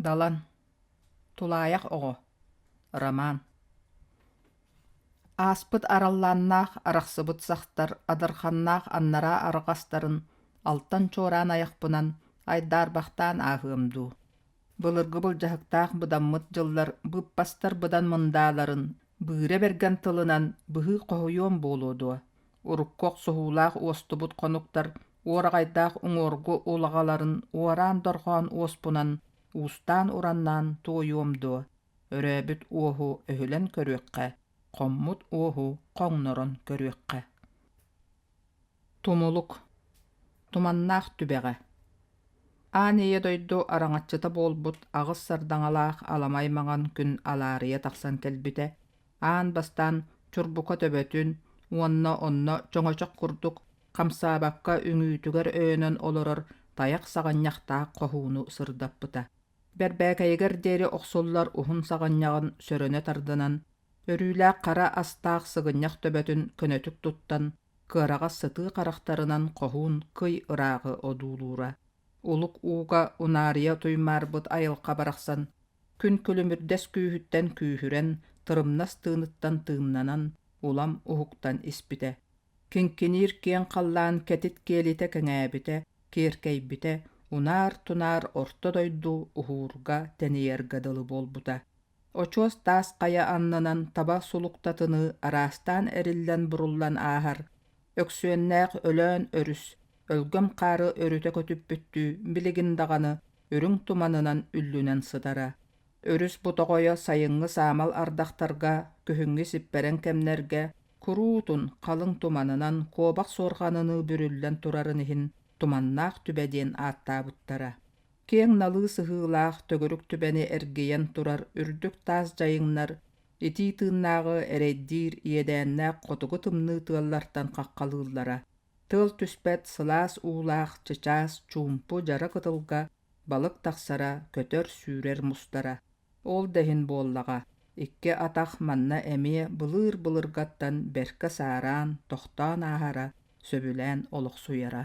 Далан Тулаайах оҕо Роман Ааспыт араллааннаах арахсыбыт сахтар адырханнаах аннараа арҕастарын алтан чуораан айахпынан айдаарбахтаан ааһыам дуу. Былыргы былдьаһыктаах быдаммыт дьыллар быыппастар быдан мындааларын быыра бэргэн тылынан быһыы хоһуйуом буолуо дуо? Урукку охсуһуулаах уостубут хонуктар уораҕайдаах уҥуоргу улаҕаларын уораан-дорҕоон уоспунан уустаан-ураннаан туойуом дуо, өрөөбүт уоһу өһүлэн көрүөххэ, хоммут уоһу хоҥнорон көрүөххэ. Тумулук Туманнаах түбэҕэ Аан ийэ дойду араҥаччыта буолбут аҕыс сардаҥалаах аламай маҥан күн алаарыйа тахсан кэлбитэ, аан бастаан чурбука төбөтүн уонна онно чоҥочох курдук хамсаабакка үҥүүтүгэр өйөнөн олорор тайах саҕынньахтаах хоһууну сырдаппыта. Бэрбээкэйигэр диэри охсуллар уһун саҕынньаҕын сөрөнө тардынан, өрүүлээх хара астаах сыгынньах төбөтүн көнөтүк туттан, кыараҕас сытыы харахтарынан хоһуун кый ырааҕы одуулуура. Улук ууга унаарыйа туймаарбыт айылҕа барахсан күн күлүмүрдэс күүһүттэн күүһүрэн, тырымнас тыыныттан тыыннанан, улам уһуктан испитэ. Киҥкиниир киэҥ халлаан кэтит киэлитэ кэҥээбитэ, киэркэйбитэ, унаар-тунаар орто дойду уһуурга тэнийэргэ дылы буолбута. Очуос таас хайа аннынан таба сулуктатыныы араастаан эриллэн-буруллан ааһар, Өксүөннээх Өлөөн өрүс, өлгөм хаары өрүтэ көтүппүттүү билигин даҕаны үрүҥ туманынан үллүнэн сытара. Өрүс бу тоҕойо сайыҥҥы саамал ардахтарга, күһүҥҥү сиппэрэҥ кэмнэргэ куруутун халыҥ туманынан куобах суорҕаныныы бүрүллэн турарын иһин Туманнаах түбэ диэн ааттаабыттара. Киэҥ налыы сыһыылаах төгүрүк түбэни эргийэн турар үрдүк таас дьайыҥнар итии тыыннааҕы эрэйдиир иэдээннээх хотугу тымныы тыаллартан хаххалыыллара. Тыал түспэт сылаас уулаах чычаас чуумпу дьара кытылга балык тахсара, көтөр-сүүрэр мустара. Ол да иһин буоллаҕа, икки атах манна эмиэ былыыр-былыргаттан бэркэ саараан, тохтоон ааһара, сөбүлээн олохсуйара.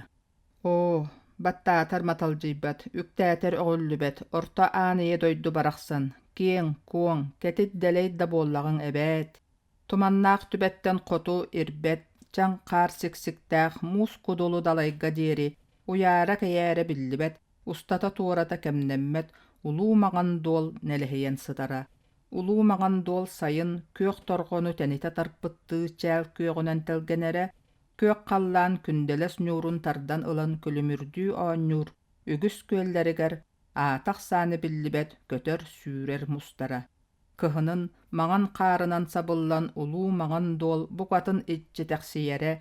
Оо, баттаатар маталдьыйбат, үктээтэр өҕүллүбэт орто аан ийэ дойду барахсан, киэҥ, куоҥ, кэтит дэлэй да буоллаҕыҥ эбээт! Туманнаах түбэттэн хоту ирбэт, чаҥ хаар сиксиктээх муус кудулу далайга диэри уйаара-кэйээрэ биллибэт, устата-туората кэмнэммэт улуу маҥан дуол нэлэһийэн сытара. Улуу маҥан дуол сайын күөх торҕону тэнитэ тарпыттыы чээл күөҕүнэн тэлгэнэрэ, күөх халлаан күндэлэс ньуурун тардан ылан күлүмүрдүү оонньуур үгүс күөллэригэр аата-ахсаана биллибэт көтөр-сүүрэр мустара. Кыһынын маҥан хаарынан сабыллан улуу маҥан дуол букатын иччитэхсийэрэ,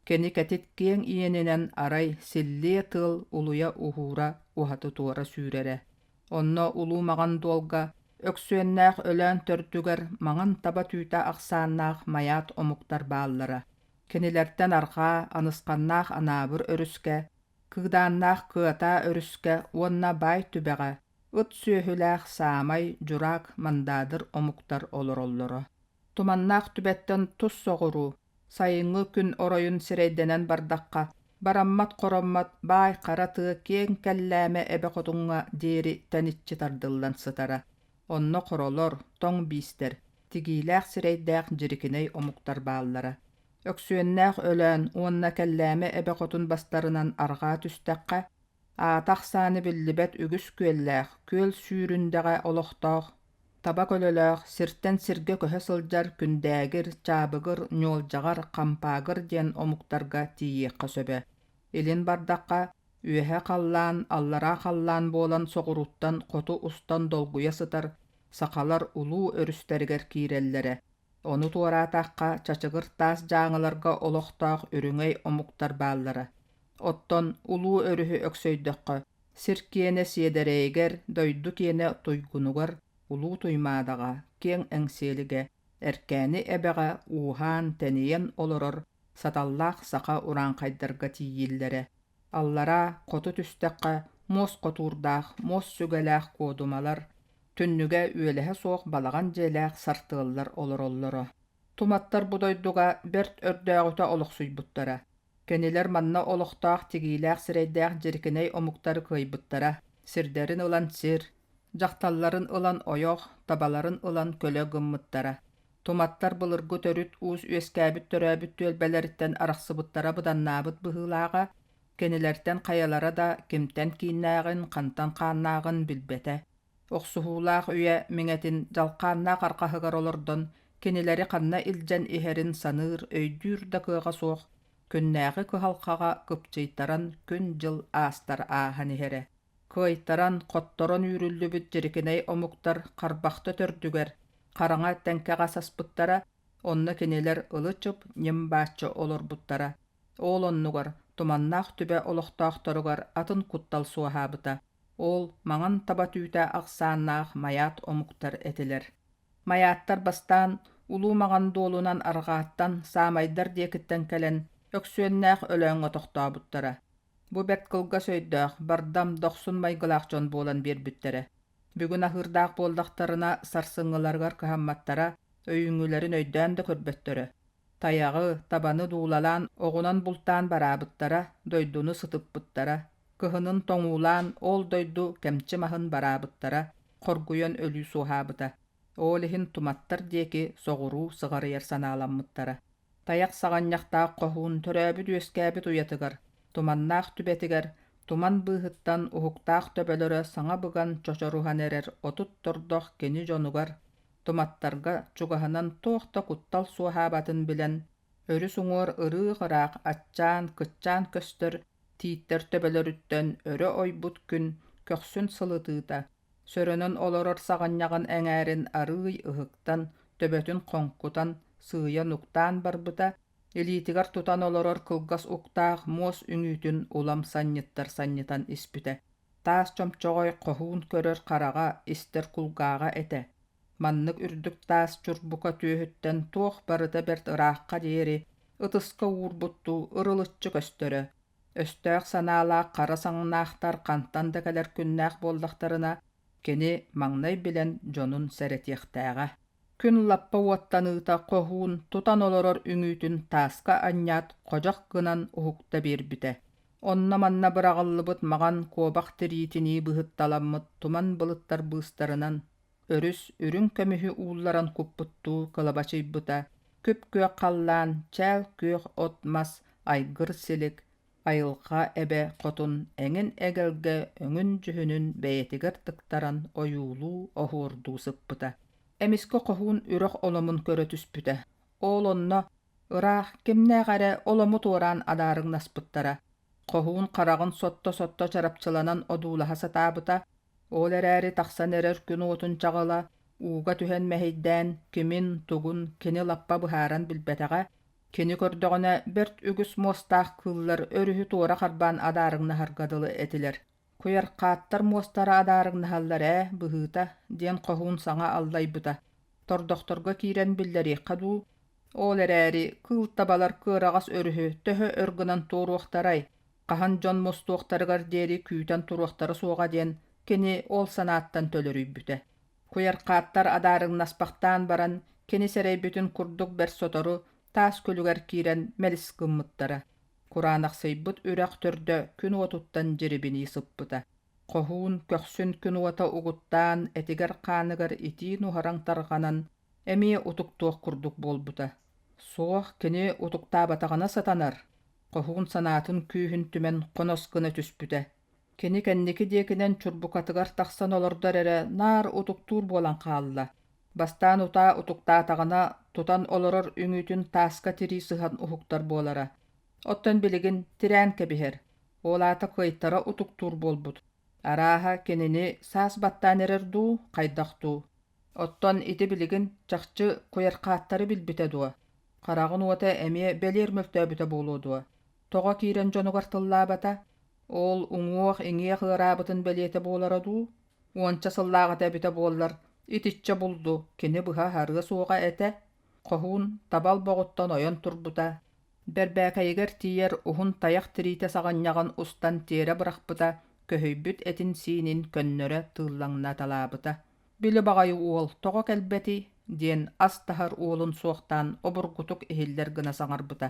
кини кэтит киэҥ иэнинэн арай силлиэ тыал улуйа уһуура уһаты-туора сүүрэрэ. Онно улуу маҥан дуолга Өксүөннээх Өлөөн төрдүгэр маҥан таба түүтэ ахсааннаах майаат омуктар бааллара. Кинилэртэн арҕаа Анысханнаах Анаабыр өрүскэ, Кыыдааннаах Кыатаа өрүскэ уонна Баай Түбэҕэ ыт сүөһүлээх саамай дьураак мандаадыр омуктар олороллоро. Туманнаах түбэттэн тус соҕуруу, сайыҥҥы күн оройун сирэйдэнэн бардахха, бараммат-хороммот баай хара тыа киэҥ кэллээмэ эбэ хотуҥҥа диэри тэниччи тардыллан сытара. Онно хоролор, тоҥ биистэр, тигиилээх сирэйдээх дьирикинэй омуктар бааллара. Өксүөннээх Өлөөн уонна Кэллээмэ эбэ хотун бастарынан арҕаа түстэххэ, Аата ахсаана биллибэт үгүс күөллээх, күөл сүүрүндэҕэ олохтоох, таба көлөлөөх, сиртэн сиргэ көһө сылдьар күндээгир, чаабыгыр, ньуолдьаҕар, хампаагыр диэн омуктарга тиийиэххэ сөбө. Илин бардахха, үөһэ халлаан, аллараа халлаан буолан соҕурууттан хоту устан долгуйа сытар сахалар улуу өрүстэригэр киирэллэрэ. Ону туораатахха, чачыгыр таас дьааҥыларга олохтоох үрүҥэй омуктар бааллара. Оттон улуу өрүһү өксөйдөххө, сир киэнэ сиэдэрэйигэр, дойду киэнэ туйгунугар, Улуу Туймаадаҕа, Киэҥ Эҥсиэлигэ, Эркээни эбэҕэ ууһаан-тэнийэн олорор саталлаах саха урааҥхайдарга тиийиллэрэ. Аллараа, хоту түстэххэ, муос хотуурдаах, муос сүгэлээх куодумалар, түннүгэ үөлэһэ суох балаҕан дьиэлээх сартыаллар олороллоро. Туматтар бу дойдуга бэрт өрдөөҕүтэ олохсуйбуттара. Кинилэр манна олохтоох тигиилээх сирэйдээх дьирикинэй омуктары кыайбыттара, сирдэрин ылан сир, Дьахталларын ылан ойох, табаларын ылан көлө гыммыттара. Туматтар былыргы төрүт уус үөскээбит төрөөбүт түөлбэлэриттэн арахсыбыттара быданнаабыт быһыылааҕа, кинилэртэн хайалара да кимтэн кииннээҕин, хантан хааннааҕын билбэтэ. Охсуһуулаах үйэ миҥэтин дьалхааннаах арҕаһыгар олордон кинилэри ханна илдьэн иһэрин саныыр, өйдүүр да кыаҕа суох, күннээҕи кыһалҕаҕа кыпчыйтаран күн-дьыл аастар ааһан иһэрэ. Кыайтаран, хотторон үүрүллүбүт дьирикинэй омуктар Харбахта төрдүгэр, хараҥа тэҥкэҕэ саспыттара, онно кинилэр ылы-чып ньым-бааччы олорбуттара. Ол оннугар Туманнаах түбэ олохтоохторугар атын куттал суоһаабыта. Ол маҥан таба түүтэ ахсааннаах майаат омуктар этилэр. Майааттар бастаан Улуу Маҥан дуолунан арҕааттан Саамайдар диэкиттэн кэлэн Өксүөннээх Өлөөҥҥө тохтообуттара. Бу бэрт кылгас өйдөөх, бардам, дохсун майгылаах дьон буолан биэрбиттэрэ. Бүгүн аһыырдаах буоллахтарына сарсыҥҥыларыгар кыһамматтара, өйүүҥҥүлэрин өйдөөн да көрбөттөрө. Тайаҕы, табаны дуулалаан оҕунан бултаан бараабыттара, дойдуну сытыппыттара. Кыһынын тоҥуулаан ол дойду кэмчи маһын бараабыттара, хоргуйан өлүү суоһаабыта. Ол иһин туматтар диэки соҕуруу сыҕарыйар санааламмыттара. Тайах саҕанньахтаах хоһуун төрөөбүт-үөскээбит уйатыгар, туманнаах түбэтигэр, туман быыһыттан уһуктаах төбөлөрө саҥа быган чочоруһан эрэр 30 тордох кини дьонугар, туматтарга чугаһынан туох да куттал суоһаабатын билэн, өрүс уҥуор ырыых-ыраах аччаан, кыччаан көстөр тииттэр төбөлөрүттэн өрө ойбут күн көхсүн сылытыыта, сөрөнөн олорор саҕынньаҕын эҥээрин арыый ыһыктан, төбөтүн хоҥкутан, сыыйа нуктаан барбыта, илиитигэр тутан олорор кылгас уктаах муос үҥүүтүн улам санньыттар санньытан испитэ. Таас чомчоҕой хоһуун көрөр хараҕа, истэр кулгааҕа этэ. Маннык үрдүк таас чурбука түөһүттэн туох барыта бэрт ыраахха диэри ытыска уурбуттуу ырылыччы көстөрө. Өстөөх санаалаах хара саҥнаахтар хантан да кэлэр күннээх буоллахтарына, кини маҥнай билэн дьонун сэрэтиэхтээҕэ. Күн лаппа уоттаныыта хоһуун тутан олорор үҥүүтүн тааска анньаат ходьох гынан уһукта биэрбитэ. Онно-манна быраҕыллыбыт маҕан куобах тириитинии быһытталаммыт туман былыттар быыстарынан өрүс үрүҥ көмүһү уулларан куппуттуу кылабачыйбыта, күп-күөх халлаан, чээл күөх от-мас, айгыр-силик, айылҕа эбэ хотун эҥин эгэлгэ өҥүн-дьүһүнүн бэйэтигэр тыктаран ойуулуу-оһуордуу сыппыта. Эмискэ хоһуун үрэх оломун көрө түспүтэ. Ол онно ыраах кимнээх эрэ олому туораан адаарыҥнаспыттара. Хоһуун хараҕын сотто-сотто чарапчыланан одуулаһа сатаабыта, ол эрээри тахсан эрэр күн уотун чаҕыла ууга түһэн мэһэйдээн кимин, тугун кини лаппа быһааран билбэтэҕэ, кини көрдөҕүнэ бэрт үгүс муостаах кыыллар өрүһү туора харбаан адаарыҥнаһарга дылы этилэр. Куйархааттар муостара адаарыҥнаһаллар ээ, быһыыта, диэн хоһуун саҥа аллайбыта. Тордохторго киирэн биллэриэххэ дуу, ол эрээри кыыл табалар кыараҕас өрүһү төһө өр гынан туоруохтарай, хаһан дьон мустуохтарыгар диэри күүтэн туруохтара суоҕа диэн кини ол санааттан төлөрүйбүтэ. Куйархааттар адаарыҥнаспахтаан баран, кини сэрэйбитин курдук бэрт сотору таас күлүгэр киирэн мэлис гыммыттара. Кураанахсыйбыт үрэх төрдө күн уотуттан дьирибинии сыппыта. Хоһуун көхсүн күн уота угуттаан, этигэр-хааныгар итии нуһараҥ тарҕанан, эмиэ утуктуох курдук буолбута. Суох, кини утуктаабатаҕына сатанар. Хоһуун санаатын күүһүн түмэн хонос гына түспүтэ. Кини кэнники диэкинэн чурбукатыгар тахсан олордор эрэ наар утуктуур буолан хаалла. Бастаан утаа утуктаатаҕына тутан олорор үҥүүтүн тааска тирии сыһан уһуктар буолара. Оттон билигин тирээн кэбиһэр. Ол аата кыайтара утуктуур буолбут. Арааһа, кинини саас баттаан эрэр дуу, хайдах дуу. Оттон ити билигин чахчы куйархааттары билбитэ дуо? Хараҕын уота эмиэ бэлиэр мөлтөөбүтэ буолуо дуо? Тоҕо киирэн дьонугар тыллаабата? Ол уҥуох-иҥиэх ыараабытын бэлиэтэ буолара дуу? Уонча сыллааҕыта эбитэ буоллар, итиччэ булду кини быһа аһарыа суоҕа этэ. Хоһуун табал боҕуттан ойон турбута, бэрбээкэйигэр тиийэр уһун тайах тириитэ саҕынньаҕын устан тиэрэ бырахпыта, көһүйбүт этин-сиинин көннөрө тыыллаҥнаталаабыта. «Били баҕайы уол тоҕо кэлбэтий?» диэн ас таһар уолун суохтаан обургутук иһиллэр гына саҥарбыта.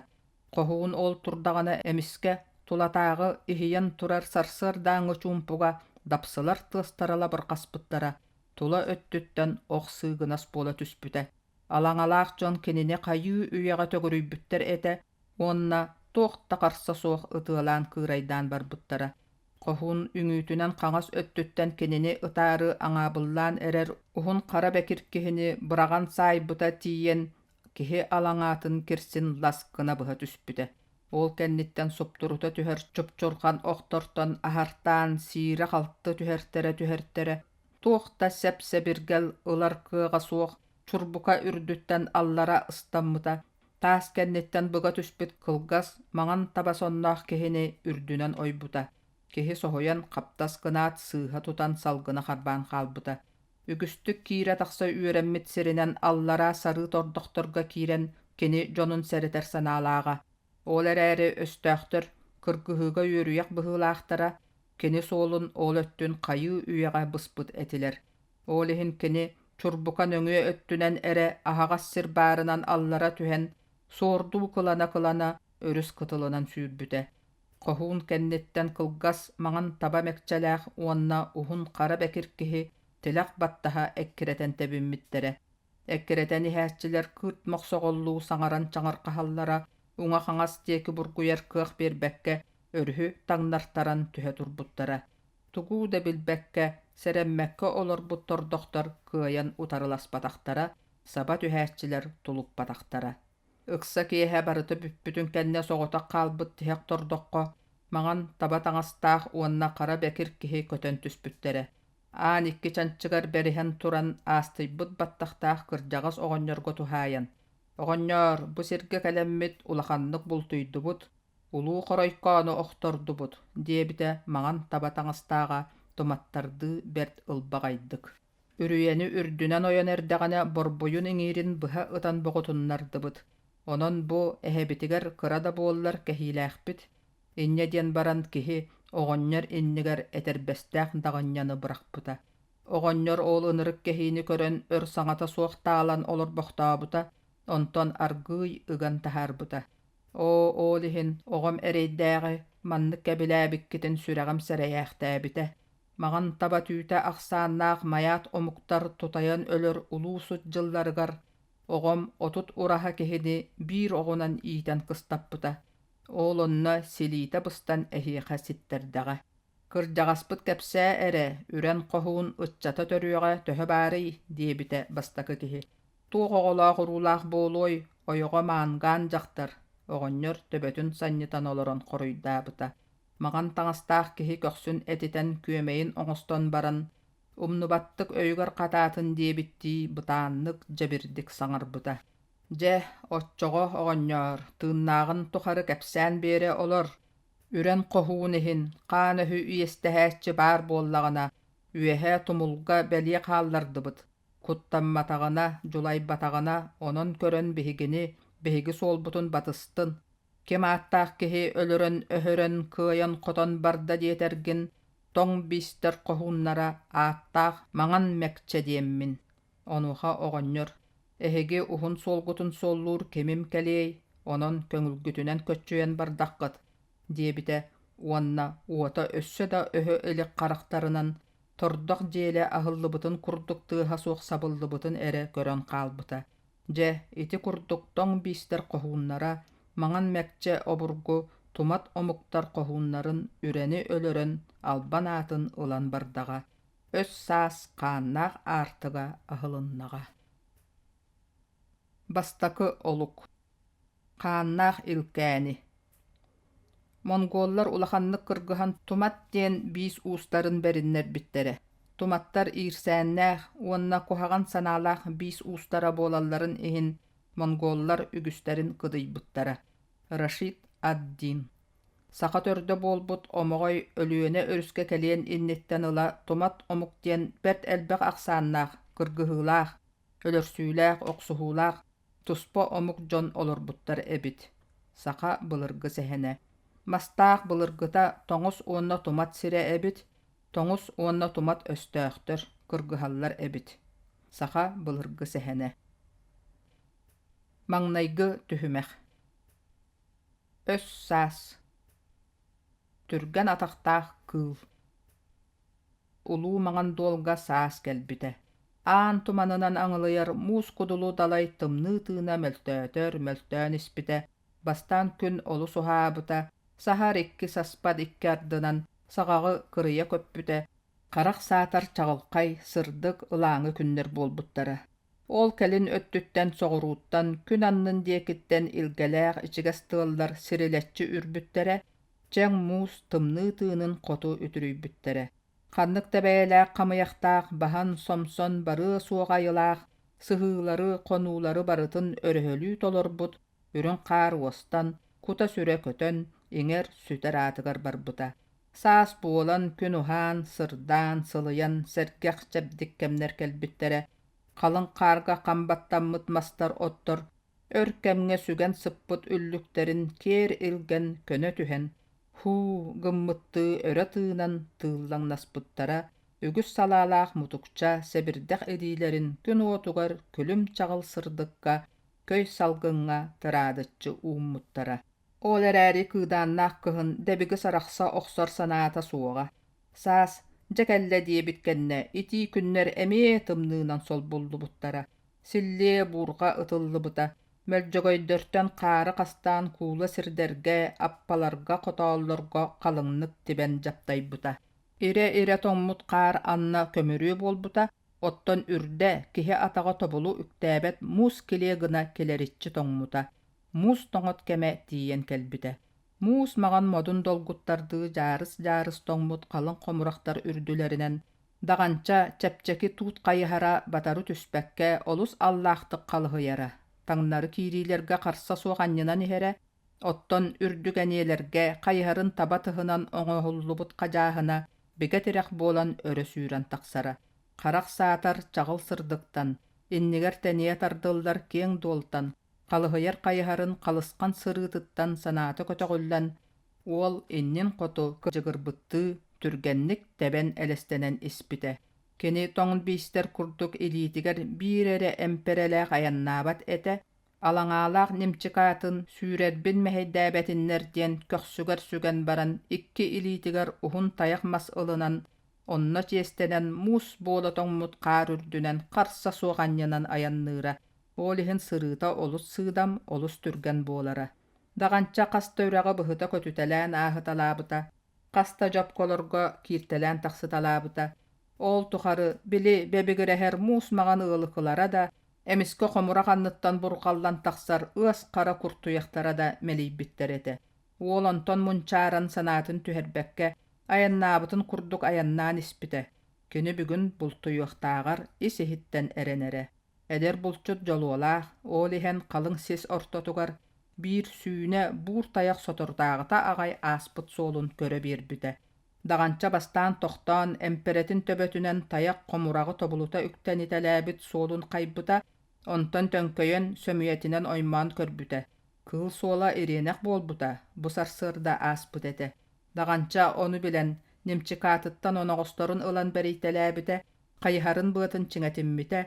Хоһуун ол турдаҕына эмискэ тулатааҕы иһийэн турар сарсыардааҥҥы чуумпуга Дапсылар тыастара лабырҕаспыттара, тула өттүттэн ох сыыгынас буола түспүтэ. Алаҥалаах дьон кинини хайыы үйэҕэ төгүрүйбүттэр этэ уонна туох да харса суох ытыалаан кыырайдаан барбыттара. Хоһуун үҥүүтүнэн хаҥас өттүттэн кинини ытаары аҥаабыллаан эрэр уһун хара бэкир киһини быраҕан саайбыта тиийэн киһи алаҥаатын кирсин лас гына быһа түспүтэ. Ол кэнниттэн суптурута түһэр чупчурҕан охтортон аһартаан сиирэ-халты түһэртэрэ-түһэртэрэ, туох да сэп-сэбиргэл ылар кыаҕа суох чурбука үрдүттэн аллара ыстаммыта, таас кэнниттэн быга түспүт кылгас, маҥан таба сонноох киһини үрдүнэн ойбута. Киһи соһуйан хаптас гынаат сыыһа тутан салгына харбаан хаалбыта. Үгүстүк киирэ-тахса үөрэммит сиринэн аллараа сарыы тордохторго киирэн кини дьонун сэрэтэр санаалааҕа. Ол эрээри өстөөхтөр кыргыһыыга үөрүйэх быһыылаахтара, кини суолун ол өттүн хайыы үйэҕэ быспыт этилэр. Ол иһин кини чурбука нөҥүө өттүнэн эрэ аһаҕас сир баарынан аллара түһэн, суордуу кылана-кылана өрүс кытылынан сүүрбүтэ. Хоһуун кэнниттэн кылгас маҥан таба мэкчэлээх уонна уһун хара бэкир киһи тилэх баттаһа эккирэтэн тэбиммиттэрэ. Эккирэтэн иһээччилэр кыырт мохсоҕоллуу саҥаран чаҥырҕаһаллара, уҥа-хаҥас диэки бургуйар кыах биэрбэккэ, өрүһү таҥнартаран түһэ турбуттара. Тугу да билбэккэ, сэрэммэккэ олорбут тордохтор кыайан утарыласпатахтара, саба түһээччилэр тулуппатахтара. Ыкса киэһэ барыта бүппүтүн кэннэ соҕотох хаалбыт тиһэх тордоххо маҥан таба таҥастаах уонна хара бэкир киһи көтөн түспүттэрэ. Аан икки чанчыгар бэриһэн туран аастыйбыт баттахтаах кырдьаҕас оҕонньорго туһаайан: «Оҕонньоор, бу сиргэ кэлэммит улаханнык бултуйдубут, улуу хоройкоону охтордубут», диэбитэ маҥан таба таҥастааҕа туматтардыы бэрт ылбаҕайдык. Үрүйэни үрдүнэн ойон эрдэҕинэ борбуйун иҥиирин быһа ытан боҕутуннардыбыт. Онон бу эһэбитигэр кыра да буоллар кэһиилээхпит. Инньэ диэн баран киһи оҕонньор иннигэр этэрбэстээх даҕанньаны бырахпыта. Оҕонньор ол ынырык кэһиини көрөн өр саҥата суох таалан олорбохтообута, онтон аргыый ыган таһаарбыта. Оо, ол иһин оҕом эрэйдээҕи маннык кэбилээбиккитин сүрэҕим сэрэйээхтээбитэ. Маҕан таба түүтэ ахсааннаах майаат омуктар тутайан өлөр улуу сут дьылларыгар оҕом 30 ураһа киһини биир оҕунан иитэн кыстаппыта. Ол онно силиитэ быстан эһиэхэ ситтэрдэҕэ. Кырдьаҕаспыт кэпсээ эрэ, үрэн хоһуун ыччата төрүөҕэ төһө баарый диэбитэ бастакы киһи. Туох оҕолоох-уруулаах буолуой, ойоҕо маангаан дьахтар, оҕонньор төбөтүн санньытан олорон хоруйдаабыта. Маҕан таҥастаах киһи көхсүн этитэн күөмэйин оҥостон баран, умнубаттык өйүгэр хатаатын диэбиттии бытааннык, дьэбирдик саҥарбыта: «Дьэ, оччоҕо, оҕонньоор, тыыннааҕын тухары кэпсээн биэрэ олор. Үрэн хоһуун иһин, хаан өһү иэстэһээччи баар буоллаҕына, үөһэ тумулга бэлиэ хааллардыбыт. Куттамматаҕына, дьулайбатаҕына, онон көрөн биһигини, биһиги суолбутун батыстын. Ким ааттаах киһи өлөрөн-өһөрөн кыайан-хотон барда диэтэргин, тоҥ биистэр хоһууннара ааттаах маҥан мэкчэ диэммин. Онуоха оҕонньор: «Эһиги уһун суолгутун суоллуур кимим кэлиэй, онон көҥүлгүтүнэн көччүйэн бардаххыт» диэбитэ уонна уота өссө да өһө илик харахтарынан тордох дьиэлэ аһыллыбытын курдук тыаһа суох сабыллыбытын эрэ көрөн хаалбыта. Дьэ, ити курдук тоҥ биистэр хоһууннара, маҥан мэкчэ обургу тумат омуктар хоһууннарын үрэни өлөрөн албан аатын ылан бардаҕа, өс-саас хааннаах аартыга аһылыннаҕа. Бастакы олук Хааннаах илкээни Монголлар улаханнык кыргыһан Тумат диэн биис уустарын бэриннэрбиттэрэ. Туматтар иирсээннээх уонна куһаҕан санаалаах биис уустара буолалларын иһин монголлар үгүстэрин кыдыйбыттара. Рашид ад-Дин Саха төрдө буолбут Омоҕой Өлүөнэ өрүскэ кэлиэн инниттэн ыла Тумат омук диэн бэрт элбэх ахсааннаах, кыргыһыылаах, өлөрсүүлээх, охсуһуулаах туспа омук дьон олорбуттар эбит. Саха былыргы сэһэнэ. Мастаах былыргыта тоҥус уонна тумат сирэ эбит, тоҥус уонна тумат өстөөхтөр кыргыһаллар эбит. Саха былыргы сэһэнэ. Маҥнайгы түһүмэх. Өс саас. Түргэн атахтаах кыыл. улуу маҥан дуолга саас кэлбитэ. Аан туманынан аҥылыйар муус кудулу далай тымныы тыына мөлтөөтөр мөлтөөн испитэ. Бастаан күн олус уһаабыта, саһар икки саспат икки ардынан саҕаҕы кырыйа көппүтэ, харах саатар чаҕылхай, сырдык, ылааҥы күннэр буолбуттара. Ол кэлин өттүттэн соҕурууттан күн аннын диэкиттэн илгэлээх ичигэс тыаллар сирилэччи үрбүттэрэ, чэҥ муус тымныы тыынын хоту үтүрүйбүттэрэ. Ханнык да бэйэлээх хамыйахтаах баһан, сомсон барыа суох айылаах сыһыылары, хонуулары барытын өрөһөлүү толорбут үрүҥ хаар уостан, кута-сүрэ көтөн, иҥэр, сүтэр аатыгар барбыта. Саас буолан, күн уһаан, сырдаан, сылыйан, сэргэх, чэбдик кэмнэр кэлбиттэрэ. Халыҥ хаарга хам баттаммыт мастар оттор өр кэмҥэ сүгэн сыппыт үллүктэрин киэр илгэн көнө түһэн, һуу гыммыттыы өрө тыынан тыыллаҥнаспыттара, үгүс салаалаах мутукча сэбирдэх илиилэрин күн уотугар күлүм-чаҕыл сырдыкка, көй салгыҥҥа тыраадыччы ууммуттара. Ол эрээри кыыдааннаах кыһын дэбигис арахса охсор санаата суоҕа. Саас, дьэ кэллэ диэбит кэннэ итии күннэр эмиэ тымныынан солбуллубуттара. Силлиэ буурҕа ытыллыбыта, мөлдьөгөйдөртөн хаары хастаан куула сирдэргэ, аппаларга, хотооллорго халыҥнык тибэн дьаптайбыта. Ирэ-ирэ тоҥмут хаар анна көмүрүө буолбута, оттон үрдэ киһи атаҕа тобулу үктээбэт муус килиэ гына килэриччи тоҥмута. Муус тоҥот кэмэ тиийэн кэлбитэ. Муус маҕан модун долгуттардыы дьаарыс-дьаарыс тоҥмут халыҥ хомурахтар үрдүлэринэн даҕанча чэпчэки туут хайыһара батары түспэккэ олус аллаахтык халыһыйара, таҥнары киириилэргэ харса суох анньынан иһэрэ, оттон үрдүк эниэлэргэ хайыһарын таба тыһынан оҥоһуллубут хадьааһына бигэ тирэх буолан өрө сүүрэн тахсара. Харах саатар чаҕыл сырдыктан, иннигэр тэнийэ тардыллар киэҥ дуолтан, халыһыйар хайыһарын халысхан сырыытыттан санаата көтөҕүллэн, уол иннин хоту кыдьыгырбыттыы түргэнник тэбэн элэстэнэн испитэ. Кини тоҥ биистэр курдук илиитигэр биир эрэ эмпэрэлээх айаннаабат этэ, алаҥаалаах нимчикаатын сүүрэрбин мэһэйдээбэтиннэр диэн көхсүгэр сүгэн баран икки илиитигэр уһун тайах мас ылынан, онно чиэстэнэн муус буола тоҥмут хаар үрдүнэн харса суох анньынан айанныыра. Ол иһин сырыыта олус сыыдам, олус түргэн буолара. Даҕанча хас да үрэҕи быһыта көтүтэлээн ааһыталаабыта, хас да дьопколорго кииртэлээн тахсыталаабыта. Ол тухары, били, бэбигирэһэр муус маҥан ыалыкылара да, эмискэ хомурах анныттан бурҕаллан тахсар ыас хара куртуйахтара да мэлийбиттэр этэ. Уол онтон мунчааран санаатын түһэрбэккэ, айаннаабытын курдук айаннаан испитэ. Кини бүгүн бултуйуохтааҕар ис-иһиттэн эрэнэрэ. Эдэр булчут дьолуолаах, ол иһэн халыҥ сис ортотугар биир сүүнэ буур тайах соторутааҕыта аҕай ааспыт суолун көрө биэрбитэ. Даҕанча бастаан тохтоон, эмпэрэтин төбөтүнэн тайах хомураҕы тобулута үктэнитэлээбит суолун хайбыта, онтон төҥкөйөн, сөмүйэтинэн оймоон көрбүтэ. Кыыл суола ириэнэх буолбута, бу сарсыарда ааспыт этэ. Даҕанча ону билэн, нимчикаатыттан оноҕосторун ылан бэрийтэлээбитэ, хайыһарын быатын чиҥэтиммитэ,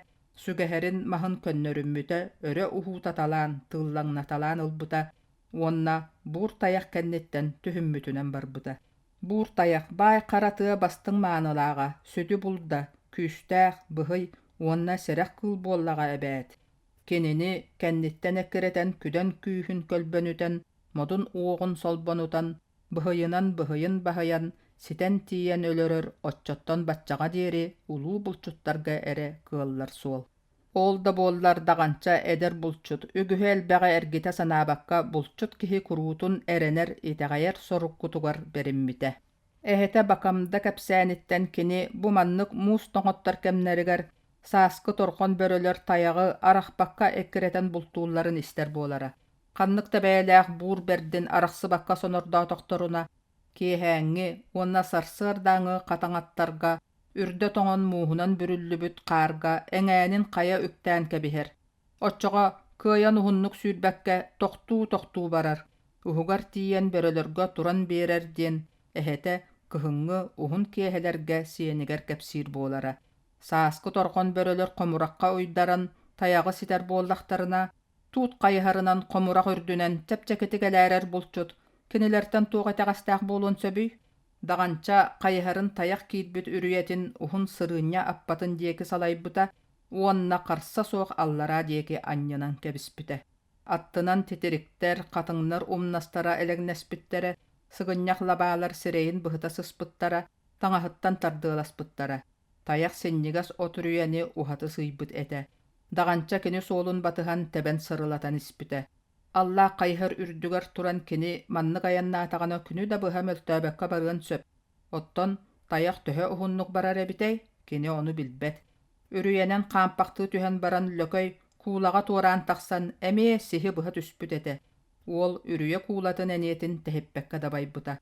сүгэһэрин маһын көннөрүммүтэ, өрө уһуутаталаан, тыыллаҥнаталаан ылбыта уонна буур тайах кэнниттэн түһүммүтүнэн барбыта. Буур тайах баай хара тыа бастыҥ маанылааҕа, сүдү булда, күүстээх, быһый уонна сэрэх кыыл буоллаҕа эбээт. Кинини кэнниттэн эккирэтэн күдэн күүһүн көлбөнүтэн, модун уоҕун солбонутан, быһыйынан быһыйын баһыйан, ситэн тиийэн өлөрөр оччоттон баччаҕа диэри улуу булчуттарга эрэ кыаллар суол. Ол да буоллар Даҕанча эдэр булчут үгүһү-элбэҕи эргитэ санаабакка булчут киһи куруутун эрэнэр, итэҕэйэр соруккутугар бэриммитэ. Эһэтэ Бакамда кэпсээниттэн кини бу маннык муус тоҥоттор кэмнэригэр сааскы торҕон бөрөлөр тайаҕы арахпакка эккирэтэн бултуулларын истэр буолара. Ханнык да бэйэлээх буур бэрдин арахсыбакка сонордоотохторуна, киэһээҥҥи уонна сарсыардааҥы хатаҥаттарга үрдэ тоҥон мууһунан бүрүллүбүт хаарга эҥээнин хайа үктээн кэбиһэр. Оччоҕо кыайан уһуннук сүүрбэккэ тохтуу-тохтуу барар, уһугар тиийэн бөрөлөргө туран биэрэр диэн эһэтэ кыһыҥҥы уһун киэһэлэргэ сиэнигэр кэпсиир буолара. Сааскы торҕон бөрөлөр хомурахха уйдаран тайаҕы ситэр буоллахтарына, туут хайыһарынан хомурах үрдүнэн чэпчэкитик элээрэр булчут кинилэртэн туох итэҕэстээх буолуон сөбүй? Даҕанча хайыһарын тайах киирбит үрүйэтин уһун сырыынньа аппатын диэки салайбыта уонна харса суох аллараа диэки анньынан кэбиспитэ. Аттынан титириктэр, хатыҥнар умнастара элэҥнэспиттэрэ, сыгынньах лабаалар сирэйин быһыта сыспыттара, таҥаһыттан тардыаласпыттара. Тайах синньигэс от үрүйэни уһаты сыыйбыт этэ. Даҕанча кини суолун батыһан тэбэн сырылатан испитэ. Аллаах хайыһар үрдүгэр туран кини маннык айаннаатаҕына күнү да быһа мөлтөөбөккө барыан сөп. Оттон тайах төһө уһуннук барар эбитэй, кини ону билбэт. Үрүйэнэн хаампахтыы түһэн баран Лөкөй куулаҕа туораан тахсан эмиэ сиһи быһа түспүт этэ. Уол үрүйэ куулатын эниэтин тэһиппэккэ дабайбыта.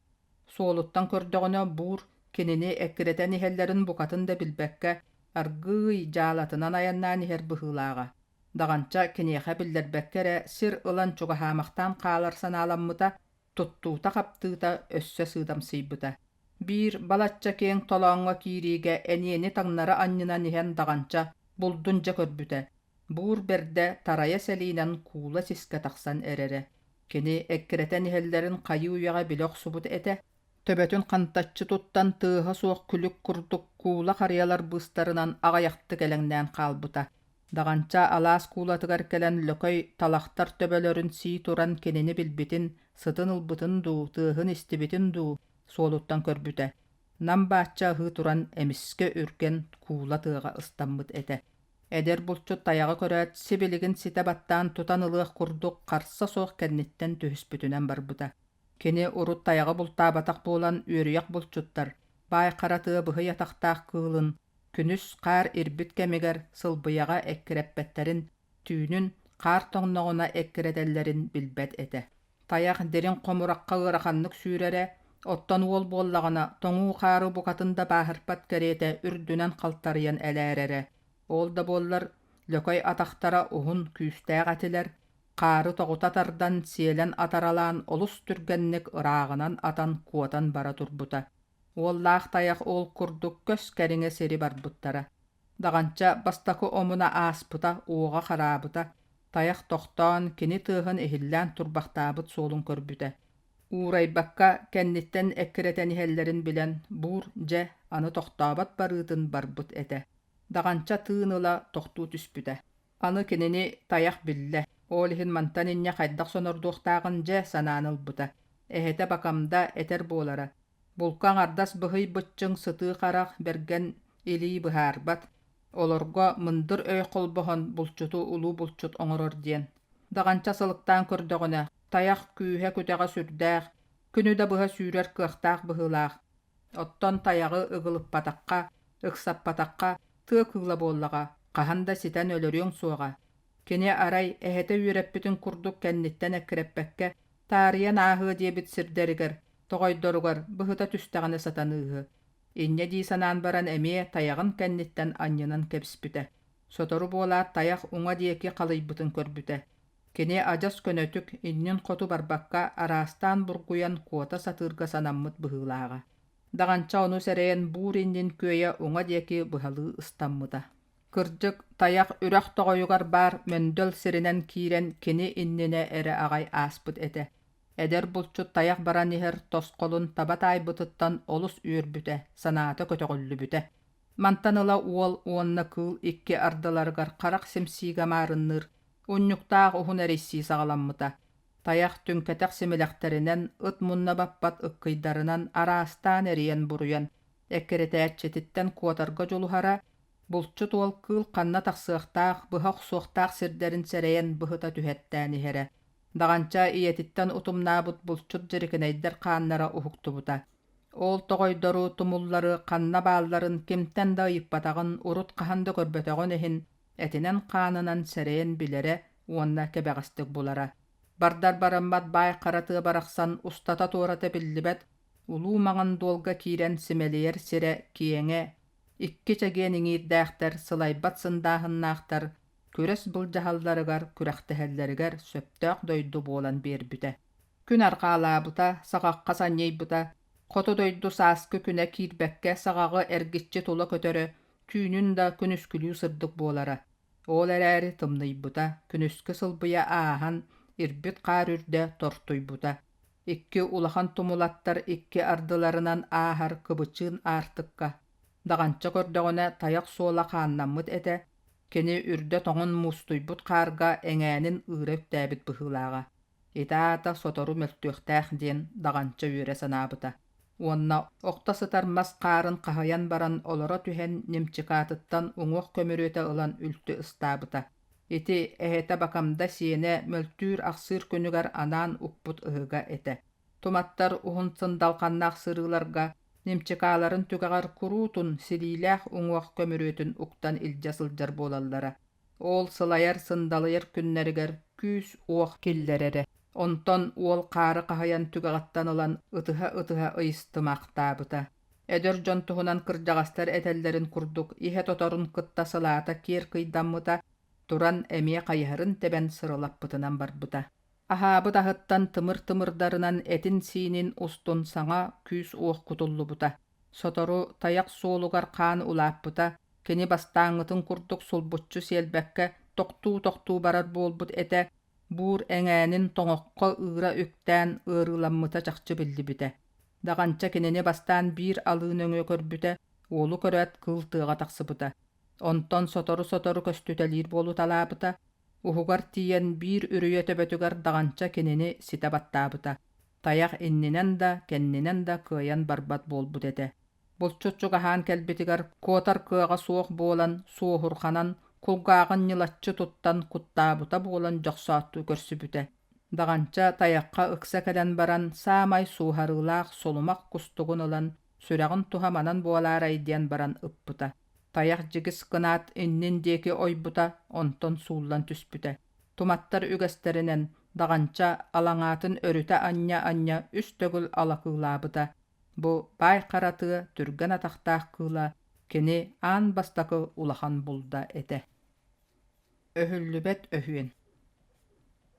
Суолуттан көрдөҕүнэ буур кинини эккирэтэн иһэллэрин букатын да билбэккэ аргыый дьаалатынан айаннаан иһэр быһыылааҕа. Даҕанча киниэхэ биллэрбэккэ эрэ сир ылан чугаһаамахтаан хаалар санааламмыта, туттуута-хаптыыта өссө сыыдамсыйбыта. Биир балачча киэҥ толооҥҥо киириигэ эниэни таҥнары анньынан иһэн Даҕанча булдун дьэ көрбүтэ, буур бэрдэ тарайа сэлиинэн куула сискэ тахсан эрэрэ. Кини эккирэтэн иһэллэрин хайыы-үйэҕэ билэ охсубут этэ. Төбөтүн хантаччы туттан тыаһа суох күлүк курдук куула харыйалар быыстарынан аҕыйахтык элэҥнээн хаалбыта. Даҕанча алаас куулатыгар кэлэн Лөкөй талахтар төбөлөрүн сии туран кинини билбитин, сытын ылбытын дуу, тыаһын истибитин дуу суолуттан көрбүтэ. Нам баачча аһыы туран эмискэ үргэн куула тыаҕа ыстаммыт этэ. Эдэр булчут тайаҕы көрөөт, сибилигин ситэ баттаан тутан ылыах курдук харса суох кэнниттэн түһүспүтүнэн барбыта. Кини урут тайаҕы бултаабатах буолан үөрүйэх булчуттар, баай хара тыа быһый атахтаах кыылын, күнүс хаар ирбит кэмигэр сылбыйаҕа эккирэппэттэрин, түүнүн хаар тоҥноҕуна эккирэтэллэрин билбэт этэ. Тайах дириҥ хомурахха ыараханнык сүүрэрэ, оттон уол буоллаҕына тоҥуу хаары букатын да бааһырпат кэриэтэ үрдүнэн халтарыйан элээрэрэ. Ол да буоллар Лөкөй атахтара уһун, күүстээх этилэр, хаары тоҕута тардан, сиэлэн атаралаан олус түргэнник ырааҕынан атан куотан бара турбута. Уоллаах тайах ол курдук көс кэриҥэ сири барбыттара. Даҕанча бастакы омуна ааспыта, уоҕа хараабыта, тайах тохтоон, кини тыаһын иһиллээн турбахтаабыт суолун көрбүтэ. Уурайбакка кэнниттэн эккирэтэн иһэллэрин билэн, буур, дьэ, аны тохтообот барыытын барбыт этэ. Даҕанча тыын ыла тохтуу түспүтэ. Аны кинини тайах биллэ, ол иһин мантан инньэ хайдах сонордуохтааҕын дьэ санаан ылбыта. Эһэтэ Бакамда этэр буолара: «Булка аҥардас быһый быччыҥ сытыы харах, бэргэн илии быһаарбат, олорго мындыр өй холбоһон булчуту улуу булчут оҥорор» диэн. Даҕанча сылыктаан көрдөҕүнэ, тайах күүһэ-күтэҕэ сүрдээх, күнү да быһа сүүрэр кыахтаах быһыылаах. Оттон тайаҕы ыгылыппатахха, ыксаппатахха тыа кыыла буоллаҕа, хаһан да ситэн өлөрүөҥ суоҕа. Кини арай эһэтэ үөрэппитин курдук кэнниттэн эккирэппэккэ, таарыйан ааһыа диэбит сирдэригэр, тоҕойдоругар быһыта түстэҕинэ сатаныыһы. Инньэ дии санаан баран эмиэ тайаҕын кэнниттэн анньынан кэбиспитэ. Сотору буолаат тайах уҥа диэки халыйбытын көрбүтэ. Кини адьас көнөтүк, иннин хоту барбакка, араастаан бургуйан куота сатыырга санаммыт быһыылааҕа. Даҕанча ону сэрэйэн буур иннин күөйэ уҥа диэки быһалыы ыстаммыта. Кырдьык, тайах үрэх тоҕойугар баар мөндөл сиринэн киирэн кини иннинэ эрэ аҕай ааспыт этэ. Эдэр булчут тайах баран иһэр тосхолун таба таайбытыттан олус үөрбүтэ, санаата көтөҕүллүбүтэ. Мантан ыла уол уонна кыыл икки ардыларыгар харах симсиигэ маарынныыр Унньуктаах уһун эрийсии саҕаламмыта. Тайах түҥкэтэх симилэхтэринэн, ыт мунна баппат ыккыйдарынан араастаан эрийэн-буруйан, эккирэтээччититтэн куотарга дьулуһара, булчут уол кыыл ханна тахсыахтаах, быһа охсуохтаах сирдэрин сэрэйэн быһыта түһэттээн иһэрэ. Даҕанча ийэтиттэн утумнаабыт булчут дьирикинэйдэр хааннара уһуктубута. Ол тоҕойдору, тумуллары ханна баалларын кимтэн да ыйыппатаҕын, урут хаһан да көрбөтөҕүн иһин этинэн-хаанынан сэрэйэн билэрэ уонна кэбэҕэстик булара. Бардар бараммат баай хара тыа барахсан устата-туората биллибэт улуу маҥан дуолга киирэн симэлийэр сирэ киэҥэ, икки чэгиэн иҥиирдээхтэр, сылайбат сындааһыннаахтар күрэс былдьаһалларыгар, күрэхтэһэллэригэр сөптөөх дойду буолан биэрбитэ. Күн арҕаалаабыта, саҕахха санньыйбыта, хоту дойду сааскы күнэ киирбэккэ саҕаҕы эргиччи тула көтөрө, түүнүн да күнүскүлүү сырдык буолара. Ол эрээри тымныйбыта, күнүскү сылбыйа ааһан, ирбит хаар үрдэ тортуйбута. Икки улахан тумулаттар икки ардыларынан ааһар кыбычыын аартыкка, даҕанча көрдөҕүнэ тайах суола хааннаммыт этэ, кини үрдэ тоҥон муустуйбут хаарга эҥээнин ыыра үктээбит быһыылааҕа. Ити аата сотору мөлтүөхтээх диэн даҕанча үөрэ санаабыта уонна охто сытар мас хаарын хаһыйан баран олоро түһэн нимчикаатыттан уҥуох көмүрүөтэ ылан үлтү ыстаабыта. Ити эһэтэ Бакамда сиэнэ мөлтүүр-ахсыыр күнүгэр анаан укпут ыһыга этэ. Туматтар уһун сындалҕаннаах сырыыларга нимчикааларын түгэҕэр куруутун силиилээх уҥуох көмүрүөтүн уктан илдьэ сылдьар буолаллара. Ол сылайар-сындалыйар күннэригэр күүс-уох киллэрэрэ. Онтон уол хаары хаһыйан түгэҕиттэн ылан ытыһа-ытыһа ыйыстымаахтаабыта. Эдэр дьон туһунан кырдьаҕастар этэллэрин курдук иһэ тоторун кытта сылаата киэр кыйдаммыта, туран эмиэ хайыһарын тэбэн сырылаппытынан барбыта. Аһаабыт аһыттан тымыр-тымырдарынан этин-сиинин устун саҥа күүс-уох кутуллубута. Сотору тайах суолугар хаан улааппыта, кини бастааҥҥытын курдук сулбуччу сиэлбэккэ тохтуу-тохтуу барар буолбут этэ, буур эҥээнин тоҥоххо ыыра үктээн ыарыыламмыта чахчы биллибитэ. Даҕанча кинини бастаан биир алыы нөҥүө көрбүтэ, уолу көрөөт кыыл тыаҕа тахсыбыта. Онтон сотору-сотору көстүтэлиир буолуталаабыта, уһугар тиийэн биир үрүйэ төбөтүгэр даҕанча кинини ситэ баттаабыта. Тайах иннинэн да, кэннинэн да кыайан барбат буолбут этэ. Булчут чугаһаан кэлбитигэр куотар кыаҕа суох буолан, суоһурҕанан, кулгааҕын ньылаччы туттан куттаабыта буолан дьохсооттуу көрсүбүтэ. Даҕанча тайахха ыкса кэлэн баран, саамай сууһарыылаах сулумах кустугун ылан, сүрэҕин туһа манан буолаарай диэн баран ыппыта. Тайах дьигис гынаат иннин диэки ойбута, онтон сууллан түспүтэ. Туматтар үгэстэринэн, даҕанча алаҥаатын өрүтэ анньа-анньа үс төгүл алакыылаабыта. Бу баай хара тыа түргэн атахтаах кыыла кини аан бастакы улахан булда этэ. Өһүллүбэт өһүөн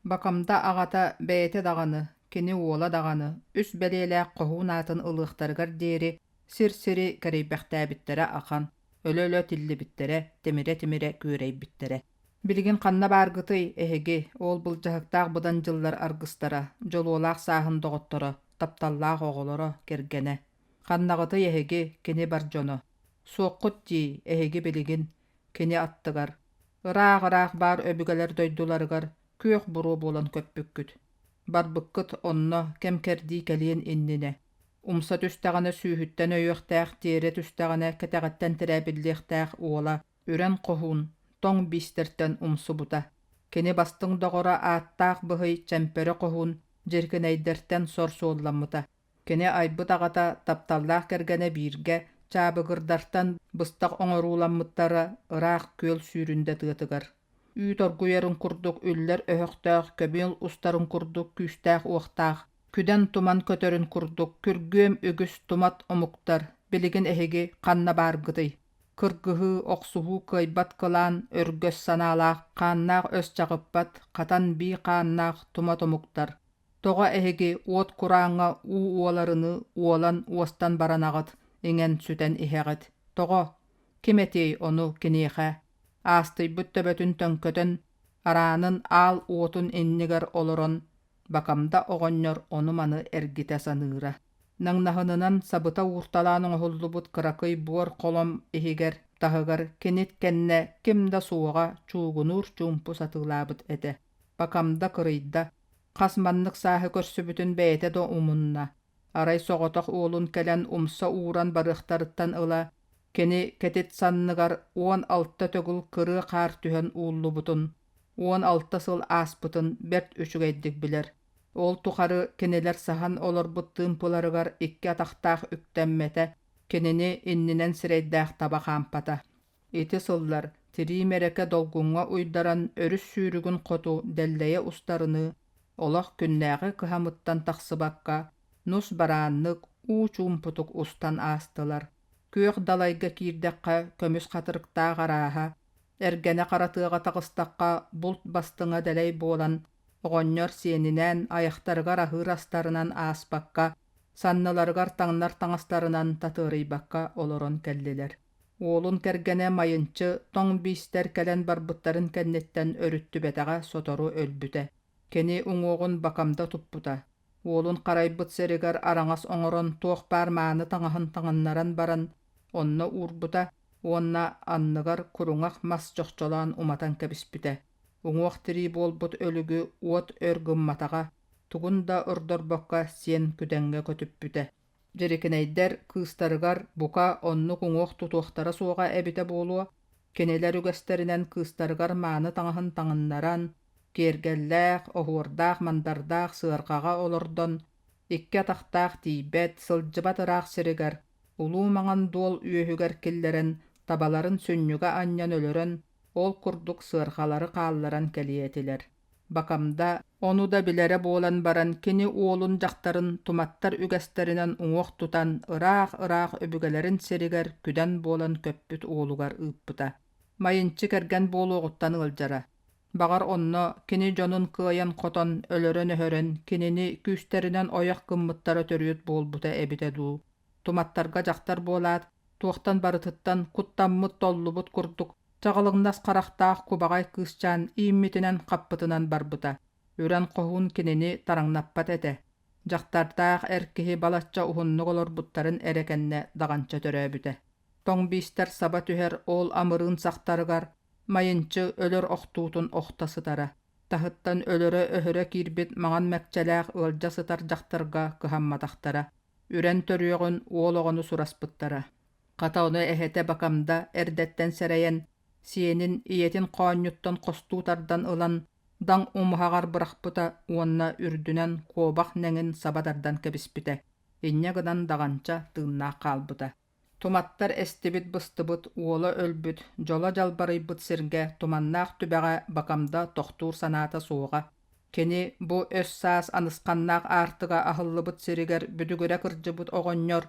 Бакамда аҕата бэйэтэ даҕаны, кини уола даҕаны үс бэлиэлээх хоһуун аатын ылыахтарыгар диэри сир-сири кэрийбэхтээбиттэрэ ахан, өлө-өлө тиллибиттэрэ, тимирэ-тимирэ күөрэйбиттэрэ. Билигин ханна бааргытый, эһиги, ол былдьаһыктаах быдан дьыллар аргыстара, дьолуолаах сааһын доҕотторо, тапталлаах оҕолоро, кэргэнэ? Ханнаҕытый эһиги, кини бар дьоно? Суоххут дии, эһиги билигин, кини аттыгар. Ыраах-ыраах баар өбүгэлэр дойдуларыгар күөх буруо буолан көппүккүт. Барбыккыт онно кэм-кэрдии кэлиэн иннинэ. Умса түстэҕинэ сүүһүттэн өйүөхтээх, тиэрэ түстэҕинэ кэтэҕиттэн тирээбиллиэхтээх уола Үрэн Хоһуун тоҥ биистэртэн умсубута. Кини бастыҥ доҕоро ааттаах быһый Чэмпэрэ Хоһуун дьиркинэйдэртэн сор суолламмыта. Кини айбыт аҕата, тапталлаах кэргэнэ бииргэ Чаабыгырдартан быстах оҥорууламмыттара ыраах күөл сүүрүндэ тыатыгар. Үүт оргуйарын курдук үллэр өһөхтөөх, көмүөл устарын курдук күүстээх-уохтаах, күдэн-туман көтөрүн курдук күргүөм үгүс тумат омуктар билигин эһиги ханна бааргытый? Кыргыһыы, охсуһуу кыайбат кылаан, өргөс санаалаах, хааннаах өс чаҕыппат, хатан бии хааннаах тумат омуктар Тоҕо эһиги уот курааҥҥа уу уоларыныы уолан уостан баранаҕыт, иҥэн-сүтэн иһэҕит? Тоҕо? Ким этиэй ону киниэхэ? Аастыйбыт төбөтүн төҥкөтөн, араанын аал уотун иннигэр олорон, Бакамда оҕонньор ону-маны эргитэ саныыра. Наҥнаһынынан сабыта уурталаан оҥоһуллубут кыракый буор холом иһигэр, таһыгар кинит кэннэ ким да суоҕа чуугунуур чуумпу сатыылаабыт этэ. Бакамда кырыйда, Хас маннык сааһы көрсүбүтүн бэйэтэ да умунна. Арай соҕотох уолун кэлэн умса ууран барыахтарыттан ыла, кини кэтит санныгар 16 төгүл кырыа хаар түһэн ууллубутун, 16 сыл ааспытын бэрт үчүгэйдик билэр. Ол тухары кинилэр саһан олорбут тыымпыларыгар икки атахтаах үктэммэтэ, кинини иннинэн сирэйдээх таба хаампата. Ити сыллар тирии мэрэкэ долгуҥҥа уйдаран өрүс сүүрүгүн хоту дэллэйэ устарыныы, олох күннээҕи кыһамыттан тахсыбакка, нус барааннык, уу чуумпутук устан аастылар. Күөх далайга киирдэххэ көмүс хатырыктаах арааһа, эргэнэ хара тыаҕа таҕыстахха булт бастыҥа дэлэй буолан, оҕонньор сиэнинээн айахтарыгар аһыыр астарынан ааспакка, санныларыгар таҥнар таҥастарынан татыарыйбакка олорон кэллилэр. Уолун кэргэнэ Майынчы тоҥ биистэр кэлэн барбыттарын кэнниттэн өрүттүбэтэҕэ сотору өлбүтэ. Кини уҥуоҕун Бакамда туппута. Уолун харайбыт сиригэр араҥас оҥорон туох баар мааны таҥаһын таҥыннаран баран онно уурбута уонна анныгар куруҥах мас чохчолоон уматан кэбиспитэ. Уҥуох-тирии буолбут өлүгү уот өр гымматаҕа, тугун да ордорбокко сиэн күдэҥҥэ көтүппүтэ. Дьирикинэйдэр кыыстарыгар бука оннук уҥуох тутуохтара суоҕа эбитэ буолуо, кинилэр үгэстэринэн кыыстарыгар мааны таҥаһын таҥыннаран, киэргэллээх, оһуордаах-мандардаах сыарҕаҕа олордон, икки атахтаах тиийбэт, сылдьыбат ыраах сиригэр, улуу маҥан дуол үөһүгэр киллэрэн, табаларын сүнньүгэ анньан өлөрөн, ол курдук сыарҕалары хаалларан кэлиэ этилэр. Бакамда ону да билэрэ буолан баран кини уолун дьахтарын туматтар үгэстэринэн уҥуох тутан ыраах-ыраах өбүгэлэрин сиригэр күдэн буолан көппүт уолугар ыыппыта. Майынчы кэргэн буолуоҕуттан ыалдьара. Баҕар онно кини дьонун кыайан-хотон, өлөрөн-өһөрөн кинини күүстэринэн ойох гыммыттара төрүөт буолбута эбитэ дуу. Туматтарга дьахтар буолаат, туохтан барытыттан куттаммыт-толлубут курдук чаҕылыҥнас харахтаах кубаҕай кыысчаан ииммитинэн-хаппытынан барбыта. Үрэн хоһуун кинини тараҥнаппат этэ. Дьахтардаах эр киһи балачча уһуннук олорбуттарын эрэ кэннэ даҕанча төрөөбүтэ. Тоҥ биистэр саба түһэр ол амырыын сахтарыгар Майынчы өлөр охтуутун охто сытара. Таһыттан өлөрө-өһөрө киирбит маҥан мэкчэлээх ыалдьа сытар дьахтарга кыһамматахтара. Үрэн төрүөҕүн уол оҕону сураспыттара. Хата ону эһэтэ Бакамда эрдэттэн сэрэйэн, сиэнин ийэтин хоонньуттан хостуу тардан ылан, даҥ умуһаҕар бырахпыта уонна үрдүнэн куобах нэҥин саба тардан кэбиспитэ. Инньэ гынан даҕанча тыыннаах хаалбыта. Туматтар эстибит-быстыбыт, уола өлбүт, дьоло дьалбарыйбыт сиргэ туманнаах түбэҕэ Бакамда тохтуур санаата суоҕа. Кини бу өс-саас анысханнаах аартыга аһыллыбыт сиригэр бүдүгүрэ кырдьыбыт оҕонньор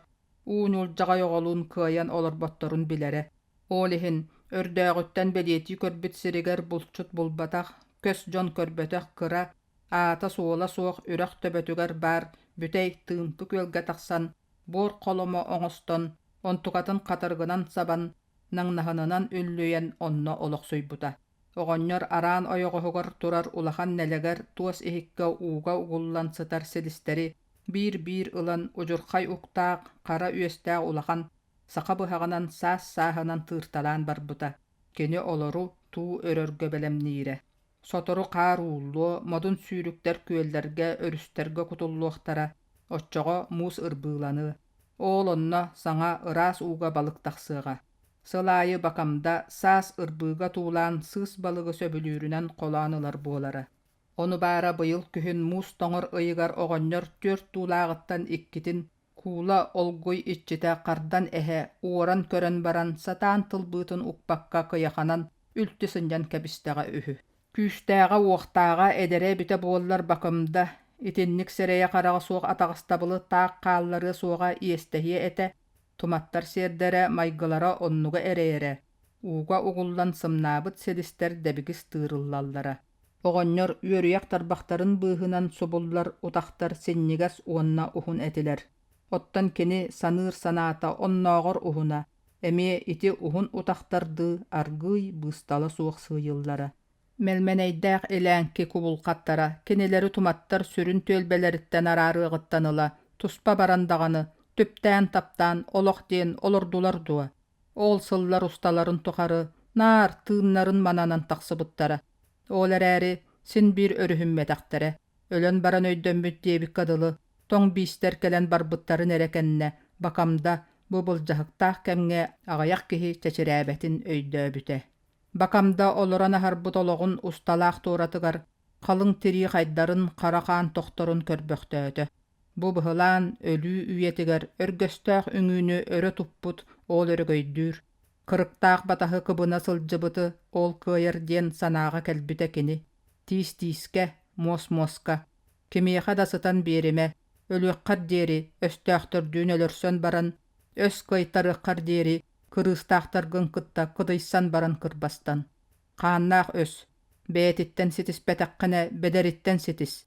уу ньулдьаҕай оҕолуун кыайан олорботторун билэрэ. Ол иһин өрдөөҕүттэн бэлиэтии көрбүт сиригэр булчут булбатах, көс дьон көрбөтөх кыра, аата-суола суох үрэх төбөтүгэр баар бүтэй тыымпы күөлгэ тахсан буор холомо оҥостон, онтукатын хатырыгынан сабан, наҥнаһынынан үллүйэн онно олохсуйбута. Оҕонньор араан ойоҕоһугар турар улахан нэлэгэр туос иһиккэ ууга угуллан сытар силистэри биир-биир ылан удьурхай уктаах, хара үөстээх улахан саха быһаҕынан саас-сааһынан тыырталаан барбыта. Кини олору туу өрөргө бэлэмниирэ. Сотору хаар ууллуо, модун сүүрүктэр күөллэргэ, өрүстэргэ кутуллуохтара, оччоҕо муус ырбыыланыа. Ол онно саҥа ыраас ууга балык тахсыаҕа. Сыл аайы Бакамда саас ырбыыга туулаан сыыс балыгы сөбүлүүрүнэн холоон ылар буолара. Ону баара быйыл күһүн муус тоҥор ыйыгар оҕонньор түөрт туулааҕыттан иккитин Куула олгуй иччитэ хардан эһэ уоран көрөн баран сатаан тылбыытын укпакка кыйаханан үлтү сынньан кэбистэҕэ үһү. Күүстээҕэ-уохтааҕа эдэрэ эбитэ буоллар Бакымда итинник сирэйэ-хараҕа суох атаҕастабылы таах хаалларыа суоҕа иэстэһиэ этэ, туматтар сиэрдэрэ, майгылара оннуга эрэйэрэ, ууга угуллан сымнаабыт силистэр дэбигис тыырыллаллара. Оҕонньор үөрүйэх тарбахтарын быыһынан субуллар утахтар синньигэс уонна уһун этилэр. Оттон кини саныыр санаата оннооҕор уһуна, эмиэ ити уһун утахтардыы аргыый быыстала суох сыыйыллара. Мэлмэнэйдээх илээҥки кубулхаттара кинилэри туматтар сүрүн түөлбэлэриттэн араарыаҕыттан ыла туспа баран даҕаны түптээн-таптаан олох диэн олордулар дуо? Ол сыллар усталарын тухары наар тыыннарын мананан тахсыбыттара. Ол эрээри син биир өрүһүммэтэхтэрэ. Өлөн баран өйдөммүт диэбиккэ дылы, тоҥ биистэр кэлэн барбыттарын эрэ кэннэ Бакамда бу былдьаһыктаах кэмҥэ аҕыйах киһи чэчирээбэтин өйдөөбүтэ. Бакамда олорон аһарбыт олоҕун усталаах туоратыгар халыҥ тирии хайдарын, хара хаан тохторун көрбөхтөөтө. Бу быһылаан өлүү үйэтигэр өргөстөөх үҥүүнү өрө туппут ол өрөгөйдүүр, кырыктаах батаһы кыбына сылдьыбыты ол кыайар диэн санааҕа кэлбитэ кини. Тиис тиискэ, муос муоска. Кимиэхэ да сытан биэримэ, өлүөххэр диэри өстөөхтөрдүүн өлөрсөн баран, өс кыайтарыаххар диэри кырыыстаахтаргын кытта кыдыйсан баран кырбастан. Хааннаах өс, бэйэтиттэн ситиспэтэххинэ бэдэриттэн ситис.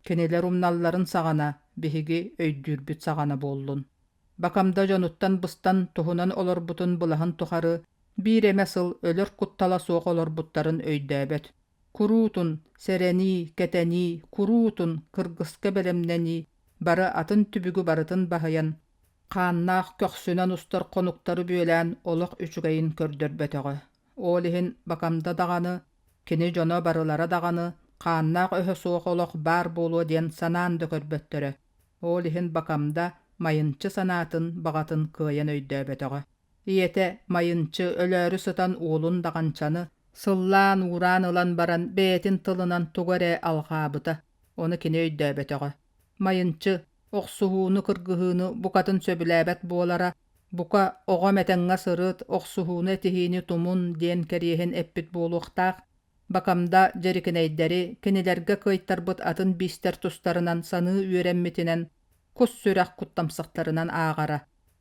Кинилэр умналларын саҕана биһиги өйдүүрбүт саҕана буоллун. Бакамда дьонуттан быстан туһунан олорбутун былаһын тухары биир эмэ сыл өлөр куттала суох олорбуттарын өйдөөбөт. Куруутун сэрэнии, кэтэнии, куруутун кыргыска бэлэмнэнии. Бары атын түбүгү барытын баһыйан, хааннаах көхсүнэн устар хонуктары бүөлээн олох үчүгэйин көрдөрбөтөҕө. Ол иһин Бакамда даҕаны, кини дьоно барылара даҕаны хааннаах өһө суох олох баар буолуо диэн санаан да көрбөттөрө. Ол иһин Бакамда Майынчы санаатын, баҕатын кыайан өйдөөбөтөҕө. Ийэтэ Майынчы өлөөрү сытан уолун Даҕанчаны сыллаан-уураан ылан баран бэйэтин тылынан тугу эрэ алҕаабыта, ону кини өйдөөбөтөҕө. Майынчы охсуһууну-кыргыһыыны букатын сөбүлээбэт буолара, бука, оҕом этэҥҥэ сырыт, охсуһууну-этиһиини тумун диэн кэриэһин эппит буолуохтаах. Бакамда дьэрикинэйдэри, кинилэргэ кыайтарбыт атын биистэр тустарынан саныы үөрэммитинэн, кус сүрэх куттамсахтарынан ааҕара.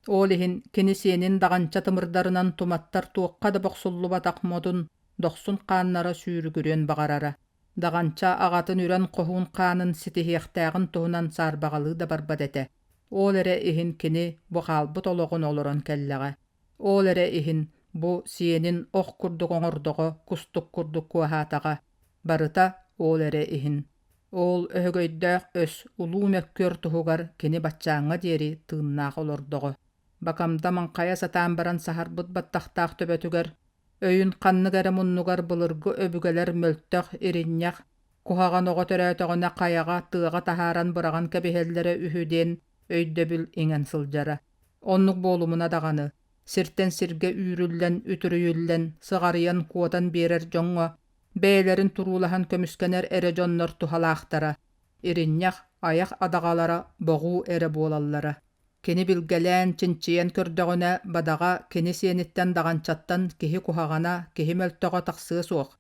Ол иһин кини сиэнин даҕанча тымырдарынан туматтар туохха да бохсуллубатах модун, дохсун хааннара сүүрүгүрүөн баҕарара. Даҕанча аҕатын үрэн хоһуун хаанын ситиһиэхтээҕин туһунан саарбаҕалыы да барбат этэ. Ол эрэ иһин кини бу хаалбыт олоҕун олорон кэллэҕэ. Ол эрэ иһин бу сиэнин ох курдук оҥордоҕо, кустук курдук куоһаатаҕа. Барыта ол эрэ иһин. Ол өһөгөйдөөх өс улуу мөккүөр туһугар кини баччааҥҥа диэри тыыннаах олордоҕо. Бакамда маҥхайа сатаан баран саһарбыт баттахтаах төбөтүгэр өйүн ханнык эрэ муннугар былыргы өбүгэлэр мөлтөх, иринньэх, куһаҕан оҕо төрөөтөҕүнэ хайаҕа, тыаҕа таһааран быраҕан кэбиһэллэрэ үһү диэн өйдөбүл иҥэн сылдьара. Оннук буолумуна даҕаны, сиртэн сиргэ үүрүллэн, үтүрүйүллэн, сыҕарыйан куотан биэрэр дьоҥҥо бэйэлэрин туруулаһан көмүскэнэр эрэ дьоннор туһалаахтара, иринньэх, айах адаҕалара боҕуу эрэ буолаллара. Кини билгэлээн, чинчийэн көрдөҕүнэ, бадаҕа кини сиэниттэн даҕанчаттан киһи куһаҕана, киһи мөлтөҕө тахсыа суох.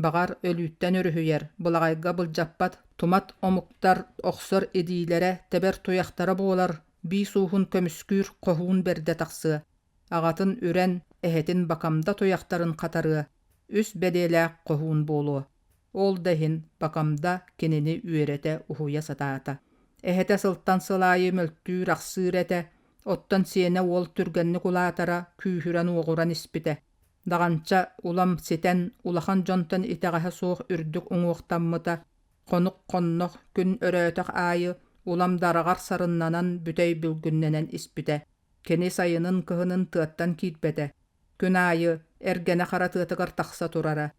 Баҕар, өлүүттэн өрүһүйэр, былаҕайга былдьаппат тумат омуктар охсор илиилэрэ, тэбэр туйахтара буолар, биис ууһун көмүскүүр хоһуун бэрдэ тахсыа. Аҕатын үрэн, эһэтин Бакамда туйахтарын хатарыа, үс бэлиэлээх хоһуун буолуо. Ол да иһин Бакамда кинини үөрэтэ, уһуйа сатаата. Эһэтэ сылтан сыл аайы мөлтүүр-ахсыыр этэ, оттон сиэнэ уол түргэнник улаатара, күүһүрэн-уоҕуран испитэ. Даҕанча улам ситэн, улахан дьонтон итэҕэһэ суох үрдүк уҥуохтаммыта, хонук-хоннох, күн өрөөтөх аайы улам дараҕар сарыннанан бүтэй бүлгүннэнэн испитэ. Кини сайынын кыһынын тыаттан киирбэтэ. Күн аайы эргэнэ хара тыатыгар тахса турара.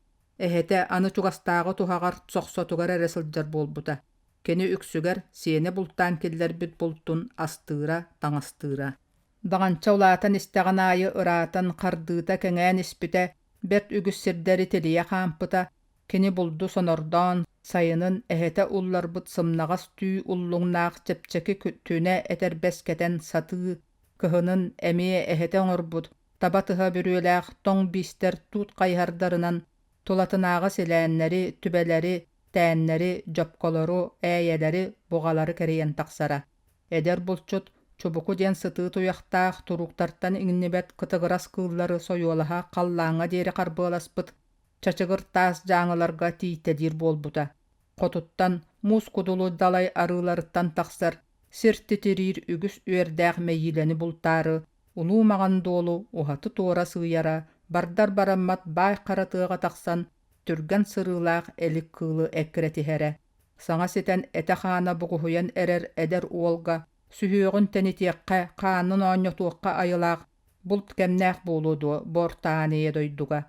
Эһэтэ аны чугастааҕы туһаҕар сохсотугар эрэ сылдьар буолбута. Кини үксүгэр сиэнэ бултаан киллэрбит бултун астыыра, таҥастыыра. Даҕанча улаатан истэҕин аайы ыраатан, хардыыта кэҥээн испитэ, бэрт үгүс сирдэри тилийэ хаампыта. Кини булду сонордоон, сайынын эһэтэ улларбыт сымнаҕас түү уллуҥнаах чэпчэки түнэ этэрбэс кэтэн сатыы, кыһынын эмиэ эһэтэ оҥорбут таба тыһа бүрүөлээх тоҥ биистэр туут хайыһардарынан тулатынааҕы силээннэри, түбэлэри, тээннэри, дьопколору, ээйэлэри, буҕалары кэрийэн тахсара. Эдэр булчут чубуку диэн сытыы туйахтаах турууктартан иҥнибэт кытыгырас кыыллары сойуолаһа халлааҥҥа диэри харбыаласпыт чачыгыр таас дьааҥыларга тиийтэлиир буолбута. Хотуттан муус кудулу далай арыыларыттан тахсар сир титириир үгүс үөрдээх мэйиилэни бултаары улуу маҕан дуолу уһаты-туора сыыйара, бардар бараммат баай хара тыаҕа тахсан түргэн сырыылаах элик кыылы эккирэтиһэрэ. Саҥа ситэн этэ-хаана бугуһуйан эрэр эдэр уолга сүһүөҕүн тэнитиэххэ, хаанын оонньотуохха айылаах булт кэмнээх буолуо дуо бу Орто Аан Ийэ дойдуга.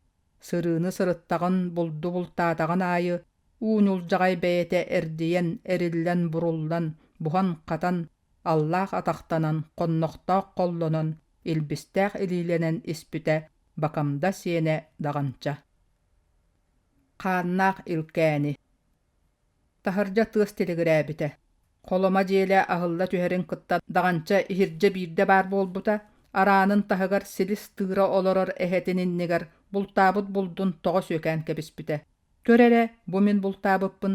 Сырыыны сырыттаҕын, булду бултаатаҕын аайы уу ньулдьаҕай бэйэтэ эрдийэн, эриллэн, буруллан, буһан-хатан, аллаах атахтанан, хоннохтоох холлонон, илбистээх илиилэнэн испитэ Бакамда сиэнэ Даҕанча. Хааннаах Илкээни Таһырдьа тыас тилигирээбитэ. Холомо дьиэлэ аһылла түһэрин кытта Даҕанча иһирдьэ биирдэ баар буолбута, араанын таһыгар силис тыыра олорор эһэтин иннигэр бултаабыт булдун тоҕо сүөкээн кэбиспитэ. Көр эрэ, бу мин бултаабыппын.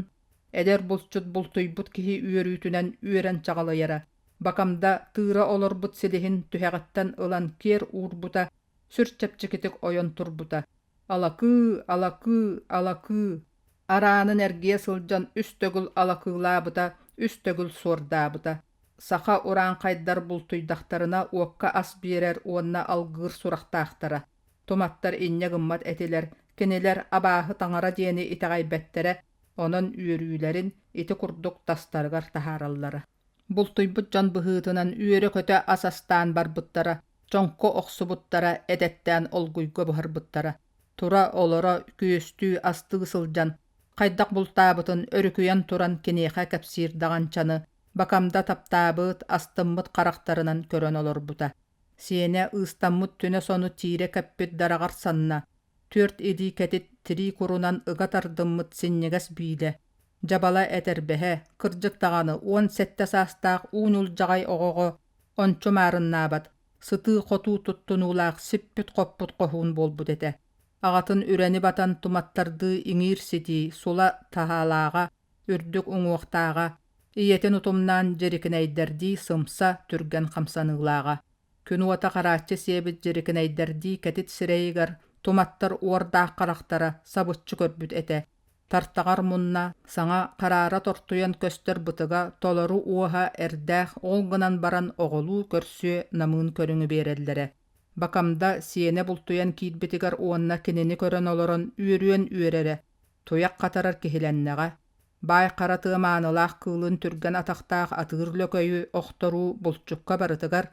Эдэр булчут бултуйбут киһи үөрүүтүнэн үөрэн чаҕылыйара. Бакамда тыыра олорбут силиһин түһэҕиттэн ылан киэр уурбута, сүр чэпчэкитик ойон турбута. Алакыы, алакыы, алакыы Араанын эргийэ сылдьан үс төгүл алакыылаабыта, үс төгүл суордаабыта. Саха урааҥхайдар бултуйдахтарына уокка ас биэрэр уонна алгыыр сурахтаахтара. Туматтар инньэ гыммат этилэр, кинилэр абааһы таҥара диэни итэҕэйбэттэрэ, онон үөрүүлэрин ити курдук тастарыгар таһаараллара. Бултуйбут дьон быһыытынан үөрэ-көтө ас астаан барбыттара, чоҥку охсубуттара, эдэттээн олгуйга буһарбыттара. Тура-олоро күөстүү астыы сылдьан, хайдах бултаабытын өрүкүйэн туран киниэхэ кэпсиир даҕанчаны Бакамда таптаабыт, астыммыт харахтарынан көрөн олорбута. Сиэнэ ыыстаммыт түнэ сону тиирэ кэппит дараҕар санна, түөрт илии кэтит тирии курунан ыга тардыммыт синньигэс биилэ, дьабала этэрбэһэ, кырдьык даҕаны 17 саастаах уу ньулдьаҕай оҕоҕо ончу маарыннаабат, сытыы-хотуу туттунуулаах сиппит-хоппут хоһуун буолбут этэ. Аҕатын үрэни батан туматтардыы иҥиир ситии, сула таһаалааҕа, үрдүк уҥуохтааҕа, ийэтин утумнаан дьирикинэйдэрдии сымса, түргэн хамсаныылааҕа. Күн уота харааччы сиэбит дьирикинэйдэрдии кэтит сирэйигэр туматтар уордаах харахтара сабыччы көрбүт этэ. Тартаҕар мунна саҥа хараара тортуйан көстөр бытыга толору уоһа эрдээх ол гынан баран оҕолуу көрсүө намыын көрүҥү биэрэллэрэ. Бакамда сиэнэ бултуйан киирбитигэр уонна кинини көрөн олорон үөрүөн үөрэрэ, туйах хатарар киһилэннэҕэ. Баай хара тыа маанылаах кыылын түргэн атахтаах атыыр лөкөйү охторуу булчукка барытыгар,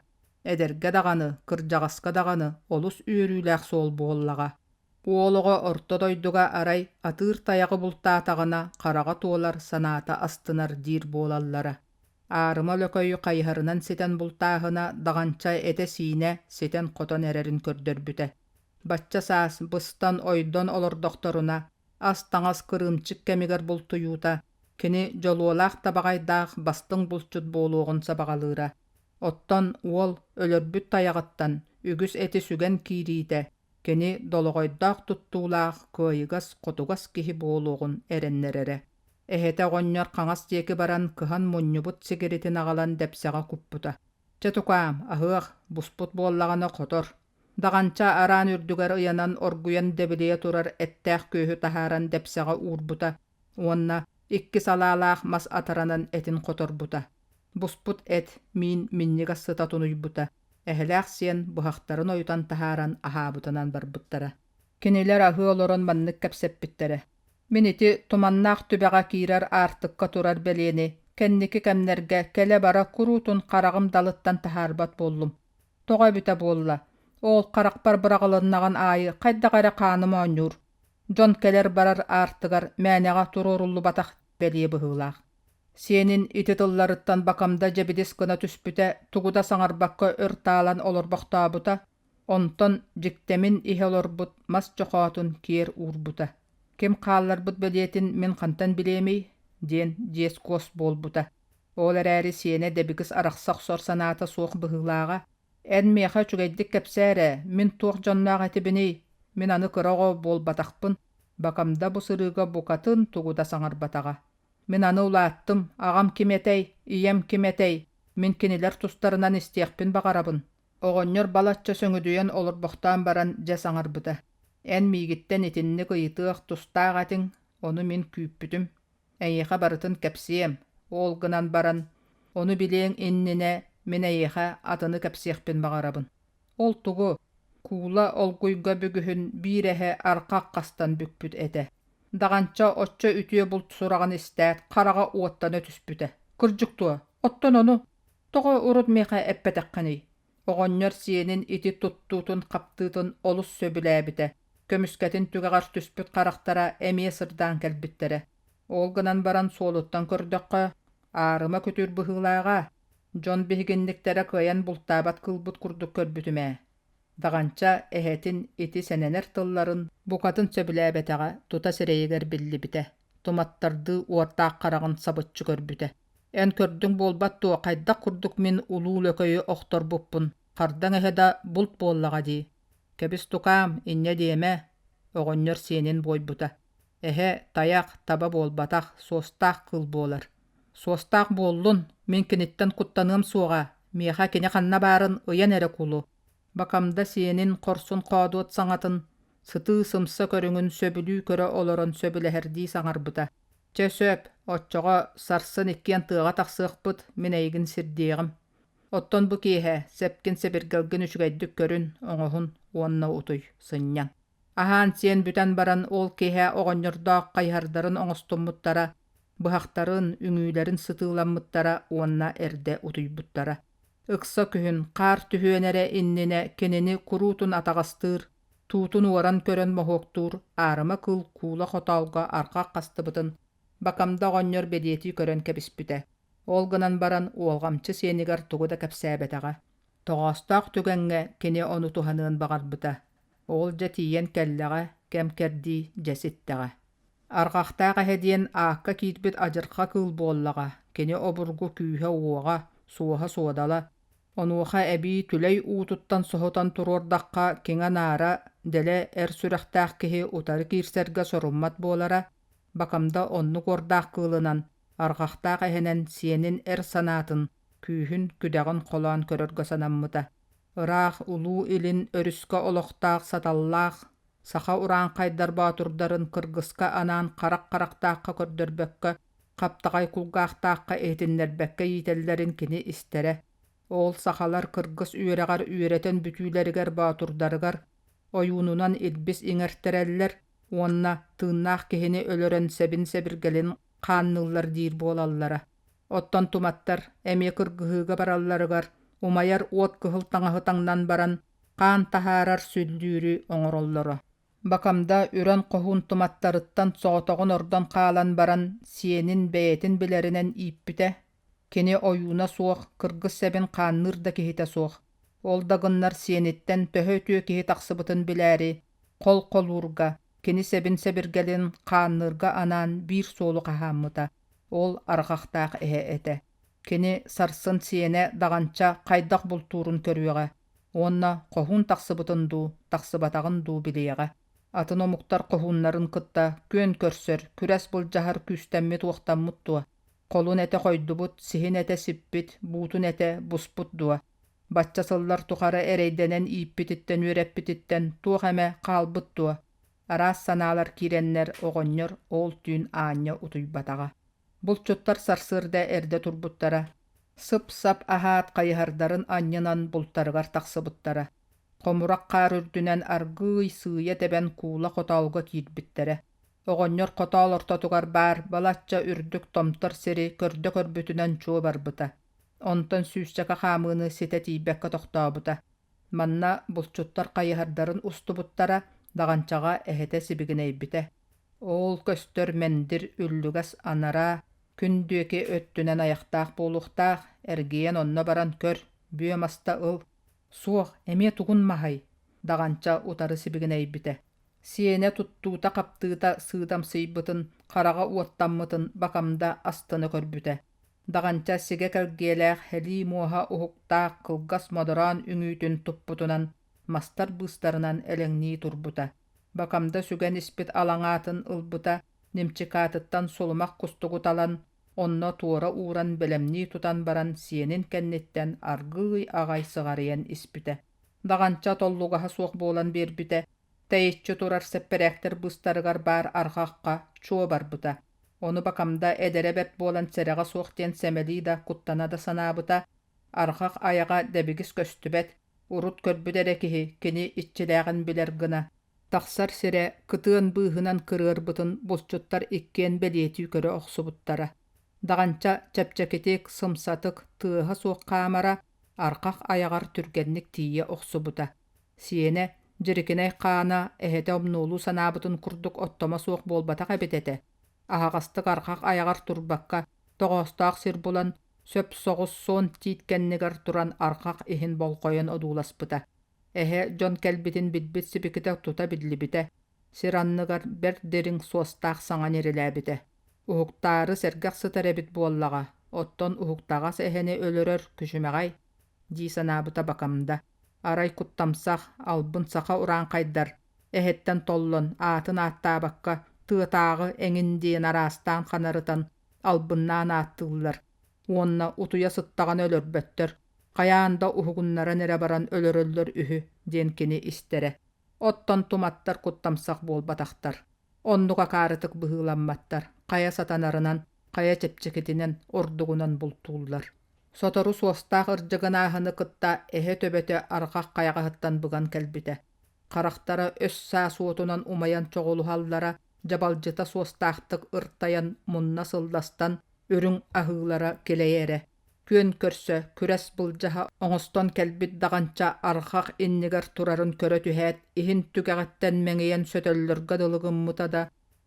эдэргэ даҕаны, кырдьаҕаска даҕаны олус үөрүүлээх суол буоллаҕа. Уол оҕо орто дойдуга арай атыыр тайаҕы бултаатаҕына хараҕа туолар, санаата астынар диир буолаллара. Аарыма лөкөйү хайыһарынан ситэн бултааһына даҕанча этэ-сиинэ ситэн-хотон эрэрин көрдөрбүтэ. Бачча саас быстан-ойдон олордохторуна, ас-таҥас кырыымчык кэмигэр бултуйуута кини дьолуолаах табаҕайдаах бастыҥ булчут буолуоҕун сабаҕалыыра. Оттон уол өлөрбүт тайаҕыттан үгүс эти сүгэн киириитэ кини долоҕойдоох туттуулаах кыайыгас-хотугас киһи буолуоҕун эрэннэрэрэ. Эһэтэ оҕонньор хаҥас диэки баран кыһан мунньубут сигиритин аҕалан дэпсэҕэ куппута. Чэ тукаам, аһыах, буспут буоллаҕына хотор. Даҕанча араан үрдүгэр ыйанан оргуйан дэбилийэ турар эттээх күөһү таһааран дэпсэҕэ уурбута уонна икки салаалаах мас атаранан этин хоторбута. Буспут эт, миин минньигэс сыта тунуйбута. Эһэлээх сиэн быһахтарын ойутан таһааран аһаабытынан барбыттара. Кинилэр аһыы олорон маннык кэпсэппиттэрэ. Мин ити туманнаах түбэҕэ киирэр аартыкка турар бэлиэни кэнники кэмнэргэ кэлэ-бара куруутун хараҕым далыттан таһаарбат буоллум. Тоҕо эбитэ буолла, ол харахпар быраҕылыннаҕын аайы хайдах эрэ хааным оонньуур. Дьон кэлэр-барар аартыгар мээнэҕэ туруоруллубатах бэлиэ быһыылаах. Сиэнин ити тылларыттан Бакамда дьэбидис гына түспүтэ, тугу да саҥарбакка өр таалан олорбохтообута, онтон дьиктэмин иһэ олорбут мас чохоотун киэр уурбута. «Ким хаалларбыт бэлиэтин мин хантан билиэмий?» диэн дьиэс-куос буолбута. Ол эрээри сиэнэ дэбигис арахса охсор санаата суох быһыылааҕа. «Эн миэхэ үчүгэйдик кэпсээ эрэ, мин туох дьонноох этибиний? Мин аны кыра оҕо буолбатахпын». Бакамда бу сырыыга букатын тугу да саҥарбатаҕа. «Мин аны улааттым, аҕам ким этэй, ийэм ким этэй? Мин кинилэр тустарынан истиэхпин баҕарабын». Оҕонньор балачча сөҥүдүйэн олорбохтоон баран дьэ саҥарбыта: «Эн миигиттэн итинник ыйытыах тустаах этиҥ, ону мин күүппүтүм. Эйиэхэ барытын кэпсиэм, ол гынан баран, ону билиэҥ иннинэ мин эйиэхэ атыны кэпсиэхпин баҕарабын. Ол тугу? Куула олгуйга бүгүһүн биир эһэ арҕах хастан бүкпүт этэ. Даҕанча оччо үтүө булт сураҕын истээт, хараҕа уоттана түспүтэ. Кырдьык дуо? Оттон ону тоҕо урут миэхэ эппэтэххиний? Оҕонньор сиэнин ити туттуутун-хаптыытын олус сөбүлээбитэ, көмүскэтин түгэҕэр түспүт харахтара эмиэ сырдаан кэлбиттэрэ. Ол гынан баран суолуттан көрдөххө, аарыма күтүр быһыылааҕа, дьон биһигинниктэрэ кыайан бултаабат кыылбыт курдук көрбүтүм ээ. Даҕанча эһэтин ити сэнэнэр тылларын букатын сөбүлээбэтэҕэ тута сирэйигэр биллибитэ, туматтардыы уордаах хараҕын сабыччы көрбүтэ. Эн көрдүҥ буолбат дуо, хайдах курдук мин улуу лөкөйү охторбуппун, хардаҥ эһэ да булт буоллаҕа дии. Кэбис тукаам, инньэ диэмэ, оҕонньор сиэнин буойбута. Эһэ, тайах, таба буолбатах, суостаах кыыл буолар. Суостаах буоллун, мин киниттэн куттаныам суоҕа, миэхэ кини ханна баарын ыйан эрэ кулу. Бакамда сиэнин хорсун хоодуот саҥатын, сытыы сымса көрүҥүн сөбүлүү көрө олорон сөбүлэһэрдии саҥарбыта. Чэ сөп, оччоҕо сарсын иккиэн тыаҕа тахсыахпыт, мин эйигин сирдиэҕим. Оттон бу киэһэ сэпкин-сэбиргэлгин үчүгэйдик көрүн, оҥоһун уонна утуй, сынньан. Аһаан-сиэн бүтэн баран ол киэһэ оҕонньордоох хайыһардарын оҥостуммуттара. Быһахтарын, үҥүүлэрин сытыыламмыттара уонна эрдэ утуйбуттара. Ыкса күһүн, хаар түһүөн эрэ иннинэ кинини куруутун атаҕастыыр, туутун уоран көрөн моһуоктуур аарыма кыыл куула хотоолго арҕах хастыбытын Бакамда оҕонньор бэлиэтии көрөн кэбиспитэ. Ол гынан баран уолҕамчы сиэнигэр тугу да кэпсээбэтэҕэ. Тоҕоостоох түгэҥҥэ кини ону туһаныан баҕарбыта. Ол дьэ тиийэн кэллэҕэ, кэм-кэрдии дьэ ситтэҕэ. Арҕахтаах эһэ диэн аакка киирбит адьырҕа кыыл буоллаҕа, кини обургу күүһэ-уоҕа, суоһа-суодала, онуоха эбии түлэй уутуттан соһутан туруордахха киҥэ-наара, дэлэ эр сүрэхтээх киһи утары киирсэргэ соруммат буолара, Бакамда оннук уордаах кыылынан, арҕахтаах эһэнэн сиэнин эр санаатын, күүһүн, күдэҕин холоон көрөргө санаммыта. Ыраах Улуу Илин өрүскэ олохтоох саталлаах саха урааҥхайдар боотурдарын кыргыска анаан харах харахтаахха көрдөрбөккө, хаптаҕай кулгаахтаахха иһитиннэрбэккэ иитэллэрин кини истэрэ. Ол сахалар кыргыс үөрэҕэр үөрэтэн бүтүүлэригэр боотурдарыгар ойуунунан илбис иҥэртэрэллэр уонна тыыннаах киһини өлөрөн сэбин-сэбиргэлин хаанныыллар диир буолаллара. Оттон туматтар эмиэ кыргыһыыга баралларыгар умайар уот кыһыл таҥаһы таҥнан баран хаан таһаарар сүллүүрү оҥороллоро. Бакамда үрэн хоһуун туматтарыттан соҕотоҕун ордон хаалан баран сиэнин бэйэтин билэринэн ииппитэ. Кини ойууна суох, кыргыс сэбин хаанныыр да киһитэ суох. Ол да гыннар сиэниттэн төһө үтүө киһи тахсыбытын билээри, хол холуурга, кини сэбин-сэбиргэлин хаанныырга анаан биир суолу хаһааммыта. Ол арҕахтаах эһэ этэ. Кини сарсын сиэнэ Даҕанча хайдах бултуурун көрүөҕэ уонна хоһуун тахсыбытын дуу, тахсыбатаҕын дуу билиэҕэ. Атын омуктар хоһууннарын кытта күөн көрсөр, күрэс былдьаһар күүстэммит-уохтаммыт дуо? Холун этэ хойдубут, сиһин этэ сиппит, буутун этэ буспут дуо? Бачча сыллар тухары эрэйдэнэн ииппититтэн-үөрэппититтэн туох эмэ хаалбыт дуо? Араас санаалар киирэннэр оҕонньор ол түүн аанньа утуйбатаҕа. Булчуттар сарсыарда эрдэ турбуттара. Сып-сап аһаат хайыһардарын анньынан бултарыгар тахсыбыттара. Хомурах хаар үрдүнэн аргыый сыыйа тэбэн куула хотоолго киирбиттэрэ. Оҕонньор хотоол ортотугар баар балачча үрдүк томтор сири көрдө-көрбүтүнэн чуо барбыта. Онтон сүүсчэкэ хаамыыны ситэ тиийбэккэ тохтообута. Манна булчуттар хайыһардарын устубуттара, Даҕанчаҕа эһэтэ сибигинэйбитэ. Ол көстөр мендир үллүгэс анараа күн диэки өттүнэн айахтаах буолуохтаах, эргийэн онно баран көр, бүө маста ыл. Суох, эмиэ тугун маһай? Даҕанча утары сибигинэйбитэ. Сиэнэ туттуута-хаптыыта сыыдамсыйбытын, хараҕа уоттаммытын Бакамда астына көрбүтэ. Даҕанча сигэ кэлгиэлээх һэлии муоһа уһуктаах кылгас модороон үҥүүтүн туппутунан мастар быыстарынан элэҥнии турбута. Бакамда сүгэн испит алаҥаатын ылбыта, нимчикаатыттан сулумах кустугу талан, онно туора ууран бэлэмнии тутан баран сиэнин кэнниттэн аргыый аҕай сыҕарыйан испитэ. Даҕанча толлугаһа суох буолан биэрбитэ, тэйиччи турар сэппэрээктэр быыстарыгар баар арҕахха чуо барбыта. Ону Бакамда эдэрэ бэрт буолан сэрэҕэ суох диэн сэмэлии да, куттана да санаабыта, арҕах айаҕа дэбигис көстүбэт, урут көрбүт эрэ киһи кини иччилээҕин билэр гына тахсар сирэ кытыан быыһынан кырыарбытын булчуттар иккиэн бэлиэтии көрө охсубуттара. Даҕанча чэпчэкитик, сымсатык, тыаһа суох хаамара арҕах айаҕар түргэнник тиийэ охсубута. Сиэнэ, дьирикинэй хаана эһэтэ омнуолуу санаабытын курдук оттомо суох буолбатах эбит этэ. Аһаҕастык арҕах айаҕар турбакка, тоҕоостоох сир булан, сөп соҕус суон тиит кэннигэр туран арҕах иһин болҕойон одууласпыта. Эһэ дьон кэлбитин билбит сибикитэ тута биллибитэ. Сир анныгар бэрт дириҥ суостаах саҥа ньирилээбитэ. Уһуктаары сэргэх сытар эбит буоллаҕа, оттон уһуктаҕас эһэни өлөрөр күчүмэҕэй дии санаабыта Бакамда. Арай куттамсах, албын саха урааҥхайдар эһэттэн толлон, аатын ааттаабакка, тыатааҕы эҥин диэн араастаан ханарытан, албыннаан ааттыыллар уонна утуйа сыттаҕына өлөрбөттөр, хайаан да уһугуннаран эрэ баран өлөрөллөр үһү диэн кини истэрэ. Оттон туматтар куттамсах буолбатахтар. Оннук акаарытык быһыыламматтар, хайа сатанарынан, хайа чэпчэкитинэн, ордугунан бултууллар. Сотору суостаах ырдьыгынааһыны кытта эһэ төбөтө арҕах хайаҕаһыттан быган кэлбитэ. Харахтара өс-саас уотунан умайан чоҕулуһаллара, Дьабалдьыта суостаахтык ыртайан мунна сылластан үрүҥ аһыылара килэйэрэ. Күөн көрсө, күрэс былдьаһа оҥостон кэлбит даҕанча арҕах иннигэр турарын көрө түһээт, иһин түгэҕиттэн мэҥийэн сөтөллөргө дылы гыммыта да,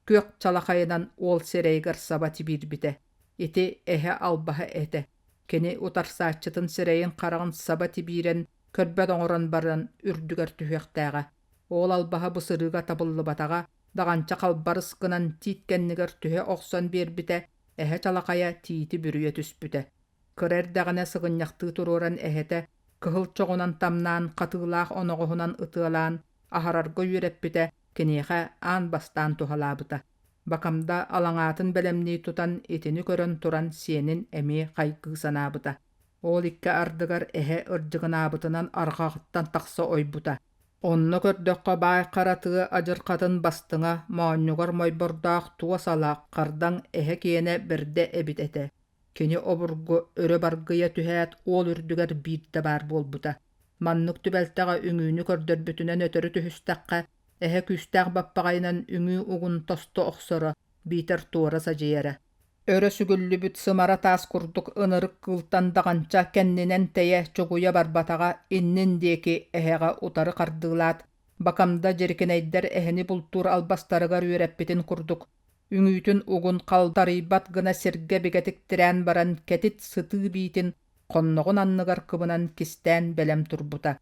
күөх чалахайынан уол сирэйигэр саба тибиирбитэ. Ити эһэ албаһа этэ. Кини утарсааччытын сирэйин-хараҕын саба тибиирэн, көрбөт оҥорон баран үрдүгэр түһүөхтээҕэ. Ол албаһа бу сырыыга табыллыбатаҕа, даҕанча халбарыс гынан тиит кэннигэр түһэ охсон биэрбитэ, эһэ чалахайа тиити бүрүйэ түспүтэ. Кыра эрдэҕинэ сыгынньахтыы туруоран эһэтэ кыһыл чоҕунан тамнаан, хатыылаах оноҕоһунан ытыалаан, аһарарга үөрэппитэ киниэхэ аан бастаан туһалаабыта. Бакамда алаҥаатын бэлэмнии тутан итини көрөн туран сиэнин эмиэ хайгыы санаабыта. Ол икки ардыгар эһэ ырдьыгынаабытынан арҕаҕыттан тахса ойбута. Онно көрдөххө баай хара тыа адьырҕатын бастыҥа, моонньугар мойбордоох туос ала, хардаҥ эһэ киэнэ бэрдэ эбит этэ. Кини обургу өрө баргыйа түһээт уол үрдүгэр биирдэ баар буолбута. Маннык түбэлтэҕэ үҥүүнү көрдөрбүтүнэн өтөрү түһүстэххэ, эһэ күүстээх баппаҕайынан үҥүү угун тосту охсоро, биитэр туора садьыйара. Өрө сүгүллүбүт сымара таас курдук ынырык кыылтан даҕанча кэннинэн тэйэ, чугуйа барбатаҕа, иннин диэки эһэҕэ утары хардыылаат, Бакамда дьирикинэйдэр эһэни бултуур албастарыгар үөрэппитин курдук, үҥүүтүн угун халтарыйбат гына сиргэ бигэтик тирээн баран кэтит сытыы биитин хонноҕун анныгар кыбынан кистээн бэлэм турбута.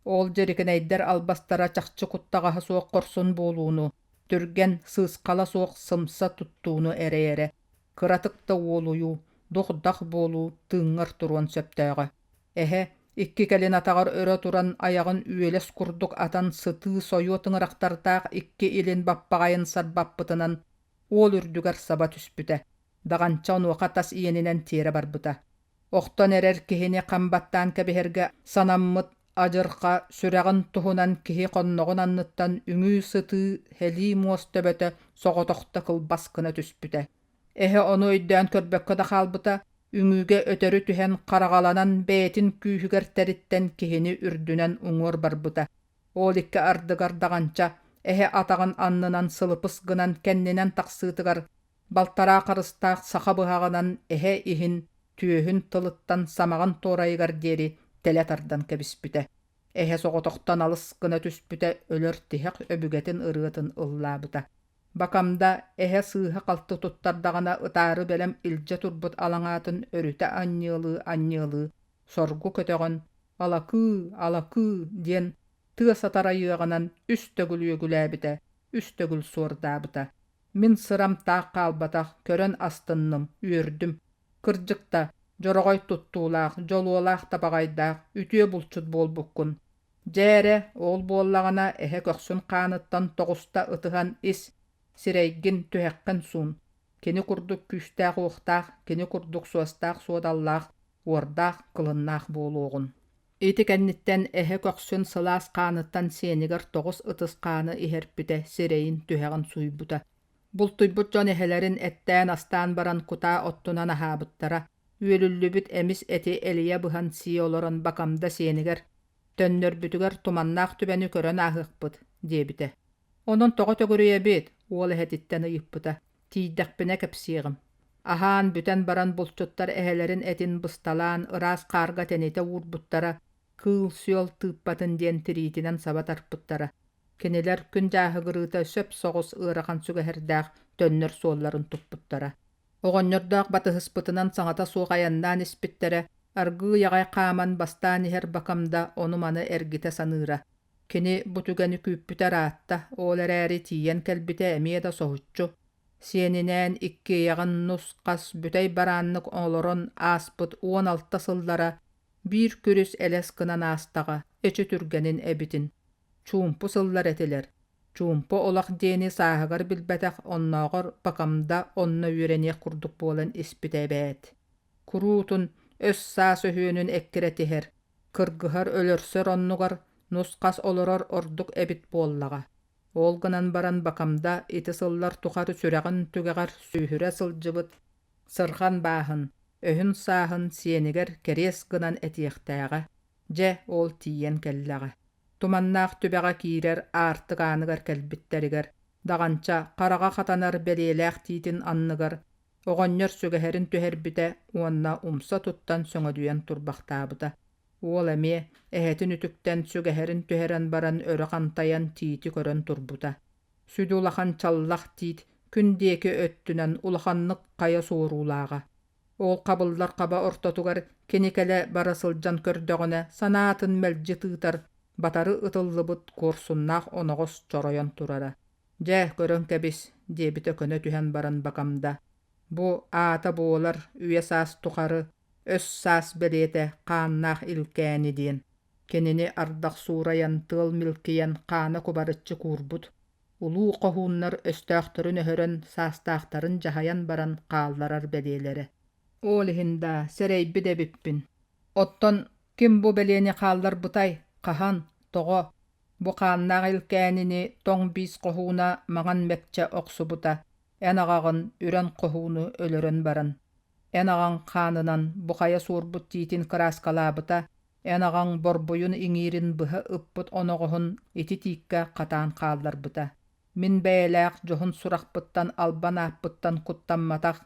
Ол дьирикинэйдэр албастара чахчы куттаҕаһа суох хорсун буолууну, түргэн, сыысхала суох сымса туттууну эрэйэрэ, кыратык да уолуйуу, дух-дах буолуу тыыҥҥар туруон сөптөөҕө. Эһэ икки кэлин атаҕар өрө туран айаҕын үөлэс курдук атан сытыы сойуо тыҥырахтардаах икки илин баппаҕайын сарбаппытынан уол үрдүгэр саба түспүтэ. Даҕанча онуоха тас иэнинэн тиэрэ барбыта. Охтон эрэр киһини хам баттаан кэбиһэргэ санаммыт адьырҕа сүрэҕин туһунан киһи хонноҕун анныттан үҥүү сытыы һэлии муос төбөтө соҕотохто кылбас гына түспүтэ. Эһэ ону өйдөөн көрбөккө да хаалбыта, үҥүүгэ өтөрү түһэн хараҕаланан бэйэтин күүһүгэр тэриттэн киһини үрдүнэн уҥуор барбыта. Ол икки ардыгар даҕанча эһэ атаҕын аннынан сылыпыс гынан кэннинэн тахсыытыгар балтараа харыстаах саха быһаҕынан эһэ иһин, түөһүн тылыттан самаҕын туорайыгар диэри тэлэ тардан кэбиспитэ. Эһэ соҕотохтон алыс гына түспүтэ, өлөр тиһэх өбүгэтин ырыатын ыллаабыта. Бакамда эһэ сыыһа-халты туттардаҕына ытаары бэлэм илдьэ турбут алаҥаатын өрүтэ анньыалыы-анньыалыы соргу көтөҕөн «Алакыы, алакыы» диэн тыа сатарайыаҕынан үс төгүл үөгүлээбитэ, үс төгүл суордаабыта. Мин сырам таах хаалбатах, көрөн астынным, үөрдүм. Кырдьык да, дьороҕой туттуулаах, дьолуолаах табаҕайдаах, үтүө булчут буолбуккун. Дьэ эрэ, ол буоллаҕына эһэ көхсүн хааныттан тоҕуста ытыһан ис, сирэйгин, түһэххин суун. Кини курдук күүстээх-уохтаах, кини курдук суостаах-суодаллаах, уордаах, кылыннаах буолуоҕун. Ити кэнниттэн эһэ көхсүн сылаас хааныттан сиэнигэр тоҕус ытыс хааны иһэрпитэ, сирэйин, түһэҕин сууйбута. Бултуйбут дьон эһэлэрин эттээн-астаан баран кутаа оттунан аһаабыттара. Үөлүллүбүт эмис эти элийэ быһан сии олорон Бакамда сиэнигэр «Төннөрбүтүгэр туманнаах түбэни көрөн ааһыахпыт» диэбитэ. «Онон тоҕо төгүрүйэбит?» уол эһэтиттэн ыйыппыта. «Тиийдэхпинэ кэпсиэҕим». Аһаан бүтэн баран булчуттар эһэлэрин этин бысталаан ыраас хаарга тэнитэ уурбуттара, кыыл-сүөл тыыппатын диэн тириитинэн саба тарпыттара. Кинилэр күн дьааһыгырыыта сөп соҕус ыарахан сүгэһэрдээх төннөр суолларын туппуттара. Оҕонньордоох батыһыспытынан саҥата суох айаннаан испиттэрэ, аргыый аҕай хааман бастаан иһэр Бакамда ону-маны эргитэ саныыра. Кини бу түгэни күүппүтэ ыраатта, ол эрээри тиийэн кэлбитэ эмиэ да соһуччу. Сиэнинээн иккиэйэҕин нус-хас бүтэй барааннык олорон ааспыт 16 сыллара биир күрүс элэс гынан аастаҕа, эчи түргэнин эбитин. Чуумпу сыллар этилэр. Чуумпу олох диэни сааһыгар билбэтэх оннооҕор Бакамда онно үөрэниэх курдук буолан испитэ эбээт. Куруутун өс-саас өһүөнүн эккирэтиһэр, кыргыһар өлөрсөр оннугар нус-хас олорор ордук эбит буоллаҕа. Ол гынан баран Бакамда ити сыллар тухары сүрэҕин түгэҕэр сүүһүрэ сылдьыбыт сырҕан бааһын, өһүн-сааһын сиэнигэр кэриэс гынан этиэхтээҕэ. Дьэ, ол тиийэн кэллэҕэ. Туманнаах түбэҕэ киирэр аартык ааныгар кэлбиттэригэр, Даҕанча хараҕа хатанар бэлиэлээх тиитин анныгар оҕонньор сүгэһэрин түһэрбитэ уонна умса туттан сөҥөдүйэн турбахтаабыта. Уол эмиэ эһэтин үтүктэн сүгэһэрин түһэрэн баран өрө хантайан тиити көрөн турбута. Сүдү улахан чаллах тиит күн диэки өттүнэн улаханнык хайа суоруулааҕа. Ол хабыллар хаба ортотугар кини кэлэ бара сылдьан көрдөҕүнэ санаатын мэлдьи тыытар, батары ытыллыбыт куорсуннаах оноҕос чоройон турара. «Дьэ, көрөн кэбис» диэбитэ көнө түһэн баран Бакамда. «Бу аата буолар үйэ-саас тухары өс-саас бэлиэтэ хааннаах илкээни диэн. Кинини ардах суурайан, тыал милкийэн хаана кубарыччы куурбут. Улуу хоһууннар өстөөхтөрүн өһөрөн, саастаахтарын дьаһайан баран хаалларар бэлиэлэрэ. Ол иһин даа, сэрэйбит эбиппин. Оттон ким бу бэлиэни хаалларбытай, хаһан, тоҕо? Бу хааннаах илкээнини тоҥ биис хоһууна маҥан мэкчэ охсубута, эн аҕаҕын үрэн хоһууну өлөрөн баран. Эн аҕаҥ хаанынан бу хайа суорбут тиитин кырааскалаабыта, эн аҕаҥ борбуйун иҥиирин быһа ыппыт оноҕоһун ити тииккэ хатаан хаалларбыта. Мин бэйэлээх дьоһун сурахпыттан албан ааппыттан куттамматах,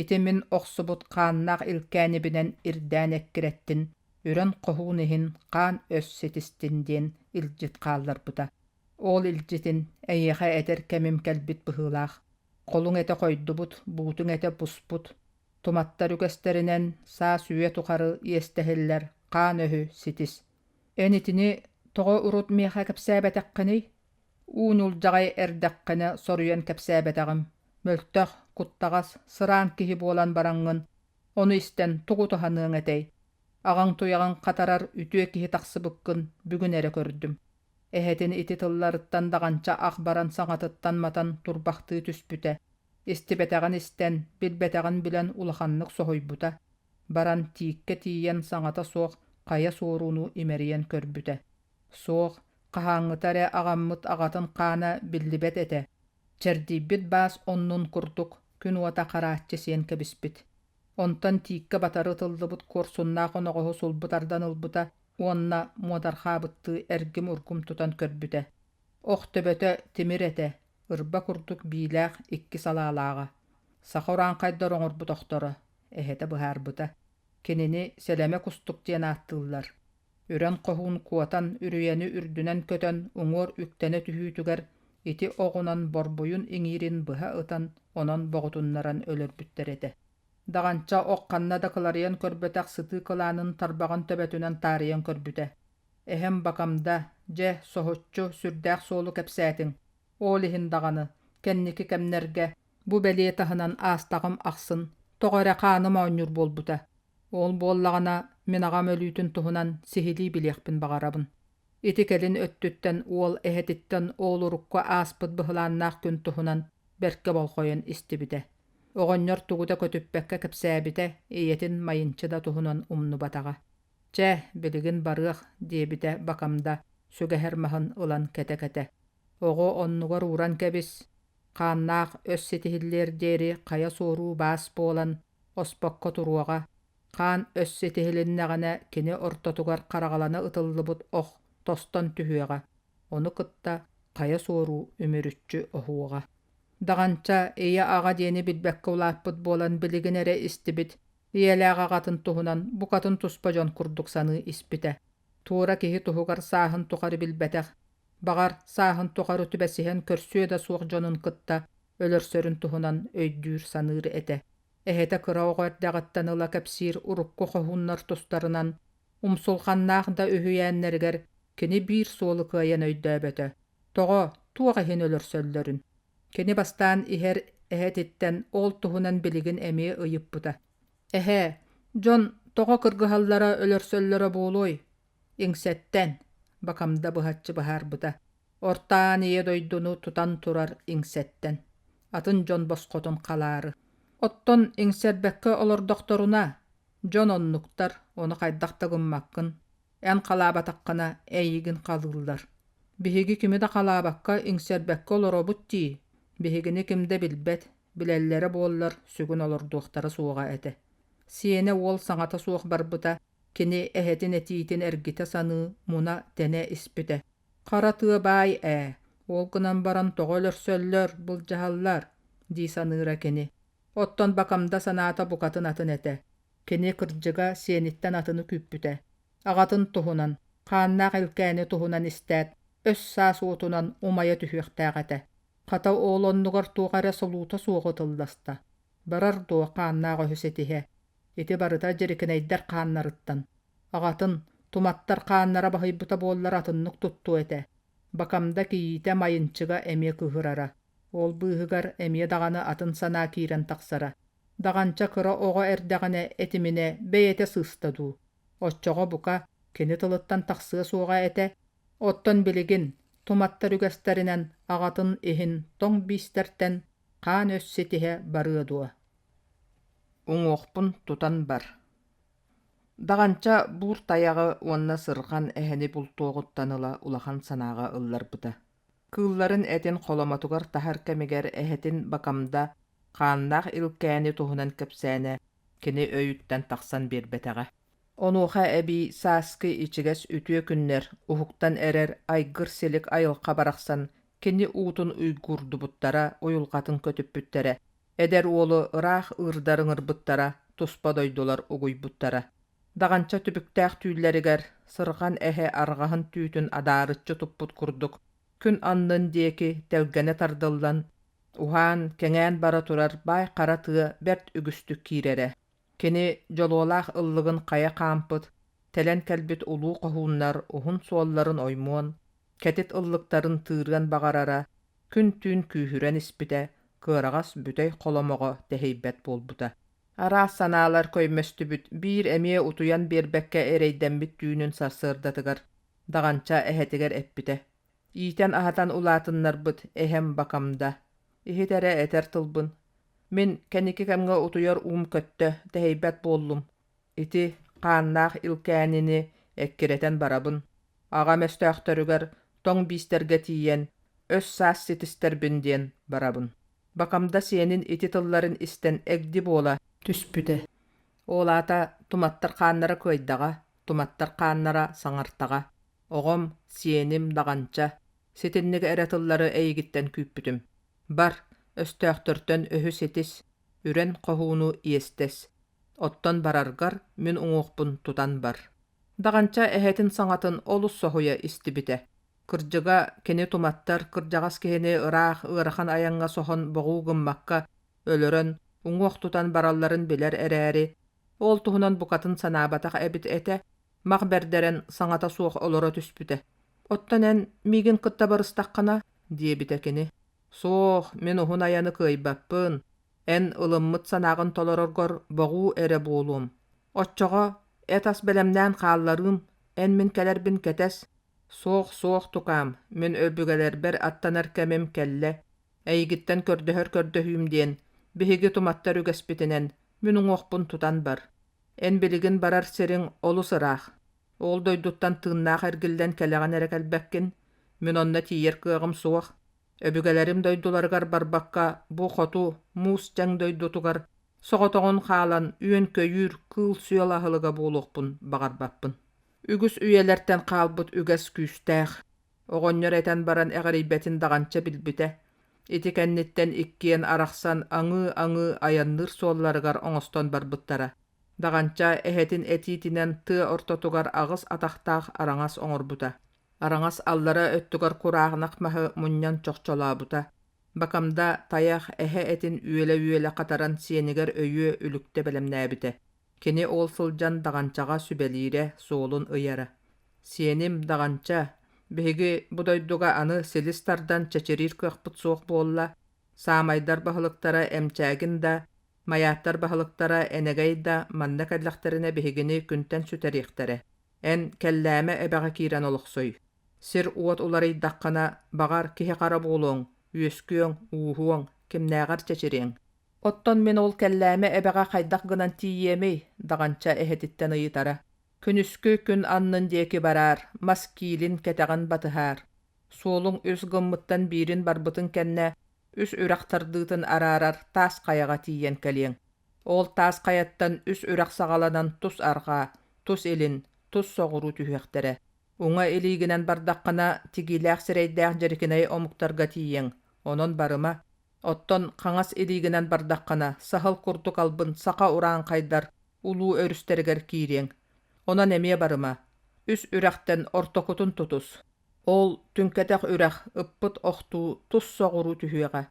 ити мин охсубут хааннаах илкээнибинэн ирдээн эккирэттин, үрэн хоһуун иһин хаан өс ситистин диэн илдьит хаалларбыта. Ол илдьитин эйиэхэ этэр кэмим кэлбит быһыылаах. Холуҥ этэ хойдубут, буутуҥ этэ буспут. Туматтар үгэстэринэн саас үйэ тухары иэстэһиллэр хаан өһү ситис. Эн итини тоҕо урут миэхэ кэпсээбэтэххиний? Уу ньулдьаҕай эрдэххинэ соруйан кэпсээбэтэҕим. Мөлтөх, куттаҕас, сыраан киһи буолан бараҥҥын, ону истэн тугу туһаныаҥ этэй? Аҕаҥ туйаҕын хатарар үтүө киһи тахсыбыккын бүгүн эрэ көрдүм. Эһэтин ити тылларыттан даҕанча ах баран саҥатыттан матан турбахтыы түспүтэ. Истибэтэҕин истэн, билбэтэҕин билэн улаханнык соһуйбута. Баран тииккэ тиийэн саҥата суох хайа суорууну имэрийэн көрбүтэ. Суох, хаһааҥҥыта эрэ аҕаммыт аҕатын хаана биллибэт этэ. Чэрдийбит баас оннун курдук күн уота харааччы сиэн кэбиспит. Онтон тииккэ батары ытыллыбыт куорсуннаах оноҕоһу сулбу тардан ылбыта уонна муодархаабыттыы эргим-ургум тутан көрбүтэ. Ох төбөтө тимир этэ, ырба курдук биилээх икки салаалааҕа. Саха урааҥхайдар оҥорбут охторо, эһэтэ быһаарбыта. Кинини Сэлэмэ кустук диэн ааттыыллар. Үрэн хоһуун куотан, үрүйэни үрдүнэн көтөн, уҥуор үктэнэ түһүүтүгэр ити оҕунан борбуйун иҥиирин быһа ытан, онон боҕутуннаран өлөрбүттэр этэ. Даҕанча ох ханна да кыларыйан көрбөтөх сытыы кылаанын тарбаҕын төбөтүнэн таарыйан көрбүтэ. Эһэм Бакамда, дьэ, соһуччу, сүрдээх суолу кэпсээтиҥ. Ол иһин даҕаны, кэнники кэмнэргэ, бу бэлиэ таһынан аастаҕым ахсын, тоҕо эрэ хааным оонньуур буолбута. Ол буоллаҕына, мин аҕам өлүүтүн туһунан сиһилии билиэхпин баҕарабын. Ити кэлин өттүттэн уол эһэтиттэн ол урукку ааспыт быһылааннаах күн туһунан бэркэ болҕойон истибитэ. Оҕонньор тугу да көтүппэккэ кэпсээбитэ, ийэтин Майынчы да туһунан умнубатаҕа. «Чэ, билигин барыах» диэбитэ Бакамда, сүгэһэр маһын ылан кэтэ-кэтэ. «Оҕо оннугар ууран кэбис, хааннаах өс ситиһиллиэр диэри хайа суоруу баас буолан, оспокко туруоҕа, хаан өс ситиһилиннэҕинэ кини ортотугар хараҕалана ытыллыбыт ох тостон түһүөҕэ, ону кытта хайа суоруу үмүрүччү оһуоҕа. Даҕанча ийэ-аҕа диэни билбэккэ улааппыт буолан билигин эрэ истибит ийэлээх аҕатын туһунан букатын туспа дьон курдук саныы испитэ. Туора киһи туһугар сааһын тухары билбэтэх, баҕар, сааһын тухары түбэсиһэн көрсүө да суох дьонун кытта өлөрсөрүн туһунан өйдүүр-саныыр этэ. Эһэтэ кыра оҕо эрдэҕиттэн ыла кэпсиир урукку хоһууннар тустарынан умсулҕаннаах да үһүйээннэригэр кини биир суолу кыайан өйдөөбөтө. Тоҕо, туох иһин өлөрсөллөрүн. Кини бастаан иһэр эһэтиттэн ол туһунан билигин эмиэ ыйыппыта. «Эһээ, дьон тоҕо кыргыһаллара өлөрсөллөрө буолуой?» Иҥсэттэн, Бакамда быһаччы быһаарбыта. Орто Аан Ийэ дойдуну тутан турар иҥсэттэн, атын дьон босхотун халаары. Оттон иҥсэрбэккэ олордохторуна, дьон оннуктар, ону хайдах да гыммаккын. Эн халаабатаххына, эйигин халыыллар. Биһиги кими да халаабакка, иҥсэрбэккэ олоробут дии. Биһигини ким да билбэт, билэллэрэ буоллар, сүгүн олордуохтара суоҕа этэ. Сиэнэ уол саҥата суох барбыта, кини эһэтин этиитин эргитэ саныы, муна-тэнэ испитэ. Хара тыа баай ээ. Ол гынан баран тоҕо өлөрсөллөр, былдьаһаллар дии саныыра кини. Оттон Бакамда санаата букатын атын этэ. Кини кырдьыга сиэниттэн атыны күүппүтэ. Аҕатын туһунан, хааннаах илкээни туһунан истээт, өс-саас уотунан умайа түһүөхтээх этэ. Хата ол оннугар туох эрэ солуута суоҕу тылласта. Барар дуо хааннаах өһү ситиһэ. Ити барыта дьирикинэйдэр хааннарыттан. Аҕатын, туматтар хааннара баһыйбыта буоллар атыннык туттуо этэ. Бакамда кийиитэ Майынчыга эмиэ кыыһырара. Ол быыһыгар эмиэ даҕаны атын санаа киирэн тахсара. Даҕанча кыра оҕо эрдэҕинэ этиминэ бэйэтэ сыыста дуу. Оччоҕо бука кини тылыттан тахсыа суоҕа этэ. Оттон билигин туматтар үгэстэринэн аҕатын иһин тоҥ биистэртэн хаан өс ситиһэ барыа дуо? Уҥуохпун тутан бар. Даҕанча буур тайаҕы уонна сырҕан эһэни бултуоҕуттан ыла улахан санааҕа ылларбыта. Кыылларын этин холомотугар таһар кэмигэр эһэтин Бакамда хааннаах илкээни туһунан кэпсээнэ кини өйүттэн тахсан биэрбэтэҕэ. Онуоха эбии сааскы ичигэс үтүө күннэр уһуктан эрэр айгыр-силик айылҕа барахсан кини уутун уйгуурдубуттара, уйулҕатын көтүппүттэрэ, эдэр уолу ыраах ыырдар ыҥырбыттара, туспа дойдулар угуйбуттара. Даҕанча түбүктээх түүллэригэр сырҕан эһэ арҕаһын түүтүн адаарыччы туппут курдук күн аннын диэки тэлгэнэ тардыллан, уһаан, кэҥээн бара турар баай хара тыа бэрт үгүстүк киирэрэ. Кини дьолуолаах ыллыгын хайа хаампыт, тэлэн кэлбит улуу хоһууннар уһун суолларын оймуон, кэтит ыллыктарын тыырыан баҕарара, күн-түүн күүһүрэн испитэ, кыараҕас бүтэй холомоҕо тэһийбэт буолбута. Араас санаалар көймөстүбүт биир эмиэ утуйан биэрбэккэ эрэйдэммит түүнүн сарсыардатыгар Даҕанча эһэтигэр эппитэ: «Иитэн-аһатан улаатыннарбыт эһэм Бакамда. Иһит эрэ этэр тылбын. Мин кэнники кэмҥэ утуйар уум көттө, тэһийбэт буоллум. Ити хааннаах илкээнини эккирэтэн барабын. Аҕам өстөөхтөрүгэр тоҥ биистэргэ тиийэн өс-саас ситистэрбин диэн барабын». Бакамда сиэнин ити тылларын истэн эгди буола түспүтэ. Ол аата туматтар хааннара кыайдаҕа, туматтар хааннара саҥартаҕа. Оҕом, сиэним Даҕанча, ситинник эрэ тыллары эйигиттэн күүппүтүм. Бар, өстөөхтөртөн өһү ситис, үрэн хоһууну иэстэс. Оттон бараргар мин уҥуохпун тутан бар. Даҕанча эһэтин саҥатын олус соһуйа истибитэ. Кырдьыга, кини туматтар кырдьаҕас киһини ыраах ыарахан айаҥҥа соһон боҕуу гыммакка өлөрөн, уҥуох тутан баралларын билэр эрээри, ол туһунан букатын санаабатах эбит этэ, мах бэрдэрэн саҥата суох олоро түспүтэ. «Оттон эн миигин кытта барыстаххына?» диэбитэ кини. «Суох, мин уһун айаны кыайбаппын. Эн ылыммыт санааҕын толороргор боҕуу эрэ буолуом. Оччоҕо эт-ас бэлэмнээн хаалларыым, эн мин кэлэрбин кэтэс. Суох, суох, тукаам, мин өбүгэлэрбэр аттанар кэмим кэллэ. Эйигиттэн көрдөһөр көрдөһүүм диэн, биһиги туматтар үгэспитинэн, мин уҥуохпун тутан бар. Эн билигин барар сириҥ олус ыраах. Ол дойдуттан тыыннаах эргиллэн кэлэҕин эрэ кэлбэккин. Мин онно тиийэр кыаҕым суох. Өбүгэлэрим дойдуларыгар барбакка, бу хоту, муус дьаҥ дойдутугар соҕотоҕун хаалан үөн-көйүүр, кыыл-сүөл аһылыга буолуохпун баҕарбаппын. Үгүс үйэлэртэн хаалбыт үгэс күүстээх. Оҕонньор этэн баран эҕирийбэтин даҕанча билбитэ. Ити кэнниттэн иккиэн арахсан аҥыы-аҥыы айанныыр суолларыгар оҥостон барбыттара. Даҕанча эһэтин этиитинэн тыа ортотугар аҕыс атахтаах араҥас оҥорбута. Араҥас аллара өттүгэр кураанах маһы мунньан чохчолообута. Бакамда тайах эһэ этин үөлэ-үөлэ хатаран сиэнигэр өйүө үлүктэ бэлэмнээбитэ. Кини ол сылдьан Даҕанчаҕа сүбэлиирэ, суолун ыйара. «Сиэним, Даҕанча, биһиги бу дойдуга аны силис тардан чэчириир кыахпыт суох буолла. Саамайдар баһылыктара Эмчээгин да, Майааттар баһылыктара Энэгэй да манна кэллэхтэринэ биһигини күнтэн сүтэриэхтэрэ. Эн Кэллээмэ эбэҕэ киирэн олохсуй. Сир-уот уларыйдаххына, баҕар, киһи-хара буолуоҥ, үөскүөҥ, ууһуоҥ, кимнээҕэр чэчириэҥ. Оттон мин ол Кэллээмэ эбэҕэ хайдах гынан тиийиэмий? Даҕанча эһэтиттэн ыйытара. Күнүскү күн аннын диэки бараар, мас киилин кэтэҕин батыһаар. Суолуҥ үс гыммыттан биирин барбытын кэннэ, үс үрэх тардыытын араарар таас хайаҕа тиийэн кэлиэҥ. Ол таас хайаттан үс үрэх саҕаланан тус арҕаа, тус илин, тус соҕуруу түһүөхтэрэ. Уҥа илиигинэн бардаххына, тигиилээх сирэйдээх дьэрикинэй омуктарга тиийиэҥ, онон барыма. Оттон хаҥас илиигинэн бардаххына, саһыл курдук албын саха урааҥхайдар улуу өрүстэригэр киириэҥ. Онон эмиэ барыма. Үс үрэхтэн ортокутун тутус. Ол түҥкэтэх үрэх ыппыт охтуу тус соҕуруу түһүөҕэ.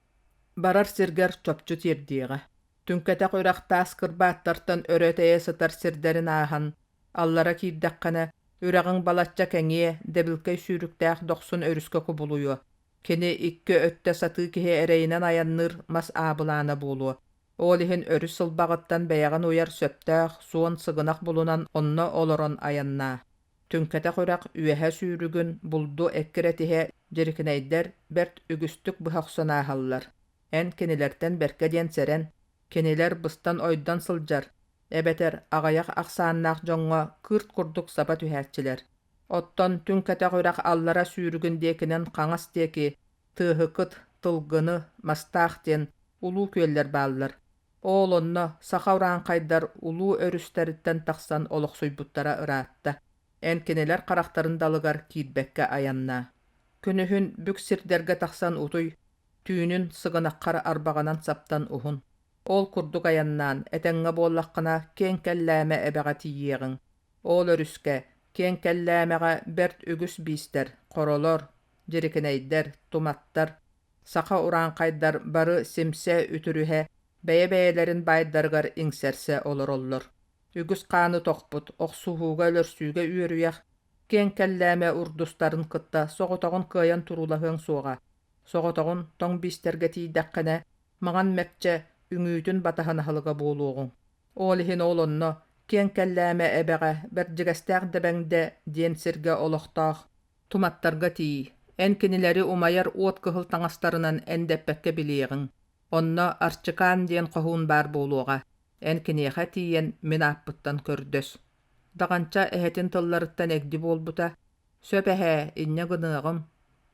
Барар сиргэр чопчу тиэрдиэҕэ. Түҥкэтэх үрэх таас кырбааттартан өрө тэйэ сытар сирдэрин ааһан, аллара киирдэххинэ, үрэҕиҥ балачча кэҥиэ, дэбилкэй сүүрүктээх дохсун өрүскэ кубулуйуо. Кини икки өттө сатыы киһи эрэйинэн айанныыр мас аабылаана буолуо. Ол иһин өрүс сылбаҕыттан бэйэҕин уйар сөптөөх суон сыгынах булунан онно олорон айаннаа. Түҥкэтэх үрэх үөһэ сүүрүгүн булду эккирэтиһэ дьирикинэйдэр бэрт үгүстүк быһа охсон ааһаллар. Эн кинилэртэн бэркэ диэн сэрэн, кинилэр быстан-ойдон сылдьар, эбэтэр аҕыйах ахсааннаах дьоҥҥо кыырт курдук саба түһээччилэр. Оттон түҥкэтэх үрэх аллара сүүрүгүн диэкинэн хаҥас диэки Тыаһыкыт, Тылгыны, Мастаах диэн улуу күөллэр бааллар. Ол онно саха урааҥхайдар улуу өрүстэриттэн тахсан олохсуйбуттара ыраатта. Эн кинилэр харахтарын далыгар киирбэккэ айаннаа. Күнүһүн бүк сирдэргэ тахсан утуй, түүнүн сыгынаххар арбаҕынан саптан уһун. Ол курдук айаннаан, этэҥҥэ буоллаххына, киэҥ Кэллээмэ эбэҕэ тиийиэҕиҥ. Ол өрүскэ, киэҥ Кэллээмэҕэ бэрт үгүс биистэр, хоролор, дьирикинэйдэр, туматтар, саха урааҥхайдар бары симсэ үтүрүһэ, бэйэ-бэйэлэрин баайдарыгар иҥсэрсэ олороллор. Үгүс хааны тохпут, охсуһууга-өлөрсүүгэ үөрүйэх, киэҥ Кэллээмэ урдустарын кытта соҕотоҕун кыайан туруулаһыаҥ суоҕа. Соҕотоҕун тоҥ биистэргэ тиийдэххинэ, маҥан мэкчэ үҥүүтүн батаһын аһылыга буолуоҕуҥ. Ол иһин ол онно Киэҥ Кэллээмэ эбэҕэ Бэрдьигэстээх Дэбэҥдэ диэн сиргэ олохтоох туматтарга тиий. Эн кинилэри умайар уот кыһыл таҥастарынан эндэппэккэ билиэҕиҥ. Онно Арчыкаан диэн хоһуун баар буолуоҕа. Эн киниэхэ тиийэн мин ааппыттан көрдөс. Даҕанча эһэтин тылларыттан эгди буолбута. Сөп эһээ, инньэ гыныаҕым.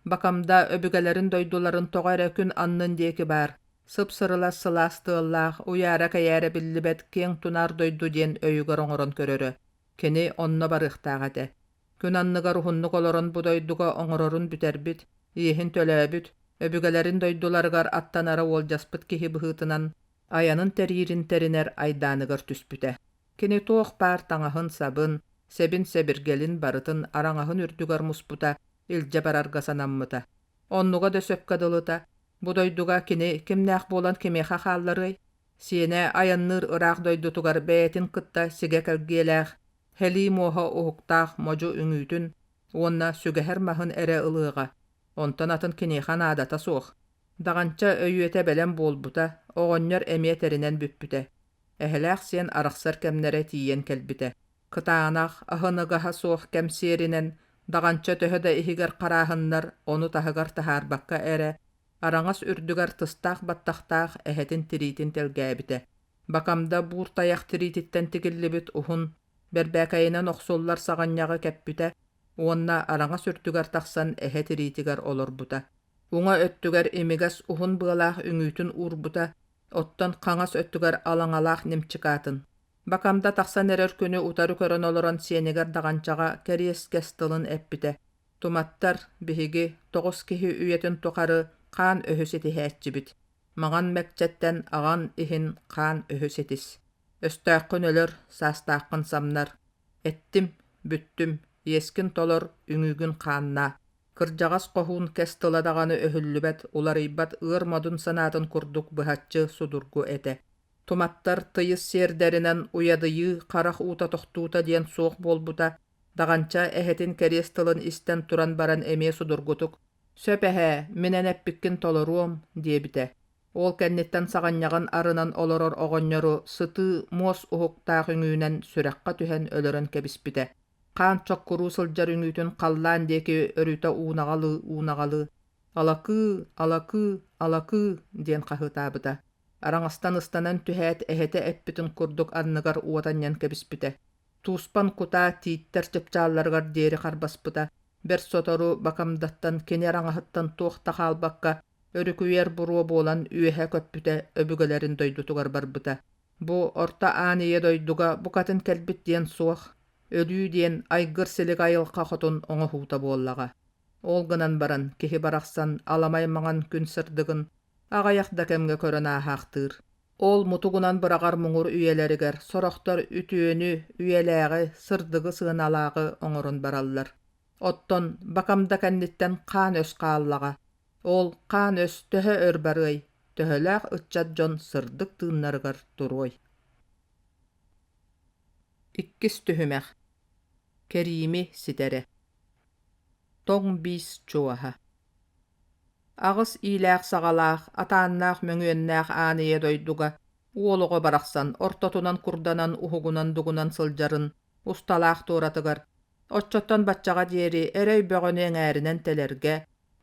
Бакамда өбүгэлэрин дойдуларын тоҕо эрэ күн аннын диэки баар, сып-сырылас сылаас тыаллаах, уйаара-кэйээрэ биллибэт киэҥ тунаар дойду диэн өйүгэр оҥорон көрөрө. Кини онно барыахтаах этэ. Күн анныгар уһуннук олорон бу дойдуга оҥорорун бүтэрбит, иэһин төлөөбүт, өбүгэлэрин дойдуларыгар аттанара уолдьаспыт киһи быһыытынан айанын тэриирин тэринэр айдааныгар түспүтэ. Кини туох баар таҥаһын-сабын, сэбин-сэбиргэлин барытын араҥаһын үрдүгэр муспута, илдьэ барарга санаммыта. Оннуга да сөпкө дылыта, бу дойдуга кини кимнээх буолан кимиэхэ хаалларыай? Сиэнэ айанныыр ыраах дойдутугар бэйэтин кытта сигэ кэлгиэлээх, һэлии муоһа уһуктаах модьу үҥүүтүн уонна сүгэһэр маһын эрэ ылыаҕа, онтон атын киниэхэ наадата суох. Даҕанча өйүөтэ бэлэм буолбута, оҕонньор эмиэ тэринэн бүппүтэ. Эһэлээх сиэн арахсар кэмнэрэ тиийэн кэлбитэ. Кытаанах, аһыныгаһа суох кэм сиэринэн, Даҕанча төһө да иһигэр харааһыннар, ону таһыгар таһаарбакка эрэ, араҥас үрдүгэр тыстаах баттахтаах эһэтин тириитин тэлгээбитэ. Бакамда буур тайах тириититтэн тигиллибит уһун, бэрбээкэйинэн охсуллар саҕынньаҕы кэппитэ уонна араҥас үрдүгэр тахсан эһэ тириитигэр олорбута. Уҥа өттүгэр имигэс уһун быалаах үҥүүтүн уурбута, оттон хаҥас өттүгэр алаҥалаах нимчикаатын. Бакамда тахсан эрэр күнү утары көрөн олорон сиэнигэр даҕанчаҕа кэриэс кэс тылын эппитэ: «Туматтар, биһиги, тоҕус киһи үйэтин тухары хаан өһү ситиһээччибит. Маҥан мэкчэттэн аҕан иһин хаан өһү ситис. Өстөөххүн өлөр, саастааххын самнар. Эттим, бүттүм, иэскин толор, үҥүүгүн хааннаа. Кырдьаҕас хоһуун кэс тыла даҕаны өһүллүбэт, уларыйбат ыар модун санаатын курдук быһаччы судургу этэ. Туматтар тыйыс сиэрдэринэн уйадыйыы, харах уута тохтуута диэн суох буолбута, Даҕанча эһэтин кэриэс тылын истэн туран баран эмиэ судургутук «Сөп эһээ, мин эн эппиккин толоруом» диэбитэ. Ол кэнниттэн саҕынньаҕын арынан олорор оҕонньору сытыы муос уһуктаах үҥүүнэн сүрэххэ түһэн өлөрөн кэбиспитэ. Хаан чоккуруу сылдьар үҥүүтүн халлаан диэки өрүтэ уунаҕалыы-уунаҕалыы «Алакыы, алакыы, алакыы» диэн хаһыытаабыта. Араҥастан ыстанан түһээт эһэтэ эппитин курдук анныгар уот анньан кэбиспитэ. Тууспан кутаа тииттэр чыпчаалларыгар диэри харбаспыта. Бэрт сотору Бакамдаттан кини араҥаһыттан туох да хаалбакка, өрүкүйэр буруо буолан үөһэ көппүтэ өбүгэлэрин дойдутугар барбыта. Бу Орто Аан Ийэ дойдуга букатын кэлбит диэн суох. Өлүү диэн айгыр-силик айылҕа хотун оҥоһуута буоллаҕа. Ол гынан баран киһи барахсан аламай маҥан күн сырдыгын аҕыйах да кэмҥэ көрөн ааһаахтыыр. Ол мутугунан быраҕар муҥур үйэлэригэр сорохтор үтүөнү, үйэлээҕи, сырдыгы сыаналааҕы оҥорон бараллар. Оттон Бакамда кэнниттэн хаан-өс хааллаҕа. Ол хаан-өс төһө өр барыай, төһөлөөх ыччат дьон сырдык тыыннарыгар туруой? Иккис түһүмэх Кэриими ситэрэ Тоҥ биис чуоһа Аҕыс иилээх-саҕалаах, атааннаах-мөҥүөннээх аан ийэ дойдуга уол оҕо барахсан ортотунан курданан уһугунан-дугунан сылдьарын усталаах туоратыгар оччоттон баччаҕа диэри эрэй бөҕөнү эҥээринэн тэлэргэ,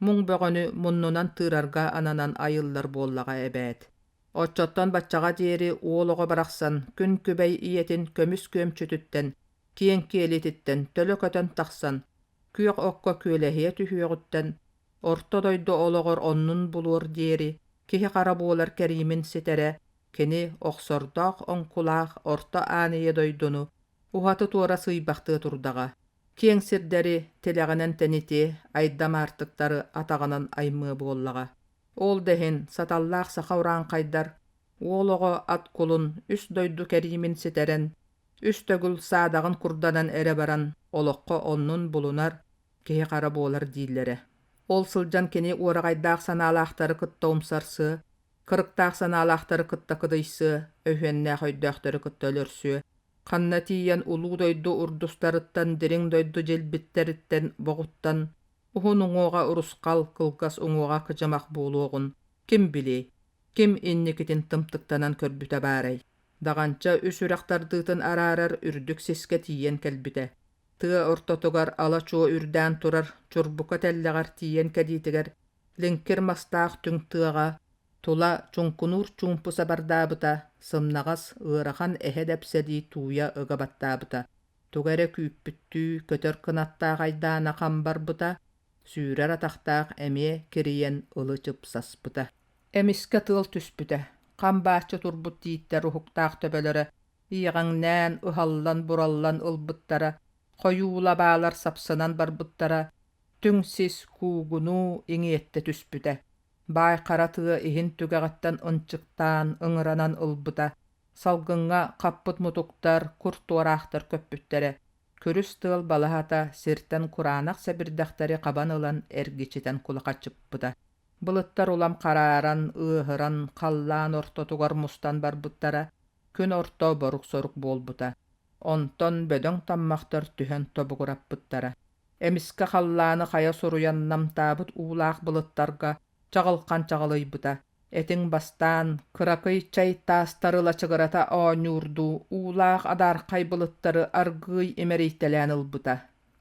муҥ бөҕөнү муннунан тыырарга ананан айыллар буоллаҕа эбээт. Оччоттон баччаҕа диэри уол оҕо барахсан күн күбэй ийэтин көмүс күөмчүтүттэн, киэҥ киэлититтэн төлө көтөн тахсан, күөх окко күөлэһийэ түһүөҕүттэн, орто дойду олоҕор оннун булуор диэри киһи-хара буолар кэриимин ситэрэ, кини охсордоох оҥкулаах орто аан ийэ дойдуну уһаты-туора сыыйбахтыа турдаҕа. Киэҥ сирдэри тилэҕинэн тэнитиэ, айдам аартыктары атаҕынан аймыа буоллаҕа. Ол да иһин саталлаах саха урааҥхайдар уол оҕо ат кулун үс дойду кэриимин ситэрэн, үс төгүл саадаҕын курданан эрэ баран олоххо оннун булунар, киһи-хара буолар дииллэрэ. Ол сылдьан кини уораҕайдаах санаалаахтары кытта умсарсыа, кырыктаах санаалаахтары кытта кыдыйсыа, өһүөннээх өйдөөхтөрү кытта өлөрсүө, ханна тиийэн улуу дойду урдустарыттан, дириҥ дойду дьилбиттэриттэн боҕуттан уһун уҥуоҕа урусхал, кылгас уҥуоҕа кыдьымах буолуоҕун ким билиэй, ким инникитин тымтыктанан көрбүтэ баарай? Даҕанча үс үрэх тардыытын араарар үрдүк сискэ тиийэн кэлбитэ. Тыа ортотугар ала-чуо үрдээн турар чурбука тэллэҕэр тиийэн кэлиитигэр лиҥкир мастаах түҥ тыаҕа тула чуҥкунуур чуумпу сабардаабыта, сымнаҕас, ыарахан эһэ дэпсэлии тууйа ыга баттаабыта. Тугу эрэ күүппүттүү көтөр кынаттаах айдаана хам барбыта, сүүрэр атахтаах эмиэ кирийэн ылы-чып саспыта. Эмискэ тыал түспүтэ, хам бааччы турбут тииттэр уһуктаах төбөлөрө иэҕэҥнээн, ыһаллан-бураллан ылбыттара, хойуу лабаалар сапсынан барбыттара, түҥ сис куугунуу иҥиэттэ түспүтэ. Баай хара тыа иһин түгэҕиттэн ынчыктаан, ыҥыранан ылбыта, Салгыҥҥа хаппыт мутуктар, кур туораахтар көппүттэрэ, күрүс тыал балаһата сиртэн кураанах сэбирдэхтэри хабан ылан эргичитэн кулахачыппыта. Былыттар улам харааран, ыаһыран, халлаан ортотугар мустан барбыттара, күн орто борук-сорук буолбута. Онтон бөдөҥ таммахтар түһэн тобугураппыттара. Эмискэ халлааны хайа суруйан намтаабыт уулаах былыттарга чаҕылхан чаҕылыйбыта. Этиҥ бастаан, кыракый чай таастары лачыгырата оонньуурдуу уулаах адаархай былыттары аргыый имэрийтэлээн ылбыта.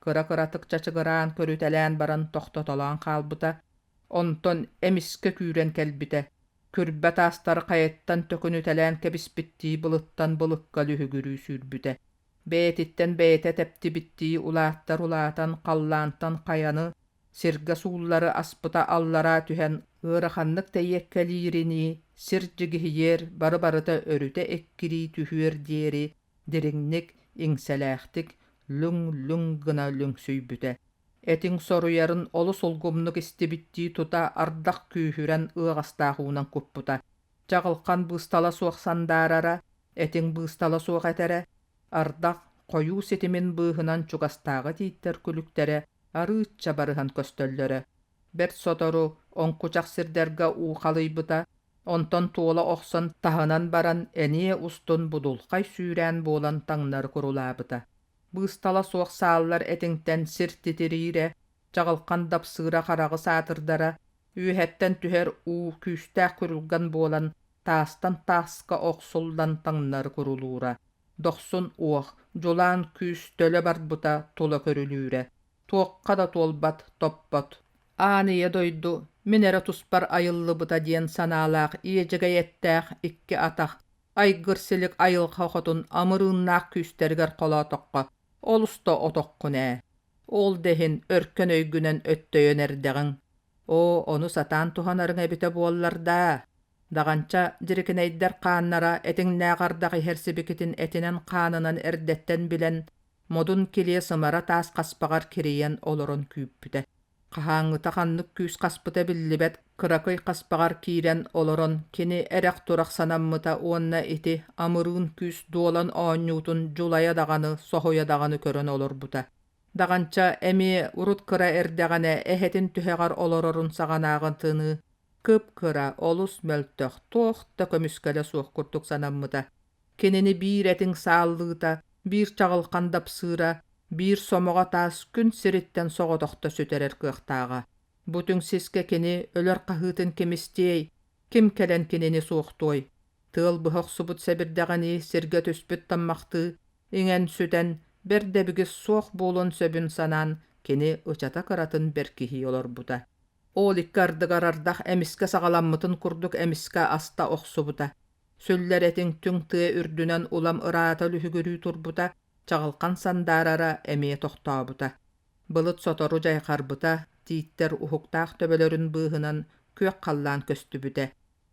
Кыра-кыратык чачыгыраан көрүтэлээн баран тохтотолоон хаалбыта. Онтон эмискэ күүрэн кэлбитэ. Күрбэ таастары хайаттан төкүнүтэлээн кэбиспиттии былыттан былыкка лүһүгүрүү сүүрбүтэ. Бэйэтиттэн бэйэтэ тэптибиттии улааттар улаатан халлаантан хайаны сиргэ сууллары аспыта аллараа түһэн ыараханнык тэйиэккэлииринии сир дьигиһийиэр бары-барыта өрүтэ эккирии түһүөр диэри дириҥник, иҥсэлээхтик лүҥ-лүҥ гына лүҥсүйбүтэ. Этиҥ соруйарын олус улгумнук истибиттии тута ардах күүһүрэн ыаҕастаах уунан куппута. Чаҕылхан быыстала суох сандаарара, этиҥ быыстала суох этэрэ, ардах хойуу ситимин быыһынан чугастааҕы тииттэр күлүктэрэ арыычча барыһан көстөллөрө. Бэрт сотору оҥкучах сирдэргэ уу халыйбыта, онтон туола охсон таһынан баран эниэ устун будулхай сүүрээн буолан таҥнары курулаабыта. Быыстала суох сааллар этиҥтэн сир титириирэ, чаҕылхан дапсыыра хараҕы саатырдара, үөһэттэн түһэр уу күүстээх күрүлгэн буолан таастан тааска охсуллан таҥнары курулуура. Дохсун уох, дьулаан күүс төлө барбыта тула көрүлүүрэ, туохха да туолбат, топпот. Аан ийэ дойду мин эрэ туспар айыллыбыта диэн санаалаах иэдьэгэй эттээх икки атах, айгыр-силик айылҕа хотун амырыыннаах күүстэригэр холоотоххо, олус да отоххун ээ. Ол да иһин өркөн өйгүнэн өттөйөн эрдэҕиҥ. Оо, ону сатаан туһанарыҥ эбитэ буоллар даа. Даҕанча дьирикинэйдэр хааннара этиҥнээх ардах иһэр сибикитин этинэн-хаанынан эрдэттэн билэн, Модун килиэ сымара таас хаспаҕар кирийэн олорон күүппүтэ. Хаһааҥҥыта ханнык күүс хаспыта биллибэт кыракый хаспаҕар киирэн олорон кини эрэх-турах санаммыта уонна ити амырыын күүс дуолан оонньуутун дьулайа даҕаны, соһуйа даҕаны көрөн олорбута. Даҕанча эмиэ урут кыра эрдэҕинэ эһэтин түһэҕэр олорорун саҕанааҕытыныы кып-кыра, олус мөлтөх, туох да көмүскэлэ суох курдук санаммыта. Кинини биир этиҥ сааллыыта, биир чаҕылхан дапсыыра, биир сомоҕо таас күн сириттэн соҕотохто сүтэрэр кыахтааҕа. Бу түҥ сискэ кини өлөр хаһыытын ким истиэй, ким кэлэн кинини суохтуой? Тыал быһа охсубут сэбирдэҕинии сиргэ түспүт таммахтыы иҥэн-сүтэн, бэрдэбигис суох буолуон сөбүн санаан кини ычата кыратын бэркиһии олорбута. Ол икки ардыгар ардах эмискэ саҕаламмытын курдук эмискэ аста охсубута. Сүллэр этиҥ түҥ тыа үрдүнэн улам ыраата лүһүгүрүү турбута, чаҕылхан сандаарара эмиэ тохтообута. Былыт сотору дьайҕарбыта, тииттэр уһуктаах төбөлөрүн быыһынан күөх халлаан көстүбүтэ.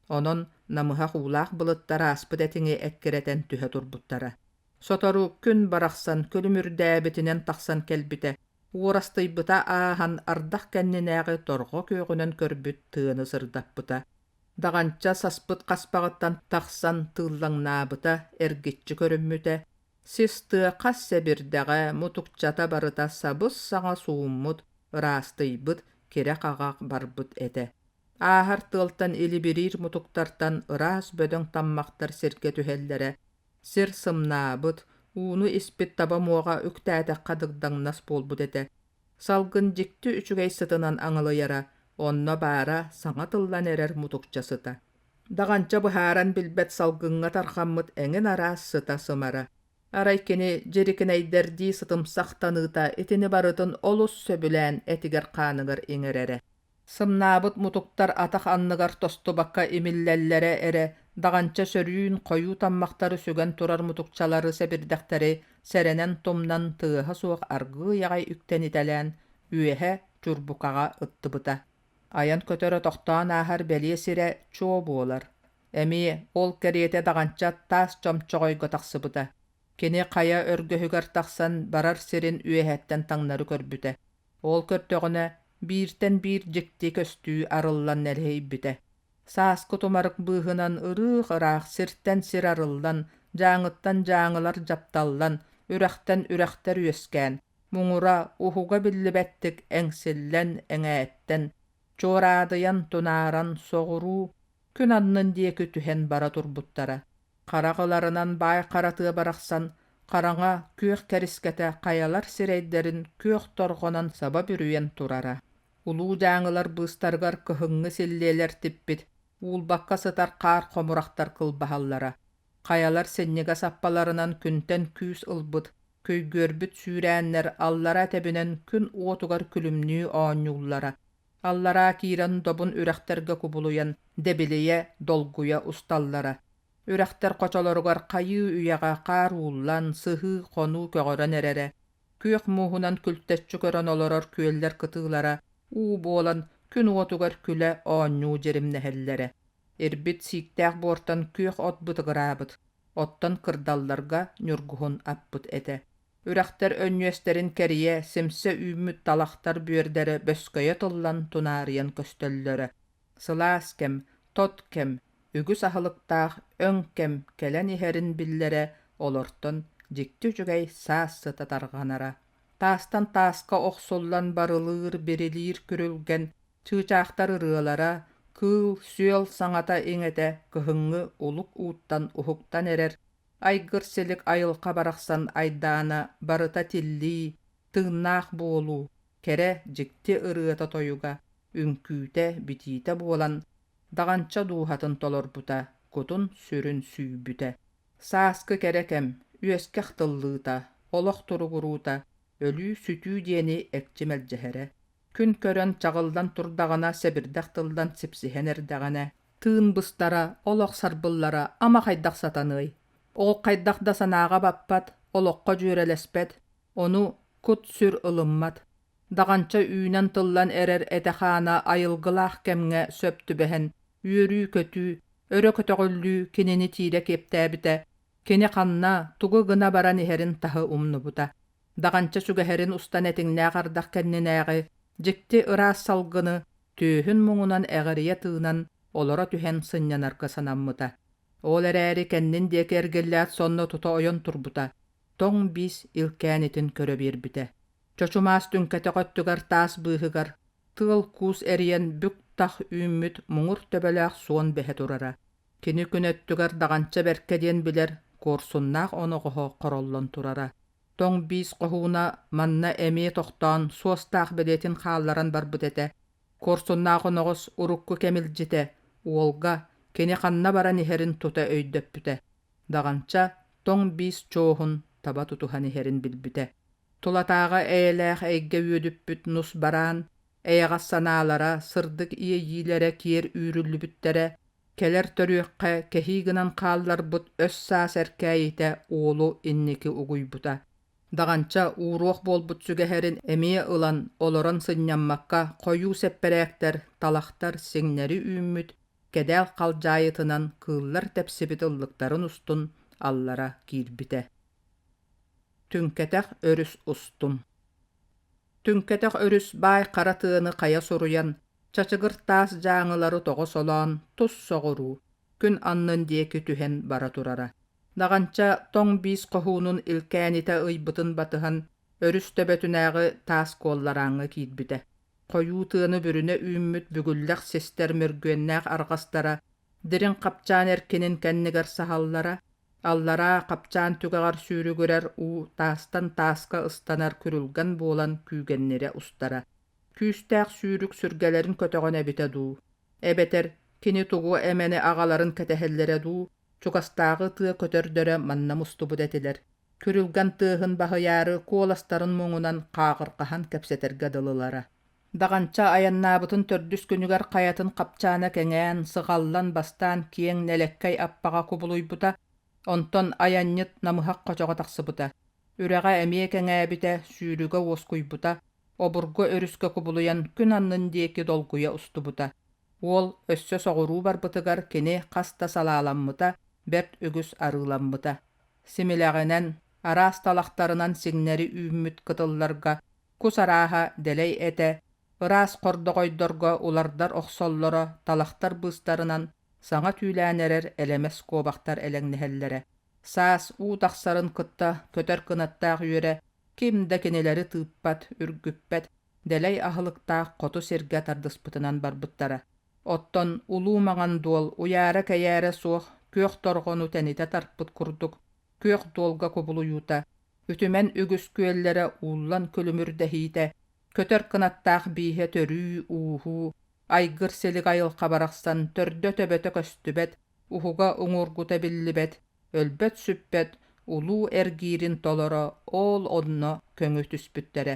Онон намыһах уулаах былыттар ааспыт этиҥи эккирэтэн түһэ турбуттара. Сотору күн барахсан күлүмүрдээбитинэн тахсан кэлбитэ, уорастыйбыта ааһан ардах кэннинээҕи торҕо күөҕүнэн көрбүт тыаны сырдаппыта. Даҕанча саспыт хаспаҕыттан тахсан тыыллаҥнаабыта, эргиччи көрүммүтэ, сис тыа хас сэбирдэҕэ, мутукчата барыта сабыс-саҥа сууммут, ыраастыйбыт, кирэ-хаҕах барбыт этэ. Ааһар тыалтан илибириир мутуктартан ыраас бөдөҥ таммахтар сиргэ түһэллэрэ, сир сымнаабыт, ууну испит таба муоҕа үктээтэххэ дыгдаҥнас буолбут этэ. Салгын дьикти үчүгэй сытынан аҥылыйара, онно баара саҥа тыллан эрэр мутукча сыта. Даҕанча быһааран билбэт салгыҥҥа тарҕаммыт эҥин араас сыта-сымара. Арай кини дьирикинэйдэрдии сытымсах таныыта итини барытын олус сөбүлээн этигэр-хааныгар иҥэрэрэ. Сымнаабыт мутуктар атах анныгар тостубакка имиллэллэрэ эрэ даҕанча сөрүүн хойуу таммахтары сүгэн турар мутукчалары сэбирдэхтэри сэрэнэн тумнан тыаһа суох аргыый аҕай үктэнитэлээн үөһэ чурбукаҕа ыттыбыта. Айан көтөрө тохтоон ааһар бэлиэ сирэ чуо буолар. Эмиэ ол кэриэтэ даҕанча таас чомчоҕойго тахсыбыта. Кини хайа өргөһүгэр тахсан барар сирин үөһэттэн таҥнары көрбүтэ. Ол көрдөҕүнэ, бииртэн биир дьикти көстүү арыллан нэлэһийбитэ. Сааскы тумарык быыһынан ырыых-ыраах сиртэн сир арыллан, дьааҥыттан дьааҥылар дьапталлан, үрэхтэн үрэхтэр үөскээн, муҥура, уһуга биллибэттик эҥсиллэн, эҥээттэн, чуораадыйан, тунааран, соҕуруу, күн аннын диэки түһэн бара турбуттара. Харах ыларынан баай хара тыа барахсан хараҥа күөх кэрискэтэ хайалар сирэйдэрин күөх торҕонон саба бүрүйэн турара. Улуу дьааҥылар быыстарыгар кыһыҥҥы силлиэлэр типпит, уулбакка сытар хаар хомурахтар кылбаһаллара. Хайалар синньигэс аппаларынан күнтэн күүс ылбыт, көйгүөрбүт сүүрээннэр аллара тэбинэн күн уотугар күлүмнүү оонньууллара. Аллараа киирэн добун үрэхтэргэ кубулуйан дэбилийэ, долгуйа усталлара. Үрэхтэр хочолоругар хайыы үйэҕэ хаар ууллан, сыһыы, хонуу көҕөрөн эрэрэ. Күөх мууһунан күлтэччи көрөн олорор күөллэр кытыылара уу буолан күн уотугар күлэ оонньуу дьиримнэһэллэрэ. Ирбит сииктээх буортан күөх от бытыгыраабыт, оттон кырдалларга ньургуһун аппыт этэ. Үрэхтэр өнньүөстэрин кэрийэ симсэ үүммүт талахтар бүөрдэрэ бөскөйө тыллан тунаарыйан көстөллөрө. Сылаас кэм, тот кэм, үгүс аһылыктаах өҥ кэм кэлэн иһэрин биллэрэ олортон дьикти үчүгэй саас сыта тарҕанара. Таастан тааска охсуллан барылыыр, бирилиир күрүлгэн, чыычаахтар ырыалара, кыыл-сүөл саҥата-иҥэтэ кыһыҥҥы улук ууттан уһуктан эрэр айгыр-силик айылҕа барахсан айдаана барыта тиллии, тыыннаах буолуу, кэрэ, дьикти ырыата-тойуга, үҥкүүтэ-битиитэ буолан, даҕанча дууһатын толорбута, кутун-сүрүн сүүйбүтэ. Сааскы кэрэ кэм, үөскэх тыллыыта, олох туругуруута, өлүү-сүтүү диэни экчи мэлдьэһэрэ. Күн көрөн чаҕыллан турдаҕына сэбирдэх тыллан сипсиһэн эрдэҕинэ, тыын быстара, олох сарбыллара ама хайдах сатаныай? Ол хайдах да санааҕа баппат, олоххо дьүөрэлэспэт, ону кут-сүр ылыммат. Даҕанча үүнэн-тыллан эрэр этэ-хаана айылгылаах кэмҥэ сөп түбэһэн, үөрүү-көтүү, өрө көтөҕүллүү кинини тиирэ киэптээбитэ, кини ханна, тугу гына баран иһэрин таһы умнубута. Даҕанча сүгэһэрин устан этиҥнээх ардах кэннинээҕи дьикти ыраас салгыны түөһүн муҥунан эҕирийэ тыынан олоро түһэн сынньанарга санаммыта. Ол эрээри кэннин диэки эргиллээт сонно тута ойон турбута, тоҥ биис илкээнитин көрө биэрбитэ. Чочумаас түҥкэтэх өттүгэр таас быыһыгар тыал-куус эрийэн бүк-тах үүммүт муҥур төбөлөөх суон бэһэ турара. Кини күн өттүгэр даҕанча бэркэ диэн билэр куорсуннаах оноҕоһо хороллон турара. Тоҥ биис хоһууна манна эмиэ тохтоон суостаах бэлиэтин хаалларан барбыт этэ. Куорсуннаах оноҕос урукку кэмилдьитэ уолга кини ханна баран иһэрин тута өйдөппүтэ. Даҕанча тоҥ биис чуоһун таба тутуһан иһэрин билбитэ. Тулатааҕы эйэлээх эйгэ үөдүппүт нус бараан, эйэҕэс санаалара, сырдык иэйиилэрэ киэр үүрүллүбүттэрэ, кэлэр төрүөххэ кэһии гынан хаалларбыт өс-саас эркээйитэ уолу инники угуйбута. Даҕанча ууруох буолбут сүгэһэрин эмиэ ылан, олорон сынньаммакка хойуу сэппэрээктэр, талахтар сиҥнэри үүммүт кэдээл халдьаайытынан кыыллар тэпсибит ыллыктарын устун аллара киирбитэ. Түҥкэтэх өрүс устун Түҥкэтэх өрүс баай хара тыаны хайа суруйан, чачыгыр таас дьааҥылары тоҕо солоон тус соҕуруу, күн аннын диэки түһэн бара турара. Даҕанча тоҥ биис хоһуунун илкээнитэ ыйбытын батыһан, өрүс төбөтүнээҕи таас куолларааҥҥа киирбитэ. Хойуу тыаны бүрүнэ үүммүт бүгүллэх систэр мөргүөннээх арҕастара дириҥ хапчаан эркинин кэннигэр саһаллара, Аллараа хапчаан түгэҕэр сүүрүгүрэр уу таастан тааска ыстанар күрүлгэн буолан күүгэннирэ устара. Күүстээх сүүрүк сүргэлэрин көтөҕөн эбитэ дуу, эбэтэр кини тугу эмэни аҕаларын кэтэһэллэрэ дуу, чугастааҕы тыа көтөрдөрө манна мустубут этилэр. Күрүлгэн тыаһын баһыйаары куоластарын муҥунан хааҕырҕаһан кэпсэтэргэ дылылара. Даҕанча айаннаабытын төрдүс күнүгэр хайатын хапчаана кэҥээн, сыҕаллан бастаан киэҥ нэлэккэй аппаҕа кубулуйбута, онтон айанньыт намыһах хочоҕо тахсыбыта. Үрэҕэ эмиэ кэҥээбитэ, сүүрүгэ уоскуйбута, обургу өрүскэ кубулуйан күн аннын диэки долгуйа устубута. Уол өссө соҕуруу барбытыгар кини хас да салааламмыта, бэрт үгүс арыыламмыта. Симилэҕинэн, араас талахтарынан сиҥнэри үүммүт кытылларга кус арааһа дэлэй этэ, ыраас хордоҕойдорго улардар охсоллоро, талахтар быыстарынан саҥа түүлээн эрэр элэмэс куобахтар элэҥнэһэллэрэ. Саас уу тахсарын кытта көтөр кынаттаах үөрэ ким да кинилэри тыыппат, үргүппэт, дэлэй аһылыктаах хоту сиргэ тардыспытынан барбыттара. Оттон улуу маҥан дуол уйаара-кэйээрэ суох күөх торҕону тэнитэ тарпыт курдук күөх дуолга кубулуйуута, үтүмэн үгүс күөллэрэ ууллан күлүмүрдэһиитэ, көтөр кынаттаах бииһэ төрүү-ууһуу, айгыр-силик айылҕа барахсан төрдө-төбөтө көстүбэт, уһуга уҥуоргута биллибэт, өлбөт-сүппэт улуу эргиирин толоро ол онно көҥү түспүттэрэ.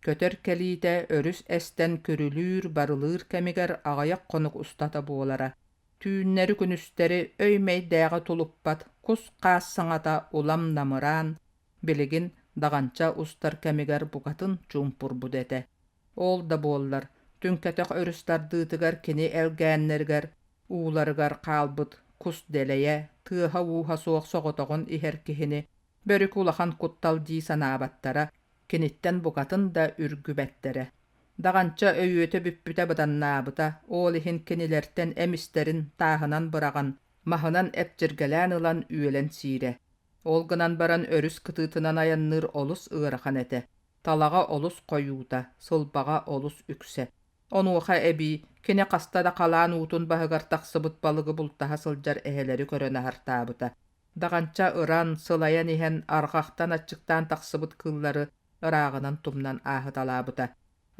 Көтөр кэлиитэ өрүс эстэн күрүлүүр-барылыыр кэмигэр аҕыйах хонук устата буолара. Түүннэри-күнүстэри өй-мэйдээҕи тулуппат кус-хаас саҥата улам намыраан, билигин даҕанча устар кэмигэр букатын чуумпурбут этэ. Ол да буоллар, түҥкэтэх өрүс тардыытыгар кини элгээннэригэр, ууларыгар хаалбыт кус дэлэйэ, тыаһа-ууһа суох соҕотоҕун иһэр киһини бөрүкү улахан куттал дии санаабаттара, киниттэн букатын да үргүбэттэрэ. Даҕанча өйүөтэ бүппүтэ быданнаабыта, ол иһин кинилэртэн эмистэрин тааһынан быраҕан, маһынан эпчиргэлээн ылан үөлэн сиирэ. Ол гынан баран өрүс кытыытынан айанныыр олус ыарахан этэ, талаҕа олус хойуута, сылбаҕа олус үксэ. Онуоха эбии кини хаста да халаан уутун баһыгар тахсыбыт балыгы бултаһа сылдьар эһэлэри көрөн аһартаабыта. Даҕанча ыран, сылайан иһэн арҕахтан аччыктаан тахсыбыт кыыллары ырааҕынан тумнан ааһыталаабыта.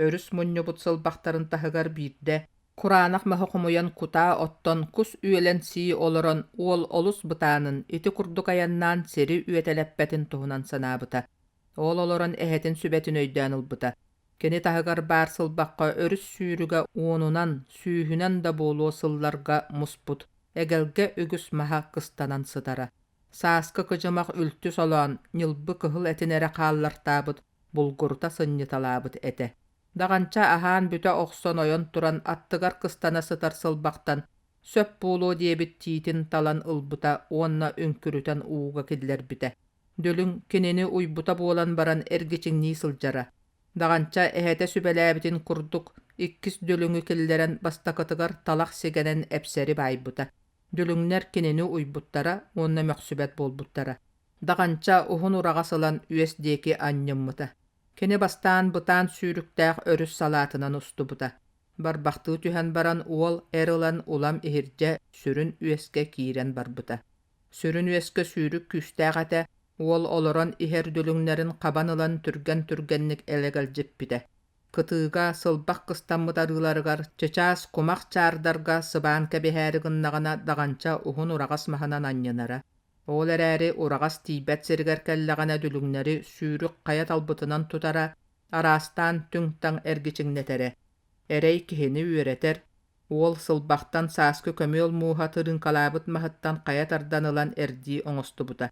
Өрүс мунньубут сылбахтарын таһыгар биирдэ кураанах маһы хомуйан кутаа оттон кус үөлэн сии олорон уол олус бытаанын ити курдук айаннаан сири үөтэлэппэтин туһунан санаабыта. Ол олорон эһэтин сүбэтин өйдөөн ылбыта. Кини таһыгар баар сылбахха өрүс сүүрүгэ уонунан, сүүһүнэн да буолуо сылларга муспут, эгэлгэ үгүс маһа кыстанан сытара. Сааскы кыдьымах үлтү солоон, ньылбы кыһыл этин эрэ хааллартаабыт, булгурута сынньыталаабыт этэ. Даҕанча аһаан бүтэ охсон ойон туран аттыгар кыстана сытар сылбахтан сөп буолуо диэбит тиитин талан ылбыта уонна үҥкүрүтэн ууга киллэрбитэ. Дүлүҥ кинини уйбута буолан баран эргичиҥнии сылдьара. Даҕанча эһэтэ сүбэлээбитин курдук иккис дүлүҥү киллэрэн бастакытыгар талах сигэнэн эпсэри баайбыта. Дүлүҥнэр кинини уйбуттара уонна мөхсүбэт буолбуттара. Даҕанча уһун ураҕас ылан үөс диэки анньыммыта. Кини бастаан бытаан сүүрүктээх өрүс салаатынан устубута. Барбахтыы түһэн баран уол эр ылан улам иһирдьэ сүрүн үөскэ киирэн барбыта. Сүрүн үөскэ сүүрүк күүстээх этэ, уол олорон иһэр дүлүҥнэрин хабан ылан түргэн-түргэнник элэгэлдьиппитэ. Кытыыга сылбах кыстаммыт арыыларыгар чычаас кумах чаардарга сыбаан кэбиһээри гыннаҕына даҕанча уһун ураҕас маһынан анньынара. Ол эрээри ураҕас тиийбэт сиригэр кэллэҕинэ дүлүҥнэри сүүрүк хайа талбытынан тутара, араастаан түҥ-таҥ эргичиҥнэтэрэ. Эрэй киһини үөрэтэр, уол сылбахтан сааскы көмүөл мууһа тырыыҥкалаабыт маһыттан хайа тардан ылан эрдии оҥостубута.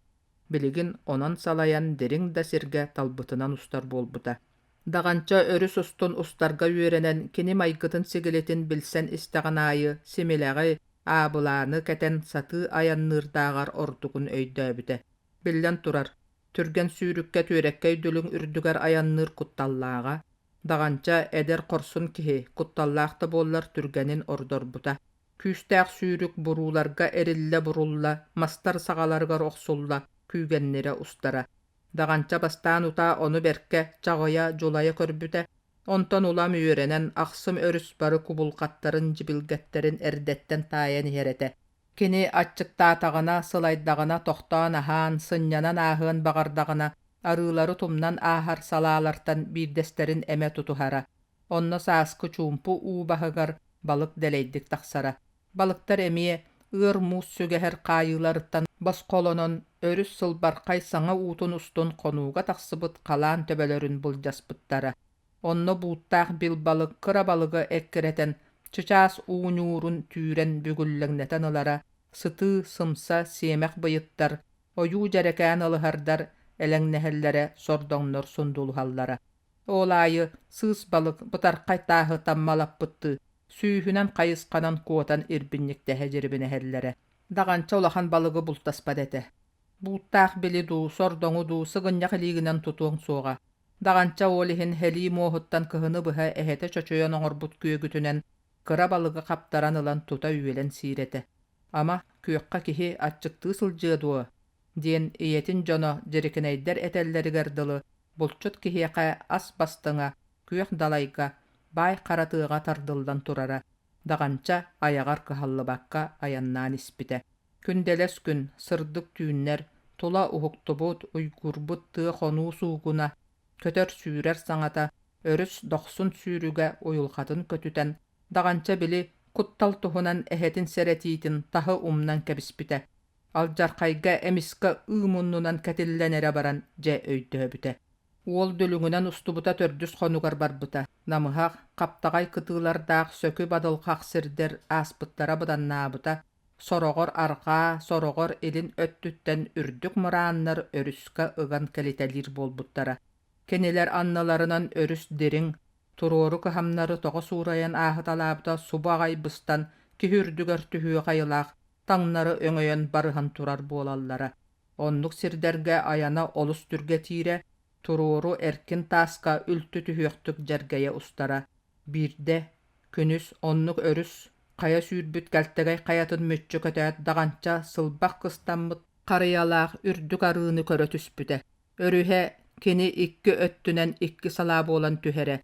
Билигин онон салайан дириҥ да сиргэ талбытынан устар буолбута. Даҕанча өрүс устун устарга үөрэнэн, кини майгытын-сигилитин билсэн истэҕин аайы симилэҕи, аабылааны кэтэн сатыы айанныырдааҕар ордугун өйдөөбүтэ. Биллэн турар, түргэн сүүрүккэ түөрэккэй дүлүҥ үрдүгэр айанныыр кутталлааҕа. Даҕанча эдэр хорсун киһи, кутталлаах да буоллар түргэнин ордорбута. Күүстээх сүүрүк бурууларга эриллэ-бурулла, мастар саҕаларыгар охсулла, күүгэннирэ устара. Даҕанча бастаан утаа ону бэркэ чаҕыйа, дьулайа көрбүтэ, онтон улам үөрэнэн, ахсым өрүс бары кубулҕаттарын, дьибилгэттэрин эрдэттэн таайан иһэр этэ. Кини аччыктаатаҕына, сылайдаҕына тохтоон аһаан, сынньанан ааһыан баҕардаҕына, арыылары тумнан ааһар салаалартан биирдэстэрин эмэ тутуһара. Онно сааскы чуумпу уу баһыгар балык дэлэйдик тахсара. Балыктар эмиэ ыар муус сүгэһэр хаайыыларыттан босхолонон, өрүс сылбархай саҥа уутун устун хонууга тахсыбыт халаан төбөлөрүн былдьаспыттара. Онно бууттаах бил балык кыра балыгы эккирэтэн, чычаас уу ньуурун түүрэн бүгүллэҥнэтэн ылара, сытыы, сымса, сиэмэх быйыттар, ойуу дьэрэкээн ылыһардар элэҥнэһэллэрэ, сордоҥнор сундулуһаллара. Ол аайы сыыс балык бытархай тааһы таммалаппыттыы сүүһүнэн хайысханан куотан ирбинньиктэһэ дьирибинэһэллэрэ. Даҕанча улахан балыгы бултаспат этэ. Бууттаах били дуу, сордоҥу дуу сыгынньах илиигинэн тутуоҥ суоҕа. Даҕанча ол иһин һэлии муоһуттан кыһыны быһа эһэтэ чочуйан оҥорбут күөгүтүнэн кыра балыгы хаптаран ылан тута үөлэн сиир этэ. Ама, күөххэ киһи аччыктыы сылдьыа дуо? диэн ийэтин дьоно дьирикинэйдэр этэллэригэр дылы булчут киһиэхэ ас бастыҥа күөх далайга, баай хара тыаҕа тардыллан турара, Даҕанча айаҕар кыһаллыбакка айаннаан испитэ. Күндэлэс күн, сырдык түүннэр, тула уһуктубут, уйгуурбут тыа хонуу суугуна, көтөр-сүүрэр саҥата, өрүс дохсун сүүрүгэ уйулҕатын көтүтэн, Даҕанча били куттал туһунан эһэтин сэрэтиитин таһы умнан кэбиспитэ. Алдьархайга эмискэ ыы муннунан кэтиллэн эрэ баран дьэ өйдөөбүтэ. Уол дүлүҥүнэн устубута төрдүс хонугар барбыта. Намыһах, хаптаҕай кытыылардаах сөкү бадылхах сирдэр ааспыттара быданнаабыта. Сороҕор арҕаа, сороҕор илин өттүттэн үрдүк мырааннар өрүскэ ыган кэлитэлиир буолбуттара. Кинилэр анныларынан өрүс дириҥ, туруору кыһамнары тоҕо суурайан ааһыталаабыта субу аҕай быстан киһи үрдүгэр түһүөх айылаах таҥнары өҥөйөн барыһан турар буолаллара. Оннук сирдэргэ айана олус түргэтиирэ, туруору эркин тааска үлтү түһүөхтүк дьэргэйэ устара. Биирдэ, күнүс оннук өрүс хайа сүүрбүт кэлтэгэй хайатын мүччү көтөөт даҕанча сылбах кыстаммыт харыйалаах үрдүк арыыны көрө түспүтэ. Өрүһэ кини икки өттүнэн икки салаа буолан түһэрэ.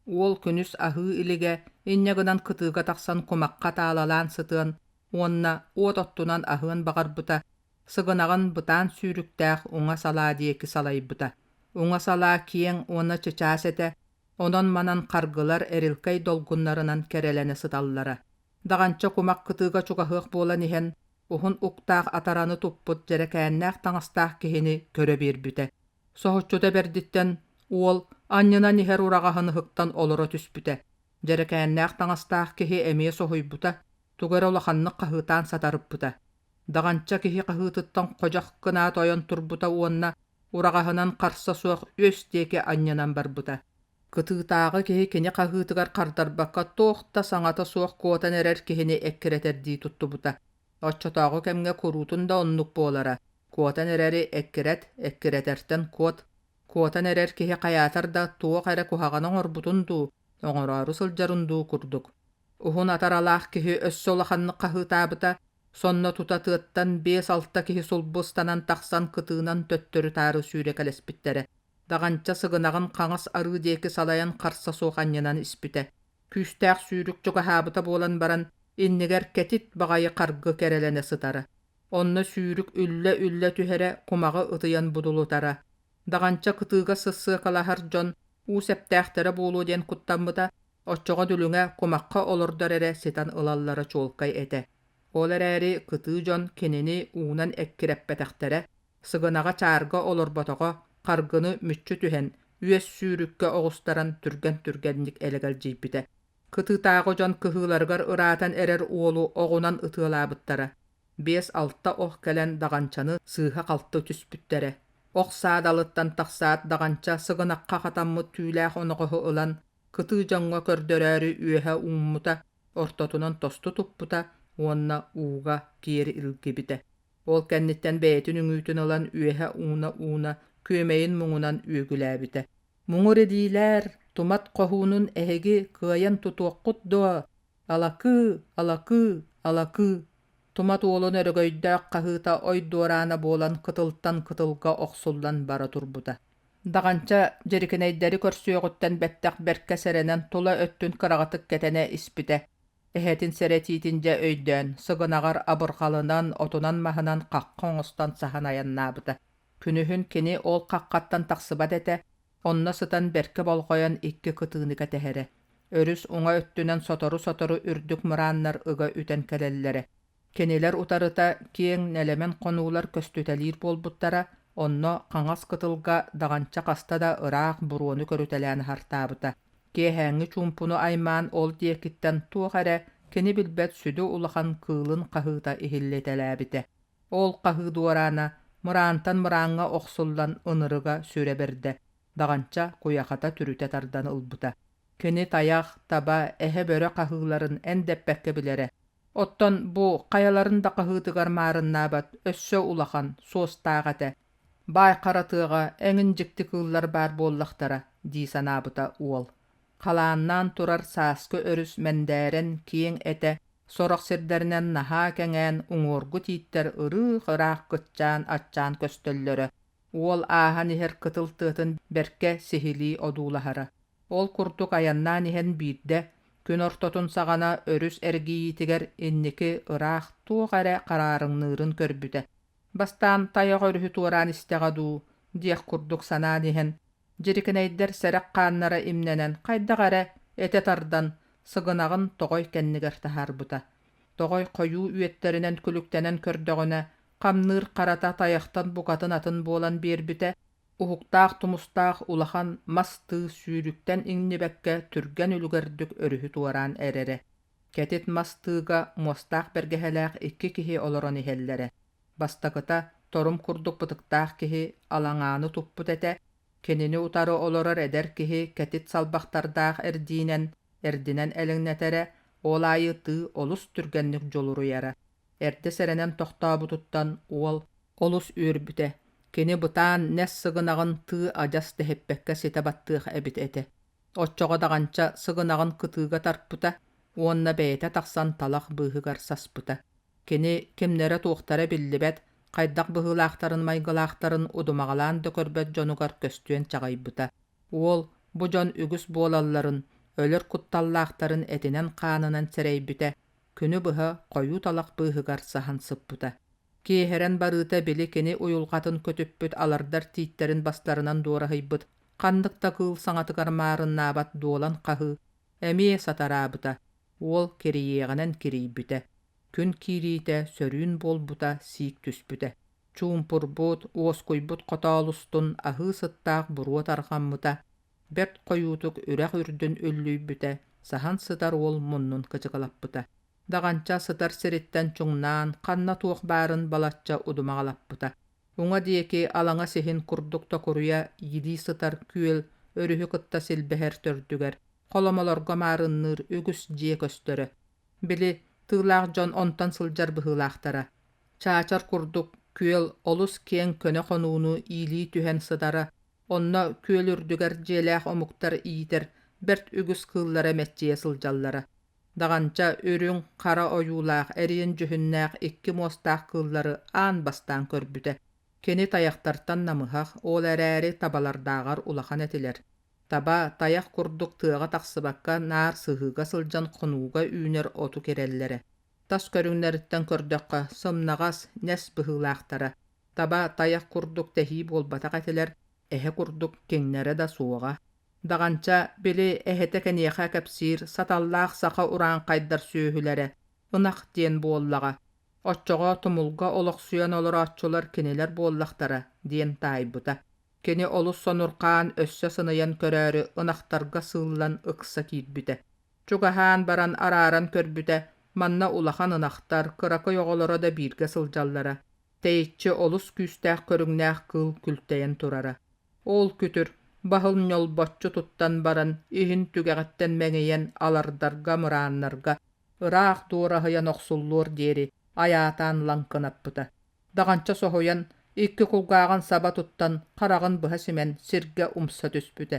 Уол күнүс аһыы илигэ, инньэ гынан кытыыга тахсан кумахха таалалаан сытыан уонна уот оттунан аһыан баҕарбыта, сыгынаҕын бытаан сүүрүктээх уҥа салаа диэки салайбыта. Уҥа салаа киэҥ уонна чычаас этэ, онон-манан харгылар эрилкэй долгуннарынан кэрэлэнэ сыталлара. Даҕанча кумах кытыыга чугаһыах буолан иһэн, уһун уктаах атараны туппут дьэрэкээннээх таҥастаах киһини көрө биэрбитэ. Соһуччута бэрдиттэн уол анньынан иһэр ураҕаһын ыһыктан олоро түспүтэ. Дьэрэкээннээх таҥастаах киһи эмиэ соһуйбута, тугу эрэ улаханнык хаһыытаан сатарыппыта. Даҕанча киһи хаһыытыттан ходьох гынаат ойон турбута уонна ураҕаһынан харса суох үөс диэки анньынан барбыта. Кытыытааҕы киһи кини хаһыытыгар хардарбакка туох да саҥата суох куотан эрэр киһини эккирэтэрдии туттубута. Оччотооҕу кэмҥэ куруутун да оннук буолара. Куотан эрэри эккирэт, эккирэтэртэн куот. Куотан эрэр киһи хайаатар да туох эрэ куһаҕаны оҥорбутун дуу, оҥороору сылдьарын дуу курдук. Уһун атаралаах киһи өссө улаханнык хаһыытаабыта, сонно тута тыаттан биэс-алта киһи сулбу ыстанан тахсан кытыынан төттөрү-таары сүүрэкэлэспиттэрэ. Даҕанча сыгынаҕын хаҥас арыы диэки салайан харса суох анньынан испитэ. Күүстээх сүүрүк чугаһаабыта буолан баран, иннигэр кэтит баҕайы харгы кэрэлэнэ сытара. Онно сүүрүк үллэ-үллэ түһэрэ, кумаҕы ытыйан будулутара. Даҕанча кытыыга сыссыакалаһар дьон уу сэптээхтэрэ буолуо диэн куттаммыта, оччоҕо дүлүҥэ кумахха олордор эрэ ситэн ылаллара чуолкай этэ. Ол эрээри кытыы дьон кинини уунан эккирэппэтэхтэрэ, сыгынаҕа чаарга олорботоҕо, харгыны мүччү түһэн, үөс сүүрүккэ оҕустаран түргэн-түргэнник элэгэлдьийбитэ. Кытыытааҕы дьон кыһыыларыгар ыраатан эрэр уолу оҕунан ытыалаабыттара. Биэс-алта ох кэлэн даҕанчаны сыыһа-халты түспүттэрэ. Ох саадалыттан тахсаат даҕанча сыгынахха хатаммыт түүлээх оноҕоһу ылан, кытыы дьоҥҥо көрдөрөөрү үөһэ ууммута, ортотунан тосту туппута уонна ууга киэр илгибитэ. Ол кэнниттэн бэйэтин үҥүүтүн ылан үөһэ ууна-ууна күөмэйин муҥунан үөгүлээбитэ. Муҥур илиилээр, тумат хоһуунун эһиги кыайан тутуоххут дуо? Алакыы, алакыы, алакыы! Тумат уолун өрөгөйдөөх хаһыыта ой дуораана буолан кытылтан кытылга охсуллан бара турбута. Даҕанча дьирикинэйдэри көрсүөҕүттэн бэттэх бэркэ сэрэнэн тула өттүн кыраҕытык кэтэнэ испитэ. Эһэтин сэрэтиитин дьэ өйдөөн, сыгынаҕар абырҕалынан, отунан-маһынан хахха оҥостон саһан айаннаабыта. Күнүһүн кини ол хаххаттан тахсыбат этэ, онно сытан бэркэ болҕойон икки кытыыны кэтэһэрэ. Өрүс уҥа өттүнэн сотору-сотору үрдүк мырааннар ыга үтэн кэлэллэрэ. Кинилэр утарыта киэҥ нэлэмэн хонуулар көстүтэлиир буолбуттара, онно хаҥас кытылга даҕанча хаста да ыраах буруону көрүтэлээн аһартаабыта. Киэһээҥҥи чуумпуну аймаан ол диэкиттэн туох эрэ кини билбэт сүдү улахан кыылын хаһыыта иһиллитэлээбитэ. Ол хаһыы дуораана мыраантан мырааҥҥа охсуллан ынырыга сүрэ бэрдэ, даҕанча куйахата түрүтэ тардан ылбыта. Кини тайах, таба, эһэ-бөрө хаһыыларын эндэппэккэ билэрэ. Оттон бу хайаларын да хаһыытыгар маарыннаабат өссө улахан, суостаах этэ. Баай хара тыаҕа эҥин дьикти кыыллар баар буоллахтара дии санаабыта уол. Халааннаан турар сааскы өрүс мэндээрэн киэҥ этэ, сорох сирдэринэн наһаа кэҥээн уҥуоргу тииттэр ырыых-ыраах кыччаан аччаан көстөллөрө. Уол ааһан иһэр кытыл тыатын бэркэ сиһилии одуулаһара. Ол курдук айаннаан иһэн биирдэ, күн ортотун саҕана өрүс эргийиитигэр инники ыраах туох эрэ хараарыҥныырын көрбүтэ. Бастаан тайах өрүһү туораан истэҕэ дуу диэх курдук санаан иһэн, дьирикинэйдэр сэрэх хааннара имнэнэн хайдах эрэ этэ тардан, сыгынаҕын тоҕой кэннигэр таһаарбыта. Тоҕой хойуу үөттэринэн күлүктэнэн көрдөҕүнэ, хамныыр харата тайахтан букатын атын буолан биэрбитэ, уһуктаах тумустаах улахан мас тыы сүүрүктэн иҥнибэккэ түргэн үлүгэрдик өрүһү туораан эрэрэ. Кэтит мас тыыга муостаах бэргэһэлээх икки киһи олорон иһэллэрэ. Бастакыта торум курдук бытыктаах киһи алаҥааны туппут этэ, кинини утары олорор эдэр киһи кэтит салбахтардаах эрдиинэн эрдинэн элэҥнэтэрэ, ол аайы тыы олус түргэнник дьулуруйара. Эрдэ сэрэнэн тохтообутуттан уол олус үөрбүтэ, кини бытаан нэс сыгынаҕын тыы адьас тэһиппэккэ ситэ баттыах эбит этэ. Оччоҕо даҕанча сыгынаҕын кытыыга тарпыта уонна бэйэтэ тахсан талах быыһыгар саспыта. Кини кимнэрэ-туохтара биллибэт, хайдах быһыылаахтарын-майгылаахтарын удумаҕалаан да көрбөт дьонугар көстүөн чаҕыйбыта. Уол бу дьон үгүс буолалларын, өлөр кутталлаахтарын этинэн-хаанынан сэрэйбитэ, күнү быһа хойуу талах быыһыгар саһан сыппыта. Киэһэрэн барыыта били кини уйулҕатын көтүппүт алардар тииттэрин бастарынан дуораһыйбыт ханнык да кыыл саҥатыгар маарыннаабат дуолан хаһыы эмиэ сатараабыта, уол кирийиэҕинэн кирийбитэ, күн киириитэ сөрүүн буолбута сиик түспүтэ, чуумпурбут, уоскуйбут хотоол устун аһыы сыттаах буруо тарҕаммыта, бэрт хойуутук үрэх үрдүн үллүйбүтэ, саһан сытар уол муннун кычыкылаппыта. Даҕанча сытар сириттэн чуҥнаан, ханна туох баарын балачча удумаҕалаппыта. Уҥа диэки алаҥа сиһин курдук токуруйа иилии сытар күөл өрүһү кытта силбэһэр төрдүгэр холомолорго маарынныыр үгүс дьиэ көстөрө. Били, тыылаах дьон онтон сылдьар быһыылаахтара. Чаачар курдук. Күөл олус киэҥ көнө хонууну иилии түһэн сытара, онно күөл үрдүгэр дьиэлээх омуктар иитэр бэрт үгүс кыыллара мэччийэ сылдьаллара. Даҕанча үрүҥ, хара ойуулаах, эриэн дьүһүннээх икки муостаах кыыллары аан бастаан көрбүтэ. Кини тайахтартан намыһах, ол эрээри табалардааҕар улахан этилэр. Таба, тайах курдук тыаҕа тахсыбакка наар сыһыыга сылдьан хонууга үүнэр оту кирэллэрэ. Тас көрүҥнэриттэн көрдөххө, сымнаҕас, нэс быһыылаахтара. Таба, тайах курдук тэһии буолбатах этилэр, эһэ курдук киҥнэрэ да суоҕа. Даҕанча, били эһэтэ киниэхэ кэпсиир саталлаах саха урааҥхайдар сүөһүлэрэ, ынах диэн буоллаҕа. Оччоҕо тумулга олохсуйан олорооччулар кинилэр буоллахтара диэн таайбыта. Кини олус сонурхаан өссө сыныйан көрөөрү ынахтарга сыыллан ыкса киирбитэ. Чугаһаан баран арааран көрбүтэ, манна улахан ынахтар, кыракый оҕолоро да бииргэ сылдьаллара. Тэйиччи олус күүстээх көрүҥнээх кыыл күлтэйэн турара. Ол күтүр, баһыл ньолбоччу туттан баран, иһин түгэҕиттэн мэҥийэн алардарга, мырааннарга ыраах дуораһыйан охсуллуор диэри айаатаан лаҥкынаппыта. Даҕанча соһуйан, икки кулгааҕын саба туттан, хараҕын быһа симэн сиргэ умса түспүтэ.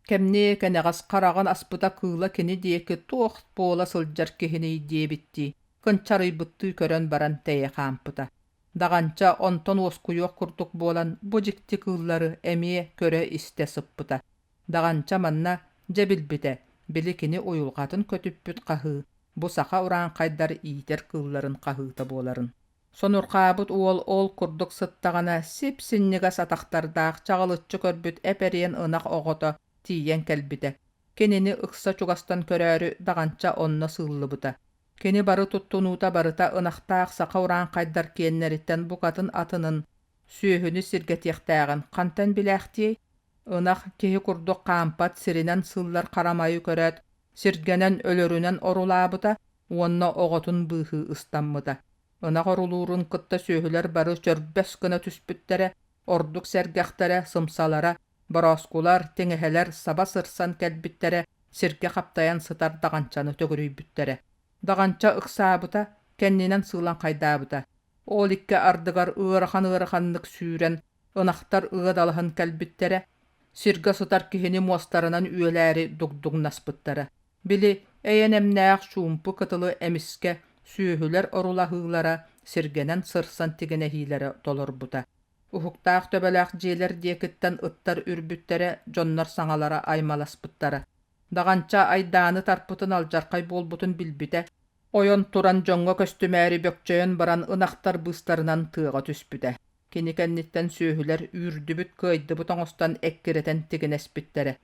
Кэмниэ кэнэҕэс хараҕын аспыта кыыла кини диэки туох буола сылдьар киһиний диэбиттии, кынчарыйбыттыы көрөн баран тэйэ хаампыта. Даҕанча онтон уоскуйуох курдук буолан бу дьикти кыыллары эмиэ көрө-истэ сыппыта. Даҕанча манна дьэ билбитэ, били кини уйулҕатын көтүппүт хаһыы, бу саха урааҥхайдар иитэр кыылларын хаһыыта буоларын. Сонурҕаабыт уол ол курдук сыттаҕына сип-синньигэс атахтардаах чаҕылыччы көрбүт эп-эриэн ынах оҕото тиийэн кэлбитэ. Кинини ыкса чугастан көрөөрү Даҕанча онно сыыллыбыта. Кини бары туттунуута барыта ынахтаах саха урааҥхайдар киэннэриттэн букатын атынын, сүөһүнү сиргэтиэхтээҕин хантан билээхтиэй? Ынах киһи курдук хаампат сиринэн сыллар харамайы көрөөт, сиргэнэн өлөрүнэн орулаабыта уонна оҕотун быыһыы ыстаммыта. Ынах орулуурун кытта сүөһүлэр бары чөрбөс гына түспүттэрэ, ордук сэргэхтэрэ, сымсалара, борооскулар, тиҥэһэлэр саба сырсан кэлбиттэрэ, сиргэ хаптайан сытар даҕанчаны төгүрүйбүттэрэ. Даҕанча ыксаабыта, кэннинэн сыылан хайдаабыта. Ол икки ардыгар ыарахан-ыараханнык сүүрэн, ынахтар ыадалаһан кэлбиттэрэ, сиргэ сытар киһини муостарынан үөлээри дугдуҥнаспыттара. Били, эйэ-нэмнээх чуумпу кытылы эмискэ сүөһүлэр орулаһыылара, сиргэнэн сырсан тигинэһиилэрэ толорбута. Уһуктаах төбөлөөх дьиэлэр диэкиттэн ыттар үрбүттэрэ, дьоннор саҥалара аймаласпыттара. Даҕанча айдааны тарпытын алдьархай буолбутун билбитэ, ойон туран дьоҥҥо көстүмээри бөкчөйөн баран ынахтар быыстарынан тыаҕа түспүтэ. Кини кэнниттэн сүөһүлэр үүрдүбүт-кыайдыбыт оҥостон эккирэтэн тигинэспиттэрэ.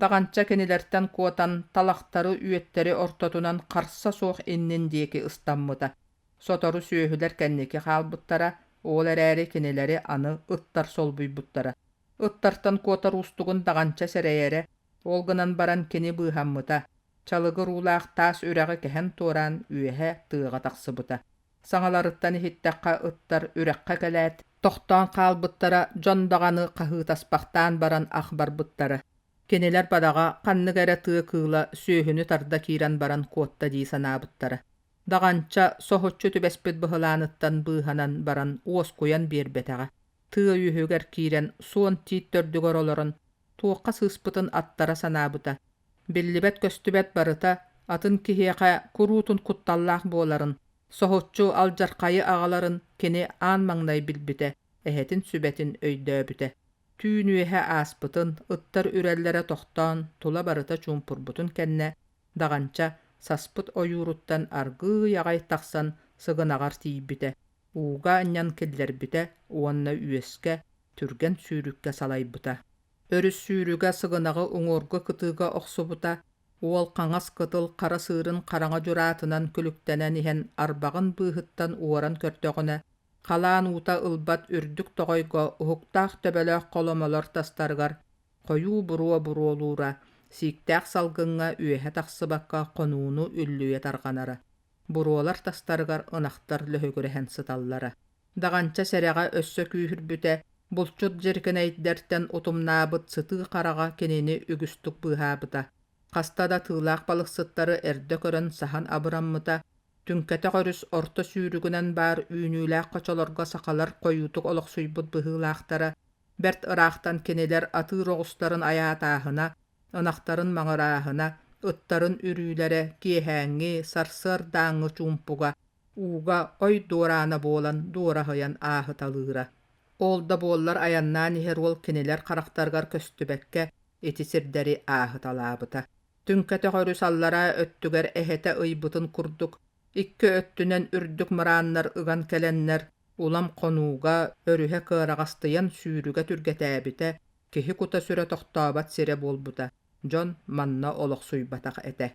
Даҕанча кинилэртэн куотан, талахтары, үөттэри ортотунан харса суох иннин диэки ыстаммыта. Сотору сүөһүлэр кэнники хаалбыттара, ол эрээри кинилэри аны ыттар солбуйбуттара. Ыттартан куотар уустугун Даҕанча сэрэйэрэ, ол гынан баран кини быыһаммыта. Чалыгыр уулаах таас үрэҕи кэһэн туораан үөһэ тыаҕа тахсыбыта. Саҥаларыттан иһиттэххэ ыттар үрэххэ кэлээт, тохтоон хаалбыттара, дьон даҕаны хаһыытаспахтаан баран ах барбыттара. Кинилэр бадаҕа ханнык эрэ тыа кыыла сүөһүнү тарда киирэн баран куотта дии санаабыттара. Даҕанча соһуччу түбэспит быһылааныттан быыһанан баран уоскуйан биэрбэтэҕэ. Тыа үөһүгэр киирэн суон тиит төрдүгэр олорон туохха сыыспытын аттара санаабыта. Биллибэт-көстүбэт барыта атын киһиэхэ куруутун кутталлаах буоларын, соһуччу алдьархайы аҕаларын кини аан маҥнай билбитэ, эһэтин сүбэтин өйдөөбүтэ. Түүн үөһэ ааспытын, ыттар үрэллэрэ тохтоон, тула барыта чуумпурбутун кэннэ, Даҕанча саспыт ойууруттан аргыый аҕай тахсан сыгынаҕар тиийбитэ, ууга анньан киллэрбитэ уонна үөскэ, түргэн сүүрүккэ салайбыта. Өрүс сүүрүгэ сыгынаҕы уҥуоргу кытыыга охсубута, уол хаҥас кытыл хара сыырын хараҥа дьураатынан күлүктэнэн иһэн арбаҕын быыһыттан уоран көрдөҕүнэ, халаан уута ылбат үрдүк тоҕойго уһуктаах төбөлөөх холомолор тастарыгар хойуу буруо буруолуура, сииктээх салгыҥҥа үөһэ тахсыбакка хонууну үллүйэ тарҕанара. Буруолар тастарыгар ынахтар лөһүгүрэһэн сыталлара. Даҕанча сэрэҕэ өссө күүһүрбүтэ, булчут дьирикинэйдэртэн утумнаабыт сытыы хараҕа кинини үгүстүк быыһаабыта. Хаста да тыылаах балыксыттары эрдэ көрөн саһан абыраммыта, Түҥкэтэх өрүс орто сүүрүгүнэн баар үүнүүлээх хочолорго сахалар хойуутук олохсуйбут быһыылаахтара, бэрт ыраахтан кинилэр атыыр оҕустарын айаатааһына, ынахтарын маҥырааһына, ыттарын үрүүлэрэ киэһээҥҥи, сарсыардааҥҥы чуумпуга, ууга ой дуораана буолан дуораһыйан ааһыталыыра. Ол да буоллар айаннаан иһэр уол кинилэр харахтарыгар көстүбэккэ ити сирдэри ааһыталаабыта. Түҥкэтэх өрүс аллараа өттүгэр эһэтэ ыйбытын курдук, икки өттүнэн үрдүк мырааннар ыган кэлэннэр, улам хонууга, өрүһэ кыараҕастыйан сүүрүгэ түргэтээбитэ, киһи кута-сүрэ тохтообот сирэ буолбута, дьон манна олохсуйбатах этэ.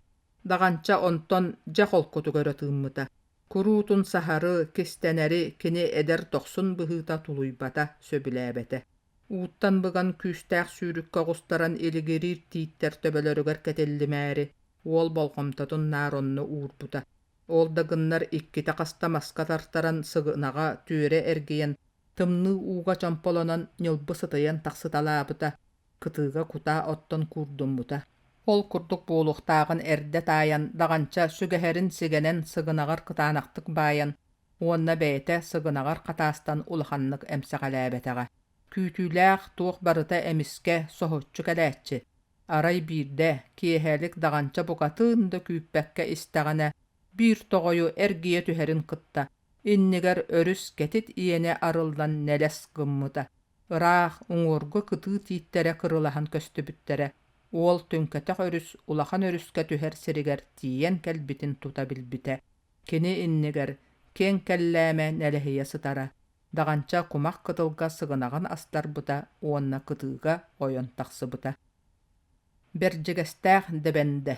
Даҕанча онтон дьэ холкутук өрө тыыммыта. Куруутун саһары, кистэнэри кини эдэр дохсун быһыыта тулуйбата, сөбүлээбэтэ. Ууттан быган күүстээх сүүрүккэ оҕустаран илигириир тииттэр төбөлөрүгэр кэтиллимээри, уол болҕомтотун наар онно уурбута. Ол да гыннар иккитэ хаста маска тартаран сыгынаҕа түөрэ эргийэн, тымныы ууга чомполонон ньылбы сытыйан тахсыталаабыта, кытыыга кутаа оттон куурдуммута. Ол курдук буолуохтааҕын эрдэ таайан, даҕанча сүгэһэрин сигэнэн сыгынаҕар кытаанахтык баайан уонна бэйэтэ сыгынаҕар хатаастан улаханнык эмсэҕэлээбэтэҕэ. Күүтүүлээх туох барыта эмискэ, соһуччу кэлээччи. Арай биирдэ, киэһэлик даҕанча букатын да күүппэккэ истэҕинэ, биир тоҕойу эргийэ түһэрин кытта, иннигэр өрүс кэтит иэнэ арыллан нэлэс гыммыта. Ыраах, уҥуоргу кытыы тииттэрэ кырылаһан көстүбүттэрэ. Уол түҥкэтэх өрүс улахан өрүскэ түһэр сиригэр тиийэн кэлбитин тута билбитэ. Кини иннигэр киэҥ кэллээмэ нэлэһийэ сытара, даҕанча кумах кытылга сыгынаҕын астарбыта уонна кытыыга ойон тахсыбыта. Бэрдьигэстээх Дэбэндэ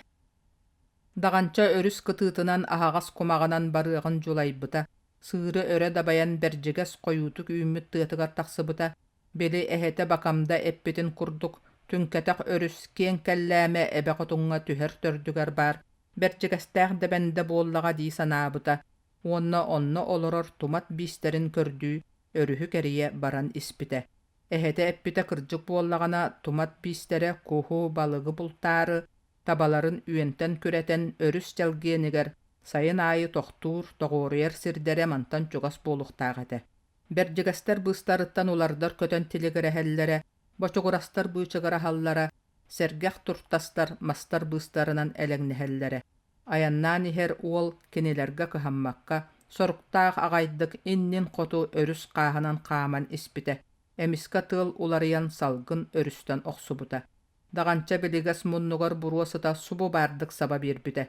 Даҕанча өрүс кытыытынан аһаҕас кумаҕынан барыаҕын дьулайбыта, сыыры өрө дабайан бэрдьигэс хойуутук үүммүт тыатыгар тахсыбыта, били эһэтэ Бакамда эппитин курдук, түҥкэтэх өрүс киэҥ кэллээмэ эбэ хотуҥҥа түһэр төрдүгэр баар бэрдьигэстээх Дэбэндэ буоллаҕа дии санаабыта уонна онно олорор тумат биистэрин көрдүү өрүһү кэрийэ баран испитэ. Эһэтэ эппитэ кырдьык буоллаҕына, тумат биистэрэ куһу, балыгы бултаары, табаларын үөнтэн күрэтэн өрүс чэлгиэнигэр сайын аайы тохтуур, тоҕуоруйар сирдэрэ мантан чугас буолуохтаах этэ. Бэрдьигэстэр быыстарыттан улардар көтөн тилигирэһэллэрэ, бочугурастар быычыгыраһаллара, сэргэх туртастар мастар быыстарынан элэҥнэһэллэрэ. Айаннаан иһэр уол кинилэргэ кыһаммакка, соруктаах аҕайдык иннин хоту өрүс хааһынан хааман испитэ. Эмискэ тыал уларыйан салгын өрүстэн охсубута. Даҕанча билигэс муннугар буруо сыта субу баардык саба биэрбитэ.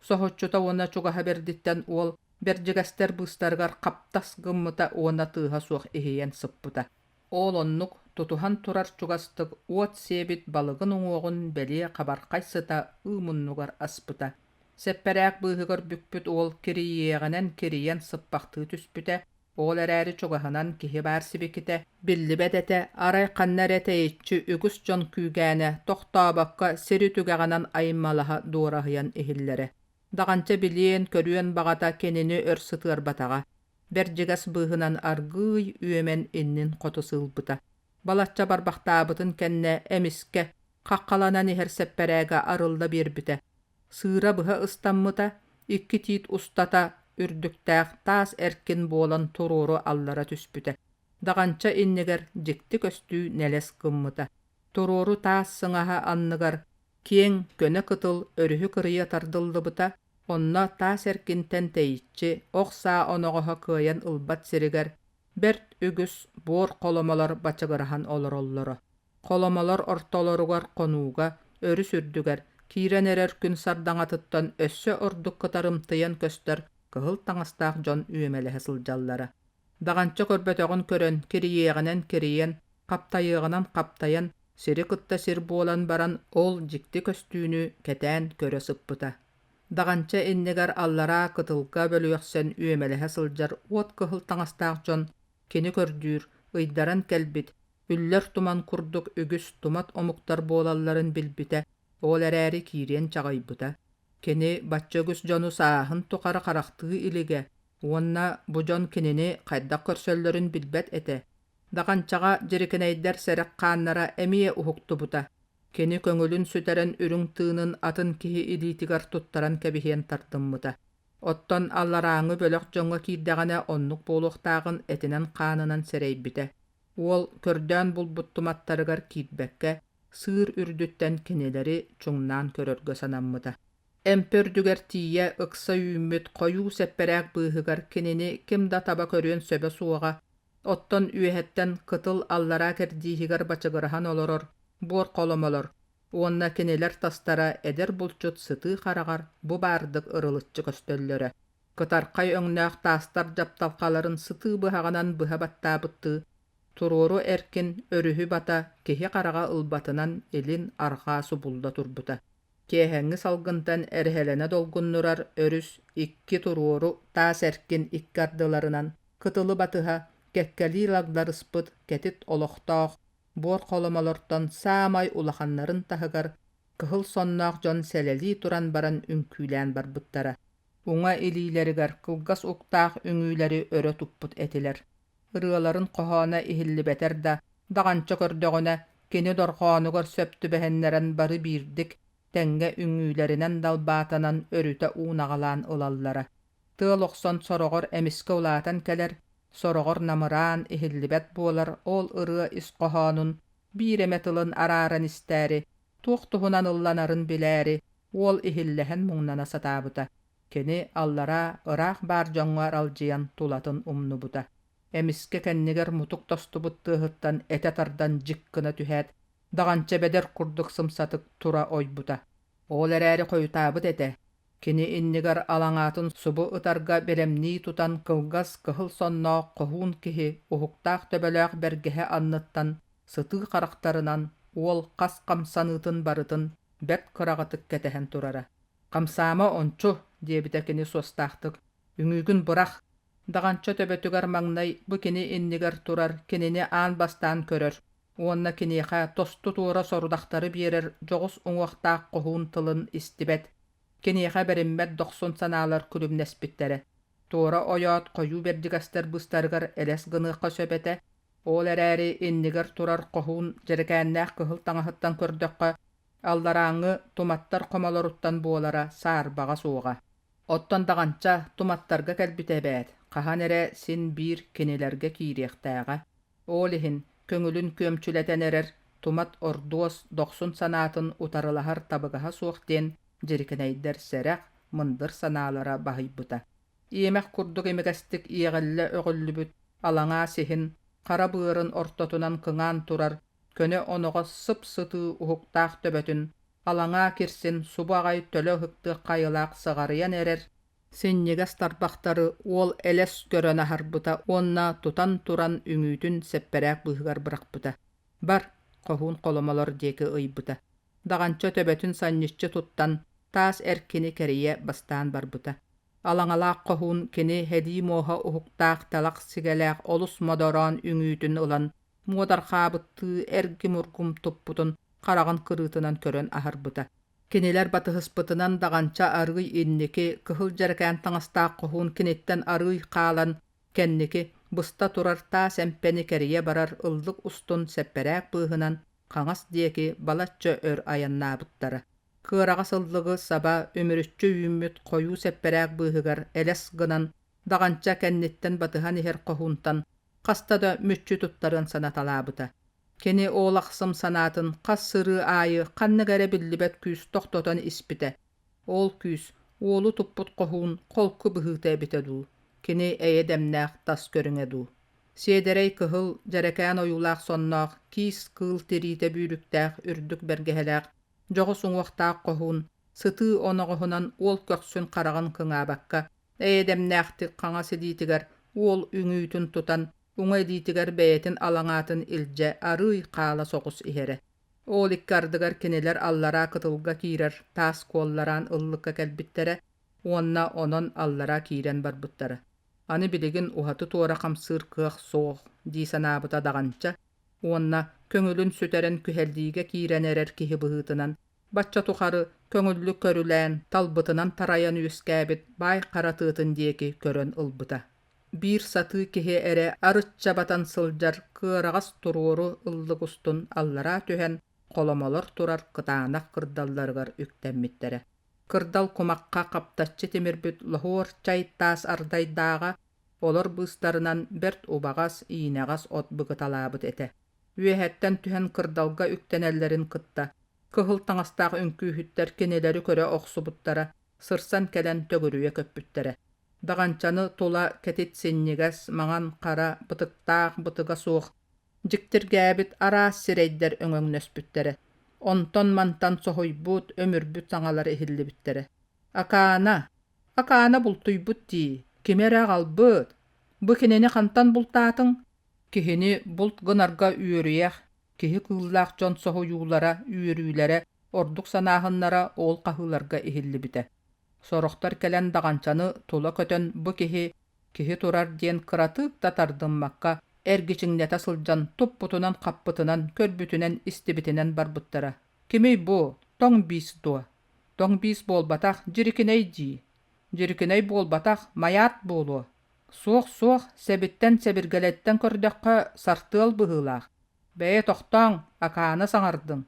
Соһуччута уонна чугаһа бэрдиттэн уол бэрдьигэстэр быыстарыгар хаптас гыммыта уонна тыаһа суох иһийэн сыппыта. Ол оннук тутуһан турар чугастык уот сиэбит балыгын уҥуоҕун бэлиэ хабархай сыта ыы муннугар аспыта. Сэппэрээк быыһыгар бүкпүт уол кирийиэҕинэн кирийэн сыппахтыы түспүтэ, ол эрээри чугаһынан киһи баар сибикитэ биллибэт этэ, арай ханна эрэ тэйиччи үгүс дьон күүгээнэ тохтообокко сири түгэҕинэн аймалаһа дуораһыйан иһиллэрэ. Даҕанча билиэн-көрүөн баҕата кинини өр сытыарбатаҕа. Бэрдьигэс быыһынан аргыый үөмэн иннин хоту сыылбыта. Балачча барбахтаабытын кэннэ эмискэ хаххаланан иһэр сэппэрээгэ арылла биэрбитэ. Сыыра быһа ыстаммыта, икки тиит устата үрдүктээх таас эркин буолан туруору аллара түспүтэ. Даҕанча иннигэр дьикти көстүү нэлэс гыммыта. Туруору таас сыҥаһа анныгар киэҥ, көнө кытыл өрүһү кырыйа тардыллыбыта, Онно таас эркинтэн тэйиччи, ох саа оноҕоһо кыайан ылбат сиригэр бэрт үгүс буор холомолор бачыгыраһан олороллоро. Холомолор ортолоругар хонууга, өрүс үрдүгэр, киирэн эрэр күн сардаҥатыттан өссө ордук кытарымтыйан көстөр кыһыл таҥастаах дьон үөмэлэһэ сылдьаллара. Даҕанча көрбөтөҕүн көрөн, кирийиэҕинэн кирийэн, хаптайыаҕынан хаптайан, сири кытта сир буолан баран ол дьикти көстүүнү кэтээн көрө сыппыта. Даҕанча иннигэр аллараа кытылга бөлүөхсэн үөмэлэһэ сылдьар уот кыһыл таҥастаах дьон кини көрдүүр, ыйдаран кэлбит, үллэр туман курдук үгүс тумат омуктар буолалларын билбитэ, ол эрээри киириэн чаҕыйбыта. Кини бачча үгүс дьону сааһын тухары харахтыы илигэ уонна бу дьон кинини хайдах көрсөллөрүн билбэт этэ. Даҕанчаҕа дьирикинэйдэр сэрэх хааннара эмиэ уһуктубута. Кини көҥүлүн сүтэрэн үрүҥ тыынын атын киһи илиитигэр туттаран кэбиһиэн тардыммыта. Оттон алларааҥҥы бөлөх дьоҥҥо киирдэҕинэ оннук буолуохтааҕын этинэн-хаанынан сэрэйбитэ. Уол көрдөөн булбут туматтарыгар киирбэккэ, сыыр үрдүттэн кинилэри чуҥнаан көрөргө санаммыта. Эмпэ үрдүгэр тиийэ ыкса үүммүт хойуу сэппэрээк быыһыгар кинини ким да таба көрүөн сөбө суоҕа, оттон үөһэттэн кытыл аллараа кэрдииһигэр бачыгыраһан олорор буор холомолор уонна кинилэр тастара эдэр булчут сытыы хараҕар бу баардык ырылыччы көстөллөрө. Кытархай өҥнөөх таастар дьапталҕаларын сытыы быһаҕынан быһа баттаабыттыы туруору эркин өрүһү бата киһи хараҕа ылбатынан илин-арҕаа субулла турбута. Киэһэҥҥи салгынтан эрэһэлэнэ долгуннурар өрүс икки туруору таас эркин икки ардыларынан кытылы батыһа кэккэлии лагларыспыт кэтит олохтоох буор холомолортон саамай улаханнарын таһыгар кыһыл сонноох дьон сэлэлии туран баран үҥкүүлээн барбыттара. Уҥа илиилэригэр кылгас уктаах үҥүүлэри өрө туппут этилэр. Ырыаларын хоһооно иһиллибэтэр да, даҕанча көрдөҕүнэ, кини дорҕоонугар сөп түбэһиннэрэн бары биирдик, тэҥҥэ үҥүүлэринэн далбаатанан өрүтэ уунаҕалаан ылаллара. Тыал охсон сороҕор эмискэ улаатан кэлэр, сороҕор намыраан иһиллибэт буолар ол ырыа ис хоһоонун биир эмэ тылын арааран истээри, туох туһунан ылланарын билээри, уол иһиллэһэн муҥнана сатаабыта. Кини аллараа ыраах баар дьоҥҥо аралдьыйан тулатын умнубута. Эмискэ кэннигэр мутук тостубут тыаһыттан этэ тардан дьик гына түһээт, даҕанча бэдэр курдук сымсатык тура ойбута. Ол эрээри хойутаабыт этэ. Кини иннигэр алаҥаатын субу ытарга бэлэмнии тутан кылгас кыһыл сонноох хоһуун киһи уһуктаах төбөлөөх бэргэһэ анныттан сытыы харахтарынан уол хас хамсаныытын барытын бэрт кыраҕытык кэтэһэн турара. «Хамсаама ончу!» диэбитэ кини суостаахтык. «Үҥүүгүн бырах!» Даҕанча төбөтүгэр маҥнай бу кини иннигэр турар кинини аан бастаан көрөр уонна киниэхэ тосту-туора сорудахтары биэрэр дьоҕус уҥуохтаах хоһуун тылын истибэт, киниэхэ бэриммэт дохсун санаалар күлүмнэспиттэрэ. Туора ойоот хойуу бэрдьигэстэр быыстарыгар элэс гыныахха сөп этэ, ол эрээри иннигэр турар хоһуун дьэрэкээннээх кыһыл таҥаһыттан көрдөххө, алларааҥҥы туматтар хомолоруттан буолара саарбаҕа суоҕа. Оттон Даҕанча туматтарга кэлбитэ эбээт, хаһан эрэ син биир кинилэргэ киириэхтээҕэ. Ол иһин көҥүлүн күөмчүлэтэн эрэр тумат ордуос дохсун санаатын утарылаһар табыгаһа суох диэн дьирикинэйдэр сэрэх, мындыр санаалара баһыйбыта. Иэмэх курдук имигэстик иэҕиллэ өҕүллүбүт алаҥаа сиһин хара быарын ортотунан кыҥаан турар көнө оноҕос сып-сытыы уһуктаах төбөтүн алаҥаа кирсин субу аҕай төлө ыһыктыах хайылаах сыҕарыйан эрэр синньигэс тарбахтары уол элэс көрөн аһарбыта уонна тутан туран үҥүүтүн сэппэрээк быыһыгар бырахпыта. «Бар!» хоһуун холомолор диэки ыйбыта. Даҕанча төбөтүн санньыччы туттан, таас эркини кэрийэ бастаан барбыта. Алаҥалаах хоһуун кини һэлии муоһа уһуктаах талах сигэлээх олус модороон үҥүүтүн ылан, муодарҕаабыттыы эргим-ургум туппутун хараҕын кырыытынан көрөн аһарбыта. Кинилэр батыһыспытынан даҕанча арыый инники, кыһыл дьэрэкээн таҥастаах хоһуун киниттэн арыый хаалан, кэнники, быста турар таас эмпэни кэрийэ барар ыллык устун сэппэрээк быыһынан хаҥас диэки балачча өр айаннаабыттара. Кыараҕас ыллыгы саба үмүрүччү үүммүт хойуу сэппэрээк быыһыгар элэс гынан даҕанча кэнниттэн батыһан иһэр хоһуунтан хаста да мүччү туттарыан санаталаабыта. Кини ол ахсым санаатын хас сырыы аайы ханнык эрэ биллибэт күүс тохтотон испитэ. Ол күүс уолу туппут хоһуун холку быһыыта эбитэ дуу, кини эйэ-дэмнээх тас көрүҥэ дуу. Сиэдэрэй кыһыл, дьэрэкээн ойуулаах сонноох, киис кыыл тириитэ бүүрүктээх үрдүк бэргэһэлээх, дьоҕус уҥуохтаах хоһуун сытыы оноҕоһунан уол көхсүн хараҕын кыҥаабакка, эйэ-дэмнээхтик хаҥас илиитигэр уол үҥүүтүн тутан уҥа илиитигэр бэйэтин алаҥаатын илдьэ арыый хаала соҕус иһэрэ. Ол икки ардыгар кинилэр аллараа кытылга киирэр таас куоллараан ыллыкка кэлбиттэрэ уонна онон аллараа киирэн барбыттара. Аны билигин уһаты-туора хамсыыр кыах суох дии санаабыта Даҕанча уонна көҥүлүн сүтэрэн күһэллиигэ киирэн эрэр киһи быһыытынан бачча тухары көҥүллүк көрүлээн, талбытынан тарайан үөскээбит баай хара тыатын диэки көрөн ылбыта. Биир сатыы киһи эрэ арычча батан сылдьар кыараҕас туруору ыллык устун аллараа түһэн холомолор турар кытаанах кырдалларыгар үктэммиттэрэ. Кырдал кумахха хаптаччы тимирбит лоһуор чай таас ардайдааҕа, олор быыстарынан бэрт убаҕас, иинэҕэс от быгыталаабыт этэ. Үөһэттэн түһэн кырдалга үктэнэллэрин кытта, кыһыл таҥастаах үҥкүүһүттэр кинилэри көрө охсубуттара, сырсан кэлэн төгүрүйэ көппүттэрэ. Даҕанчаны тула кэтит синньигэс, маҥан хара, бытыктаах бытыга суох, дьиктиргээбит араас сирэйдэр өҥөҥнөспүттэрэ. Онтон-мантан соһуйбут, өмүрбүт саҥалар иһиллибиттэрэ. «Акаана! Акаана бултуйбут дии, кими эрэ аҕалбыт! Бу кинини хантан бултаатыҥ?» Киһини булт гынарга үөрүйэх, киһи кыыллаах дьон соһуйуулара, үөрүүлэрэ, ордук санааһыннара ол хаһыыларга иһиллибитэ. Сорохтор кэлэн даҕанчаны тула көтөн бу киһи киһи турар диэн кыратык да тардыммакка эргичиҥнэтэ сылдьан туппутунан-хаппытынан, көрбүтүнэн-истибитинэн барбыттара. Кимий бу, тоҥ биис дуо? Тоҥ биис буолбатах, дьирикинэй дии. Дьирикинэй буолбатах, майаат буолуо. Суох-суох, сэбиттэн-сэбиргэлэттэн көрдөххө, сартыал быһыылаах. Бэйэ тохтооҥ, Акаана саҥардыҥ.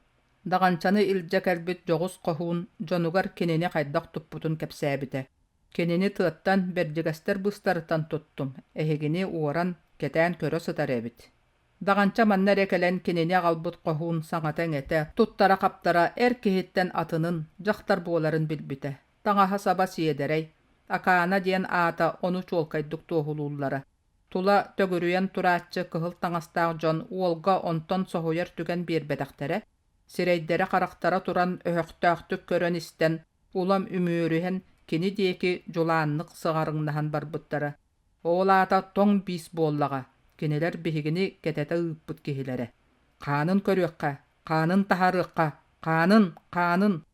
Даҕанчаны илдьэ кэлбит дьоҕус хоһуун дьонугар кинини хайдах туппутун кэпсээбитэ. Кинини тыаттан, бэрдьигэстэр быыстарыттан туттум, эһигини уоран, кэтээн көрө сытар эбит. Даҕанча манна эрэ кэлэн кинини аҕалбыт хоһуун саҥата-иҥэтэ, туттара-хаптара эр киһиттэн атынын, дьахтар буоларын билбитэ. Таҥаһа-саба сиэдэрэй, Акаана диэн аата ону чуолкайдык туоһулууллара. Тула төгүрүйэн турааччы кыһыл таҥастаах дьон уолга онтон соһуйар түгэн биэрбэтэхтэрэ, сирэйдэрэ-харахтара туран өһөхтөөхтүк көрөн-истэн, улам үмүөрүһэн кини диэки дьулааннык сыҕарыҥнаһан барбыттара. Ол аата тоҥ биис буоллаҕа, кинилэр биһигини кэтэтэ ыыппыт киһилэрэ. Хаанын көрүөххэ, хаанын таһаарыахха, хаанын, хаанын!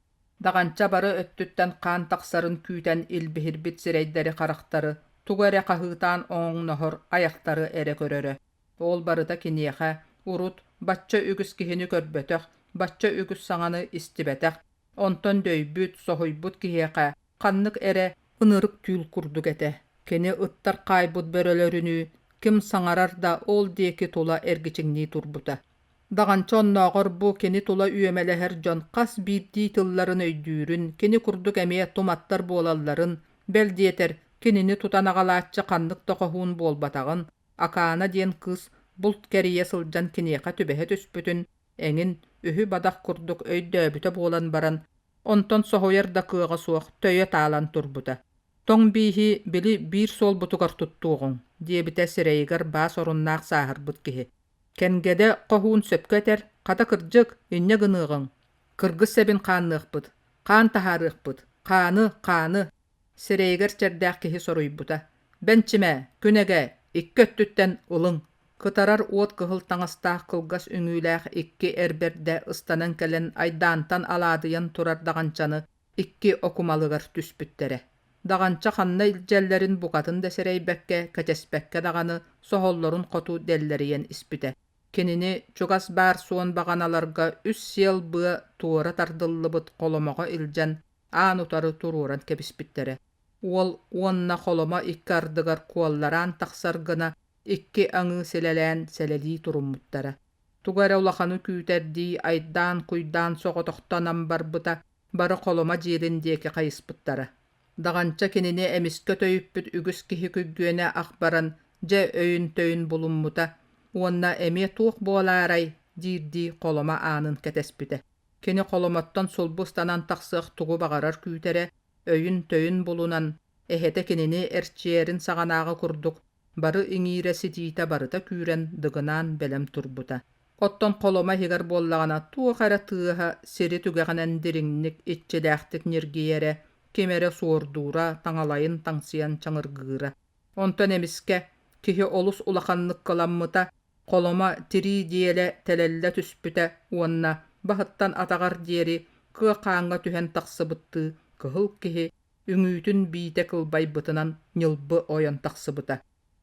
Даҕанча бары өттүттэн хаан тахсарын күүтэн илбиһирбит сирэйдэри-харахтары, тугу эрэ хаһыытаан оҥоҥноһор айахтары эрэ көрөрө. Ол барыта киниэхэ урут бачча үгүс киһини көрбөтөх, бачча үгүс саҥаны истибэтэх, онтон дөйбүт, соһуйбут киһиэхэ ханнык эрэ ынырык түүл курдук этэ. Кини ыттар хаайбыт бөрөлөрүнүү ким саҥарар да ол диэки тула эргичиҥнии турбута. Даҕанча оннооҕор бу кини тула үөмэлэһэр дьон хас биирдии тылларын өйдүүрүн, кини курдук эмиэ туматтар буолалларын, бэл диэтэр, кинини тутан аҕалааччы ханнык да хоһуун буолбатаҕын, Акаана диэн кыыс булт кэрийэ сылдьан киниэхэ түбэһэ түспүтүн эҥин үһү-бадах курдук өйдөөбүтэ буолан баран, онтон соһуйар да кыаҕа суох төйө таалан турбута. Тоҥ бииһи били биир суолбутугар туттуоҕуҥ, диэбитэ сирэйигэр баас оруннаах сааһырбыт киһи. Кэнгэдэ хоһуун сөпкө этэр, хата кырдьык, инньэ гыныаҕыҥ. Кыргыс сэбин хаанныахпыт, хаан таһаарыахпыт, хааны, хааны, сирэйигэр чэрдээх киһи соруйбута. Бэнчимэ, күнэгэ, икки өттүттэн ылыҥ. Кытарар уот кыһыл таҥастаах кылгас үҥүүлээх икки эр бэрдэ ыстанан кэлэн айдаантан алаадыйан турар даҕанчаны икки окумалыгар түспүттэрэ. Даҕанча ханна илдьэллэрин букатын да сэрэйбэккэ, кэтэспэккэ даҕаны соһоллорун хоту дэллэрийэн испитэ. Кинини чугас баар суон баҕаналарга үс сиэл быа туора тардыллыбыт холомоҕо илдьэн аан утары туруоран кэбиспиттэрэ. Уол уонна холомо икки ардыгар куоллараан тахсар гына икки аҥыы силэлээн сэлэлии туруммуттара. Тугу эрэ улаханы күүтэрдии айдаан-куйдаан соҕотохтонон барбыта, бары холомо дьиэлин диэки хайыспыттара. Даҕанча кинини эмискэ төйүппүт үгүс киһи күргүөнэ ах баран, дьэ өйүн-төйүн булуммута уонна эмиэ туох буолаарай диирдии холомо аанын кэтэспитэ. Кини холомоттон сулбу ыстанан тахсыах тугу баҕарар күүтэрэ, өйүн-төйүн булунан, эһэтэ кинини эрчийэрин саҕанааҕы курдук бары иҥиирэ ситиитэ барыта күүрэн дыгынаан бэлэм турбута. Оттон холомо иһигэр буоллаҕына туох эрэ тыаһа сири түгэҕинэн дириҥник, иччилээхтик ньиргийэрэ, ким эрэ суордуура, таҥалайын таҥсыйан чаҥыргыыра. Онтон эмискэ киһи олус улаханнык кыламмыта, холомо тирии диэлэ тэлэллэ түспүтэ уонна баһыттан атаҕар диэри кыа хааҥҥа түһэн тахсыбыттыы кыһыл киһи үҥүүтүн биитэ кылбайбытынан ньылбы ойон тахсыбыта.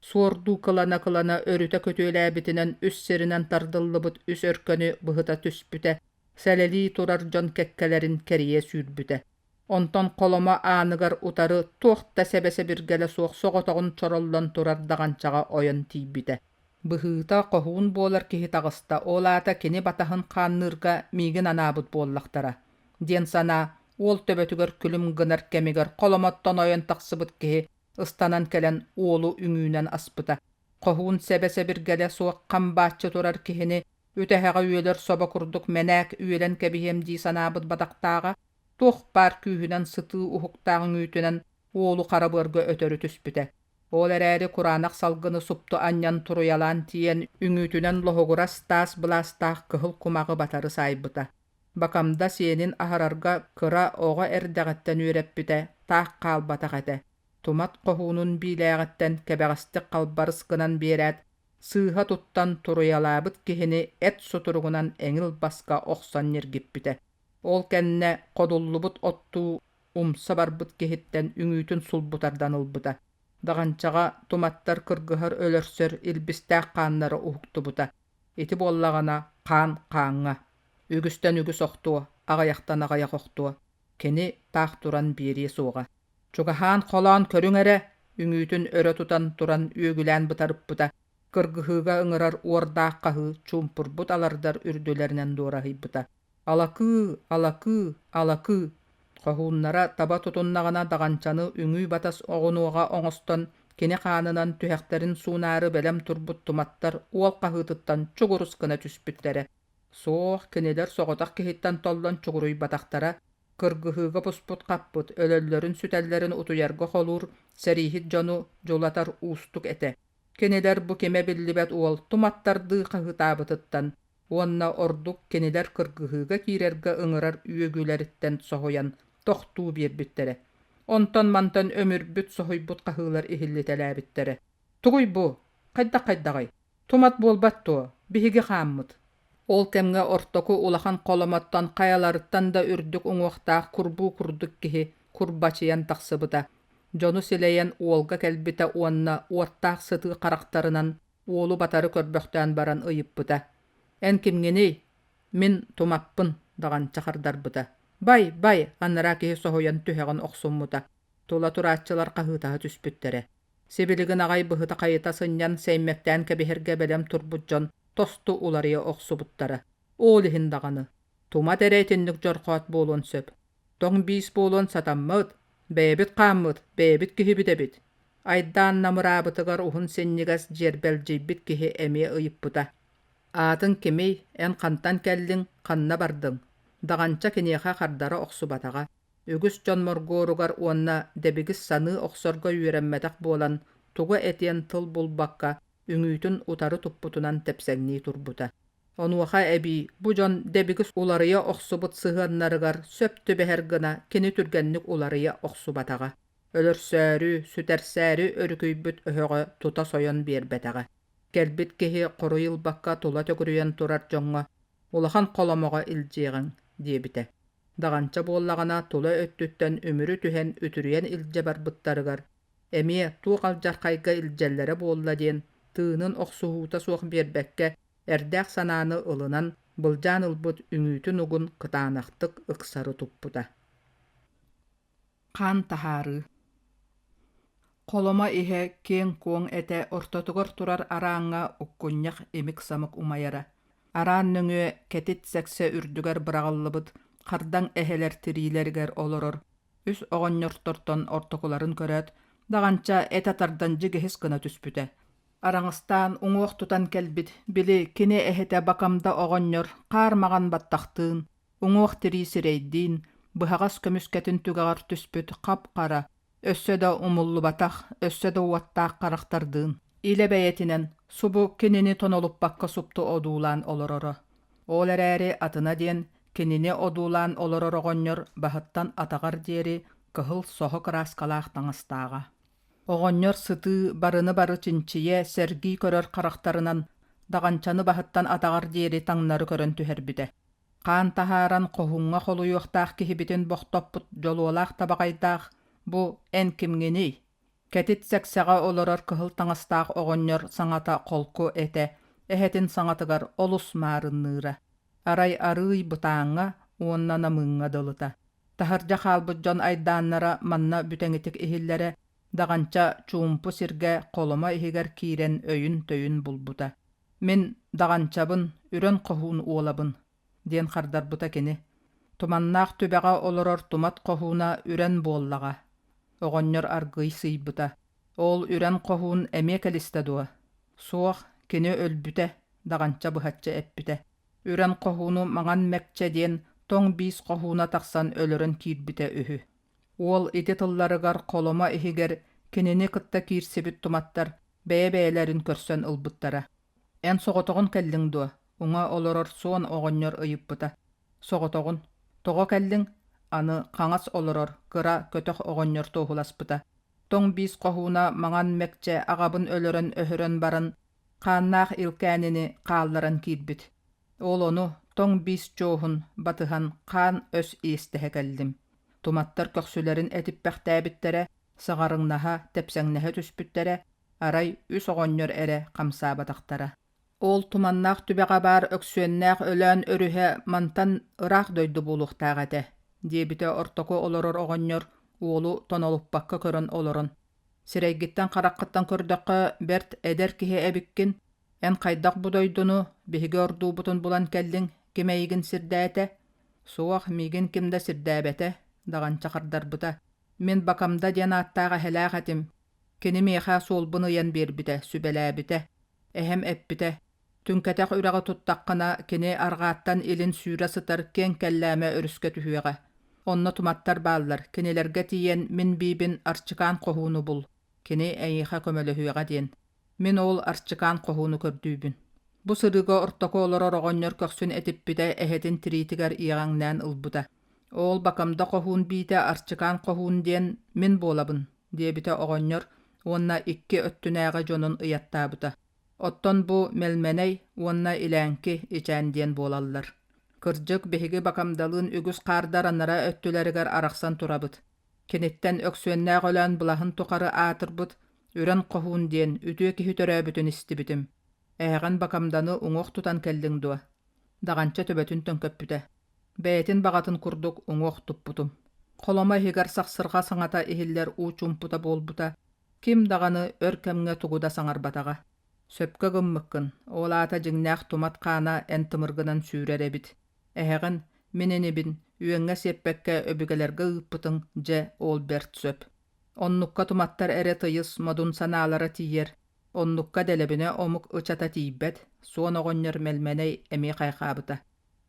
Суордуу кылана-кылана өрүтэ көтүөлээбитинэн үс сиринэн тардыллыбыт үс өркөнү быһыта түспүтэ, сэлэлии турар дьон кэккэлэрин кэрийэ сүүрбүтэ. Онтон холомо ааныгар утары туох да сэбэ-сэбиргэлэ суох соҕотоҕун чороллон турар даҕанчаҕа ойон тиийбитэ. Быһыыта хоһуун буолар киһи таҕыста, ол аата кини батаһын хаанныырга миигин анаабыт буоллахтара, диэн санаа. Уол төбөтүгэр күлүм гынар кэмигэр холомоттон ойон тахсыбыт киһи ыстанан кэлэн уолу үҥүүнэн аспыта. Хоһуун сэбэ-сэбиргэлэ суох хам бааччы турар киһини үтэһэҕэ үөлэр собо курдук мэнээк үөлэн кэбиһиэм дии санаабыт бадахтааҕа, туох баар күүһүнэн сытыы уһуктаах үҥүүтүнэн уолу хара быарга өтөрү түспүтэ. Ол эрээри кураанах салгыны супту анньан туруйалаан тиийэн үҥүүтүнэн лоһугурас таас былаастаах кыһыл кумаҕы батары саайбыта. Бакамда сиэнин аһарарга кыра оҕо эрдэҕиттэн үөрэппитэ таах хаалбатах этэ. Тумат хоһуунун биилээҕиттэн кэбэҕэстик халбарыс гынан биэрээт, сыыһа туттан туруйалаабыт киһини эт сутуругунан эҥил баска охсон ньиргиппитэ. Ол кэннэ ходуллубут оттуу умса барбыт киһиттэн үҥүүтүн сулбу тардан ылбыта. Даҕанчаҕа туматтар кыргыһар өлөрсөр илбистээх хааннара уһуктубута. Ити буоллаҕына хаан хааҥҥа. Үгүстэн үгүс охтуо, аҕыйахтан аҕыйах охтуо. Кини таах туран биэриэ суоҕа. Чугаһаан холоон көрүҥ эрэ, үҥүүтүн өрө тутан туран үөгүлээн бытарыппыта. Кыргыһыыга ыҥырар уордаах хаһыы чуумпурбут алардар үрдүлэринэн дуораһыйбыта. Алакыы, алакыы, алакыы! Хоһууннара таба тутуннаҕына даҕанчаны үҥүү-батас оҕунуоҕа оҥостон, кини хаанынан түһэхтэрин суунаары бэлэм турбут туматтар уол хаһыытыттан чугурус гына түспүттэрэ. Суох, кинилэр соҕотох киһиттэн толлон чугуруйбатахтара, кыргыһыыга буспут-хаппыт, өлөллөрүн-сүтэллэрин утуйарга холуур сэрииһит дьону дьулатар уустук этэ. Кинилэр бу кимэ биллибэт уол туматтардыы хаһыытаабытыттан уонна ордук кинилэр кыргыһыыга киирэргэ ыҥырар үөгүлэриттэн соһуйан тохтуу биэрбиттэрэ. Онтон-мантан өмүрбүт, соһуйбут хаһыылар иһиллитэлээбиттэрэ. «Тугуй бу? Хайдах-хайдаҕый? Тумат буолбат дуо? Биһиги хааммыт». Ол кэмҥэ ортоку улахан холомоттон хайаларыттан да үрдүк уҥуохтаах курбуу курдук киһи курбачыйан тахсыбыта. Дьону силэйэн уолга кэлбитэ уонна уоттаах сытыы харахтарынан Уолу батары көрбөхтөөн баран ыйыппыта: «Эн кимҥиний?» «Мин Тумаппын», даҕанча хардарбыта. «Бай, бай!» анараа киһи соһуйан түһэҕин охсуммута. Тула турааччылар хаһыытаһа түспүттэрэ. Сибилигин аҕай быһыта-хайыта сынньан сэймэктээн кэбиһэргэ бэлэм турбут дьон тосту уларыйа охсубуттара. Ол иһин даҕаны, Тумат эрэ итинник дьорхоот буолуон сөп. Тоҥ биис буолуон сатаммыт, бэйэбит хааммыт, бэйэбит киһибит эбит. Айдаан намыраабытыгар уһун синньигэс дьиэрбэлдьийбит киһи эмиэ ыйыппыта: «Аатыҥ кимий, эн хантан кэллиҥ, ханна бардыҥ?» Даҕанча киниэхэ хардара охсубатаҕа. Үгүс дьон моргуоругар уонна дэбигис саныы охсорго үөрэммэтэх буолан, тугу этиэн тыл булбакка, үҥүүтүн утары туппутунан тэпсэҥнии турбута. Онуоха эбии бу дьон дэбигис уларыйа охсубут сыһыаннарыгар сөп түбэһэр гына кини түргэнник уларыйа охсубатаҕа. Өлөрсөөрү, сүтэрсээри өрүкүйбүт өһөҕө тута сойон биэрбэтэҕэ. Кэлбит киһи хоруй ылбакка тула төгүрүйэн турар дьоҥҥо «Улахан холомоҕо илдьиэҕиҥ» диэбитэ. Даҕанча буоллаҕына тула өттүттэн үмүрү түһэн үтүрүйэн илдьэ барбыттарыгар эмиэ туох алдьархайга илдьэллэрэ буолла диэн тыынын охсуһуута суох биэрбэккэ эрдээх санааны ылынан былдьаан ылбыт үҥүүтүн угун кытаанахтык ыксары туппута. Хаан таһаарыы Холомо иһэ киэҥ-куоҥ этэ ортотугар турар арааҥҥа уккунньах имик-самык умайара. Араан нөҥүө кэтит сэксэ үрдүгэр быраҕыллыбыт хардаҥ эһэлэр тириилэригэр олорор үс оҕонньортортон ортокуларын көрөөт, даҕанча этэ тардан дьигиһис гына түспүтэ. Араҥастаан уҥуох тутан кэлбит, били кини эһэтэ Бакамда оҕонньор хаар маҕан баттахтыын, уҥуох-тирии сирэйдиин, быһаҕас көмүскэтин түгэҕэр түспүт хап-хара, өссө да умуллубатах, өссө да уоттаах харахтардыын илэ бэйэтинэн субу кинини тонолуппакка супту одуулаан олороро. Ол эрээри атына диэн кинини одуулаан олорор оҕонньор баһыттан атаҕар диэри кыһыл соһо кырааскалаах таҥастааҕа. Оҕонньор сытыы, барыны-бары чинчийэ, сэргии көрөр харахтарынан даҕанчаны баһыттан атаҕар диэри таҥнары көрөн түһэрбитэ. Хаан таһааран хоһууҥҥа холуйуохтаах киһибитин бохтоппут дьолуолаах табаҕайдаах бу эн кимҥиний? Кэтит сэксэҕэ олорор кыһыл таҥастаах оҕонньор саҥата холку этэ, эһэтин саҥатыгар олус маарынныыра. Арай арыый бытааҥҥа уонна намыыҥҥа дылыта. Таһырдьа хаалбыт дьон айдааннара манна бүтэҥитик иһиллэрэ, даҕанча чуумпу сиргэ холомо иһигэр киирэн өйүн-төйүн булбута. «Мин даҕанчабын, үрэн хоһуун уолабын», диэн хардарбыта кини. Туманнаах түбэҕэ олорор тумат хоһууна үрэн буоллаҕа. Оҕонньор аргыый сыыйбыта. Ол үрэн хоһуун эмиэ кэлистэ дуо? Суох, кини өлбүтэ, Даҕанча быһаччы эппитэ. Үрэн хоһууну Маҥан Мэкчэ диэн тоҥ биис хоһууна тахсан өлөрөн киирбитэ үһү. Уол ити тылларыгар холомо иһигэр кинини кытта киирсибит туматтар бэйэ-бэйэлэрин көрсөн ылбыттара. «Эн соҕотоҕун кэллиҥ дуо?» уҥа олорор суон оҕонньор ыйыппыта. «Соҕотоҕун. Тоҕо кэллиҥ?» аны хаҥас олорор кыра көтөх оҕонньор туоһуласпыта. Тоҥ биис хоһууна маҥан мэкчэ аҕабын өлөрөн-өһөрөн баран, хааннаах илкээнини хаалларан киирбит. Ол ону тоҥ биис чуоһун батыһан хаан өс иэстэһэ кэллим. Туматтар көхсүлэрин этиппэхтээбиттэрэ, саҕарыҥнаһа, тэпсэҥнэһэ түспүттэрэ, арай үс оҕонньор эрэ хамсаабатахтара. Ол туманнаах түбэҕэ баар Өксүөннээх Өлөөн өрүһэ мантан ыраах дойду буолуохтаах этэ, диэбитэ ортоку олорор оҕонньор уолу тонолуппакка көрөн олорон. Сирэйгиттэн-хараххыттан көрдөххө, бэрт эдэр киһи эбиккин. Эн хайдах бу дойдуну, биһиги ордуубутун булан кэллиҥ, ким эйигин сирдээтэ? Суох, миигин ким да сирдээбэтэ, Даҕанча хардарбыта. Мин Бакамда диэн ааттаах эһэлээх этим. Кини миэхэ суолбун ыйан биэрбитэ, сүбэлээбитэ. Эһэм эппитэ: «Түҥкэтэх үрэҕи туттаххына, кини арҕааттан илин сүүрэ сытар киэҥ Кэллээмэ өрүскэ түһүөҕэ. Онно туматтар бааллар, кинилэргэ тиийэн мин биибин Арчыкаан хоһууну бул, кини эйиэхэ көмөлөһүөҕэ» диэн. Мин ол Арчыкаан хоһууну көрдүүбүн. Бу сырыыга ортоку олорор оҕонньор көхсүн этиппитэ эһэтин тириитигэр иэҕэҥнээн ылбыта. Ол Бакамда хоһуун биитэ Арчыкаан хоһуун диэн мин буолабын, диэбитэ оҕонньор уонна икки өттүнээҕи дьонун ыйаттаабыта. Оттон бу Мэлмэнэй уонна Илээҥки ичээн диэн буолаллар. Кырдьык, биһиги Бакамдалыын үгүс хаардар анараа өттүлэригэр арахсан турабыт. Киниттэн Өксүөннээх Өлөөн былаһын тухары аатырбыт Үрэн Хоһуун диэн үтүө киһи төрөөбүтүн истибитим. Эһэҕин Бакамданы уҥуох тутан кэллиҥ дуо? Даҕанча төбөтүн төҥкөппүтэ. Бэйэтин баҕатын курдук уҥуох туппутум. Холомо иһигэр сахсырҕа саҥата иһиллэр уу чуумпута буолбута, ким даҕаны өр кэмҥэ тугу да саҥарбатаҕа. Сөпкө гыммыккын, ол аата дьиҥнээх тумат хаана эн тымыргынан сүүрэр эбит. Эһэҕин, мин инибин, үөҥҥэ сиэппэккэ өбүгэлэргэ ыыппытыҥ, дьэ, ол бэрт сөп. Оннукка туматтар эрэ тыйыс, модун санаалара тиийэр, оннукка дэлэбинэ омук ычата тиийбэт, суон оҕонньор Мэлмэнэй эмиэ хайҕаабыта.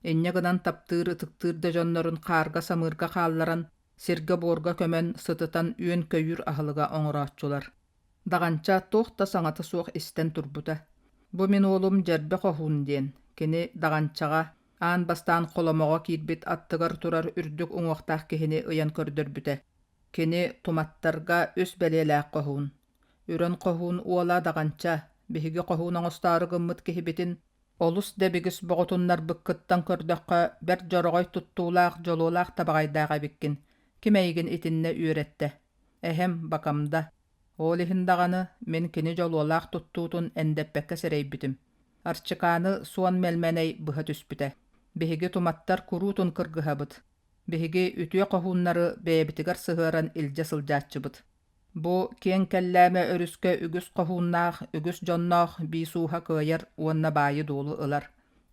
Инньэ гынан таптыыр, ытыктыыр да дьоннорун хаарга-самыырга хаалларан, сиргэ-буорга көмөн, сытытан үөн-көйүүр аһылыга оҥорооччулар. Даҕанча туох да саҥата суох истэн турбута. Бу мин уолум Дьэрбэ Хоһуун диэн, кини Даҕанчаҕа аан бастаан холомоҕо киирбит аттыгар турар үрдүк уҥуохтаах киһини ыйан көрдөрбүтэ. Кини туматтарга үс бэлиэлээх хоһуун. Үрэн Хоһуун уола Даҕанча, биһиги хоһуун оҥостоору гыммыт киһибитин Олус дэбигис боҕутуннарбыккыттан көрдөххө, бэрт дьороҕой туттуулаах, дьолуолаах табаҕайдаах эбиккин. Ким эйигин итиннэ үөрэттэ? Эһэм, Бакамда. Ол иһин даҕаны мин кини дьолуолаах туттуутун эндэппэккэ сэрэйбитим. Арчыкааны суон мэлмэнэй быһа түспүтэ. Биһиги туматтар куруутун кыргыһабыт. Биһиги үтүө хоһууннары бэйэбитигэр сыһыаран илдьэ сылдьааччыбыт. Бу киэҥ Кэллээмэ өрүскэ үгүс хоһууннаах, үгүс дьонноох биис ууһа кыайар уонна баайы-дуолу ылар,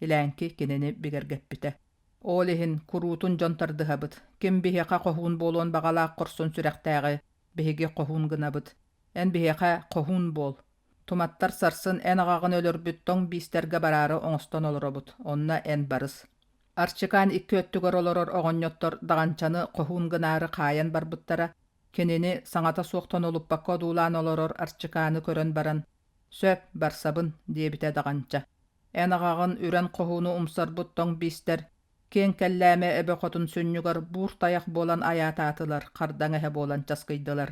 Илээҥки кинини бигэргэппитэ. Ол иһин куруутун дьон тардыһабыт, ким биһиэхэ хоһуун буолуон баҕалаах хорсун сүрэхтээҕи биһиги хоһуун гынабыт. Эн биһиэхэ хоһуун буол. Туматтар сарсын эн аҕаҕын өлөрбүт тоҥ биистэргэ бараары оҥостон олоробут, онно эн барыс. Арчикаан икки өттүгэр олорор оҕонньоттор Даҕанчаны хоһуун гынаары хаайан барбыттара, Кинини саҥата суох тонолуппакка одуулаан олорор Арчикааны көрөн баран, «Сөп, барсабын», диэбитэ Даҕанча. «Эн аҕаҕын үрэн хоһууну умсарбыт тоҥ биистэр киэҥ Кэллээмэ эбэ хотун сүнньүгэр буур тайах буолан айаатаатылар, хардаҥ эһэ буолан часкыйдылар.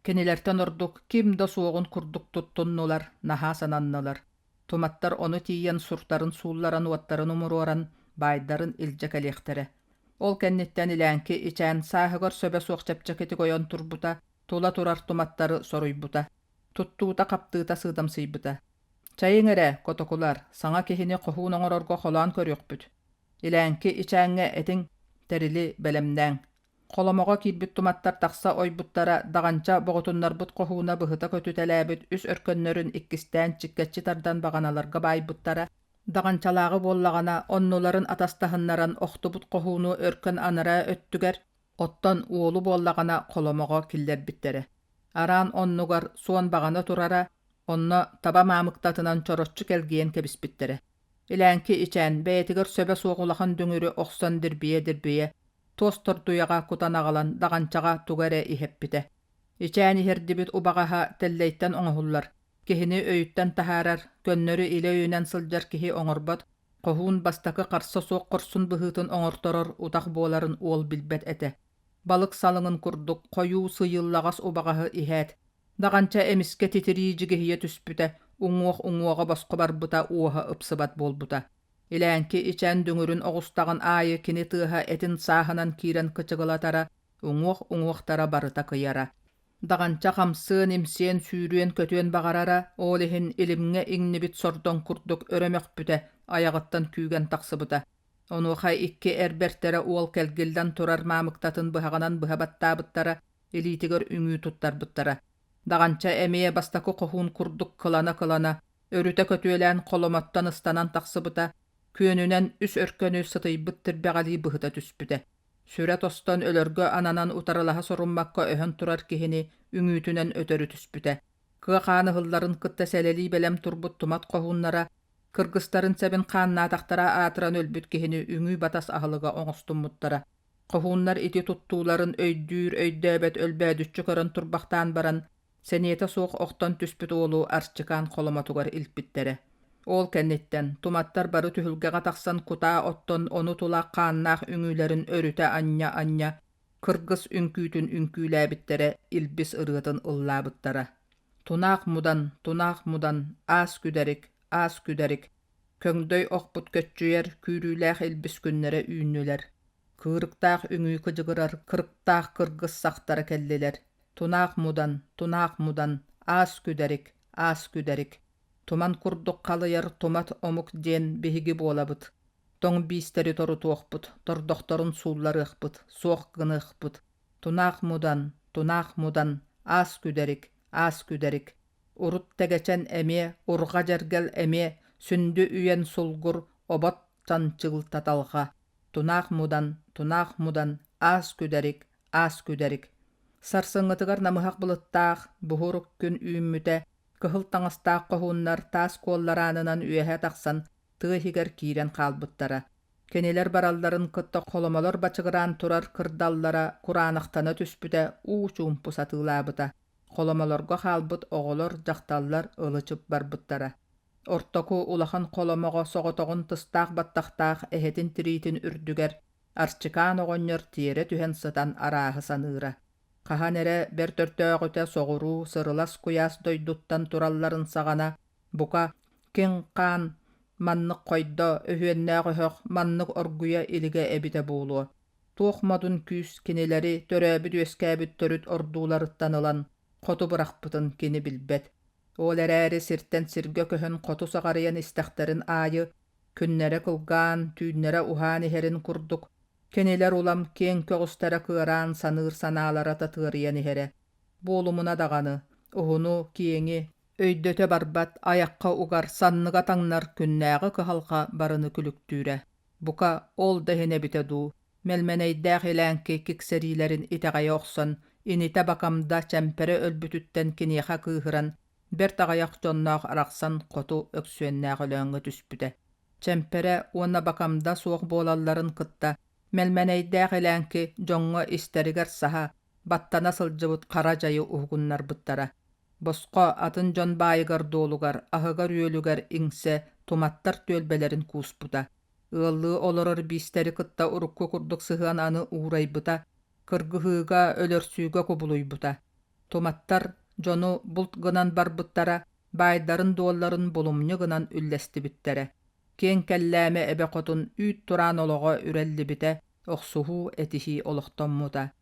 Кинилэртэн ордук ким да суоҕун курдук туттуннулар, наһаа сананнылар. Туматтар ону тиийэн суртарын суулларан уоттарын умуруоран, баайдарын илдьэ кэлиэхтэрэ. Ол кэнниттэн Илээҥки ичээн сааһыгар сөбө суох чэпчэкитик ойон турбута, тула турар туматтары соруйбута. Туттуута-хаптыыта сыыдамсыйбыта. «Чайыҥ эрэ, котокулар, саҥа киһини хоһуун оҥорорго холоон көрүөхпүт. Илээҥки ичээҥҥэ этиҥ, тэрили бэлэмнээҥ. Холомоҕо киирбит туматтар тахса ойбуттара, даҕанча боҕутуннарбыт хоһууна быһыта көтүтэлээбит үс өркөннөрүн иккистээн чиккэччи тардан баҕаналарга баайбыттара. Даҕанчалааҕы буоллаҕына оннуларын атастаһыннаран охтубут хоһууну өркөн анараа өттүгэр, оттон уолу буоллаҕына холомоҕо киллэрбиттэрэ. Араан оннугар суон баҕана турара, онно таба маамыктатынан чороччу кэлгийэн кэбиспиттэрэ. Илээҥки ичээн бэйэтигэр сөбө суох улахан дүҥүрү охсон дирбийэ-дирбийэ, туос тордуйаҕа кутан аҕалан даҕанчаҕа тугу эрэ иһэппитэ. Ичээн иһэрдибит убаҕаһа тэллэйтэн оҥоһуллар, киһини өйүттэн таһаарар, көннөрү илэ өйүнэн сылдьар киһи оҥорбот, хоһуун бастакы харса суох хорсун быһыытын оҥорторор утах буоларын уол билбэт этэ. Балык салыҥын курдук хойуу сыыйыллаҕас убаҕаһы иһээт, даҕанча эмискэ титирии дьигиһийэ түспүтэ, уҥуох уҥуоҕа босхо барбыта уоһа ыпсыбат буолбута. Илээҥки ичээн дүҥүрүн оҕустаҕын аайы кини тыаһа этин сааһынан киирэн кычыгылатара, уҥуох уҥуохтара барыта кыйара. Даҕанча хамсыан-имсиэн, сүүрүөн-көтүөн баҕарара, ол иһин илимҥэ иҥнибит сордоҥ курдук өрө мөхпүтэ, айаҕыттан күүгэн тахсыбыта. Онуоха икки эр бэртэрэ уол кэлгиллэн турар маамыктатын быһаҕынан быһа баттаабыттара, илиитигэр үҥүү туттарбыттара. Даҕанча эмиэ бастакы хоһуун курдук кылана-кылана, өрүтэ көтүөлээн холомоттон ыстанан тахсыбыта, күөнүнэн үс өркөнү сытыйбыт тирбэҕэлии быһыта түспүтэ. Сүрэ тостон өлөргө ананан утарылаһа соруммакка өһөн турар киһини үҥүүтүнэн өтөрү түспүтэ. Кыа хаан ыһылларын кытта сэлэлии бэлэм турбут тумат хоһууннара кыргыстарын сэбин хааннаатахтара аатыран өлбүт киһини үҥүү-батас аһылыга оҥостуммуттара. Хоһууннар ити туттууларын өйдүүр, өйдөөбөт өлбөөдүччү көрөн турбахтаан баран, сэниэтэ суох охтон түспүт уолу Арчикаан холомотугар илпиттэрэ. Ол кэнниттэн туматтар бары түһүлгэҕэ тахсан кутаа оттон ону тула хааннаах үҥүүлэрин өрүтэ анньа-анньа кыргыс үҥкүүтүн үҥкүүлээбиттэрэ, илбис ырыатын ыллаабыттара. Тунаах мудан, тунаах мудан, аас күдэрик, аас күдэрик, көҥдөй охпут көччүйэр күүрүүлээх илбис күннэрэ үүннүлэр. Кыырыктаах үҥүү кыдьыгырар кырыктаах кыргыс сахтара кэллилэр. Тунаах мудан, тунаах мудан, аас күдэрик, аас күдэрик. Туман курдук халыйар тумат омук диэн биһиги буолабыт. Тоҥ биистэри торутуохпут, тордохторун суулларыахпыт, суох гыныахпыт. Тунаах мудан, тунаах мудан, аас күдэрик, аас күдэрик. Урут Тэгэчэн эмиэ, Урҕа Дьэргэл эмиэ, Сүндү үйэн сулгур, обот чанчыгыл таталҕа. Тунаах мудан, тунаах мудан, аас күдэрик, аас күдэрик. Сарсыҥҥытыгар намыһах былыттаах, буһурук күн үүммүтэ, кыһыл таҥастаах хоһууннар таас куоллараанынан үөһэ тахсан тыа иһигэр киирэн хаалбыттара. Кинилэр баралларын кытта холомолор бачыгыраан турар кырдаллара кураанахтана түспүтэ уу чуумпу сатыылаабыта. Холомолорго хаалбыт оҕолор, дьахталлар ылы-чып барбыттара. Ортоку улахан холомоҕо соҕотоҕун тыстаах баттахтаах эһэтин тириитин үрдүгэр Арчикаан оҕонньор тиэрэ түһэн сытан арааһы саныыра. Хаһан эрэ бэрт өртөөҕүтэ соҕуруу сырылас куйаас дойдуттан туралларын саҕана, бука, киҥ-хаан маннык хойдо, өһүөннээх өһөх маннык оргуйа илигэ эбитэ буолуо. Туох модун күүс кинилэри төрөөбүт-үөскээбит төрүт ордууларыттан ылан хоту бырахпытын кини билбэт. Ол эрээри сиртэн сиргэ көһөн хоту саҕарыйан истэхтэрин аайы, күннэрэ кылгаан, түүннэрэ уһаан иһэрин курдук, кинилэр улам киэҥ көҕүстэрэ кыараан саныыр санаалара татыарыйан иһэрэ. Буолумуна даҕаны, уһуну, киэҥи, өйдөтө барбат, айахха угар, санныга таҥнар күннээҕи кыһалҕа барыны күлүктүүрэ. Бука, ол да иһин эбитэ дуу, Мэлмэнэйдээх Илээҥки киксэриилэрин итэҕэйэ охсон, инитэ Бакамда чэмпэрэ өлбүтүттэн киниэхэ кыыһыран, бэрт аҕыйах дьонноох арахсан хоту Өксүөннээх Өлөөҥҥө түспүтэ. Чэмпэрэ уонна Бакамда суох буолалларын кытта Мэлмэнэйдээх Илээҥки дьоҥҥо истэригэр саһа, баттана сылдьыбыт хара дьайы уһугуннарбыттара. Босхо атын дьон баайыгар-дуолугар, аһыгар-үөлүгэр иҥсэ туматтар түөлбэлэрин кууспута. Ыаллыы олорор биистэри кытта урукку курдук сыһыан аны уурайбыта, кыргыһыыга, өлөрсүүгэ кубулуйбута. Туматтар дьону булт гынан барбыттара, баайдарын-дуолларын булумньу гынан үллэстибиттэрэ. Киэҥ Кэллээмэ эбэ хотун үүт тураан олоҕо үрэллибитэ, охсуһуу, этиһии олохтоммута.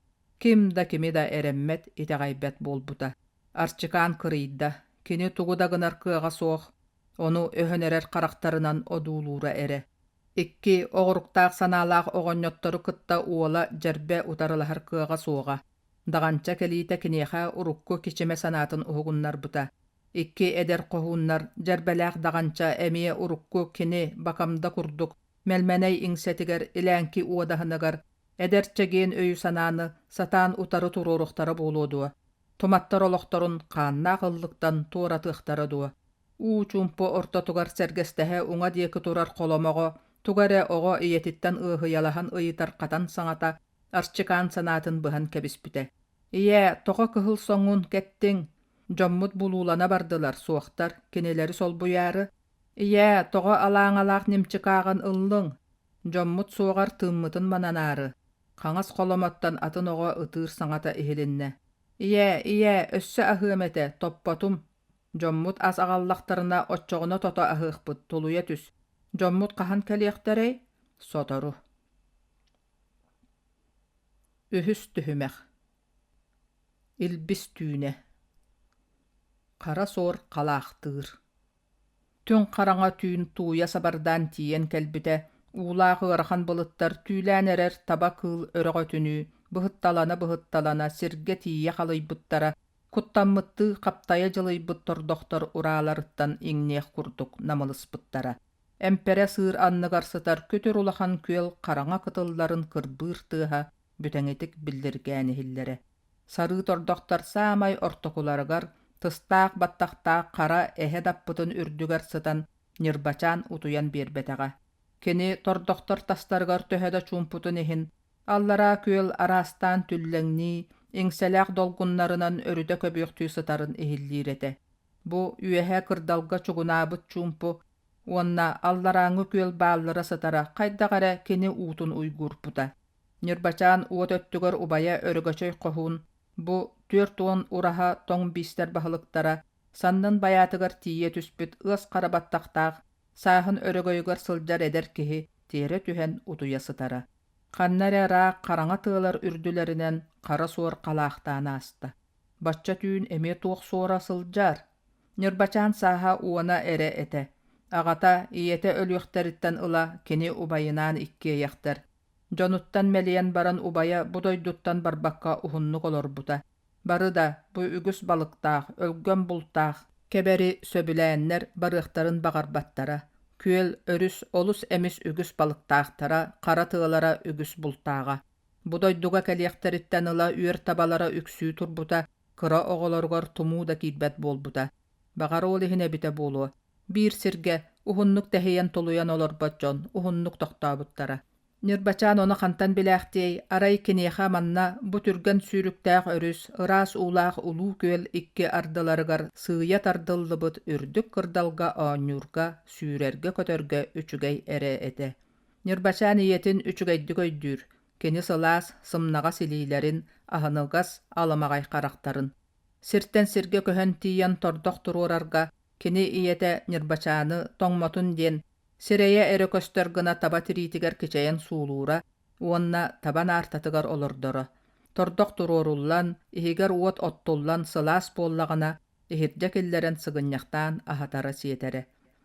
Ким да кими да эрэммэт, итэҕэйбэт буолбута. Арчикаан кырыйда, кини тугу да гынар кыаҕа суох, ону өһөн эрэр харахтарынан одуулуура эрэ. Икки оҕуруктаах санаалаах оҕонньоттору кытта уола Дьэрбэ утарылаһар кыаҕа суоҕа. Даҕанча кэлиитэ киниэхэ урукку кичимэ санаатын уһугуннарбыта. Икки эдэр хоһууннар Дьэрбэлээх Даҕанча эмиэ урукку кини Бакамда курдук Мэлмэнэй иҥсэтигэр Илээҥки уодаһыныгар эдэр чэгиэн өйү-санааны сатаан утары туруоруохтара буолуо дуо, туматтар олохторун хааннаах ыллыктан туоратыахтара дуо? Уу чуумпу ортотугар сэргэстэһэ уҥа диэки турар холомоҕо тугу эрэ оҕо ийэтиттэн ыаһыйалаһан ыйытар хатан саҥата Арчикаан санаатын быһан кэбиспитэ. «Ийээ, тоҕо кыһыл соҥҥун кэттиҥ? Дьоммут булуулана бардылар, суохтар, кинилэри солбуйаары. Ийээ, тоҕо алааҥалаах нимчикааҕын ыллыҥ? Дьоммут суоҕар тыыммытын мананаары». Хаҥас холомоттон атын оҕо ытыыр саҥата иһилиннэ. «Ийээ, ийээ, өссө аһыам этэ, топпотум. Дьоммут ас аҕаллахтарына, оччоҕуна тото аһыахпыт, тулуйа түс. Дьоммут хаһан кэлиэхтэрэй? Сотору». Үһүс түһүмэх Илбис түүнэ Хара суор халаахтыыр Түҥ хараҥа түүн тууйа сабардаан тиийэн кэлбитэ, уулаах ыарахан былыттар түүлээн эрэр таба кыыл өрөҕөтүнүү быһытталана-быһытталана сиргэ тиийэ халыйбыттара, куттаммыттыы хаптайа дьылыйбыт тордохтор урааларыттан иҥниэх курдук намылыспыттара. Эмпэрэ сыыр анныгар сытар күтүр улахан күөл хараҥа кытылларын кырбыыр тыаһа бүтэҥитик биллиргээн иһиллэрэ. Сарыы тордохтор саамай ортокуларыгар тыстаах баттахтаах хара эһэ даппытын үрдүгэр сытан Ньырбачаан утуйан биэрбэтэҕэ. Кини тордохтор тастарыгар төһө да чуумпутун иһин, аллараа күөл араастаан түллэҥнии, иҥсэлээх долгуннарынан өрүтэ көбүөхтүү сытарын иһиллиир этэ. Бу үөһэ кырдалга чугунаабыт чуумпу уонна алларааҥҥы күөл бааллара сытара хайдах эрэ кини уутун уйгуурпута. Ньырбачаан уот өттүгэр убайа Өрөгөчөй хоһуун бу 40 ураһа тоҥ биистэр баһылыктара саннын байаатыгар тиийэ түспүт ыас хара баттахтаах сааһын өрөгөйүгэр сылдьар эдэр киһи тиэрэ түһэн утуйа сытара. Ханна эрэ ыраах хараҥа тыалар үрдүлэринэн хара суор халаахтаан ааста. Бачча түүн эмиэ туох суора сылдьар? Ньырбачаан сааһа уона эрэ этэ. Аҕата, ийэтэ өлүөхтэриттэн ыла кини убайынаан иккиэйэхтэр. Дьонуттан мэлийэн баран убайа бу дойдуттан барбакка уһуннук олорбута. Бары да бу үгүс балыктаах, өлгөм бултаах кэбэри сөбүлээннэр барыахтарын баҕарбаттара. Күөл, өрүс олус эмис үгүс балыктаахтара, хара тыалара үгүс бултааҕа. Бу дойдуга кэлиэхтэриттэн ыла үөр табалара үксүү турбута, кыра оҕолоругар тумуу да киирбэт буолбута. Баҕар ол иһин эбитэ буолуо, биир сиргэ уһуннук тэһийэн-тулуйан олорбот дьон уһуннук тохтообуттара. Ньырбачаан ону хантан билээхтиэй, арай киниэхэ манна бу түргэн сүүрүктээх өрүс, ыраас уулаах улуу күөл икки ардыларыгар сыыйа тардыллыбыт үрдүк кырдалга оонньуурга, сүүрэргэ-көтөргө үчүгэй эрэ этэ. Ньырбачаан ийэтин үчүгэйдик өйдүүр, кини сылаас, сымнаҕас илиилэрин, аһыныгас, аламаҕай харахтарын. Сиртэн сиргэ көһөн тиийэн тордох туруорарга кини ийэтэ Ньырбачааны тоҥмотун диэн сирэйэ эрэ көстөр гына таба тириитигэр кичэйэн суулуура уонна таба наартатыгар олордоро. Тордох туруоруллан, иһигэр уот оттуллан сылаас буоллаҕына, иһирдьэ киллэрэн сыгынньахтаан аһатара-сиэтэрэ.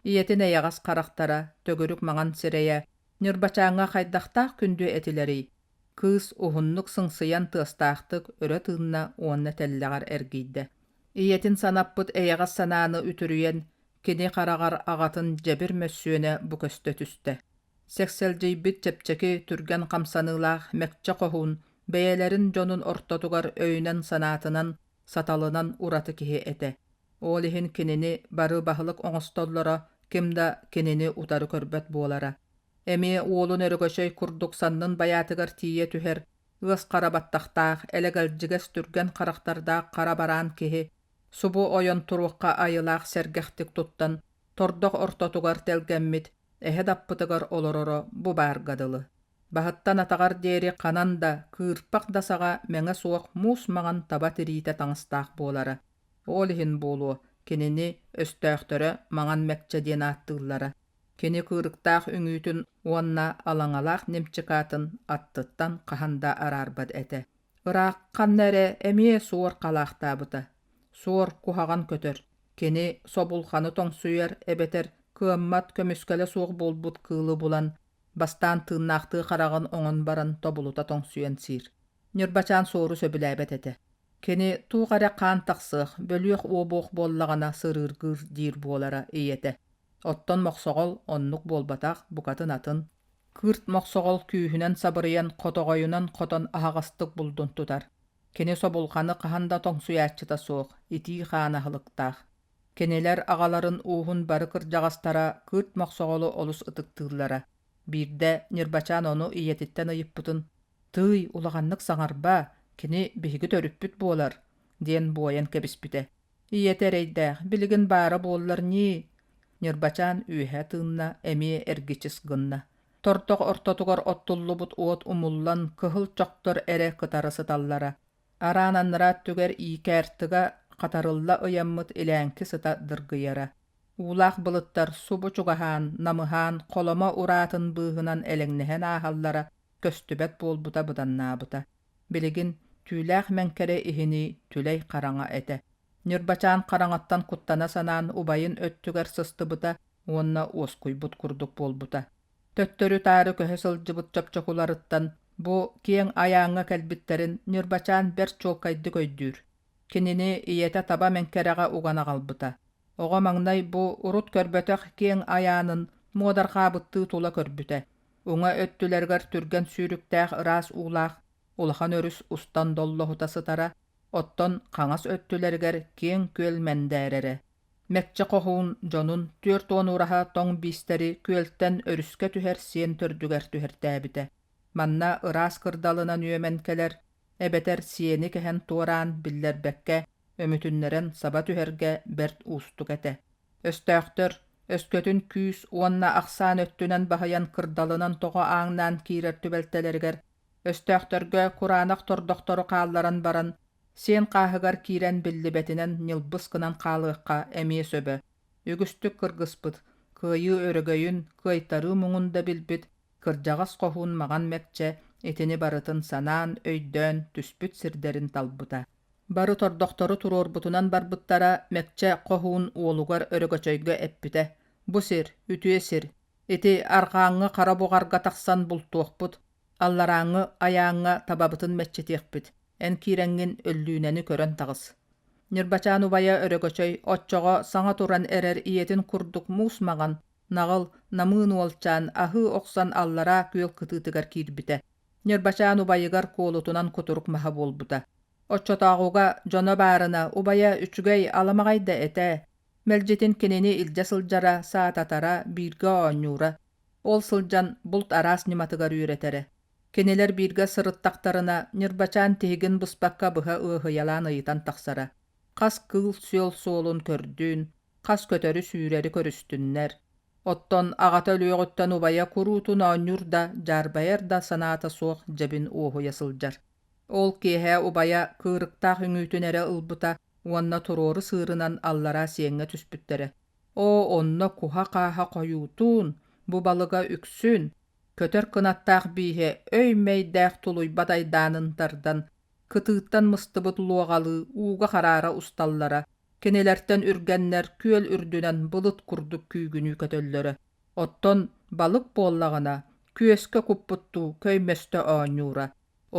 Ийэтин эйэҕэс харахтара, төгүрүк маҥан сирэйэ Ньырбачааҥҥа хайдахтаах күндү этилэрий? Кыыс уһуннук сыҥсыйан тыастаахтык өрө тыынна уонна тэллэҕэр эргийдэ. Ийэтин санаппыт эйэҕэс санааны үтүрүйэн, кини хараҕар аҕатын дьэбир мөссүөнэ бу көстө түстэ. Сэксэлдьийбит чэпчэки, түргэн хамсаныылаах мэкчэ хоһуун бэйэлэрин дьонун ортотугар өйүнэн-санаатынан саталынан ураты киһи этэ. Ол иһин кинини бары баһылык оҥостоллоро, ким да кинини утары көрбөт буолара. Эмиэ уолун өрөгөчөй курдук саннын байаатыгар тиийэ түһэр, ыас хара баттахтаах, элэгэлдьигэс түргэн харахтардаах хара бараан киһи, субу ойон туруохха айылаах сэргэхтик туттан, тордох ортотугар тэлгэммит, эһэ даппытыгар олороро бу баарга дылы. Баһыттан атаҕар диэри ханан да, кыырпах да саҕа мэҥэ суох муус маҥан таба тириитэ таҥастаах буолара. Ол иһин буолуо, кинини өстөөхтөрө Маҥан Мэкчэ диэн ааттыыллара. Кини кыырыктаах үҥүүтүн уонна алаҥалаах нимчикаатын аттыттан хаһан да араарбат этэ. Ыраах ханна эрэ эмиэ суор халаахтаабыта. Суор куһаҕан көтөр. Кини собулханы тоҥсуйар эбэтэр кыаммат көмүскэлэ суох буолбут кыылы булан бастаан тыыннаахтыы хараҕын оҥон баран тобулута тоҥсуйан сиир. Ньырбачаан суору сөбүлээбэт этэ. Кини туох эрэ хаан тахсыах, бөлүөх уобуох буоллаҕына сырыыргыыр диир буолара ийэтэ. Оттон Мохсоҕол оннук буолбатах, букатын атын. Кыырт Мохсоҕол күүһүнэн сабырыйан, хотоҕойунан хотон аһаҕастык булдун тутар. Кини собулҕаны хаһан да тоҥсуйааччыта суох, итии хаан аһылыктаах. Кинилэр аҕаларын ууһун бары кырдьаҕастара Кыырт Мохсоҕолу олус ытыктыыллара. Биирдэ Ньырбачаан ону ийэтиттэн ыйыппытын «Тыый, улаханнык саҥарба, кини биһиги төрүппүт буолар» диэн буойан кэбиспитэ. Ийэтэ эрэйдээх, билигин баара буоллар ньии. Ньырбачаан үөһэ тыынна, эмиэ эргичис гынна. Тордох ортотугар оттуллубут уот умуллан, кыһыл чохтор эрэ кытара сыталлара. Араан анараа өттүгэр иикээртыга хатарылла ыйаммыт илээҥки сыта дыргыйара. Уулаах былыттар субу чугаһаан, намыһаан, холомо ураатын быыһынан элэҥнэһэн ааһаллара көстүбэт буолбута быданнаабыта. Билигин түүлээх мэҥкэрэ иһинии түлэй хараҥа этэ. Ньырбачаан хараҥаттан куттана санаан убайын өттүгэр сыстыбыта уонна уоскуйбут курдук буолбута. Төттөрү-таары көһө сылдьыбыт чопчокуларыттан бу киэҥ айааҥҥа кэлбиттэрин Ньырбачаан бэрт чуолкайдык өйдүүр. Кинини ийэтэ таба мэҥкэрэҕэ уган аҕалбыта. Оҕо маҥнай бу урут көрбөтөх киэҥ айаанын муодарҕаабыттыы тула көрбүтэ. Уҥа өттүлэригэр түргэн сүүрүктээх ыраас уулаах улахан өрүс устан доллоһута сытара, оттон хаҥас өттүлэригэр киэҥ күөл мэндээрэрэ. Мэкчэ хоһуун дьонун 40 ураһа тоҥ биистэри күөлтэн өрүскэ түһэр сиэн төрдүгэр түһэртээбитэ. Манна ыраас кырдалынан үөмэн кэлэр, эбэтэр сиэни кэһэн туораан биллэрбэккэ өмүтүннэрэн саба түһэргэ бэрт уустук этэ. Өстөөхтөр, өскөтүн күүс уонна ахсаан өттүнэн баһыйан кырдалынан тоҕо ааҥнаан киирэр түбэлтэлэригэр, өстөөхтөргө кураанах тордохтору хаалларан баран, сиэн хааһыгар киирэн биллибэтинэн ньылбыс гынан хаалыахха эмиэ сөбө. Үгүстүк кыргыспыт, кыайыы өрөгөйүн, кыайтарыы муҥун да билбит кырдьаҕас хоһуун маҕан мэкчэ итини барытын санаан, өйдөөн түспүт сирдэрин талбыта. Бары тордохтору туруорбутунан барбыттара, Мэкчэ Хоһуун уолугар Өрөгөчөйгө эппитэ: «Бу сир, үтүө сир. Ити арҕааҥҥы хара буҕарга тахсан бултуохпут, алларааҥҥы айааҥҥа табабытын мэччитиэхпит. Эн киирэҥҥин Өллүүнэни көрөн таҕыс». Ньырбачаан убайа Өрөгөчөй оччоҕо саҥа туран эрэр ийэтин курдук муус маҥан, наҕыл, намыын уолчаан аһыы охсон аллараа күөл кытыытыгар киирбитэ. Ньырбачаан убайыгар куолутунан кутурук маһа буолбута. Оччотооҕуга дьоно баарына убайа үчүгэй аламаҕай да этэ. Мэлдьитин кинини илдьэ сылдьара, саататара, бииргэ оонньуура. Ол сылдьан булт араас ньыматыгар үөрэтэрэ. Кинилэр бииргэ сырыттахтарына Ньырбачаан тиһигин быспакка быһа ыаһыйалаан ыйытан тахсара. Хас кыыл-сүөл суолун көрдүүн, хас көтөрү-сүүрэри көрүстүннэр. Оттон аҕата өлүөҕүттэн убайа куруутун оонньуур да, дьаарбайар да санаата суох дьэбин уоһуйа сылдьар. Ол киэһэ убайа кыырыктаах үҥүүтүн эрэ ылбыта уонна туруору сыырынан аллараа сиэҥҥэ түспүттэрэ. Оо, онно куһа-хааһа хойуутуун, бу балыга үксүн, көтөр кынаттаах бииһэ өй-мэйдээх тулуйбат айдаанын тардан, кытыыттан мыстыбыт луоҕалыы ууга хараара усталлара, Кинилэртэн үргэннэр күөл үрдүнэн былыт курдук күүгүнүү көтөллөрө. Оттон балык буоллаҕына, күөскэ куппуттуу көймөстө оонньуура.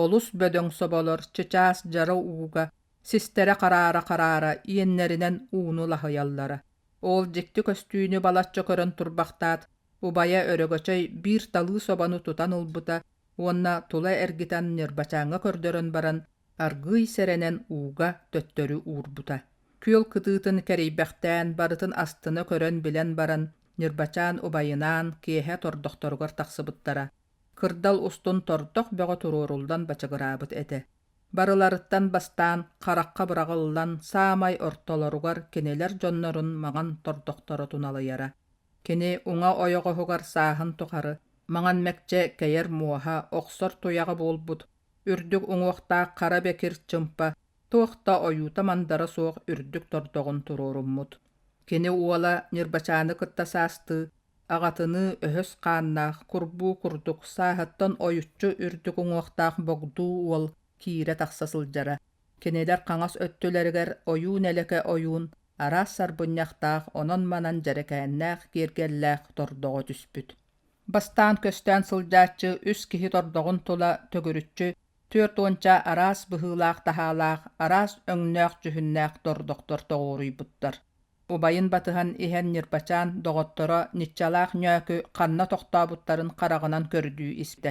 Олус бөдөҥ соболор чычаас дьара ууга систэрэ хараара-хараара иэннэринэн ууну лаһыйаллара. Ол дьикти көстүүнү балачча көрөн турбахтаат, убайа Өрөгөчөй биир талыы собону тутан ылбыта уонна тула эргитэн Ньырбачааҥҥа көрдөрөн баран аргыый сэрэнэн ууга төттөрү уурбута. Күөл кытыытын кэрийбэхтээн барытын астына көрөн-билэн баран Ньырбачаан убайынаан киэһэ тордохторугар тахсыбыттара. Кырдал устун тордох бөҕө туруоруллан бачыгыраабыт этэ. Барыларыттан бастаан харахха быраҕыллан саамай ортолоругар кинилэр дьоннорун маҥан тордохторо туналыйара. Кини уҥа ойоҕоһугар сааһын тухары маҥан мэкчэ кэйэр муоһа, охсор туйаҕа буолбут Үрдүк уҥуохтаах хара бэкир чымпа туох да ойуута-мандара суох үрдүк тордоҕун туруоруммут. Кини уола Ньырбачааны кытта саастыы, аҕатыныы өһөс хааннаах, курбуу курдук сааһыттан ойуччу үрдүк уҥуохтаах богдуу уол киирэ-тахса сылдьара. Кинилэр хаҥас өттүлэригэр ойуу нэлэкэ ойуун араас сарбынньахтаах онон-манан дьэрэкээннээх киэргэллээх тордоҕо түспүт. Бастаан көстөөн сылдьааччы үс киһи тордоҕун тула төгүрүччү Түөрт уонча араас быһыылаах-таһаалаах, араас өҥнөөх-дьүһүннээх тордохтор тоҕуоруйбуттар. Убайын батыһан иһэн Ньырбачаан доҕотторо Ниччалаах Ньөөкү ханна тохтообуттарын хараҕынан көрдүү истэ.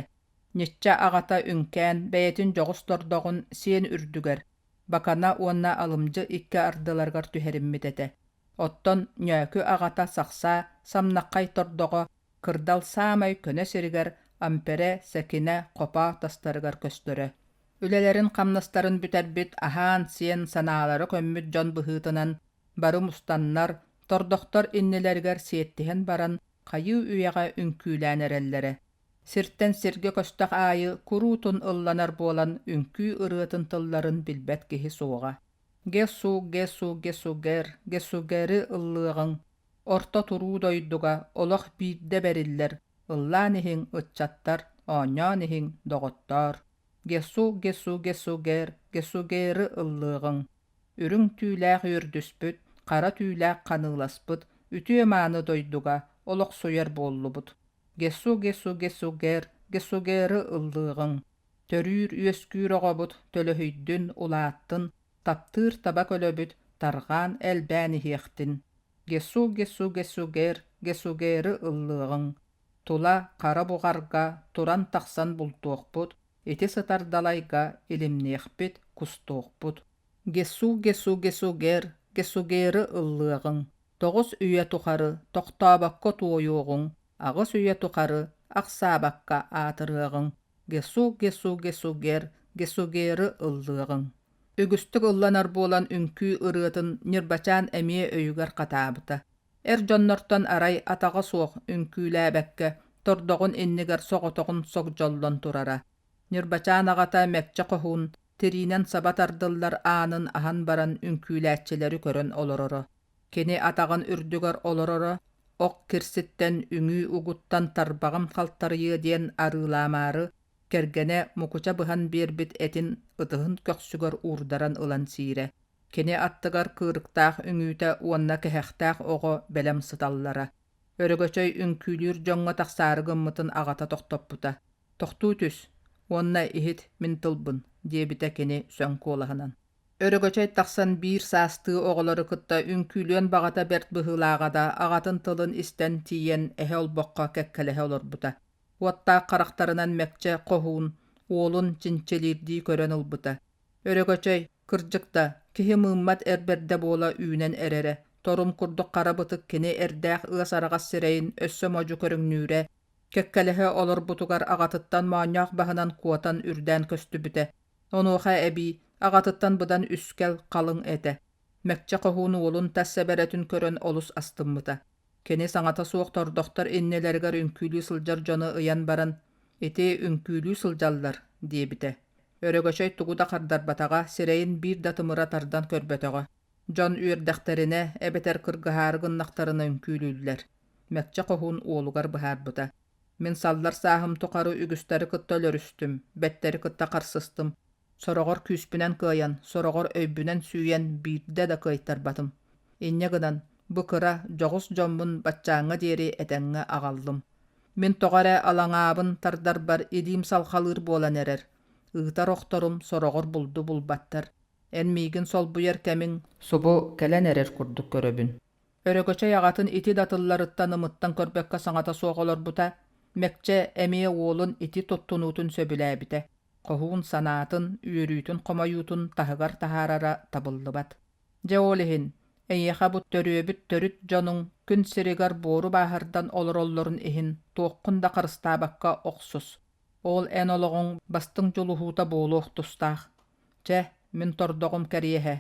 Ничча аҕата Үҥкээн бэйэтин дьоҕус тордоҕун сиэн үрдүгэр, Бакана уонна Алымдьы икки ардыларыгар түһэриммит этэ. Оттон Ньөөкү аҕата Сахсаа самнаххай тордоҕо кырдал саамай көнө сиригэр Амперэ, Сэкинэ, Хопоо тастарыгар көстөрө. Үлэлэрин-хамнастарын бүтэрбит, аһаан-сиэн, санаалара көммүт дьон быһыытынан бары мустаннар, тордохтор иннилэригэр сиэттиһэн баран хайыы-үйэҕэ үҥкүүлээн эрэллэрэ. Сиртэн сиргэ көстөх аайы куруутун ылланар буолан үҥкүү ырыатын тылларын билбэт киһи суоҕа. Гесу, гесу, гесугер, гесугеры ыллыаҕыҥ, орто туруу дойдуга олох биирдэ бэриллэр, ыллаан иһиҥ, ыччаттар, оонньоон иһиҥ, доҕоттоор. Гесу, гесу, гесугер, гесугеры ыллыаҕыҥ. Үрүҥ түүлээх үөрдүспүт, хара түүлээх ханыыласпыт үтүө-мааны дойдуга олохсуйар буоллубут. Гесу, гесу, гесугер, гесугеры ыллыаҕыҥ. Төрүүр-үөскүүр оҕобут төлөһүйдүн, улааттын, таптыыр таба көлөбүт тарҕаан элбээн иһиэхтин. Гесу, гесу, гесугер, гесугеры ыллыаҕыҥ. Тула хара буҕарга туран тахсан бултуохпут, ити сытар далайга илимниэхпит, кустуохпут. Гесу, гесу, гесугер, гесугеры ыллыаҕыҥ. Тоҕус үйэ тухары тохтообокко туойуоҕуҥ, аҕыс үйэ тухары ахсаабакка аатырыаҕыҥ. Гесу, гесу, гесугер, гесугеры ыллыаҕыҥ. Үгүстүк ылланар буолан үҥкүү ырыатын Ньырбачаан эмиэ өйүгэр хатаабыта. Эр дьоннортон арай атаҕа суох үҥкүүлээбэккэ тордоҕун иннигэр соҕотоҕун согдьоллон турара. Ньырбачаан аҕата Мэкчэ Хоһуун тириинэн саба тардыллар аанын аһан баран үҥкүүлээччилэри көрөн олороро. Кини атаҕын үрдүгэр олороро, ох кирситтэн үҥүү угуттан тарбаҕым халтарыйыа диэн арыылаамаары, кэргэнэ мукуча быһан биэрбит этин ытыһын көхсүгэр уурдаран ылан сиирэ. Кини аттыгар кыырыктаах үҥүүтэ уонна кэһэхтээх оҕо бэлэм сыталлара. Өрөгөчөй үҥкүүлүүр дьоҥҥо тахсаары гыммытын аҕата тохтоппута. «Тохтуу түс уонна иһит мин тылбын», диэбитэ кини сөҥ куолаһынан. Өрөгөчөй тахсан биир саастыы оҕолору кытта үҥкүүлүөн баҕата бэрт быһыылааҕа да, аҕатын тылын истэн тиийэн эһэ олбоххо кэккэлэһэ олорбута. Уоттаах харахтарынан Мэкчэ хоһуун уолун чинчилиирдии көрөн ылбыта. Өрөгөчөй, кырдьык да, киһи мыыммат эр бэрдэ буола үүнэн эрэрэ, торум курдук хара бытык кини эрдээх ыас араҕас сирэйин өссө модьу көрүҥнүүрэ, кэккэлэһэ олорбутугар аҕатыттан моонньоох баһынан куотан үрдээн көстүбүтэ. Онуоха эбии аҕатыттан быдан үскэл, халыҥ этэ. Мэкчэ хоһуун уолун тас сэбэрэтин көрөн олус астыммыта. Кини саҥата суох тордохтор иннилэригэр үҥкүүлүү сылдьар дьону ыйан баран, «Ити үҥкүүлүү сылдьаллар» диэбитэ. Өрөгөчөй тугу да хардарбатаҕа, сирэйин биир да тымыра тардан көрбөтөҕө. Дьон үөрдэхтэринэ эбэтэр кыргыһаары гыннахтарына үҥкүүлүүллэр. Мэкчэ Хоһуун уолугар быһаарбыта. Мин саллар сааһым тухары үгүстэри кытта өлөрүстүм, бэттэри кытта харсыстым. Сороҕор күүспүнэн кыайан, сороҕор өйбүнэн сүүйэн биирдэ да кыайтарбатым. Инньэ гынан, бу кыра, дьоҕус дьоммун баччааҥҥа диэри этэҥҥэ аҕаллым. Мин тоҕо эрэ алаҥаабын тардарбар илиим салҕалыыр буолан эрэр. Ыытар охторум сороҕор булду булбаттар. Эн миигин солбуйар кэмиҥ субу кэлэн эрэр курдук көрөбүн. Өрөгөчөй аҕатын ити да тылларыттан ымыттан көрбөккө саҥата суох олорбута, Мэкчэ эмиэ уолун ити туттунуутун сөбүлээбитэ. Хоһуун санаатын, үөрүүтүн-хомойуутун таһыгар таһаарара табыллыбат. Дьэ ол иһин, эйиэхэ бу төрүөбүт төрүт дьонуҥ күн сиригэр буору бааһырдан олороллорун иһин туоххун да харыстаабакка охсус. Ол эн олоҕуҥ бастыҥ дьулуһуута буолуох тустаах. Чэ, мин тордоҕум кэриэһэ,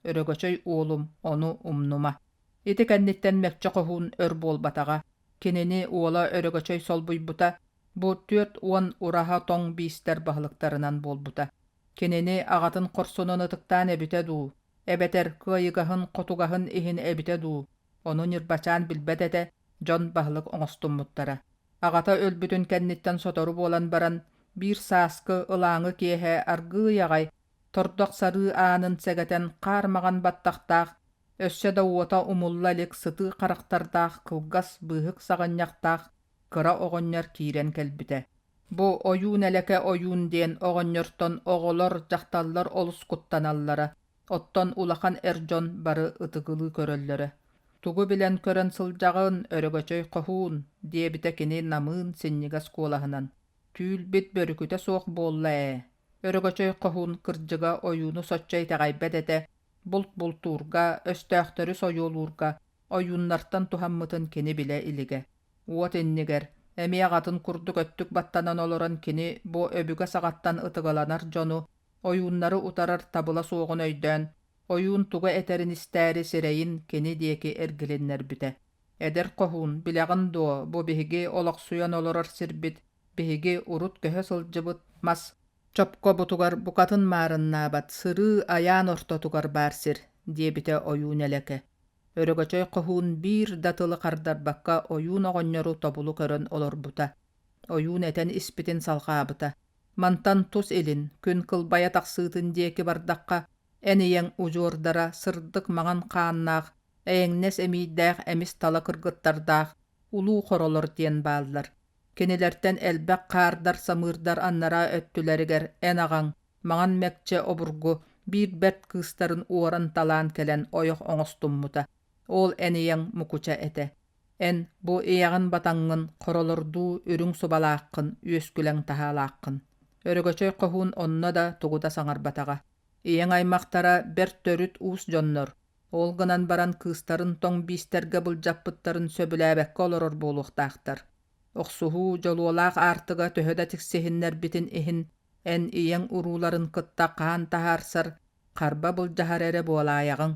Өрөгөчөй уолум, ону умнума. Ити кэнниттэн Мэкчэ Хоһуун өр буолбатаҕа. Кинини уола Өрөгөчөй солбуйбута, бу 40 ураһа тоҥ биистэр баһылыктарынан буолбута. Кинини аҕатын хорсунун ытыктаан эбитэ дуу, эбэтэр кыайыгаһын-хотугаһын иһин эбитэ дуу, ону Ньырбачаан билбэт этэ, дьон баһылык оҥостуммуттара. Аҕата өлбүтүн кэнниттэн сотору буолан баран, биир сааскы ылааҥы киэһэ аргыый аҕай тордох сарыы аанын сэгэтэн хаар маҕан баттахтаах, өссө да уота умулла илик сытыы харахтардаах кылгас быыһык саҕынньахтаах кыра оҕонньор киирэн кэлбитэ. Бу ойуун элэкэ ойуун диэн оҕонньортон оҕолор, дьахталлар олус куттаналлара, оттон улахан эр дьон бары ытыгылыы көрөллөрө. «Тугу билэн-көрөн сылдьаҕын, Өрөгөчөй хоһуун?» диэбитэ кини намыын синньигэс куолаһынан. «Түүл-бит бөрүкүтэ суох буолла ээ». Өрөгөчөй хоһуун кырдьыга ойууну соччо итэҕэйбэт этэ, булт бултуурга, өстөөхтөрү сойуолуурга ойууннартан туһаммытын кини билэ илигэ. Уот иннигэр, эмиэ аҕатын курдук өттүк баттанан олорон кини бу өбүгэ саҕаттан ытыгыланар дьону, ойууннары утарар табыла суоҕун өйдөөн, ойуун тугу этэрин истээри сирэйин кини диэки эргилиннэрбитэ. Эдэр хоһуун, билэҕин дуо, бу биһиги олохсуйан олорор сирбит, биһиги урут көһө сылдьыбыт мас чопкобутугар букатын маарыннаабат сырыы айаан ортотугар баар сир, диэбитэ ойуун элэкэ. Өрөгөчөй хоһуун биир да тылы хардарбакка ойуун оҕонньору тобулу көрөн олорбута. Ойуун этэн испитин салҕаабыта. Мантан тус илин, күн кылбайа тахсыытын диэки бардахха, эн ийэҥ удьуордара сырдык маҥан хааннаах, эйэҥнэс эмиийдээх эмис тала кыргыттардаах улуу хоролор диэн бааллар. Кинилэртэн элбэх хаардар-самыырдар аннараа өттүлэригэр эн аҕаҥ, маҥан мэкчэ обургу биир бэрт кыыстарын уоран-талаан кэлэн ойох оҥостуммута. Ол эн ийэҥ Мукуча этэ. Эн бу ийэҕин батаҥҥын, хоролордуу үрүҥ субалааххын, үөскүлэҥ таһаалааххын. Өрөгөчөй хоһуун онно да тугу да саҥарбатаҕа. Ийэҥ аймахтара бэрт төрүт уус дьоннор, ол гынан баран кыыстарын тоҥ биистэргэ былдьаппыттарын сөбүлээбэккэ олорор буолуохтаахтар. Охсуһуу дьолуолаах аартыга төһө да тиксиһиннэрбитин иһин, эн ийэҥ урууларын кытта хаан таһаарсар, харба былдьаһар эрэ буолаайаҕыҥ.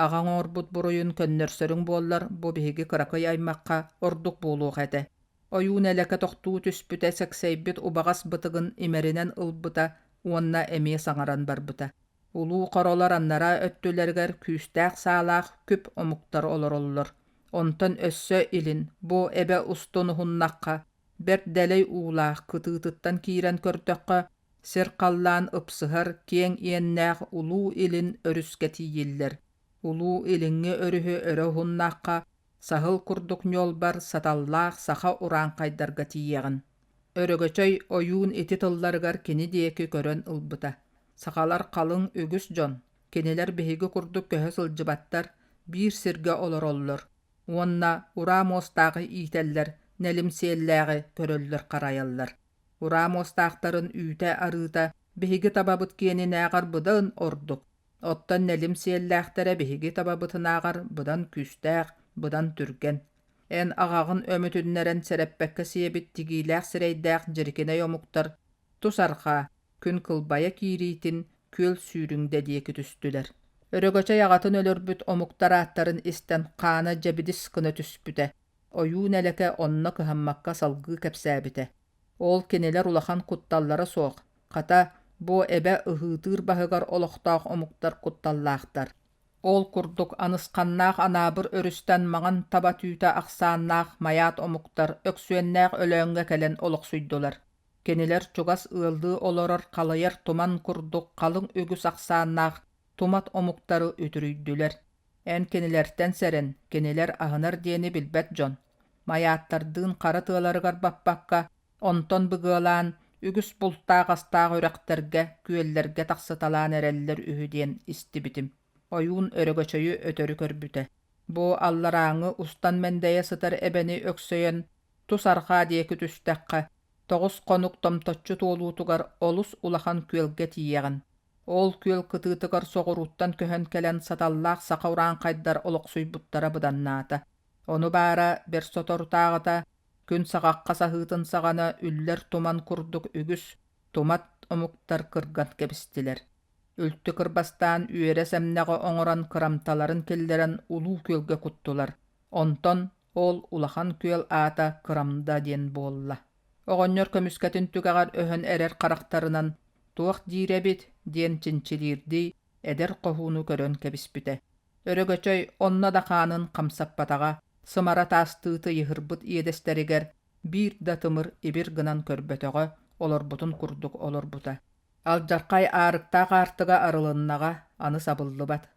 Аҕаҥ оҥорбут буруйун көннөрсөрүҥ буоллар, бу биһиги кыракый аймахха ордук буолуох этэ. Ойуун элэкэ тохтуу түспүтэ сэксэйбит убаҕас бытыгын имэринэн ылбыта уонна эмиэ саҥаран барбыта. Улуу хоролор аннараа өттүлэригэр күүстээх саалаах күп омуктар олороллор. Онтон өссө илин, бу эбэ устун уһуннахха, бэрт дэлэй уулаах кытыытыттан киирэн көрдөххө, сир-халлаан ыпсыһар киэҥ иэннээх Улуу Илин өрүскэ тиийиллэр. Улуу Илиҥҥи өрүһү өрө уһуннаахха, саһыл курдук ньуолбар саталлаах саха урааҥхайдарга тиийэҕин. Өрөгөчөй ойуун ити тылларыгар кини диэки көрөн ылбыта. Сахалар халыҥ үгүс дьон, кинилэр биһиги курдук көһө сылдьыбаттар, биир сиргэ олороллор уонна ураа муостааҕы иитэллэр, нэлим сиэллээҕи көрөллөр-харайаллар. Ураа муостаахтарын үүтэ-арыыта биһиги табабыт киэнинээҕэр быдан ордук, оттон нэлим сиэллээхтэрэ биһиги табабытынааҕар быдан күүстээх, быдан түргэн. Эн аҕаҕын өмүтүннэрэн сэрэппэккэ сиэбит тигиилээх сирэйдээх дьирикинэй омуктар тус арҕаа, күн кылбайа киириитин күөл сүүрүҥдэ диэки түстүлэр. Өрөгөчөй аҕатын өлөрбүт омуктар ааттарын истэн хаана дьэбидис гына түспүтэ. Ойуун элэкэ онно кыһаммакка салгыы кэпсээбитэ. Ол кинилэр улахан кутталлара суох, хата, бу эбэ ыһыытыыр баһыгар олохтоох омуктар кутталлаахтар. Ол курдук анысханнаах Анаабыр өрүстэн маҥан таба түүтэ ахсааннаах майаат омуктар Өксүөннээх Өлөөҥҥө кэлэн олохсуйдулар. Кинилэр чугас ыаллыы олорор халыйар туман курдук халыҥ үгүс ахсааннаах тумат омуктары үтүрүйдүлэр. Эн кинилэртэн сэрэн, кинилэр аһынар диэни билбэт дьон. Майааттардыын хара тыаларыгар баппакка, онтон быгыалаан, үгүс бултаах-астаах үрэхтэргэ, күөллэргэ тахсыталаан эрэллэр үһү диэн истибитим. Ойуун өрөгөчөйү өтөрү көрбүтэ. Бу алларааҥҥы устан мэндэйэ сытар эбэни өксөйөн, тус арҕаа диэки түстэххэ, тоҕус хонук томточчу туолуутугар олус улахан күөлгэ тиийэҕин. Ол күөл кытыытыгар соҕурууттан көһөн кэлэн саталлаах саха урааҥхайдар олохсуйбуттара быданнаата. Ону баара бэрт соторутааҕыта күн саҕахха саһыытын саҕана үллэр туман курдук үгүс тумат омуктар кырган кэбистилэр. Үлтү кырбастаан үөрэ сэмнэҕи оҥорон кырамталарын киллэрэн улуу күөлгэ куттулар. Онтон ол улахан күөл аата Кырамда диэн буолла. Оҕонньор көмүскэтин түгэҕэр өһөн эрэр харахтарынан «Туох диир эбит?» диэн чинчилиирдии эдэр хоһууну көрөн кэбиспитэ. Өрөгөчөй онно да хаанын хамсаппатаҕа, сымара таастыы тыйыһырбыт иэдэстэригэр биир да тымыр ибир гынан көрбөтөҕө, олорбутун курдук олорбута. Алдьархай аарыктаах аартыга арылыннаҕа, аны сабыллыбат.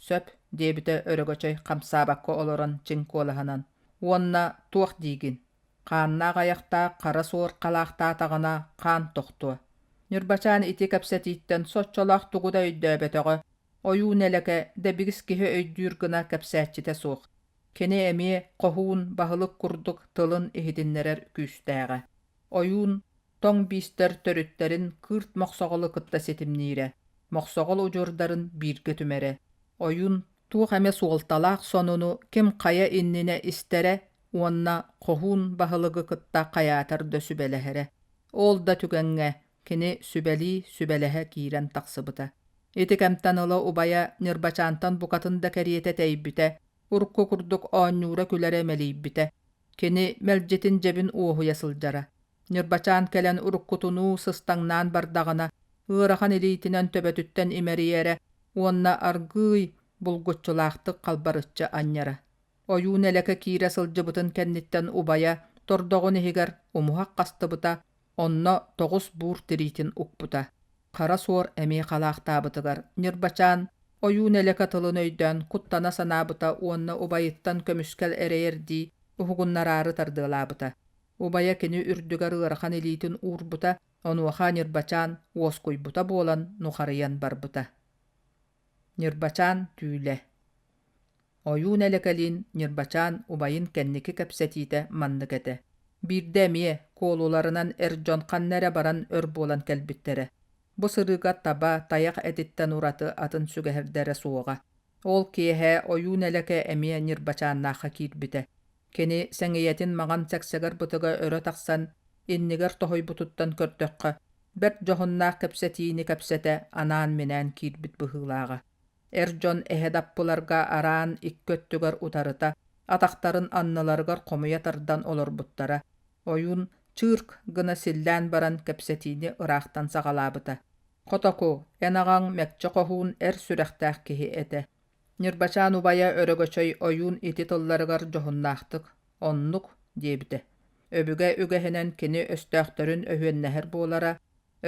Сөп, диэбитэ Өрөгөчөй хамсаабакка олорон чиҥ куолаһынан. Уонна туох диигин? Хааннаах айахтаах хара суор халаахтаатаҕына хаан тохтуо. Ньырбачаан ити кэпсэтииттэн соччолоох тугу да өйдөөбөтөҕө, ойуу нэлэкэ, дэбигис киһи өйдүүр гына кэпсээччитэ суох. Кини эмиэ хоһуун баһылык курдук тылын иһитиннэрэр күүстээҕэ. Ойуун тоҥ биистэр төрүттэрин кыырт мохсоҕолу кытта ситимниирэ, мохсоҕол удьуордарын бииргэ түмэрэ. Ойуун туох эмэ суолталаах сонуну ким хайа иннинэ истэрэ уонна хоһуун баһылыгы кытта хайаатар да сүбэлэһэрэ. Ол да түгэҥҥэ кини сүбэлии-сүбэлэһэ киирэн тахсыбыта. Ити кэмтэн ыла убайа Ньырбачаантан букатын да кэриэтэ тэйбитэ, урукку курдук оонньуура-күлэрэ мэлийбитэ. Кини мэлдьитин дьэбин уоһуйа сылдьара. Ньырбачаан кэлэн уруккутунуу сыстаҥнаан бардаҕына, ыарахан илиитинэн төбөтүттэн имэрийэрэ уонна аргыый булгуччулаахтык халбарыччы анньара. Ойуун элэкэ киирэ сылдьыбытын кэнниттэн убайа тордоҕун иһигэр умуһах хастыбыта, онно тоҕус буур тириитин укпута. Хара суор эмиэ халаахтаабытыгар Ньырбачаан ойуун элэкэ тылын өйдөөн куттана санаабыта уонна убайыттан көмүскэл эрэйэрдии уһугуннараары тардыалаабыта. Убайа кини үрдүгэр ыарахан илиитин уурбута, онуоха Ньырбачаан уоскуйбута буолан нухарыйан барбыта. Ньырбачаан түүлэ Ойуун элэкэлиин Ньырбачаан убайын кэнники кэпсэтиитэ маннык этэ: Биирдэ эмиэ куолуларынан эр дьон ханна эрэ баран өр буолан кэлбиттэрэ. Бу сырыыга таба, тайах этиттэн ураты атын сүгэһэрдэрэ суоҕа. Ол киэһэ ойуун элэкэ эмиэ Ньырбачааннаахха киирбитэ. Кини сэҥийэтин маҥан сэксэгэр бытыга өрө тахсан, иннигэр тоһуйбутуттан көрдөххө, бэрт дьоһуннаах кэпсэтиини кэпсэтэ анаан-минээн киирбит быһыылааҕа. Эр дьон эһэ даппыларга араан икки өттүгэр утарыта, атахтарын анныларыгар хомуйа тардан олорбуттара. Ойуун чыырк гына силлээн баран кэпсэтиини ыраахтан саҕалаабыта. Хотоку, эн аҕаҥ Мэкчэ Хоһуун эр сүрэхтээх киһи этэ. Ньырбачаан убайа Өрөгөчөй ойуун ити тылларыгар дьоһуннаахтык «Оннук» диэбитэ. Өбүгэ үгэһинэн кини өстөөхтөрүн өһүөннэһэр буолара,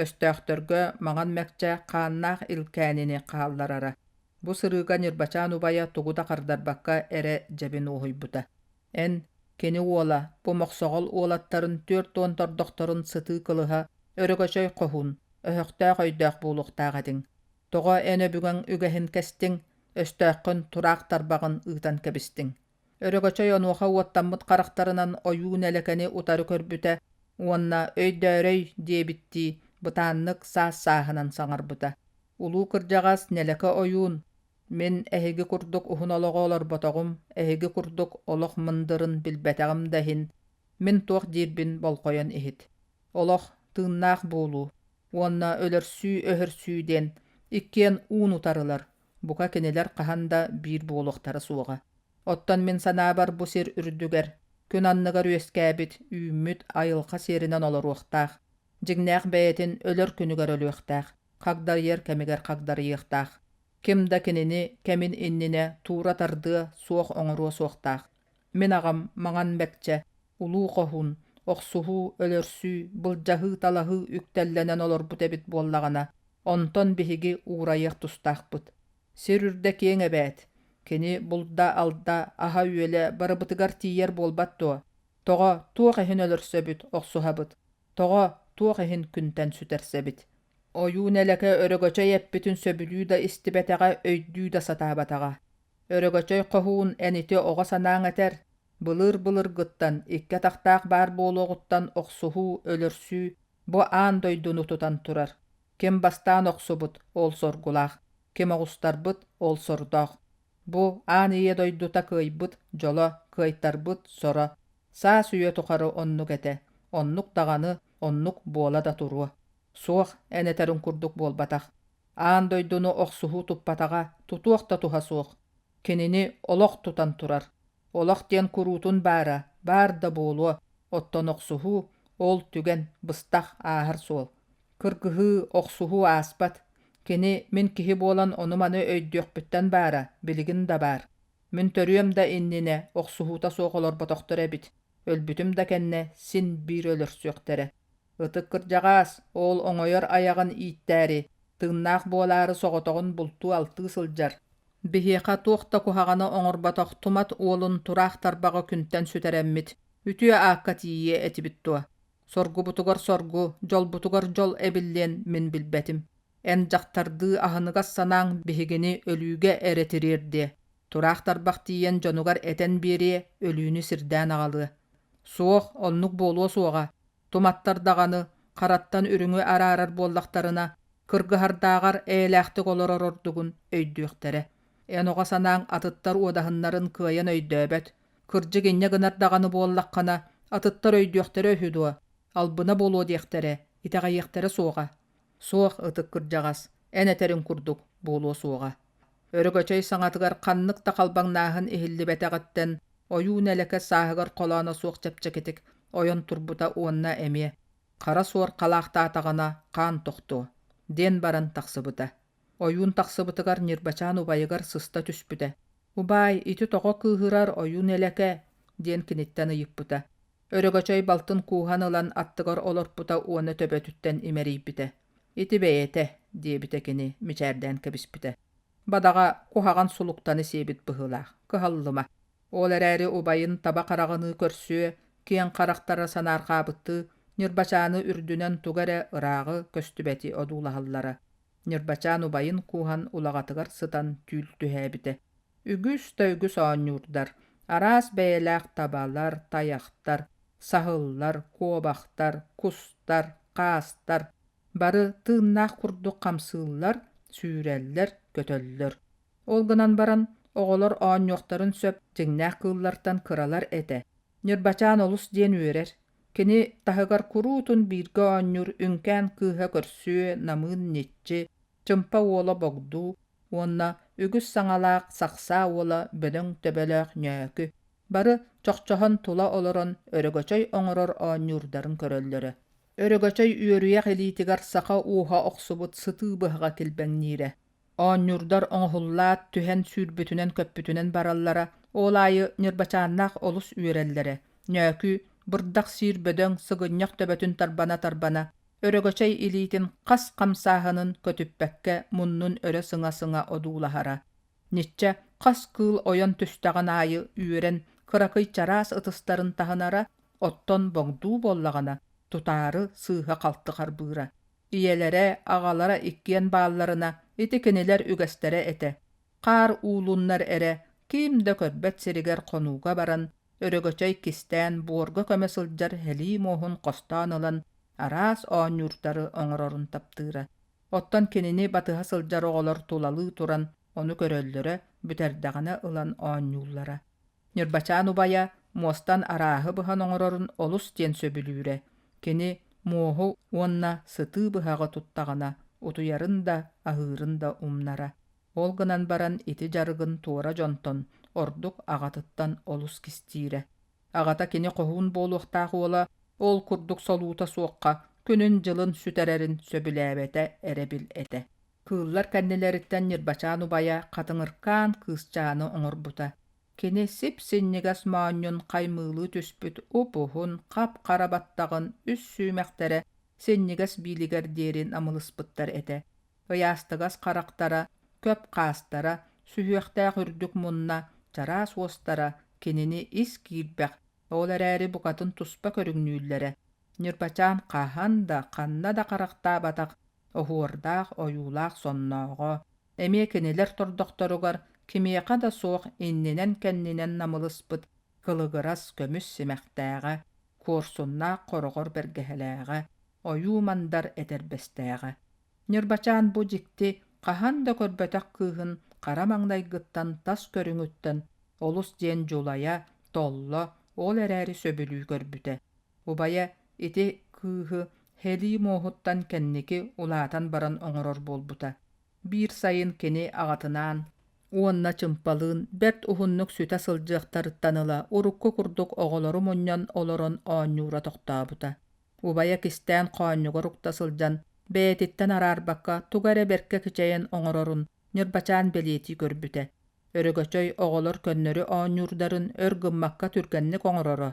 Өстөөхтөргө Маҥан Мэкчэ хааннаах илкээнини хаалларара. Бу сырыыга Ньырбачаан убайа тугу да хардарбакка эрэ дьэбин уоһуйбута. Эн, кини уола, бу мохсоҕол уолаттарын 40 тордохторун сытыы кылыһа Өрөгөчөй хоһуун, өһөхтөөх өйдөөх буолуохтаах этиҥ. Тоҕо эн өбүгэҥ үгэһин кэстиҥ, өстөөххүн тураах тарбаҕын ыытан кэбистиҥ? Өрөгөчөй онуоха уоттаммыт харахтарынан ойуу нэлэкэни утары көрбүтэ уонна «Өйдөөрөй» диэбиттии бытааннык саас-сааһынан саҥарбыта. Улуу кырдьаҕас Нэлэкэ ойуун, «Мин эһиги курдук уһун олоҕу олорботоҕум, эһиги курдук олох мындырын билбэтэҕим да иһин, мин туох диирбин болҕойон иһит. Олох тыыннаах буолуу уонна өлөрсүү-өһөрсүү диэн иккиэн уун утарылар, Бука кинилэр хаһан да биир буолуохтара суоҕа. Оттон мин санаабар бу сир үрдүгэр, күн анныгар үөскээбит, үүммүт айылҕа сиэринэн олоруохтаах, дьиҥнээх бэйэтин өлөр күнүгэр өлүөхтээх, хагдарыйар кэмигэр хагдарыйыахтаах. Ким да кинини кэмин иннинэ туура тардыа, суох оҥоруо суохтаах. Мин аҕам Маҥан Мэкчэ, Улуу Хоһуун, охсуһуу, өлөрсүү, былдьаһыы-талаһыы үктэллэнэн олорбут эбит буоллаҕына, онтон биһиги уурайыах тустаахпыт. Сир үрдэ киэҥ эбээт. Кини булда-алда, аһа-үөлэ барыбытыгар тиийэр буолбат дуо? Тоҕо, туох иһин өлөрсөбүт, охсуһабыт? Тоҕо, туох иһин күнтэн сүтэрсэбит? Ойуун элэкэ Өрөгөчөй эппитин сөбүлүү да истибэтэҕэ, өйдүү да сатаабатаҕа. Өрөгөчөй хоһуун эн ити оҕо санааҥ этэр, былыыр-былыргыттан икки атахтаах баар буолуоҕуттан охсуһуу, өлөрсүү бу аан дойдуну тутан турар. Ким бастаан охсубут, ол соргулаах, ким оҕустарбыт, ол сордоох. Бу аан ийэ дойдута кыайбыт дьоло, кыайтарбыт соро. Саас үйэ тухары оннук этэ, оннук даҕаны, оннук буола да туруо. Суох, эн этэриҥ курдук буолбатах. Аан дойдуну охсуһуу туппатаҕа, тутуох да туһа суох. Кинини олох тутан турар. Олох диэн куруутун баара, баар да буолуо, оттон охсуһуу, ол түгэн, быстах, ааһар суол. Кыргыһыы, охсуһуу ааспат. Кини мин киһи буолан ону-маны өйдүөхпүттэн баара, билигин да баар. Мин төрүөм да иннинэ охсуһуута суох олорботохтор эбит. Өлбүтүм да кэннэ син биир өлөрсүөхтэрэ. Ытык кырдьаҕаас, ол оҥойор айаҕын ииттээри, тыыннаах буолаары соҕотоҕун бултуу-алтыы сылдьар. Биһиэхэ туох да куһаҕаны оҥорботох тумат уолун тураах тарбаҕы күнтэн сүтэрэммит, Үтүө аакка тиийиэ этибит дуо? Соргубутугар соргу, дьолбутугар дьол эбиллиэн мин билбэтим. Эн дьахтардыы аһыныгас санааҥ биһигини өлүүгэ эрэ тириэрдиэ. Тураах тарбах тиийэн дьонугар этэн биэриэ, өлүүнү сирдээн аҕалыа. Суох, оннук буолуо суоҕа. Туматтар даҕаны, хараттан үрүҥү араарар буоллахтарына, кыргыһардааҕар эйэлээхтик олорор ордугун өйдүөхтэрэ. Эн оҕо санааҥ атыттар уодаһыннарын кыайан өйдөөбөт. Кырдьык инньэ гынар даҕаны буоллаххына, атыттар өйдүөхтэрэ үһү дуо? Албына буолуо диэхтэрэ, итэҕэйиэхтэрэ суоҕа. Суох, ытык кырдьаҕас, эн этэриҥ курдук буолуо суоҕа. Өрөгөчөй саҥатыгар ханнык да халбаҥнааһын иһиллибэтэҕиттэн ойуу нэлэкэ сааһыгар холооно суох чэпчэкитик ойон турбута уонна эмиэ хара суор халаахтаатаҕына хаан тохтуо диэн баран тахсыбыта. Ойуун тахсыбытыгар Ньырбачаан убайыгар сыста түспүтэ. «Убаай, ити тоҕо кыыһырар ойуун элэкэ?» диэн киниттэн ыйыппыта. Өрөгөчөй балтын кууһан ылан аттыгар олорпута уонна төбөтүттэн имэрийбитэ. «Ити бэйэтэ», диэбитэ кини, мичээрдээн кэбиспитэ. Бадаҕа куһаҕан сулуктаны сиэбит быһыылаах, кыһаллыма. Ол эрээри убайын таба хараҕыныы көрсүө, киэҥ харахтара санаарҕаабыттыы Ньырбачааны үрдүнэн тугу эрэ ырааҕы көстүбэти одуулаһаллара. Ньырбачаан убайын кууһан улаҕатыгар сытан түүл түһээбитэ. Үгүс да үгүс оонньуурдар, араас бэйэлээх табалар, тайахтар, саһыллар, куобахтар, кустар, хаастар бары тыыннаах курдук хамсыыллар, сүүрэллэр, көтөллөр. Ол гынан баран, оҕолор оонньуохтарын сөп дьиҥнээх кыыллартан кыралар этэ. Ньырбачаан олус диэн үөрэр. Кини таһыгар куруутун бииргэ оонньуур Үҥкээн кыыһа көрсүө, намыын ньиччи, Чымпа уола Богдуу уонна үгүс саҥалаах Сахсаа уола бөдөҥ төбөлөөх Ньөөкү бары чохчоһон тула олорон өрөгөчөй оҥорор оонньуурдарын көрөллөрө. Өрөгөчөй үөрүйэх илиитигэр саха ууһа охсубут сытыы быһаҕа килбэҥниирэ. Оонньуурдар оҥоһуллаат түһэн сүүрбүтүнэн-көппүтүнэн бараллара, ол аайы Ньырбачааннаах олус үөрэллэрэ. Ньөөкү, бырдах сиир бөдөҥ, сыгынньах төбөтүн тарбана-тарбана, өрөгөчөй илиитин хас хамсааһынын көтүппэккэ муннун өрө сыҥа-сыҥа одуулаһара. Ничча хас кыыл ойон түстэҕин аайы үөрэн кыракый чараас ытыстарын таһынара, оттон боҥдуу буоллаҕына, тутаары сыыһа-халты харбыыра. Ийэлэрэ, аҕалара иккиэн баалларына ити кинилэр үгэстэрэ этэ. Хаар уулуннар эрэ, ким да көрбөт сиригэр хонууга баран, өрөгөчөй кистээн буорга көмө сылдьар һэлии муоһун хостоон ылан араас оонньуурдары оҥорорун таптыыра. Оттон кинини батыһа сылдьар оҕолор тулалыы туран ону көрөллөрө, бүтэрдэҕинэ ылан оонньууллара. Ньырбачаан убайа муостан арааһы быһан оҥорорун олус диэн сөбүлүүрэ. Кини муоһу уонна сытыы быһаҕы туттаҕына утуйарын да, аһыырын да умнара. Ол гынан баран ити дьарыгын туора дьонтон, ордук аҕатыттан олус кистиирэ. Аҕата кини хоһуун буолуохтаах уола ол курдук солуута суохха күнүн-дьылын сүтэрэрин сөбүлээбэтэ эрэбил этэ. Кыыллар кэннилэриттэн Ньырбачаан убайа хатыҥыркаан кыысчааны оҥорбута. Кини сип-синньигэс моонньун хаймыылыы түспүт уп-уһун, хап-хара баттаҕын үс сүүмэхтэрэ синньигэс биилигэр диэри намылыспыттар этэ. Ыйаастыгас харахтара, көп хаастара, сүһүөхтээх үрдүк мунна, чараас уостара кинини ис киирбэх, ол эрээри букатын туспа көрүҥнүүллэрэ. Ньырбачаан хаһан да, ханна да харахтаабатах оһуордаах, ойуулаах соннооҕо, эмиэ кинилэр тордохторугар кимиэхэ да суох иннинэн-кэннинэн намылыспыт кылыгырас көмүс симэхтээҕэ, куорсуннаах хороҕор бэргэһэлээҕэ, ойуу-мандар этэрбэстээҕэ. Ньырбачаан бу дьикти, хаһан да көрбөтөх кыыһын хара маҥнайгыттан тас көрүҥүттэн олус диэн дьулайа, толло, ол эрээри сөбүлүү көрбүтэ. Убайа ити кыыһы һэлии муоһуттан кэнники улаатан баран оҥорор буолбута. Биир сайын кини аҕатынаан уонна чымпалыын бэрт уһуннук сүтэ сылдьыахтарыттан ыла урукку курдук оҕолору мунньан олорон оонньуура тохтообута. Убайа кистээн хоонньугар укта сылдьан, бэйэтиттэн араарбакка тугу эрэ бэркэ кичэйэн оҥорорун Ньырбачаан бэлиэтии көрбүтэ. Өрөгөчөй оҕолор көннөрү оонньуурдарын өр гыммакка түргэнник оҥороро.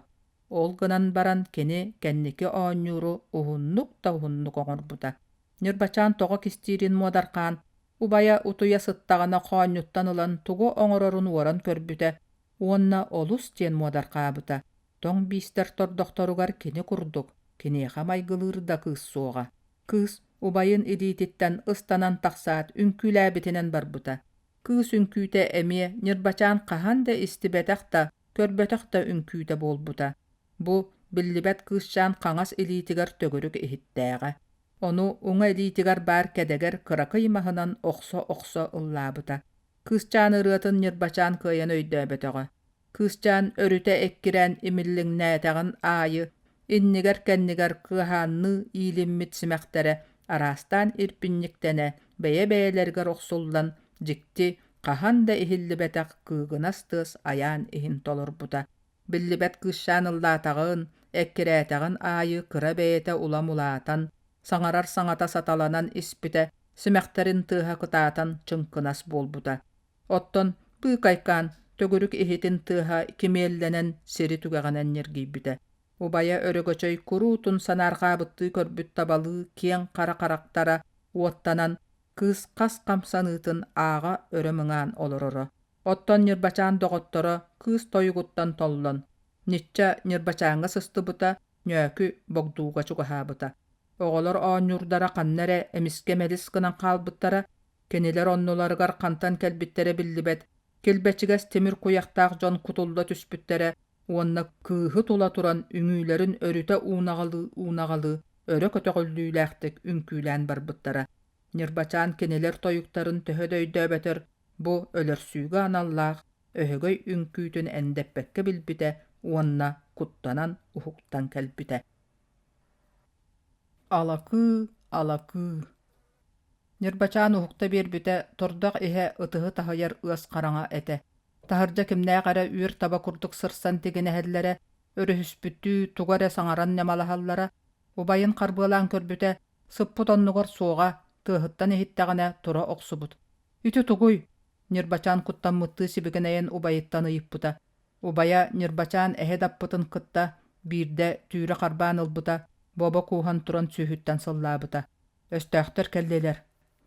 Ол гынан баран кини кэнники оонньууру уһуннук да уһуннук оҥорбута. Ньырбачаан тоҕо кистиирин муодарҕаан, убайа утуйа сыттаҕына хоонньуттан ылан тугу оҥорорун уоран көрбүтэ уонна олус диэн муодарҕаабыта. Тоҥ биистэр тордохторугар кини курдук, киниэхэ майгылыыр да кыыс суоҕа. Кыыс убайын илиититтэн ыстанан тахсаат үҥкүүлээбитинэн барбыта. Кыыс үҥкүүтэ эмиэ Ньырбачаан хаһан да истибэтэх да, көрбөтөх да үҥкүүтэ буолбута. Бу биллибэт кыысчаан хаҥас илиитигэр төгүрүк иһиттээҕэ. Ону уҥа илиитигэр баар кэдэгэр кыракый маһынан охсо-охсо ыллаабыта. Кыысчаан ырыатын Ньырбачаан кыайан өйдөөбөтөҕө. Кыысчаан өрүтэ эккирээн имиллиҥнээтэҕин аайы иннигэр-кэннигэр кыаһаанныы иилиммит симэхтэрэ араастаан ирбинньиктэнэ бэйэ-бэйэлэригэр охсуллан дьикти, хаһан да иһиллибэтэх кыыгынас тыас айаан иһин толорбута. Биллибэт кыысчаан ыллаатаҕын, эккирээтэҕин аайы кыра бэйэтэ улам улаатан, саҥарар саҥата саталанан испитэ, симэхтэрин тыаһа кытаатан чыҥкынас буолбута. Оттон быыкайкаан төгүрүк иһитин тыаһа кимиэллэнэн сири түгэҕинэн ньиргийбитэ. Убайа Өрөгөчөй куруутун санаарҕаабыттыы көрбүт табалыы киэҥ хара харахтара уоттанан, кыыс хас хамсаныытын ааҕа өрө мыҥаан олороро. Оттон Ньырбачаан доҕотторо кыыс тойугуттан толлон, Ничча Ньырбачааҥҥа сыстыбыта, Ньөөкү Богдууга чугаһаабыта. Оҕолор оонньуурдара ханна эрэ эмискэ мэлис гынан хаалбыттара, кинилэр оннуларыгар хантан кэлбиттэрэ биллибэт, килбэчигэс тимир куйахтаах дьон кутулла түспүттэрэ уонна кыыһы тула туран үҥүүлэрин өрүтэ уунаҕалыы-уунаҕалыы өрө көтөҕүллүүлээхтик үҥкүүлээн барбыттара. Ньырбачаан кинилэр тойуктарын төһө да өйдөөбөтөр, бу өлөрсүүгэ аналлаах өһөгөй үҥкүүтүн эндэппэккэ билбитэ уонна куттанан уһуктан кэлбитэ. Алакыы, алакыы Ньырбачаан уһукта биэрбитэ, тордох иһэ ытыһы таһыйар ыас хараҥа этэ. Таһырдьа кимнээх эрэ үөр таба курдук сырсан тигинэһэллэрэ, өрүһүспүттүү тугу эрэ саҥаран ньамалаһаллара. Убайын харбыалаан көрбүтэ, сыппыт оннугар суоҕа, тыаһыттан иһиттэҕинэ тура охсубут. «Ити тугуй?» Ньырбачаан куттаммыттыы сибигинэйэн убайыттан ыйыппыта. Убайа Ньырбачаан эһэ даппытын кытта биирдэ түүрэ харбаан ылбыта, бобо кууһан туран сүүһүттэн сыллаабыта. Өстөөхтөр кэллилэр,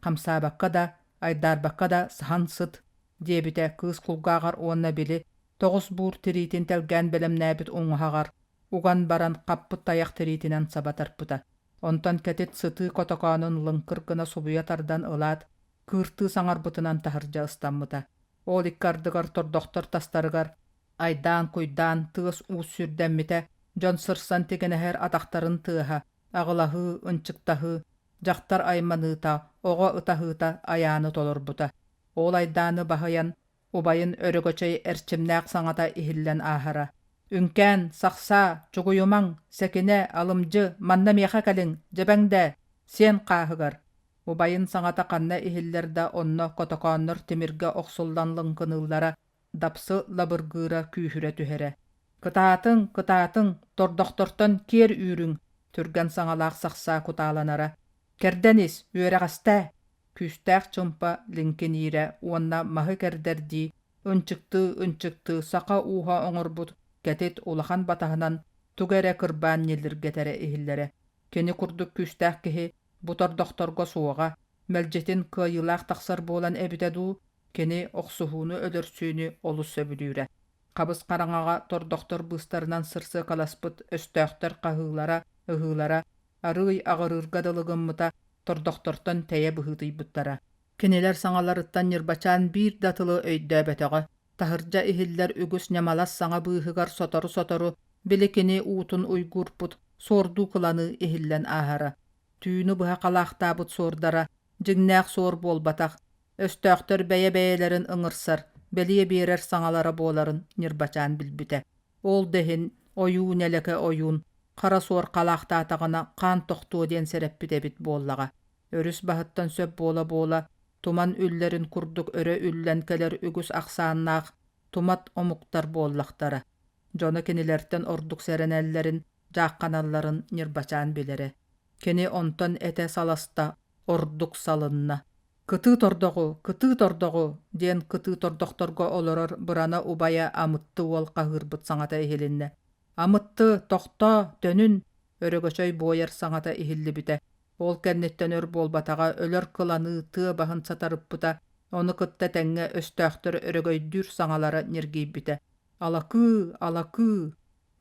хамсаабакка да, айдаарбакка да саһан сыт, диэбитэ кыыс кулгааҕар уонна били тоҕус буур тириитин тэлгээн бэлэмнээбит уҥуһаҕар уган баран хаппыт тайах тириитинэн саба тарпыта. Онтон кэтит сытыы котокоонун лыҥкыр гына субуйа тардан ылаат, кыыртыы саҥарбытынан таһырдьа ыстаммыта. Ол икки ардыгар тордохтор тастарыгар айдаан-куйдаан тыас-уус сүрдэммитэ, дьон сырсан тигинэһэр атахтарын тыаһа, аҕылаһыы, ынчыктаһыы, дьахтар айманыыта, оҕо ытаһыыта айааны толорбута. Ол айдааны баһыйан, убайын Өрөгөчөй эрчимнээх саҥата иһиллэн ааһара: «Үҥкээн, сахсаа, чугуйумаҥ, сэкинэ, алымдьы, манна миэхэ кэлиҥ, дьэбэҥдээ, сиэн хааһыгар!» Убайын саҥата ханна иһиллэр да онно котокооннор тимиргэ охсуллан лыҥкыныыллара, дапсы лабыргыыра күүһүрэ түһэрэ. «Кытаатыҥ, кытаатыҥ, тордохтортон киэр үүрүҥ!» түргэн саҥалаах сахсаа кутааланара. «Кэрдэн ис, үөрэҕэстээ!» Күүстээх чымпа лиҥкиниирэ уонна маһы кэрдэрдии, ынчыктыы-ынчыктыы саха ууһа оҥорбут кэтит улахан батаһынан тугу эрэ кырбаан ньиллиргэтэрэ иһиллэрэ. Кини курдук күүстээх киһи бу тордохторго суоҕа, мэлдьитин кыайыылаах тахсар буолан эбитэ дуу, кини охсуһууну-өлөрсүүнү олус сөбүлүүрэ. Хабыс-хараҥаҕа тордохтор быыстарынан сырсыакаласпыт өстөөхтөр хаһыылара, ыһыылара арыый аҕырыырга дылы гыммыта, тордохтортон тэйэ быһыытыйбыттара. Кинилэр саҥаларыттан Ньырбачаан биир да тылы өйдөөбөтөҕө. Таһырдьа иһиллэр үгүс ньамалас саҥа быыһыгар сотору-сотору били кини уутун уйгуурпут суордуу кыланыы иһиллэн ааһара. Түүнү быһа халаахтаабыт суордара дьиҥнээх суор буолбатах, өстөөхтөр бэйэ-бэйэлэрин ыҥырсар, бэлиэ биэрэр саҥалара буоларын Ньырбачаан билбитэ. Ол да иһин ойуу нэлэкэ ойуун хара суор халаахтаатаҕына хаан тохтуо диэн сэрэппит эбит буоллаҕа. Өрүс баһыттан сөп буола-буола туман үллэрин курдук өрө үллэн кэлэр үгүс ахсааннаах тумат омуктар буоллахтара. Дьоно кинилэртэн ордук сэрэнэллэрин, дьаахханалларын Ньырбачаан билэрэ. Кини онтон этэ саласта, ордук салынна. «Кытыы тордоҕу, кытыы тордоҕу!» диэн кытыы тордохторго олорор бырана убайа Амытты уол хаһыырбыт саҥата иһилиннэ. «Амытты, тохтоо, төнүн!» Өрөгөчөй буойар саҥата иһиллибитэ. Ол кэнниттэн өр буолбатаҕа өлөр кыланыы тыа баһын сатарыппыта, ону кытта тэҥҥэ өстөөхтөр өрөгөйдүүр саҥалара ньиргийбитэ. «Алакыы, алакыы!»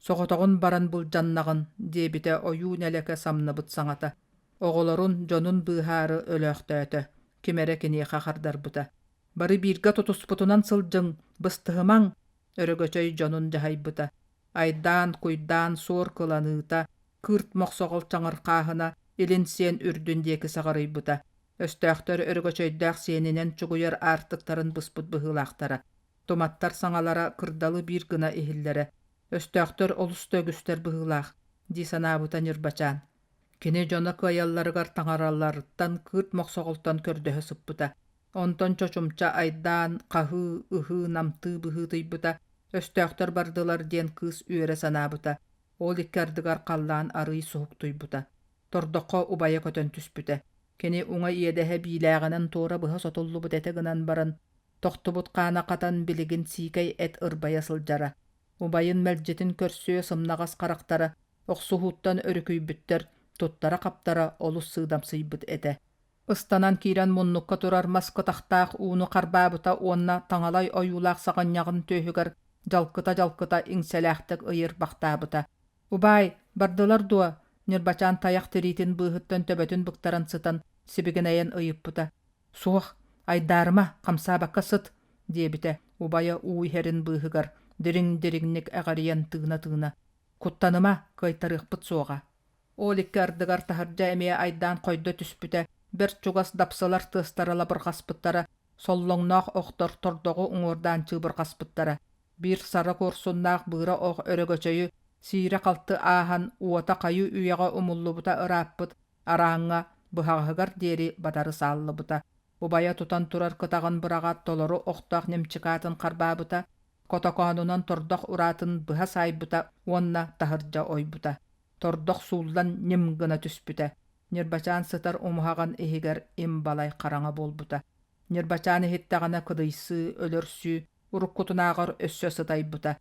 Соҕотоҕун баран былдьаннаҕын, диэбитэ ойуу нэлэкэ самныбыт саҥата. Оҕолорун, дьонун быыһаары өлөөхтөөтө, ким эрэ киниэхэ хардарбыта. Бары бииргэ тутуспутунан сылдьыҥ, быстыһымаҥ, Өрөгөчөй дьонун дьаһайбыта. Айдаан, куйдаан суор кыланыыта, кыырт мохсоҕол чаҥырхааһына илин сиэн үрдүн диэки саҕарыйбыта. Өстөөхтөр Өрөгөчөйдөөх сиэнинэн чугуйар аартыктарын быспыт быһыылаахтара. Туматтар саҥалара кырдалы биир гына иһиллэрэ. Өстөөхтөр олус да үгүстэр быһыылаах, дии санаабыта Ньырбачаан. Кини дьоно кыайалларыгар таҥараларыттан кыырт мохсоҕолтон көрдөһө сыппыта. Онтон чочумча айдаан, хаһыы, ыһыы намтыы быһыытыйбыта, өстөөхтөр бардылар диэн кыыс үөрэ санаабыта. Ол икки ардыгар халлаан арыый суһуктуйбута. Тордоххо убайа көтөн түспүтэ. Кини уҥа иэдэһэ биилээҕинэн туора быһа сотуллубут этэ гынан баран, тохтубут хаана хатан билигин сиикэй эт ырбайа сылдьара. Убайын мэлдьитин көрсүө сымнаҕас харахтара охсуһууттан өрүкүйбүттэр, туттара-хаптара олус сыыдамсыйбыт этэ. Ыстанан киирэн муннукка турар мас кытахтаах ууну харбаабыта уонна таҥалай ойуулаах саҕынньаҕын түөһүгэр дьалкыта-дьалкыта иҥсэлээхтик ыйырбахтаабыта. «Убаай, бардылар дуо?» Ньырбачаан тайах тириитин быыһыттан төбөтүн быктаран сытан сибигинэйэн ыйыппыта. «Суох, айдаарыма, хамсаабакка сыт!» диэбитэ убайа уу иһэрин быыһыгар дириҥ-дириҥник эҕэрийэн тыына-тыына. «Куттаныма, кыайтарыахпыт суоҕа». Ол икки ардыгар таһырдьа эмиэ айдаан хойдо түспүтэ, бэрт чугас дапсылар тыастара лабырҕаспыттара, соллоҥноох охтор тордоҕу уҥуордаан чыыбырҕаспыттара. Биир сара куорсуннаах быыра ох өрөгөчөйү сиирэ-халты ааһан уота хайыы үйэҕэ умуллубута ырааппыт арааҥҥа быһаҕаһыгар диэри батары сааллыбыта. Убайа тутан турар кытаҕын быраҕаат толору охтоох немчикаатын харбаабыта, котокоонунан тордох ураатын быһа саайбыта уонна таһырдьа ойбута. Тордох сууллан ньим гына түспүтэ. Ньырбачаан сытар умуһаҕын иһигэр им балай хараҥа буолбута. Ньырбачаан иһиттэҕинэ кыдыйсыы, өлөрсүү уруккутунааҕар өссө сытайбыта.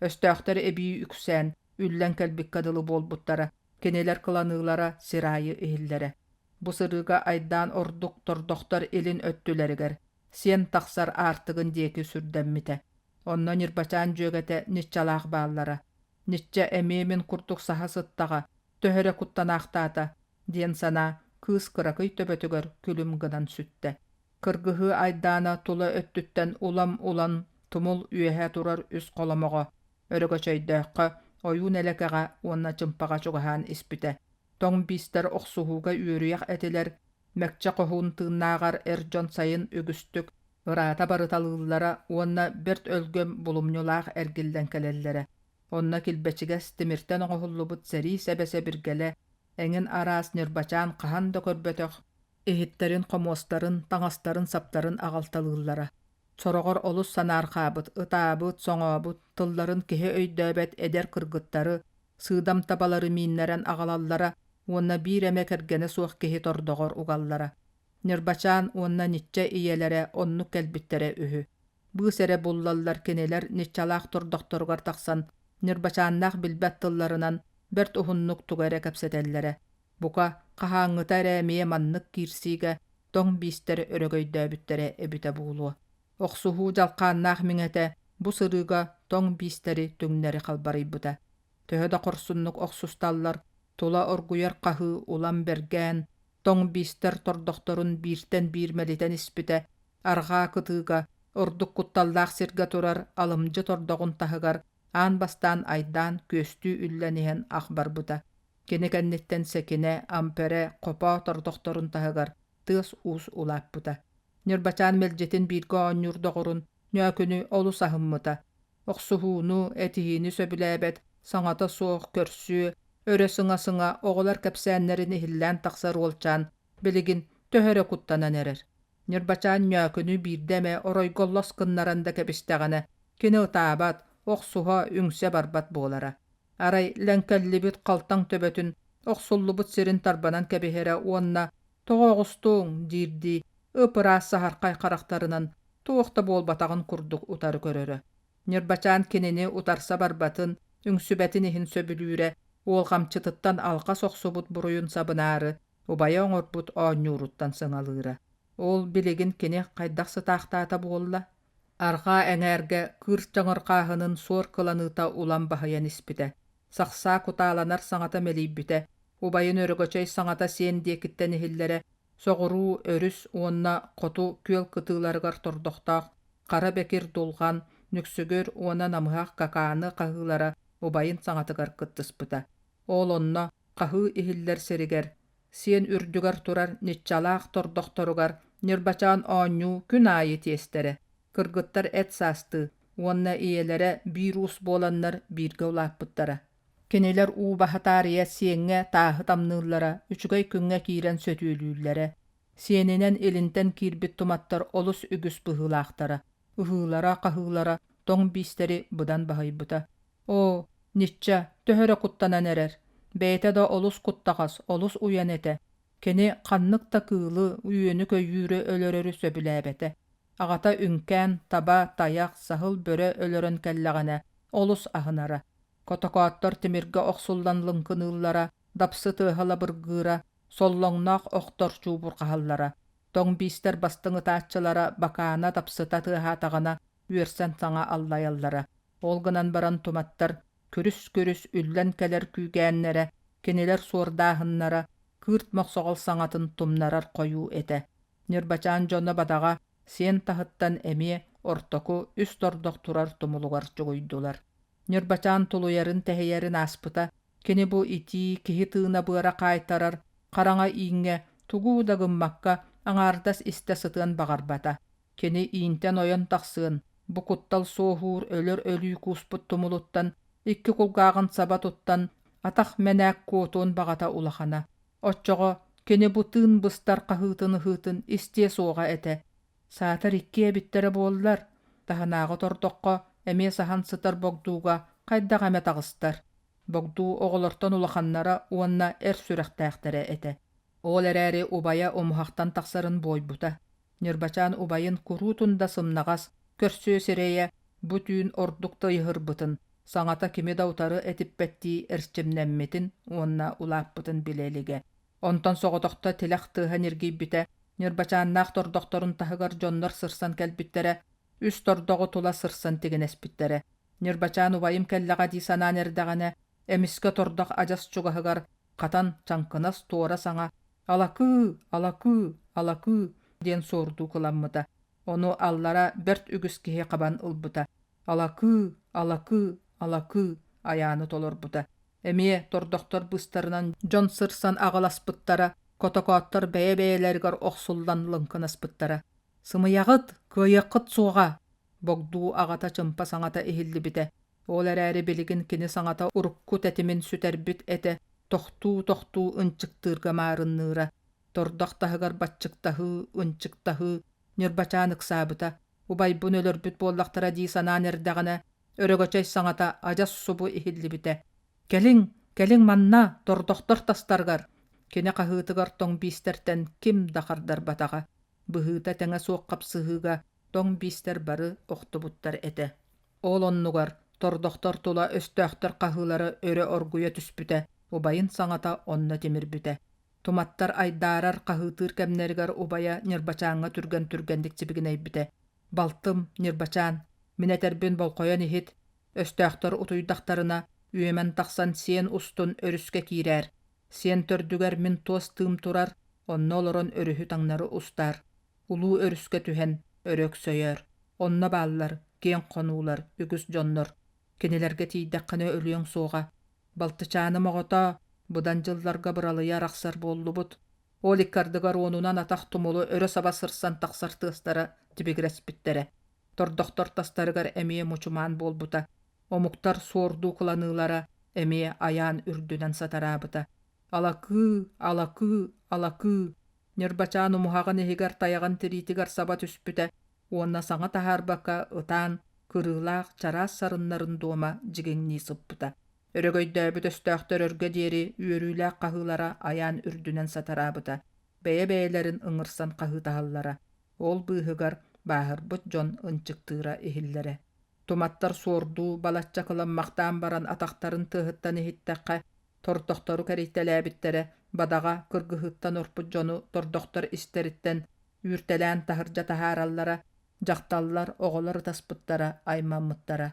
Өстөөхтөр эбии үксээн, үллэн кэлбиккэ дылы буолбуттара. Кинилэр кыланыылара сир аайы иһиллэрэ. Бу сырыыга айдаан ордук тордохтор илин өттүлэригэр, сиэн тахсар аартыгын диэки сүрдэммитэ. Онно Ньырбачаан дьүөгэтэ Ниччалаах бааллара. Ничча эмиэ мин курдук саһа сыттаҕа, төһө эрэ куттанаахтаата диэн санаа кыыс кыракый төбөтүгэр күлүм гынан сүттэ. Кыргыһыы айдаана тула өттүттэн улам-улам тумул үөһэ турар үс холомоҕо, Өрөгөчөйдөөххө, Ойуун Элэкэҕэ уонна Чымпаҕа чугаһаан испитэ. Тоҥ биистэр охсуһууга үөрүйэх этилэр, Мэкчэ хоһуун тыыннааҕар эр дьон сайын үгүстүк ыраата барыталыыллара уонна бэрт өлгөм булумньулаах эргиллэн кэлэллэрэ. Онно килбэчигэс тимиртэн оҥоһуллубут сэрии сэбэ-сэбиргэлэ, эҥин араас ньырбачаан хаһан да көрбөтөх иһиттэрин-хомуостарын, таҥастарын-саптарын аҕалталыыллара. Сороҕор олус санаарҕаабыт, ытаабыт, соҥообут, тылларын киһи өйдөөбөт эдэр кыргыттары, сыыдам табалары мииннэрэн аҕалаллара уонна биир эмэ кэргэнэ суох киһи тордоҕор угаллара. Ньырбачаан уонна Ничча ийэлэрэ оннук кэлбиттэрэ үһү. Быыс эрэ буллаллар кинилэр Ниччалаах тордохторугар тахсан Ньырбачааннаах билбэт тылларынан бэрт уһуннук тугу эрэ кэпсэтэллэрэ. Бука, хаһааҥҥыта эрэ эмиэ маннык киирсиигэ тоҥ биистэр өрөгөйдөөбүттэрэ эбитэ буолуо. Охсуһуу дьалхааннаах миҥэтэ бу сырыыга тоҥ биистэри түҥнэри халбарыйбыта. Төһө да хорсуннук охсусталлар, тула оргуйар хаһыы улам бэргээн, тоҥ биистэр тордохторун бииртэн биир мэлитэн испитэ, арҕаа кытыыга, ордук кутталлаах сиргэ турар алымдьы тордоҕун таһыгар аан бастаан айдаан күөстүү үллэн иһэн ах барбыта. Кини кэнниттэн Сэкинэ, Амперэ, Хопоо тордохторун таһыгар тыас-уус улааппыта. Ньырбачаан мэлдьитин бииргэ оонньуур доҕорун Ньөөкүнү олус аһыммыта. Охсуһууну, этиһиини сөбүлээбэт, саҥата суох, көрсүө, өрө сыҥа-сыҥа оҕолор кэпсээннэрин иһиллээн тахсар уолчаан билигин төһө эрэ куттанан эрэр. Ньырбачаан Ньөөкүнү биирдэ эмэ оройго лос гыннаран да кэбистэҕинэ, кини ытаабат, охсуһа, үҥсэ барбат буолара. Арай лэҥкэллибит халтаҥ төбөтүн охсуллубут сирин тарбанан кэбиһэрэ уонна «Тоҕо оҕустуҥ?» диирдии ып-ыраас саһархай харахтарынан туох да буолбатаҕын курдук утары көрөрө. Ньырбачаан кинини утарса барбатын, үҥсүбэтин иһин сөбүлүүрэ, уолҕамчытыттан алҕас охсубут буруйун сабынаары убайа оҥорбут оонньууруттан сыҥалыыра. Ол билигин кини хайдах сытаахтаата буолла? Арҕаа эҥээргэ кыырт чаҥырҕааһынын суор кыланыыта улам баһыйан испитэ. Сахсаа кутааланар саҥата мэлийбитэ, убайын Өрөгөчөй саҥата сиэн диэкиттэн иһиллэрэ, соҕуруу өрүс уонна хоту күөл кытыыларыгар тордохтоох хара бэкир дулҕан, нүксүгүр уонна намыһах какааны хаһыылара убайын саҥатыгар кыттыспыта. Ол онно хаһыы иһиллэр сиригэр, сиэн үрдүгэр турар ниччалаах тордохторугар Ньырбачаан оонньуу күн аайы тиэстэрэ. Кыргыттар эт саастыы уонна ийэлэрэ биир уус буоланнар бииргэ улааппыттара. Кинилэр уу баһа таарыйа сиэҥҥэ тааһы тамныыллара, үчүгэй күҥҥэ киирэн сөтүөлүүллэрэ. Сиэнинэн илинтэн киирбит туматтар олус үгүс быһыылаахтара, ыһыылара-хаһыылара тоҥ биистэри быдан баһыйбыта. Оо, ничча, төһө эрэ куттанан эрэр. Бэйэтэ да олус куттаҕас, олус уйан этэ. Кини ханнык да кыылы, үөнү-көйүүрү өлөрөрү сөбүлээбэтэ. Аҕата үҥкээн, таба, тайах, саһыл бөрө өлөрөн кэллэҕинэ олус аһынара. Котокооттор тимиргэ охсуллан лыҥкыныыллара, дапсы тыаһа лабыргыыра, соллоҥноох охтор чуубурҕаһаллара. Тоҥ биистэр бастыҥ ытааччылара бакаана дапсыта тыаһаатаҕына үөрсэн саҥа аллайаллара. Ол гынан баран туматтар күрүс-күрүс үллэн кэлэр күүгээннэрэ, кинилэр суордааһыннара кыырт мохсоҕол саҥатын тумнарар хойуу этэ. Ньырбачаан дьоно бадаҕа сиэн таһыттан эмиэ ортоку үс тордох турар тумулугар чугуйдулар. Ньырбачаан тулуйарын-тэһийэрин ааспыта, кини бу итии, киһи тыына быара хаайтарар хараҥа ииҥҥэ тугу да гыммакка аҥаардас истэ сытыан баҕарбата. Кини иинтэн ойон тахсыан, бу куттал суоһуур өлөр өлүү кууспут тумулуттан икки кулгааҕын саба туттан атах мэнээк куотуон баҕата улахана. Оччоҕо кини бу тыын быстар хаһыытын-ыһыытын истиэ суоҕа этэ. Саатар иккиэ эбиттэрэ буоллар, таһынааҕы тордоххо эмиэ саһан сытар Богдууга хайдах эмэ таҕыстар. Богдуу оҕолортон улаханнара уонна эр сүрэхтээхтэрэ этэ. Ол эрээри убайа умуһахтан тахсарын буойбута. Ньырбачаан убайын куруутун да сымнаҕас, көрсүө сирэйэ бу түүн ордук тыйыһырбытын, саҥата кими да утары этиппэттии эрчимнэммитин уонна улааппытын билэ илигэ. Онтон соҕотохто тилэх тыаһа ньиргийбитэ, Ньырбачааннаах тордохторун таһыгар дьоннор сырсан кэлбиттэрэ, үс тордоҕу тула сырсан тигинэспиттэрэ. Ньырбачаан убайым кэллэҕэ дии санаан эрдэҕинэ, эмискэ тордох адьас чугаһыгар хатан чаҥкынас туора саҥа «Алакыы! Алакыы! Алакыы!» диэн суордуу кыламмыта. Ону аллара бэрт үгүс киһи хабан ылбыта. «Алакыы! Алакыы! Алакыы!» айааны толорбута. Эмиэ тордохтор быыстарынан дьон сырсан аҕыласпыттара, котокооттор бэйэ-бэйэлэригэр охсуллан лыҥкынаспыттара. «Сымыйаҕыт! Кыайыаххыт суоҕа!» Богдуу аҕата чымпа саҥата иһиллибитэ. Ол эрээри билигин кини саҥата урукку тэтимин сүтэрбит этэ, тохтуу-тохтуу ынчыктыырга маарынныыра. Тордох таһыгар баччыктаһыы, ынчыктаһыы, Ньырбачаан ыксаабыта. Убайбын өлөрбүт буоллахтара дии санаан эрдэҕинэ, Өрөгөчөй саҥата адьас субу иһиллибитэ. «Кэлиҥ, кэлиҥ манна, тордохтор тастарыгар!» Кини хаһыытыгар тоҥ биистэртэн ким да хардарбатаҕа. Быһыыта тэҥэ суох хапсыһыыга тоҥ биистэр бары охтубуттар этэ. Ол оннугар тордохтор тула өстөөхтөр хаһыылара өрө оргуйа түспүтэ, убайын саҥата онно тимирбитэ. Туматтар айдаарар, хаһыытыыр кэмнэригэр убайа Ньырбачааҥҥа түргэн-түргэнник сибигинэйбитэ. «Балтым, Ньырбачаан, мин этэрбин болҕойон иһит, өстөөхтөр утуйдахтарына, үөмэн тахсан сиэн устун өрүскэ киирээр. Сиэн төрдүгэр мин туос тыым турар, онно олорон өрүһү таҥнары устаар. Улуу өрүскэ түһэн өрө өксөйөөр. Онно бааллар киэҥ хонуулар, үгүс дьоннор. Кинилэргэ тиийдэххинэ өлүөҥ суоҕа. Балтычааным оҕото, быдан дьылларга быралыйа арахсар буоллубут. Ол икки ардыгар уонунан атах тумулу өрө саба сырсан тахсар тыастара тибигирэспиттэрэ. Тордохтор тастарыгар эмиэ мучумаан буолбута. Омуктар суордуу кыланыылара эмиэ айаан үрдүнэн сатараабыта. Алакыы, алакыы, алакыы Ньырбачаан умуһаҕын иһигэр тайаҕын тириитигэр саба түспүтэ уонна саҥа таһаарбакка ытаан, кырыылаах чараас сарыннарын дуома дьигиҥнии сыппыта. Өрөгөйдөөбүт өстөөхтөр өргө диэри үөрүүлээх хаһыылара айаан үрдүнэн сатараабыта, бэйэ-бэйэлэрин ыҥырсан хаһыытаһаллара. Ол быыһыгар бааһырбыт дьон ынчыктыыра иһиллэрэ. Туматтар суордуу балачча кыламмахтаан баран атахтарын тыаһыттан иһиттэххэ, тордохтору кэрийтэлээбиттэрэ, бадаҕа кыргыһыыттан орпут дьону тордохтор истэриттэн үүртэлээн таһырдьа таһаараллара, дьахталлар, оҕолор ытаспыттара, аймаммыттара.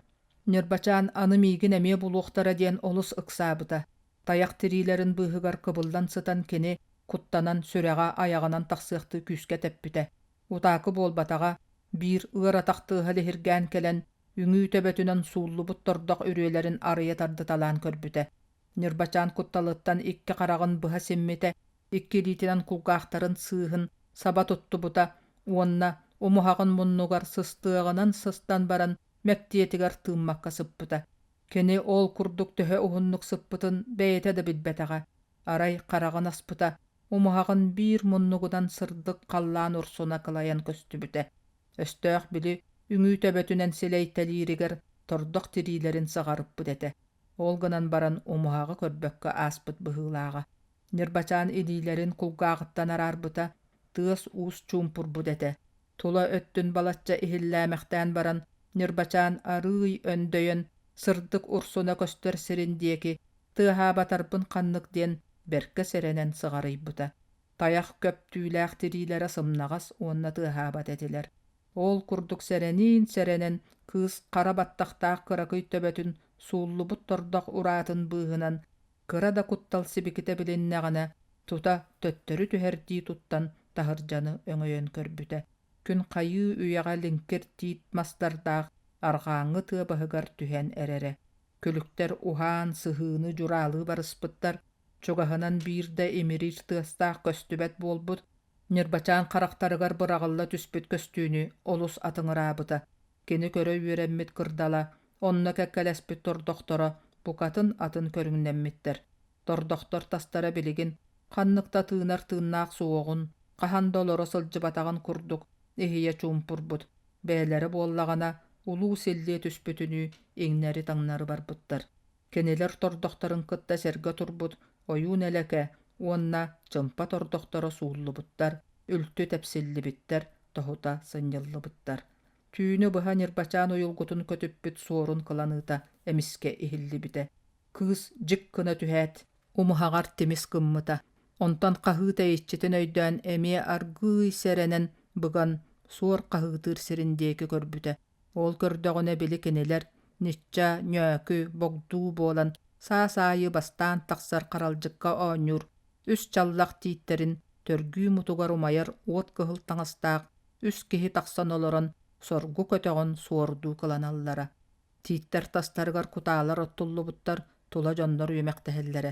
Ньырбачаан аны миигин эмиэ булуохтара диэн олус ыксаабыта. Тайах тириилэрин быыһыгар кыбыллан сытан кини куттанан сүрэҕэ айаҕынан тахсыахтыы күүскэ тэппитэ. Утаакы буолбатаҕа, биир ыар атах тыаһа лиһиргээн кэлэн, үҥүү төбөтүнэн сууллубут тордох үрүөлэрин арыйа тардыталаан көрбүтэ. Ньырбачаан кутталыттан икки хараҕын быһа симмитэ, икки илиитинэн кулгаахтарын сыыһын саба туттубута уонна умуһаҕын муннугар сыстыаҕынан сыстан баран мэктиэтигэр тыыммакка сыппыта. Кини ол курдук төһө уһуннук сыппытын бэйэтэ да билбэтэҕэ. Арай хараҕын аспыта, умуһаҕын биир муннугунан сырдык халлаан урсуна кылайан көстүбүтэ. Өстөөх били үҥүү төбөтүнэн силэйтэлииригэр тордох тириилэрин саҕарыппыт этэ. Ол гынан баран умуһаҕы көрбөккө ааспыт быһыылааҕа. Ньырбачаан илиилэрин кулгааҕыттан араарбыта, тыас-уус чуумпурбут этэ. Тула өттүн балачча иһиллээмэхтээн баран, Ньырбачаан арыый өндөйөн, сырдык урсуна көстөр сирин диэки тыаһаабатарбын ханнык диэн бэркэ сэрэнэн сыҕарыйбыта. Тайах көп түүлээх тириилэрэ сымнаҕас уонна тыаһаабат этилэр. Ол курдук сэрэниин-сэрэнэн кыыс хара баттахтаах кыракый төбөтүн сууллубут тордох ураатын быыһынан кыра да куттал сибикитэ билиннэҕинэ, тута төттөрү түһэрдии туттан таһырдьаны өҥөйөн көрбүтэ. Күн хайыы үйэҕэ лиҥкир тиит мастардаах арҕааҥҥы тыа баһыгар түһэн эрэрэ. Күлүктэр уһаан сыһыыны дьураалыы барыспыттар, чугаһынан биир да имириир тыастаах көстүбэт буолбут, Ньырбачаан харахтарыгар быраҕылла түспүт көстүүнү олус атыҥыраабыта. Кини көрө үөрэммит кырдала, онно кэккэлэспит тордохторо букатын атын көрүҥнэммиттэр. Тордохтор тастара билигин ханнык да тыынар тыыннаах суоҕун, хаһан да олоро сылдьыбатаҕын курдук иһийэ чуумпурбут. Бэйэлэрэ буоллаҕына улуу силлиэ түспүтүнүү иҥнэри-таҥнары барбыттар. Кинилэр тордохторун кытта сэргэ турбут ойуун элэкэ уонна чымпа тордохторо сууллубуттар, үлтү тэпсиллибиттэр, тоһута сынньыллыбыттар. Түүнү быһа Ньырбачаан уйулгутун көтүппүт суорун кыланыыта эмискэ иһиллибитэ. Кыыс дьик гына түһээт, умуһаҕар тимис гыммыта. Онтон хаһыы тэйиччитин өйдөөн эмиэ аргыый сэрэнэн быган суор хаһыытыыр сирин диэки көрбүтэ. Ол көрдөҕүнэ били кинилэр ничча, ньөөкү, богдуу буолан саас аайы бастаан тахсар харалдьыкка оонньуур үс чаллах тииттэрин төргүү мутугар умайар уот кыһыл таҥастаах үс киһи тахсан олорон соргу көтөҕөн суордуу кыланаллара. Тииттэр тастарыгар кутаалар оттуллубуттар, тула дьоннор үөмэхтэһэллэрэ.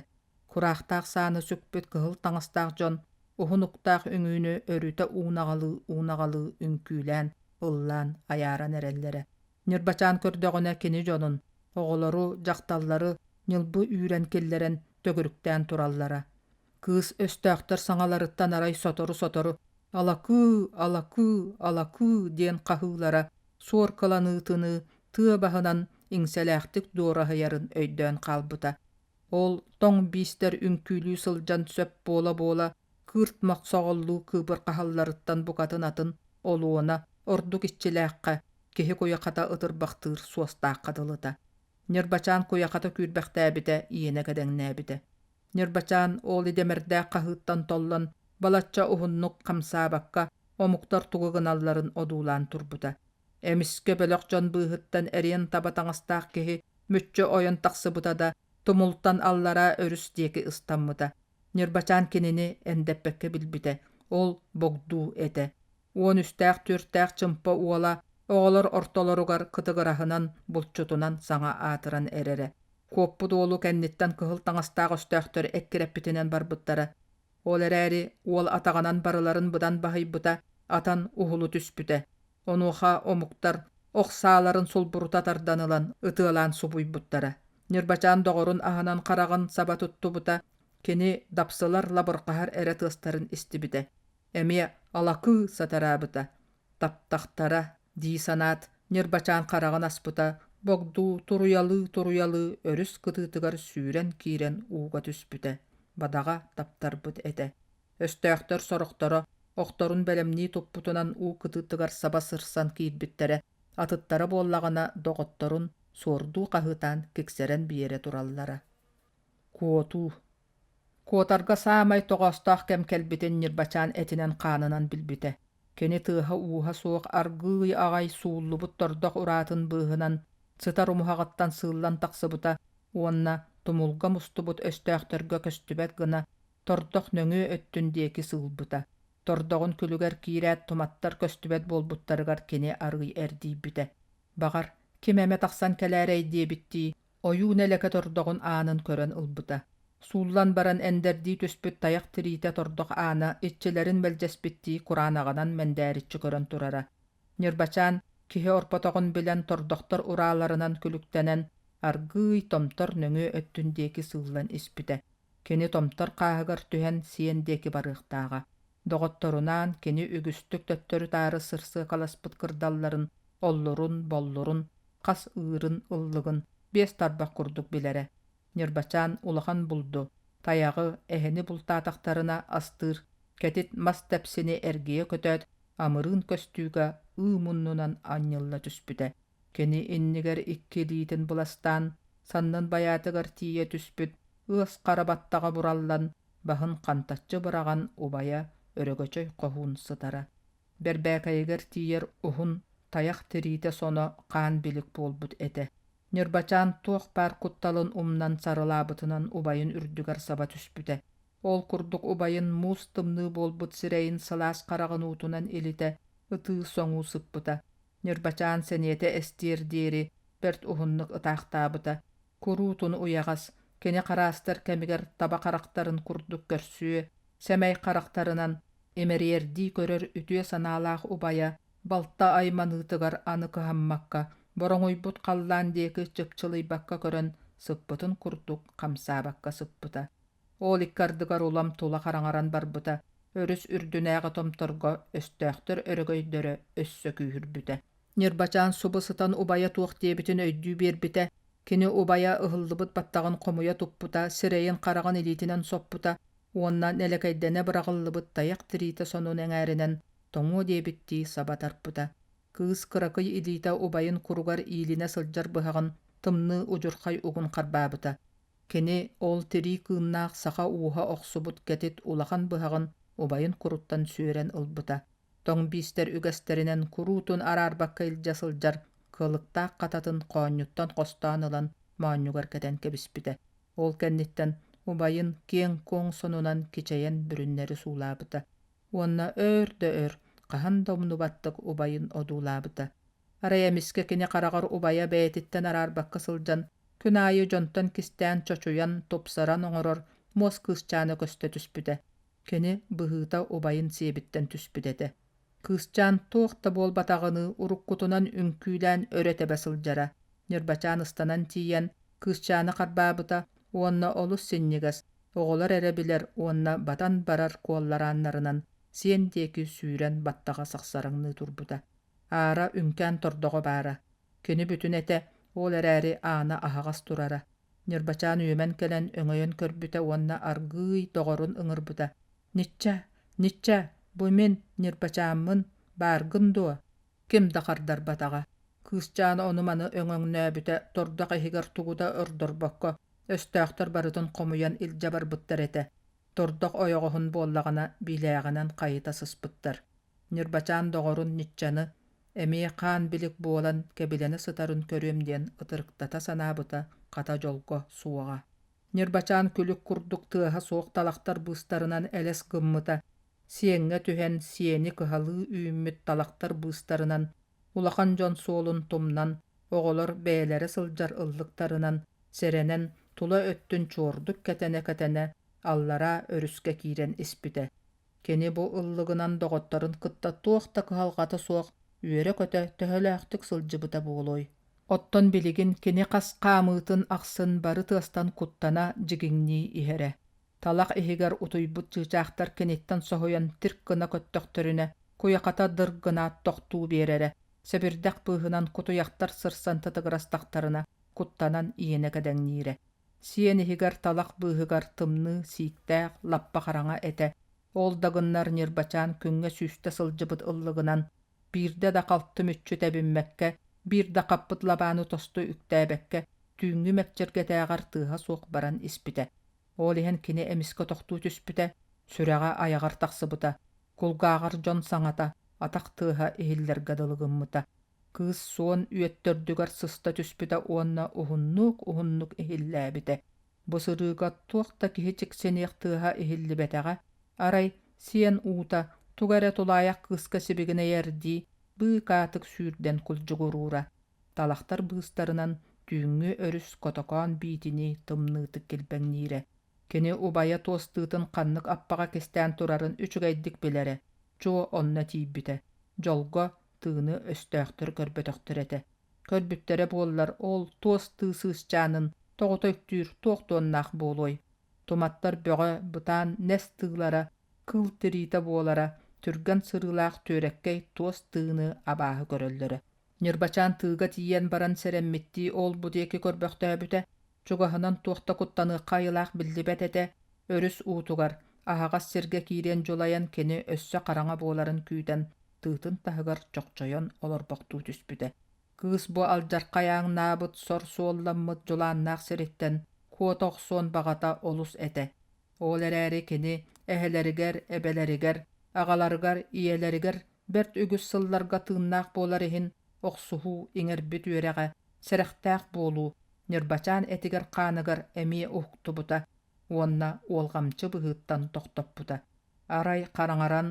Кураахтаах сааны сүкпүт кыһыл таҥастаах дьон уһун уктаах үҥүүнү өрүтэ уунаҕалыы-уунаҕалыы үҥкүүлээн, ыллаан, айааран эрэллэрэ. Ньырбачаан көрдөҕүнэ кини дьонун, оҕолору, дьахталлары ньылбы үүрэн киллэрэн төгүрүктээн тураллара. Кыыс өстөөхтөр саҥаларыттан арай сотору-сотору «Алакыы, алакыы, алакыы» диэн хаһыылара суор кыланыытыныы тыа баһынан иҥсэлээхтик дуораһыйарын өйдөөн хаалбыта. Ол тоҥ биистэр үҥкүүлүү сылдьан сөп буола-буола кыырт мохсоҕоллуу кыыбырҕаһалларыттан букатын атын олуона ордук иччилээххэ киһи куйахата ытырбахтыыр суостаахха дылыта. Ньырбачаан куйахата күүрбэхтээбитэ, иэнэ кэдэҥнээбитэ. Ньырбачаан ол идэмэрдээх хаһыыттан толлон балачча уһуннук хамсаабакка омуктар тугу гыналларын одуулаан турбута. Эмискэ бөлөх дьон быыһыттан эриэн таба таҥастаах киһи мүччү ойон тахсыбыта да, тумултан аллараа өрүс диэки ыстаммыта. Ньырбачаан кинини эндэппэккэ билбитэ, ол богдуу этэ. 13-түөртээх чымпа уола оҕолор ортолоругар кытыгыраһынан, булчутунан саҥа аатыран эрэрэ. Куоппут уолу кэнниттэн кыһыл таҥастаах өстөөхтөр эккирэппитинэн барбыттара. Ол эрээри уол атаҕынан барыларын быдан баһыйбыта, атан уһулу түспүтэ. Онуоха омуктар ох сааларын сулбурута тардан ылан ытыалаан субуйбуттара. Ньырбачаан доҕорун аһынан хараҕын саба туттубута, кини дапсылар лабырҕаһар эрэ тыастарын истибитэ. Эмиэ алакыы сатараабыта. Таптахтара дии санаат, Ньырбачаан хараҕын аспыта, богдуу туруйалыы-туруйалыы өрүс кытыытыгар сүүрэн киирэн ууга түспүтэ, бадаҕа таптарбыт этэ. Өстөөхтөр сорохторо охторун бэлэмнии туппутунан уу кытыытыгар саба сырсан киирбиттэрэ, атыттара буоллаҕына доҕотторун суордуу хаһыытаан киксэрэн биэрэ тураллара. Куотуу Куотарга саамай тоҕоостоох кэм кэлбитин Ньырбачаан этинэн-хаанынан билбитэ. Кини тыаһа-ууһа суох аргыый аҕай сууллубут тордох ураатын быыһынан Сытар умуһаҕыттан сыыллан тахсыбыта уонна тумулга мустубут өстөөхтөргө көстүбэт гына тордох нөҥүө өттүн диэки сыылбыта. Тордоҕун күлүгэр киирээт туматтар көстүбэт буолбуттарыгар кини арыый эрдийбитэ. Баҕар, ким эмэ тахсан кэлээрэй диэбиттии, ойуу нэлэкэ тордоҕун аанын көрөн ылбыта. Сууллан баран эндэрдии түспүт тайах тириитэ тордох аана иччилэрин мэлдьэспиттии кураанаҕынан мэндээриччи көрөн турара. Ньырбачаан киһи орпотоҕун билэн тордохтор урааларынан күлүктэнэн, аргыый томтор нөҥүө өттүн диэки сыыллан испитэ. Кини томтор хааһыгар түһэн сиэн диэки барыахтааҕа. Доҕотторунаан кини үгүстүк төттөрү-таары сырсыакаласпыт кырдалларын, оллурун, боллурун, хас ыырын, ыллыгын биэс тарбах курдук билэрэ. Ньырбачаан улахан булду, тайаҕы, эһэни бултаатахтарына астыыр, кэтит мас тэпсини эргийэ көтөөт, амырыын көстүүгэ ыы муннунан анньылла түспүтэ. Кини иннигэр икки илиитин быластаан, саннын байаатыгар тиийэ түспүт ыас хара баттаҕа бураллан, баһын хантаччы быраҕан убайа Өрөгөчөй хоһуун сытара. Бэрбээкэйигэр тиийэр уһун тайах тириитэ соно хаан билик буолбут этэ. Ньырбачаан туох баар кутталын умнан сарылаабытынан убайын үрдүгэр саба түспүтэ. Ол курдук убайын муус тымныы буолбут сирэйин сылаас хараҕын уутунан илитэ, ытыы-соҥуу сыппыта. Ньырбачаан сэниэтэ эстиэр диэри бэрт уһуннук ытаахтаабыта. Куруутун уйаҕас, кини хараастар кэмигэр таба харахтарын курдук көрсүө, сэмэй харахтарынан имэрийэрдии көрөр үтүө санаалаах убайа балта айманыытыгар аны кыһаммакка, бороҥуйбут халлаан диэки чыпчылыйбакка көрөн сыппытын курдук хамсаабакка сыппыта. Ол икки ардыгар улам тула хараҥаран барбыта, өрүс үрдүнээҕи томторго өстөөхтөр өрөгөйдөрө өссө күүһүрбүтэ. Ньырбачаан субу сытан убайа туох диэбитин өйдүү биэрбитэ, кини убайа ыһыллыбыт баттаҕын хомуйа туппута, сирэйин-хараҕын илиитинэн соппута уонна нэлэкэйдэнэ быраҕыллыбыт тайах тириитэ сонун эҥээринэн тоҥуо диэбиттии саба тарпыта. Кыыс кыракый илиитэ убайын куругар иилинэ сылдьар быһаҕын тымныы удьурхай угун харбаабыта. Кини ол тирии кыыннаах саха ууһа охсубут кэтит улахан быһаҕын убайын куруттан сүөрэн ылбыта. Тоҥ биистэр үгэстэринэн куруутун араарбакка илдьэ сылдьар кыалыктаах хататын хоонньуттан хостоон ылан моонньугар кэтэн кэбиспитэ. Ол кэнниттэн убайын киэҥ-куоҥ сонунан кичэйэн бүрүннэри суулаабыта уонна өөр да өр хаһан да умнубаттык убайын одуулаабыта. Арай эмискэ кини хараҕар убайа бэйэтиттэн араарбакка сылдьан, күн аайы дьонтон кистээн чочуйан, тупсаран оҥорор муос кыысчаана көстө түспүтэ. Кини быһыыта убайын сиэбиттэн түспүт этэ. Кыысчаан туох да буолбатаҕыныы уруккутунан үҥкүүлээн өрө тэбэ сылдьара. Ньырбачаан ыстанан тиийэн, кыысчааны харбаабыта уонна олус синньигэс, оҕолор эрэ билэр уонна батан барар куолларааннарынан сиэн диэки сүүрэн баттаҕа сахсараҥныы турбута. Аара үҥкээн тордоҕо баара. Кини бүтүн этэ, ол эрээри аана аһаҕас турара. Ньырбачаан үөмэн кэлэн өҥөйөн көрбүтэ уонна аргыый доҕорун ыҥырбыта: «Ничча, Ничча, бу мин, Ньырбачааммын, бааргын дуо?» Ким да хардарбатаҕа. Кыысчаан ону-маны өҥөҥнөөбүтэ тордох иһигэр тугу да ордорбокко, өстөөхтөр барытын хомуйан илдьэ барбыттар этэ. Тордох ойоҕоһун буоллаҕына биилээҕинэн хайыта сыспыттар. Ньырбачаан доҕорун Ниччаны эмиэ хаан-билик буолан кэбилэнэ сытарын көрүөм диэн ытырыктата санаабыта хата дьолго суоҕа. Ньырбачаан күлүк курдук тыаһа суох талахтар быыстарынан элэс гыммыта, сиэҥҥэ түһэн сиэни кыһалыы үүммүт талахтар быыстарынан улахан дьон суолун тумнан, оҕолор бэйэлэрэ сылдьар ыллыктарынан сэрэнэн тула өттүн чуордук кэтэнэ-кэтэнэ аллараа өрүскэ киирэн испитэ. Кини бу ыллыгынан доҕотторун кытта туох да кыһалҕата суох үөрэ-көтө төһөлөөхтүк сылдьыбыта буолуой? Оттон билигин кини хас хаамыытын ахсын бары тыастан куттана дьигиҥнии иһэрэ. Талах иһигэр утуйбут чыычаахтар киниттэн соһуйан тирк гына көттөхтөрүнэ, куйахата дыр гынаат тохтуу биэрэрэ, сэбирдэх быыһынан кутуйахтар сырсан тытыгырастахтарына, куттанан иэнэ кэдэҥниирэ. Сиэн иһигэр талах быыһыгар тымныы, сииктээх, лаппа хараҥа этэ. Ол да гыннар Ньырбачаан күҥҥэ сүүстэ сылдьыбыт ыллыгынан, биирдэ да халты мүччү тэбиммэккэ, биир да хаппыт лабааны тосту үктээбэккэ, түүҥҥү мэкчиргэтээҕэр тыаһа суох баран испитэ. Ол иһэн кини эмискэ тохтуу түспүтэ, сүрэҕэ айаҕар тахсыбыта, кулгааҕар дьон саҥата, атах тыаһа иһиллэргэ дылы гыммыта. Кыыс суон үөт төрдүгэр сыста түспүтэ уонна уһуннук-уһуннук иһиллээбитэ. Бу сырыыга туох да киһи дьиксиниэх тыаһа иһиллибэтэҕэ, арай сиэн уута тугу эрэ тулаайах кыыска сибигинэйэрдии быыкаатык сүүрдэн кулдьугуруура. Талахтар быыстарынан түүҥҥү өрүс котокоон биитинии тымныытык килбэҥниирэ. Кини убайа туостыытын ханнык аппаҕа кистээн турарын үчүгэйдик билэрэ, чуо онно тиийбитэ. Дьолго, тыыны өстөөхтөр көрбөтөхтөр этэ. Көрбүттэрэ буоллар, ол туос тыы сыысчаанын тоҕута үктүүр туох дуоннаах буолуой? Туматтар бөҕө, бытаан нэс тыылара, кыыл тириитэ буолара, түргэн сырыылаах түөрэккэй туос тыыны абааһы көрөллөрө. Ньырбачаан тыыга тиийэн баран сэрэммиттии ол-бу диэки көрбөхтөөбүтэ, чугаһынан туох да куттаныахха айылаах биллибэт этэ, өрүс уутугар, аһаҕас сиргэ киириэн дьулайан кини өссө хараҥа буоларын күүтэн тыытын таһыгар чохчойон олорбохтуу түспүтэ. Кыыс бу алдьархай ааҥнаабыт сор суолламмыт дьулааннаах сириттэн куота охсуон баҕата олус этэ. Ол эрээри кини эһэлэригэр, эбэлэригэр, аҕаларыгар, ийэлэригэр бэрт үгүс сылларга тыыннаах буолар иһин охсуһуу иҥэрбит үөрэҕэ, сэрэхтээх буолуу Ньырбачаан этигэр-хааныгар эмиэ уһуктубута уонна уолҕамчы быһыыттан тохтоппута. Арай хараҥаран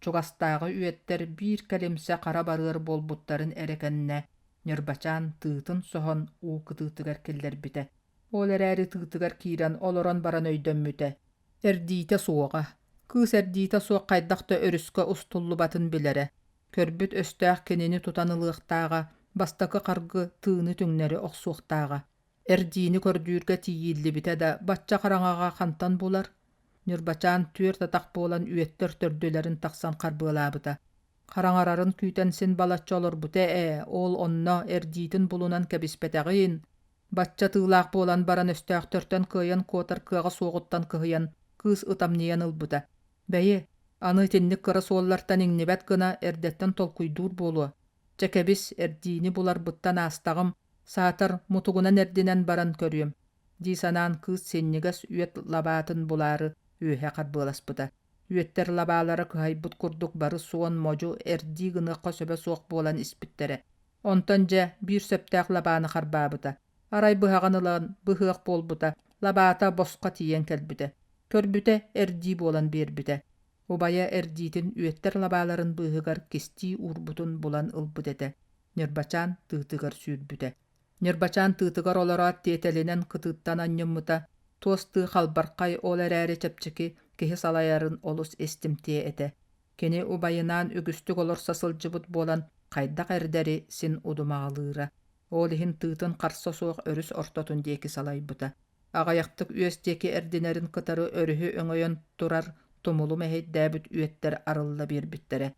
чугастааҕы үөттэр биир кэлимсэ хара барыар буолбуттарын эрэ кэннэ Ньырбачаан тыытын соһон уу кытыытыгар киллэрбитэ. Ол эрээри тыытыгар киирэн олорон баран өйдөммүтэ. Эрдиитэ суоҕа. Кыыс эрдиитэ суох хайдах да өрүскэ устуллубатын билэрэ. Көрбүт өстөөх кинини тутан ылыахтааҕа, бастакы харгы тыыны түҥнэри охсуохтааҕа. Эрдиини көрдүүргэ тиийиллибитэ да, бачча хараҥаҕа хантан булар? Ньырбачаан түөрт атах буолан үөттэр төрдүлэрин тахсан харбыалаабыта. Хараҥарарын күүтэн син балачча олорбута ээ, ол онно эрдиитин булунан кэбиспэтэҕин, бачча тыылаах буолан баран өстөөхтөртөн кыайан куотар кыаҕа суоҕуттан кыһыйан кыыс ытамньыйан ылбыта. Бэйи, аны итинник кыра суоллартан иҥнибэт гына эрдэттэн толкуйдуур буолуо. Чэ кэбис, эрдиини буларбыттан аастаҕым, саатар мутугунан эрдинэн баран көрүөм дии санаан кыыс синньигэс үөт лабаатын булаары үөһэ харбыаласпыта. Үөттэр лабаалара кыһайбыт курдук бары суон модьу эрдии гыныахха сөбө суох буолан испиттэрэ. Онтон дьэ биир сөптөөх лабааны харбаабыта. Арай быһаҕын ылан быһыах буолбута, лабаата босхо тиийэн кэлбитэ. Көрбүтэ эрдии буолан биэрбитэ. Убайа эрдиитин үөттэр лабааларын быыһыгар кистии уурбутун булан ылбыт этэ. Ньырбачаан тыытыгар сүүрбүтэ. Ньырбачаан тыытыгар олороот тиэтэлинэн кытыыттан анньыммыта, туос тыы халбархай ол эрээри чэпчэки киһи салайарын олус истимтиэ этэ. Кини убайынаан үгүстүк олорсо сылдьыбыт буолан хайдах эрдэри син удумаҕалыыра. Ол иһин тыытын харса суох өрүс ортотун диэки салайбыта. Аҕыйахтык үөс диэки эрдинэрин кытары өрүһү өҥөйөн турар тумулу мэһэйдээбит үөттэр арылла биэрбиттэрэ.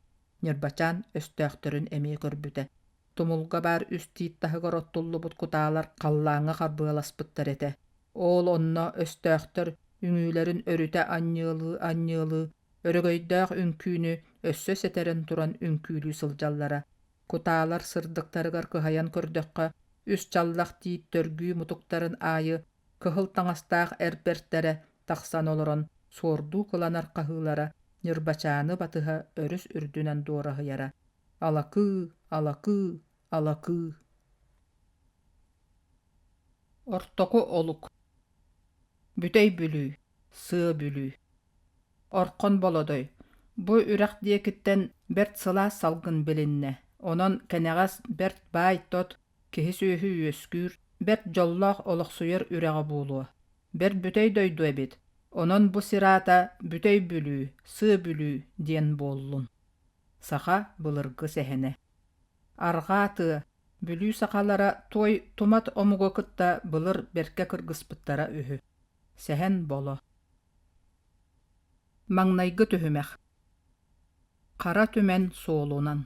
Ньырбачаан өстөөхтөрүн эмиэ көрбүтэ. Тумулга баар үс тиит таһыгар оттуллубут кутаалар халлааҥҥа харбыаласпыттар этэ. Ол онно өстөөхтөр үҥүүлэрин өрүтэ анньыалыы-анньыалыы, өрөгөйдөөх үҥкүүнү өссө сэтэрэн туран үҥкүүлүү сылдьаллара. Кутаалар сырдыктарыгар кыһайан көрдөххө, үс чаллах тиит төргүү мутуктарын аайы кыһыл таҥастаах эр бэртэрэ тахсан олорон суордуу кыланар хаһыылара Ньырбачааны батыһа өрүс үрдүнэн дуораһыйара. Алакыы, алакыы, алакыы. Ортоку олук. Бүтэй Бүлүү, Сыа Бүлүү. Орхон Болодой. Бу үрэх диэкиттэн бэрт сылаас салгын билиннэ. Онон кэнэҕэс бэрт баай-тот, киһи-сүөһү үөскүүр, бэрт дьоллоох олохсуйар үрэҕэ буолуо. Бэрт бүтэй дойду эбит. Онон бу сир аата Бүтэй Бүлүү, Сыа Бүлүү диэн буоллун. Саха былыргы сэһэнэ. Арҕаа тыа, Бүлүү сахалара туой тумат омугу кытта былыр бэркэ кыргыспыттара үһү. Сэһэн Боло. Маҥнайгы түһүмэх. Хара түмэн суолунан.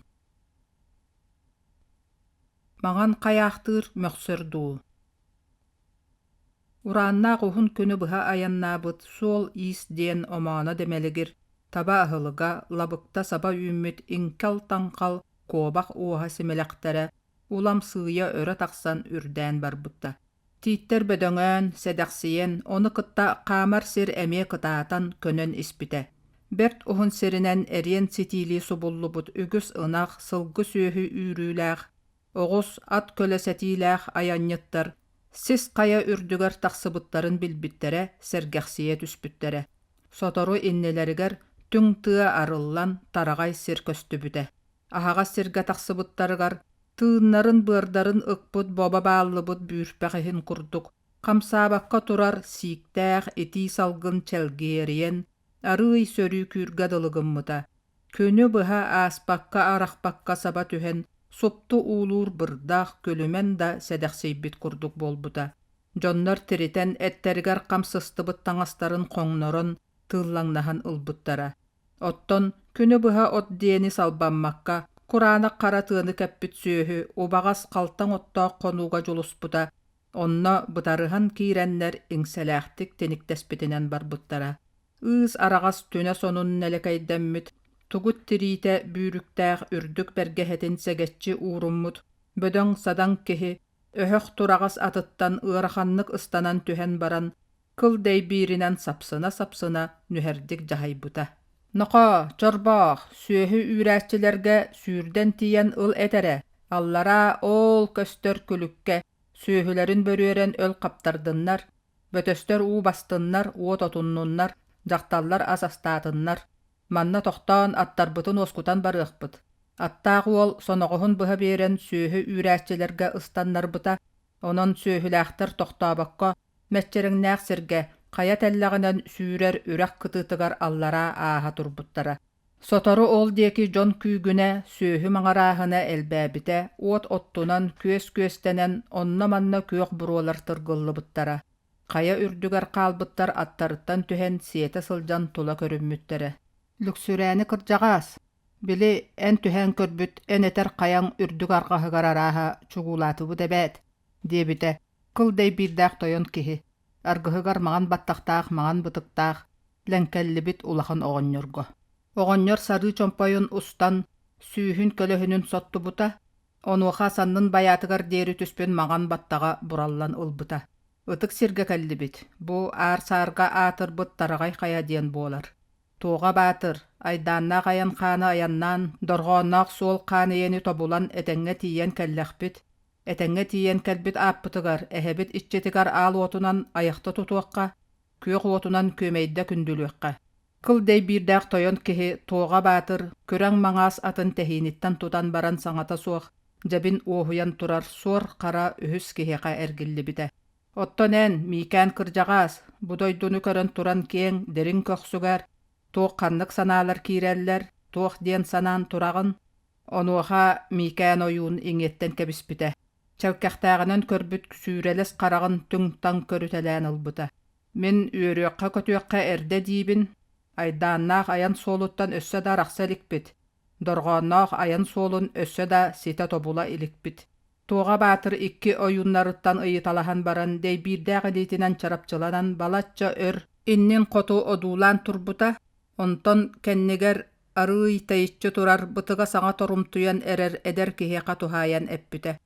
Маҥан хайаахтыыр мөхсөр дуу. Урааннаах уһун күнү быһа айаннаабыт суол-иис диэн омооно дэмэлигир, таба аһылыга, лабыкта саба үүммүт иҥкэл-таҥхал куобах уоһа симилэхтэрэ улам сыыйа өрө тахсан үрдээн барбыта. Тииттэр бөдөҥөөн, сэдэхсийэн, ону кытта хаамар сир эмиэ кытаатан, көнөн испитэ. Бэрт уһун сиринэн эриэн ситиилии субуллубут үгүс ынах, сылгы сүөһү үүрүүлээх. Оҕус, ат көлө сэтиилээх айанньыттар сис хайа үрдүгэр тахсыбыттарын билбиттэрэ, сэргэхсийэ түспүттэрэ. Сотору иннилэригэр түҥ тыа арыллан, тараҕай сир көстүбүтэ. Аһаҕас сиргэ тахсыбыттарыгар тыыннарын-быардарын ыкпыт бобо бааллыбыт бүүрпэх иһин курдук хамсаабакка турар сииктээх итии салгын чэлгиэрийэн, арыый сөрүүкүүргэ дылы гыммыта. Күнү быһа ааспакка-арахпакка саба түһэн, супту уулуур бырдах, күлүмэн да сэдэхсийбит курдук буолбута. Дьоннор тиритэн эттэригэр хам сыстыбыт таҥастарын хоҥнорон, тыыллаҥнаһан ылбыттара. Оттон күнү быһа от диэни салбаммакка, кураанах хара тыаны кэппит сүөһү убаҕас халтаҥ оттоох хонууга дьулуспута, онно бытарыһан киирэннэр иҥсэлээхтик тиниктэспитинэн барбыттара. Ыыс араҕас түнэ сонун нэлэкэйдэммит, тугут тириитэ бүүрүктээх үрдүк бэргэһэтин сэгэччи ууруммут бөдөҥ-садаҥ киһи өһөх тураҕас атыттан ыараханнык ыстанан түһэн баран, кыл дэйбииринэн сапсына-сапсына нүһэрдик дьаһайбыта. «Нохоо, чорбоох, сүөһү үүрээччилэргэ сүүрдэн тиийэн ыл эт эрэ, аллараа оол көстөр күлүккэ сүөһүлэрин бөрүөрэн өл хаптардыннар, Бөтөстөр уу бастыннар, уот отуннуннар, дьахталлар ас астаатыннар. Манна тохтоон аттарбытын уоскутан барыахпыт. Аттаах уол соноҕоһун быһа биэрэн сүөһү үүрээччилэргэ ыстаннарбыта, онон сүөһүлээхтэр тохтообокко, мэччирэҥнээх сиргэ, хайа тэллэҕинэн сүүрэр үрэх кытыытыгар аллараа ааһа турбуттара. Сотору ол диэки дьон күүгүнэ, сүөһү маҥырааһына элбээбитэ, уот оттунан, күөс күөстэнэн, онно-манна күөх буруолар тыргыллыбыттара. Хайа үрдүгэр хаалбыттар аттарыттан түһэн сиэтэ сылдьан тула көрүммүттэрэ. Лүксүрээни кырдьаҕаас, били эн түһээн көрбүт эн этэр хайаҥ үрдүк арҕаһыгар арааһа чугуулаатыбыт эбээт, диэбитэ кыл дэйбиирдээх тойон киһи, аргыһыгар маҥан баттахтаах маҥан бытыктаах, лэҥкэллибит улахан оҕонньорго. Оҕонньор сарыы чомпойун устан, сүүһүн көлөһүнүн соттубута, онуоха саннын байаатыгар диэри түспүт маҥан баттаҕа бураллан ылбыта. Ытык сиргэ кэллибит, бу аар-саарга аатырбыт Тараҕай Хайа диэн буолар. Туоҕа Баатыр, айдааннаах айан хааны айаннаан, дорҕоонноох суол хаан ийэни тобулан этэҥҥэ тиийэн кэллэхпит. Этэҥҥэ тиийэн кэлбит ааппытыгар, эһэбит иччитигэр аал уотунан айахта тутуохха, күөх уотунан күөмэйдэ күндүлүөххэ. Кыл дэйбиирдээх тойон киһи Туоҕа Баатыр күрэҥ маҥаас атын тэһииниттэн тутан баран саҥата суох, дьэбин уоһуйан турар суор хара үһүс киһиэхэ эргиллибитэ. Оттон эн, Миикээн кырдьаҕаас, бу дойдуну көрөн туран киэҥ, дириҥ көхсүгэр туох ханнык санаалар киирэллэр, туох диэн санаан тураҕын? Онуоха Миикээн ойуун иҥиэттэн кэбиспитэ. Чэлкэхтээҕинэн көрбүт сүүрэлэс хараҕын түҥ-таҥ көрүтэлээн ылбыта. Мин үөрүөххэ-көтүөххэ эрдэ диибин, айдааннаах айан суолуттан өссө да арахса иликпит, дорҕоонноох айан суолун өссө да ситэ тобула иликпит. Туоҕа Баатыр икки ойууннарыттан ыйыталаһан баран дэйбиирдээх илиитинэн чарапчыланан балачча өр иннин хоту одуулаан турбута, онтон кэннигэр арыый тэйиччи турар бытыга саҥа торумтуйан эрэр эдэр киһиэхэ туһаайан эппитэ: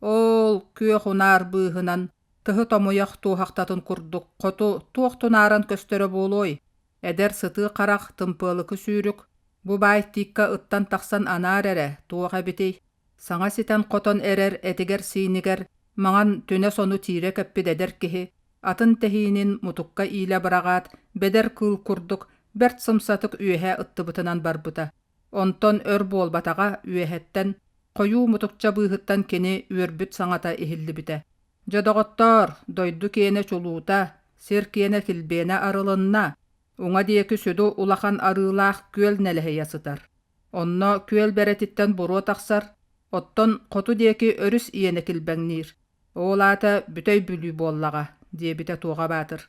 «Оол, күөх унаар быыһынан, тыһы томуйах туоһахтатын курдук хоту туох тунааран көстөрө буолуой? Эдэр сытыы харах, тымпыалыкы сүүрүк, бу баай тииккэ ыттан тахсан анаар эрэ, туох эбитий? Саҥа ситэн-хотон эрэр этигэр-сиинигэр маҥан түнэ сону тиирэ кэппит эдэр киһи, атын тэһиинин мутукка иилэ быраҕаат, бэдэр кыыл курдук бэрт сымсатык үөһэ ыттыбытынан барбыта. Онтон өр буолбатаҕа үөһэттэн, хойуу мутукча быыһыттан кини үөрбүт саҥата иһиллибитэ: «Дьэ, доҕоттоор, дойду киэнэ чулуута, сир киэнэ килбиэнэ арылынна, уҥа диэки сүдү улахан арыылаах күөл нэлэһийэ сытар. Онно күөл бэрэтиттэн буруо тахсар, оттон хоту диэки өрүс иэнэ килбэҥниир. Ол аата Бүтэй Бүлүү буоллаҕа, диэбитэ Туоҕа Баатыр.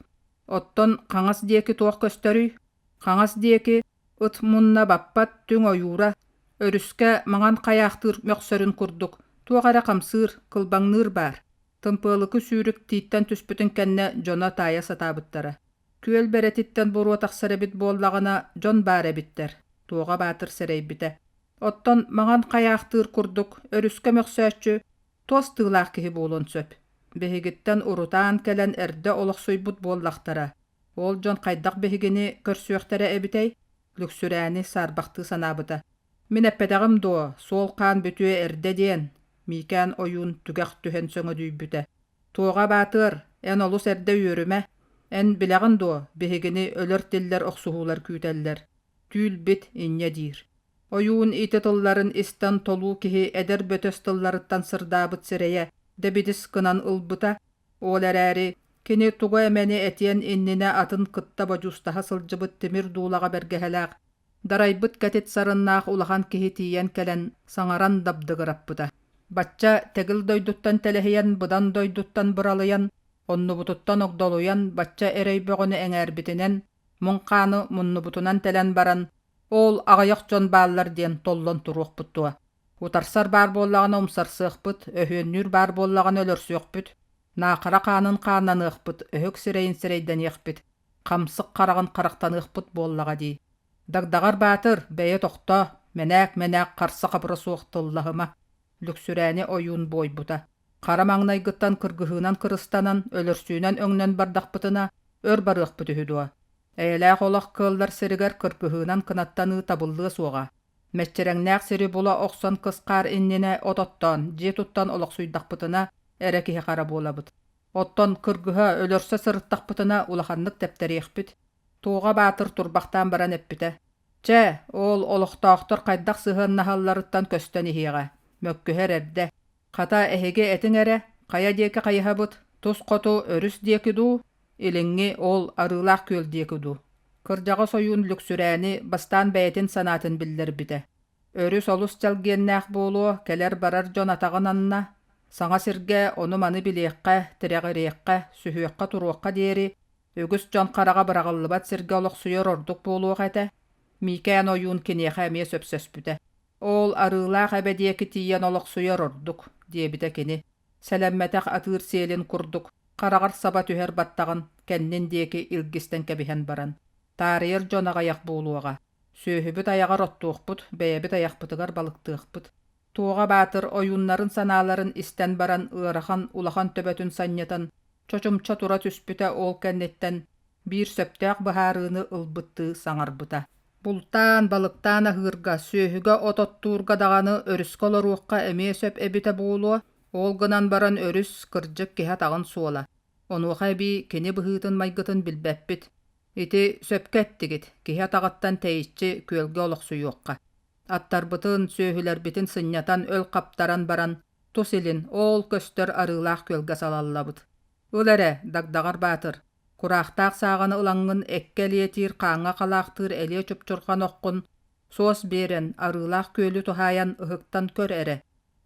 Оттон хаҥас диэки туох көстөрүй? Хаҥас диэки ыт мунна баппат түҥ ойуура, өрүскэ маҥан хайаахтыыр мөхсөрүн курдук туох эрэ хамсыыр, кылбаҥныыр баар. Тымпыалыкы сүүрүк тииттэн түспүтүн кэннэ дьоно таайа сатаабыттара. Күөл бэрэтиттэн буруо тахсар эбит буоллаҕына, дьон баар эбиттэр, Туоҕа Баатыр сэрэйбитэ. Оттон маҥан хайаахтыыр курдук өрүскэ мөхсөөччү туос тыылаах киһи буолуон сөп. Биһигиттэн урутаан кэлэн эрдэ олохсуйбут буоллахтара. Ол дьон хайдах биһигини көрсүөхтэрэ эбитэй? Лүксүрээни саарбахтыы санаабыта. Мин эппэтэҕим дуо, суол хаан бүтүө эрдэ диэн? Миикээн ойуун түгэх түһэн сөҥөдүйбүтэ: «Туоҕа баатыар, эн олус эрдэ үөрүмэ, эн билэҕин дуо, биһигини өлөр-тиллэр охсуһуулар күүтэллэр, түүл-бит инньэ диир». Ойуун ити тылларын истэн толуу киһи эдэр бөтөс тылларыттан сырдаабыт сирэйэ дэбидис гынан ылбыта, ол эрээри кини тугу эмэни этиэн иннинэ атын кытта бодьуустаһа сылдьыбыт тимир дуулаҕа бэргэһэлээх, дарайбыт кэтит сарыннаах улахан киһи тиийэн кэлэн саҥаран дабдыгыраппыта. Бачча тэгил дойдуттан тэлэһийэн, быдан дойдуттан быралыйан, оннубутуттан огдолуйан бачча эрэй бөҕөнү эҥээрбитинэн, муҥ хааны муннубутунан тэлэн баран, ол аҕыйах дьон бааллар диэн толлон туруохпут дуо? Утарсар баар буоллаҕына умсарсыахпыт, өһүөннүүр баар буоллаҕына өлөрсүөхпүт, наахара хаанын хааннаныахпыт, өһүк сирэйин сирэйдэниэхпит, хамсык хараҕын харахтаныахпыт буоллаҕа дии. Дагдаҕар Баатыр, бэйэ тохтоо, мэнээк-мэнээк харса-хабыра суох тыллаһыма, Лүксүрээни ойуун буойбута. Хара маҥнайгыттан кыргыһыынан кырыстанан, өлөрсүүнэн өҥнөн бардахпытына, өр барыахпыт үһү дуо? Эйэлээх олох кыаллар сиригэр кыргыһыынан кынаттаныы табыллыа суоҕа. Мэччирэҥнээх сири була охсон кыс-хаар иннинэ от оттоон, дьиэ туттан олохсуйдахпытына эрэ киһи-хара буолабыт. Оттон кыргыһа, өлөрсө сырыттахпытына улаханнык тэптэриэхпит. Туоҕа Баатыр турбахтаан баран эппитэ: «Чэ, ол олохтоохтор хайдах сыһыаннаһалларыттан көстөн иһиэҕэ, мөккүһэр эрдэ. Хата, эһиги этиҥ эрэ, хайа диэки хайыһабыт, тус хоту өрүс диэки дуу, илиҥҥи ол Арыылаах күөл диэки дуу?» Кырдьаҕас ойуун Лүксүрээни бастаан бэйэтин санаатын биллэрбитэ. Өрүс олус чэлгиэннээх буолуо, кэлэр-барар дьон атаҕын анна, саҥа сиргэ ону-маны билиэххэ, тирэҕириэххэ, сүһүөххэ туруохха диэри үгүс дьон хараҕа быраҕыллыбат сиргэ олохсуйар ордук буолуох этэ. Миикээн ойуун киниэхэ эмиэ сөпсөспүтэ. «Ол Арыылаах эбэ диэки тиийэн олохсуйар ордук», диэбитэ кини, сэлэммэтэх атыыр сиэлин курдук хараҕар саба түһэр баттаҕын кэннин диэки илгистэн кэбиһэн баран, «Таарыйар дьон аҕыйах буолуоҕа, Сүөһүбүт айаҕар оттуохпут, бэйэбит айахпытыгар балыктыахпыт. Туоҕа Баатыр ойууннарын санааларын истэн баран ыарахан улахан төбөтүн санньытан чочумча тура түспүтэ ол кэнниттэн биир сөптөөх быһаарыыны ылбыттыы саҥарбыта. Бултаан, балыктаан аһыырга, сүөһүгэ от оттуурга даҕаны өрүскэ олоруохха эмиэ сөп эбитэ буолуо, ол гынан баран өрүс, кырдьык киһи атаҕын суола. Онуоха эбии кини быһыытын-майгытын билбэппит. Ити сөпкө эттигит, киһи атаҕыттан тэйиччи күөлгэ олохсуйуохха. Аттарбытын, сүөһүлэрбитин сынньатан өл хаптаран баран, тус илин, оол көстөр арыылаах күөлгэ салаллабыт. Ыл эрэ, Дагдаҕар Баатыр, кураахтаах сааҕаны ылаҥҥын эккэ элиэтиир хааҥҥа халаахтыыр элиэ чупчурҕан оххун суос биэрэн, арыылаах күөлү туһаайан ыһыктан көр эрэ.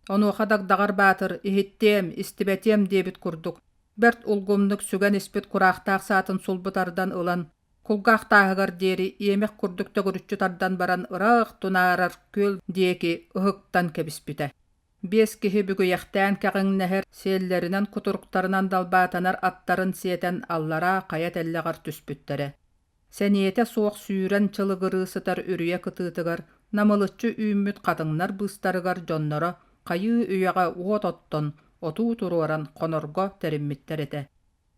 Онуоха Дагдаҕар Баатыр иһиттиэм, истибэтиэм диэбит курдук, бэрт улгумнук сүгэн испит кураахтаах саатын сулбу тардан ылан, кулгаах тааһыгар диэри иэмэх курдук төгүрүччү тардан баран ыраах тунаарар күөл диэки ыһыктан кэбиспитэ. Биэс киһи бүгүйэхтээн кэҕиҥнэһэр, сиэллэринэн кутуруктарынан далбаатанар аттарын сиэтэн аллараа хайа тэллэҕэр түспүттэрэ. Сэниэтэ суох сүүрэн чылыгырыы сытар үрүйэ кытыытыгар намылыччы үүммүт хатыҥнар быыстарыгар дьонноро хайыы үйэҕэ уот оттон, отуу туруоран хонорго тэриммиттэр этэ.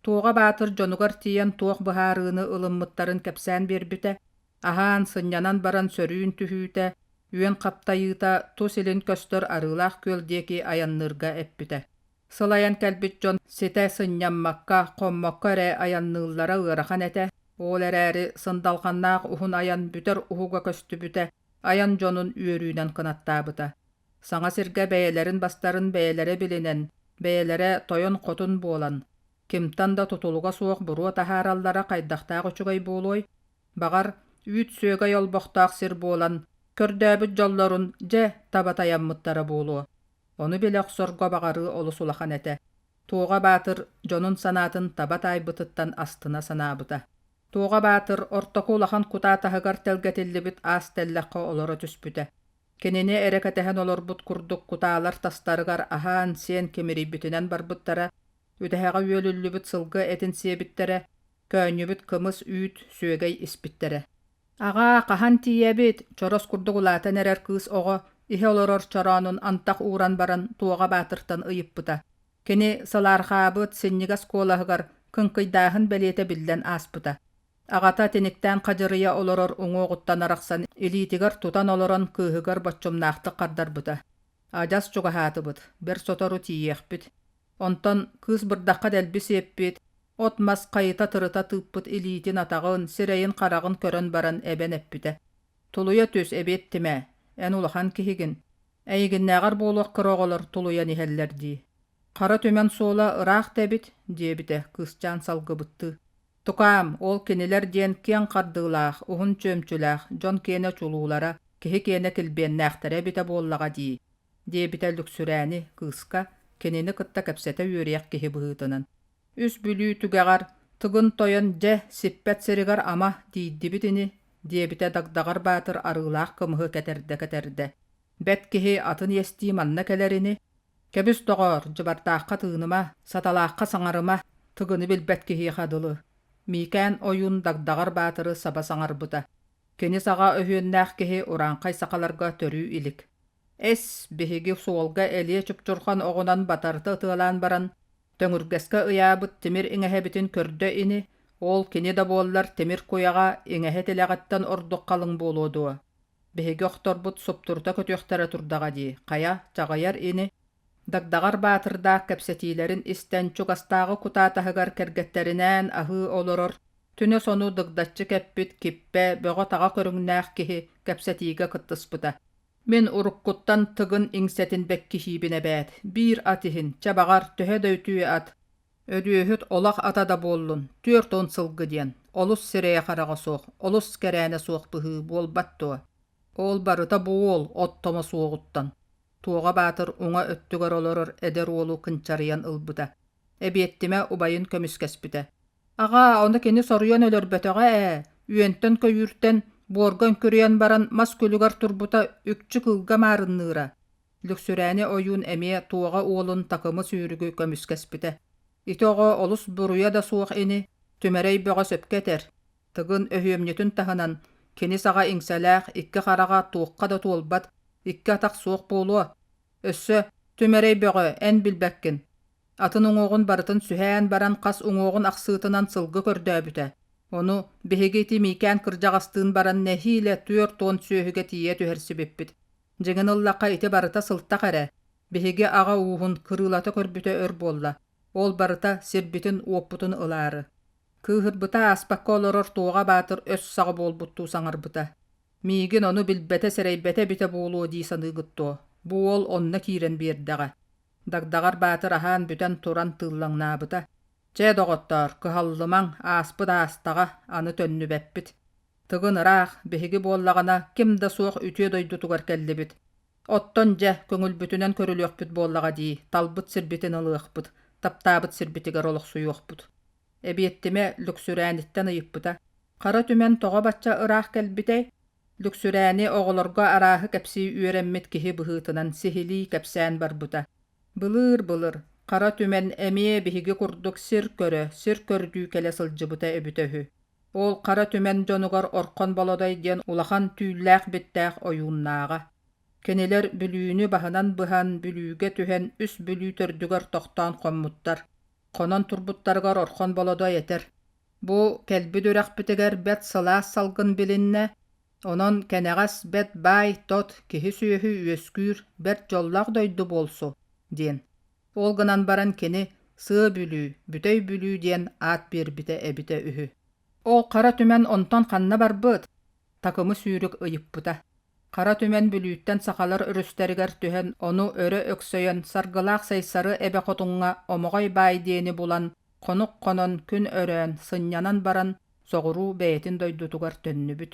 Туоҕа Баатыр дьонугар тиийэн туох быһаарыыны ылыммыттарын кэпсээн биэрбитэ, аһаан, сынньанан баран сөрүүн түһүүтэ, үөн хаптайыыта тус илин көстөр Арыылаах күөл диэки айанныырга эппитэ. Сылайан кэлбит дьон ситэ сынньаммакка, хоммокко эрэ айанныыллара ыарахан этэ, ол эрээри сындалҕаннаах уһун айан бүтэр уһуга көстүбүтэ, айан дьонун үөрүүнэн кынаттаабыта. Саҥа сиргэ бэйэлэрин бастарын бэйэлэрэ билинэн, бэйэлэрэ тойон-хотун буолан, кимтэн да тутулуга суох буруо таһаараллара хайдахтаах үчүгэй буолуой? Баҕар, үүт-сүөгэй олбохтоох сир буолан, көрдөөбүт дьоллорун дьэ таба тайаммыттара буолуо. Ону билэ охсорго баҕарыы олус улахан этэ. Туоҕа Баатыр дьонун санаатын таба таайбытыттан астына санаабыта. Туоҕа Баатыр ортоку улахан кутаа таһыгар тэлгэтиллибит аас тэллэххэ олоро түспүтэ. Кинини эрэ кэтэһэн олорбут курдук кутаалар тастарыгар аһаан-сиэн кимирийбитинэн барбыттара, үтэһэҕэ үөлүллүбүт сылгы этин сиэбиттэрэ, көөнньүбүт кымыс үүт, сүөгэй испиттэрэ. Аҕаа, хаһан тиийэбит? Чорос курдук улаатан эрэр кыыс оҕо иһэ олорор чороонун антах ууран баран Туоҕа Баатыртан ыйыппыта. Кини сылаарҕаабыт синньигэс куолаһыгар кыҥкыйдааһын бэлиэтэ биллэн ааспыта. Аҕата тиниктээн хадьырыйа олорор уҥуоҕуттан арахсан илиитигэр тутан олорон кыыһыгар боччумнаахтык хардарбыта. Адьас чугаһаатыбыт, бэрт сотору тиийиэхпит. Онтон кыыс бырдахха дэлби сиэппит, от-мас хайыта-тырыта тыыппыт илиитин-атаҕын, сирэйин-хараҕын көрөн баран эбэн эппитэ: «Тулуйа түс, эбиэттимэ, эн улахан киһигин. Эйигиннээҕэр буолуох кыра оҕолор тулуйан иһэллэр дии. Хара түмэн суола ыраах да эбит», диэбитэ кыысчаан салгыбыттыы. Тукаам, ол кинилэр диэн киэҥ хардыылаах, уһун чүөмчүлээх, дьон киэнэ чулуулара, киһи киэнэ килбиэннээхтэрэ эбитэ буоллаҕа дии, диэбитэ Лүксүрээни кыыска, кинини кытта кэпсэтэ үөрүйэх киһи быһыытынан. Үс Бүлүү түгэҕэр Тыгын Тойон дьэ, сиппэт сиригэр ама тиийдибит ини, диэбитэ Дагдаҕар Баатыр арыылаах кымыһы кэтэрдэ-кэтэрдэ. Бэт киһи атын иэстии манна кэлэр ини, Кэбис, доҕоор, дьыбардаахха тыыныма, саталаахха саҥарыма, Тыгыны билбэт киһиэхэ дылы, Миикээн ойуун Дагдаҕар Баатыры саба саҥарбыта. Кини саҕа өһүөннээх киһи урааҥхай сахаларга төрүү илик. Эс, биһиги суолга элиэ чупчурҕан оҕунан батарыта ытыалаан баран, төҥүргэскэ ыйаабыт тимир иҥэһэбитин көрдө ини, ол кини да буоллар тимир куйаҕа иҥэһэ тилэҕиттэн ордук халыҥ буолуо дуо? Биһиги охторбут суптурута көтүөхтэрэ турдаҕа дии, хайа, чаҕыйар ини Дагдаҕар Баатырдаах кэпсэтиилэрин истэн чугастааҕы кутаа таһыгар кэргэттэринээн аһыы олорор, түнэ сону дыгдаччы кэппит киппэ, бөҕө-таҕа көрүҥнээх киһи кэпсэтиигэ кыттыспыта. Мин уруккуттан Тыгын иҥсэтин бэккиһиибин эбээт, биир ат иһин, чэ баҕар, төһө да үтүө ат, Өрүөһүт олох ата да буоллун, 40 сылгы диэн, олус сирэйэ-хараҕа суох, олус кэрээнэ суох быһыы буолбат дуо? Ол барыта бу уол оттомо суоҕуттан. Туоҕа Баатыр уҥа өттүгэр олорор эдэр уолу кынчарыйан ылбыта. Эбиэттимэ убайын көмүскэспитэ. Аҕаа, ону кини соруйан өлөрбөтөҕө ээ, үөнтэн-көйүүртэн, буорга үҥкүрүйэн баран мас күлүгэр турбута үкчү кыылга маарынныыра. Лүксүрээни ойуун эмиэ Туоҕа уолун такымы сүүрүгү көмүскэспитэ. Ити оҕо олус буруйа да суох ини, Түмэрэй бөҕө сөпкө этэр. Тыгын өһүөмньүтүн таһынан, кини саҕа иҥсэлээх икки хараҕа туохха да туолбат, икки атах суох буолуо. Өссө, Түмэрэй бөҕө, эн билбэккин. Атын уҥуоҕун барытын сүһээн баран хас уҥуоҕун ахсыытынан сылгы көрдөөбүтэ. Ону биһиги ити Миикээн кырдьаҕастыын баран нэһиилэ 40 сүөһүгэ тиийэ түһэрсибиппит. Дьиҥин ыллахха ити барыта сылтах эрэ. Биһиги аҕа ууһун кырыылата көрбүтэ өр буолла. Ол барыта сирбитин-уоппутун ылаары. Кыыһырбыта ааспакка олорор Туоҕа Баатыр өс саҕа буолбуттуу саҥарбыта. Миигин ону билбэтэ-сэрэйбэтэ эбитэ буолуо дии саныыгыт дуо? Бу уол онно киирэн биэрдэҕэ. Дагдаҕар Баатыр аһаан бүтэн туран тыыллаҥнаабыта. Чэ, доҕоттоор, кыһаллымаҥ, ааспыт аастаҕа, аны төннүбэппит. Тыгын ыраах, биһиги буоллаҕына, ким да суох үтүө дойдутугар кэллибит. Оттон дьэ, көҥүлбүтүнэн көрүлүөхпүт буоллаҕа дии, талбыт сирбитин ылыахпыт, таптаабыт сирбитигэр олохсуйуохпут. Эбиэттимэ Лүксүрээниттэн ыйыппыта: «Хара Түмэн тоҕо бачча ыраах кэлбитэй?» Лүксүрээни оҕолорго арааһы кэпсии үөрэммит киһи быһыытынан сиһилии кэпсээн барбыта. Былыыр-былыр Хара Түмэн эмиэ биһиги курдук сир көрө, сир көрдүү кэлэ сылдьыбыта эбитэ үһү. Ол Хара Түмэн дьонугар Орхон Болодой диэн улахан түүллээх-биттээх ойууннааҕа. Кинилэр Бүлүүнү баһынан быһан, Бүлүүгэ түһэн үс Бүлүү төрдүгэр тохтоон хоммуттар. Хонон турбуттарыгар Орхон Болодой этэр: «Бу кэлбит үрэхпитигэр бэрт сылаас салгын билиннэ, онон кэнэҕэс бэрт баай-тот, киһи-сүөһү үөскүүр бэрт дьоллоох дойду буолсу» диэн. Ол гынан баран кини Сыа Бүлүү, Бүтэй Бүлүү диэн аат биэрбитэ эбитэ үһү. Ол Хара Түмэн онтон ханна барбыт? Такымы сүүрүк ыйыппыта. Хара Түмэн Бүлүүттэн сахалар өрүстэригэр түһэн, ону өрө өксөйөн, Саргылаах Сайсары эбэ хотуҥҥа Омоҕой баай диэни булан, хонук хонон, күн өрөөн, сынньанан баран, соҕуруу бэйэтин дойдутугар төннүбүт.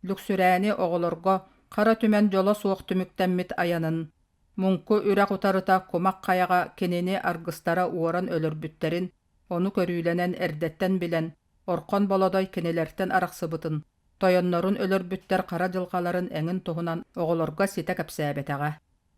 Лүксүрээни оҕолорго Хара Түмэн дьоло суох түмүктэммит айанын, Муҥку үрэх утарыта кумах хайаҕа кинини аргыстара уоран өлөрбүттэрин, ону көрүүлэнэн эрдэттэн билэн, Орхон Болодой кинилэртэн арахсыбытын, тойоннорун өлөрбүттэр хара дьылҕаларын эҥин туһунан оҕолорго ситэ кэпсээбэтэҕэ.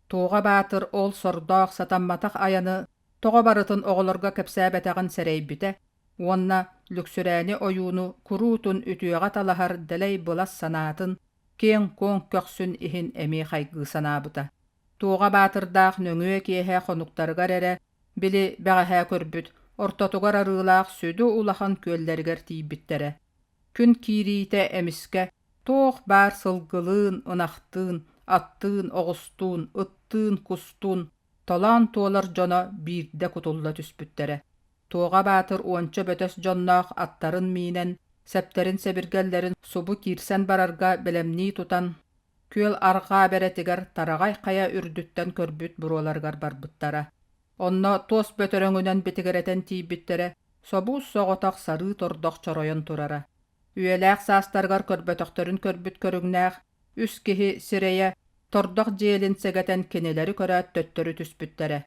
Туоҕа Баатыр ол сордоох сатамматах айаны тоҕо барытын оҕолорго кэпсээбэтэҕин сэрэйбитэ уонна Лүксүрээни ойууну куруутун үтүөҕэ талаһар дэлэй былас санаатын, киэҥ-куоҥ көхсүн иһин эмиэ хайгыы санаабыта. Туоҕа Баатырдаах нөҥүө киэһэ хонуктарыгар эрэ, били бэҕэһээ көрбүт, ортотугар арыылаах сүдү улахан күөллэригэр тиийбиттэрэ. Күн киириитэ эмискэ туох баар сылгылыын, ынахтыын, аттыын, оҕустуун, ыттыын, кустуун толоон туолар дьоно биирдэ кутулла түспүттэрэ. Туоҕа Баатыр уонча бөтөс дьонноох аттарын миинэн, сэптэрин-сэбиргэллэрин субу киирсэн барарга бэлэмнии тутан, күөл арҕаа бэрэтигэр тараҕай хайа үрдүттэн көрбүт буруоларыгар барбыттара. Онно туос бөтөрөҥүнэн битигирэтэн тиийбиттэрэ, собуус-соҕотох сарыы тордох чоройон турара. Үйэлээх саастарыгар көрбөтөхтөрүн көрбүт көрүҥнээх үс киһи сирэйэ тордох дьиэлин сэгэтэн кинилэри көрөөт төттөрү түспүттэрэ.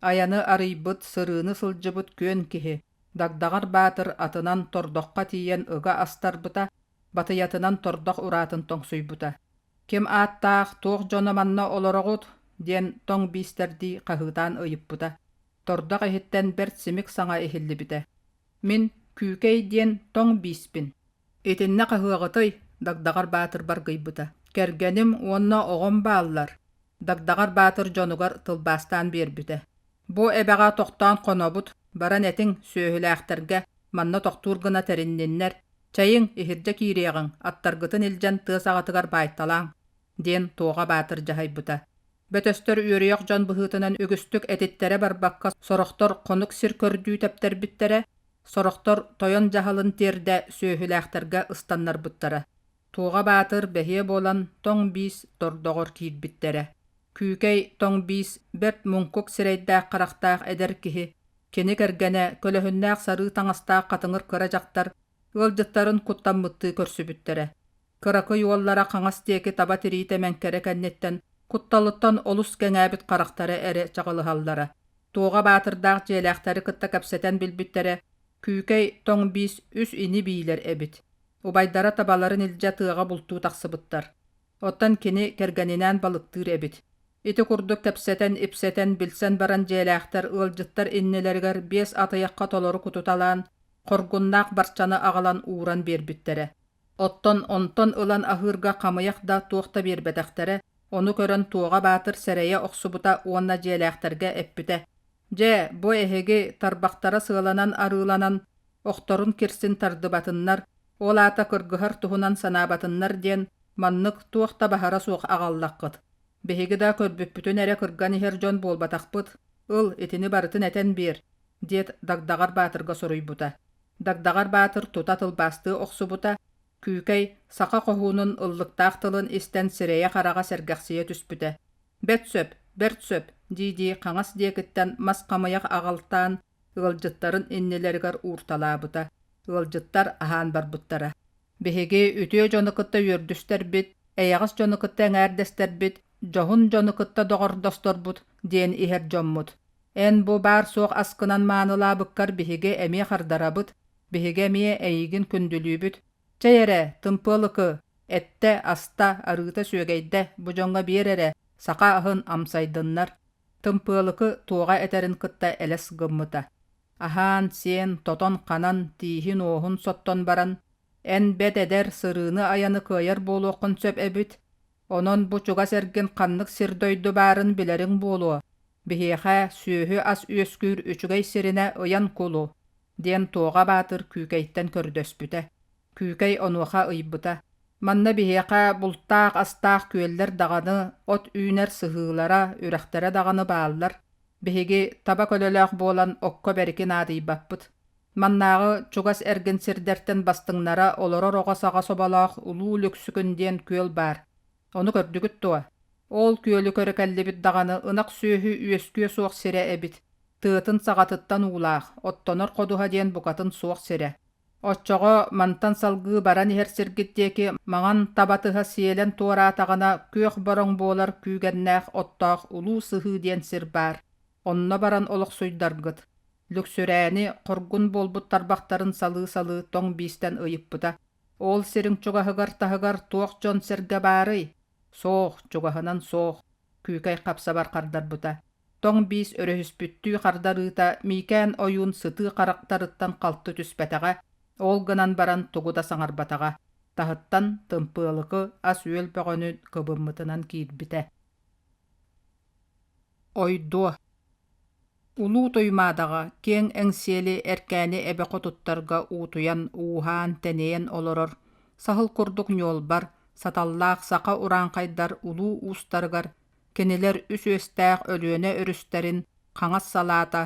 Айаны арыйбыт, сырыыны сылдьыбыт күөн киһи, Дагдаҕар Баатыр атынан тордоххо тиийэн ыга астарбыта, батыйатынан тордох ураатын тоҥсуйбута. «Ким ааттаах, туох дьоно манна олороҕут?» диэн тоҥ биистэрдии хаһыытаан ыйыппыта. Тордох иһиттэн бэрт симик саҥа иһиллибитэ. «Мин Күүкэй диэн тоҥ бииспин. Итиннэ хаһыаҕытый?» Дагдаҕар Баатыр баргыйбыта. «Кэргэним уонна оҕом бааллар», Дагдаҕар Баатыр дьонугар тылбаастаан биэрбитэ. «Бу эбэҕэ тохтоон хонобут, баран этиҥ, сүөһүлээхтэргэ, манна тохтуур гына тэринниннэр, чэйиҥ, иһирдьэ киириэҕиҥ, аттаргытын илдьэн тыа саҕатыгар баайталааҥ», диэн Туоҕа Баатыр дьаһайбыта. Бөтөстөр үөрүйэх дьон быһыытынан үгүстүк этиттэрэ барбакка сорохтор хонук сир көрдүү тэптэрбиттэрэ, сорохтор тойон дьаһалын тиэрдэ сүөһүлээхтэргэ ыстаннарбыттара. Туоҕа Баатыр бэһиэ буолан тоҥ биис тордоҕор киирбиттэрэ. Күүкэй тоҥ биис бэрт муҥкук сирэйдээх-харахтаах эдэр киһи, кини кэргэнэ, көлөһүннээх сарыы таҥастаах хатыҥыр кыра дьахтар ыалдьыттарын куттаммыттыы көрсүбүттэрэ. Кыракый уоллара хаҥас диэки таба тириитэ мэҥкэрэ кэнниттэн кутталыттан олус кэҥээбит харахтара эрэ чаҕылыһаллара. Туоҕа Баатырдаах дьиэлээхтэри кытта кэпсэтэн билбиттэрэ, Күүкэй тоҥ биис үс ини-биилэр эбит. Убайдара табаларын илдьэ тыаҕа бултуу тахсыбыттар. Оттон кини кэргэнинээн балыктыыр эбит. Ити курдук кэпсэтэн-ипсэтэн, билсэн баран дьиэлээхтэр ыалдьыттар иннилэригэр биэс атыйахха толору кутуталаан, хоргуннаах барчаны аҕалан ууран биэрбиттэрэ. Оттон онтон ылан аһыырга хамыйах да туох да биэрбэтэхтэрэ, ону көрөн Туоҕа Баатыр сэрэйэ охсубута уонна дьиэлээхтэргэ эппитэ: «Дьэ, бу эһиги тарбахтара сыаланан-арыыланан, охторун кирсин тардыбатыннар, ол аата кыргыһар туһунан санаабатыннар диэн маннык туох да баһара суох аҕаллаххыт. Биһиги да көрбүппүтүн эрэ кырган иһэр дьон буолбатахпыт, ыл, итини барытын этэн биэр», диэт Дагдаҕар Баатырга суруйбута. Дагдаҕар Баатыр тута тылбаастыы охсубута, Күүкэй саха хоһуунун ыллыктаах тылын истэн сирэйэ-хараҕа сэргэхсийэ түспүтэ. «Бэт сөп, бэрт сөп» дии-дии хаҥас диэкиттэн мас хамыйах аҕалтаан ыалдьыттарын иннилэригэр уурталаабыта. Ыалдьыттар аһаан барбыттара. «Биһиги үтүө дьону кытта үөрдүстэрбит, эйэҕэс дьону кытта эҥээрдэстэрбит, дьоһун дьону кытта доҕордосторбут» диэн иһэр дьоммут. Эн бу баар-суох аскынан маанылаабыккар биһиги эмиэ хардарабыт, биһиги эмиэ эйигин күндүлүүбүт. Чэй эрэ, тымпыалыкы, эттэ, аста, арыыта сүөгэйдэ, бу дьоҥҥо биэр эрэ, саха аһын амсайдыннар. Тымпыалыкы туоҕа этэрин кытта элэс гыммыта. Аһаан-сиэн, тотон-ханан, тииһин-уоһун соттон баран, эн бэт эдэр сырыыны-айаны кыайар буолуоххун сөп эбит, онон бу чугас эргин ханнык сир-дойду баарын билэриҥ буолуо, Биһиэхэ сүөһү-ас үөскүүр үчүгэй сиринэ ыйан кулу, диэн Туоҕа Баатыр Күүкэйтэн көрдөспүтэ. Күүкэй онуоха ыйбыта: «Манна биһиэхэ бултаах-астаах күөллэр даҕаны, от үүнэр сыһыылара, үрэхтэрэ даҕаны бааллар. Биһиги таба көлөлөөх буолан окко бэрики наадыйбаппыт. Маннааҕы чугас эргин сирдэртэн бастыҥнара олорор оҕо саҕа соболоох Улуу Лүксүкүн диэн күөл баар. Ону көрдүгүт дуо? Ол күөлү көрө кэллибит даҕаны ынах сүөһү үөскүө суох сирэ эбит. Тыатын саҕатыттан уулаах, оттонор ходуһа диэн букатын суох сирэ. Оччоҕо мантан салгыы баран иһэр сиргит диэки маҥан таба тыһа сиэлэн туораатаҕына күөх бороҥ буолар күүгэннээх оттоох Улуу Сыһыы диэн сир баар. Онно баран олохсуйдаргыт. Лүксүрээни хоргун буолбут тарбахтарын салыы-салыы тоҥ биистэн ыйыппыта. Ол сириҥ чугаһыгар таһыгар туох дьон-сэргэ баарый? Суох, чугаһынан суох, Күүкэй хапсабар хардарбыта. Тоҥ биис өрөһүспүттүү хардарыыта Миикээн ойуун сытыы харахтарыттан халты түспэтэҕэ, ол гынан баран тугу да саҥарбатаҕа. Таһыттан тымпыалыкы ас-үөл бөҕөнү кыбыммытынан киирбитэ. Ойдуо Улуу Туймаадаҕа киэҥ Эҥсиэли Эркээни эбэ хотуттарга уутуйан, ууһаан, тэнийэн олорор саһыл курдук ньуолбар, Саталлаах саха урааҥхайдар улуу уустарыгар кинилэр үс үөстээх Өлүөнэ өрүстэрин хаҥас салаата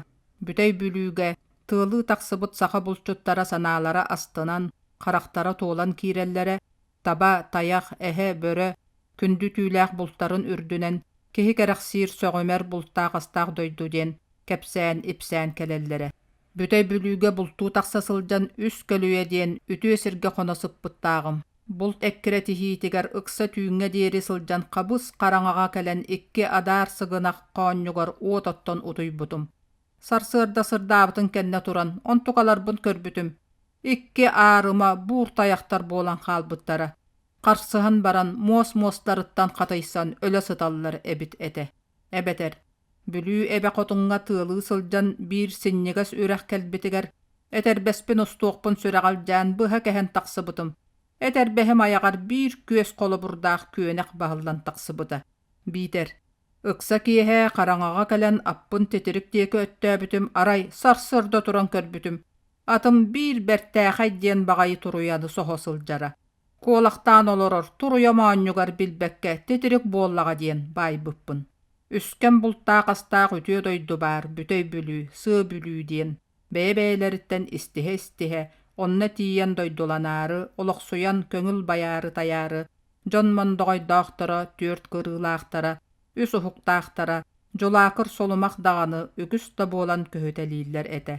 Бүтэй Бүлүүгэ тыалыы тахсыбыт саха булчуттара санаалара астынан, харахтара туолан киирэллэрэ, таба, тайах, эһэ, бөрө күндү түүлээх бултарын үрдүнэн киһи кэрэхсиир сөҕүмэр бултаах-астаах дойду диэн кэпсээн-ипсээн кэлэллэрэ. Бүтэй Бүлүүгэ бултуу тахса сылдьан Үс Көлүйэ диэн үтүө сиргэ хоно сыппыттааҕым. Булт эккирэтиһиитигэр ыкса түүҥҥэ диэри сылдьан хабыс хараҥаҕа кэлэн икки адаар сыгынах хоонньугар уот оттон утуйбутум. Сарсыарда сырдаабытын кэннэ туран онтукаларбын көрбүтүм. Икки аарыма буур тайахтар буолан хаалбыттара. Харсыһан баран муос муостарыттан хатыйсан өлө сыталлар эбит этэ. Эбэтэр Бүлүү эбэ хотуҥҥа тыалыы сылдьан биир синньигэс үрэх кэлбитигэр этэрбэспин устуохпун сүрэҕэлдьээн быһа кэһэн тахсыбытым. Этэрбэһим айаҕар биир күөс холобурдаах күөнэх баһыллан тахсыбыта. Биитэр ыкса киэһэ хараҥаҕа кэлэн аппын титирик диэки өттөөбүтүм арай сарсыарда туран көрбүтүм атым биир бэртээхэй диэн баҕайы туруйаны соһо сылдьара. Куолахтаан олорор туруйа моонньугар билбэккэ титирик буоллаҕа диэн баайбыппын. Үскэм бултаах-астаах үтүө дойду баар Бүтэй Бүлүү, Сыа Бүлүү диэн бэйэ-бэйэлэриттэн истиһэ-истиһэ, онно тиийэн дойдуланаары, олохсуйан көҥүл байаары-тайаары, дьон мондоҕойдоохторо, түөрт кырыылаахтара, үс уһуктаахтара, дьулаакыр сулумах даҕаны үгүс да буолан көһүтэлииллэр этэ.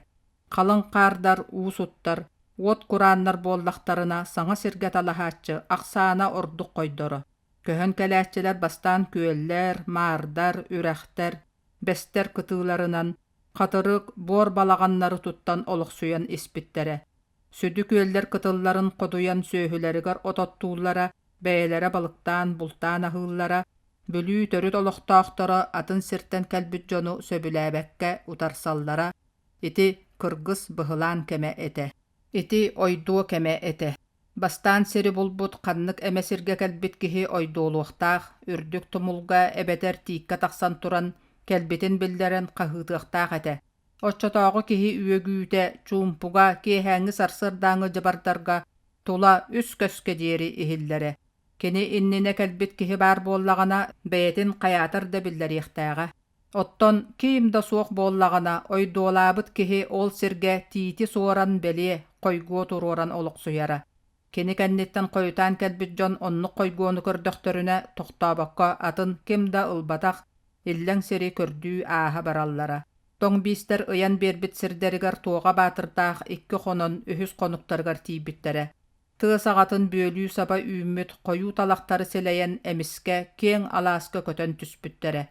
Халыҥ хаардар, уу суттар, уот курааннар буоллахтарына саҥа сиргэ талаһааччы ахсаана ордук хойдоро. Көһөн кэлээччилэр бастаан күөллэр, маардар, үрэхтэр, бэстэр кытыыларынан, хатырык, буор балаҕаннары туттан олохсуйан испиттэрэ. Сүдү күөллэр кытылларын ходуйан сүөһүлэригэр от оттууллара, бэйэлэрэ балыктаан, бултаан аһыыллара, Бүлүү төрүт олохтоохторо атын сиртэн кэлбит дьону сөбүлээбэккэ утарсаллара, ити кыргыс быһылаан кэмэ этэ. Ити ойдуо кэмэ этэ. Бастаан сири булбут ханнык эмэ сиргэ кэлбит киһи ойдуолуохтаах, үрдүк тумулга эбэтэр тииккэ тахсан туран, кэлбитин биллэрэн хаһыытыахтаах этэ. Оччотооҕу киһи үөгүүтэ чуумпуга, киэһээҥҥи сарсыардааҥҥы дьыбардарга тула үс көскө диэри иһиллэрэ. Кини иннинэ кэлбит киһи баар буоллаҕына, бэйэтин хайаатар да биллэриэхтээҕэ. Оттон ким да суох буоллаҕына, ойдуолаабыт киһи ол сиргэ тиити суоран бэлиэ, хойгуо туруоран олохсуйара. Кини кэнниттэн хойутаан кэлбит дьон оннук хойгуону көрдөхтөрүнэ, тохтообокко атын ким да ылбатах, иллэҥ сири көрдүү ааһа бараллара. Тоҥ биистэр ыйан биэрбит сирдэригэр Туоҕа Баатырдаах икки хонон үһүс хонуктарыгар тиийбиттэрэ. Тыа саҕатын бүөлүү саба үүммүт хойуу талахтары силэйэн эмискэ киэҥ алааска көтөн түспүттэрэ.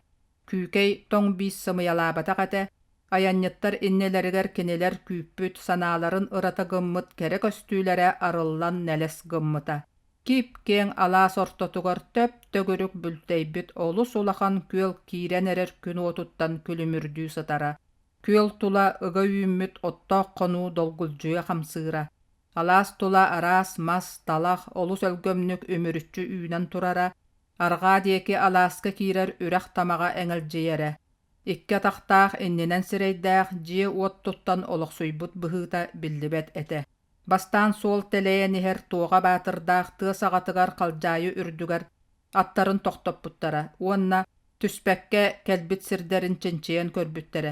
Күүкэй тоҥ биис сымыйалаабатах этэ, айанньыттар иннилэригэр кинилэр күүппүт, санааларын ырата гыммыт кэрэ көстүүлэрэ арыллан нэлэс гыммыта. Кип-киэҥ алаас ортотугар төп-төгүрүк бүлтэйбит олус улахан күөл киирэн эрэр күн уотуттан күлүмүрдүү сытара. Күөл тула ыга үүммүт оттоох хонуу долгулдьуйа хамсыыра. Алаас тула араас мас, талах олус өлгөмнүк үмүрүччү үүнэн турара, арҕаа диэки алааска киирэр үрэх тамаҕа эҥэлдьийэрэ. Икки атахтаах иннинэн сирэйдээх дьиэ-уот туттан олохсуйбут быһыыта биллибэт этэ. Бастаан суол тэлэйэн иһэр Туоҕа Баатырдаах тыа саҕатыгар халдьаайы үрдүгэр аттарын тохтоппуттара уонна түспэккэ кэлбит сирдэрин чинчийэн көрбүттэрэ.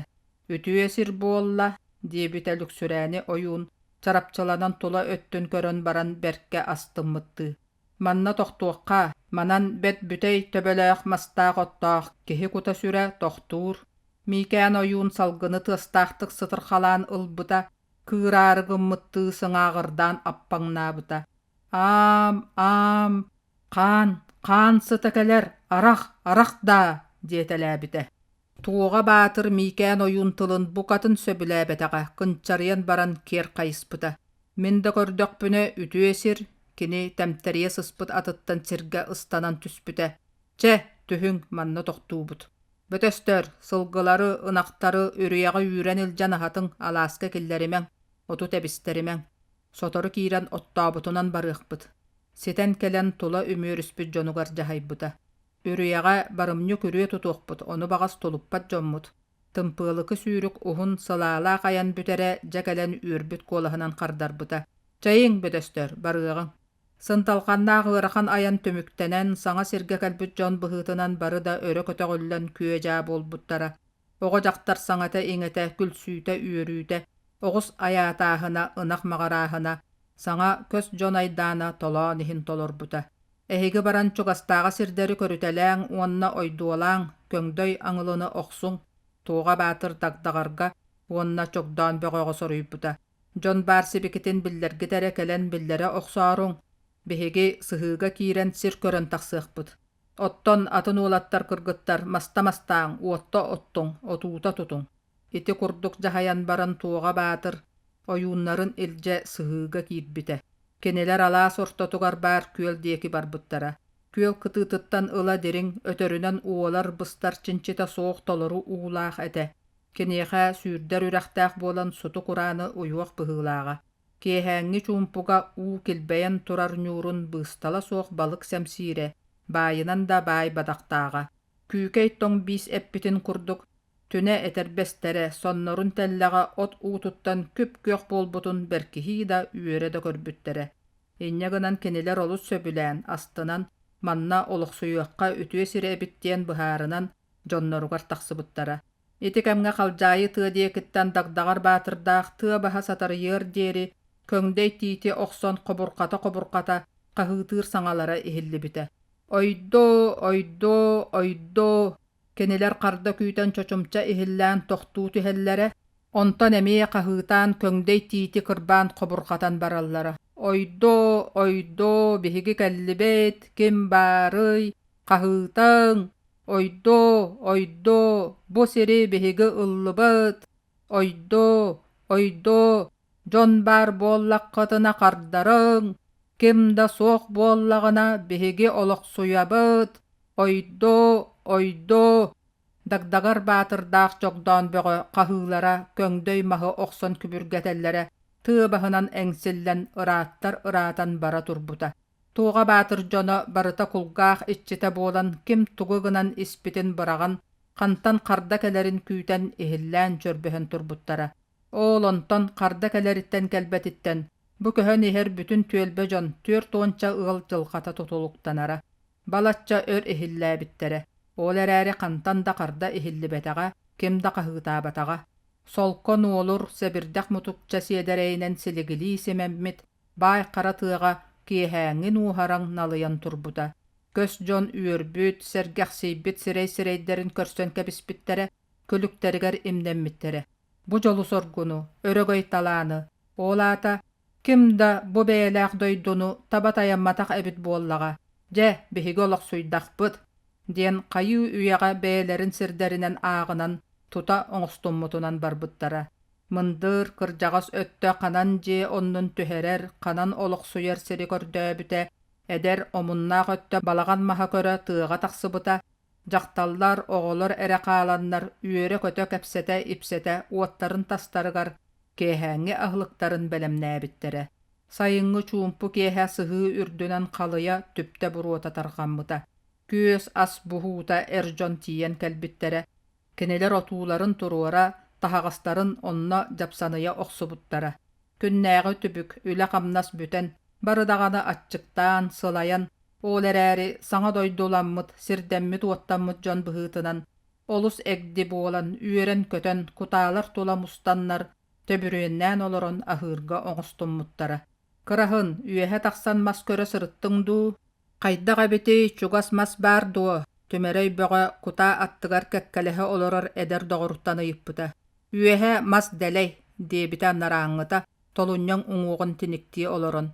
«Үтүө сир буолла» диэбитэ Лүксүрээни ойуун чарапчыланан тула өттүн көрөн баран бэркэ астыммыттыы. «Манна тохтуохха, манан бэт бүтэй төбөлөөх мастаах оттоох киһи кута-сүрэ тохтуур» Миикээн ойуун салгыны тыастаахтык сытырхалаан ылбыта, кыыраары гыммыттыы сыҥааҕырдаан аппаҥнаабыта. «Аам, аам, хаан, хаан сыта кэлэр, арах, арах даа!» диэтэлээбитэ. Туоҕа Баатыр Миикээн ойуун тылын букатын сөбүлээбэтэҕэ, кынчарыйан баран киэр хайыспыта. Мин да көрдөхпүнэ, үтүө сир, кини тэмтэрийэ сыспыт атыттан сиргэ ыстанан түспүтэ. Чэ, түһүҥ, манна тохтуубут. Бөтөстөр, сылгылары, ынахтары үрүйэҕэ үүрэн илдьэн аһатыҥ, алааска киллэримэҥ, оту тэбистэримэҥ. Сотору киирэн оттообутунан барыахпыт. Ситэн кэлэн тула үмүөрүспүт дьонугар дьаһайбыта. Үрүйэҕэ барымньы күрүө тутуохпут, ону баҕас тулуппат дьоммут. Тымпыалыкы сүүрүк уһун, сылаалаах айан бүтэрэ дьэ кэлэн үөрбүт куолаһынан хардарбыта: «Чэйиҥ, бөтөстөр, барыаҕыҥ». Сынталҕаннаах ыарахан айан түмүктэнэн, саҥа сиргэ кэлбит дьон быһыытынан бары да өрө көтөҕүллэн күө-дьаа буолбуттара. Оҕо-дьахтар саҥата-иҥэтэ, күлсүүтэ-үөрүүтэ, оҕус айаатааһына, ынах маҕырааһына, саҥа көс дьон айдаана толоон иһин толорбута. Эһиги баран чугастааҕы сирдэри көрүтэлээҥ уонна ойдуолааҥ, көҥдөй аҥылыны охсуҥ, Туоҕа Баатыр Дагдаҕарга уонна Чогдоон Бөҕөҕө соруйбута. Дьон баар сибикитин биллэргит эрэ кэлэн биллэрэ охсооруҥ, биһиги сыһыыга киирэн сир көрөн тахсыахпыт. Оттон атын уолаттар кыргыттар маста мастааҥ, уотта оттуҥ, отуута тутуҥ. Ити курдук дьаһайан баран Туоҕа Баатыр ойууннарын илдьэ сыһыыга киирбитэ. Кинилэр алаас ортотугар баар күөл диэки барбыттара. Күөл кытыытыттан ыла дириҥ, өтөрүнэн уолар, быстар чинчитэ суох толору уулаах этэ. Киниэхэ сүүрдэр үрэхтээх буолан суту-курааны уйуох быһыылааҕа. Киэһээҥҥи чуумпуга уу килбэйэн турар ньуурун быыстала суох балык сэмсиирэ, баайынан да баай бадахтааҕа. Күүкэй тоҥ биис эппитин курдук, түнэ этэрбэстэрэ, соннорун тэллэҕэ от уутуттан күп-күөх буолбутун бэркиһии да үөрэ да көрбүттэрэ. Инньэ гынан кинилэр олус сөбүлээн, астынан, манна олохсуйуохха үтүө сирэ эбит диэн быһаарынан дьонноругар тахсыбыттара. Ити кэмҥэ халдьаайы тыа диэкиттэн Дагдаҕар Баатырдаах тыа баһа сатарыйыар диэри көҥдөй тиити охсон хобурҕата-хобурҕата хаһыытыыр саҥалара иһиллибитэ. «Ойдоо, ойдоо, ойдоо!» Кинилэр харда күүтэн чочумча иһиллээн тохтуу түһэллэрэ, онтон эмиэ хаһыытаан көҥдөй тиити кырбаан хобурҕатан бараллара. «Ойдоо, ойдоо, биһиги кэллибит, ким баарый? Хаһыытаҥ! Ойдоо, ойдоо, бу сири биһиги ыллыбыт! Ойдоо, ойдоо, дьон баар буоллаххытына хардарыҥ, ким да суох буоллаҕына биһиги олохсуйабыт! Ойдоо, ойдоо!» Дагдаҕар Баатырдаах Чогдоон Бөҕө хаһыылара көҥдөй маһы охсон күбүргэтэллэрэ тыа баһынан эҥсиллэн ырааттар ыраатан бара турбута. Туоҕа Баатыр дьоно барыта кулгаах иччитэ буолан ким тугу гынан испитин быраҕан, хантан харда кэлэрин күүтэн иһиллээн чөрбөһөн турбуттара. Оол онтон харда кэлэриттэн кэлбэтиттэн бу көһөн иһэр бүтүн түөлбэ дьон түөрт уонча ыал дьылҕата тутулуктанара. Балачча өр иһиллээбиттэрэ. Ол эрээри хантан да харда иһиллибэтэҕэ, ким да хаһыытаабатаҕа. Солко нуолур, сэбирдэх мутукча сиэдэрэйинэн силигилии симэммит, баай хара тыаҕа киэһээҥҥи нууһараҥ налыйан турбута. Көс дьон үөрбүт, сэргэхсийбит сирэй-сирэйдэрин көрсөн кэбиспиттэрэ, күлүктэригэр имнэммиттэрэ. Бу дьолу-соргуну, өрөгөй талааны, ол аата ким да бу бэйэлээх дойдуну таба тайамматах эбит буоллаҕа, дьэ, биһиги олохсуйдахпыт, диэн хайыы үйэҕэ бэйэлэрин сирдэринэн ааҕынан тута оҥостуммутунан барбыттара. Мындыр, кырдьаҕас өттө ханан дьиэ оннун түһэрэр, ханан олохсуйар сири көрдөөбүтэ, эдэр, омуннаах өттө балаҕан маһа көрө тыаҕа тахсыбыта, дьахталлар, оҕолор эрэ хааланнар үөрэ-көтө кэпсэтэ-ипсэтэ уоттарын тастарыгар киэһээҥҥи аһылыктарын бэлэмнээбиттэрэ. Сайыҥҥы чуумпу киэһэ сыһыы үрдүнэн халыйа түптэ буруота тарҕаммыта. Күөс ас буһуута эр дьон тиийэн кэлбиттэрэ, Кинилэр отууларын туруора, таһаҕастарын онно дьапсаныйа охсубуттара. Күннээҕи түбүк, үлэ-хамнас бүтэн, бары даҕаны аччыктаан, сылайан, ол эрээри саҥа дойдуламмыт, сирдэммит-уоттаммыт дьон быһыытынан, олус эгди буолан, үөрэн-көтөн, кутаалар тула мустаннар, төбүрүөннээн олорон аһыырга оҥостуммуттара. Кыраһын, үөһэ тахсан мас көрө сырыттыҥ дуу? Хайдах эбитий, чугас мас баар дуо? Түмэрэй Бөҕө кутаа аттыгар кэккэлэһэ олорор эдэр доҕоруттан ыйыппыта. Үөһэ мас дэлэй, диэбитэ анарааҥҥыта, толунньаҥ уҥуоҕун тиниктии олорон.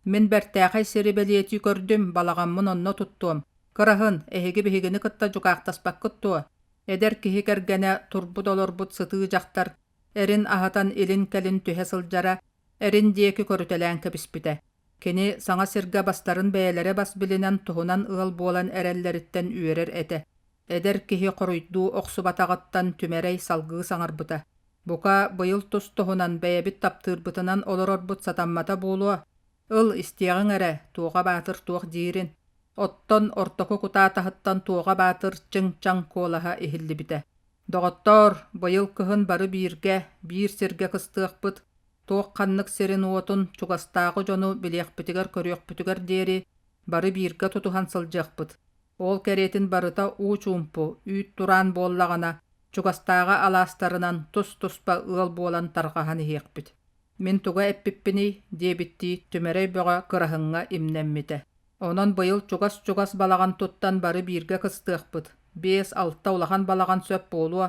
Мин бэртээхэй сири бэлиэтии көрдүм, балаҕаммын онно туттуом. Кыраһын, эһиги биһигини кытта дьукаахтаспаккыт дуо? Эдэр киһи кэргэнэ, турбут-олорбут сытыы дьахтар, эрин аһатан илин-кэлин түһэ сылдьара, эрин диэки көрүтэлээн кэбиспитэ. Кини саҥа сиргэ бастарын бэйэлэрэ бас билинэн туһунан ыал буолан эрэллэриттэн үөрэр этэ. Эдэр киһи хоруйдуу охсубатаҕыттан Түмэрэй салгыы саҥарбыта: «Бука, быйыл тус-туһунан бэйэбит таптыырбытынан олорорбут сатаммата буолуо. Ыл, истиэҕиҥ эрэ, Туоҕа Баатыр туох диирин». Оттон ортоку кутаа таһыттан Туоҕа Баатыр чыҥ-чаҥ куолаһа иһиллибитэ: «Доҕоттоор, быйыл кыһын бары бииргэ, биир сиргэ кыстыахпыт. Туох-ханнык сирин-уотун, чугастааҕы дьону билиэхпитигэр-көрүөхпүтүгэр диэри бары бииргэ тутуһан сылдьыахпыт. Ол кэриэтин барыта уу-чуумпу, үүт-тураан буоллаҕына, чугастааҕы алаастарынан тус-туспа ыал буолан тарҕаһан иһиэхпит. Мин туга эппиппиний диэбиттии Түмэрэй Бөҕө кыраһыҥҥа имнэммитэ. Онон быйыл чугас-чугас балаҕан туттан бары бииргэ кыстыахпыт. Биэс-алта улахан балаҕан сөп буолуо.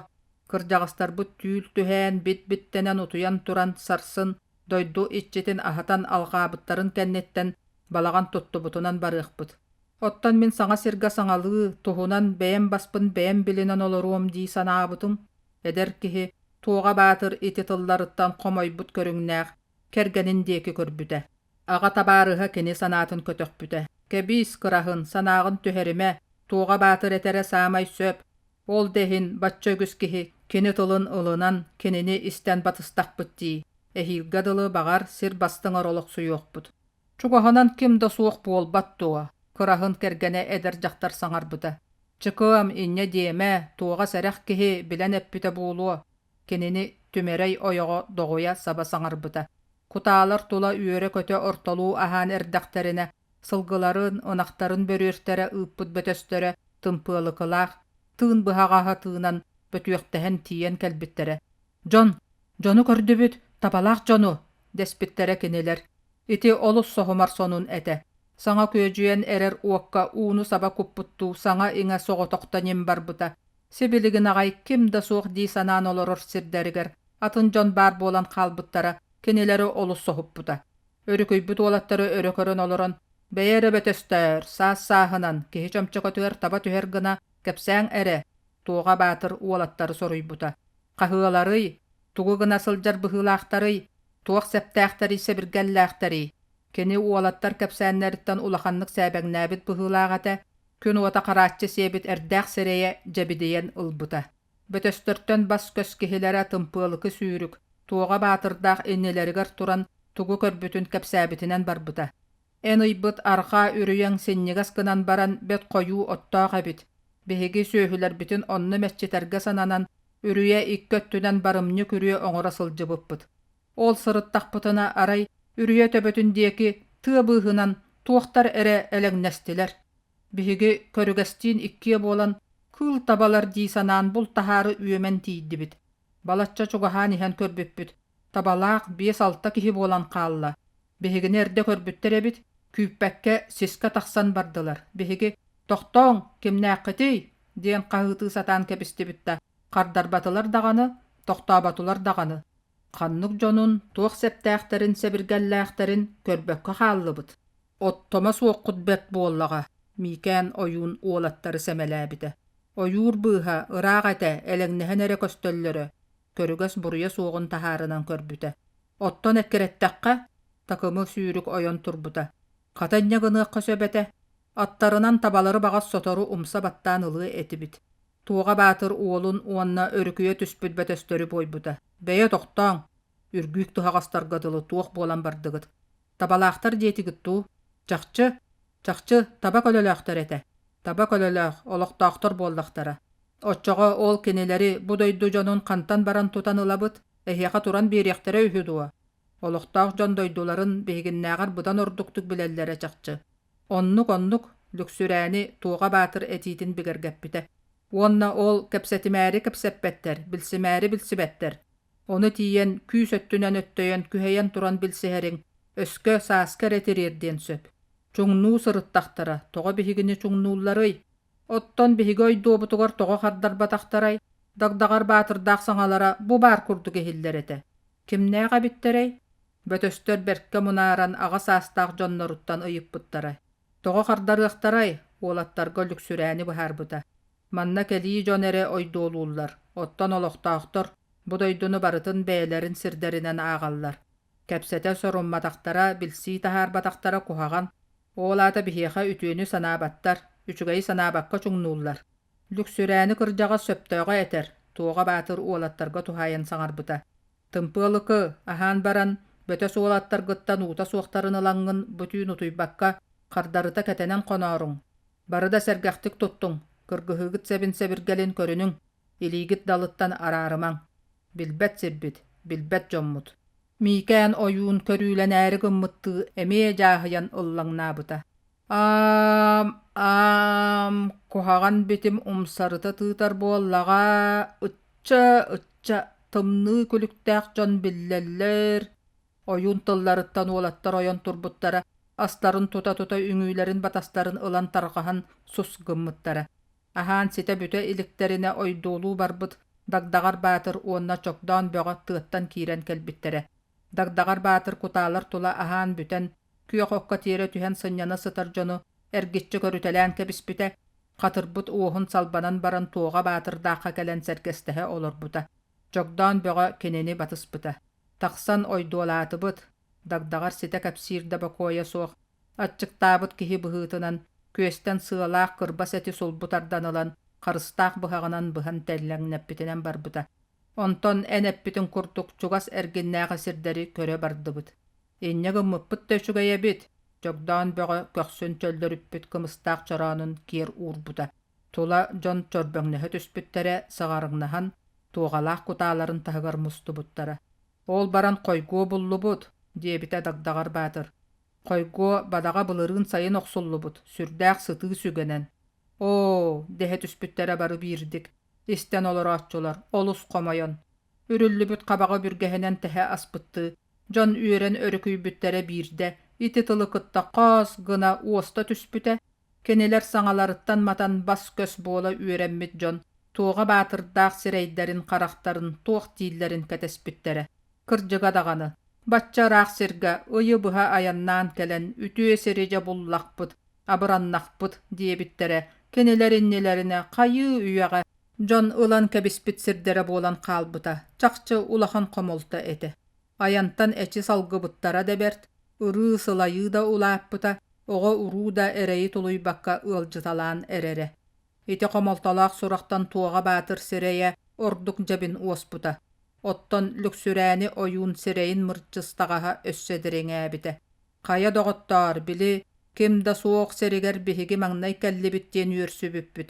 Кырдьаҕастарбыт түүл түһээн, бит-биттэнэн утуйан туран сарсын дойду иччитин аһатан алҕаабыттарын кэнниттэн балаҕан туттубутунан барыахпыт. Оттон мин саҥа сиргэ саҥалыы, туһунан бэйэм баспын бэйэм билинэн олоруом дии санаабытым. Эдэр киһи Туоҕа Баатыр ити тылларыттан хомойбут көрүҥнээх кэргэнин диэки көрбүтэ. Аҕа табаарыһа кини санаатын көтөхпүтэ: «Кэбиис, кыраһын, санааҕын түһэримэ, Туоҕа Баатыр этэрэ саамай сөп. Ол да иһин бачча үгүс киһи кини тылын ылынан, кинини истэн батыстахпыт дии. Эһиилгэ дылы, баҕар, сир бастыҥар олохсуйуохпут. Чугаһынан ким да суох буолбат дуо?» Кыраһын кэргэнэ эдэр дьахтар саҥарбыта. «Чыкыам, инньэ диэмэ, туоҕа сэрэх киһи билэн эппитэ буолуо». Кинини Түмэрэй ойоҕо доҕуйа саба саҥарбыта. Кутаалар тула үөрэ-көтө ортолуу аһаан эрдэхтэринэ, сылгыларын, ынахтарын бөрүөртэрэ ыыппыт бөтөстөрө тымпыалыкылаах, тыын быһаҕаһа тыынан бөтүөхтэһэн тиийэн кэлбиттэрэ. «Дьон, дьону көрдүбүт, табалаах дьону!» дэспиттэрэ кинилэр. Ити олус соһумар сонун этэ. Саҥа күөдьүйэн эрэр уокка ууну саба куппуттуу саҥа-иҥэ соҕотохто ньим барбыта. Сибилигин аҕай ким да суох дии санаан олорор сирдэригэр атын дьон баар буолан хаалбыттара кинилэри олус соһуппута. Өрүкүйбүт уолаттары өрө көрөн олорон, «Бэйэ эрэ бөтөстөөр, саас-сааһынан, киһи чөмчөкөтүгэр таба түһэр гына кэпсээҥ эрэ», Туоҕа Баатыр уолаттары соруйбута. «Хаһыаларый? Тугу гына сылдьар быһыылаахтарый? Туох сэптээхтэрий-сэбиргэллээхтэрий?» Кини уолаттар кэпсээннэриттэн улаханнык сээбэҥнээбит быһыылаах этэ, күн уота харааччы сиэбит эрдээх сирэйэ дьэбидийэн ылбыта. Бөтөстөртөн бас-көс киһилэрэ Тымпыалыкы сүүрүк, Туоҕа Баатырдаах иннилэригэр туран тугу көрбүтүн кэпсээбитинэн барбыта. Эн ыйбыт арҕаа үрүйэҥ синньигэс гынан баран бэрт хойуу оттоох эбит. Биһиги сүөһүлэрбитин онно мэччитэргэ сананан, үрүйэ икки өттүнэн барымньы күрүө оҥоро сылдьыбыппыт. Ол сырыттахпытына арай үрүйэ төбөтүн диэки тыа быыһынан туохтар эрэ элэҥнэстилэр. Биһиги көрүгэстиин иккиэ буолан кыыл табалар дии санаан бултаһаары үөмэн тиийдибит. Балачча чугаһаан иһэн көрбүппүт, табалаах биэс-алта киһи буолан хаалла. Биһигини эрдэ көрбүттэр эбит, күүппэккэ сискэ тахсан бардылар. Биһиги «Тохтооҥ, кимнээххитий?» диэн хаһыытыы сатаан кэбистибит да, хардарбатылар даҕаны, тохтооботулар даҕаны. Ханнык дьонун, туох сэптээхтэрин-сэбиргэллээхтэрин көрбөккө хааллыбыт. Оттомо суоххут бэрт буоллаҕа, Миикээн ойуун уолаттары сэмэлээбитэ. Ойуур быыһа ыраах этэ, элэҥнэһэн эрэ көстөллөрө, көрүгэс буруйа суоҕун таһаарынан көрбүтэ. Оттон эккирэттэххэ, такымы сүүрүк ойон турбута. Хата инньэ гыныахха сөп этэ. Аттарынан табалары баҕас сотору умса баттаан ылыа этибит. Туоҕа Баатыр уолун уонна өрүкүйэ түспүт бөтөстөрү буойбута: «Бэйэ тохтооҥ, үргүүк туһаҕастарга дылы туох буолан бардыгыт? Табалаахтар диэтигит дуу? Чахчы, чахчы таба көлөлөөхтөр этэ. Таба көлөлөөх, олохтоохтор буоллахтара. Оччоҕо ол кинилэри бу дойду дьонун хантан баран тутан ылабыт? Эһиэхэ туран биэриэхтэрэ үһү дуо? Олохтоох дьон дойдуларын биһигиннээҕэр быдан ордуктук билэллэрэ чахчы. Оннук-оннук, Лүксүрээни Туоҕа Баатыр этиитин бигэргэппитэ. Уонна ол кэпсэтимээри кэпсэппэттэр, билсимээри билсибэттэр. Ону тиийэн күүс өттүнэн өттөйөн күһэйэн туран билсиһэриҥ өскө сааска эрэ тириэрдиэн сөп. Чуҥнуу сырыттахтара, тоҕо биһигини чуҥнуулларый? Оттон биһиги ойдуобутугар тоҕо хардарбатахтарай? Дагдаҕар Баатырдаах саҥалара бу баар курдук иһиллэр этэ. Кимнээх эбиттэрэй? Бөтөстөр бэркэ мунааран аҕа саастаах дьонноруттан ыйыппыттара. Тоҕо хардарыахтарай? уолаттарга Лүксүрээни быһаарбыта. Манна кэлии дьон эрэ ойдуолууллар, оттон олохтоохтор бу дойдуну барытын бэйэлэрин сирдэринэн ааҕаллар. Кэпсэтэ сорумматахтара, билсии таһаарбатахтара куһаҕан. Ол аата биһиэхэ үтүөнү санаабаттар, үчүгэйи санаабакка чуҥнууллар. Лүксүрээни кырдьаҕас сөптөөҕү этэр, Туоҕа Баатыр уолаттарга туһаайан саҥарбыта. Тымпыалыкы, аһаан баран, бөтөс уолаттаргыттан уута суохтарын ылаҥҥын бу түүн утуйбакка, хардарыта кэтэнэн хонооруҥ. Бары да сэргэхтик туттуҥ, кыргыһыыгыт сэбин-сэбиргэлин көрүнүҥ, илиигит далыттан араарымаҥ. Билбэт сирбит, билбэт дьоммут. Миикээн ойуун көрүүлэнээри гыммыттыы эмиэ дьааһыйан ыллаҥнаабыта: «Аам, аам, куһаҕан битим умсарыта тыытар буоллаҕа, ычча, ычча, тымныы күлүктээх дьон биллэллэр» Ойуун тылларыттан уолаттар ойон турбуттара, астарын тута-тута үҥүүлэрин батастарын ылан тарҕаһан сус гыммыттара. Аһаан ситэ бүтэ иликтэринэ ойдуолуу барбыт Дагдаҕар Баатыр уонна Чогдоон Бөҕө тыаттан киирэн кэлбиттэрэ. Дагдаҕар Баатыр кутаалар тула аһаан бүтэн, күөх окко тиэрэ түһэн сынньана сытар дьону эргиччи көрүтэлээн кэбиспитэ, хатырбыт уоһун салбанан баран Туоҕа Баатырдаахха кэлэн сэргэстэһэ олорбута. Чогдоон Бөҕө кинини батыспыта. Тахсан ойдуолаатыбыт, Дагдаҕар ситэ кэпсиир да бокуойа суох, аччыктаабыт киһи быһыытынан, күөстэн сыалаах кырбас эти сулбу тардан ылан, харыстаах быһаҕынан быһан тэллэҥнэппитинэн барбыта. Онтон эн эппитиҥ курдук чугас эргиннээҕи сирдэри көрө бардыбыт. Инньэ гыммыппыт да үчүгэй эбит, Чогдоон Бөҕө көхсүн чөллөрүппүт кымыстаах чороонун киэр уурбута. Тула дьон чөрбөҥнөһө түспүттэрэ, саҕарыҥнаһан, туоҕалаах кутааларын таһыгар мустубуттара. «Ол баран хойгуо буллубут», диэбитэ Дагдаҕар Баатыр. «Хойгуо бадаҕа былырыын сайын охсуллубут, сүрдээх сытыы сүгэнэн». «Оо» дэһэ түспүттэрэ бары биирдик, истэн олорооччулар олус хомойон. Үрүллүбүт хабаҕы бүргэһинэн тэһэ аспыттыы, дьон үөрэн өрүкүйбүттэрэ биирдэ ити тылы кытта хоос гына уоста түспүтэ, Кинилэр саҥаларыттан матан бас-көс буола үөрэммит дьон Туоҕа Баатырдаах сирэйдэрин-харахтарын туох дииллэрин кэтэспиттэрэ. Кырдьыга даҕаны, бачча ыраах сиргэ ыйы быһа айаннаан кэлэн үтүө сири дьэ буллахпыт, абыраннахпыт диэбиттэрэ кинилэр иннилэринэ хайыы үйэҕэ дьон ылан кэбиспит сирдэрэ буолан хаалбыта чахчы улахан хомолто этэ. Айантан эчи салгыбыттара да бэрт, ырыы-сылайыы да улааппыта, оҕо-уруу да эрэйи тулуйбакка ыалдьыталаан эрэрэ. Ити хомолтолоох сурахтан Туоҕа Баатыр сирэйэ ордук дьэбин уоспута. Оттон Лүксүрээни ойуун сирэйин мырчыстаҕаһа өссө дириҥээбитэ. Хайа доҕоттоор, били, ким да суох сиригэр биһиги маҥнай кэллибит диэн үөрсүбүппүт.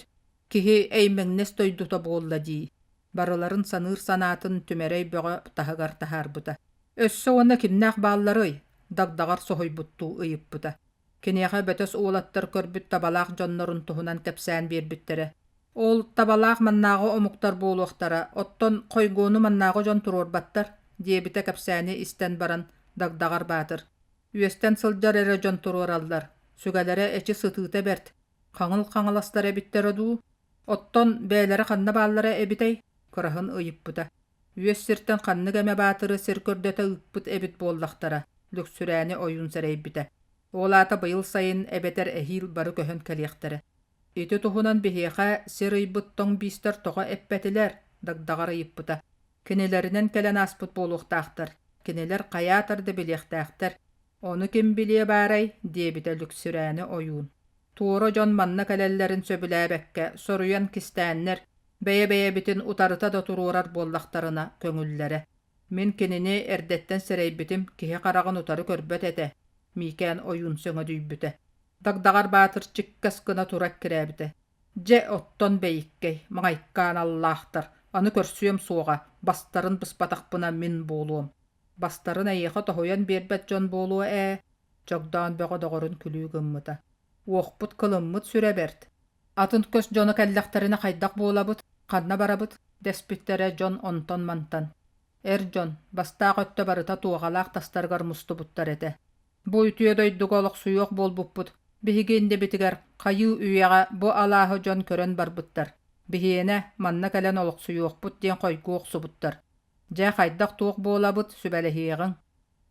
Киһи эймэҥнэс дойдута буолла дии. Барыларын саныыр санаатын Түмэрэй Бөҕө таһыгар таһаарбыта. Өссө уонна кимнээх баалларый? Дагдаҕар соһуйбуттуу ыйыппыта. Киниэхэ бөтөс уолаттар көрбүт табалаах дьоннорун туһунан кэпсээн биэрбиттэрэ. Ол табалаах маннааҕы омуктар буолуохтара, оттон хойгуону маннааҕы дьон туруорбаттар, диэбитэ кэпсээни истэн баран Дагдаҕар Баатыр. Үөстэн сылдьар эрэ дьон туруораллар, сүгэлэрэ эчи сытыыта бэрт, хаҥыл хаҥаластар эбиттэрэ дуу? Оттон бэйэлэрэ ханна бааллара эбитэй? Кыраһын ыйыппыта. Үөс сиртэн ханнык эмэ баатыры сир көрдөтө ыыппыт эбит буоллахтара, Лүксүрээни ойуун сэрэйбитэ. Ол аата быйыл сайын эбэтэр эһиил бары көһөн кэлиэхтэрэ. Ити туһунан биһиэхэ сир ыйбыт тоҥ биистэр тоҕо эппэтилэр? Дагдаҕар ыйыппыта. Кинилэринэн кэлэн ааспыт буолуохтаахтар. Кинилэр хайаатар да билиэхтээхтэр. Ону ким билиэ баарай? диэбитэ Лүксүрээни ойуун. Туора дьон манна кэлэллэрин сөбүлээбэккэ соруйан кистээннэр, бэйэ-бэйэбитин утарыта да туруорар буоллахтарына көҥүллэрэ. Мин кинини эрдэттэн сэрэйбитим, киһи хараҕын утары көрбөт этэ, Миикээн ойуун сөҥөдүйбүтэ. Дагдаҕар Баатыр чиккэс гына тура эккирээбитэ. Дьэ, оттон бэйиккэй, маҥайкаан аллаахтар, аны көрсүөм суоҕа, бастарын быспатахпына мин буолуом. Бастарын эйиэхэ тоһуйан биэрбэт дьон буолуо ээ, Чогдоон Бөҕө доҕорун күлүү гыммыта. Уохпут-кылыммыт сүрэ бэрт. Атын көс дьоно кэллэхтэринэ хайдах буолабыт, ханна барабыт дэспиттэрэ дьон онтон-мантан. Эр дьон, бастаах өттө барыта туоҕалаах тастарыгар мустубуттар этэ. Бу үтүө дойдуга олохсуйуох буолбуппут, биһиги иннибитигэр хайыы үйэҕэ бу алааһы дьон көрөн барбыттар. Биһиэнэ манна кэлэн олохсуйуохпут диэн хойгуо охсубуттар. Дьэ, хайдах-туох буолабыт, сүбэлэһиэҕиҥ.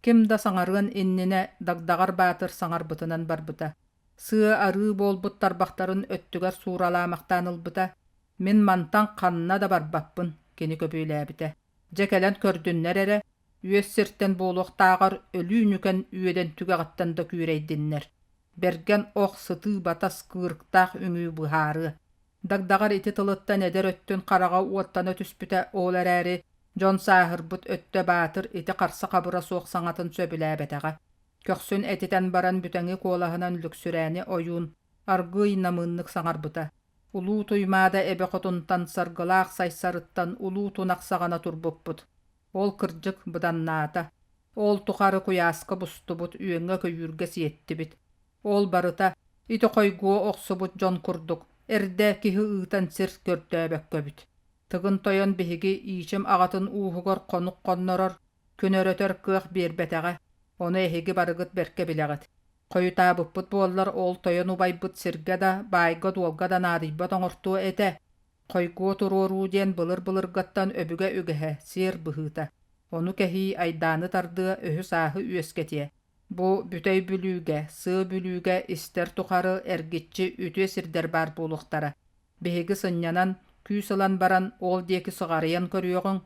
Ким да саҥарыан иннинэ Дагдаҕар Баатыр саҥарбытынан барбыта. Сыа-арыы буолбут тарбахтарын өттүгэр сууралаамахтаан ылбыта. Мин мантан ханна да барбаппын, кини көбүөлээбитэ. Дьэ кэлэн көрдүннэр эрэ, үөс сиртэн буолуохтааҕар өлүү ньүкэн үөдэн түгэҕиттэн да күүрэйдиннэр. Бэргэн ох сытыы батас кыырыктаах үҥүү быһаарыа. Дагдаҕар ити тылыттан эдэр өттүн хараҕа уоттана түспүтэ ол эрээри дьон сааһырбыт өттө Баатыр ити харса-хабыра суох саҥатын сөбүлээбэтэҕэ. Көхсүн этитэн баран бүтэҥи куолаһынан Лүксүрээни ойуун аргыый намыыннык саҥарбыта. Улуу Туймаада эбэ хотунтан саргылаах Сайсарыттан улуу тунах саҕана турбуппут. Ол кырдьык быданнаата. Ол тухары куйааска бустубут, үөҥҥэ-көйүүргэ сиэттибит. Ол барыта ити хойгуо охсубут дьон курдук эрдэ киһи ыытан сир көрдөөбөккөбүт. Тыгын Тойон биһиги Иичим аҕатын ууһугар хонук хоннорор, күн өрөтөр кыах биэрбэтэҕэ, ону эһиги барыгыт бэркэ билэҕит. Хойутаабыппыт буоллар ол тойон убайбыт сиргэ да, баайга-дуолга да наадыйбат оҥортуо этэ. Хойгуо туруоруу диэн былыр-былыргаттан өбүгэ үгэһэ, сиэр быһыыта. Ону кэһии айдааны тардыа, өһү-сааһы үөскэтиэ. Бу Бүтэй Бүлүүгэ, Сыа Бүлүүгэ истэр тухары эргиччи үтүө сирдэр баар буолуохтара. Биһиги сынньанан, күүс ылан баран ол диэки сыҕарыйан көрүөҕүҥ,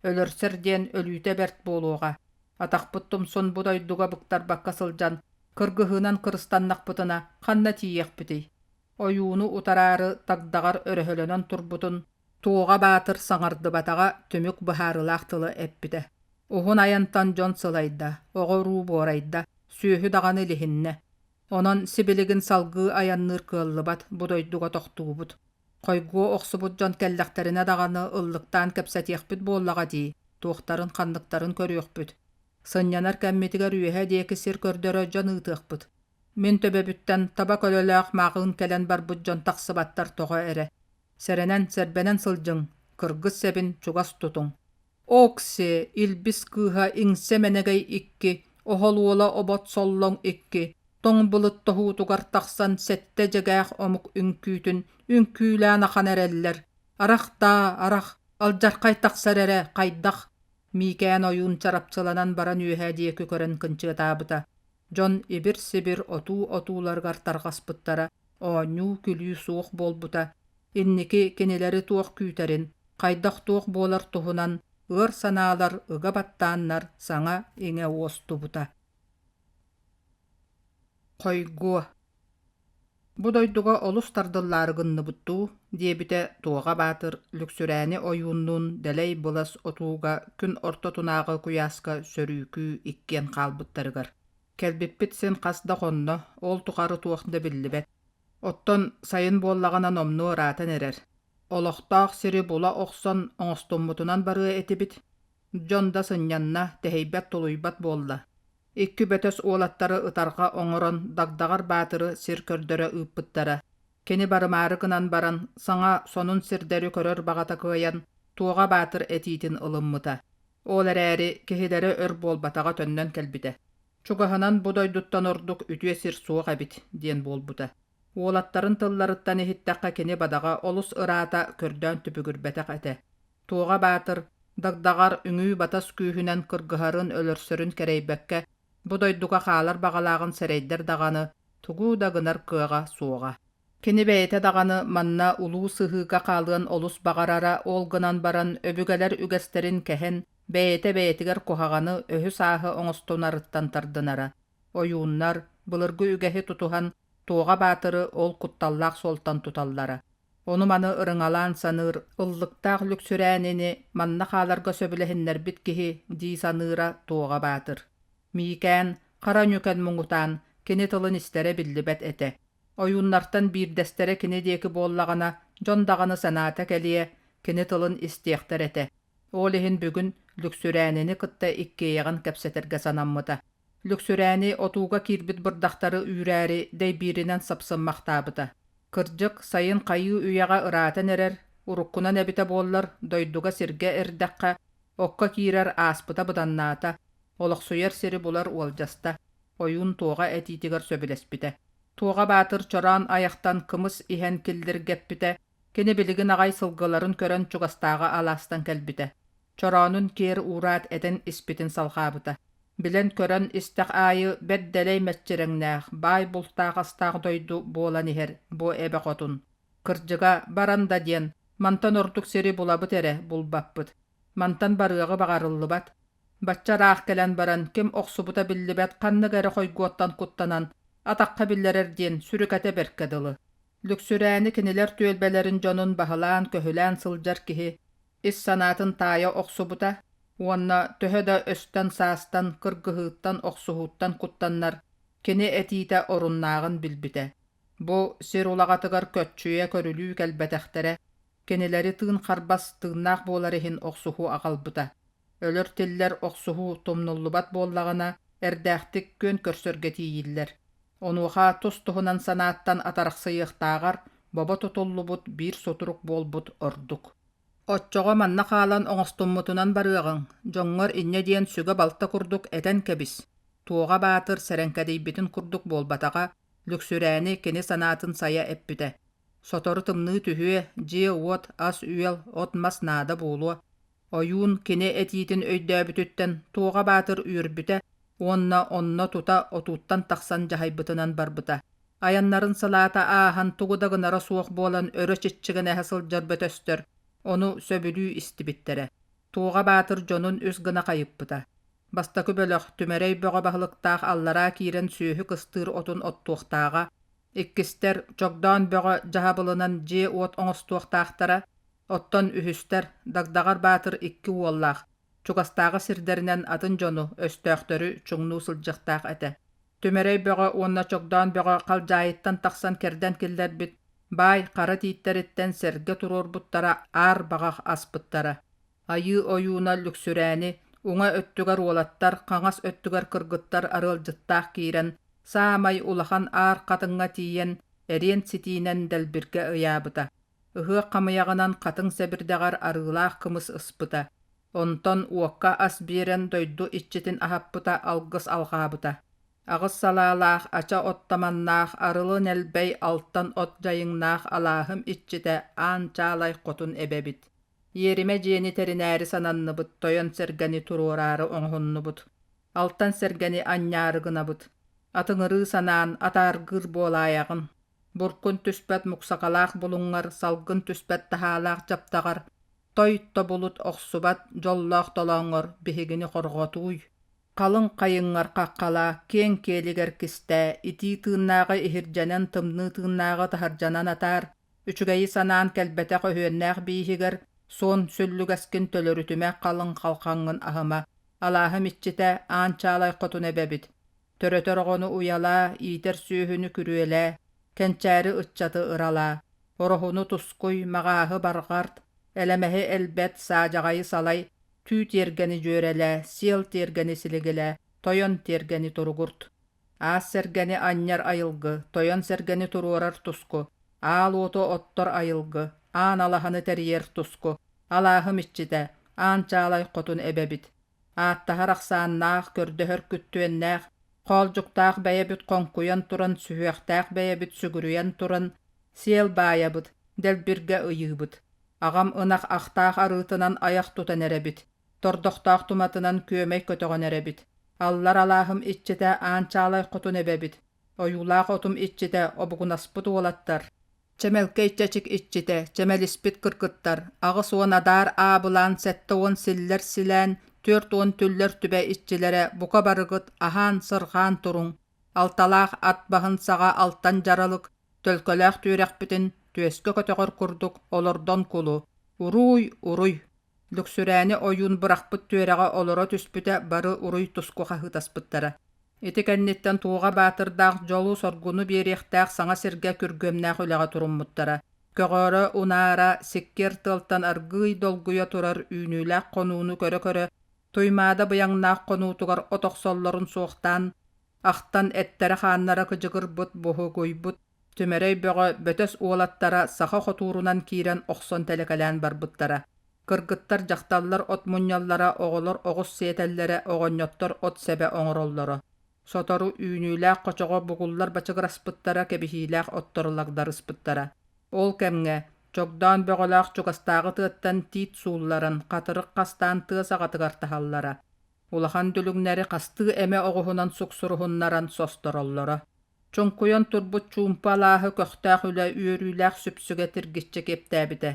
өлөрсөр диэн өлүүтэ бэрт буолуоҕа. Атахпыт тумсун бу дойдуга быктарбакка сылдьан, кыргыһыынан кырыстаннахпытына ханна тиийиэхпитий? Ойууну утараары тагдаҕар өрөһөлөнөн турбутун Туоҕа Баатыр саҥардыбатаҕа түмүк быһаарыылаах тылы эппитэ. Уһун айантан дьон сылайда, оҕо-уруу буорайда, сүөһү даҕаны илиһиннэ. Онон сибилигин салгыы айанныыр кыаллыбат, бу дойдуга тохтуубут. Хойгуо охсубут дьон кэллэхтэринэ даҕаны ыллыктаан кэпсэтиэхпит буоллаҕа дии, туохтарын-ханныктарын көрүөхпүт. Сынньанар кэммитигэр үөһэ диэки сир көрдөрө дьон ыытыахпыт. Мин төбөбүттэн таба көлөлөөх мааҕыын кэлэн барбыт дьон тахсыбаттар тоҕо эрэ. Сэрэнэн, сэрбэнэн сылдьыҥ, кыргыс сэбин чугас тутуҥ. Окси, илбис кыыһа иҥсэ мэнэгэй икки, оһол уола обот соллоҥ икки, тоҥ былыт тоһуутугар тахсан сэттэ дьэгээх омук үҥкүүтүн үҥкүүлээн ахан эрэллэр. Арах даа, арах, алдьархай тахсар эрэ, хайдах? Миикээн ойуун чарапчыланан баран үөһэ диэки көрөн кынчыатаабыта. Дьон ибир-сибир отуу отууларыгар тарҕаспыттара, оонньуу-күлүү суох буолбута, инники кинилэри туох күүтэрин, хайдах-туох буолар туһунан ыар санаалар ыга баттааннар саҥа-иҥэ уостубута. Хойгуо Бу дойдуга олус тардыллаары гынныбыт дуу диэбитэ Туоҕа Баатыр Лүксүрээни ойууннуун дэлэй былас отууга күн ортотунааҕы куйааска сөрүүкүү иккиэн хаалбыттарыгар. Кэлбиппит син хас да хонно, ол тухары туох да биллибэт. Оттон сайын буоллаҕына номнуо ыраатан эрэр. Олохтоох сири була охсон оҥостуммутунан барыа этибит. Дьон да сынньанна, тэһийбэт-тулуйбат буолла. Икки бөтөс уолаттары ытарҕа оҥорон Дагдаҕар Баатыры сир көрдөрө ыыппыттара. Кини барымаары гынан баран, саҥа, сонун сирдэри көрөр баҕата кыайан, Туоҕа Баатыр этиитин ылыммыта. Ол эрээри киһилэрэ өр буолбатаҕа төннөн кэлбитэ. Чугаһынан бу дойдуттан ордук үтүө сир суох эбит диэн буолбута. Уолаттарын тылларыттан иһиттэххэ кини бадаҕа олус ыраата көрдөөн түбүгүрбэтэх этэ. Туоҕа Баатыр Дагдаҕар үҥүү-батас күүһүнэн кыргыһарын өлөрсөрүн кэрэйбэккэ бу дойдуга хаалар баҕалааҕын сэрэйдэр даҕаны тугу да гынар кыаҕа суоҕа. Кини бэйэтэ даҕаны манна улуу сыһыыга хаалыан олус баҕарара, ол гынан баран өбүгэлэр үгэстэрин кэһэн, бэйэтэ бэйэтигэр куһаҕаны өһү-сааһы оҥостунарыттан тардынара. Ойууннар, былыргы үгэһи тутуһан, Туоҕа Баатыры ол кутталлаах суолтан туталлара. Ону-маны ырыҥалаан саныыр, ыллыктаах Лүксүрээнини манна хааларга сөбүлэһиннэрбит киһи дии саныыра Туоҕа Баатыр. Миикээн, хара ньүкэн муҥутаан, кини тылын истэрэ биллибэт этэ. Ойууннартан биирдэстэрэ кини диэки буоллаҕына, дьон даҕаны санаата кэлиэ, кини тылын истиэхтэр этэ. Ол иһин бүгүн Лүксүрээнини кытта иккиэйэҕин кэпсэтэргэ санаммыта. Лүксүрээни отууга киирбит бырдахтары үүрээри дэйбииринэн сапсыммахтаабыта. Кырдьык, сайын хайыы үйэҕэ ыраатан эрэр, уруккунан эбитэ буоллар, дойдуга сиргэ эрдэххэ, окко киирэр ааспыта быданнаата, олохсуйар сири булар уолдьаста. Ойуун Туоҕа этиитигэр сөбүлэспитэ. Туоҕа Баатыр чороон айахтан кымыс иһэн киллиргэппитэ, кини билигин аҕай сылгыларын көрөн чугастааҕы алаастан кэлбитэ. Чороонун киэр уураат этэн испитин салҕаабыта. Билэн-көрөн истэх аайы бэрт дэлэй мэччирэҥнээх, баай бултаах-астаах дойду буолан иһэр бу эбэ хотун. Кырдьыга, баран да диэн, мантан ордук сири булабыт эрэ булбаппыт. Мантан барыаҕы баҕарыллыбат. Бачча ыраах кэлэн баран ким охсубута биллибэт ханнык эрэ хойгуоттан куттанан атахха биллэрэр диэн сүрүкэтэ бэркэ дылы. Лүксүрээни кинилэр түөлбэлэрин дьонун баһылаан-көһүлээн сылдьар киһи ис санаатын таайа охсубута уонна төһө да өстөн-саастан, кыргыһыыттан, охсуһууттан куттаннар, кини этиитэ оруннааҕын билбитэ. Бу сир улаҕатыгар көччүйэ көрүлүү кэлбэтэхтэрэ, кинилэри тыын харбас тыыннаах буолар иһин охсуһуу аҕалбыта. Өлөр-тиллэр охсуһуу тумнуллубат буоллаҕына, эрдээхтик күөн көрсөргө тиийиллэр. Онуоха тус-туһунан санааттан атарахсыйыахтааҕар бобо тутуллубут биир сутурук буолбут ордук. Оччоҕо манна хаалан оҥостуммутунан барыаҕыҥ, дьоҥҥор инньэ диэн сүгэ-балта курдук этэн кэбис. Туоҕа Баатыр сэрэҥкэдийбитин курдук буолбатаҕа, Лүксүрээни кини санаатын сайа эппитэ. Сотору тымныы түһүө, дьиэ-уот, ас-үөл, от-мас наада буолуо. Ойуун кини этиитин өйдөөбүтүттэн Туоҕа Баатыр үөрбүтэ уонна онно тута отууттан тахсан дьаһайбытынан барбыта. Айаннарын сылаата ааһан тугу да гынара суох буолан өрө чиччигинэһэ сылдьар бөтөстөр ону сөбүлүү истибиттэрэ. Туоҕа Баатыр дьонун үс гына хайыппыта. Бастакы бөлөх Түмэрэй бөҕө баһылыктаах аллараа киирэн сүөһү кыстыыр отун оттуохтааҕа, иккистэр Чогдоон бөҕө дьаһабылынан дьиэ-уот оҥостуохтаахтара, оттон үһүстэр Дагдаҕар Баатыр икки уоллаах, чугастааҕы сирдэринэн атын дьону, өстөөхтөрү чуҥнуу сылдьыахтаах этэ. Түмэрэй Бөҕө уонна Чогдоон Бөҕө халдьаайыттан тахсан кэрдэн киллэрбит баай хара тииттэриттэн сэргэ туруорбуттара аар баҕах аспыттара. Айыы ойууна Лүксүрээни уҥа өттүгэр уолаттар, хаҥас өттүгэр кыргыттар арыалдьыттаах киирэн, саамай улахан аар хатыҥҥа тиийэн, эриэн ситиинэн дэлбиргэ ыйаабыта. Ыһыах хамыйаҕынан хатыҥ сэбирдэҕэр арыылаах кымыс ыспыта. Онтон уокка ас биэрэн дойду иччитин аһаппыта, алгыс алҕаабыта. Аҕыс салаалаах, ача оттаманнаах, арылы нэлбэй, алтан от дьайыҥнаах алааһым иччитэ Аан Чаалай хотун эбэбит. Иэримэ дьиэни тэринээри сананныбыт, тойон сэргэни туруораары оҥоһуннубут. Алтан сэргэни анньаары гынабыт. Атыҥырыы санаан, атааргыыр буолаайаҕын. Буркун түспэт муксакалаах булуҥҥар, салгын түспэт таһаалаах дьаптаҕар, той тобулут охсубат дьоллоох толооҥҥор биһигини хорҕотууй. Халыҥ хайыҥҥар хаххалаа, киэҥ киэлигэр кистээ, итии тыыннааҕы иһирдьэнэн, тымныы тыыннааҕы таһырдьанан атаар, үчүгэйи санаан кэлбэтэх өһүөннээх бииһигэр суон сүллүгэскин төлөрүтүмэ, халыҥ халхаҥҥын аһыма, алааһым иччитэ Аан Чаалай хотун эбэбит. Төрөтөр оҕону уйалаа, иитэр сүөһүнү күрүөлээ, кэнчээри ыччаты ыралаа, ороһуну тускуй, маҕааһы барҕарт, элэмэһи элбэт, саадьаҕайы салай, түү тиэргэни дьүөрэлээ, сиэл тиэргэни силигилээ, тойон тиэргэни туругурт. Аас сэргэни анньар айылгы, тойон сэргэни туруорар туску, аал уоту оттор айылгы, аан алаһаны тэрийэр туску, алааһым иччитэ, аан чаалай хотун эбэбит. Ааттаһар ахсааннаах, көрдөһөр күттүөннээх, хоолдьуктаах бэйэбит хоҥкуйан туран, сүһүөхтээх бэйэбит сүгүрүйэн туран, сиэл баайабыт, дэлбиргэ ыйыыбыт. Аҕам ынах ахтаах арыытынан айах тутан эрэбит, тордохтоох туматынан күөмэй көтөҕөн эрэбит. Аллар алааһым иччитэ Аан Чаалай хотун эбэбит, ойуулаах отум иччитэ обугунаспыт уолаттар, Чэмэлкэй чэчик иччитэ, чэмэлиспит кыргыттар, 80 адаар аабылаан 70 силлэр силээн, 40 түллэр түбэ иччилэрэ бука барыгыт аһаан-сырҕаан туруҥ, алталаах ат баһын саҕа алтан дьаралык, төлкөлөөх түөрэхпитин түөскэ көтөҕөр курдук олордон кулу, уруй, уруй! Лүксүрээни ойуун бырахпыт түөрэҕэ олоро түспүтэ бары уруй-туску хаһыытаспыттара. Ити кэнниттэн Туоҕа Баатырдаах дьолу-соргуну биэриэхтээх саҥа сиргэ күргүөмнээх үлэҕэ туруммуттара. Көҕөрө унаара, сиккиэр тыалтан аргыый долгуйа турар үүнүүлээх хонууну көрө-көрө, Туймаада быйаҥнаах хонуутугар от охсоллорун суохтаан, ахтан эттэрэ-хааннара кыдьыгырбыт, буһугуйбут Түмэрэй Бөҕө бөтөс уолаттара саха хотуурунан киирэн охсон тэлэкэлээн барбыттара. Кыргыттар, дьахталлар от мунньаллара, оҕолор оҕус сиэтэллэрэ, оҕонньоттор от сэбэ оҥороллоро. Сотору үүнүүлээх хочоҕо бугуллар бачыгыраспыттара, кэбиһиилээх оттор лагдарыспыттара. Ол кэмҥэ Чогдоон Бөҕөлөөх чугастааҕы тыаттан тиит суулларан, хатырык хастаан тыа саҕатыгар таһаллара. Улахан дүлүҥнэри хастыы эмэ оҕуһунан суксуруһуннаран состороллоро. Чуҥкуйан турбут чуумпу алааһы көхтөөх үлэ үөрүүлээх сүпсүгэ тиргиччи киэптээбитэ.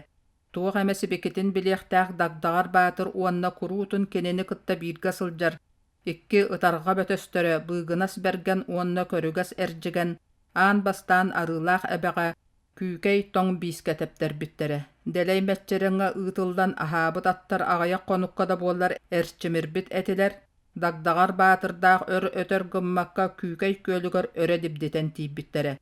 Туох эмэ сибикитин билиэхтээх Дагдаҕар Баатыр уонна куруутун кинини кытта бииргэ сылдьар икки ытарҕа бөтөстөрө Быыгынас Бэргэн уонна Көрүгэс Эрдьигэн аан бастаан Арыылаах Эбэҕэ Күүкэй тоҥ биискэ тэптэрбиттэрэ. Дэлэй мэччирэҥҥэ ыытыллан аһаабыт аттар аҕыйах хонукка да буоллар эрчимирбит этилэр, Дагдаҕар Баатырдаах өр-өтөр гыммакка Күүкэй күөлүгэр өрө дибдитэн тиийбиттэрэ.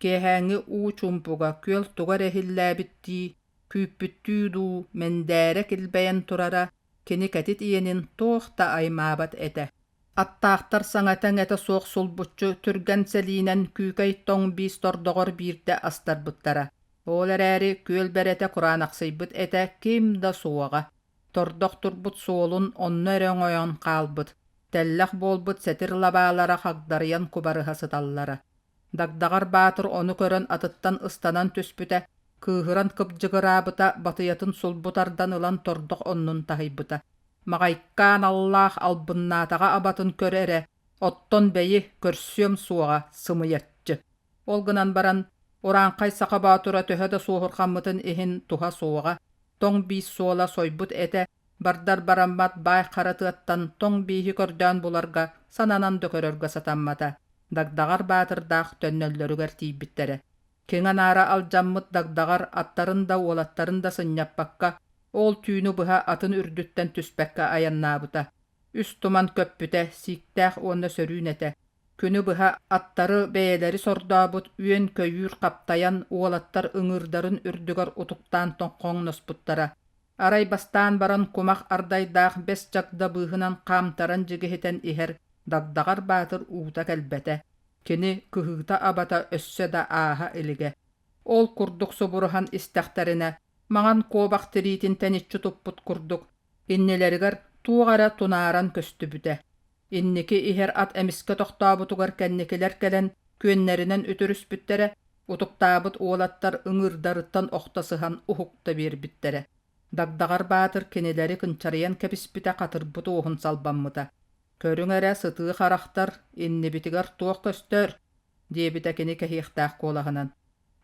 Киэһээҥҥи уу чуумпуга күөл туга эрэ иһиллээбиттии, күүппүттүү дуу, мэндээрэ килбэйэн турара. Кини кэтит иэнин туох да аймаабат этэ. Аттаахтар саҥата-иҥэтэ суох сулбуччу түргэн сэлиинэн күүкэй тоҥ биис тордоҕор биирдэ астарбыттара. Ол эрээри күөл бэрэтэ кураанахсыйбыт этэ ким да суоҕа. Тордох турбут суолун онно эрэ оҥойон хаалбыт, тэллэх буолбут сэтир лабаалара хагдарыйан кубарыһа сыталлара. Дагдаҕар Баатыр ону көрөн атыттан ыстанан түспүтэ, кыыһыран кыбдьыгыраабыта, батыйатын сулбу тардан ылан тордох оннун таһыйбыта. Маҕайкаан аллаах албыннаатаҕа абатын көр эрэ, оттон бэйи, көрсүөм суоҕа, сымыйаччы. Ол гынан баран, урааҥхай саха боотура төһө да суоһурҕаммытын иһин туһа суоҕа, тоҥ биис суола сойбут этэ, бардар бараммат баай хара тыаттан тоҥ бииһи көрдөөн буларга сананан да көрөргө сатаммата. Дагдаҕар Баатырдаах төннөллөрүгэр тиийбиттэрэ. Киҥэ-наара алдьаммыт Дагдаҕар аттарын да уолаттарын да сынньаппакка, ол түүнү быһа атын үрдүттэн түспэккэ айаннаабыта. Үс туман көппүтэ, сииктээх уонна сөрүүн этэ. Күнү быһа аттары бэйэлэри сордообут үөн-көйүүр хаптайан уолаттар ыҥыырдарын үрдүгэр утуктаан тоҥхоҥноспуттара. Арай бастаан баран кумах ардайдаах бэс чагда быыһынан хаамтаран дьигиһитэн иһэр Дагдаҕар Баатыр уута кэлбэтэ, кини кыһыыта-абата өссө да ааһа илигэ. Ол курдук субуруһан истэхтэринэ, маҥан куобах тириитин тэниччи туппут курдук, иннилэригэр туох эрэ тунааран көстүбүтэ. Инники иһэр ат эмискэ тохтообутугар кэнникилэр кэлэн күөннэринэн үтүрүспүттэрэ, утуктаабыт уолаттар ыҥыырдарыттан охто сыһан уһукта биэрбиттэрэ. Дагдаҕар Баатыр кинилэри кынчарыйан кэбиспитэ хатырбыт уоһун салбаммыта. «Көрүҥ эрэ, сытыы харахтар, иннибитигэр туох көстөр?» диэбитэ кини кэһиэхтээх куолаһынан.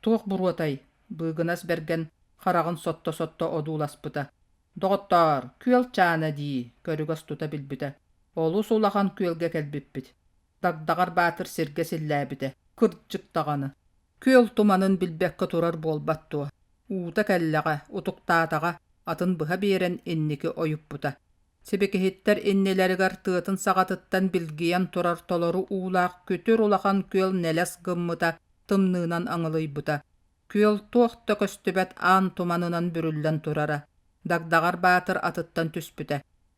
«Туох буруотай?» Быыгынас Бэргэн хараҕын сотто-сотто одууласпыта. «Доҕоттоор, күөл чаана дии», көрүгэс тута билбитэ. «Олус улахан күөлгэ кэлбиппит». Дагдаҕар Баатыр сиргэ силлээбитэ. Кырдьык даҕаны, күөл туманын билбэккэ турар буолбат дуо? Уута кэллэҕэ, утуктаатаҕа, атын быһа биэрэн инники ойуппута. Сибикиһиттэр иннилэригэр тыатын саҕатыттан билгийэн турар толору уулаах күтүр улахан күөл нэлэс гыммыта, тымныынан аҥылыйбыта. Күөл туох да көстүбэт аан туманынан бүрүллэн турара. Дагдаҕар Баатыр атыттан түспүтэ.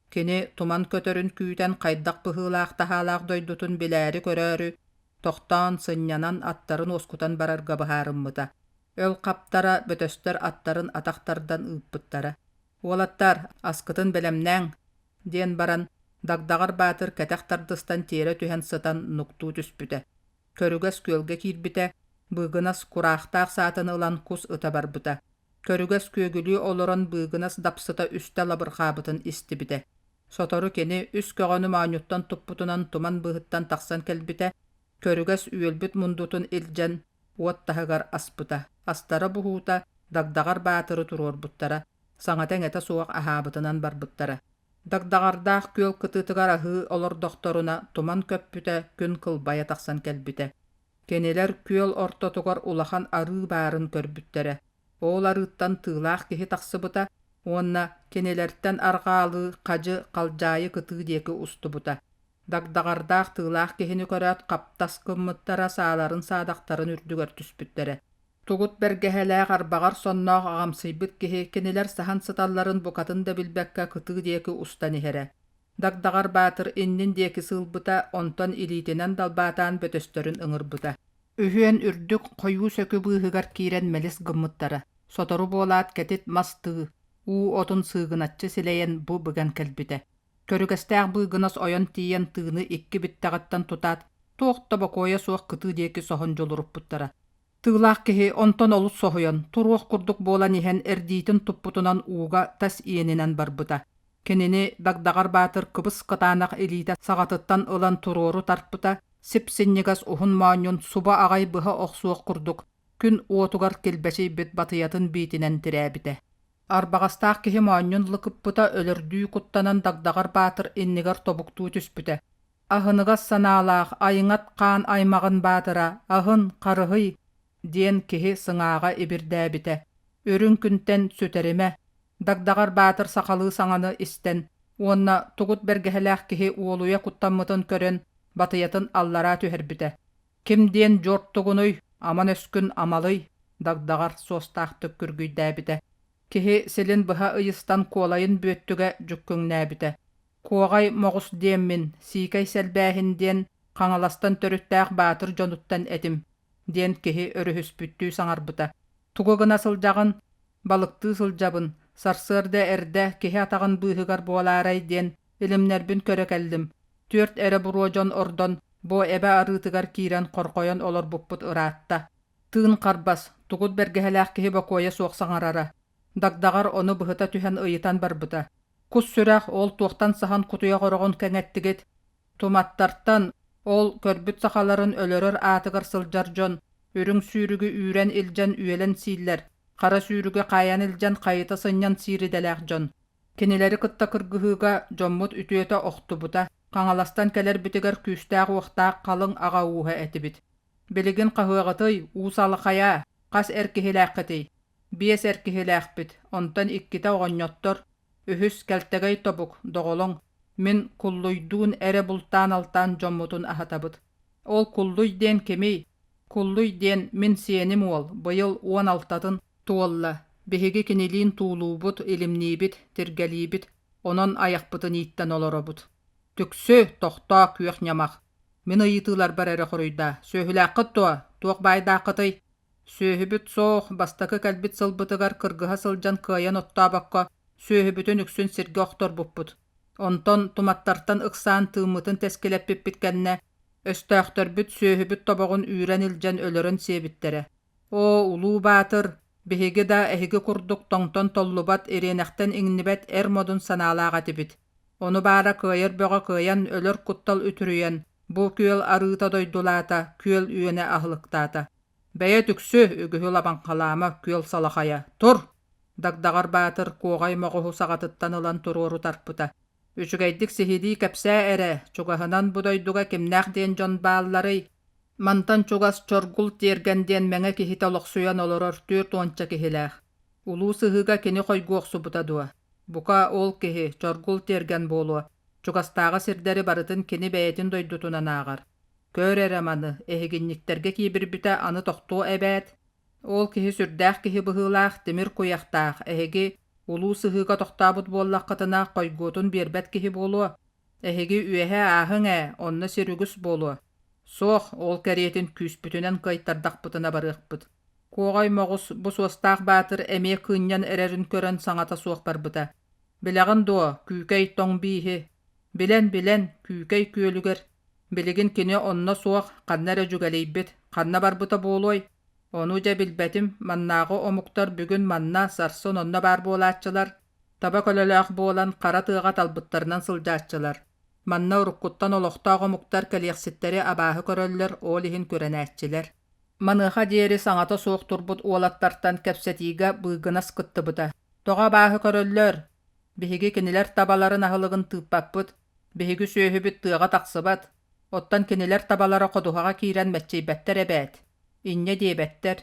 Кини туман көтөрүн күүтэн хайдах быһыылаах-таһаалаах дойдутун билээри-көрөөрү, тохтоон, сынньанан аттарын уоскутан барарга быһаарыммыта. Өл хаптара, бөтөстөр аттарын атах тардан ыыппыттара. «Уолаттар, аскытын бэлэмнээҥ!» диэн баран, Дагдаҕар Баатыр кэтэх тардыстан тиэрэ түһэн сытан нуктуу түспүтэ. Көрүгэс күөлгэ киирбитэ, быыгынас кураахтаах саатын ылан кус ыта барбыта. Көрүгэс күөгүлүү олорон быыгынас дапсыта үстэ лабырҕаабытын истибитэ. Сотору кини үс көҕөнү моонньуттан туппутунан туман быыһыттан тахсан кэлбитэ, көрүгэс үөлбүт мундутун илдьэн уот таһыгар аспыта. Астара буһуута Дагдаҕар Баатыры туруорбуттара, саҥата-иҥэтэ суох аһаабытынан барбыттара. Дагдаҕардаах күөл кытыытыгар аһыы олордохторуна туман көппүтэ, күн кылбайа тахсан кэлбитэ. Кинилэр күөл ортотугар улахан арыы баарын көрбүттэрэ. Ол арыыттан тыылаах киһи тахсыбыта уонна кинилэртэн арҕаалыы хадьы халдьаайы кытыы диэки устубута. Дагдаҕардаах тыылаах киһини көрөөт хаптас гыммыттара сааларын саадахтарын үрдүгэр түспүттэрэ. Тугут бэргэһэлээх арбаҕар сонноох аҕамсыйбыт киһи кинилэр саһан сыталларын букатын да билбэккэ кытыы диэки устан иһэрэ. Дагдаҕар Баатыр иннин диэки сыылбыта, онтон илиитинэн далбаатаан бөтөстөрүн ыҥырбыта. Үһүөн үрдүк, хойуу сөкү быыһыгар киирэн мэлис гыммыттара. Сотору буолаат кэтит мас тыы, уу отун сыыгыначчы силэйэн бу быган кэлбитэ. Көрүгэстээх быыгынас ойон тиийэн тыыны икки биттэҕиттэн тутаат, туох да бокуойа суох кытыы диэки соһон дьулуруппуттара. Тыылаах киһи онтон олус соһуйан, туруох курдук буолан иһэн эрдиитин туппутунан ууга тас иэнинэн барбыта. Кинини Дагдаҕар Баатыр кыбыс-кытаанах илиитэ саҕатыттан ылан туруору тарпыта, сип-синньигэс уһун моонньун суба аҕай быһа охсуох курдук күн уотугар килбэчийбит батыйатын биитинэн тирээбитэ. Арбаҕастаах киһи моонньун лыкыппыта өлөрдүү куттанан Дагдаҕар Баатыр иннигэр тобуктуу түспүтэ. Аһыныгас санаалаах айыҥат хаан аймаҕын баатыра аһын, харыһый диэн киһи сыҥааҕа ибирдээбитэ. Үрүҥ күнтэн сүтэримэ, Дагдаҕар Баатыр сахалыы саҥаны истэн уонна тугут бэргэһэлээх киһи уолуйа куттаммытын көрөн батыйатын аллараа түһэрбитэ. Ким диэн дьуортугунуй, аман өскүн амалый, Дагдаҕар суостаахтык күргүйдээбитэ. Киһи силин быһа ыйыстан куолайын бүөттүгэ дьүккүҥнээбитэ. Куоҕай моҕус диэммин, сиикэй сэлбээһин диэн Хаҥаластан төрүттээх баатыр дьонуттан этим, диэн киһи өрүһүспүттүү саҥарбыта. Тугу гына сылдьаҕын? Балыктыы сылдьабын. Сарсыарда эрдэ киһи атаҕын быыһыгар буолаарай диэн илимнэрбин көрө кэллим. Түөрт эрэ буруо дьон ордон, бу эбэ арыытыгар киирэн хорҕойон олорбуппут ыраатта. Тыын харбас, тугут бэргэһэлээх киһи бокуойа суох саҥарара. Дагдаҕар ону быһыта түһэн ыйытан барбыта. Кус сүрэх ол туохтан саһан кутуйах ороҕун кэҥэттигит? Туматтартан, ол көрбүт сахаларын өлөрөр аатыгар сылдьар дьон, үрүҥ сүүрүгү үүрэн илдьэн үөлэн сииллэр, хара сүүрүгү хаайан илдьэн хайыта сынньан сиир идэлээх дьон. Кинилэри кытта кыргыһыыга дьоммут үтүөтэ охтубута, Хаҥаластан кэлэрбитигэр күүстээх-уохтаах халыҥ аҕа ууһа этибит. Билигин хаһыаҕытый, Уус Алахайаа, хас эр киһилээххитий? Биэс эр киһилээхпит, онтон иккитэ оҕонньоттор, үһүс кэлтэгэй тобук, доҕолоҥ. Мин Куллуйдуун эрэ бултаан-алтаан дьоммутун аһатабыт. Ол Куллуй диэн кимий? Куллуй диэн мин сиэним уол, быйыл 16-ын туолла. Биһиги кинилиин туулуубут, илимниибит, тиргэлиибит, онон айахпытын ииттэн олоробут. Түксү, тохтоо, күөх ньамах. Мин ыйытыыларбар эрэ хоруйдаа. Сүөһүлээххит дуо? Туох баайдааххытый? Сүөһүбүт суох, бастакы кэлбит сылбытыгар кыргыһа сылдьан кыайан оттообокко, сүөһүбүтүн үксүн сиргэ охторбуппут. Онтон туматтартан ыксаан тыыммытын тэскилэппиппит кэннэ, өстөөхтөрбүт сүөһүбүт тобоҕун үүрэн илдьэн өлөрөн сиэбиттэрэ. Оо, улуу баатыр, биһиги да эһиги курдук тоҥтон толлубат, ириэнэхтэн иҥнибэт эр модун санаалаах этибит. Ону баара кыайар бөҕө кыайан, өлөр куттал үтүрүйэн, бу күөл арыыта дойдулаата, күөл үөнэ аһылыктаата. Бэйэ түксү, үгүһү лабаҥхалаама, күөл салахайа, тур! Дагдаҕар Баатыр куоҕай моҕуһу саҕатыттан ылан туруору тарпыта. Үчүгэйдик сиһилии кэпсээ эрэ, чугаһынан бу дойдуга кимнээх диэн дьон баалларый? Мантан чугас Чоргул Тиэргэн диэн мэҥэ киһитэ олохсуйан олорор түөрт уонча киһилээх. Улуу сыһыыга кини хойгуохсубута дуо? Бука, ол киһи Чоргул Тиэргэн буолуо, чугастааҕы сирдэри барытын кини бэйэтин дойдутунан ааҕар. Көр эрэ маны, эһигинньиктэргэ киибирбитэ аны тохтуо эбээт. Ол киһи сүрдээх киһи быһыылаах, тимир куйахтаах, эһиги улуу сыһыыга тохтообут буоллаххытына хойгуотун биэрбэт киһи буолуо. Эһиги үөһэ ааһыҥ ээ, онно сир үгүс буолуо. Суох, ол кэриэтин күүспүтүнэн кыайтардахпытына барыахпыт. Куоҕай Моҕус бу суостаах баатыр эмиэ кыынньан эрэрин көрөн саҥата суох барбыта. Билэҕин дуо, Күүкэй тоҥ бииһи? Билэн-билэн, Күүкэй күөлүгэр Билигин кини онно суох, ханна эрэ дьүгэлийбит, ханна барбыта буолуой? Ону дьэ билбэтим, маннааҕы омуктар бүгүн манна, сарсын онно баар буолааччылар, таба көлөлөөх буолан хара тыаҕа талбыттарынан сылдьааччылар. Манна уруккуттан олохтоох омуктар кэлиэхситтэри абааһы көрөллөр, ол иһин күрэнээччилэр. Маныаха диэри саҥата суох турбут уолаттартан кэпсэтиигэ быыгынас кыттыбыта. Тоҕо абааһы көрөллөр? Биһиги кинилэр табаларын аһылыгын тыыппаппыт, Биһиги сүөһүбүт тыаҕа тахсыбат, оттон кинилэр табалара ходуһаҕа киирэн мэччийбэттэр эбээт. Инньэ диэбэттэр.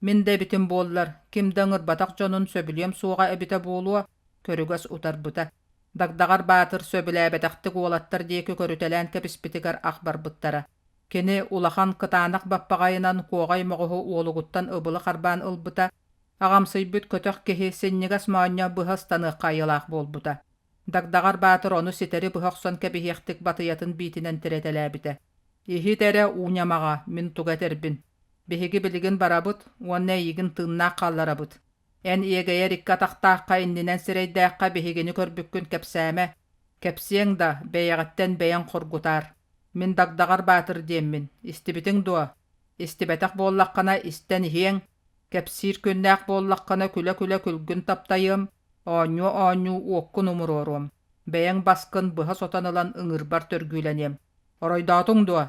Мин да эбитим буоллар, ким да ыҥырбатах дьонун сөбүлүөм суоҕа эбитэ буолуо, көрүгэс утарбыта. Дагдаҕар Баатыр сөбүлээбэтэхтик уолаттар диэки көрүтэлээн кэбиспитигэр ах барбыттара. Кини улахан кытаанах баппаҕайынан куоҕай моҕуһу уолугуттан ыбылы харбаан ылбыта, аҕамсыйбыт көтөх киһи синньигэс моонньо быһа ыстаныахха айылаах буолбута. Дагдаҕар Баатыр ону ситэри быһа охсон кэбиһиэхтик батыйатын биитинэн тирэтэлээбитэ. «Иһит эрэ, ууньамаҕа, мин тугу этэрбин. Биһиги билигин барабыт уонна эйигин тыыннаах хаалларабыт. Эн иэгэйэр икки атахтаахха иннинэн сирэйдээххэ биһигини көрбүккүн кэпсээмэ. Кэпсиэҥ да, бэйэҕиттэн бэйэҥ хоргутаар. Мин Дагдаҕар Баатыр диэммин, истибитиҥ дуо? Истибэтэх буоллаххына, истэн иһиэҥ. Кэпсиир күннээх буоллаххына, күлэ-күлэ күлгүн таптайыам, Оонньуу-оонньуу уоккун умуруоруом, бэйэҥ баскын быһа сотон ылан ыҥыырбар төргүүлэниэм. Оройдоотуҥ дуо?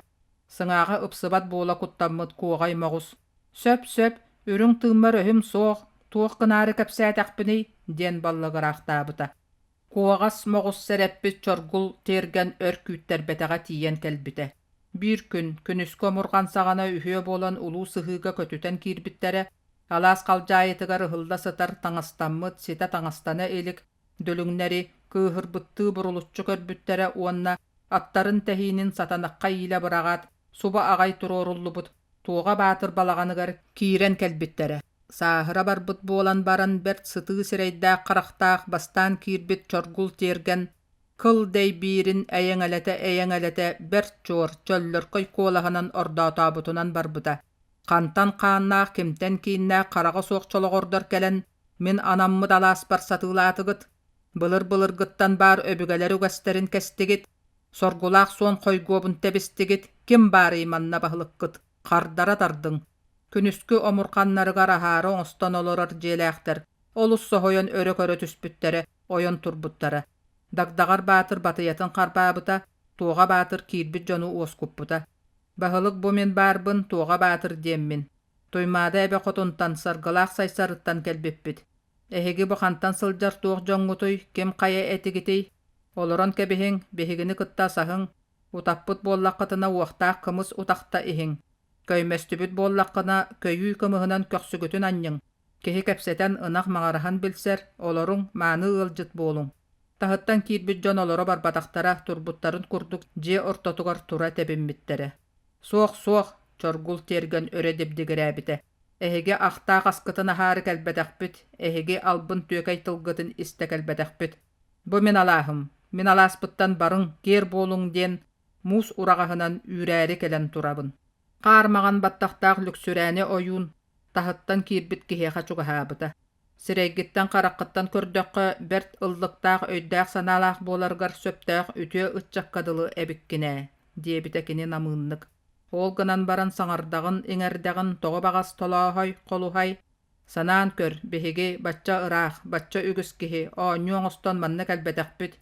Сыҥааҕа ыпсыбат буола куттаммыт куоҕай моҕус: «Сөп-сөп, үрүҥ тыыммар өһүм суох, туох гынаары кэпсээтэхпиний?» диэн баллыгыраахтаабыта. Куоҕас моҕус сэрэппит чоргул тиэргэн өр күүттэрбэтэҕэ тиийэн кэлбитэ. Биир күн, күнүскү омурҕан саҕана үһүө буолан улуу сыһыыга көтүтэн киирбиттэрэ, алаас халдьаайытыгар ыһылла сытар таҥастаммыт, ситэ таҥастана илик дүлүҥнэри кыыһырбыттыы бурулуччу көрбүттэрэ уонна аттарын тэһиинин сатанахха иилэ быраҕаат, субу аҕай туруоруллубут Туоҕа Баатыр балаҕаныгар киирэн кэлбиттэрэ. Сааһыра барбыт буолан баран бэрт сытыы сирэйдээх-харахтаах бастаан киирбит чоргул тиэргэн кыл дэйбиирин эйэҥэлэтэ-эйэҥэлэтэ бэрт чуор, чөллөркөй куолаһынан ордоотообутунан барбыта. Хантан хааннаах, кимтэн кииннээх хараҕа суох чолоҕордор кэлэн мин анаммыт алааспар сатыылаатыгыт, былыр-былыргыттан баар өбүгэлэр үгэстэрин кэстигит, соргулаах суон хойгуобун тэбистигит, ким баарый манна баһылыккыт, хардара тардыҥ. Күнүскү омурҕаннарыгар аһаары оҥостон олорор дьиэлээхтэр олус соһуйан өрө көрө түспүттэрэ, ойон турбуттара. Дагдаҕар Баатыр батыйатын харбаабыта, Туоҕа Баатыр киирбит дьону уоскуппута. Баһылык бу мин баарбын, Туоҕа Баатыр диэммин. Туймаада эбэ хотунтан, Саргылаах Сайсарыттан кэлбиппит. Эһиги бу хантан сылдьар туох дьоҥҥутуй, ким хайа этигитий? Олорон кэбиһиҥ, биһигини кытта асаһыҥ, утаппыт буоллаххытына уохтаах кымыс утахта иһиҥ. Көймөстүбүт буоллаххына, көйүү кымыһынан көхсүгүтүн анньыҥ. Киһи кэпсэтэн, ынах маҥараһан билсэр, олоруҥ, мааны ыалдьыт буолуҥ. Таһыттан киирбит дьон олоро барбатахтара, турбуттарын курдук дьиэ ортотугар тура тэбиммиттэрэ. Суох, суох, Чоргул тиэргэн өрө дибдигирээбитэ. Эһиги ахтаах аскытын аһаары кэлбэтэхпит, эһиги албын түөкэй тылгытын истэ кэлбэтэхпит. Бу мин алааһым, мин алааспыттан барыҥ, киэр буолуҥ диэн муус ураҕаһынан үүрээри кэлэн турабын. Хаар маҕан баттахтаах Лүксүрээни ойуун таһыттан киирбит киһиэхэ чугаһаабыта. Сирэйгиттэн-хараххыттан көрдөххө, бэрт ыллыктаах өйдөөх-санаалаах буоларгар сөптөөх үтүө ыччакка дылы эбиккин ээ, диэбитэ кини намыыннык. Ол гынан баран саҥардаҕын, иҥэрдэҕин тоҕо баҕас толооһой, холуһай? Санаан көр, биһиги бачча ыраах, бачча үгүс киһи оонньуу оҥостон манна кэлбэтэхпит,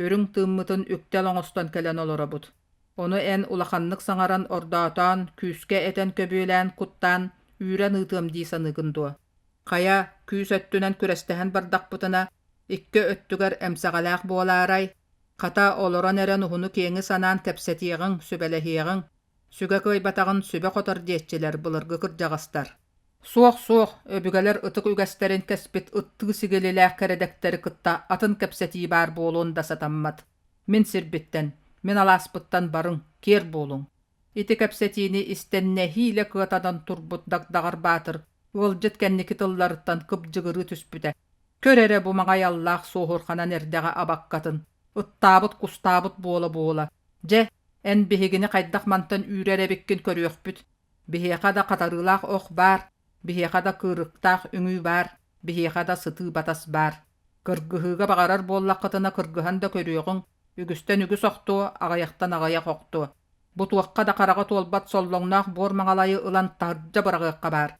үрүҥ тыыммытын үктэл оҥостон кэлэн олоробут. Ону эн улаханнык саҥаран ордоотоон, күүскэ этэн көбүөлээн куттаан, үүрэн ыытыам дии саныыгын дуо? Хайа, күүс өттүнэн күрэстэһэн бардахпытына, икки өттүгэр эмсэҕэлээх буолаарай? Хата, олорон эрэн уһуну-киэҥи санаан кэпсэтиэҕиҥ, сүбэлэһиэҕиҥ. Сүгэ кыайбатаҕын сүбэ хотор диэччилэр былыргы кырдьаҕастар. Суох, суох, өбүгэлэр ытык үгэстэрин кэспит ыттыы сигилилээх кэрэдэктэри кытта атын кэпсэтии баар буолуон да сатаммат. Мин сирбиттэн, мин алааспыттан барыҥ, киэр буолуҥ. Ити кэпсэтиини истэн нэһиилэ кыатанан турбут Дагдаҕар Баатыр ыалдьыт кэнники тылларыттан кыбдьыгырыы түспүтэ. Көр эрэ бу маҥай аллаах суоһурханан эрдэҕэ абаккатын, ыттаабыт-кустаабыт буола-буола. Дьэ, эн биһигини хайдах мантан үүрэр эбиккин көрүөхпүт. Биһиэхэ да хатарыылаах ох баар, биһиэхэ да кыырыктаах үҥүү баар, биһиэхэ да сытыы батас баар. Кыргыһыыга баҕарар буоллаххытына кыргыһан да көрүөҕүҥ, үгүстэн үгүс охтуо, аҕыйахтан аҕыйах охтуо. Бу туохха да хараҕа туолбат соллоҥноох буор маҥалайы ылан таһырдьа быраҕыахха баар,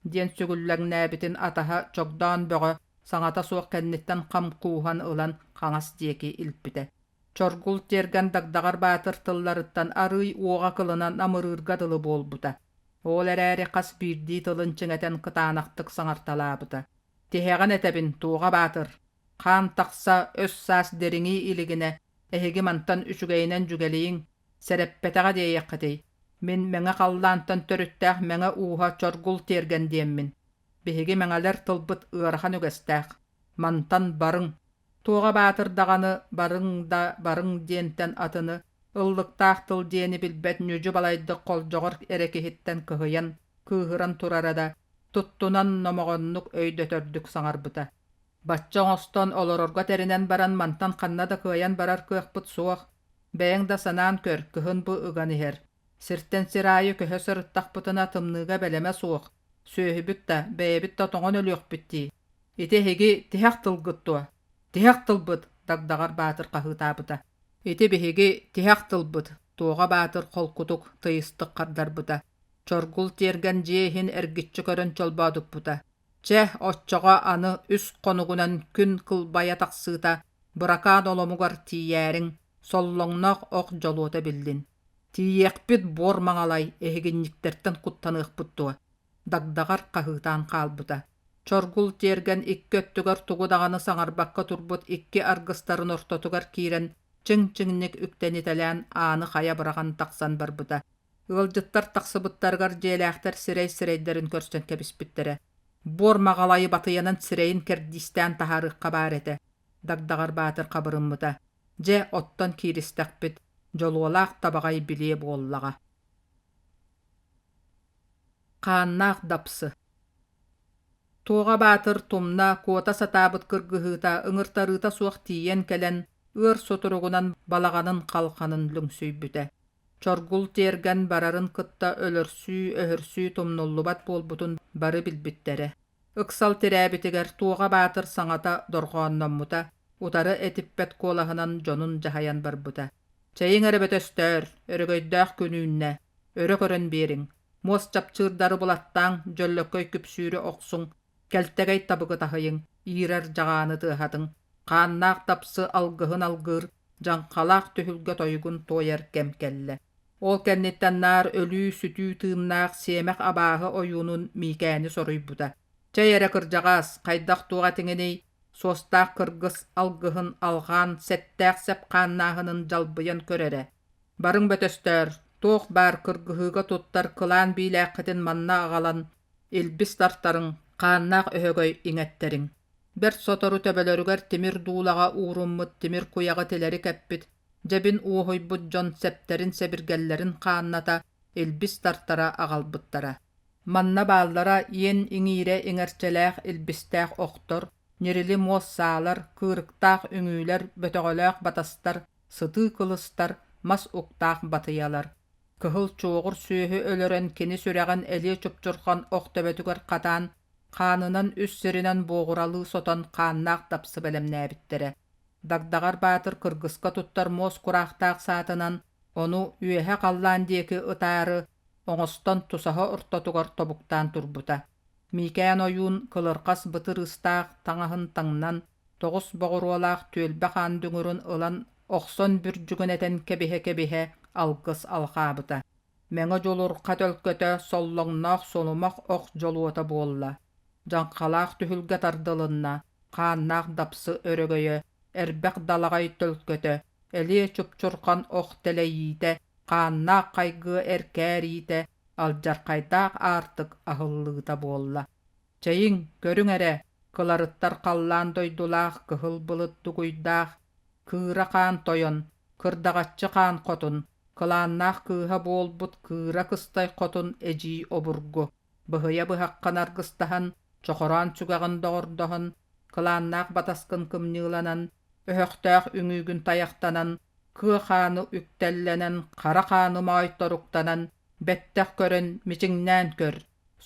диэн сүгүллэҥнээбитин атаһа Чогдоон Бөҕө саҥата суох кэнниттэн хам кууһан ылан хаҥас диэки илпитэ. Чоргул тиэргэн Дагдаҕар Баатыр тылларыттан арыый уоҕа кылынан амырыырга дылы буолбута. Ол эрээри хас биирдии тылын чиҥэтэн кытаанахтык саҥарталаабыта. Тиһэҕин этэбин, Туоҕа Баатыр, хаан тахса, өс-саас дириҥии илигинэ, эһиги мантан үчүгэйинэн дьүгэлийиҥ, сэрэппэтэҕэ диэйэххитий. Мин мэҥэ халлаантан төрүттээх мэҥэ ууһа Чоргул Тиэргэн диэммин. Биһиги мэҥэлэр тылбыт ыарахан үгэстээх. Мантан барыҥ, Туоҕа Баатыр даҕаны барыҥ да барыҥ диэнтэн атыны, ыллыктаах тыл диэни билбэт ньүдьү-балайдык холдьоҕор эрэ киһиттэн кыһыйан, кыыһыран турара да, туттунан номоҕоннук өйдөтөрдүк саҥарбыта. Бачча оҥостон олорорго тэринэн баран мантан ханна да кыайан барар кыахпыт суох, бэйэҥ да санаан көр, кыһын бу ыган иһэр. Сиртэн сир аайы көһө сырыттахпытына тымныыга бэлэмэ суох, сүөһүбүт да, бэйэбит да тоҥон өлүөхпүт дии. Ити эһиги тиһэх тылгыт дуо? Тиһэх тылбыт, Дагдаҕар Баатыр хаһыытаабыта. Ити биһиги тиһэх тылбыт, Туоҕа Баатыр холкутук, тыйыстык хардарбыта. Чоргул тиэргэн дьиэ иһин эргиччи көрөн чолбоодуппута. Чэ, оччоҕо аны үс хонугунан күн кылбайа тахсыыта быракаан оломугар тиийээриҥ, соллоҥноох ох дьолуота биллин. Тиийиэхпит буор маҥалай, эһигинньиктэртэн куттаныахпыт дуо? Дагдаҕар хаһыытаан хаалбыта. Чоргул тиэргэн икки өттүгэр тугу даҕаны саҥарбакка турбут икки аргыстарын ортотугар киирэн чиҥ-чиҥник үктэнитэлээн ааны хайа быраҕан тахсан барбыта. Ыалдьыттар тахсыбыттарыгар дьиэлээхтэр сирэй-сирэйдэрин көрсөн кэбиспиттэрэ. Буор маҕалайы батыйанан сирэйин кэрдиистээн таһаарыахха баар этэ. Дагдаҕар Баатыр хабырыммыта. Дьэ, оттон кииристэхпит, дьолуолаах табаҕай билиэ буоллаҕа. Хааннаах дапсы. Туоҕа Баатыр тумна куота сатаабыт кыргыһыыта ыҥыртарыыта суох тиийэн кэлэн, ыар сутуругунан балаҕанын халханын лүҥсүйбүтэ. Чоргул тиэргэн барарын кытта өлөрсүү-өһөрсүү тумнуллубат буолбутун бары билбиттэрэ. Ыксал тирээбитигэр Туоҕа Баатыр саҥата дорҕоонноммута, утары этиппэт куолаһынан дьонун дьаһайан барбыта: «Чэйиҥ эрэ бөтөстөөр, өрөгөйдөөх күн үүннэ, өрө көрөн биэриҥ, муос чапчыырдары булаттааҥ, дьөллөккөй күпсүүрү охсуҥ, кэлтэгэй табыгы таһыйыҥ, иирэр дьаҕааны тыаһатыҥ, хааннаах тапсы алгыһын алгыыр, дьаҥхалаах түһүлгэ тойугун туойар кэм кэллэ. Ол кэнниттэн наар өлүү-сүтүү тыыннаах сиэмэх абааһы ойуунун Миикээни соруйбута: «Чэй эрэ, кырдьаҕаас, хайдах-туох этиҥиний, суостаах кыргыс алгыһын алҕаан, сэттээх сэп хааннааһынын дьалбыйан көр эрэ. Барыҥ бөтөстөөр, туох баар кыргыһыыга туттар кылаан биилээххитин манна аҕалан, илбис тартарыҥ, хааннаах өһөгөй иҥэттэриҥ». Бэрт сотору төбөлөрүгэр тимир дуулаҕа ууруммут тимир куйаҕы тилэри кэппит, дьэбин уоһуйбут дьон сэптэрин-сэбиргэллэрин хаанната, илбис тартара аҕалбыттара. Манна бааллара иэн иҥиирэ иҥэрчэлээх илбистээх охтор, ньирили муос саалар, кыырыктаах үҥүүлэр, бөтөҕөлөөх батастар, сытыы кылыстар, мас уктаах батыйалар. Кыһыл чуоҕур сүөһү өлөрөн кини сүрэҕин элиэ чупчурҕан ох төбөтүгэр хатаан, хаанынан үс сиринэн буоҕуралыы сотон хааннаах дапсы бэлэмнээбиттэрэ. Дагдаҕар Баатыр кыргыска туттар муос кураахтаах саатынан ону үөһэ халлаан диэки ытаары оҥостон тусаһа ортотугар тобуктаан турбута. Миикээн ойуун кылырҕас бытырыыстаах таҥаһын таҥнан, тоҕус боҕуруолаах түөлбэ хаан дүҥүрүн ылан охсон бүрдьүгүнэтэн кэбиһэ-кэбиһэ алгыс алҕаабыта. Мэҥэ Дьулурха төлкөтө соллоҥноох сулумах ох дьолуота буолла, дьаҥхалаах түһүлгэ тардылынна, хааннаах дапсы өрөгөйө, эрбэх далаҕай төлкөтө, элиэ чупчурҕан ох тэлэйиитэ, хааннаах хайгыа эркээриитэ, алдьархайдаах аартык аһыллыыта буолла. Чэйиҥ, көрүҥ эрэ, кыларыттар халлаан дойдулаах кыһыл былыт дугуйдаах, кыыра хаан тойон, кырдаҕаччы хаан хотун, кылааннаах кыыһа буолбут кыыра кыстай хотун эдьиий обургу, быһыйа быһаххын аргыстаһан, чохороон сүгэҕин доҕордоһон, кылааннаах батаскын кымньыыланан, өһөхтөөх үҥүүгүн тайахтанан, кыа хааны үктэллэнэн, хара хааны моойторуктанан, бэттэх көрөн, мичиҥнээн көр,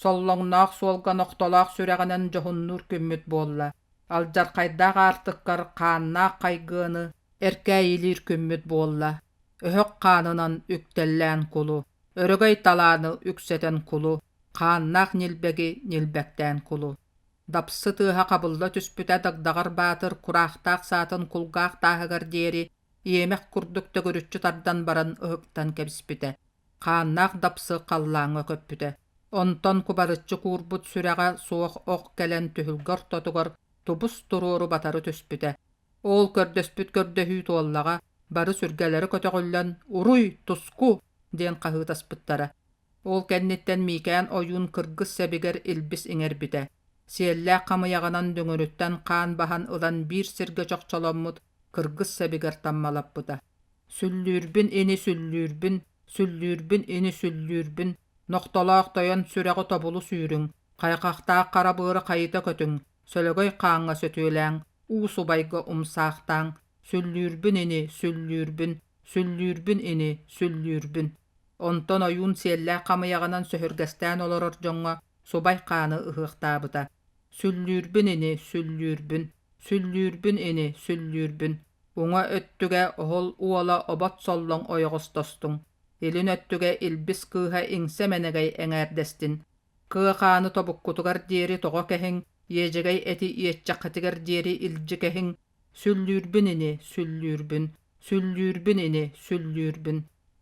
соллоҥноох суолга нохтолоох сүрэҕинэн дьоһуннуур күммүт буолла, алдьархайдаах аартыккар хааннаах хайгыаны эркээйилиир күммүт буолла, өһөх хаанынан үктэллээн кулу, өрөгөй талааны үксэтэн кулу, хааннаах ньилбэги ньилбэктээн кулу. Дапсы тыаһа хабылла түспүтэ Дагдаҕар Баатыр кураахтаах саатын кулгаах тааһыгар диэри иэмэх курдук төгүрүччү тардан баран ыһыктан кэбиспитэ. Хааннаах дапсы халлааҥҥа көппүтэ. Онтон кубарыччы куурбут сүрэҕэ суох ох кэлэн түһүлгэ ортотугар тубус туруору батары түспүтэ. Ол көрдөспүт көрдөһүү туоллаҕа, бары сүргэлэрэ көтөҕүллэн «Уруй! Туску!» диэн хаһыытаспыттара. Ол кэнниттэн Миикээн ойуун кыргыс сэбигэр илбис иҥэрбитэ. Сиэллээх хамыйаҕынан дүҥүрүттэн хаан баһан ылан биир сиргэ чохчоломмут кыргыс сэбигэр таммалаппыта. Сүллүүрбүн ини сүллүүрбүн, сүллүүрбүн ини сүллүүрбүн, нохтолоох тойон сүрэҕи тобулу сүүрүҥ, хайҕахтаах хара быары хайыта көтүҥ, сөлөгөй хааҥҥа сөтүөлээҥ, уу субайга умсаахтааҥ, сүллүүрбүн ини сүллүүрбүн, сүллүүрбүн ини сүллүүрбүн. Онтон ойуун сиэллээх хамыйаҕынан сөһүргэстээн олорор дьоҥҥо субай хааны ыһыахтаабыта. Сүллүүрбүн ини сүллүүрбүн, сүллүүрбүн ини сүллүүрбүн. Уҥа өттүгэ оһол уола обот соллоҥ ойоҕостостуҥ, илин өттүгэ илбис кыыһа иҥсэ мэнэгэй эҥээрдэстин, кыа хааны тобуккутугар диэри тоҕо кэһиҥ, иэдьэгэй эти иэччэххитигэр диэри илдьи кэһиҥ, сүллүүрбүн ини, сүллүүрбүн, сүллүүрбүн ини, сүллүүрбүн.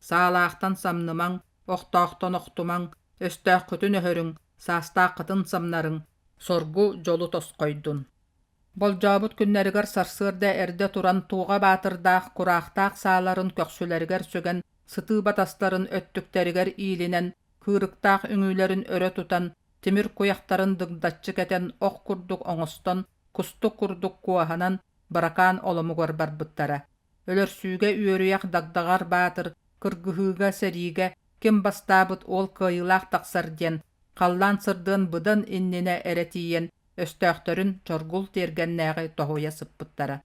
Саалаахтан самнымаҥ, охтоохтон охтумаҥ, өстөөххүтүн өһөрүҥ, саастааххытын самнарыҥ, соргу дьолу тосхойдун. Болдьообут күннэригэр сарсыарда эрдэ туран Туоҕа Баатырдаах кураахтаах сааларын көхсүлэригэр сүгэн, сытыы батастарын өттүктэригэр иилинэн, кыырыктаах үҥүүлэрин өрө тутан, тимир куйахтарын дыгдаччы кэтэн ох курдук оҥостон, кустук курдук куоһанан, Быракаан оломугар барбыттара. Өлөрсүүгэ үөрүйэх Дагдаҕар Баатыр кыргыһыыга, сэриигэ ким бастаабыт уол кыайыылаах тахсар диэн, халлаан сырдыан быдан иннинэ эрэ тиийэн, Өстөөхтөрүн чоргул тиэргэннээҕи тоһуйа сыппыттара.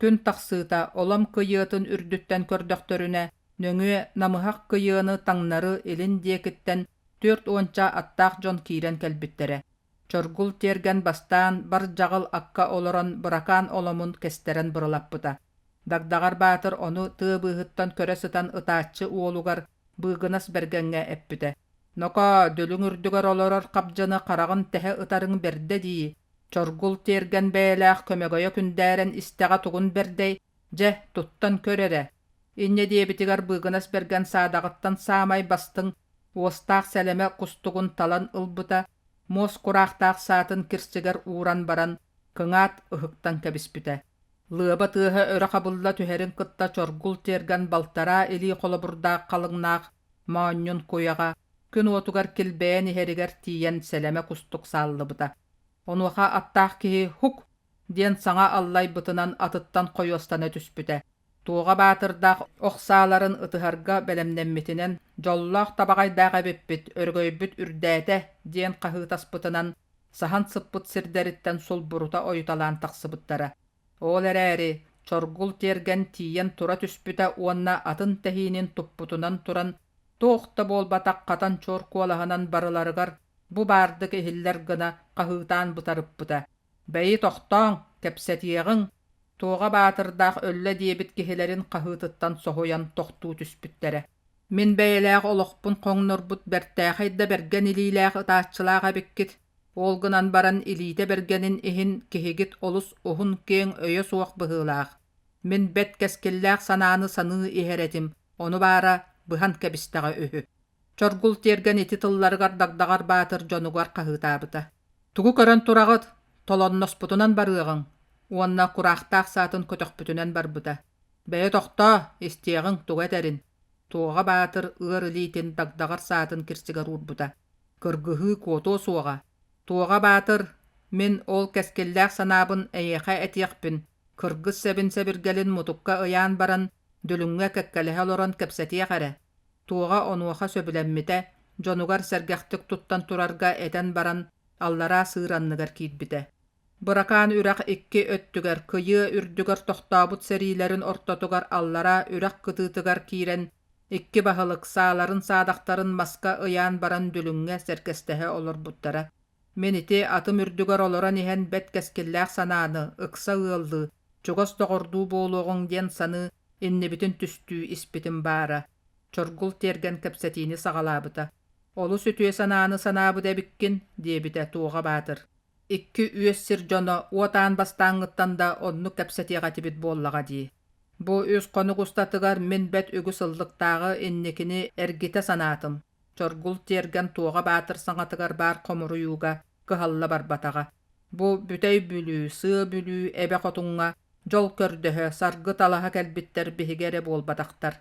Күн тахсыыта олом кыйыатын үрдүттэн көрдөхтөрүнэ, нөҥүө намыһах кыйыаны таҥнары илин диэкиттэн 40 аттаах дьон киирэн кэлбиттэрэ. Чоргул тиэргэн бастаан бар дьаҕыл акка олорон быракаан оломун кэстэрэн бырылаппыта. Дагдаҕар Баатыр ону тыа быыһыттан көрө сытан ытааччы уолугар Быыгынас Бэргэҥҥэ эппитэ: «Нокоо, дүлүҥ үрдүгэр олорор хабдьыны хараҕын тэһэ ытарыҥ бэрдэ дии, Чоргул тиэргэн бэйэлээх көмөгөйө күндээрэн истэҕэ тугун бэрдэй, дьэ, туттан көр эрэ» Инньэ диэбитигэр Быыгынас Бэргэн саадаҕыттан саамай бастыҥ, уостаах сэлэмэ кустугун талан ылбыта, муос кураахтаах саатын кирсигэр ууран баран, кыҥаат ыһыктан кэбиспитэ. Лыаба тыаһа өрө хабылла түһэрин кытта чоргул тиэргэн балтараа илии холобурдаах халыҥнаах моонньун куйаҕа күн уотугар килбэйэн иһэригэр тиийэн сэлэмэ кустук сааллыбыта. Онуоха аттаах киһи «Һук!» диэн саҥа аллайбытынан атыттан хойуостана түспүтэ. Туоҕа Баатырдаах ох сааларын ытыһарга бэлэмнэммитинэн «Дьоллоох табаҕайдаах эбиппит, өрөгөйбүт үрдээтэ!» диэн хаһыытаспытынан саһан сыппыт сирдэриттэн сулбурута ойуталаан тахсыбыттара. Ол эрээри Чоргул тиэргэн тиийэн тура түспүтэ уонна атын тэһиинин туппутунан туран, туох да буолбатах хатан чуор куолаһынан барыларыгар бу баардык иһиллэр гына хаһыытаан бытарыппыта: «Бэйи тохтооҥ, кэпсэтиэҕиҥ!» Туоҕа Баатырдаах өллө диэбит киһилэрин хаһыытыттан соһуйан тохтуу түспүттэрэ. Мин бэйэлээх олохпун хоҥнорбут бэртээхэй да бэргэн илиилээх ытааччылаах эбиккит. Ол гынан баран илиитэ бэргэнин иһин киһигит олус уһун-киэҥ өйө суох быһыылаах. Мин бэрт кэскиллээх санааны саныы иһэр этим, ону баара быһан кэбистэҕэ үһү. Чоргул тиэргэн ити тылларыгар Дагдаҕар Баатыр дьонугар хаһыытаабыта: «Тугу көрөн тураҕыт? Толонноспутунан барыаҕыҥ!» уонна кураахтаах саатын көтөхпүтүнэн барбыта. «Бэйэ тохтоо, истиэҕиҥ тугу этэрин!» Туоҕа Баатыр ыар илиитин Дагдаҕар саатын кирсигэр уурбута. Кыргыһыы куотуо суоҕа. Туоҕа Баатыр, мин ол кэскиллээх санаабын эйиэхэ этиэхпин, кыргыс сэбин-сэбиргэлин мутукка ыйаан баран, дүлүҥҥэ кэккэлэһэ олорон кэпсэтиэх эрэ. Туоҕа онуоха сөбүлэммитэ, дьонугар сэргэхтик туттан турарга этэн баран, аллараа сыыр анныгар киирбитэ. Быракаан үрэх икки өттүгэр, кыйыа үрдүгэр тохтообут сэриилэрин ортотугар аллараа үрэх кытыытыгар киирэн, икки баһылык сааларын-саадахтарын маска ыйаан баран дүлүҥҥэ сэргэстэһэ олорбуттара. Мин ити атым үрдүгэр олорон иһэн бэрт кэскиллээх санааны, ыкса ыаллыы, чугас доҕордуу буолуоҕуҥ диэн саныы, иннибитин түстүү испитим баара. Чоргул тиэргэн кэпсэтиини саҕалаабыта. «Олус үтүө санааны санаабыт эбиккин», диэбитэ Туоҕа Баатыр. Икки үөс сир дьоно уот аан бастааҥҥыттан да оннук кэпсэтиэх этибит буоллаҕа дии. Бу үс хонук устатыгар мин бэрт үгүс ыллыктааҕы инникини эргитэ санаатым. Чоргул тиэргэн Туоҕа Баатыр саҥатыгар баар хомуруйууга кыһалла барбатаҕа. Бу Бүтэй Бүлүү, Сыа Бүлүү эбэ хотуҥҥа дьол көрдөһө, саргы талаһа кэлбиттэр биһиги эрэ буолбатахтар.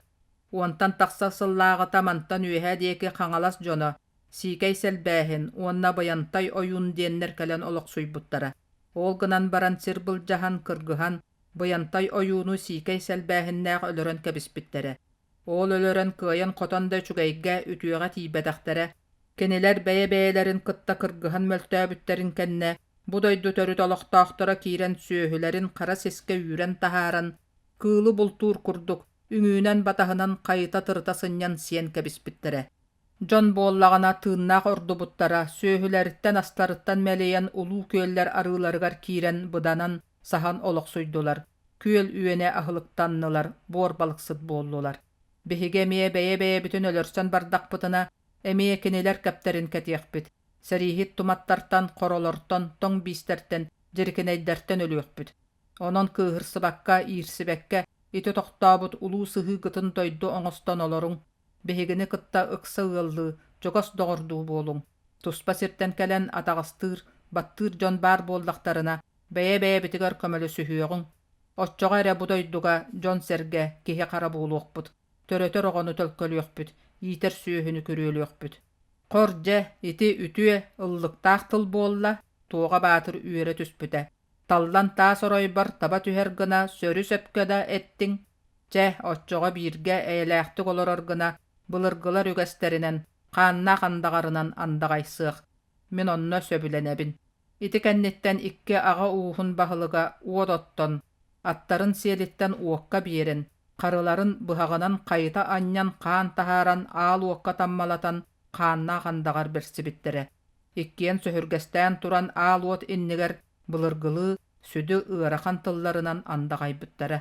Уонтан тахса сыллааҕыта мантан үөһээ диэки Хаҥалас дьоно, Сиикэй Сэлбээһин уонна Байантай ойуун диэннэр кэлэн олохсуйбуттара. Ол гынан баран сир былдьаһан, кыргыһан, Байантай ойууну Сиикэй Сэлбээһиннээх өлөрөн кэбиспиттэрэ. Ол өлөрөн кыайан-хотон да үчүгэйгэ, үтүөҕэ тиийбэтэхтэрэ. Кинилэр бэйэ-бэйэлэрин кытта кыргыһан мөлтөөбүттэрин кэннэ, бу дойду төрүт олохтоохторо киирэн сүөһүлэрин хара сискэ үүрэн таһааран, кыылы бултуур курдук, үҥүүнэн-батаһынан хайыта-тырыта сынньан сиэн кэбиспиттэрэ. Дьон буоллаҕына тыыннаах ордубуттара, сүөһүлэриттэн-астарыттан мэлийэн улуу күөллэр арыыларыгар киирэн быданан, саһан олохсуйдулар, күөл үөнэ аһылыктаннылар, буор балыксыт буоллулар. Биһиги эмиэ бэйэ-бэйэбитин өлөрсөн бардахпытына, эмиэ кинилэр кэптэрин кэтиэхпит, сэрииһит туматтартан, хоролортон, тоҥ биистэртэн, дьирикинэйдэртэн өлүөхпүт. Онон кыыһырсыбакка, иирсибэккэ ити тохтообут улуу сыһыыгытын дойду оҥостон олоруҥ, биһигини кытта ыкса ыаллыы, чугас доҕордуу буолуҥ. Туспа сиртэн кэлэн атаҕастыыр, баттыыр дьон баар буоллахтарына, бэйэ-бэйэбитигэр көмөлөсүһүөҕүҥ. Оччоҕо эрэ бу дойдуга дьон-сэргэ, киһи-хара буолуохпут, төрөтөр оҕону төлкөлүөхпүт, иитэр сүөһүнү күрүөлүөхпүт. Хор дьэ, ити үтүө, ыллыктаах тыл буолла, Туоҕа Баатыр үөрэ түспүтэ. Таллан таас оройбор таба түһэр гына сөрү-сөпкө да эттиҥ. Чэ, оччоҕо бииргэ эйэлээхтик олорор гына былыргылар үгэстэринэн, хааннаах андаҕарынан андаҕайсыах. Мин онно сөбүлэнэбин. Ити кэнниттэн икки аҕа ууһун баһылыга уот оттон, аттарын сиэлиттэн уокка биэрэн, харыларын быһаҕынан хайыта анньан хаан таһааран аал уокка таммалатан хааннаах андаҕар бэрсибиттэрэ. Иккиэн сөһүргэстээн туран аал уот иннигэр былыргылыы сүдү ыарахан тылларынан андаҕайбыттара.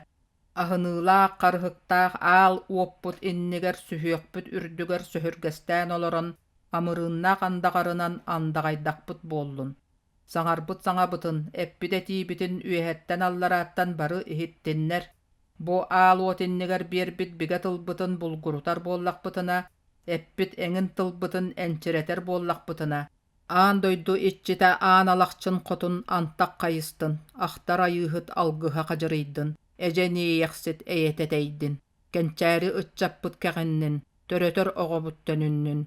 Аһыныылаах, харыһыктаах аал уоппут иннигэр сүһүөхпүт үрдүгэр сөһүргэстээн олорон амырыыннаах андаҕарынан андаҕайдахпыт буоллун. Саҥарбыт саҥабытын, эппит этиибитин үөһэттэн-алларааттан бары иһиттиннэр. Бу аал уот иннигэр биэрбит бигэ тылбытын булгурутар буоллахпытына, эппит эҥин тылбытын энчирэтэр буоллахпытына, Аан дойду иччитэ Аан Алахчын хотун антах хайыстын, ахтар айыыһыт алгыһа хадьырыйдын, эдьэн иэйэхсит эйэтэ тэйдин, кэнчээри ыччаппыт кэҕиннин, төрөтөр оҕобут төнүннүн,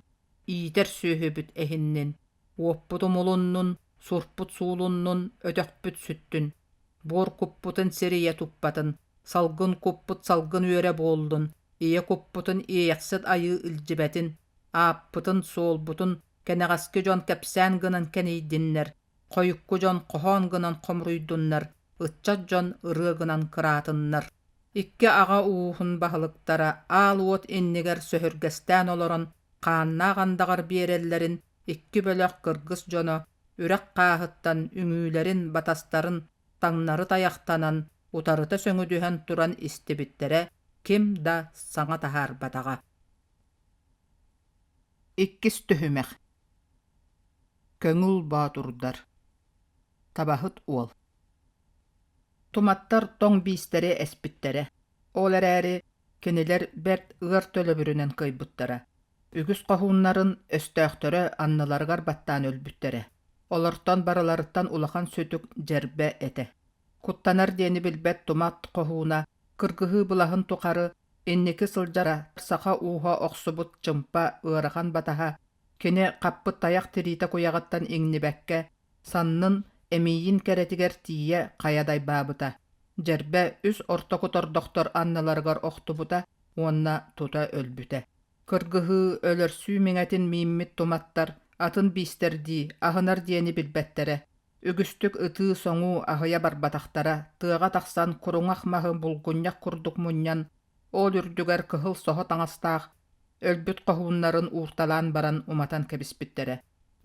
иитэр сүөһүбүт эһиннин, уоппут умулуннун, сурпут суулуннун, өтөхпүт сүттүн, буор куппутун сир ийэ туппатын, салгын куппут салгын үөрэ буоллун, ийэ куппутун иэйэхсит айыы илдьибэтин, ааппытын-суолбутун кэнэҕэски дьон кэпсээн гынан кэнийдиннэр, хойукку дьон хоһоон гынан хомуруйдуннар, ыччат дьон ырыа гынан кыраатыннар. Икки аҕа ууһун баһылыктара аал уот иннигэр сөһүргэстээн олорон хааннаах андаҕар биэрэллэрин икки бөлөх кыргыс дьоно үрэх хааһыттан үҥүүлэрин, батастарын таҥнары тайахтанан, утарыта сөҥүдүһэн туран истибиттэрэ ким да саҥа таһаарбатаҕа. Иккис түһүмэх Көҥүл боотурдар Табаһыт уол Туматтар тоҥ биистэри эспиттэрэ. Ол эрээри кинилэр бэрт ыар төлөбүрүнэн кыайбыттара. Үгүс хоһууннарын өстөөхтөрө анныларыгар баттаан өлбүттэрэ. Олортон барыларыттан улахан сүтүк дьэрбэ этэ. Куттанар диэни билбэт тумат хоһууна кыргыһыы былаһын тухары Инники сылдьара саха ууһа охсубут чымпа ыарахан батаһа, кини хаппыт тайах тириитэ куйаҕыттан иҥнибэккэ, саннын эмиийин кэрэтигэр тиийэ хайа дайбаабыта. Дьэрбэ үс ортоку тордохтор анныларыгар охтубута уонна тута өлбүтэ. Кыргыһыы, өлөрсүү миҥэтин мииммит туматтар атын биистэрдии, аһынар диэни билбэттэрэ. Үгүстүк ытыы-соҥуу аһыйа барбатахтара, тыаҕа тахсан куруҥах маһы булгунньах курдук мунньан, ол үрдүгэр кыһыл соһо таҥастаах өлбүт хоһууннарын уурталаан баран уматан кэбиспиттэрэ.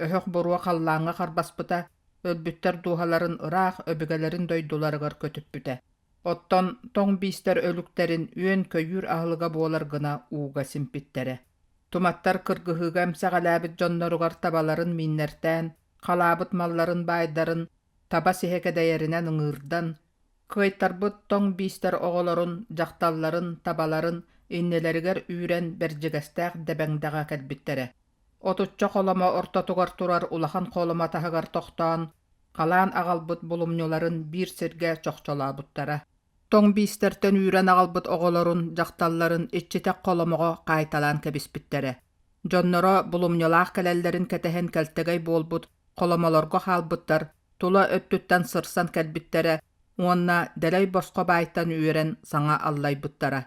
Өһөх буруо халлааҥҥа харбаспыта, өлбүттэр дууһаларын ыраах өбүгэлэрин дойдуларыгар көтүппүтэ. Оттон тоҥ биистэр өлүктэрин үөн-көйүүр аһылыга буолар гына ууга симпиттэрэ. Туматтар кыргыһыыга эмсэҕэлээбит дьонноругар табаларын мииннэртээн, халаабыт малларын баайдарын таба сиһэ кэдэйэринэн ыҥыырдан, кыайтарбыт тоҥ биистэр оҕолорун, дьахталларын, табаларын иннилэригэр үүрэн Бэрдьигэстээх Дэбэҥдэҕэ кэлбиттэрэ. Отучча холомо ортотугар турар улахан холомо таһыгар тохтоон, халаан аҕалбыт булумньуларын биир сиргэ чохчолообуттара. Тоҥ биистэртэн үүрэн аҕалбыт оҕолорун, дьахталларын иччитэх холомоҕо хаайталаан кэбиспиттэрэ. Дьонноро булумньулаах кэлэллэрин кэтэһэн кэлтэгэй буолбут холомолорго хаалбыттар тула өттүттэн сырсан кэлбиттэрэ уонна дэлэй босхо баайтан үөрэн саҥа аллайбыттара.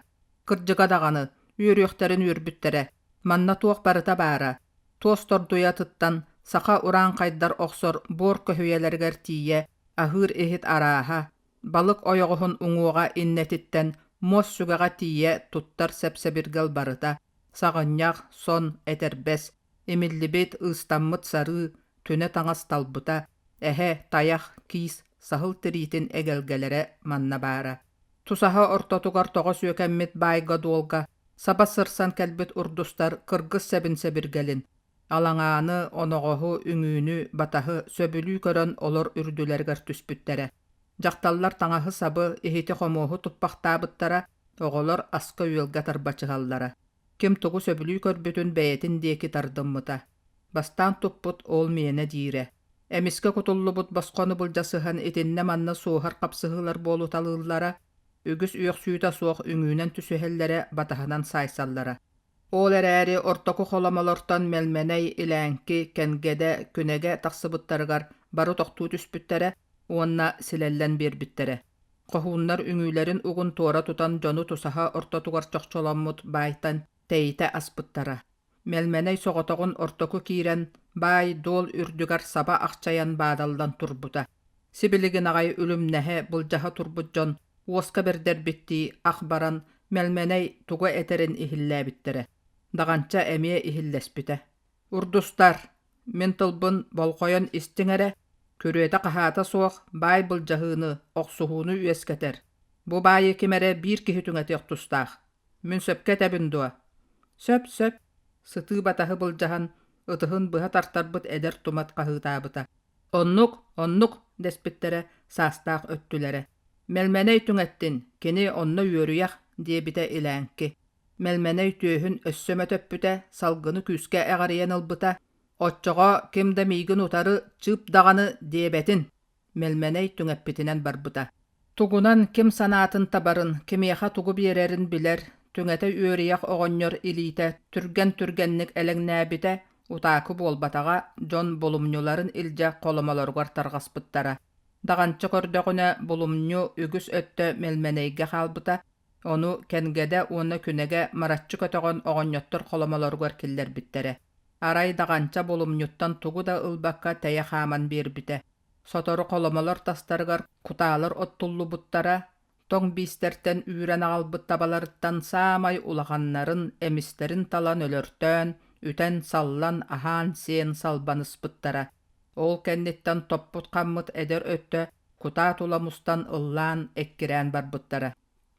Кырдьыга даҕаны, үөрүөхтэрин үөрбүттэрэ. Манна туох барыта баара. Туос тордуйатыттан саха урааҥхайдар охсор буор көһүйэлэригэр тиийэ аһыыр иһит арааһа, балык ойоҕоһун уҥуоҕа иннэтиттэн муос сүгэҕэ тиийэ туттар сэп-сэбиргэл барыта, саҕынньах, сон, этэрбэс, имиллибит, ыыстаммыт сарыы, түнэ таҥас талбыта, эһэ, тайах, киис, саһыл тириитин эгэлгэлэрэ манна баара. Тусаһа ортотугар тоҕо сүөкэммит баайга-дуолга саба сырсан кэлбит урдустар кыргыс сэбин-сэбиргэлин, алаҥааны, оноҕоһу, үҥүүнү, батаһы сөбүлүү көрөн олор үрдүлэригэр түспүттэрэ. Дьахталлар таҥаһы-сабы, иһити-хомуоһу туппахтаабыттара, оҕолор аска-үөлгэ тарбачыһаллара. Ким тугу сөбүлүү көрбүтүн бэйэтин диэки тардыммыта. Бастаан туппут ол миэнэ диирэ. Эмискэ кутуллубут босхону былдьасыһан итиннэ-манна суоһар хапсыһыылар буолуталыыллара, үгүс үөхсүүтэ суох үҥүүнэн түсүһэллэрэ, батаһынан саайсаллара. Ол эрээри ортоку холомолортон Мэлмэнэй, Илээҥки, Кэнгэдэ, Күнэгэ тахсыбыттарыгар бары тохтуу түспүттэрэ уонна силэллэн биэрбиттэрэ. Хоһууннар үҥүүлэрин угун туора тутан дьону тусаһа ортотугар чохчоломмут баайтан тэйитэ аспыттара. Мэлмэнэй соҕотоҕун ортоку киирэн, Баай-дуол үрдүгэр саба ахчайан баадаллан турбута. Сибилигин аҕай үлүмнэһэ, былдьаһа турбут дьон уоска бэрдэрбиттии ах баран Мэлмэнэй тугу этэрин иһиллээбиттэрэ. Даҕанча эмиэ иһиллэспитэ. «Урдустар, мин тылбын болҕойон истиҥ эрэ, күрүөтэ-хаһаата суох баай былдьаһыыны, охсуһууну үөскэтэр. Бу баайы ким эрэ биир киһи түҥэтиэх тустаах. Мин сөпкө этэбин дуо?» «Сөп, сөп», сытыы батаһы былдьаһан, ытыһын быһа тартарбыт эдэр тумат хаһыытаабыта. «Оннук, оннук!» дэспиттэрэ саастаах өттүлэрэ. «Мэлмэнэй түҥэттин, кини онно үөрүйэх», диэбитэ Илээҥки. Мэлмэнэй түөһүн өссө мөтөппүтэ, салгыны күүскэ эҕэрийэн ылбыта. «Оччоҕо ким да миигин утары чыып даҕаны диэбэтин!» Мэлмэнэй түҥэппитинэн барбыта. Тугунан ким санаатын табарын, кимиэхэ тугу биэрэрин билэр, түҥэтэ үөрүйэх оҕонньор илиитэ түргэн-түргэнник элэҥнээбитэ, утаакы буолбатаҕа, дьон булумньуларын илдьэ холомолоругар тарҕаспыттара. Даҕанча көрдөҕүнэ, булумньу үгүс өттө Мэлмэнэйгэ хаалбыта, ону Кэнгэдэ уонна Күнэгэ мараччы көтөҕөн оҕонньоттор холомолоругар киллэрбиттэрэ. Арай Даҕанча булумньуттан тугу да ылбакка тэйэ хааман биэрбитэ. Сотору холомолор тастарыгар кутаалар оттуллубуттара, тоҥ биистэртэн үүрэн аҕалбыт табаларыттан саамай улаханнарын, эмистэрин талан өлөртөөн, үтэн, саллан, аһаан-сиэн салбаныспыттара. Ол кэнниттэн топпут-хаммыт эдэр өттө кутаа тула мустан ыллаан, эккирээн барбыттара.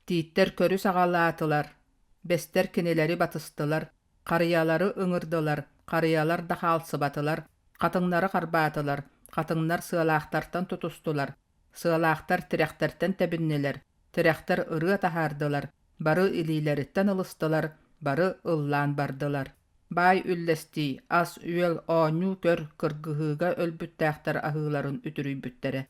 Тииттэр көрү саҕалаатылар, бэстэр кинилэри батыстылар, Харыйалары ыҥырдылар, харыйалар да хаалсыбатылар, хатыҥнары харбаатылар, хатыҥнар сыалаахтартан тутустулар, сыалаахтар тирэхтэртэн тэбиннилэр, тирэхтэр ырыа таһаардылар, бары илиилэриттэн ылыстылар, бары ыллаан бардылар. Баай үллэстии, ас-үөл, оонньуу-көр кыргыһыыга өлбүттээхтэр аһыыларын үтүрүйбүттэрэ.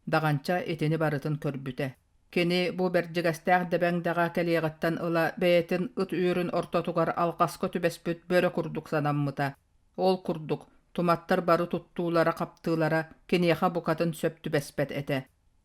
Даҕанча итини барытын көрбүтэ. Кини бу бэрдьигэстээх дэбэҥдэҕэ кэлиэҕиттэн ыла бэйэтин ыт үөрүн ортотугар алҕаска түбэспит бөрө курдук санаммыта. Ол курдук, туматтар бары туттуулара-хаптыылара киниэхэ букатын сөп түбэспэт этэ.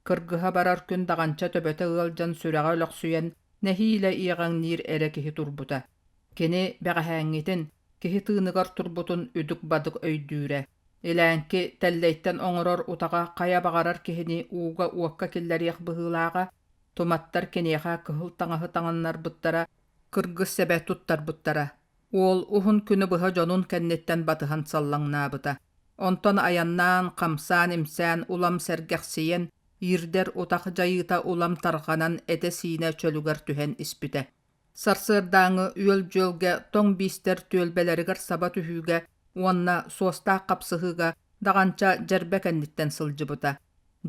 Кыргыһа барар күн даҕанча төбөтө ыалдьан сүрэҕэ өлөхсүйэн, нэһиилэ иэҕэҥниир эрэ киһи турбута. Кини бэҕэһээҥҥитин, киһи тыыныгар турбутун үдүк-бадык өйдүүрэ. Илээҥки тэллэйтэн оҥорор утаҕа хайа баҕарар киһини ууга-уокка киллэриэх быһыылааҕа, туматтар киниэхэ кыһыл таҥаһы таҥыннарбыттара, кыргыс сэбэ туттарбыттара. Уол уһун күнү быһа дьонун кэнниттэн батыһан саллаҥнаабыта. Онтон айаннаан, хамсаан-имсээн улам сэргэхсийэн, иирдэр утах дьайыыта улам тарҕанан этэ-сиинэ чөлүгэр түһэн испитэ. Сарсыардааҥы үөл-дьүөлгэ тоҥ биистэр түөлбэлэригэр саба түһүүгэ уонна суостаах хапсыһыыга Даҕанча Дьэрбэ кэнниттэн сылдьыбыта.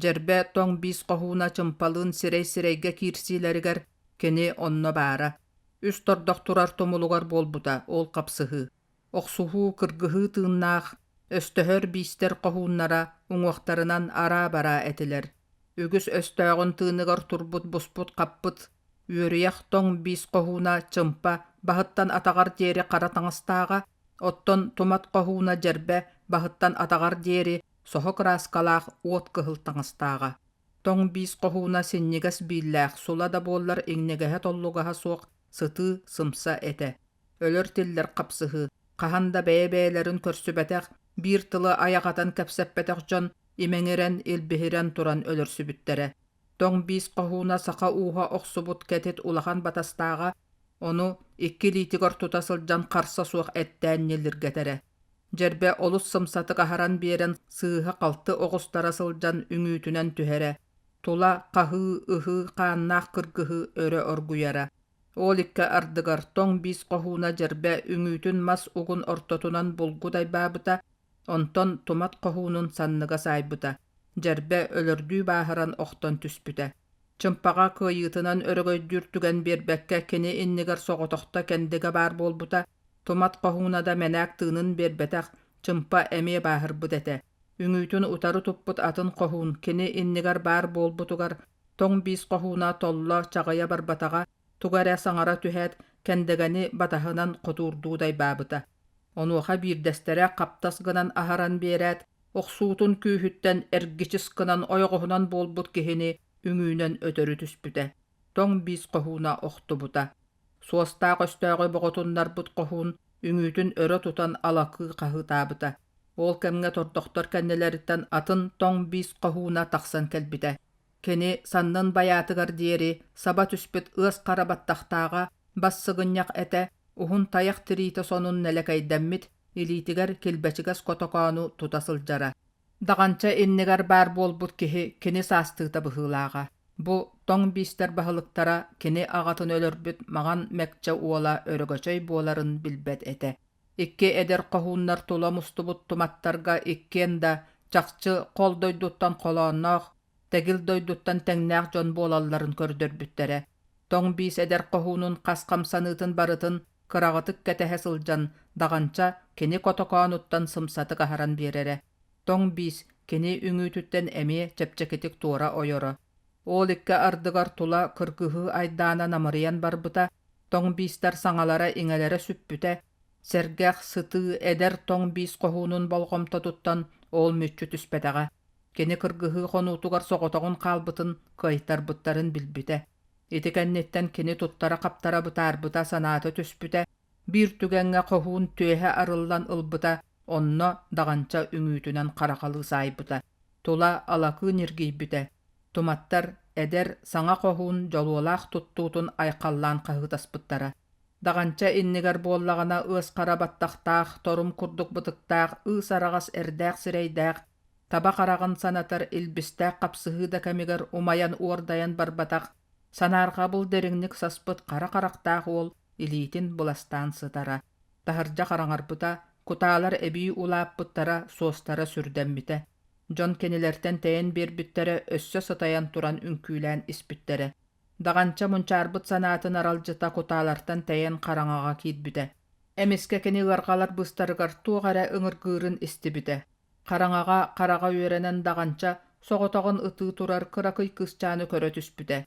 Дьэрбэ тоҥ биис хоһууна чымпалыын сирэй-сирэйгэ киирсиилэригэр кини онно баара. Үс тордох турар тумулугар буолбута ол хапсыһыы. Охсуһуу, кыргыһыы тыыннаах, өстөһөр биистэр хоһууннара уҥуохтарынан араа-бараа этилэр. Үгүс өстөөҕүн тыыныгар турбут буспут-хаппыт, үөрүйэх тоҥ биис хоһууна чымпа баһыттан атаҕар диэри хара таҥастааҕа, оттон тумат хоһууна дьэрбэ баһыттан атаҕар диэри соһо кырааскалаах уот кыһыл таҥастааҕа. Тоҥ биис хоһууна синньигэс бииллээх, сула да буоллар иҥнигэһэ-толлугаһа суох сытыы, сымса этэ. Өлөр-тиллэр хапсыһыы, хаһан да бэйэ-бэйэлэрин көрсүбэтэх, биир тылы айах атан кэпсэппэтэх дьон имэҥирэн, илбиһирэн туран өлөрсүбүттэрэ. Тоҥ биис хоһууна саха ууһа охсубут кэтит улахан батастааҕа, ону икки илиитигэр тута сылдьан харса суох эттээн ньилиргэтэрэ. Дьэрбэ олус сымсатык аһаран биэрэн сыыһа-халты оҕустара сылдьан үҥүүтүнэн түһэрэ, тула хаһыы, ыһыы, хааннаах кыргыһыы өрө оргуйара. Ол икки ардыгар тоҥ биис хоһууна дьэрбэ үҥүүтүн мас угун ортотунан булгу дайбаабыта, онтон тумат хоһуунун санныга саайбыта, дьэрбэ өлөрдүү бааһыран охтон түспүтэ. Чымпаҕа кыайыытынан өрөгөйдүүр түгэн биэрбэккэ кини иннигэр соҕотохто Кэндигэ баар буолбута, тумат хоһууна да мэнээк тыынын биэрбэтэх, Чымпа эмиэ бааһырбыт этэ. Үҥүүтүн утары туппут атын хоһуун кини иннигэр баар буолбутугар тоҥ биис хоһууна толло чаҕыйа барбатаҕа, тугу эрэ саҥара түһээт, Кэндэгэни батаһынан хотуурдуу дайбаабыта. Онуоха биирдэстэрэ хаптас гынан аһаран биэрээт, охсуутун күүһүттэн эргичис гынан ойоҕоһунан буолбут киһини үҥүүнэн өтөрү түспүтэ. Тоҥ биис хоһууна охтубута. Суостаах өстөөҕү боҕотуннарбыт хоһуун үҥүүтүн өрө тутан алакыы хаһыытаабыта. Ол кэмҥэ тордохтор кэннилэриттэн атын тоҥ биис хоһууна тахсан кэлбитэ. Кини саннын байаатыгар диэри саба түспүт ыас хара баттахтааҕа, бас сыгынньах этэ, уһун тайах тириитэ сонун нэлэкэйдэммит, илиитигэр килбэчигэс котокоону тута сылдьара. Даҕанча иннигэр баар буолбут киһи кини саастыыта быһыылааҕа. Бу тоҥ биистэр баһылыктара кини аҕатын өлөрбүт Маҕан Мэкчэ уола Өрөгөчөй буоларын билбэт этэ. Икки эдэр хоһууннар тула мустубут туматтарга иккиэн да чахчы хол дойдуттан холоонноох, тэгил дойдуттан тэҥнээх дьон буолалларын көрдөрбүттэрэ. Тоҥ биис эдэр хоһуунун хас хамсаныытын барытын кыраҕытык кэтэһэ сылдьан, Даҕанча кини котокоонуттан сымсатык аһаран биэрэрэ. Тоҥ биис кини үҥүүтүттэн эмиэ чэпчэкитик туора ойоро. Ол икки ардыгар тула кыргыһыы айдаана намырыйан барбыта, тоҥ биистэр саҥалара-иҥэлэрэ сүппүтэ, сэргэх, сытыы, эдэр тоҥ биис хоһуунун болҕомтотуттан ол мүччү түспэтэҕэ. Кини кыргыһыы хонуутугар соҕотоҕун хаалбытын, кыайтарбыттарын билбитэ. Ити кэнниттэн кини туттара-хаптара бытаарбыта санаата түспүтэ, биир түгэҥҥэ хоһуун түөһэ арыллан ылбыта, онно Даҕанча үҥүүтүнэн харахалыы саайбыта. Тула алакыы ньиргийбитэ. Туматтар эдэр, саҥа хоһуун дьолуолаах туттуутун айхаллаан хаһыытаспыттара. Даҕанча иннигэр буоллаҕына ыас хара баттахтаах, торум курдук бытыктаах, ыыс араҕас эрдээх сирэйдээх, таба хараҕын санатар илбистээх хапсыһыы да кэмигэр умайан уордайан барбатах, санаарҕабыл дириҥник саспыт хара харахтаах уол илиитин быластаан сытара. Таһырдьа хараҥарбыта, кутаалар эбии улааппыттара, суостара сүрдэммитэ. Дьон кинилэртэн тэйэн биэрбиттэрэ өссө сытайан туран үҥкүүлээн испиттэрэ. Даҕанча мунчаарбыт санаатын аралдьыта кутаалартан тэйэн хараҥаҕа киирбитэ. Эмискэ кини ыарҕалар быыстарыгар туох эрэ ыҥыргыырын истибитэ. Хараҥаҕа хараҕа үөрэнэн Даҕанча соҕотоҕун ытыы турар кыракый кыысчааны көрө түспүтэ.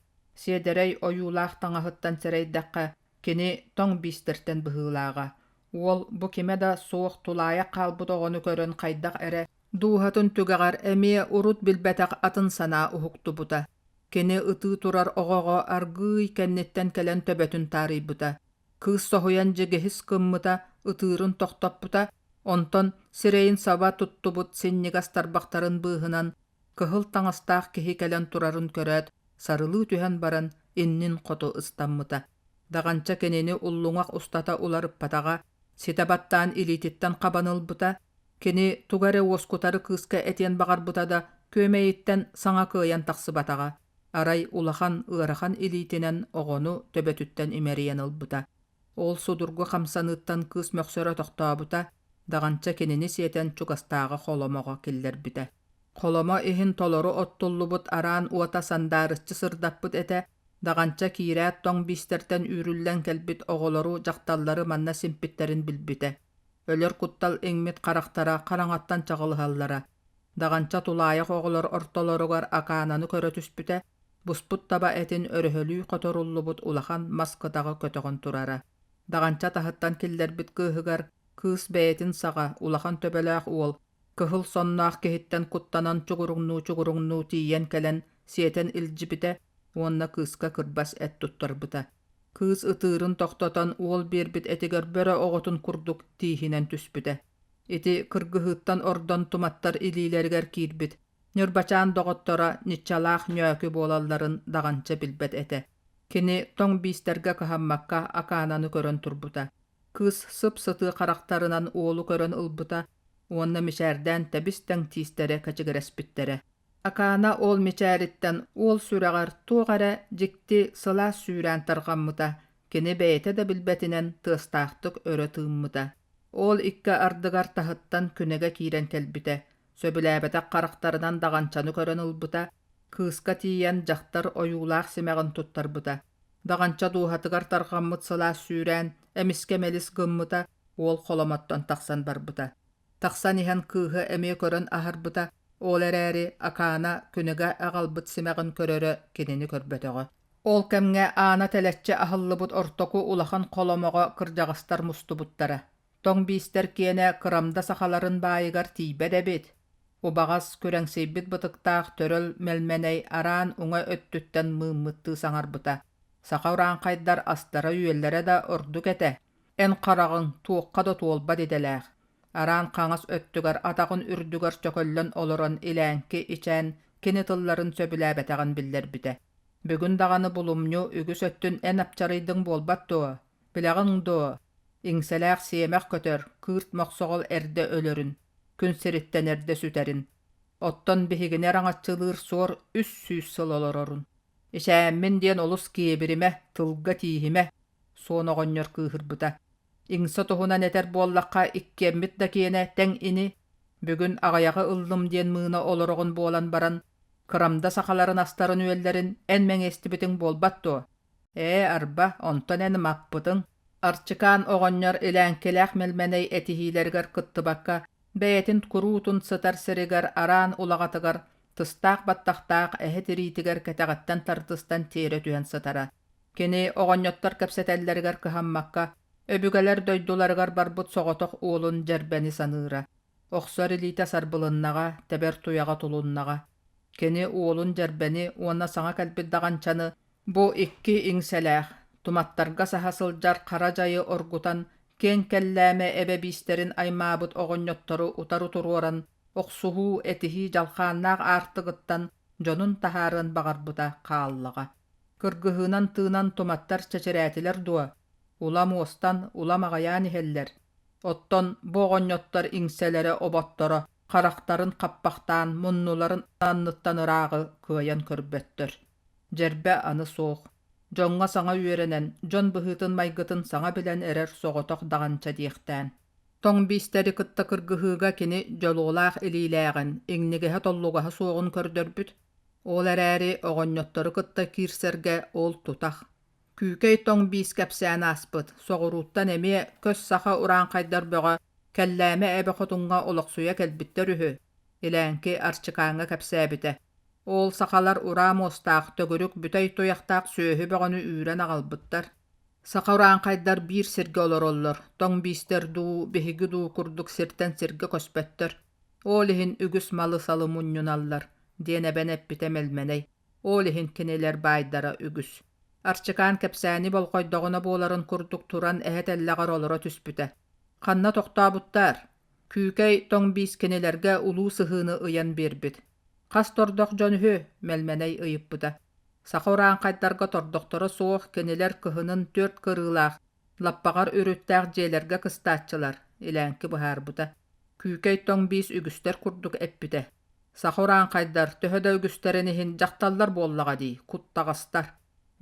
Сиэдэрэй ойуулаах таҥаһыттан сэрэйдэххэ, кини тоҥ биистэртэн быһыылааҕа. Уол бу кимэ да суох тулаайах хаалбыт оҕону көрөн хайдах эрэ дууһатын түгэҕэр эмиэ урут билбэтэх атын санаа уһуктубута. Кини ытыы турар оҕоҕо аргыый кэнниттэн кэлэн төбөтүн таарыйбыта. Кыыс соһуйан дьигиһис гыммыта, ытыырын тохтоппута, онтон сирэйин саба туттубут синньигэс тарбахтарын быыһынан кыһыл таҥастаах киһи кэлэн турарын көрөөт, сарылыы түһэн баран иннин хоту ыстаммыта. Даҕанча кинини уллуҥах устата уларыппатаҕа, ситэ баттаан илиититтэн хабан ылбыта, кини тугу эрэ уоскутары кыыска этиэн баҕарбыта да, күөмэйиттэн саҥа кыайан тахсыбатаҕа. Арай улахан, ыарахан илиитинэн оҕону төбөтүттэн имэрийэн ылбыта. Ол судургу хамсаныыттан кыыс мөхсөрө тохтообута, Даҕанча кинини сиэтэн чугастааҕы холомоҕо киллэрбитэ. Холомо иһин толору оттуллубут араан уота сандаарыччы сырдаппыт этэ, Даҕанча киирээт тоҥ биистэртэн үүрүллэн кэлбит оҕолору, дьахталлары манна симпиттэрин билбитэ. Өлөр куттал иҥмит харахтара хараҥаттан чаҕылыһаллара. Даҕанча тулаайах оҕолор ортолоругар Акаананы көрө түспүтэ, буспут таба этин өрөһөлүү хоторуллубут улахан мас кытаҕы көтөҕөн турара. Даҕанча таһыттан киллэрбит кыыһыгар кыыс бэйэтин саҕа улахан төбөлөөх уол кыһыл сонноох киһиттэн куттанан чугуруҥнуу-чугуруҥнуу тиийэн кэлэн сиэтэн илдьибитэ уонна кыыска кырбас эт туттарбыта. Кыыс ытыырын тохтотон уол биэрбит этигэр бөрө оҕотун курдук тииһинэн түспүтэ. Ити кыргыһыыттан ордон туматтар илиилэригэр киирбит Ньурбачаан доҕотторо Ниччалаах ньөөкү буолалларын Даҕанча билбэт этэ. Кини тоҥ биистэргэ кыһаммакка Акаананы көрөн турбута. Кыыс сып-сытыы харахтарынан уолу көрөн ылбыта уонна мичээрдээн тэбис-тэҥ тиистэрэ кэчигирэспиттэрэ. Акаана ол мичээриттэн уол сүрэҕэр туох эрэ дьикти сылаас сүүрээн тарҕаммыта, кини бэйэтэ да билбэтинэн тыастаахтык өрө тыыммыта. Ол икки ардыгар таһыттан күнэгэ киирэн кэлбитэ, сөбүлээбэтэх харахтарынан Даҕанчаны көрөн ылбыта, кыыска тиийэн дьахтар ойуулаах симэҕин туттарбыта. Даҕанча дууһатыгар тарҕаммыт сылаас сүүрээн эмискэ мэлис гыммыта, уол холомоттон тахсан барбыта. Тахсан иһэн кыыһы эмиэ көрөн аһарбыта, ол эрээри Акаана күнүгэ аҕалбыт симэҕин көрөрө кинини көрбөтөҕө. Ол кэмҥэ аана тэлэччи аһыллыбыт ортоку улахан холомоҕо кырдьаҕастар мустубуттара. Тоҥ биистэр киэнэ кырамда сахаларын баайыгар тиийбэт эбит. Убаҕас, күрэҥсийбит бытыктаах төрөл мэлмэнэй араан уҥа өттүттэн мыыммыттыы саҥарбыта. Саха урааҥхайдар астара-үөллэрэ да ордук этэ. Эн хараҕыҥ туохха да туолбат идэлээх. Араан хаҥас өттүгэр атаҕын үрдүгэр чөкөллөн олорон илээҥки ичээн кини тылларын сөбүлээбэтэҕин биллэрбитэ. Бүгүн даҕаны булумньу үгүс өттүн эн апчарыйдыҥ буолбат дуо? Билэҕиҥ дуо, иҥсэлээх сиэмэх көтөр, кыырт мохсоҕол эрдэ өлөрүн, күн сириттэн эрдэ сүтэрин. Оттон биһигини араҥаччылыыр суор 300 сыл олорорун. Ичээммин диэн олус киэбиримэ, тылга тииһимэ, суон оҕонньор кыыһырбыта. Иҥсэ туһунан этэр буоллахха, иккиэммит да киэнэ тэҥ ини. Бүгүн аҕыйаҕы ыллым диэн мыына олороҕун буолан баран, кырамда сахаларын астарын-үөллэрин эн мэҥиэстибитиҥ буолбат дуо? Ээ, арба, онтон эн маппытыҥ. Арчыкаан оҕонньор илээҥкилээх Мэлмэнэй этиһиилэригэр кыттыбакка, бэйэтин куруутун сытар сиригэр араан улаҕатыгар тыстаах баттахтаах эһэ тириитигэр кэтэҕиттэн тардыстан тиэрэ түһэн сытара. Кини оҕонньоттор кэпсэтэллэригэр кыһаммакка, өбүгэлэр дойдуларыгар барбыт соҕотох уолун Дьэрбэни саныыра. Охсор илиитэ сарбылыннаҕа, тэбэр туйаҕа тулуннаҕа. Кини уолун Дьэрбэни уонна саҥа кэлбит Даҕанчаны бу икки иҥсэлээх, туматтарга саһа сылдьар хара дьайы оргутан, киэҥ кэллээмэ эбэ биистэрин аймаабыт оҕонньоттору утары туруоран, охсуһуу, этиһии дьалхааннаах аартыгыттан дьонун таһаарыан баҕарбыта хааллаҕа. Кыргыһыынан тыынан туматтар чэчирээтилэр дуо? Улам уостан, улам аҕыйаан иһэллэр. Оттон бу оҕонньоттор иҥсэлэрэ-оботторо харахтарын хаппахтаан муннуларын анныттан ырааҕы кыайан көрбөттөр. Дьэрбэ аны суох. Дьоҥҥо саҥа үөрэнэн, дьон быһыытын-майгытын саҥа билэн эрэр соҕотох даҕанча диэхтээн. Тоҥ биистэри кытта кыргыһыыга кини дьолуолаах илиилээҕин, иҥнигэһэ-толлугаһа суоҕун көрдөрбүт. Ол эрээри оҕонньоттору кытта киирсэргэ ол тутах. Күүкэй тоҥ биис кэпсээн ааспыт, соҕурууттан эмиэ көс саха урааҥхайдар бөҕө Кэллээмэ эбэ хотуҥҥа олохсуйа кэлбиттэр үһү, Илээҥки Арчыкааҥҥа кэпсээбитэ. Ол сахалар ураа муостаах, төгүрүк бүтэй туйахтаах сүөһү бөҕөнү үүрэн аҕалбыттар. Саха урааҥхайдар биир сиргэ олороллор, тоҥ биистэр дуу, биһиги дуу курдук сиртэн сиргэ көспөттөр. Ол иһин үгүс малы-салы мунньуналлар, диэн эбэн эппитэ Мэлмэнэй. Ол иһин кинилэр баайдара үгүс. Арчыкаан кэпсээни болҕойдоҕуна буоларын курдук туран эһэ тэллэҕэр олоро түспүтэ. Ханна тохтообуттар? Күүкэй тоҥ биис кинилэргэ улуу сыһыыны ыйан биэрбит. Хас тордох дьон үһү? Мэлмэнэй ыйыппыта. Саха урааҥхайдарга тордохторо суох кинилэр кыһынын түөрт кырыылаах, лаппаҕар үрүттээх дьиэлэргэ кыстааччылар, Илээҥки быһаарбыта. Күүкэй тоҥ биис үгүстэр курдук эппитэ. Саха урааҥхайдар төһө да үгүстэрин иһин дьахталлар буоллаҕа дии, куттаҕастар.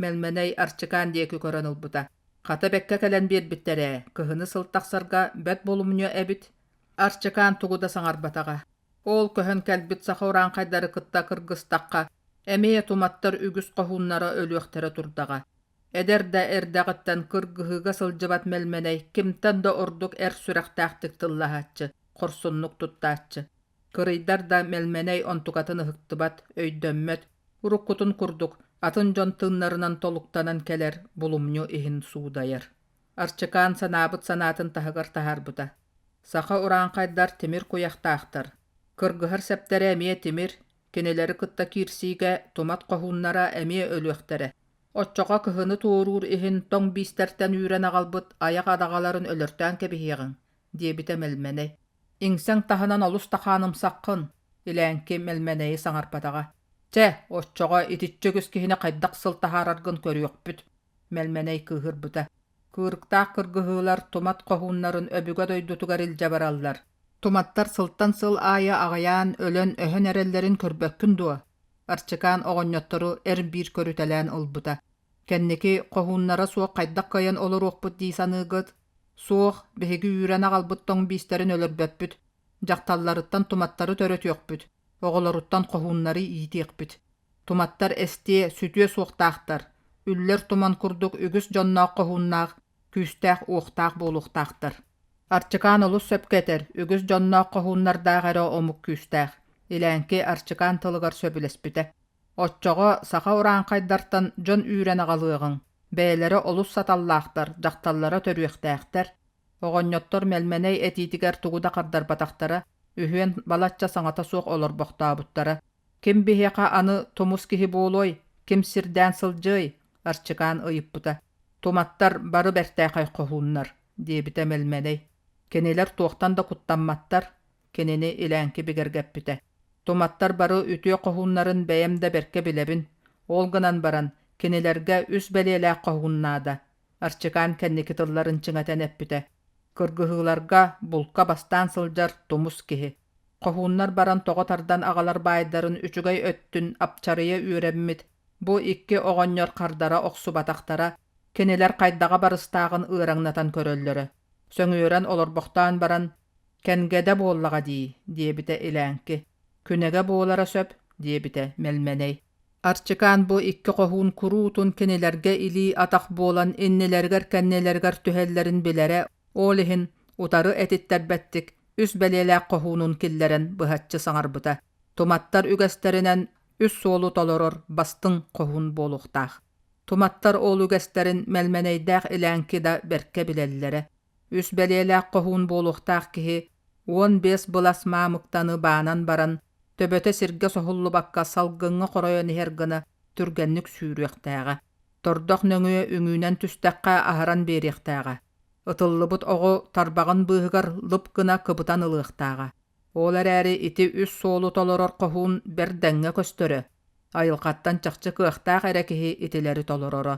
Мэлмэнэй Арчыкаан диэки көрөн ылбыта. Хата бэккэ кэлэн биэрбиттэр ээ, кыһыны сыл тахсарга бэрт булумньу эбит. Арчыкаан тугу да саҥарбатаҕа. Ол көһөн кэлбит саха урааҥхайдары кытта кыргыстахха, эмиэ туматтар үгүс хоһууннара өлүөхтэрэ турдаҕа. Эдэр да эрдэҕиттэн кыргыһыыга сылдьыбат Мэлмэнэй кимтэн да ордук эр сүрэхтээхтик тыллаһааччы, хорсуннук туттааччы. Кырыйдар да Мэлмэнэй онтукатын ыһыктыбат, өйдөммөт, уруккутун курдук атын дьон тыыннарынан толуктанан кэлэр булумньу иһин суудайар. Арчыкаан санаабыт санаатын таһыгар таһаарбыта. Саха урааҥхайдар тимир куйахтаахтар, кыргыһар сэптэрэ эмиэ тимир, кинилэри кытта киирсиигэ тумат хоһууннара эмиэ өлүөхтэрэ. Оччоҕо кыһыны туоруур иһин тоҥ биистэртэн үүрэн аҕалбыт айах адаҕаларын өлөртөөн кэбиһиэҕиҥ, диэбитэ Мэлмэнэй. Иҥсэҥ таһынан олус да хаанымсаххын, Илээҥки Мэлмэнэйи саҥарбатаҕа. Чэ, оччоҕо итиччэ үгүс киһини хайдах сыл таһаараргын көрүөхпүт, Мэлмэнэй кыыһырбыта. Кыырыктаах кыргыһыылар тумат хоһууннарын өбүгэ дойдутугар илдьэ бараллар. Туматтар сылтан сыл аайы аҕыйаан, өлөн-өһөн эрэллэрин көрбөккүн дуо? Арчыкаан оҕонньоттору эр-биир көрүтэлээн ылбыта. Кэнники хоһууннара суох хайдах кыайан олоруохпут дии саныыгыт? Суох, биһиги үүрэн аҕалбыт тоҥ биистэрин өлөрбөппүт, дьахталларыттан туматтары төрөтүөхпүт, оҕолоруттан хоһууннары иитиэхпит. Туматтар эстиэ, сүтүө суохтаахтар, үллэр туман курдук үгүс дьонноох хоһууннаах, күүстээх-уохтаах буолуохтаахтар. Арчыкаан олус сөпкө этэр, үгүс дьонноох хоһууннардаах эрэ омук күүстээх. Илээҥки Арчыкаан тылыгар сөбүлэспитэ. Оччоҕо саха урааҥхайдартан дьон үүрэн аҕалыаҕыҥ, бэйэлэрэ олус саталлаахтар, дьахталлара төрүөхтээхтэр. Оҕонньоттор Мэлмэнэй этиитигэр тугу да хардарбатахтара, үһүөн балачча саҥата суох олорбохтообуттара. Ким биһиэхэ аны тумус киһи буолуой, ким сирдээн сылдьыай? Арчыкаан ыйыппыта. Туматтар бары бэртээхэй хоһууннар, диэбитэ Мэлмэнэй. Кинилэр туохтан да куттамматтар, кинини Илээҥки бигэргэппитэ. Туматтар бары үтүө хоһууннарын бэйэм да бэркэ билэбин. Ол гынан баран, кинилэргэ үс бэлиэлээх хоһуун наада. Арчикаан кэнники тылларын чиҥэтэн эппитэ. Кыргыһыыларга, булка бастаан сылдьар тумус киһи. Хоһууннар баран тоҕо тардан аҕалар баайдарын үчүгэй өттүн апчарыйа үөрэммит бу икки оҕонньор хардара охсубатахтара, кинилэр хайдаҕа барыстааҕын ыараҥнатан көрөллөрө. Сөҥүөрэн олорбохтоон баран, «Кэнгэдэ буоллаҕа дии» диэбитэ Илээҥки. «Күнэгэ буолара сөп» диэбитэ Мэлмэнэй. Арчикаан бу икки хоһуун куруутун кинилэргэ илии-атах буолан иннилэригэр-кэннилэригэр түһэллэрин билэрэ, ол иһин утары этиттэрбэттик үс бэлиэлээх хоһуунун киллэрэн быһаччы саҥарбыта. Туматтар үгэстэринэн үс суолу толорор бастыҥ хоһуун буолуохтаах. Туматтар ол үгэстэрин Мэлмэнэйдээх Илээҥки да бэркэ билэллэрэ. Үс бэлиэлээх хоһуун буолуохтаах киһи 15 былас маамыктаны баанан баран, төбөтө сиргэ соһуллубакка салгыҥҥа хоройон иһэр гына түргэнник сүүрүөхтээҕэ. Тордох нөҥүө үҥүүнэн түстэххэ аһаран биэриэхтээҕэ. Ытыллыбыт оҕо тарбаҕын быыһыгар лып гына кыбытан ылыахтааҕа. Ол эрээри ити үс суолу толорор хоһуун бэрт дэҥҥэ көстөрө. Айылҕаттан чахчы кыахтаах эрэ киһи итилэри толороро.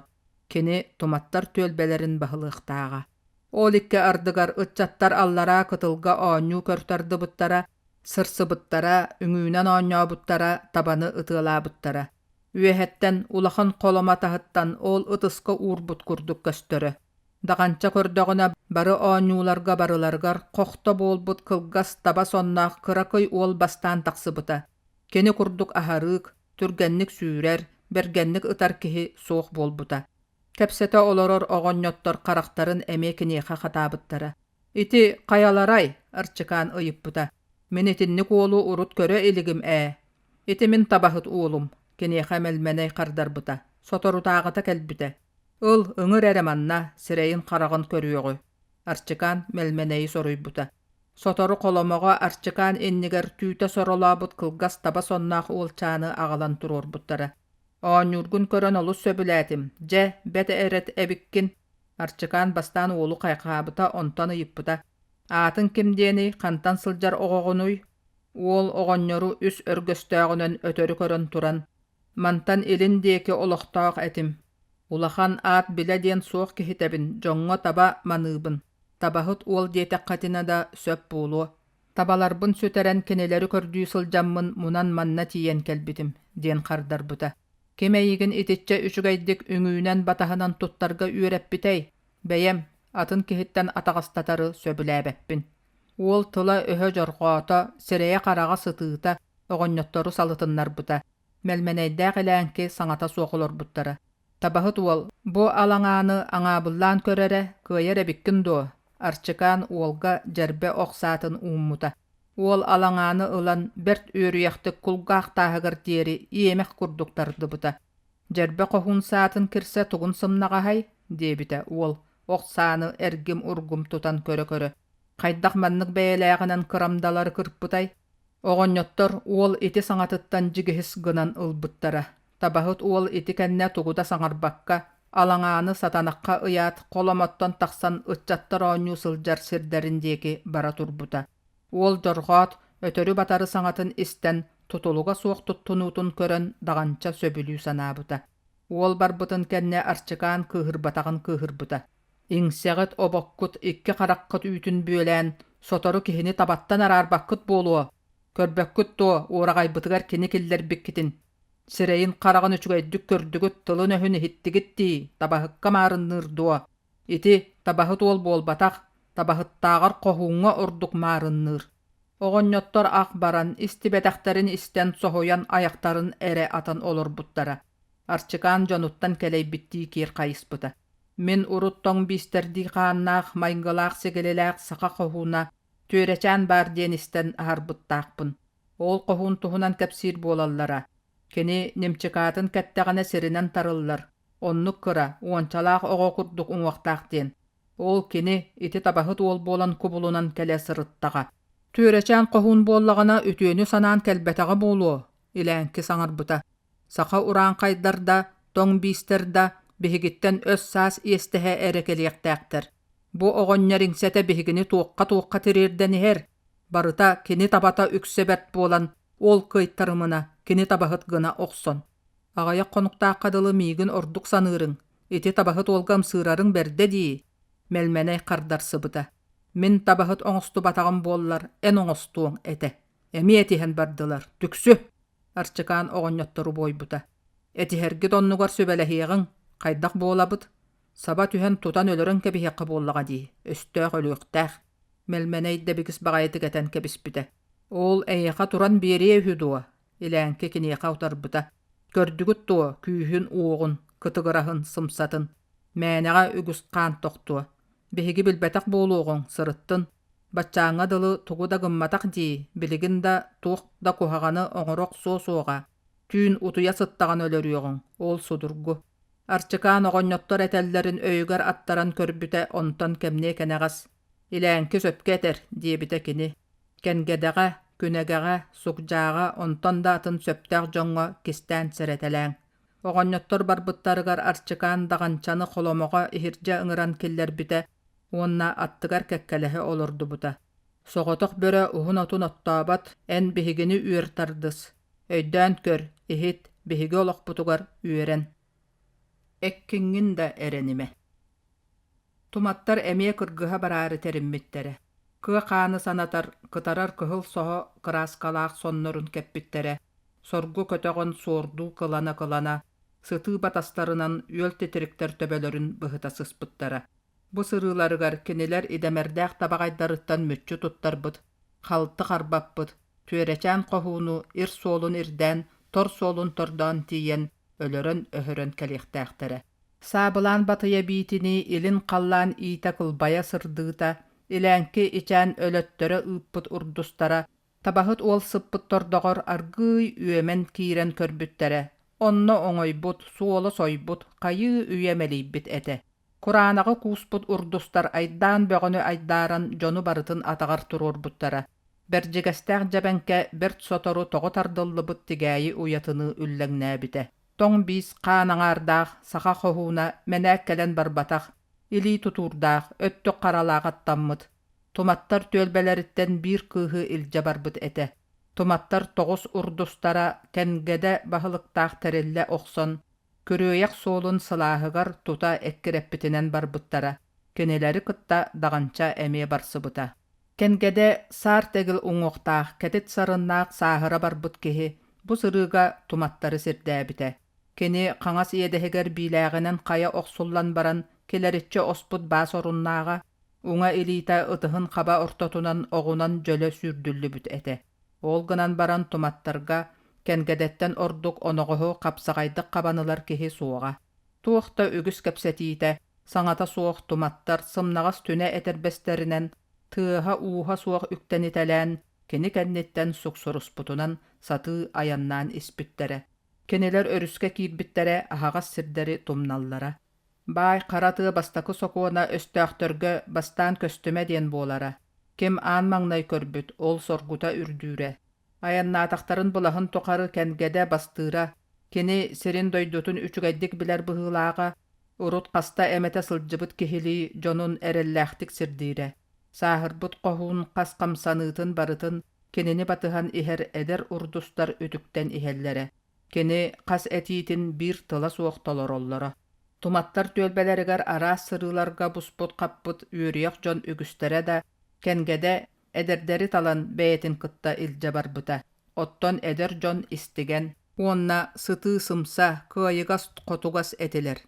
Кини туматтар түөлбэлэрин баһылыахтааҕа. Ол икки ардыгар ыччаттар аллараа кытылга оонньуу көр тардыбыттара, сырсыбыттара, үҥүүнэн оонньообуттара, табаны ытыалаабыттара. Үөһэттэн, улахан холомо таһыттан ол ытыска уурбут курдук көстөрө. Даҕанча көрдөҕүнэ бары оонньууларга барыларыгар хохто буолбут кылгас таба сонноох кыракый уол бастаан тахсыбыта. Кини курдук аһарыык, түргэнник сүүрэр, бэргэнник ытар киһи суох буолбута. Кэпсэтэ олорор оҕонньоттор харахтарын эмиэ киниэхэ хатаабыттара. «Ити хайаларай?» Арчикаан ыйыппыта. «Мин итинник уолу урут көрө илигим ээ. Ити мин табаһыт уолум», киниэхэ Мэлмэнэй хардарбыта. Соторутааҕыта кэлбитэ. «Ыл, ыҥыр эрэ манна, сирэйин-хараҕын көрүөҕү», Арчикаан Мэлмэнэйи соруйбута. Сотору холомоҕо Арчикаан иннигэр түүтэ соролообут кылгас таба сонноох уолчааны аҕалан туруорбуттара. «Оонньуургун көрөн олус сөбүлээтим. Дьэ, бэт эрэт эбиккин», Арчикаан бастаан уолу хайҕаабыта, онтон ыйыппыта: «Аатыҥ ким диэний, хантан сылдьар оҕоҕунуй?» Уол оҕонньору үс өргөстөөҕүнэн өтөрү көрөн туран: «Мантан илин диэки олохтоох этим. Улахан аат билэ диэн суох киһитэбин, дьоҥҥо таба маныыбын. Табаһыт уол диэтэххитинэ да сөп буолуо. Табаларбын сүтэрэн кинилэри көрдүү сылдьаммын мунан манна тиийэн кэлбитим», диэн хардарбыта. «Ким эйигин итиччэ үчүгэйдик үҥүүнэн-батаһынан туттарга үөрэппитэй? Бэйэм, атын киһиттэн атаҕастатары сөбүлээбэппин». Уол тыла-өһө дьорҕоото, сирэйэ-хараҕа сытыыта оҕонньоттору салытыннарбыта. Мэлмэнэйдээх Илээҥки саҥата суох олорбуттара. Табаһыт уол, бу алаҥааны аҥаабыллаан көр эрэ, кыайар эбиккин дуо? Арчикаан уолга дьэрбэ ох саатын ууммута. Уол алаҥааны ылан бэрт үөрүйэхтик кулгаах тааһыгар диэри иэмэх курдук тардыбыта. «Дьэрбэ хоһуун саатын кирсэ тугун сымнаҕаһай?» диэбитэ уол, ох сааны эргим-ургум тутан көрө-көрө. «Хайдах маннык бэйэлээҕинэн кырамдалары кырпытай?» Оҕонньоттор уол ити саҥатыттан дьигиһис гынан ылбыттара. Табаһыт уол ити кэннэ тугу да саҥарбакка, алаҥааны сатанахха ыйаат, холомоттон тахсан ыччаттар оонньуу сылдьар сирдэрин диэки бара турбута. Уол дьорҕоот, өтөрү-батары саҥатын истэн, тутулуга суох туттунуутун көрөн даҕанча сөбүлүү санаабыта. Уол барбытын кэннэ Арчикаан кыыһырбатаҕын кыыһырбыта. Иҥсэҕит, обоккут икки хараххыт үүтүн бүөлээн, сотору киһини табаттан араарбаккыт буолуо. Көрбөккүт дуо, уораҕайбытыгар кини киллэрбиккитин? Сирэйин-хараҕын үчүгэйдик көрдүгүт, тылын-өһүн иһиттигит дии, табаһыкка маарынныыр дуо? Ити табаһыт уол буолбатах, табаһыттааҕар хоһууҥҥа ордук маарынныыр. Оҕонньоттор ах баран, истибэтэхтэрин истэн соһуйан айахтарын эрэ атан олорбуттара. Арчикаан дьонуттан кэлэйбиттии киэр хайыспыта. Мин урут тоҥ биистэрдии хааннаах, майгылаах-сигилилээх саха хоһууна Түөрэчээн баар диэн истэн аһарбыттаахпын. Ол хоһуун туһунан кэпсиир буолаллара. Кини нимчикаатын кэттэҕинэ сиринэн тарыллар, оннук кыра, уончалаах оҕо курдук уҥуохтаах диэн. Ол кини ити табаһыт уол буолан кубулунан кэлэ сырыттаҕа. Түөрэчээн хоһуун буоллаҕына үтүөнү санаан кэлбэтэҕэ буолуо, Илээҥки саҥарбыта. Саха урааҥхайдар да, тоҥ биистэр да биһигиттэн өс-саас иэстэһэ эрэ кэлиэхтээхтэр. Бу оҕонньор иҥсэтэ биһигини туохха-туохха тириэрдэн иһэр, барыта кини табата үксэ бэрт буолан, ол кыайтарымына кини табаһыт гына охсон. Аҕыйах хонуктаахха дылы миигин ордук саныырыҥ, ити табаһыт уолга ымсыырарыҥ бэрдэ дии, Мэлмэнэй хардарсыбыта. Мин табаһыт оҥостубатаҕым буоллар, эн оҥостуоҥ этэ. Эмиэ этиһэн бардылар, түксү! Арчыкаан оҕонньоттору буойбута. Этиһэргит оннугар сүбэлэһиэҕиҥ, хайдах буолабыт? Саба түһэн тутан өлөрөн кэбиһиэххэ буоллаҕа дии, өстөөх өлүөхтээх. Мэлмэнэй дэбигис баҕайытык этэн кэбиспитэ. Ол эйиэхэ туран биэриэ үһү дуо? Илээҥки киниэхэ утарбыта. Көрдүгүт дуо, күүһүн-уоҕун, кытыгыраһын, сымсатын. Мээнэҕэ үгүс хаан тохтуо. Биһиги билбэтэх буолуоҕуҥ, сырыттын. Баччааҥҥа дылы тугу да гымматах дии, билигин да туох да куһаҕаны оҥоро охсуо суоҕа. Түүн утуйа сыттаҕына өлөрүөҕүҥ, ол судургу. Арчыкаан оҕонньоттор этэллэрин өйүгэр аттаран көрбүтэ, онтон кэмниэ кэнэҕэс «Илээҥки сөпкө этэр» диэбитэ кини. Кэнгэдэҕэ, күнэгэҕэ, сугдьааҕа онтон да атын сөптөөх дьоҥҥо кистээн сэрэтэлээҥ. Оҕонньоттор барбыттарыгар Арчыкаан Даҕанчаны холомоҕо иһирдьэ ыҥыран киллэрбитэ уонна аттыгар кэккэлэһэ олордубута. Соҕотох бөрө уһун отун оттообот, эн биһигини үөр тардыс. Өйдөөн көр, иһит, биһиги олохпутугар үөрэн. Эккиҥҥин да эрэнимэ. Туматтар эмиэ кыргыһа бараары тэриммиттэрэ. Кыа хааны санатар, кытарар кыһыл соһо кырааскалаах соннорун кэппиттэрэ, соргу көтөҕөн суордуу кылана-кылана, сытыы батастарынан үөл титириктэр төбөлөрүн быһыта сыспыттара. Бу сырыыларыгар кинилэр идэмэрдээх табаҕайдарыттан мүччү туттарбыт, халты харбаппыт, түөрэчээн хоһууну ир суолун ирдээн, тор суолун тордоон тиийэн, өлөрөн-өһөрөн кэлиэхтээхтэрэ. Саабылаан батыйа биитинии илин халлаан иитэ кылбайа сырдыыта, илээҥки ичээн өлөттөрө ыыппыт урдустара, табаһыт уол сыппыт тордоҕор аргыый үөмэн киирэн көрбүттэрэ, онно оҥойбут, суола сойбут, хайыы үйэ мэлийбит этэ. Кураанаҕы кууспут урдустар айдаан бөҕөнү айдааран дьону барытын атаҕар туруорбуттара. Бэрдьигэстээх дьэбэҥкэ бэрт сотору тоҕо тардыллыбыт тигээйи уйатыныы үллэҥнээбитэ. Тоҥ биис хаан аҥаардаах саха хоһууна мэнээк кэлэн барбатах, илии тутуурдаах, өттүк харалаах аттаммыт. Туматтар түөлбэлэриттэн биир кыыһы илдьэ барбыт этэ. Туматтар тоҕус урдустара Кэнгэдэ баһылыктаах тэриллэ охсон, күрүөйэх суолун сылааһыгар тута эккирэппитинэн барбыттара. Кинилэри кытта Даҕанча эмиэ барсыбыта. Кэнгэдэ саар тэгил уҥуохтаах, кэтит сарыннаах сааһыра барбыт киһи бу сырыыга туматтары сирдээбитэ. Кини хаҥас иэдэһигэр биилээҕинэн хайа охсуллан баран килэриччи оспут баас оруннааҕа, уҥа илиитэ ытыһын хаба ортотунан оҕунан дьөлө сүүрдүллүбүт этэ. Ол гынан баран туматтарга Кэнгэдэттэн ордук оноҕоһу хапсаҕайдык хабан ылар киһи суоҕа. Туох да үгүс кэпсэтиитэ, саҥата суох туматтар сымнаҕас түнэ этэрбэстэринэн тыаһа-ууһа суох үктэнитэлээн, кини кэнниттэн суксуруспутунан сатыы айаннаан испиттэрэ. Кинилэр өрүскэ киирбиттэрэ аһаҕас сирдэри тумналлара. Баай хара тыа бастакы сокуона өстөөхтөргө бастаан көстүмэ диэн буолара. Ким аан маҥнай көрбүт, ол соргута үрдүүрэ. Айаннаатахтарын былаһын тухары Кэнгэдэ бастыыра, кини сирин-дойдутун үчүгэйдик билэр быһыылааҕа, урут хаста эмэтэ сылдьыбыт киһилии дьонун эрэллээхтик сирдиирэ. Сааһырбыт хоһуун хас хамсаныытын барытын кинини батыһан иһэр эдэр урдустар үтүктэн иһэллэрэ. Кини хас этиитин биир тыла суох толороллоро. Туматтар түөлбэлэригэр араас сырыыларга буспут-хаппыт үөрүйэх дьон үгүстэрэ да Кэнгэдэ эдэрдэри талан бэйэтин кытта илдьэ барбыта. Оттон эдэр дьон истигэн уонна сытыы-сымса, кыайыгас-хотугас этилэр.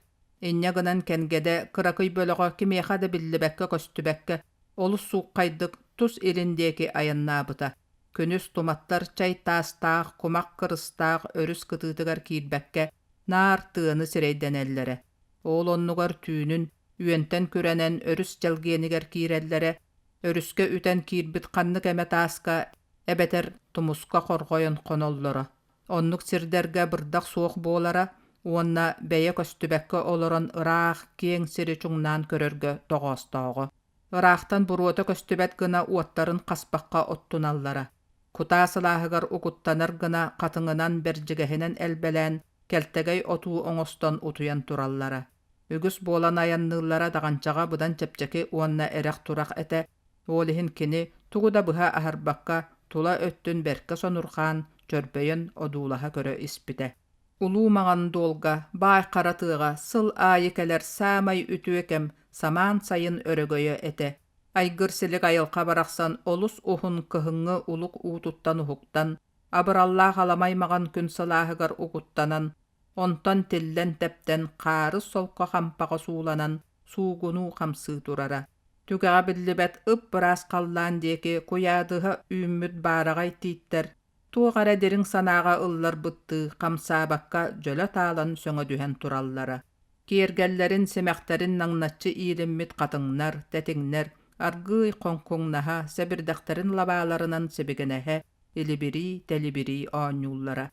Инньэ гынан Кэнгэдэ кыракый бөлөҕө кимиэхэ да биллибэккэ-көстүбэккэ олус сууххайдык тус илин диэки айаннаабыта. Күнүс туматтар чай таастаах, кумах кырыстаах өрүс кытыытыгар киирбэккэ, наар тыаны сирэйдэнэллэрэ. Ол оннугар түүнүн үөнтэн күрэнэн өрүс чэлгиэнигэр киирэллэрэ, өрүскэ үтэн киирбит ханнык эмэ тааска эбэтэр тумуска хорҕойон хоноллоро. Оннук сирдэргэ бырдах суох буолара уонна бэйэ көстүбэккэ олорон ыраах, киэҥ сири чуҥнаан көрөргө тоҕоостооҕо. Ыраахтан буруота көстүбэт гына уоттарын хаспахха оттуналлара. Кутаа сылааһыгар угуттанар гына хатыҥынан бэрдьигэһинэн элбэлээн, кэлтэгэй отуу оҥостон утуйан тураллара. Үгүс буолан айанныыллара Даҕанчаҕа быдан чэпчэки уонна эрэх-турах этэ, ол иһин кини тугу да быһа аһарбакка тула өттүн бэркэ сонурҕаан, чөрбөйөн одуулаһа көрө испитэ. Улуу Маҥан Дуолга, баай хара тыаҕа сыл аайы кэлэр саамай үтүө кэм самаан сайын өрөгөйө этэ. Айгыр-силик айылҕа барахсан олус уһун кыһыҥҥы улук уутуттан уһуктан, абыраллаах аламай маҕан күн сылааһыгар угуттанан, онтон тиллэн-тэптэн хаарыс солко хампаҕа сууланан суугунуу хамсыы турара. Түгэҕэ биллибэт ып-ыраас халлаан диэки куйаадыһа үүммүт баараҕай тииттэр туох эрэ дириҥ санааҕа ылларбыттыы хамсаабакка дьөлө таалан сөҥөдүһэн тураллара. Киэргэллэрин, симэхтэрин наҥначчы иилиммит хатыҥнар, тэтиҥнэр аргыый хоҥкуҥнаһа, сэбирдэхтэрин лабааларынан сибигинэһэ, илибирии-тэлибирии оонньууллара.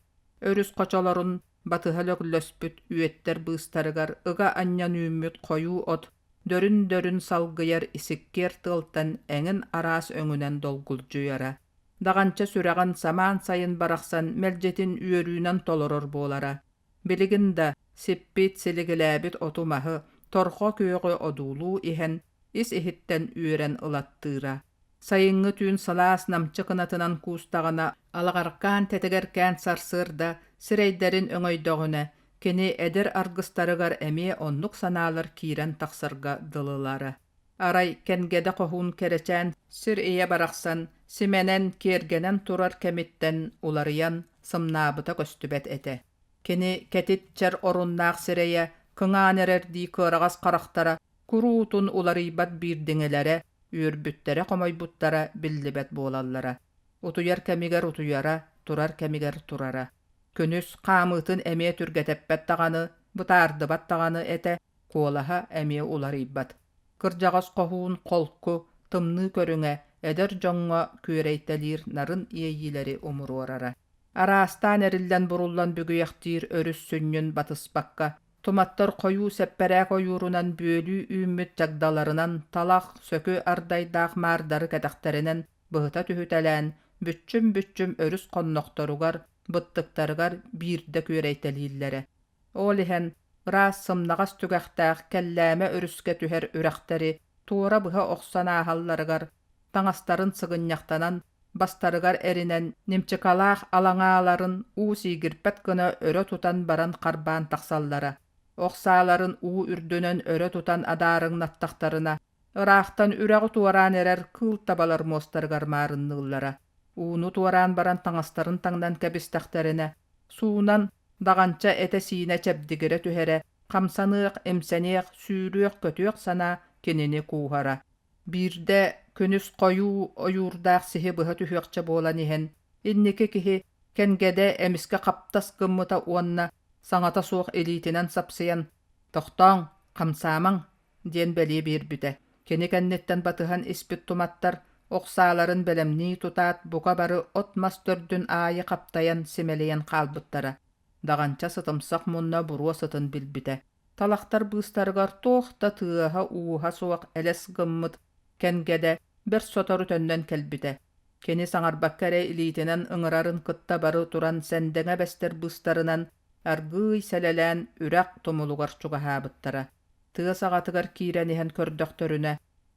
Өрүс хочолорун батыһа лөглөспүт үөттэр быыстарыгар ыга анньан үүммүт хойуу от дөрүн-дөрүн салгыйар исиккиэр тыалтан эҥин араас өҥүнэн долгулдьуйара. Даҕанча сүрэҕин самаан сайын барахсан мэлдьитин үөрүүнэн толорор буолара. Билигин да сиппит, силигилээбит оту-маһы, торҕо күөҕү одуулуу иһэн, ис-иһиттэн үөрэн ылаттыыра. Сайыҥҥы түүн сылаас намчы кынатынан куустаҕына, алаҕаркаан тэтигэркээн сарсыарда сирэйдэрин өҥөйдөҕүнэ, кини эдэр аргыстарыгар эмиэ оннук санаалар киирэн тахсарга дылылара. Арай Кэнгэдэ хоһуун кэрэчээн сир ийэ барахсан симэнэн, киэргэнэн турар кэмиттэн уларыйан, сымнаабыта көстүбэт этэ. Кини кэтит чэр оруннаах сирэйэ, кыҥаан эрэрдии кыараҕас харахтара куруутун уларыйбат биирдиҥилэрэ, үөрбүттэрэ-хомойбуттара биллибэт буолаллара. Утуйар кэмигэр утуйара, турар кэмигэр турара. Күнүс хаамыытын эмиэ түргэтэппэт даҕаны, бытаардыбат даҕаны этэ, куолаһа эмиэ уларыйбат. Кырдьаҕас хоһуун холку, тымныы көрүҥэ эдэр дьоҥҥо күөрэйтэлиир нарын иэйиилэри умуруорара. Араастаан эриллэн-буруллан бүгүйэхтиир өрүс сүнньүн батыспакка, туматтар хойуу сэппэрээк ойуурунан бүөлүү үүммүт чагдаларынан талах, сөкү ардайдаах маардары кэтэхтэринэн быһыта түһүтэлээн, бүччүм-бүччүм өрүс хоннохторугар, быттыктарыгар биирдэ күөрэйтэлииллэрэ. Ол иһэн ыраас сымнаҕас түгэхтээх Кэллээмэ өрүскэ түһэр үрэхтэри туора быһа охсон ааһалларыгар таҥастарын сыгынньахтанан, бастарыгар эринэн нимчикалаах алаҥааларын уу сиигирбэт гына өрө тутан баран харбаан тахсаллара. Ох сааларын уу үрдүнэн өрө тутан адаарыҥнаттахтарына, ыраахтан үрэҕи туораан эрэр кыыл табалар муостарыгар маарынныыллара. Ууну туораан баран таҥастарын таҥнан кэбистэхтэринэ, суунан даҕанча этэ-сиинэ чэбдигирэ түһэрэ, хамсаныах, имсэниэх, сүүрүөх-көтүөх санаа кинини кууһара. Биирдэ күнүс хойуу ойуурдаах сиһи быһа түһүөхчэ буолан иһэн, инники киһи Кэнгэдэ эмискэ хаптас гыммыта уонна саҥата суох илиитинэн сапсыйан «Тохтооҥ, хамсаамаҥ» диэн бэлиэ биэрбитэ. Кини кэнниттэн батыһан испит туматтар ох сааларын бэлэмнии тутаат, бука бары от-мас төрдүн аайы хаптайан симэлийэн хаалбыттара. Даҕанча сытымсах мунна буруо сытын билбитэ. Талахтар быыстарыгар туох да тыаһа-ууһа суох элэс гыммыт Кэнгэдэ бэрт сотору төннөн кэлбитэ. Кини саҥарбакка эрэ илиитинэн ыҥырарын кытта бары туран сэндэҥэ бэстэр быыстарынан аргыый сэлэлээн үрэх тумулугар чугаһаабыттара. Тыа саҕатыгар киирэн иһэн көрдөхтөрүнэ,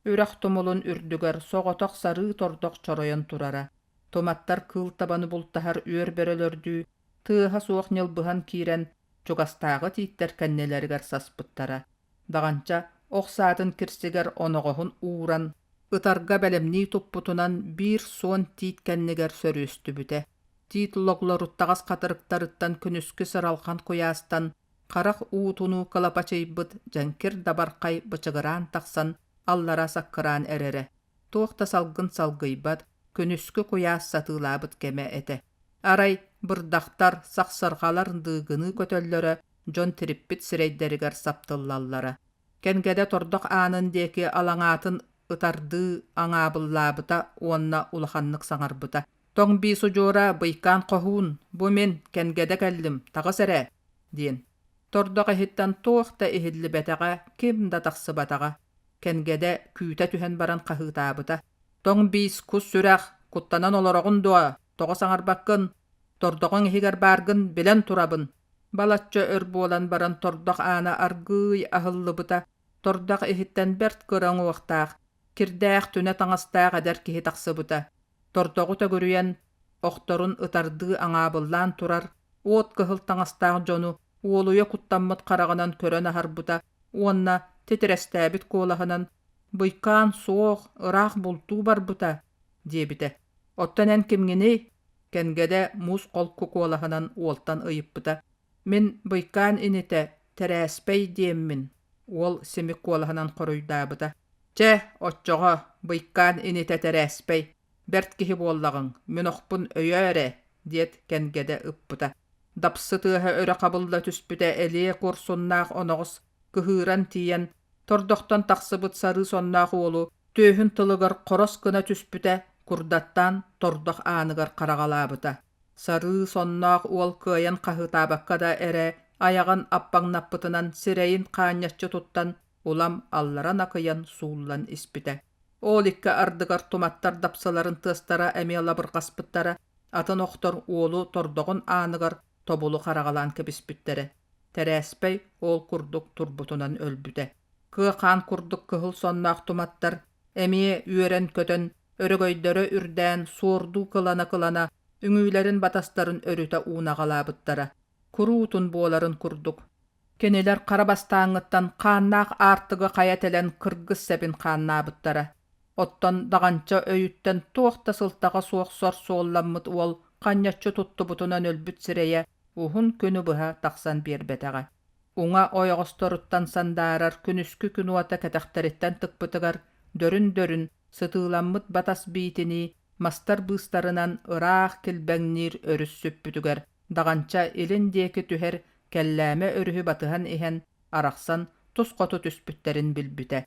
үрэх тумулун үрдүгэр соҕотох сарыы тордох чоройон турара. Туматтар кыыл табаны бултаһар үөр бөрөлөрдүү тыаһа суох ньылбыһан киирэн чугастааҕы тииттэр кэннилэригэр саспыттара. Даҕанча ох саатын кирсигэр оноҕоһун ууран, ытарга бэлэмнии туппутунан биир суон тиит кэннигэр сөрүөстүбүтэ. Тиит логлоруттаҕас хатырыктарыттан күнүскү сыралҕан куйаастан харах уутунуу кылапачыйбыт дьэҥкир дабархай бычыгыраан тахсан аллара саккыраан эрэрэ. Туох да салгын салгыйбат, күнүскү куйаас сатыылаабыт кэмэ этэ. Арай бырдахтар, сахсырҕалар дыыгыныы көтөллөрө дьон тириппит сирэйдэригэр саптыллаллара. Кэнгэдэ тордох аанын диэки алаҥаатын ытардыы аҥаабыллаабыта уонна улаханнык саҥарбыта: «Тоҥ бии судьуора быйкаан хоһуун, бу мин, Кэнгэдэ кэллим, таҕыс эрэ!» диэн. Тордох иһиттэн туох да иһиллибэтэҕэ, ким да тахсыбатаҕа. Кэнгэдэ күүтэ түһэн баран хаһыытаабыта: «Тоҥ биис кус сүрэх, куттанан олороҕун дуо? Тоҕо саҥарбаккын? Тордоҕуҥ иһигэр бааргын билэн турабын. Балачча өр буолан баран тордох аана аргыый аһыллыбыта, тордох иһиттэн бэрт кыра уҥуохтаах, кирдээх түнэ таҥастаах эдэр киһи тахсыбыта. Тордоҕу төгүрүйэн, охторун ытардыы аҥаабыллаан турар уот кыһыл таҥастаах дьону уолуйа куттаммыт хараҕынан көрөн аһарбыта уонна титирэстээбит куолаһынан «Быйкаан суох, ыраах бултуу барбыта» диэбитэ. «Оттон эн кимҥиний?» Кэнгэдэ муус холку куолаһынан уолтан ыйыппыта. «Мин Быйкаан инитэ Тэрээспэй диэммин», уол симик куолаһынан хоруйдаабыта. «Чэ, оччоҕо, Быйкаан инитэ Тэрээспэй, бэрт киһи буоллаҕыҥ, мин охпун өйөө эрэ», диэт Кэнгэдэ ыппыта. Дапсы тыаһа өрө хабылла түспүтэ элиэ куорсуннаах оноҕос кыһыыран тиийэн, тордохтон тахсыбыт сарыы сонноох уолу түөһүн тылыгар хорос гына түспүтэ, курдаттаан тордох ааныгар хараҕалаабыта. Сарыы сонноох уол кыайан хаһыытаабакка да эрэ айаҕын аппаҥнаппытынан сирэйин хаанньаччы туттан улам аллара накыйан сууллан испитэ. Ол икки ардыгар туматтар дапсыларын тыастара эмиэ лабырҕаспыттара, атын охтор уолу тордоҕун ааныгар тобулу хараҕалаан кэбиспиттэрэ. Тэрээспэй ол курдук турбутунан өлбүтэ. Кыа хаан курдук кыһыл сонноох туматтар эмиэ үөрэн-көтөн, өрөгөйдөрө үрдээн суордуу кылана-кылана үҥүүлэрин батастарын өрүтэ уунаҕалаабыттара. Куруутун буоларын курдук. Кинилэр хара бастааҥҥыттан хааннаах аартыгы хайа тэлэн кыргыс сэбин хааннаабыттара. Оттон Даҕанча өйүттэн туох да сылтаҕа суох сор суолламмыт уол ханньаччы туттубутунан өлбүт сирэйэ уһун күнү быһа тахсан биэрбэтэҕэ. Уҥа ойоҕосторуттан сандаарар күнүскү күн уота кэтэхтэриттэн тыкпытыгар дөрүн-дөрүн сытыыламмыт батас биитинии мастар быыстарынан ыраах килбэҥниир өрүс сүппүтүгэр Даҕанча илин диэки түһэр Кэллээмэ өрүһү батыһан иһэн арахсан тус хоту түспүттэрин билбитэ.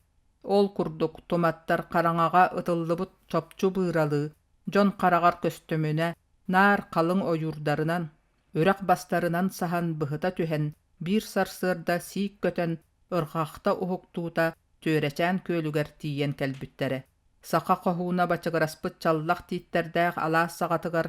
Ол курдук туматтар хараҥаҕа ытыллыбыт чопчу быыралыы, дьон хараҕар көстүмүнэ, наар халыҥ ойуурдарынан, үрэх бастарынан саһан быһыта түһэн, биир сарсыарда сиик көтөн, ырҕахта уһуктуута Түөрэчээн күөлүгэр тиийэн кэлбиттэрэ. Саха хоһууна бачыгыраспыт чаллах тииттэрдээх алаас саҕатыгар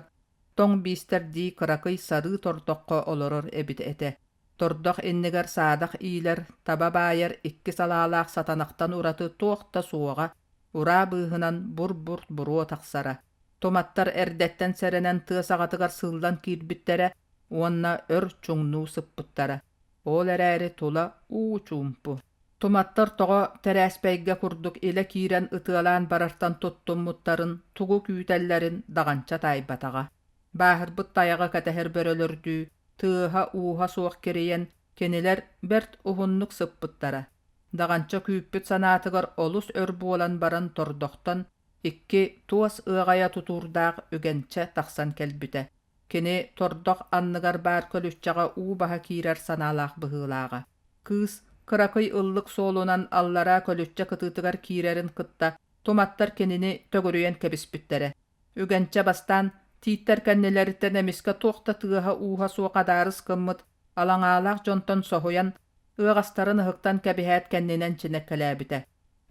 тоҥ биистэрдии кыракый сарыы тордоххо олорор эбит этэ. Тордох иннигэр саадах иилэр, таба баайар икки салаалаах сатанахтан ураты туох да суоҕа, ураа быыһынан бур-бур буруо тахсара. Туматтар эрдэттэн сэрэнэн тыа саҕатыгар сыыллан киирбиттэрэ уонна өр чуҥнуу сыппыттара. Ол эрээри тула уу чуумпу. Туматтар тоҕо тэрээспэйгэ курдук илэ киирэн ытыалаан барартан туттуммуттарын, тугу күүтэллэрин Даҕанча таайбатаҕа. Бааһырбыт тайаҕы кэтэһэр бөрөлөрдүү тыаһа-ууһа суох кирийэн, кинилэр бэрт уһуннук сыппыттара. Даҕанча күүппүт санаатыгар олус өр буолан баран тордохтон икки туос ыаҕайа тутуурдаах үгэнчэ тахсан кэлбитэ. Кини тордох анныгар баар көлүччэҕэ уу баһа киирэр санаалаах быһыылааҕа. Кыыс кыракый ыллык суолунан аллараа көлүччэ кытыытыгар киирэрин кытта туматтар кинини төгүрүйэн кэбиспиттэрэ. Үгэнчэ бастаан тииттэр кэннилэриттэн эмискэ туох да тыаһа-ууһа суох адаарыс гыммыт алаҥаалаах дьонтон соһуйан, ыаҕастарын ыһыктан кэбиһээт кэннинэн чинэккэлээбитэ.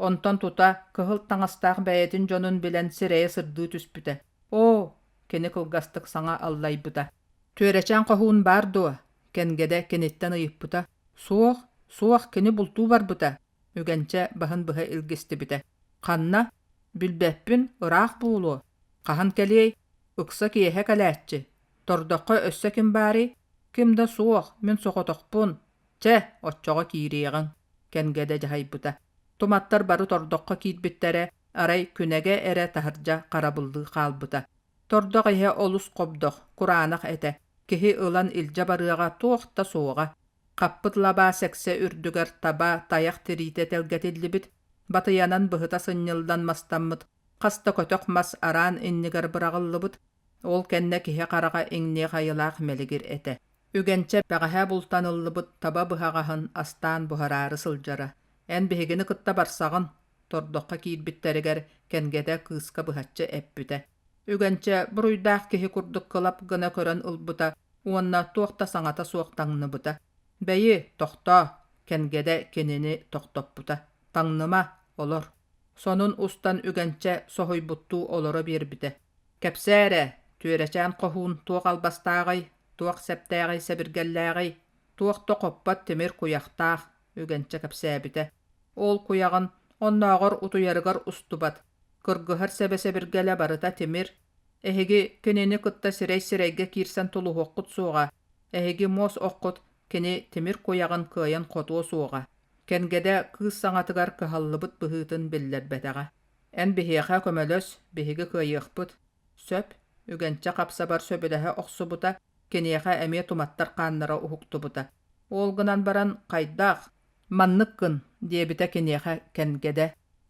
Онтон тута кыһыл таҥастаах бэйэтин дьонун билэн сирэйэ сырдыы түспүтэ. «Оо!» кини кылгастык саҥа аллайбыта. «Түөрэчээн хоһуун баар дуо?» Кэнгэдэ киниттэн ыйыппыта. «Суох, суох, кини бултуу барбыта», Үгэнчэ баһын быһа илгистибитэ. «Ханна?» «Билбэппин, ыраах буолуо. Хаһан кэлиэй? Ыкса киэһэ кэлээччи. Тордоххо өссө ким баарый? Ким да суох, мин соҕотохпун. Чэ, оччоҕо киириэҕиҥ», Кэнгэдэ дьаһайбыта. Туматтар бары тордоххо киирбиттэрэ, арай күнэгэ эрэ таһырдьа харабыллыы хаалбыта. Тордох иһэ олус хобдох, кураанах этэ, киһи ылан илдьэ барыаҕа туох да суоҕа. Хаппыт лабаа сэксэ үрдүгэр таба, тайах тириитэ тэлгэтиллибит, батыйанан быһыта сынньыллан мастаммыт, хас да көтөх мас араан иннигэр быраҕыллыбыт, ол кэннэ киһи хараҕа иҥниэх айылаах мэлигир этэ. Үгэнчэ бэҕэһээ бултаныллыбыт таба быһаҕаһын астаан буһараары сылдьара. Эн биһигини кытта барсаҕын, тордоххо киирбиттэригэр Кэнгэтэ кыыска быһаччы эппитэ. Үгэнчэ буруйдаах киһи курдук кылап гына көрөн ылбыта уонна туох да саҥата суох таҥныбыта. «Бэйи, тохтоо!» Кэнгэдэ кинини тохтоппута. «Таҥныма, олор!» Сонун устан Үгэнчэ соһуйбуттуу олоро биэрбитэ. «Кэпсээ эрэ, Түөрэчээн хоһуун туох албастааҕый, туох сэптээҕий-сэбиргэллээҕий?» Туох да хоппот тимир куйахтаах, Үгэнчэ кэпсээбитэ. Ол куйаҕын оннооҕор утуйарыгар устубат, кыргыһар сэбэ-сэбиргэлэ барыта тимир. Эһиги кинини кытта сирэй-сирэйгэ киирсэн тулуһуоххут суоҕа, эһиги муос оххут кини тимир куйаҕын кыайан хотуо суоҕа. Кэнгэдэ кыыс саҥатыгар кыһаллыбыт быһыытын биллэрбэтэҕэ. Эн биһиэхэ көмөлөс, биһиги кыайыахпыт. Сөп, Үгэнчэ хапсабар сөбүлэһэ охсубута, киниэхэ эмиэ туматтар хааннара уһуктубута. Ол гынан баран хайдах? Маннык гын, диэбитэ киниэхэ Кэнгэдэ.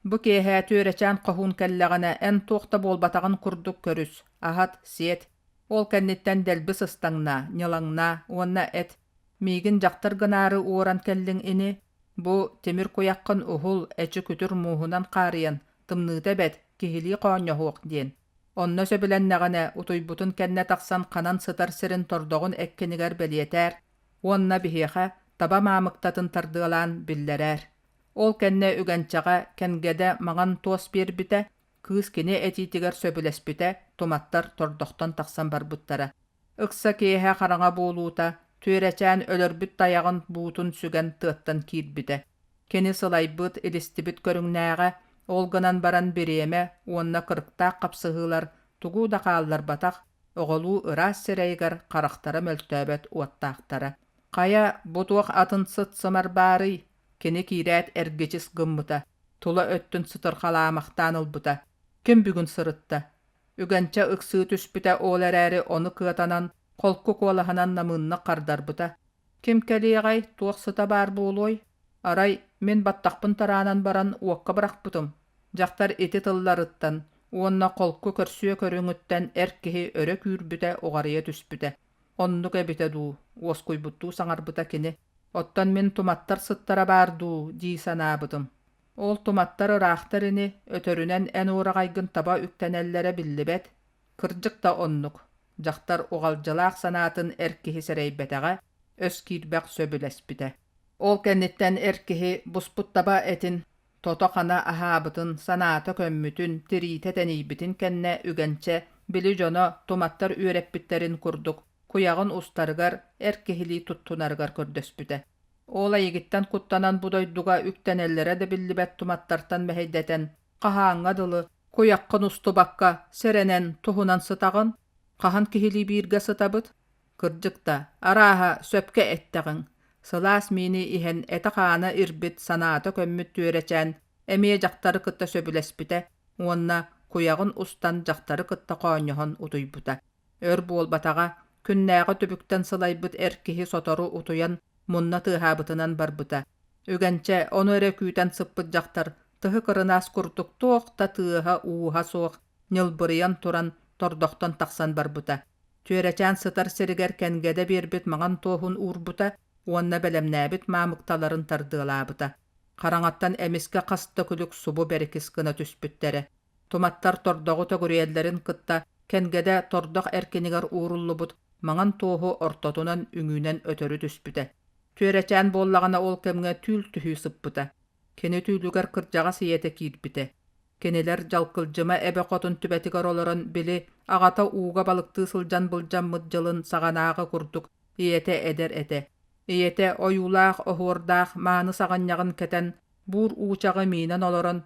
Бу киэһэ Түөрэчээн хоһуун кэллэҕинэ эн туох да буолбатаҕын курдук көрүс, аһат, сиэт. Ол кэнниттэн дэлби сыстаҥнаа, ньылаҥнаа уонна эт. Миигин дьахтар гынаары уоран кэллиҥ ини? Бу тимир куйаххын уһул, эчи күтүр мууһунан хаарыйан, тымныыта эбэт, киһилии хоонньоһуох диэн. Онно сөбүлэннэҕинэ, утуйбутун кэннэ тахсан ханан сытар сирин тордоҕун эккинигэр бэлиэтээр уонна биһиэхэ таба маамыктатын тардыалаан биллэрээр. Ол кэннэ Үгэнчэҕэ Кэнгэдэ маҥан туос биэрбитэ, кыыс кини этиитигэр сөбүлэспитэ, туматтар тордохтон тахсан барбыттара. Ыкса киэһэ хараҥа буолуута, Түөрэчээн өлөрбүт тайаҕын буутун сүгэн тыаттан киирбитэ. Кини сылайбыт, илистибит көрүҥнээҕэ, ол гынан баран бириэмэ уонна кырыктаах хапсыһыылар тугу да хаалларбатах, оҕолуу ыраас сирэйигэр харахтара мөлтөөбөт уоттаахтара. Хайа, бу туох атын сыт-сымар баарый? Кини киирээт эргичис гыммыта, тула өттүн сытырхалаамахтаан ылбыта. Ким бүгүн сырытта? Үгэнчэ ыксыы түспүтэ ол эрээри ону кыатанан, холку куолаһынан намыыннык хардарбыта. Ким кэлиэҕэй, туох сыта баар буолуой? Арай, мин баттахпын тараанан баран уокка бырахпытым. Дьахтар ити тылларыттан уонна холку көрсүө көрүҥүттэн эр киһи өрө күүрбүтэ уҕарыйа түспүтэ. Оннук эбитэ дуу, уоскуйбуттуу саҥарбыта кини. Оттон мин туматтар сыттара баар дуу дии санаабытым. Ол туматтар ыраахтар ини, өтөрүнэн эн уораҕайгын таба үктэнэллэрэ биллибэт. Кырдьык да оннук. Дьахтар уҕалдьылаах санаатын эр киһи сэрэйбэтэҕэ, өс киирбэх сөбүлэспитэ. Ол кэнниттэн эр киһи буспут таба этин тото-хана аһаабытын, санаата көммүтүн, тириитэ тэнийбитин кэннэ Үгэнчэ, били дьоно туматтар үөрэппиттэрин курдук, куйаҕын устарыгар, эр киһилии туттунарыгар көрдөспүтэ. Ол эйигиттэн куттанан бу дойдуга үктэнэллэрэ да биллибэт туматтартан мэһэйдэтэн, хаһааҥҥа дылы, куйаххын устубакка, сэрэнэн, туһунан сытаҕын? Хаһан киһилии бииргэ сытабыт? Кырдьык да, арааһа, сөпкө эттэҕиҥ. Сылаас миини иһэн этэ-хаана ирбит, санаата көммүт түөрэчээн эмиэ дьахтары кытта сөбүлэспитэ уонна куйаҕын устан дьахтары кытта хоонньоһон утуйбута. Өр буолбатаҕа, күннээҕи түбүктэн сылайбыт эр киһи сотору утуйан мунна тыаһаабытынан барбыта. Үгэнчэ ону эрэ күүтэн сыппыт дьахтар тыһы кырынаас курдук туох да тыаһа-ууһа суох ньылбырыйан туран тордохтон тахсан барбыта. Түөрэчээн сытар сиригэр кэнгэдэ биэрбит маҥан туоһун уурбута уонна бэлэмнээбит маамыкталарын тардыалаабыта. Хараҥаттан эмискэ хас да күлүк субу бэрикис гына түспүттэрэ. Туматтар тордоҕу төгүрүйэллэрин кытта Кэнгэдэ тордох эркинигэр ууруллубут маҥан туоһу ортотунан үҥүүнэн өтөрү түспүтэ. Түөрэчээн буоллаҕына ол кэмҥэ түүл түһүү сыппыта. Кини түүлүгэр кырдьаҕас ийэтэ киирбитэ. Кинилэр Дьалкылдьыма эбэ хотун түбэтигэр олорон били аҕата ууга балыктыы сылдьан былдьаммыт дьылын саҕанааҕы курдук ийэтэ эдэр этэ. Ийэтэ ойуулаах оһуордаах мааны саҕынньаҕын кэтэн буур уучаҕы миинэн олорон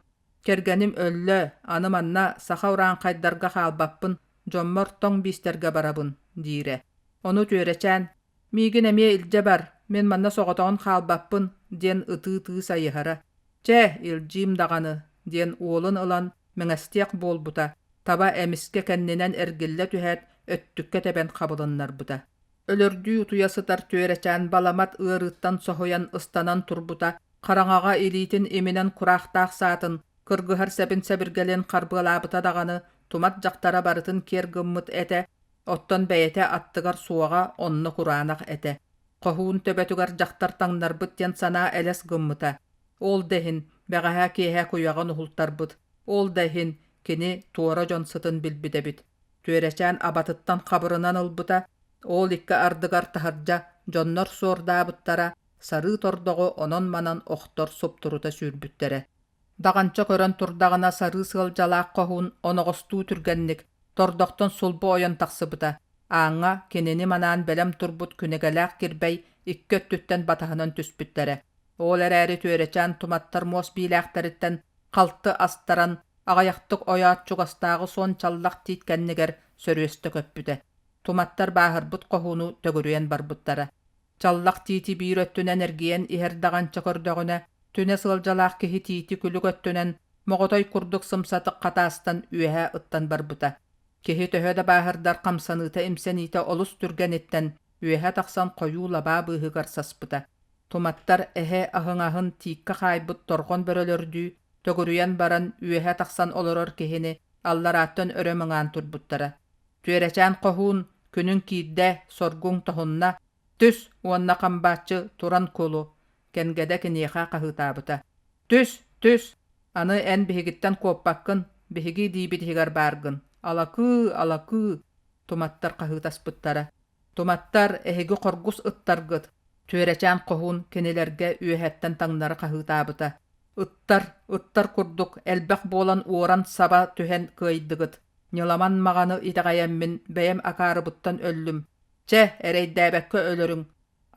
Кэргэним өллө, аны манна саха урааҥхайдарга хаалбаппын, дьоммор тоҥ биистэргэ барабын, диирэ. Ону Түөрэчээн, миигин эмиэ илдьэ бар, мин манна соҕотоҕун хаалбаппын, диэн ытыы-ытыы сайыһара. Чэ, илдьиим даҕаны, диэн уолун ылан мэҥэстиэх буолбута, таба эмискэ кэннинэн эргиллэ түһээт, өттүккэ тэбэн хабылыннарбыта. Өлөрдүү утуйа сытар Түөрэчээн баламат ыарыыттан соһуйан ыстанан турбута, хараҥаҕа илиитин иминэн кураахтаах саатын, кыргыһар сэбин-сэбиргэлин харбыалаабыта даҕаны, тумат дьахтара барытын киэр гыммыт этэ, оттон бэйэтэ аттыгар суоҕа онно кураанах этэ. Хоһуун төбөтүгэр дьахтар таҥнарбыт диэн санаа элэс гыммыта. Ол да иһин, бэҕэһээ киэһэ куйаҕын уһултарбыт, ол да иһин, кини туора дьон сытын билбит эбит. Түөрэчээн абатыттан хабырынан ылбыта, ол икки ардыгар таһырдьа дьоннор суордаабыттара, сарыы тордоҕу онон-манан охтор суптурута сүүрбүттэрэ. Даҕанча көрөн турдаҕына сарыы сыалдьалаах хоһуун оноҕостуу түргэнник, тордохтон сулбу ойон тахсыбыта. Ааҥҥа кинини манаан бэлэм турбут күнэгэлээх кирбэй икки өттүттэн батаһынан түспүттэрэ. Ол эрээри Түөрэчээн туматтар муос биилээхтэриттэн халты астаран, аҕыйахтык ойоот чугастааҕы суон чаллах тиит кэннигэр сөрүөстэ көппүтэ. Туматтар бааһырбыт хоһууну төгүрүйэн барбыттара. Чаллах тиити биир өттүнэн эргийэн иһэр даҕанча көрдөҕүнэ, түнэ сыалдьалаах киһи тиити күлүк өттүнэн моҕотой курдук сымсатык хатаастан үөһэ ыттан барбыта. Киһи төһө да бааһырдар хамсаныыта-имсэниитэ олус түргэниттэн үөһэ тахсан хойуу лабаа быыһыгар саспыта. Туматтар эһэ аһыҥаһын тииккэ хаайбыт торҕон бөрөлөрдүү төгүрүйэн баран үөһэ тахсан олорор киһини алларааттан өрө мыҥаан турбуттара. Түөрэчээн хоһуун, күнүҥ киирдэ, соргуҥ тоһунна, түс уонна хамбааччы туран кулу, Кэнгэдэ киниэхэ хаһыытаабыта. Түс, түс, аны эн биһигиттэн куоппаккын, биһиги диибит иһигэр бааргын. Алакыы, алакыы, туматтар хаһыытаспыттара. Туматтар, эһиги хоргус ыттаргыт, Түөрэчээн хоһуун кинилэргэ үөһэттэн таҥнары хаһыытаабыта. Ыттар, ыттар курдук элбэх буолан уоран саба түһэн кыайдыгыт. Ньыламан маҕаны итэҕэйэммин бэйэм акаарыбыттан өллүм. Чэ, эрэйдээбэккэ өлөрүҥ.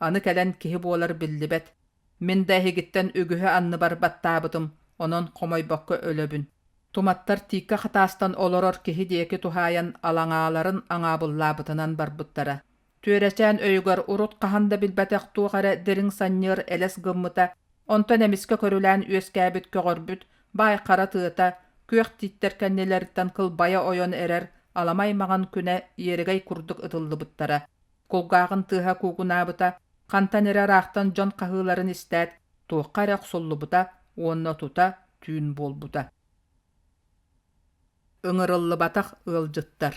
Аны кэлэн киһи буолар биллибэт. Мин да эһигиттэн үгүһү анныбар баттаабытым, онон хомойбокко өлөбүн. Туматтар тииккэ хатаастан олорор киһи диэки туһаайан алаҥааларын аҥаабыллаабытынан барбыттара. Түөрэчээн өйүгэр урут хаһан да билбэтэх туох эрэ дириҥ санньыар элэс гыммыта, онтон эмискэ көрүлээн үөскээбит көҕөрбүт баай хара тыата, күөх тииттэр кэннилэриттэн кылбайа ойон эрэр аламай маҥан күнэ иэрэгэй курдук ытыллыбыттара. Кулгааҕын тыаһа куугунаабыта, хантан эрэ ыраахтан дьон хаһыыларын истээт, туохха эрэ охсуллубута уонна тута түүн буолбута. Ыҥырыллыбатах ыалдьыттар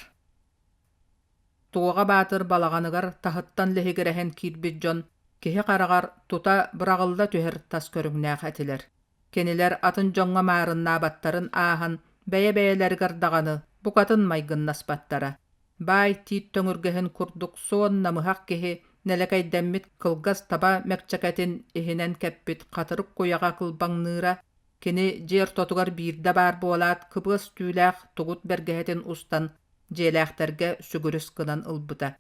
Туоҕа Баатыр балаҕаныгар таһыттан лиһигирэһэн киирбит дьон киһи хараҕар тута быраҕылла түһэр тас көрүҥнээх этилэр. Кинилэр атын дьоҥҥо маарыннаабаттарын ааһан бэйэ-бэйэлэригэр даҕаны букатын майгыннаспаттара. Баай тиит төҥүргэһин курдук суон намыһах киһи нэлэкэйдэммит кылгас таба мэкчэкэтин иһинэн кэппит хатырык куйаҕа кылбаҥныыра, кини дьиэ ортотугар биирдэ баар буолаат кыбыас түүлээх тугут бэргэһэтин устан дьиэлээхтэргэ сүгүрүс гынан ылбыта.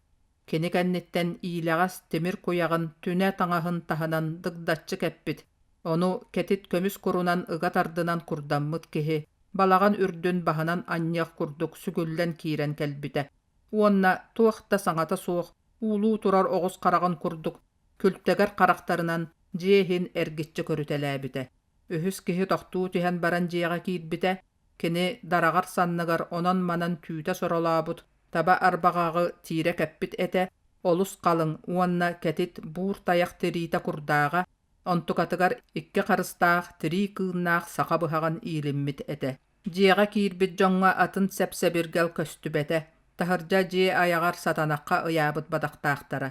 Кини кэнниттэн иилэҕэс тимир куйаҕын түнэ таҥаһын таһынан дыгдаччы кэппит, ону кэтит көмүс курунан ыга тардынан курдаммыт киһи балаҕан үрдүн баһынан анньыах курдук сүгүллэн киирэн кэлбитэ уонна туох да саҥата суох уулуу турар оҕус хараҕын курдук күлтэгэр харахтарынан дьиэ иһин эргиччи көрүтэлээбитэ. Үһүс киһи тохтуу түһэн баран дьиэҕэ киирбитэ, Кини дараҕар санныгар онон-манан түүтэ соролообут таба арбаҕаҕы тиирэ кэппит этэ, олус халыҥ уонна кэтит буур тайах тириитэ курдааҕа, онтукатыгар икки харыстаах тирии кыыннаах саха быһаҕын иилиммит этэ. Дьиэҕэ киирбит дьоҥҥо атын сэп-сэбиргэл көстүбэтэ, таһырдьа дьиэ айаҕар сатанахха ыйаабыт бадахтаахтара.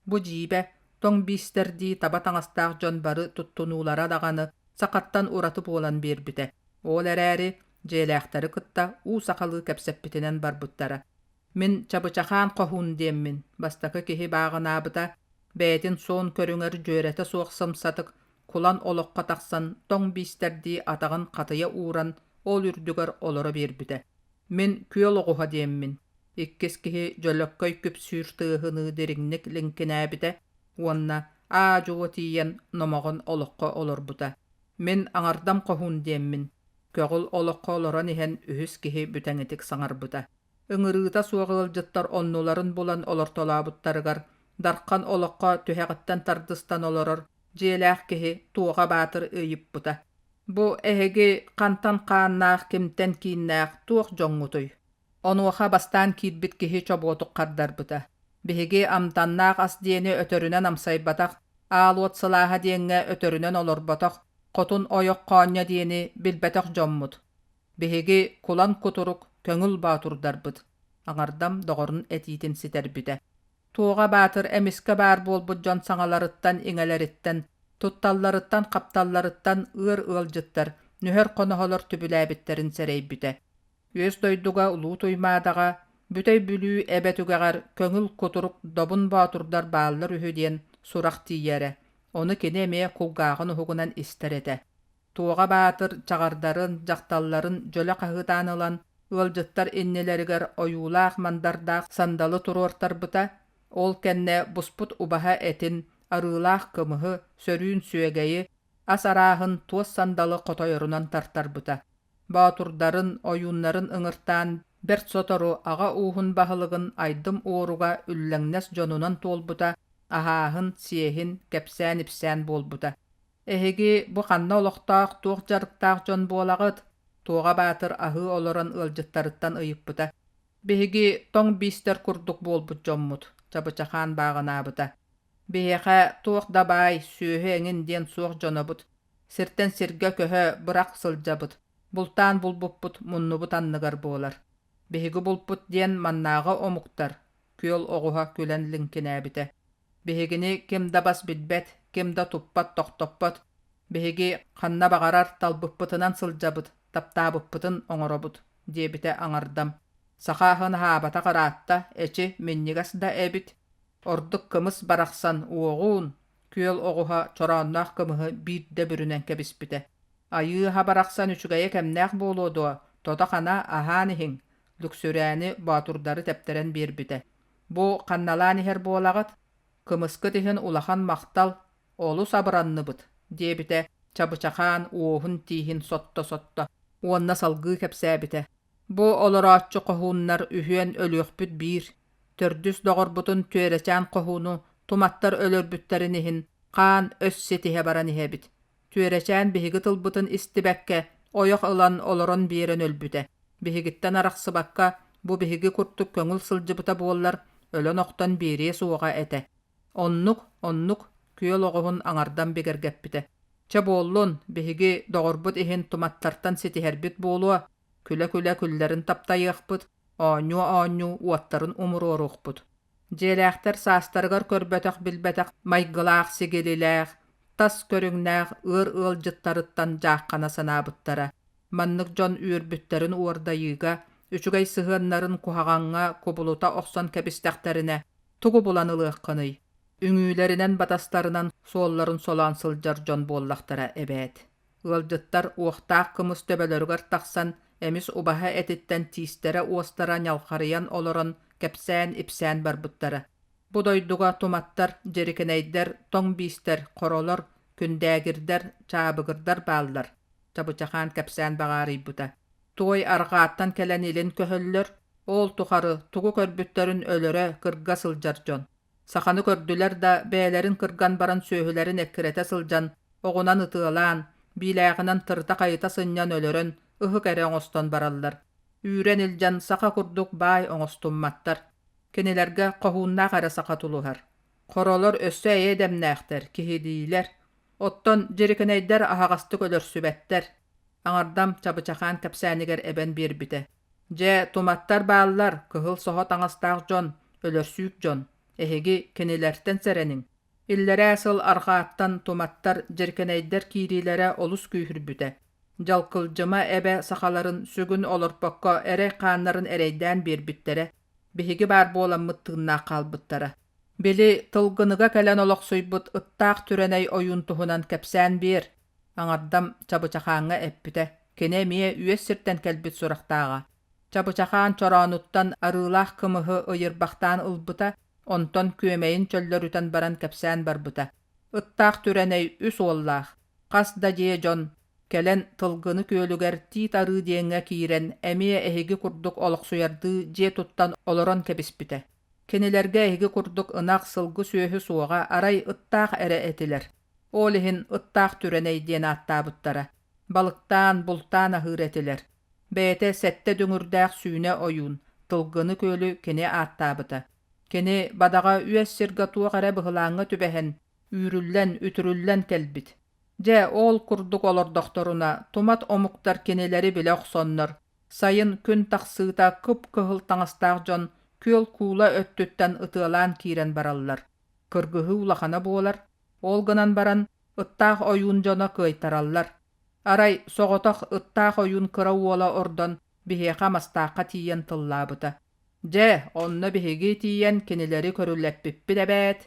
Бу дьиибэ, тоҥ биистэрдии таба таҥастаах дьон бары туттунуулара даҕаны сахаттан ураты буолан биэрбитэ. Ол эрээри дьиэлээхтэри кытта уу сахалыы кэпсэппитинэн барбыттара. Мин Чабычахаан хоһуун диэммин, бастакы киһи бааҕынаабыта, бэйэтин суон көрүҥэр дьүөрэтэ суох сымсатык кулан олоххо тахсан тоҥ биистэрдии атаҕын хатыйа ууран ол үрдүгэр олоро биэрбитэ. Мин күөл оҕуһа диэммин, иккис киһи дьөлөккөй күпсүүр тыаһыныы дириҥник лиҥкинээбитэ уонна аа-дьуо тиийэн номоҕон олоххо олорбута. Мин аҥардам хоһуун диэммин, көҕүл олоххо олорон иһэн үһүс киһи бүтэҥитик саҥарбыта. Ыҥырыыта суох ыалдьыттар оннуларын булан олортолообуттарыгар Дархан олоххо түһэҕиттэн тардыстан олорор дьиэлээх киһи Туоҕа Баатыр ыйыппыта: «Бу эһиги хантан хааннаах, кимтэн кииннээх туох дьоҥҥутуй?» Онуоха бастаан киирбит киһи чобуотук хардарбыта: «Биһиги амтаннаах ас диэни өтөрүнэн амсайбатах, аал уот сылааһа диэҥҥэ өтөрүнэн олорботох, хотун ойох хоонньо диэни билбэтэх дьоммут. Биһиги кулан кутурук, көҥүл боотурдарбыт», аҥардам доҕорун этиитин ситэрбитэ. Туоҕа Баатыр эмискэ баар буолбут дьон саҥаларыттан-иҥэлэриттэн, тутталларыттан-хапталларыттан ыар ыалдьыттар, нүһэр хоноһолор түбүлээбиттэрин сэрэйбитэ. Үөс дойдуга Улуу Туймаадаҕа, Бүтэй Бүлүү эбэ түгэҕэр көҥүл кутурук добун боотурдар бааллар үһү диэн сурах тиийэрэ, ону кини эмиэ кулгааҕын уһугунан истэр этэ. Туоҕа Баатыр чаҕардарын, дьахталларын дьөлө хаһыытаан ылан, Ыалдьыттар иннилэригэр ойуулаах-мандардаах сандалы туруортарбыта, ол кэннэ буспут убаһа этин, арыылаах кымыһы, сөрүүн сүөгэйи, ас арааһын туос сандалы хотойорунан тартарбыта. Боотурдарын, ойууннарын ыҥыртаан бэрт сотору аҕа ууһун баһылыгын Айдым Уоруга үллэҥнэс дьонунан туолбута, аһааһын, сиэһин, кэпсээн-ипсээн буолбута. Эһиги бу ханна олохтоох туох дьарыктаах дьон буолаҕыт? Туоҕа Баатыр аһыы олорон ыалдьыттарыттан ыйыппыта. Биһиги тоҥ биистэр курдук буолбут дьоммут, Чабычахаан бааҕынаабыта. Биһиэхэ туох да баай, сүөһү эҥин диэн суох дьонобут. Сиртэн сиргэ көһө, бырах сылдьабыт. Бултаан булбуппут муннубут анныгар буолар. Биһиги булпут диэн маннааҕы омуктар, күөл оҕуһа күлэн лиҥкинээбитэ. Биһигини ким да бас билбэт, ким да туппат-тохтоппот. Биһиги ханна баҕарар талбыппытынан сылдьабыт, таптаабыппытын оҥоробут, диэбитэ аҥардам. Саха аһын аһаабатах ыраатта, эчи, минньигэс да эбит. Ордук кымыс барахсан уоҕуун, күөл оҕуһа чороонноох кымыһы биирдэ бүрүнэн кэбиспитэ. Айыы аһа барахсан үчүгэйэ кэмнээх буолуо дуо, тото-хана аһаан иһиҥ, Лүксүрээни боотурдары тэптэрэн биэрбитэ. Бу ханналаан иһэр буолаҕыт? Кымыскыт иһин улахан махтал, олус абыранныбыт, диэбитэ Чабычахаан уоһун-тииһин сотто-сотто уонна салгыы кэпсээбитэ. Бу олорооччу хоһууннар үһүөн өлүөхпүт биир, төрдүс доҕорбутун Түөрэчээн хоһууну туматтар өлөрбүттэрин иһин хаан өс ситиһэ баран иһэбит. Түөрэчээн биһиги тылбытын истибэккэ, ойох ылан олорон биэрэн өлбүтэ. Биһигиттэн арахсыбакка, бу биһиги курдук көҥүл сылдьыбыта буоллар, өлөн-охтон биэриэ суоҕа этэ. Оннук, оннук, күөл оҕуһун аҥардан бигэргэппитэ. Чэ буоллун, биһиги доҕорбут иһин туматтартан ситиһэрбит буолуо, күлэ-күлэ күллэрин таптайыахпыт, оонньуу-оонньуу уоттарын умуруоруохпут. Дьиэлээхтэр саастарыгар көрбөтөх-билбэтэх майгылаах-сигилилээх, тас көрүҥнээх ыар ыалдьыттарыттан дьааххана санаабыттара. Маннык дьон үөрбүттэрин уордайыыга, үчүгэй сыһыаннарын куһаҕаҥҥа кубулута охсон кэбистэхтэринэ, тугу булан ылыаххыный? Үҥүүлэринэн батастарынан суолларын солоон сылдьар дьон буоллахтара эбээт. Ыалдьыттар уохтаах кымыс төбөлөрүгэр тахсан, эмис убаһа этиттэн тиистэрэ-уостара ньалхарыйан олорон кэпсээн-ипсээн барбыттара. Бу дойдуга туматтар, дьирикинэйдэр, тоҥ биистэр, хоролор, күндээгирдэр, чаабыгырдар бааллар, Чабычахаан кэпсээн баҕаарыйбыта. Туой арҕааттан кэлэн илин көһөллөр, ол тухары тугу көрбүттэрин өлөрө, кырга сылдьар дьон. Саханы көрдүлэр да, бэйэлэрин кырган баран сүөһүлэрин эккирэтэ сылдьан, оҕунан ытыалаан, биилээҕинэн тырыта-хайыта сынньан өлөрөн, ыһык эрэ оҥостон бараллар. Үүрэн илдьэн саха курдук баай оҥостумматтар. Кинилэргэ хоһууннаах эрэ саха тулуһар. Хоролор өссө эйэ дэмнээхтэр, киһилиилэр. Оттон дьирикинэйдэр аһаҕастык өлөрсүбэттэр. Аҥардам Чабычахаан кэпсээнигэр эбэн биэрбитэ. Дьэ, туматтар бааллар, кыһыл соһо таҥастаах дьон, өлөрсүүк дьон. Эһиги кинилэртэн сэрэниҥ. Иллэрээ сыл арҕааттан туматтар, дьирикинэйдэр киириилэрэ олус күүһүрбүтэ. Дьалкылдьыма эбэ сахаларын сүгүн олорпокко эрэй хааннарын эрэйдээн биэрбиттэрэ, биһиги баар буоламмыт тыыннаах хаалбыттара. Били Тылгыныга кэлэн олохсуйбут ыттаах Түрэнэй ойуун туһунан кэпсээн биэр, Аҥардам Чабычахааҥҥа эппитэ, кини эмиэ үөс сиртэн кэлбит сурахтааҕа. Чабычахаан чороонуттан арыылаах кымыһы ыйырбахтаан ылбыта, онтон күөмэйин чөллөрүтэн баран кэпсээн барбыта. Ыттаах Түрэнэй үс уоллаах, хас да дьиэ дьон кэлэн Тылгыны күөлүгэр Тиит Арыы диэҥҥэ киирэн эмиэ эһиги курдук олохсуйардыы дьиэ туттан олорон кэбиспитэ. Кинилэргэ эһиги курдук ынах, сылгы сүөһү суоҕа, арай ыттаах эрэ этилэр. Ол иһин ыттаах Түрэнэй диэн ааттаабыттара. Балыктаан, бултаан аһыыр этилэр. Бэйэтэ сэттэ дүҥүрдээх сүүнэ ойуун, Тылгыны күөлү кини ааттаабыта. Кини бадаҕа үөс сиргэ туох эрэ быһылааҥҥа түбэһэн, үүрүллэн, үтүрүллэн кэлбит. Дьэ, ол курдук олордохторуна, тумат омуктар кинилэри билэ охсоннор, сайын күн тахсыыта кып-кыһыл таҥастаах дьон күөл куула өттүттэн ытыалаан киирэн бараллар. Кыргыһыы улахана буолар, ол гынан баран ыттаах ойуун дьоно кыайтараллар. Арай соҕотох ыттаах ойуун кыра уола ордон биһиэхэ Мастаахха тиийэн тыллаабыта. Дьэ, онно биһиги тиийэн кинилэри көрүлэппиппит эбээт,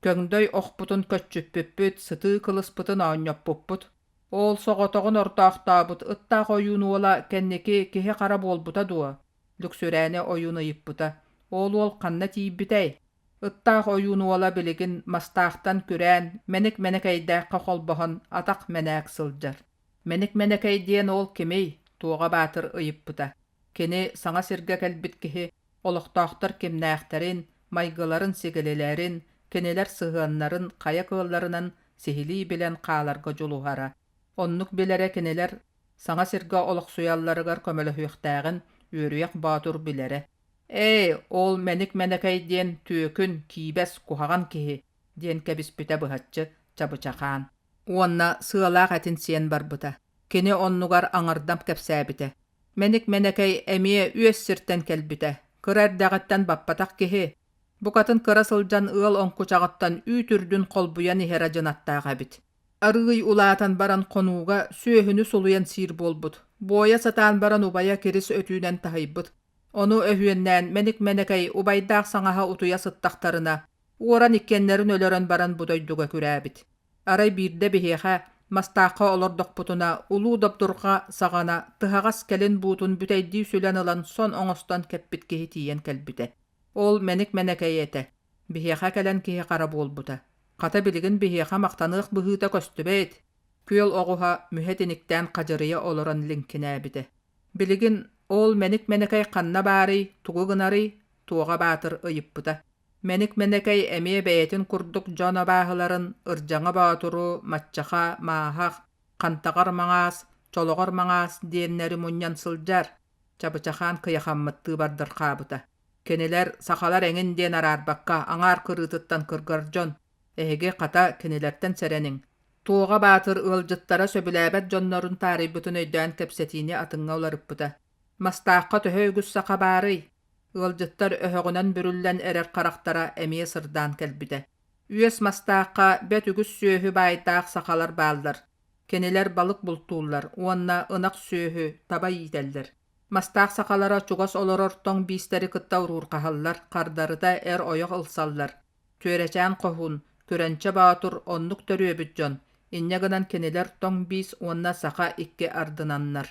көҥдөй охпутун көччүппүппүт, сытыы кылыспытын оонньоппуппут. Ол соҕотоҕун ортоохтообут ыттаах ойуун уола кэнники киһи-хара буолбута дуо? Лүксүрээни ойуун ыйыппыта. Ол уол ханна тиийбитэй? Ыттаах ойуун уола билигин мастаахтан күрээн, мэник-мэнэкэйдээххэ холбоһон атах мэнээк сылдьар. Мэник-мэнэкэй диэн ол кимий? Туоҕа Баатыр ыйыппыта. Кини саҥа сиргэ кэлбит киһи олохтоохтор кимнээхтэрин, майгыларын-сигилилэрин, кинилэр сыһыаннарын хайа кыалларынан сиһилии билэн хааларга дьулуһара. Оннук билэрэ кинилэр саҥа сиргэ олохсуйалларыгар көмөлөһүөхтээҕин үөрүйэх боотур билэрэ. «Ээ, ол мэник-мэнэкэй диэн түөкүн, киибэс, куһаҕан киһи» диэн кэбиспитэ быһаччы Чабычахаан. Уонна сыалаах этин сиэн барбыта. Кини оннугар аҥардам кэпсээбитэ. Мэник-мэнэкэй эмиэ үөс сиртэн кэлбитэ, кыра эрдэҕиттэн баппатах киһи, букатын кыра сылдьан ыал оҥкучаҕыттан үүт үрдүн холбуйан иһэрэ дьынаттаах эбит. Арыый улаатан баран хонууга сүөһүнү сулуйан сиир буолбут, буойа сатаан баран убайа кирис өтүүнэн таһыйбыт. Ону өһүөннээн мэник-мэнэкэй убайдаах саҥаһа утуйа сыттахтарына, уоран иккиэннэрин өлөрөн баран бу дойдуга күрээбит. Арай биирдэ биһиэхэ, Мастаахха олордохпутуна, улуу добдурҕа саҕана тыһаҕас кэлин буутун бүтэйдии сүлэн ылан сон оҥостон кэппит киһи тиийэн кэлбитэ. Ол мэник-мэнэкэй этэ. Биһиэхэ кэлэн киһи хара буолбута. Хата билигин биһиэхэ махтаныах быһыыта көстүбэт. Күөл оҕуһа мүһэ тиниктээн хадьырыйа олорон лиҥкинээбитэ. Билигин ол мэник-мэнэкэй ханна баарый, тугу гынарый? Туоҕа Баатыр ыйыппыта. Мэник-мэнэкэй эмиэ бэйэтин курдук дьон абааһыларын Ырдьаҥа Боотуру, Маччаха, Мааһах, Хантаҕар Маҥаас, Чолоҕор Маҥаас диэннэри мунньан сылдьар, Чабычахаан кыйахаммыттыы бардырхаабыта. Кинилэр сахалар эҥин диэн араарбакка аҥаар кырыытыттан кыргар дьон, эһиги, хата, кинилэртэн сэрэниҥ. Туоҕа Баатыр ыалдьыттара сөбүлээбэт дьоннорун таарыйбытын өйдөөн кэпсэтиини атыҥҥа уларыппыта. Мастаахха төһө үгүс саха баарый? Ыалдьыттар өһөҕүнэн бүрүллэн эрэр харахтара эмиэ сырдаан кэлбитэ. Үөс мастаахха бэрт үгүс сүөһү баайдаах сахалар бааллар. Кинилэр балык бултууллар уонна ынах сүөһү, таба иитэллэр. Мастаах сахалара чугас олорор тоҥ биистэри кытта уруурҕаһаллар, хардарыта эр-ойох ылсаллар. Түөрэчээн хоһуун, Күрэнчэ Боотур оннук төрүөбүт дьон, инньэ гынан кинилэр тоҥ биис уонна саха икки ардынаннар.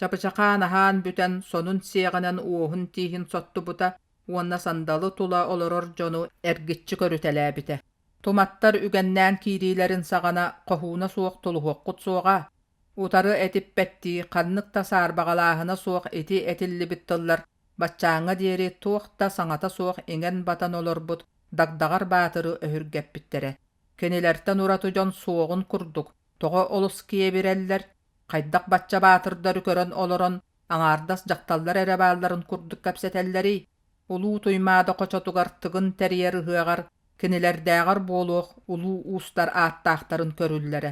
Чапычахаан аһаан бүтэн сонун сиэҕинэн уоһун-тииһин соттубута уонна сандалы тула олорор дьону эргиччи көрүтэлээбитэ. Туматтар үгэннээн киириилэрин саҕана хоһууна суох тулуһуоххут суоҕа. Утары этиппэттии ханнык да саарбаҕалааһына суох ити этиллибит тыллар баччааҥҥа диэри туох да саҥата суох иҥэн-батан олорбут Дагдаҕар Баатыры өһүргэппиттэрэ. Кинилэртэн ураты дьон суоҕун курдук тоҕо олус киэбирэллэр, Хайдах бачча баатырдары көрөн олорон, аҥаардас дьахталлар эрэ баалларын курдук кэпсэтэллэрий? Улуу Туймаада хочотугар Тыгын тэрийэр ыһыаҕар кинилэрдээҕэр буолуох улуу уустар ааттаахтарын көрүллэрэ.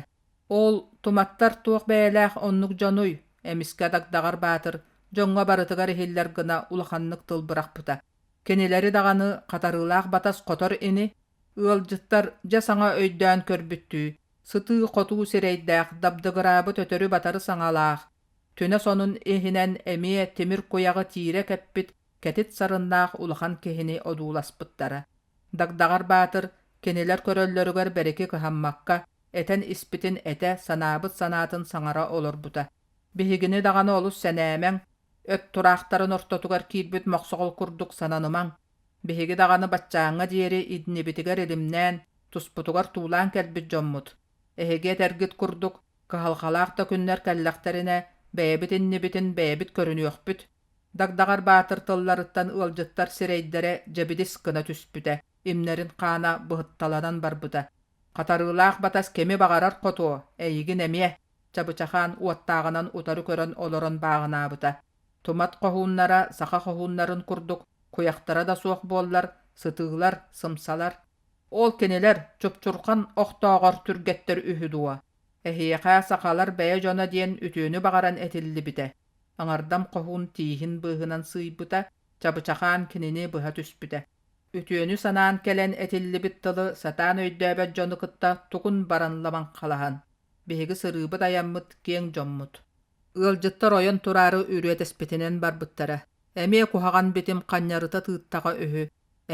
Ол туматтар туох бэйэлээх оннук дьонуй? Эмискэ Дагдаҕар Баатыр дьоҥҥо барытыгар иһиллэр гына улаханнык тыл бырахпыта. Кинилэри даҕаны хатарыылаах батас хотор ини, ыалдьыттар дьэ саҥа өйдөөн көрбүттүү, сытыы-хотуу сирэйдээх, дабдыгыраабыт өтөрү-батары саҥалаах, түнэ сонун иһинэн эмиэ тимир куйаҕы тиирэ кэппит кэтит сарыннаах улахан киһини одууласпыттара. Дагдаҕар Баатыр кинилэр көрөллөрүгэр бэрики кыһаммакка, этэн испитин этэ, санаабыт санаатын саҥара олорбута. Биһигини даҕаны олус сэнээмэҥ, өт тураахтарын ортотугар киирбит мохсоҕол курдук сананымаҥ. Биһиги даҕаны баччааҥҥа диэри иннибитигэр илимнээн, туспутугар туулаан кэлбит дьоммут. Эһиги этэргит курдук, кыһалҕалаах да күннэр кэллэхтэринэ, бэйэбит иннибитин бэйэбит көрүнүөхпүт. Дагдаҕар Баатыр тылларыттан ыалдьыттар сирэйдэрэ дьэбидис гына түспүтэ, имнэрин хаана быһытталанан барбыта. Хатарыылаах батас кими баҕарар хотуо, эйигин эмиэ, Чабычахаан уоттааҕынан утары көрөн олорон бааҕынаабыта. Тумат хоһууннара саха хоһууннарын курдук куйахтара да суох буоллар, сытыылар, сымсалар. Ол кинилэр чупчурҕан охтооҕор түргэттэр үһү дуо? Эһиэхэ сахалар бэйэ дьоно диэн үтүөнү баҕаран этиллибитэ. Аҥардам хоһуун тииһин быыһынан сыыйбыта, Чабычахаан кинини быһа түспүтэ. Үтүөнү санаан кэлэн этиллибит тылы сатаан өйдөөбөт дьону кытта тугун баран ламаҥхалаһан, биһиги сырыыбыт-айаммыт киэҥ дьоммут. Ыалдьыттар ойон тураары үрүөтэспитинэн барбыттара. Эмиэ куһаҕан битим ханньарыта тыыттаҕа үһү,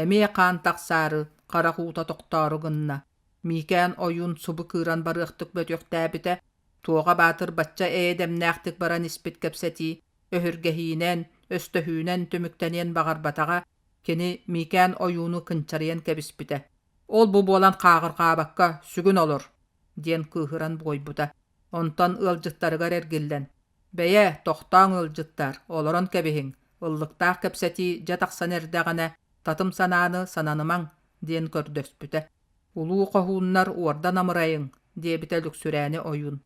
эмиэ хаан тахсаары, харах уута тохтоору гынна. Миикээн ойуун субу кыыран барыахтык бөтүөхтээбитэ. Туоҕа Баатыр бачча эйэ-дэмнээхтик баран испит кэпсэтии өһүргэһиинэн, өстөһүүнэн түмүктэниэн баҕарбатаҕа, кини Миикээн ойууну кынчарыйан кэбиспитэ. «Ол-бу буолан хааҕырҕаабакка сүгүн олор!» диэн кыыһыран буойбута. Онтон ыалдьыттарыгар эргиллэн: «Бэйэ, тохтооҥ ыалдьыттар, олорон кэбиһиҥ, ыллыктаах кэпсэтии дьэ тахсан эрдэҕинэ, татым санааны сананымаҥ» диэн көрдөспүтэ. «Улуу хоһууннар уордан амырайыҥ» диэбитэ Лүксүрээни ойуун.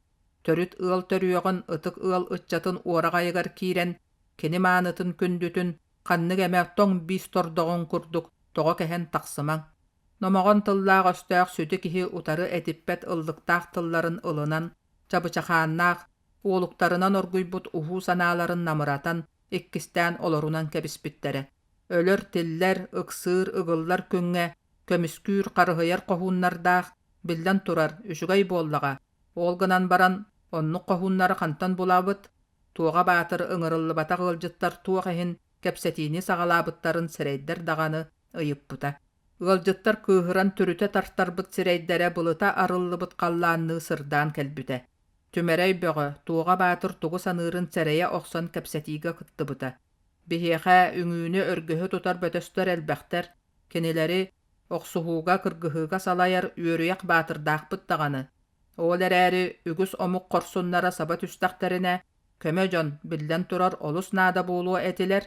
Төрүт ыал төрүөҕүн ытык ыал ыччатын уораҕайыгар киирэн, кини маанытын күндүтүн ханнык эмэ тоҥ биис тордоҕун курдук тоҕо кэһэн тахсымаҥ. Номоҕон тыллаах-өстөөх сүдү киһи утары этиппэт ыллыктаах тылларын ылынан, чабычахааннаах, уолуктарынан оргуйбут уһуу санааларын намыратан, иккистээн олорунан кэбиспиттэрэ. Өлөр-тиллэр, ыксыыр, ыгыллар күҥҥэ көмүскүүр, харыһыйар хоһууннардаах, биллэн турар, үчүгэй буоллаҕа. Ол гынан баран, оннук хоһууннары хантан булабыт? Туоҕа Баатыр ыҥырыллыбатах ыалдьыттар туох иһин кэпсэтиини саҕалаабыттарын сэрэйдэр даҕаны ыйыппыта. Ыалдьыттар кыыһыран түрүтэ тартарбыт сирэйдэрэ былыта арыллыбыт халлаанныы сырдаан кэлбитэ. Түмэрэй Бөҕө Туоҕа Баатыр тугу саныырын сэрэйэ охсон кэпсэтиигэ кыттыбыта. Биһиэхэ үҥүүнү-өргөһү тутар бөтөстөр элбэхтэр, кинилэри охсуһууга, кыргыһыыга салайар үөрүйэх баатырдаахпыт даҕаны. Ол эрээри үгүс омук хорсуннара саба түстэхтэринэ, көмө дьон, биллэн турар, олус наада буолуо этилэр.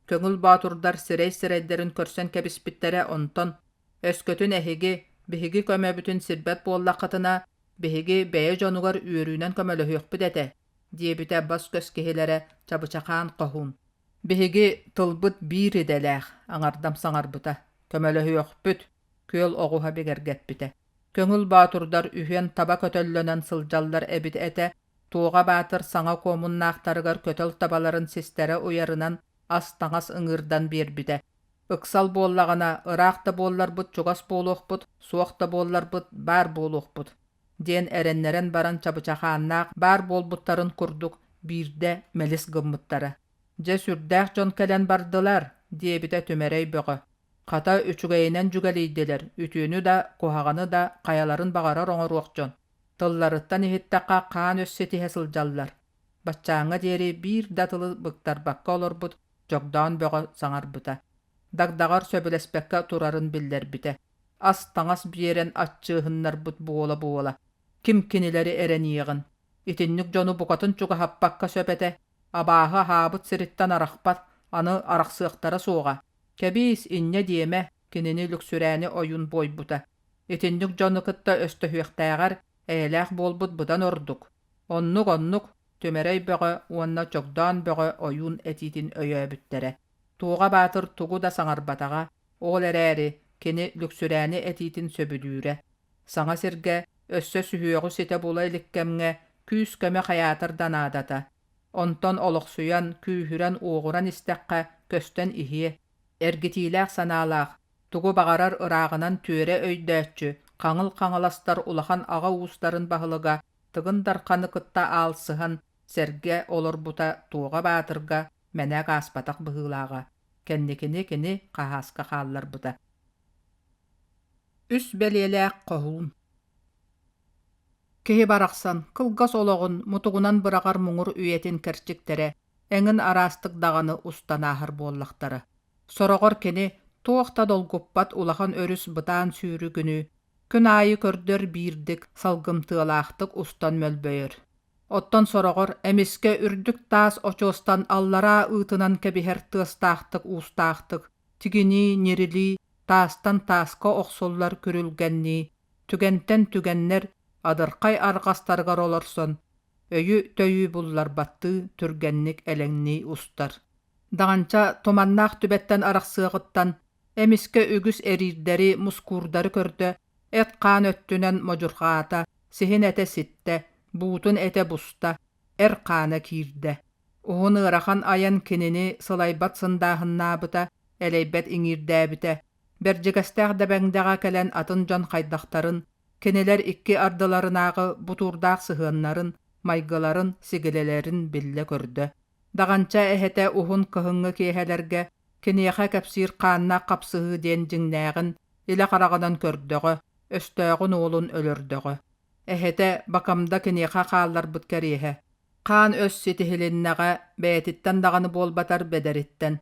Көҥүл боотурдар сирэй-сирэйдэрин көрсөн кэбиспиттэрэ онтон «Өскөтүн эһиги, биһиги көмөбүтүн сирбэт буоллаххытына, биһиги бэйэ дьонугар үөрүүнэн көмөлөһүөхпүт этэ» диэбитэ бас-көс киһилэрэ Чабычахаан Хоһуун. «Биһиги тылбыт биир идэлээх», аҥардам саҥарбыта. «Көмөлөһүөхпүт», күөл оҕуһа бигэргэппитэ. Көҥүл боотурдар үһүөн таба көтөллөнөн сылдьаллар эбит этэ, Туоҕа Баатыр саҥа куомуннаахтарыгар көтөл табаларын систэрэ уйарынан ас-таҥас ыҥыырдан биэрбитэ. Ыксал буоллаҕына, ыраах да буолларбыт чугас буолуохпут, суох да буолларбыт баар буолуохпут диэн эрэннэрэн баран чабычахааннаах баар буолбуттарын курдук биирдэ мэлис гыммыттара. «Дьэ сүрдээх дьон кэлэн бардылар» диэбитэ Түмэрэй Бөҕө. Хата үчүгэйинэн дьүгэлийдилэр, үтүөнү да, куһаҕаны да хайаларын баҕарар оҥоруох дьон. Тылларыттан иһиттэххэ хаан өссө тиһэ сылдьаллар. Баччааҥҥа диэри биир да тылы быктарбакка олорбут Дьогдоон Бөҕө саҥарбыта. Дагдаҕар сөбүлэспэккэ турарын биллэрбитэ. Ас-таҥас биэрэн аччыыһыннарбыт буола-буола. Ким кинилэри эрэниэҕин? Итинник дьону букатын чугаһаппакка сөп этэ. Абааһы аһаабыт сириттэн арахпат, аны арахсыахтара суоҕа. Кэбиис, инньэ диэмэ, кинини Лүксүрээни ойуун буойбута. Итинник дьону кытта өстөһүөхтээҕэр эйэлээх буолбут быдан ордук. Оннук-оннук, Түмэрэй Бөҕө уонна Чогдоон Бөҕө ойуун этиитин өйөөбүттэрэ. Туоҕа Баатыр тугу да саҥарбатаҕа, ол эрээри кини Лүксүрээни этиитин сөбүлүүрэ. Саҥа сиргэ, өссө сүһүөҕү ситэ була илик кэмҥэ күүс-көмө хайаатар да наадата. Онтон олохсуйан, күүһүрэн-уоҕуран истэххэ көстөн иһиэ. Эргитиилээх санаалаах, тугу баҕарар ырааҕынан түөрэ өйдөөччү Хаҥыл Хаҥаластар улахан аҕа уустарын баһылыга Тыгын Дарханы кытта аалсыһан сэргэ олорбута Туоҕа Баатырга мэнээк ааспатах быһыылааҕа, кэнникини кини хаһааска хаалларбыта. Үс бэлиэлээх хоһуун Киһи барахсан кылгас олоҕун мутугунан быраҕар муҥур үйэтин кэрчиктэрэ эҥин араастык даҕаны устан ааһар буоллахтара. Сороҕор кини туох да долгуппат улахан өрүс бытаан сүүрүгүнүү күн аайы көрдөр биирдик салгымтыалаахтык устан мөлбөйөр. Оттон сороҕор эмискэ үрдүк таас очуостан аллараа ыытынан кэбиһэр тыастаахтык-уустаахтык тигинии, ньирилии, таастан тааска охсуллар күрүлгэннии, түгэнтэн түгэннэр адырхай арҕастарыгар олорсон, өйү-төйү булларбаттыы түргэнник элэҥнии устар. Даҕанча туманнаах түбэттэн арахсыаҕыттан эмискэ үгүс эриирдэри, мускуурдары көрдө, эт-хаан өттүнэн модьурҕаата, сиһин этэ ситтэ, буутун этэ буста, эр хаана киирдэ. Уһун ыарахан айан кинини сылайбат сындааһыннаабыта, элэйбэт иҥиирдээбитэ. Бэрдьигэстээх Дэбэҥдэҕэ кэлэн атын дьон хайдахтарын, кинилэр икки ардыларынааҕы бутуурдаах сыһыаннарын, майгыларын, сигилэлэрин биллэ-көрдө. Даҕанча эһэтэ уһун кыһыҥҥы киэһэлэргэ киниэхэ кэпсиир хааннаах хапсыһыы диэн дьиҥнээҕин илэ хараҕынан көрдөҕө, өстөөҕүн уолун өлөрдөҕө. Эһэтэ Бакамда киниэхэ хаалларбыт кэриэһэ. Хаан өс ситиһилиннэҕэ бэйэтиттэн даҕаны буолбатар бэдэриттэн.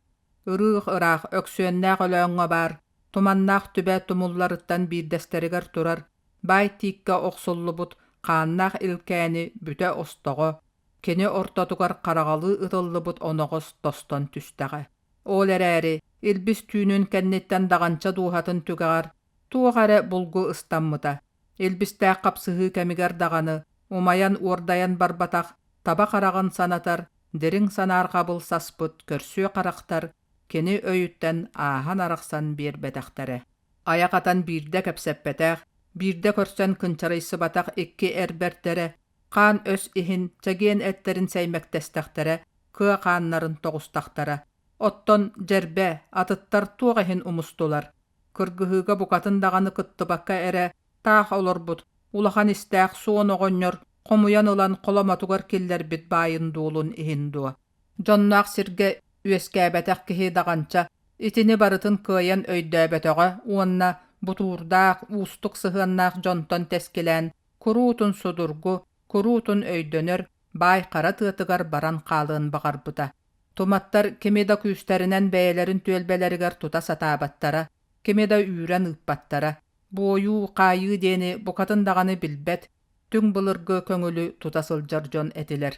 Ырыых-ыраах Өксүөннээх Өлөөҥҥө баар Туманнаах түбэ тумулларыттан биирдэстэригэр турар баай тииккэ охсуллубут хааннаах илкээни бүтэ остоҕо, кини ортотугар хараҕалыы ытыллыбыт оноҕос тостон түстэҕэ. Ол эрээри илбис түүнүн кэнниттэн даҕанча дууһатын түгэҕэр туох эрэ булгу ыстаммыта. Илбистээх хапсыһыы кэмигэр даҕаны умайан-уордайан барбатах таба хараҕын санатар дириҥ санаарҕабыл саспыт көрсүө харахтар кини өйүттэн ааһан-арахсан биэрбэтэхтэрэ. Айах атан биирдэ кэпсэппэтэх, биирдэ көрсөн кынчарыйсыбатах икки эр бэртэрэ хаан өс иһин чэгиэн эттэрин сэймэктэстэхтэрэ, кыа хааннарын тоҕустахтара. Оттон дьэрбэ, атыттар туох иһин умустулар? Кыргыһыыга букатын даҕаны кыттыбакка эрэ таах олорбут, улахан истээх суон оҕонньор хомуйан ылан холомотугар киллэрбит баайын-дуолун иһин дуо? Дьонноох сиргэ үөскээбэтэх киһи даҕанча итини барытын кыайан өйдөөбөтөҕө уонна бутуурдаах, уустук сыһыаннаах дьонтон тэскилээн куруутун судургу, куруутун өйдөнөр баай хара тыатыгар баран хаалыан баҕарбыта. Туматтар кими да күүстэринэн бэйэлэрин түөлбэлэригэр тута сатаабаттара, кими да үүрэн ыыппаттара. Буойуу, хаайыы диэни букатын даҕаны билбэт, түҥ былыргы көҥүлү тута сылдьар дьон этилэр.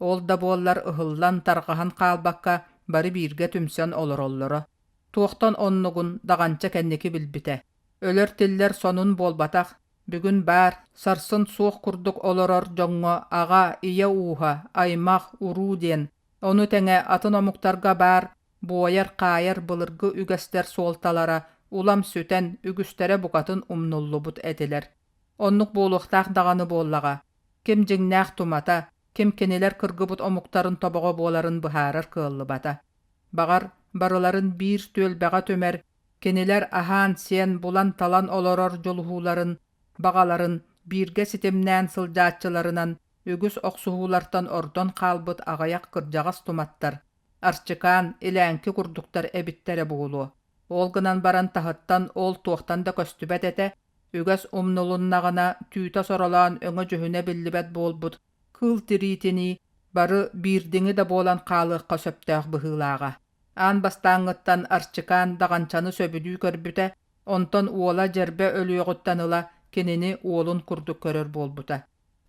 Ол да буоллар ыһыллан, тарҕаһан хаалбакка бары бииргэ түмсэн олороллоро. Туохтан оннугун Даҕанча кэнники билбитэ. Өлөр-тиллэр сонун буолбатах, бүгүн баар, сарсын суох курдук олорор дьоҥҥо аҕа, ийэ ууһа, аймах, уруу диэн, ону тэҥэ атын омуктарга баар буойар-хаайар былыргы үгэстэр суолталара улам сүтэн, үгүстэрэ букатын умнуллубут этилэр. Оннук буолуохтаах даҕаны буоллаҕа. Ким дьиҥнээх тумата, ким кинилэр кыргыбыт омуктарын тобоҕо буоларын быһаарар кыаллыбата. Баҕар, барыларын биир түөлбэҕэ түмэр, кинилэр аһаан-сиэн, булан-талан олорор дьулуһууларын, баҕаларын бииргэ ситимнээн сылдьааччыларынан үгүс охсуһуулартан ордон хаалбыт аҕыйах кырдьаҕас туматтар, Арчыкаан, Илээҥки курдуктар эбиттэрэ буолуо. Ол гынан баран таһыттан ол туохтан да көстүбэт этэ, үгэс умнулуннаҕына түүтэ соролоон өҥө-дьүһүнэ биллибэт буолбут кыыл тириитинии бары биирдиҥи да буолан хаалыахха сөптөөх быһыылааҕа. Аан бастааҥҥыттан Арчыкаан Даҕанчаны сөбүлүү көрбүтэ, онтон уола Дьэрбэ өлүөҕүттэн ыла кинини уолун курдук көрөр буолбута.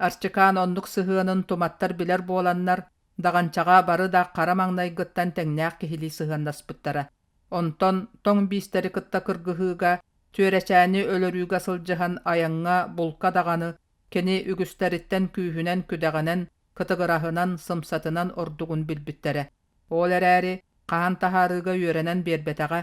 Арчыкаан оннук сыһыанын туматтар билэр буоланнар, Даҕанчаҕа бары да хара маҥнайгыттан тэҥнээх киһилии сыһыаннаспыттара. Онтон тоҥ биистэри кытта кыргыһыыга, түөрэчээни өлөрүүгэ сылдьыһан айаҥҥа, булка даҕаны кини үгүстэриттэн күүһүнэн-күдэҕинэн, кытыгыраһынан, сымсатынан ордугун билбиттэрэ. Ол эрээри хаһан таһаарыыга үөрэнэн биэрбэтэҕэ,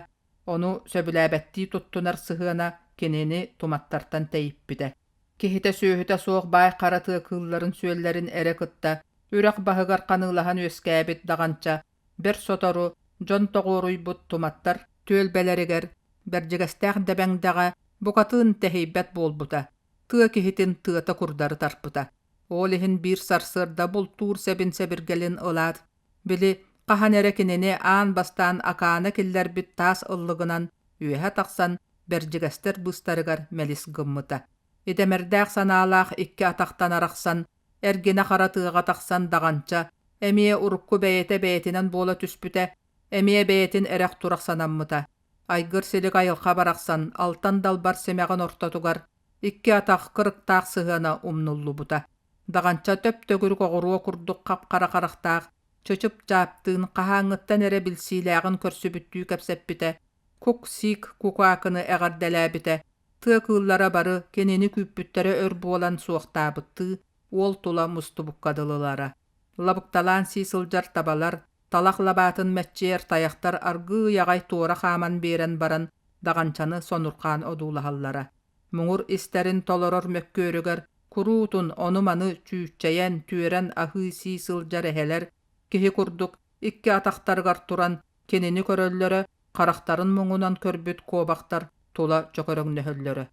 ону сөбүлээбэттии туттунар сыһыана кинини туматтартан тэйиппитэ. Киһитэ-сүөһүтэ суох баай хара тыа кыылларын-сүөллэрин эрэ кытта үрэх баһыгар ханыылаһан үөскээбит даҕанча бэрт сотору дьон тоҕуоруйбут туматтар түөлбэлэригэр Бэрдьигэстээх Дэбэҥдэҕэ букатын тэһийбэт буолбута, тыа киһитин тыата курдары тарпыта. Ол иһин биир сарсыарда бултуур сэбин-сэбиргэлин ылаат, били хаһан эрэ кинини аан бастаан Акаана киллэрбит таас ыллыгынан үөһэ тахсан бэрдьигэстэр быыстарыгар мэлис гыммыта. Идэмэрдээх санаалаах икки атахтан арахсан, эргинэ хара тыаҕа тахсан даҕанча, эмиэ урукку бэйэтэ бэйэтинэн буола түспүтэ, эмиэ бэйэтин эрэх-турах санаммыта. Айгыр-силик айылҕа барахсан алтан далбар симэҕин ортотугар икки атах кырыктаах сыһыана умнуллубута. Даҕанча төп-төгүрүк оҕуруо курдук хап-хара харахтаах чычып-чааптыын хаһааҥҥыттан эрэ билсиилээҕин көрсүбүттүү кэпсэппитэ, кук-сиик кукаакыны эҕэрдэлээбитэ, тыа кыыллара бары кинини күүппүттэрэ өр буолан суохтаабыттыы уол тула мустубукка дылылара. Лабыкталаан сии сылдьар табалар, талах лабаатын мэччийэр тайахтар аргыый аҕай туора хааман биэрэн баран даҕанчаны сонурхаан одуулаһаллара. Муҥур истэрин толорор мөккүөрүгэр куруутун ону-маны чүүччэйэн, түөрэн аһыы-сии сылдьар эһэлэр киһи курдук икки атахтарыгар туран кинини көрөллөрө, харахтарын муҥунан көрбүт куобахтар тула чөкөрөҥнөһөллөрө.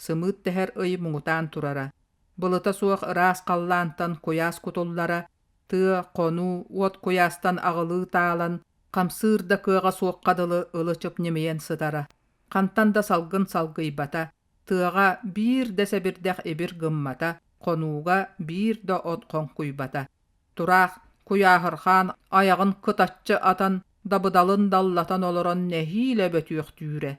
Сымыыт тэһэр ый муҥутаан турара. Былыта суох ыраас халлаантан куйаас кутуллара, тыа, хонуу, уот куйаастан аҕылыы таалан, хамсыыр да кыаҕа суохха дылы ылы-чып ньимийэн сытара. Хантан да салгын салгыйбата, тыаҕа биир да сэбирдэх ибир гыммата, Хонууга биир да от хоҥкуйбата. Тураах куйааһырҕаан айаҕын кытаччы атан, дабыдалын даллатан олорон нэһиилэ бөтүөхтүүрэ.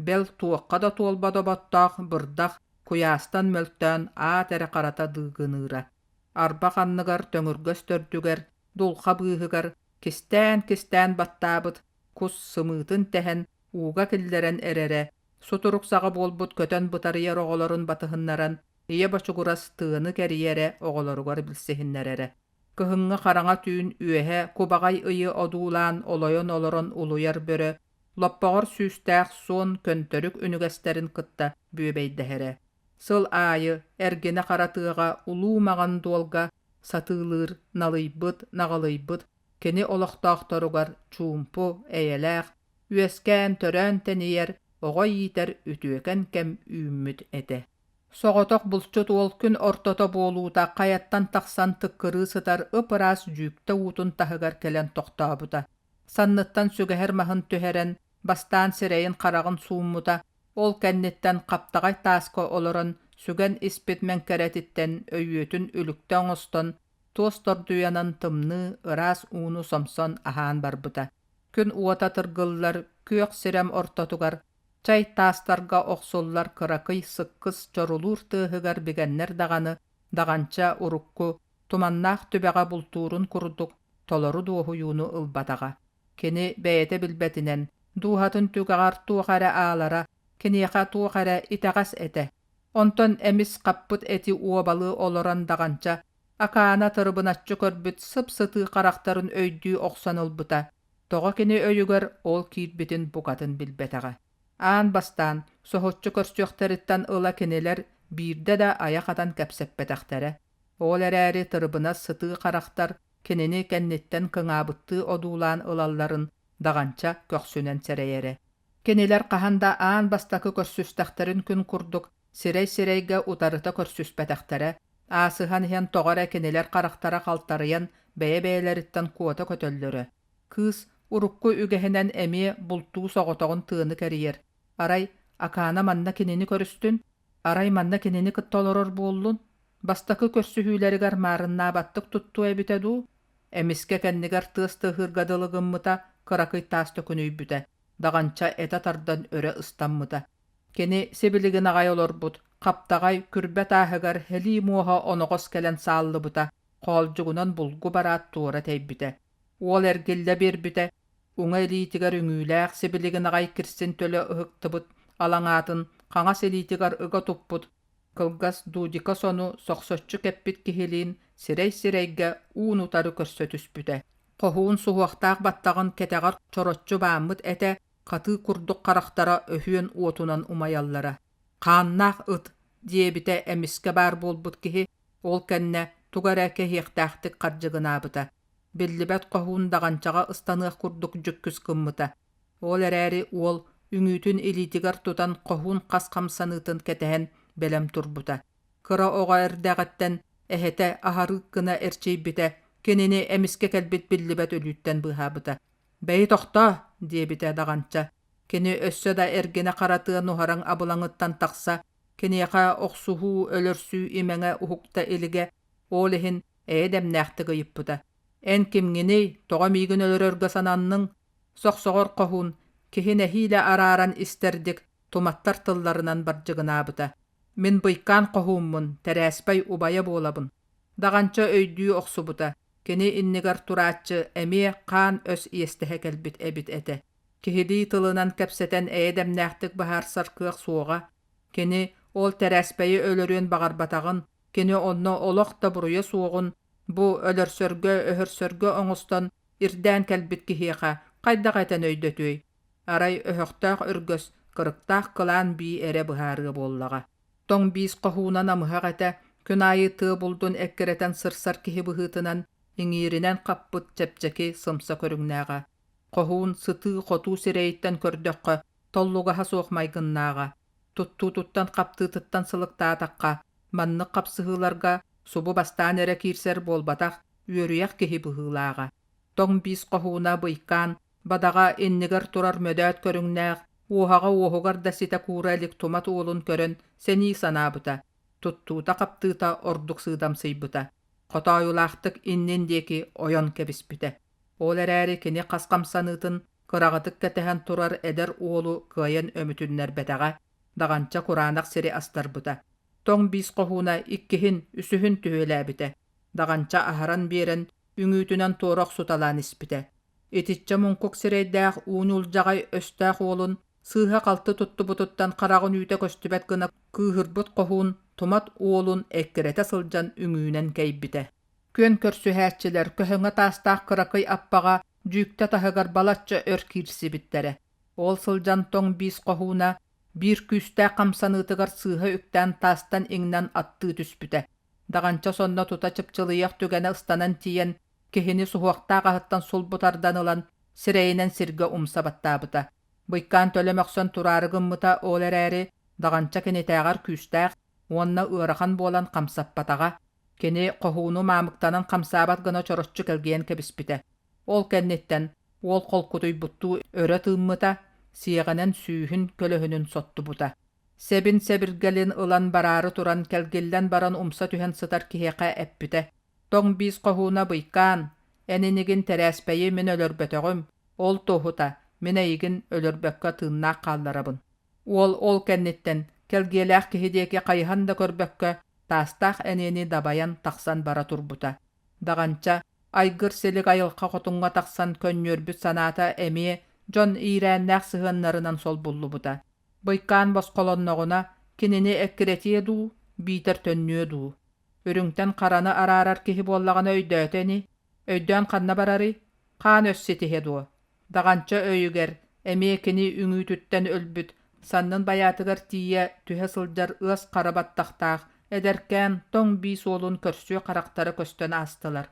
Бэл туохха да туолбат оботтоох бырдах куйаастан мөлтөөн аат эрэ харата дыыгыныыра. Арбах анныгар төҥүргэс төрдүгэр, дулҕа быыһыгар кистээн-кистээн баттаабыт кус сымыытын тэһэн ууга киллэрэн эрэрэ, сутурук саҕа буолбут көтөн бытарыйар оҕолорун батыһыннаран ийэ бочугурас тыаны кэрийэрэ оҕолоругар билсиһиннэрэрэ. Кыһыҥҥы хараҥа түүн үөһэ кубаҕай ыйы одуулаан олойон олорон улуйар бөрө лоппоҕор сүүстээх суон көнтөрүк үнүгэстэрин кытта бүөбэйдэһэрэ. Сыл аайы эргинэ хара тыаҕа улуу маҕан дуолга сатыылыыр налыйбыт, наҕылыйбыт кини олохтоохторугар чуумпу, эйэлээх, үөскээн-төрөөн тэнийэр, оҕо иитэр үтүөкэн кэм үүммүт этэ. Соҕотох булчут уол күн ортото буолуута хайаттан тахсан тыккырыы сытар ып-ыраас дьүүктэ уутун таһыгар кэлэн тохтообута. Санныттан сүгэһэр маһын түһэрэн, бастаан сирэйин-хараҕын сууммута, ол кэнниттэн хаптаҕай тааска олорон сүгэн испит мэҥкэрэтиттэн өйүөтүн үлүктэ оҥостон, туос тордуйанан тымныы, ыраас ууну сомсон аһаан барбыта. Күн уота тыргыллар күөх сирэм ортотугар чай таастарга охсуллар кыракый сыккыс чорулуур тыаһыгар бигэннэр даҕаны Даҕанча урукку туманнаах түбэҕэ бултуурун курдук толору дуоһуйууну ылбатаҕа. Кини бэйэтэ билбэтинэн дууһатын түгэҕэр туох эрэ аалара, киниэхэ туох эрэ итэҕэс этэ. Онтон эмис хаппыт эти уобалыы олорон Даҕанча Акаана тырыбыначчы көрбүт сып-сытыы харахтарын өйдүү охсон ылбыта, тоҕо кини өйүгэр ол киирбитин букатын билбэтэҕэ. Аан бастаан, соһуччу көрсүөхтэриттэн ыла кинилэр биирдэ да айах атан кэпсэппэтэхтэрэ. Ол эрээри тырыбынас сытыы харахтар кинини кэнниттэн кыҥаабыттыы одуулаан ылалларын Даҕанча көхсүнэн сэрэйэрэ. Кинилэр хаһан да аан бастакы көрсүстэхтэрин күн курдук сирэй-сирэйгэ утарыта көрсүспэтэхтэрэ, аасыһан иһэн тоҕо эрэ кинилэр харахтара халтарыйан бэйэ-бэйэлэриттэн куота көтөллөрө. Кыыс урукку үгэһинэн эмиэ бултуу соҕотоҕун тыаны кэрийэр. Арай Акаана манна кинини көрүстүн, арай манна кинини кытта олорор буоллун? Бастакы көрсүһүүлэригэр маарыннаабаттык туттуо эбитэ дуу? Эмискэ кэннигэр тыас тыаһыырга дылы гыммыта, кыракый таас төкүнүйбүтэ, даҕанча этэ тардан өрө ыстаммыта. Кини сибилигин аҕай олорбут, хаптаҕай, күрбэ тааһыгар һэлии муоһа оноҕос кэлэн сааллыбыта, хоолдьугунан булгу бараат туора тэйбитэ. Уол эргиллэ биэрбитэ, уҥа илиитигэр үҥүүлээх сибилигин аҕай кирсин төлө ыһыктыбыт алаҥаатын хаҥас илиитигэр ыга туппут кылгас дудика сону сохсоччу кэппит киһилиин сирэй-сирэйгэ уун-утары көрсө түспүтэ. Хоһуун суһуохтаах баттаҕын кэтэҕэр чороччу бааммыт этэ хатыы курдук харахтара өһүөн уотунан умайаллара. «Хааннаах ыт!» диэбитэ эмискэ баар буолбут киһи, ол кэннэ тугу эрэ кэһиэхтээхтик хардьыгынаабыта. Биллибэт хоһуун даҕанчаҕа ыстаныах курдук дьүккүс гыммыта. Ол эрээри уол үҥүүтүн илиитигэр тутан хоһуун хас хамсаныытын кэтэһэн бэлэм турбута. Кыра оҕо эрдэҕиттэн эһэтэ аһарыык гына эрчийбитэ, кинини эмискэ кэлбит биллибэт өлүүттэн быыһаабыта. «Бэйи тохтоо!» диэбитэ Даҕанча. Кини өссө да эргинэ хара тыа нуһараҥ абылаҥыттан тахса, киниэхэ охсуһуу, өлөрсүү имэҥэ уһукта илигэ, ол иһин эйэ дэмнээхтик ыйыппыта: «Эн кимҥиний, тоҕо миигин өлөрөргө сананныҥ?» Сохсоҕор хоһуун, киһи нэһиилэ арааран истэрдик, туматтар тылларынан бардьыгынаабыта: «Мин быйкаан хоһууммун, тэрээспэй убайа буолабын». Даҕанча өйдүү охсубута, кини иннигэр турааччы эмиэ хаан-өс иэстэһэ кэлбит эбит этэ. Киһилии тылынан кэпсэтэн эйэ-дэмнээхтик быһаарсар кыах суоҕа. Кини ол тэрээспэйи өлөрүөн баҕарбатаҕын, кини онно олох да буруйа суоҕун, бу өлөрсөргө-өһөрсөргө оҥостон ирдээн кэлбит киһиэхэ хайдах этэн өйдөтүөй? Арай өһөхтөөх өргөс, кырыктаах кылаан бии эрэ быһаарыа буоллаҕа. Тоҥ биис хоһууна намыһах этэ, күн аайы тыа булдун эккирэтэн сырсар киһи быһыытынан иҥииринэн хаппыт чэпчэки, сымса көрүҥнээҕэ. Хоһуун сытыы-хотуу сирэйиттэн көрдөххө, толлугаһа суох майгыннааҕа. Туттуутуттан хаптыытыттан сылыктаатахха, маннык хапсыһыыларга субу бастаан эрэ киирсэр буолбатах, үөрүйэх киһи быһыылааҕа. Тоҥ биис хоһууна быйкаан, бадаҕа иннигэр турар мөдөөт көрүҥнээх, уоһаҕа уоһугар да ситэ куура илик тумат уолун көрөн сэнии санаабыта. Туттуута-хаптыыта ордук сыыдамсыйбыта, хотоойулаахтык иннин диэки ойон кэбиспитэ. Ол эрээри кини хас хамсаныытын кыраҕытык кэтэһэн турар эдэр уолу кыайан өмүтүннэрбэтэҕэ, даҕанча кураанах сири астарбыта. Тоҥ биис хоһууна иккиһин, үсүһүн түһүөлээбитэ. Даҕанча аһаран биэрэн, үҥүүтүнэн туора охсуталаан испитэ. Итиччэ муҥкук сирэйдээх уу ньулдьаҕай өстөөх уолун сыыһа-халты туттубутуттан хараҕын үүтэ көстүбэт гына кыыһырбыт хоһуун тумат уолун эккирэтэ сылдьан үҥүүнэн кэйбитэ. Күөн көрсүһээччилэр көһөҥө таастаах кыракый аппаҕа дьүүктэ таһыгар балачча өр киирсибиттэрэ. Ол сылдьан тоҥ биис хоһууна биир күүстээх хамсаныытыгар сыыһа үктээн таастан иҥнэн аттыы түспүтэ. Даҕанча сонно тута чыпчылыйыах түгэнэ ыстанан тиийэн киһини суһуохтаах аһыттан сулбу тардан ылан сирэйинэн сиргэ умса баттаабыта. Быйкаан төлө мөхсөн тураары гыммыта, ол эрээри даҕанча кинитээҕэр күүстээх уонна ыарахан буолан хамсаппатаҕа. Кини хоһууну маамыктанан хамсаабат гына чороччу кэлгийэн кэбиспитэ. Ол кэнниттэн уол холкутуйбуттуу өрө тыыммыта, сиэҕинэн сүүһүн көлөһүнүн соттубута. Сэбин-сэбиргэлин ылан бараары туран кэлгиллэн баран умса түһэн сытар киһиэхэ эппитэ: «Тоҥ биис хоһууна быйкаан, эн инигин тэрээспэйи мин өлөрбөтөҕүм, ол туоһута, мин эйигин өлөрбөккө тыыннаах хаалларабын». Уол ол кэнниттэн кэлгиэлээх киһи диэки хайыһан да көрбөккө, таастаах эниэни дабайан тахсан бара турбута. Даҕанча, айгыр-силик айылҕа хотуҥҥа тахсан көнньүөрбүт санаата эмиэ дьон иирээннээх сыһыаннарынан солбуллубута. Быйкаан босхолонноҕуна, кинини эккирэтиэ дуу, биитэр төннүө дуу. Үрүҥтэн хараны араарар киһи буоллаҕына өйдөөтө ини, өйдөөн ханна барарый, хаан өс ситиһиэ дуо? Даҕанча өйүгэр эмиэ кини үҥүүтүттэн өлбүт, саннын байаатыгар тиийэ түһэ сылдьар ыас хара баттахтаах эдэркээн тоҥ бии суолун көрсүө харахтара көстөн аастылар.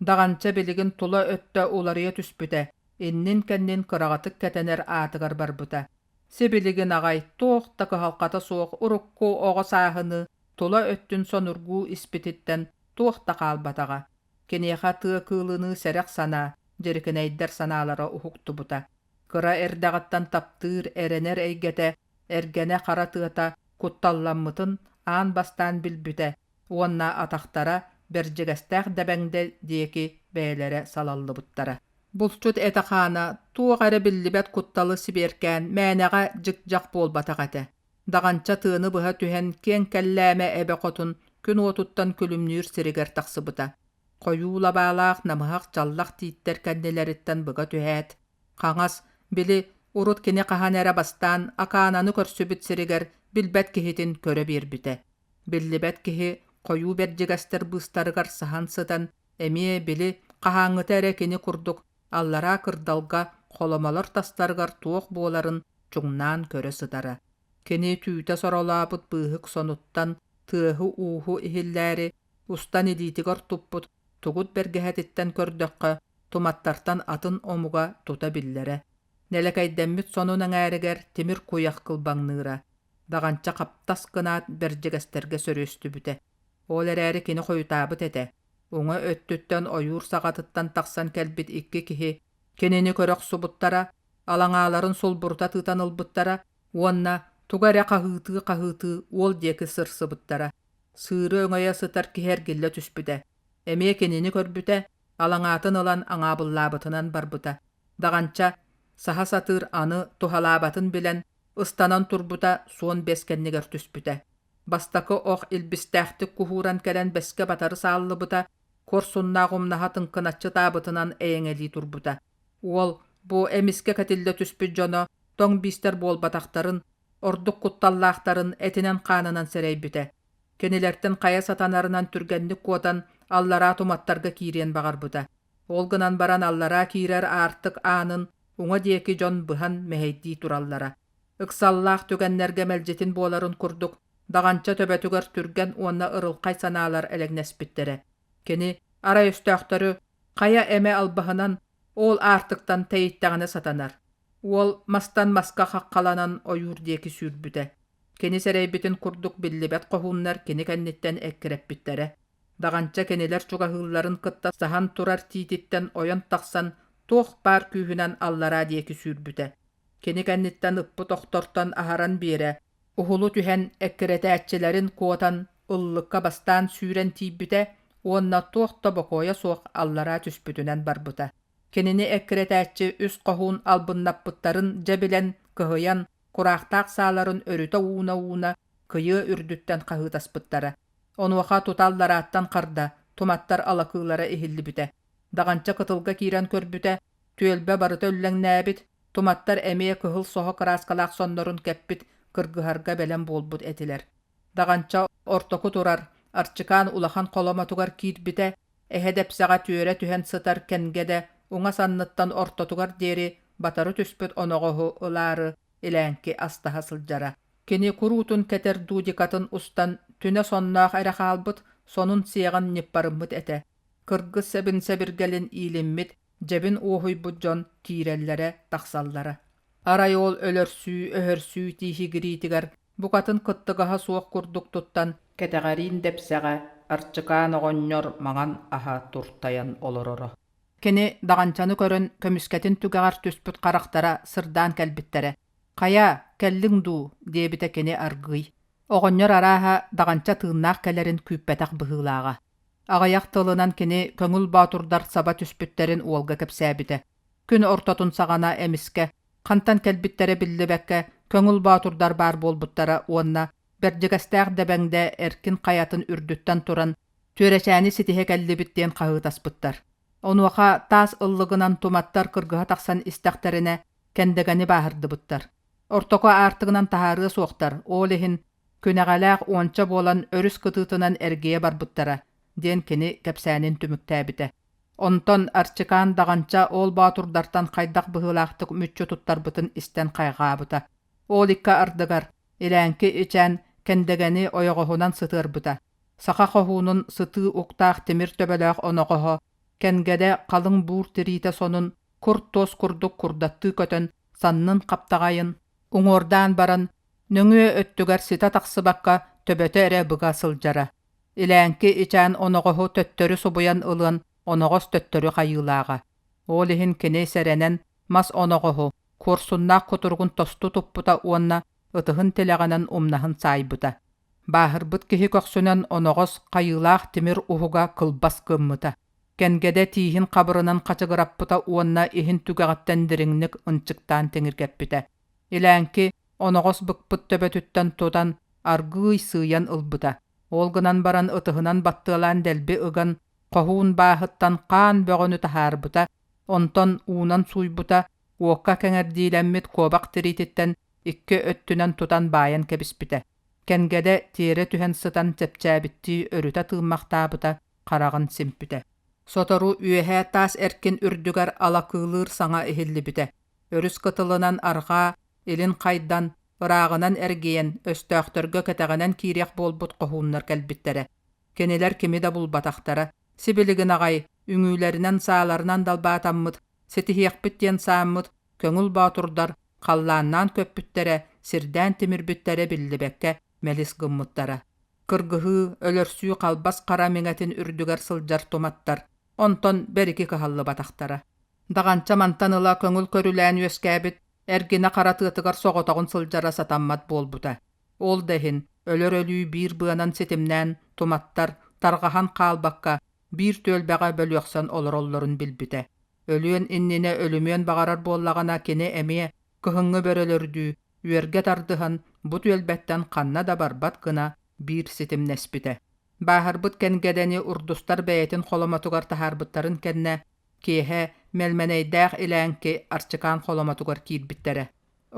Даҕанча билигин тула өттө уларыйа түспүтэ, иннин-кэннин кыраҕатык кэтэнэр аатыгар барбыта. Сибилигин аҕай туох да кыһалҕата суох урукку оҕо сааһыныы тула өттүн сонургуу испититтэн туох да хаалбатаҕа. Киниэхэ тыа кыылыныы сэрэх санаа, дьирикинэйдэр санаалара уһуктубута. Кыра эрдэҕиттэн таптыыр, эрэнэр эйгэтэ, эргэнэ хара тыата кутталламмытын аан бастаан билбитэ уонна атахтара Бэрдьигэстээх Дэбэҥдэ диэки бэйэлэрэ салаллыбыттара. Булчут этэ-хаана туох эрэ биллибэт кутталы сибиэркээн мээнэҕэ дьик-дьах буолбатах этэ. Даҕанча тыаны быһа түһэн киэҥ кэллээмэ эбэ хотун күн уотуттан күлүмнүүр сиригэр тахсыбыта. Хойуу лабаалаах намыһах чаллах тииттэр кэннилэриттэн быга түһээт, хаҥас, били, урут кини хаһан эрэ бастаан Акаананы көрсүбүт сиригэр билбэт киһитин көрө биэрбитэ. Биллибэт киһи хойуу бэрдьигэстэр быыстарыгар саһан сытан, эмиэ били хаһааҥҥыта эрэ кини курдук аллараа кырдалга холомолор тастарыгар туох буоларын чуҥнаан көрө сытара. Кини түүтэ соролообут быыһык сонуттан тыаһы-ууһу иһиллээри устан илиитигэр туппут тугут бэргэһэтиттэн көрдөххө, туматтартан атын омуга тута биллэрэ. Нэлэкэйдэммит сонун эҥээригэр тимир куйах кылбаҥныыра. Даҕанча хаптас гынаат бэрдьигэстэргэ сөрүөстүбүтэ. Ол эрээри кини хойутаабыт этэ. Уҥа өттүттэн ойуур саҕатыттан тахсан кэлбит икки киһи кинини көрө охсубуттара, алаҥааларын сулбурута тыытан ылбыттара уонна тугу эрэ хаһыытыы-хаһыытыы уол диэки сырсыбыттара. Сыыры өҥөйө сытар киһи эргиллэ түспүтэ. Эмиэ кинини көрбүтэ, алаҥаатын ылан аҥаабыллаабытынан барбыта. Даҕанча саһа сатыыр аны туһалаабатын билэн, ыстанан турбута суон бэс кэннигэр түспүтэ. Бастакы ох илбистээхтик куһууран кэлэн бэскэ батары сааллыбыта, куорсуннаах умнаһа тыҥкыначчы таабытынан эйэҥэлии турбута. Уол бу эмискэ кэтиллэ түспүт дьоно тоҥ биистэр буолбатахтарын, ордук кутталлаахтарын этинэн-хаанынан сэрэйбитэ. Кинилэртэн хайа сатанарынан түргэнник куотан аллараа туматтарга киириэн баҕарбыта. Ол гынан баран аллараа киирэр аартык аанын уҥа диэки дьон быһан мэһэйдии тураллара. Ыксаллаах түгэннэргэ мэлдьитин буоларын курдук, даҕанча төбөтүгэр түргэн уонна ырылхай санаалар элэҥнэспиттэрэ. Кини арай өстөөхтөрү хайа эмэ албаһынан ол аартыктан тэйиттэҕинэ сатанар. Уол мастан маска хаххаланан ойуур диэки сүүрбүтэ. Кини сэрэйбитин курдук биллибэт хоһууннар кини кэнниттэн эккирэппиттэрэ. Даҕанча кинилэр чугаһыылларын кытта саһан турар тиититтэн ойон тахсан туох баар күүһүнэн аллараа диэки сүүрбүтэ. Кини кэнниттэн ыппыт охтортон аһаран биэрэ, уһулу түһэн эккирэтээччилэрин куотан, ыллыкка бастаан сүүрэн тиийбитэ уонна туох да бокуойа суох аллараа түспүтүнэн барбыта. Кинини эккирэтээччи үс хоһуун албыннаппыттарын дьэ билэн, кыһыйан, кураахтаах сааларын өрүтэ ууна-ууна кыйыа үрдүттэн хаһыытаспыттара. Онуоха тута алларааттан харда, туматтар алакыылара иһиллибитэ. Даҕанча кытылга киирэн көрбүтэ, түөлбэ барыта үллэҥнээбит, туматтар эмиэ кыһыл соһо кырааскалаах соннорун кэппит, кыргыһарга бэлэм буолбут этилэр. Даҕанча ортоку турар, Арчыкаан улахан холомотугар киирбитэ, эһэ дэпсэҕэ түөрэ түһэн сытар Кэнгэдэ уҥа санныттан ортотугар диэри батары түспүт оноҕоһу ылаары илээҥки астаһа сылдьара. Кини куруутун кэтэр дудикатын устан түнэ сонноох эрэ хаалбыт, сонун сиэҕин ньыппарыммыт этэ. Кыргыс сэбин-сэбиргэлин иилиммит, дьэбин уоһуйбут дьон киирэллэрэ-тахсаллара. Арай ол өлөрсүү-өһөрсүү тииһигириитигэр букатын кыттыгаһа суох курдук туттан, кэтэҕэриин дэпсэҕэ Арчыкаан оҕонньор маҥан аһа туртайан олороро. Кини даҕанчаны көрөн көмүскэтин түгэҕэр түспүт харахтара сырдаан кэлбиттэрэ. «Хайа, кэллиҥ дуу?» диэбитэ кини аргыый. Оҕонньор арааһа даҕанча тыыннаах кэлэрин күүппэтэх быһыылааҕа. Аҕыйах тылынан кини көҥүл боотурдар саба түспүттэрин уолга кэпсээбитэ. Күн ортотун саҕана эмискэ, хантан кэлбиттэрэ биллибэккэ, көҥүл боотурдар баар буолбуттара уонна Бэрдьигэстээх Дэбэҥдэ эркин хайатын үрдүттэн туран Түөрэчээни ситиһэ кэллибит диэн хаһыытаспыттар. Онуоха таас ыллыгынан туматтар кыргыһа тахсан истэхтэринэ Кэндэгэни бааһырдыбыттар. Ортоку аартыгынан таһаарыа суохтар, ол иһин күнэҕэлээх уонча буолан өрүс кытыытынан эргийэ барбыттара, диэн кини кэпсээнин түмүктээбитэ. Онтон Арчикаан Даҕанча ол боотурдартан хайдах быһыылаахтык мүччү туттарбытын истэн хайҕаабыта. Ол икки ардыгар Илээҥки ичээн Кэндэгэни ойоҕоһунан сытыарбыта. Саха хоһуунун сытыы уктаах тимир төбөлөөх оноҕоһо Кэнгэдэ халыҥ буур тириитэ сонун кур туос курдук курдаттыы көтөн саннын хаптаҕайын уҥуордаан баран нөҥүө өттүгэр ситэ тахсыбакка төбөтө эрэ быга сылдьара. Илээҥки ичээн оноҕоһу төттөрү субуйан ылыан оноҕос төттөрү хайыылааҕа. Ол иһин кини сэрэнэн мас оноҕоһу куорсуннаах кутуругун тосту туппута уонна ытыһын тилэҕинэн умнаһын саайбыта. Бааһырбыт киһи көхсүнэн оноҕос хайыылаах тимир уһуга кылбас гыммыта. Кэнгэдэ тииһин хабырынан хачыгыраппыта уонна иһин түгэҕиттэн дириҥник ынчыктаан тиҥиргэппитэ. Илээҥки оноҕос быкпыт төбөтүттэн тутан аргыый сыыйан ылбыта. Ол гынан баран ытыһынан баттыалаан дэлби ыган, хоһуун бааһыттан хаан бөҕөнү таһаарбыта, онтон уунан сууйбута, уокка кэҥэрдиилэммит куобах тириититтэн икки өттүнэн тутан баайан кэбиспитэ. Кэнгэдэ тиэрэ түһэн сытан чэпчээбиттии өрүтэ тыыммахтаабыта, хараҕын симпитэ. Сотору үөһээ таас эркин үрдүгэр алакыылыыр саҥа иһиллибитэ. Өрүс кытылынан арҕаа, илин хайдан, ырааҕынан эргийэн, өстөөхтөргө кэтэҕинэн киириэх буолбут хоһууннар кэлбиттэрэ. Кинилэр кими да булбатахтара. Сибилигин аҕай, үҥүүлэринэн сааларынан далбаатаммыт, ситиһиэхпит диэн сааммыт, көҥүл боотурдар халлааннаан көппүттэрэ, сирдээн тимирбиттэрэ биллибэккэ мэлис гыммыттара. Кыргыһыы, өлөрсүү халбас хара миҥэтин үрдүгэр сылдьар туматтар онтон бэрики кыһаллыбатахтара. Даҕанча мантан ыла көҥүл көрүлээн үөскээбит эргинэ хара тыатыгар соҕотоҕун сылдьара сатаммат буолбута. Ол да иһин өлөр өлүү биир быанан ситимнээн туматтар тарҕаһан хаалбакка биир түөлбэҕэ бөлүөхсэн олороллорун билбитэ. Өлүөн иннинэ өлүмүөн баҕарар буоллаҕына кини эмиэ кыһыҥҥы бөрөлөрдүү үөргэ тардыһан бу түөлбэттэн ханна да барбат гына биир ситимнэспитэ. Бааһырбыт Кэнгэдэни урдустар бэйэтин холомотугар таһаарбыттарын кэннэ киэһэ Мэлмэнэйдээх Илээҥки Арчыкаан холомотугар киирбиттэрэ.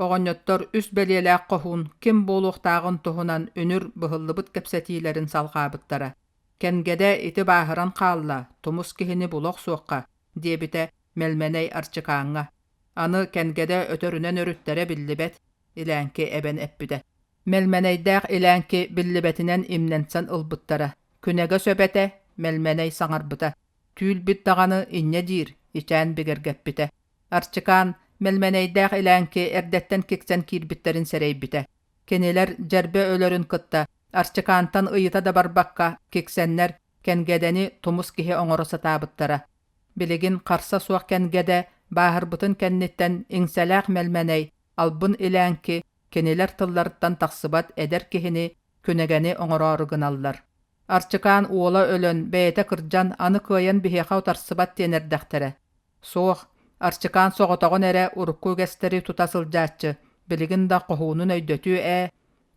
Оҕонньоттор үс бэлиэлээх хоһуун ким буолуохтааҕын туһунан үнүр быһыллыбыт кэпсэтиилэрин салҕаабыттара. Кэнгэдэ ити бааһыран хаалла, тумус киһини була охсуохха, диэбитэ Мэлмэнэй Арчыкааҥҥа. Аны Кэнгэдэ өтөрүнэн өрүттэрэ биллибэт, Илээҥки эбэн эппитэ. Мэлмэнэйдээх Илээҥки биллибэтинэн имнэнсэн ылбыттара. Күнэгэ сөп этэ, Мэлмэнэй саҥарбыта. Түүл-бит даҕаны инньэ диир, ичээн бигэргэппитэ. Арчыкаан, Мэлмэнэйдээх Илээҥки эрдэттэн киксэн киирбиттэрин сэрэйбитэ. Кинилэр дьэрбэ өлөрүн кытта Арчыкаантан ыйыта да барбакка киксэннэр Кэнгэдэни тумус киһи оҥоро сатаабыттара. Билигин харса суох Кэнгэдэ бааһырбытын кэнниттэн иҥсэлээх Мэлмэнэй, албын Илээҥки кинилэр тылларыттан тахсыбат эдэр киһини Күнэгэни оҥороору гыналлар. Арчыкаан уола өлөн, бэйэтэ кырдьан, аны кыайан биһиэхэ утарсыбат диэн эрдэхтэрэ. Суох, Арчыкаан соҕотоҕун эрэ урукку үгэстэри тута сылдьааччы, билигин да хоһуунун өйдөтүө ээ.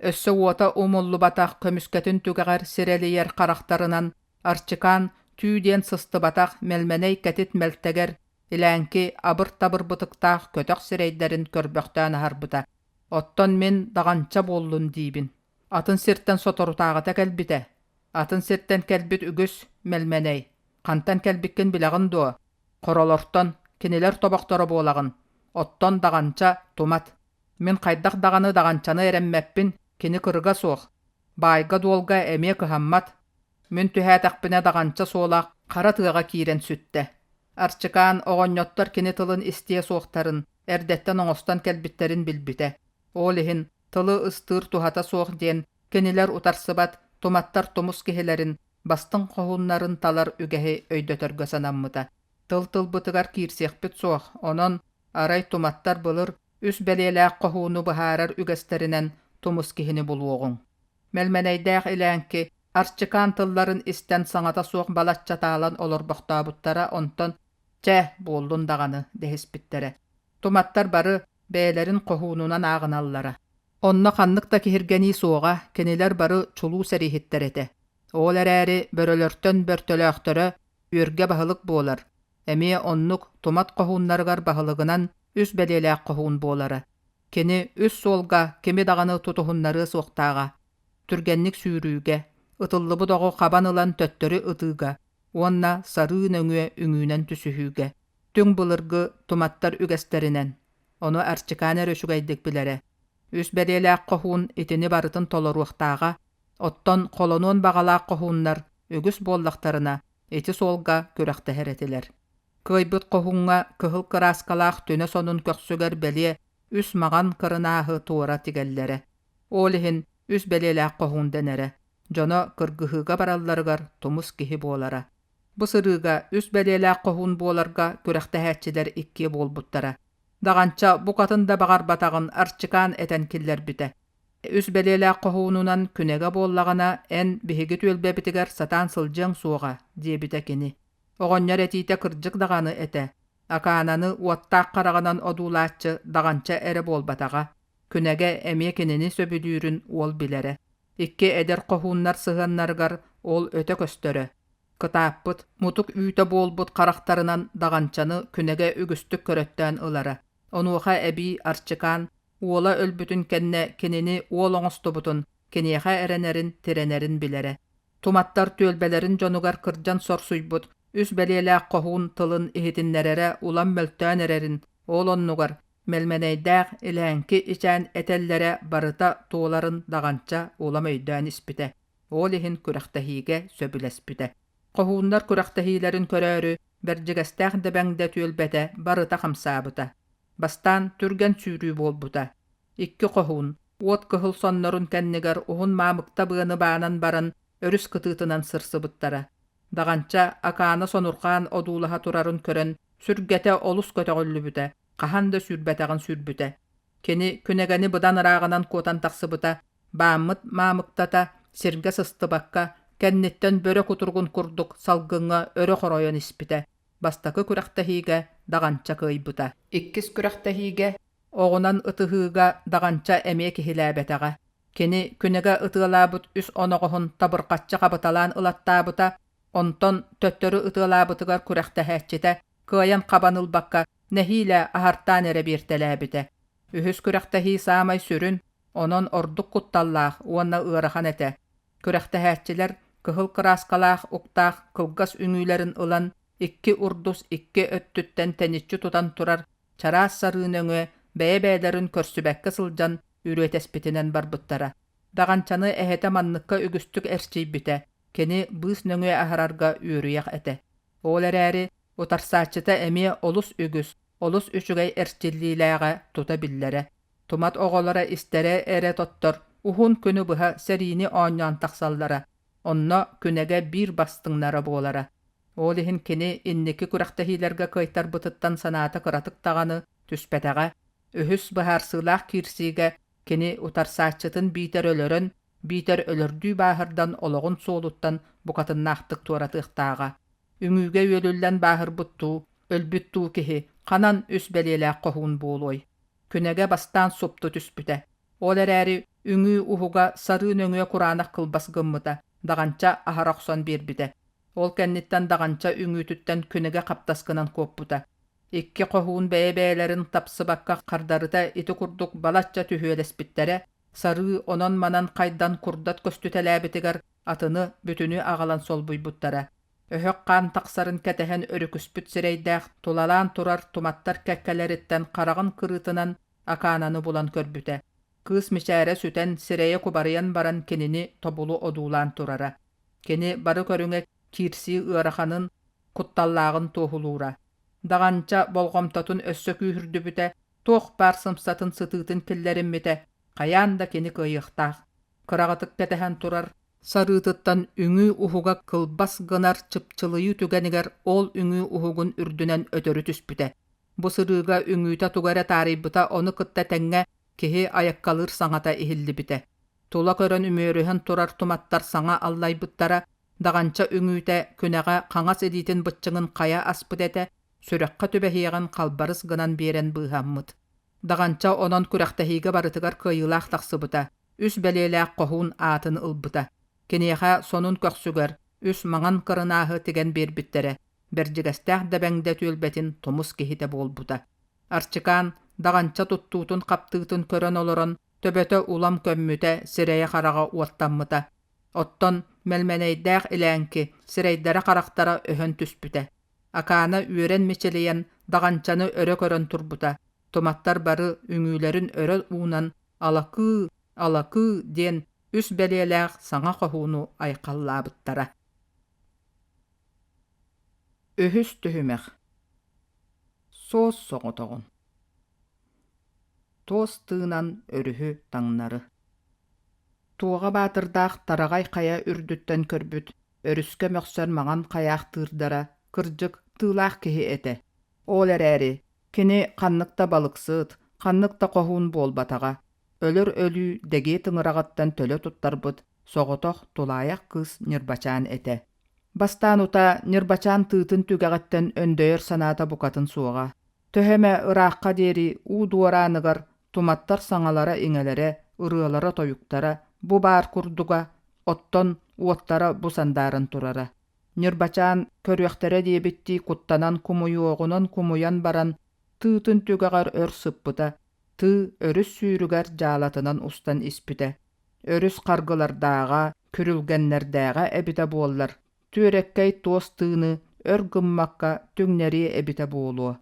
Өссө уота умуллубатах көмүскэтин түгэҕэр сирэлийэр харахтарынан Арчыкаан түү диэн сыстыбатах мэлмэнэй кэтит мэлтэгэр, илээҥки абыр-табыр бытыктаах көтөх сирэйдэрин көрбөхтөөн аһарбыта. Оттон мин даҕанча буоллун диибин. Атын сиртэн соторутааҕыта кэлбитэ. Атын сиртэн кэлбит үгүс мэлмэнэй. Хантан кэлбиккин билэҕин дуо? Хоролортон, кинилэр тобохторо буолаҕын. Оттон даҕанча тумат. Мин хайдах даҕаны даҕанчаны эрэммэппин, кини кырыга суох. Баайга-дуолга эмиэ кыһаммат. Мин түһээтэхпинэ даҕанча суола хара тыаҕа киирэн сүттэ. Арчыкаан оҕонньоттор кини тылын истиэ суохтарын, эрдэттэн оҥостон кэлбиттэрин билбитэ. Ол иһин тылы ыстыыр туһата суох диэн кинилэр утарсыбат туматтар тумус киһилэрин, бастыҥ хоһууннарын талар үгэһи өйдөтөргө санаммыта. Тыл тылбытыгар киирсиэхпит суох, онон арай туматтар былыр үс бэлиэлээх хоһууну быһаарар үгэстэринэн тумус киһини булуоҕуҥ. Мэлмэнэйдээх илээҥки Арчыкаан тылларын истэн саҥата суох балачча таалан олорбохтообуттара, онтон «Чэ, буоллун даҕаны» дэһиспиттэрэ. Туматтар бары бэйэлэрин хоһуунунан ааҕыналлара. Онно ханнык да киһиргэнии суоҕа, кинилэр бары чулуу сэрииһиттэр этэ. Ол эрээри бөрөлөртөн бөртөлөөхтөрө үөргэ баһылык буолар. Эмиэ оннук тумат хоһууннарыгар баһылыгынан үс бэлиэлээх хоһуун буолара. Кини үс суолга кими даҕаны тутуһуннарыа суохтааҕа. Түргэнник сүүрүүгэ, ытыллыбыт оҕу хабан ылан төттөрү ытыыга уонна сарыы нөҥүө үҥүүнэн түсүһүүгэ. Түҥ былыргы туматтар үгэстэринэн. Ону Арчикаан эрэ үчүгэйдик билэрэ. Үс бэлиэлээх хоһуун итини барытын толоруохтааҕа, оттон холонуон баҕалаах хоһууннар үгүс буоллахтарына, ити суолга күрэхтэһэр этилэр. Кыайбыт хоһууҥҥа кыһыл кырааскалаах түнэ сонун көхсүгэр бэлиэ үс маҕан кырынааһы туора тигэллэрэ. Ол иһин үс бэлиэлээх хоһуун дэнэрэ. Дьоно кыргыһыыга баралларыгар тумус киһи буолара. Бу сырыыга үс бэлиэлээх хоһуун буоларга күрэхтэһээччилэр иккиэ буолбуттара. Даҕанча букатын да баҕарбатаҕын Арчикаан этэн киллэрбитэ. Үс бэлиэлээх хоһуунунан күнэгэ буоллаҕына, эн биһиги түөлбэбитигэр сатаан сылдьыаҥ суоҕа, диэбитэ кини. Оҕонньор этиитэ кырдьык даҕаны этэ. Акаананы уоттаах хараҕынан одуулааччы даҕанча эрэ буолбатаҕа. Күнэгэ эмиэ кинини сөбүлүүрүн уол билэрэ. Икки эдэр хоһууннар сыһыаннарыгар ол өтө көстөрө. Кытааппыт, мутук үүтэ буолбут харахтарынан даҕанчаны күнэгэ үгүстүк көрөттөөн ылара. Онуоха эбии Арчикаан уола өлбүтүн кэннэ кинини уол оҥостубутун, киниэхэ эрэнэрин, тирэнэрин билэрэ. Туматтар түөлбэлэрин дьонугар кырдьан сорсуйбут үс бэлиэлээх хоһуун тылын иһитиннэрэрэ улам мөлтөөн эрэрин, ол оннугар Мэлмэнэйдээх илээҥки ичээн этэллэрэ барыта туоларын даҕанча улам өйдөөн испитэ, ол иһин күрэхтэһиигэ сөбүлэспитэ. Хоһууннар күрэхтэһиилэрин көрөөрү Бэрдьигэстээх Дэбэҥдэ түөлбэтэ барыта хамсаабыта. Бастаан түргэн сүүрүү буолбута. Икки хоһуун, уот кыһыл соннорун кэннигэр уһун маамыкта быаны баанан баран өрүс кытыытынан сырсыбыттара. Даҕанча Акаана сонурҕаан одуулаһа турарын көрөн, сүргэтэ олус көтөҕүллүбүтэ, хаһан да сүүрбэтэҕин сүүрбүтэ. Кини күнэгэни быдан ырааҕынан куотан тахсыбыта, бааммыт маамыктата сиргэ сыстыбакка, кэнниттэн бөрө кутуругун курдук салгыҥҥа өрө хоройон испитэ. Бастакы күрэхтэһиигэ Даҕанча кыайбыта. Иккис күрэхтэһиигэ оҕунан ытыһыыга Даҕанча эмиэ киһилээбэтэҕэ. Кини күнэгэ ытыалаабыт үс оноҕоһун табырҕаччы хабыталаан ылаттаабыта, онтон төттөрү ытыалаабытыгар күрэхтэһээччитэ кыайан хабан ылбакка нэһиилэ аһартаан эрэ биэртэлээбитэ. Үһүс күрэхтэһии саамай сүрүн, онон ордук кутталлаах уонна ыарахан этэ. Күрэхтэһээччилэр кыһыл кырааскалаах уктаах кылгас үҥүүлэрин ылан икки урдус икки өттүттэн тэниччи тутан турар чараас сарыы нөҥүө бэйэ-бэйэлэрин көрсүбэккэ сылдьан үрүөтэспитинэн барбыттара. Даҕанчаны эһэтэ манныкка үгүстүк эрчийбитэ, кини быыс нөҥүө аһарарга үөрүйэх этэ. Ол эрээри утарсааччыта эмиэ олус үгүс, олус үчүгэй эрчиллиилээҕэ тута биллэрэ. Тумат оҕолоро истэрэ эрэ тоттор, уһун күнү быһа сэриини оонньоон тахсаллара, онно күнэгэ биир бастыҥнара буолара. Ол иһин кини инники күрэхтэһиилэргэ кыайтарбытыттан санаата кыратык даҕаны түспэтэҕэ. Үһүс быһаарсыылаах киирсиигэ кини утарсааччытын биитэр өлөрөн, биитэр өлөрдүү бааһырдан олоҕун суолуттан букатыннаахтык туоратыахтааҕа. Үҥүүгэ үөлүллэн бааһырбыт дуу, өлбүт дуу киһи ханан үс бэлиэлээх хоһуун буолуой? Күнэгэ бастаан супту түспүтэ. Ол эрээри үҥүү уһуга сарыы нөҥүө кураанах кылбас гыммыта, даҕанча аһара охсон биэрбитэ. Ол кэнниттэн даҕанча үҥүүтүттэн күнэгэ хаптас гынан куоппута. Икки хоһуун бэйэ-бэйэлэрин тапсыбакка хардарыта ити курдук балачча түһүөлэспиттэрэ, сарыы онон-манан хайдан курдат көстүтэлээбитигэр атыны бүтүнү аҕалан солбуйбуттара. Өһөх хаан тахсарын кэтэһэн өрүкүспүт сирэйдээх тулалаан турар туматтар кэккэлэриттэн хараҕын кырыытынан Акаананы булан көрбүтэ. Кыыс мичээрэ сүтэн, сирэйэ кубарыйан баран кинини тобулу одуулаан турара. Кини бары көрүҥэ киирсии ыараханын, кутталлааҕын туоһулуура. Даҕанча болҕомтотун өссө күүһүрдүбүтэ, туох баар сымсатын сытыытын киллэриммитэ, хайаан да кини кыайыахтаах. Кыраҕытык кэтэһэн турар сарыытыттан үҥүү уһуга кылбас гынар чыпчылыйыы түгэнигэр ол үҥүү уһугун үрдүнэн өтөрү түспүтэ. Бу сырыыга үҥүүтэ тугу эрэ таарыйбыта, ону кытта тэҥҥэ киһи айаккалыыр саҥата иһиллибитэ. Тула көрөн үмүөрүһэн турар туматтар саҥа аллайбыттара, даҕанча үҥүүтэ күнэҕэ хаҥас илиитин быччыҥын хайа аспыт этэ, сүрэххэ түбэһиэҕин халбарыс гынан биэрэн быыһаммыт. Даҕанча онон күрэхтэһиигэ барытыгар кыайыылаах тахсыбыта, үс бэлиэлээх хоһуун аатын ылбыта. Киниэхэ сонун көхсүгэр үс маҥан кырынааһы тигэн биэрбиттэрэ, Бэрдьигэстээх Дэбэҥдэ түөлбэтин тумус киһитэ буолбута. Арчикаан даҕанча туттуутун-хаптыытын көрөн олорон, төбөтө улам көммүтэ, сирэйэ-хараҕа уоттаммыта. Оттон Мэлмэнэйдээх Илээҥки сирэйдэрэ-харахтара өһөн түспүтэ. Акаана үөрэн мичилийэн, даҕанчаны өрө көрөн турбута. Туматтар бары үҥүүлэрин өрө уунан «Алакыы, алакыы» диэн үс бэлиэлээх саҥа хоһууну айхаллаабыттара. Үһүс түһүмэх Суос соҕотоҕун Туос тыынан өрүһү таҥнары Туоҕа Баатырдаах тараҕай хайа үрдүттэн көрбүт, өрүскэ мөхсөр маҥан хайаахтыырдара, кырдьык, тыылаах киһи этэ. Ол эрээри, кини ханнык да балыксыт, ханнык да хоһуун буолбатаҕа, өлөр өлүү дэгиэ тыҥыраҕыттан төлө туттарбыт соҕотох тулаайах кыыс Ньырбачаан этэ. Бастаан утаа Ньырбачаан тыытын түгэҕиттэн өндөйөр санаата букатын суоҕа. Төһө эмэ ыраахха диэри уу дуорааныгар туматтар саҥалара-иҥэлэрэ, ырыалара-тойуктара бу баар курдуга, оттон уоттара бу сандааран турара. Ньырбачаан көрүөхтэрэ диэбиттии куттанан кумуйуоҕунан кумуйан баран, тыытын түгэҕэр өр сыппыта, тыы өрүс сүүрүгэр дьаалатынан устан испитэ. Өрүс харгылардааҕа, күрүлгэннэрдээҕэ эбитэ буоллар, түөрэккэй туос тыыны өр гыммакка түҥнэриэ эбитэ буолуо.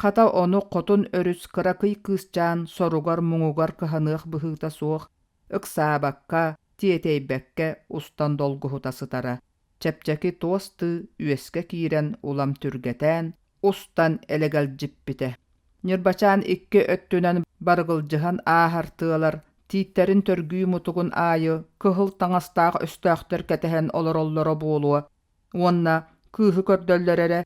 Хата ону хотун өрүс кыракый кыысчаан соругар-муҥугар кыһаныах быһыыта суох, ыксаабакка, тиэтэйбэккэ устан долгуһута сытара. Чэпчэки туос тыы үөскэ киирэн улам түргэтээн, устан элэгэлдьиппитэ. Ньырбачаан икки өттүнэн барыгылдьыһан ааһар тыалар тииттэрин төргүү мутугун аайы кыһыл таҥастаах өстөөхтөр кэтэһэн олороллоро буолуо уонна кыыһы көрдөллөр эрэ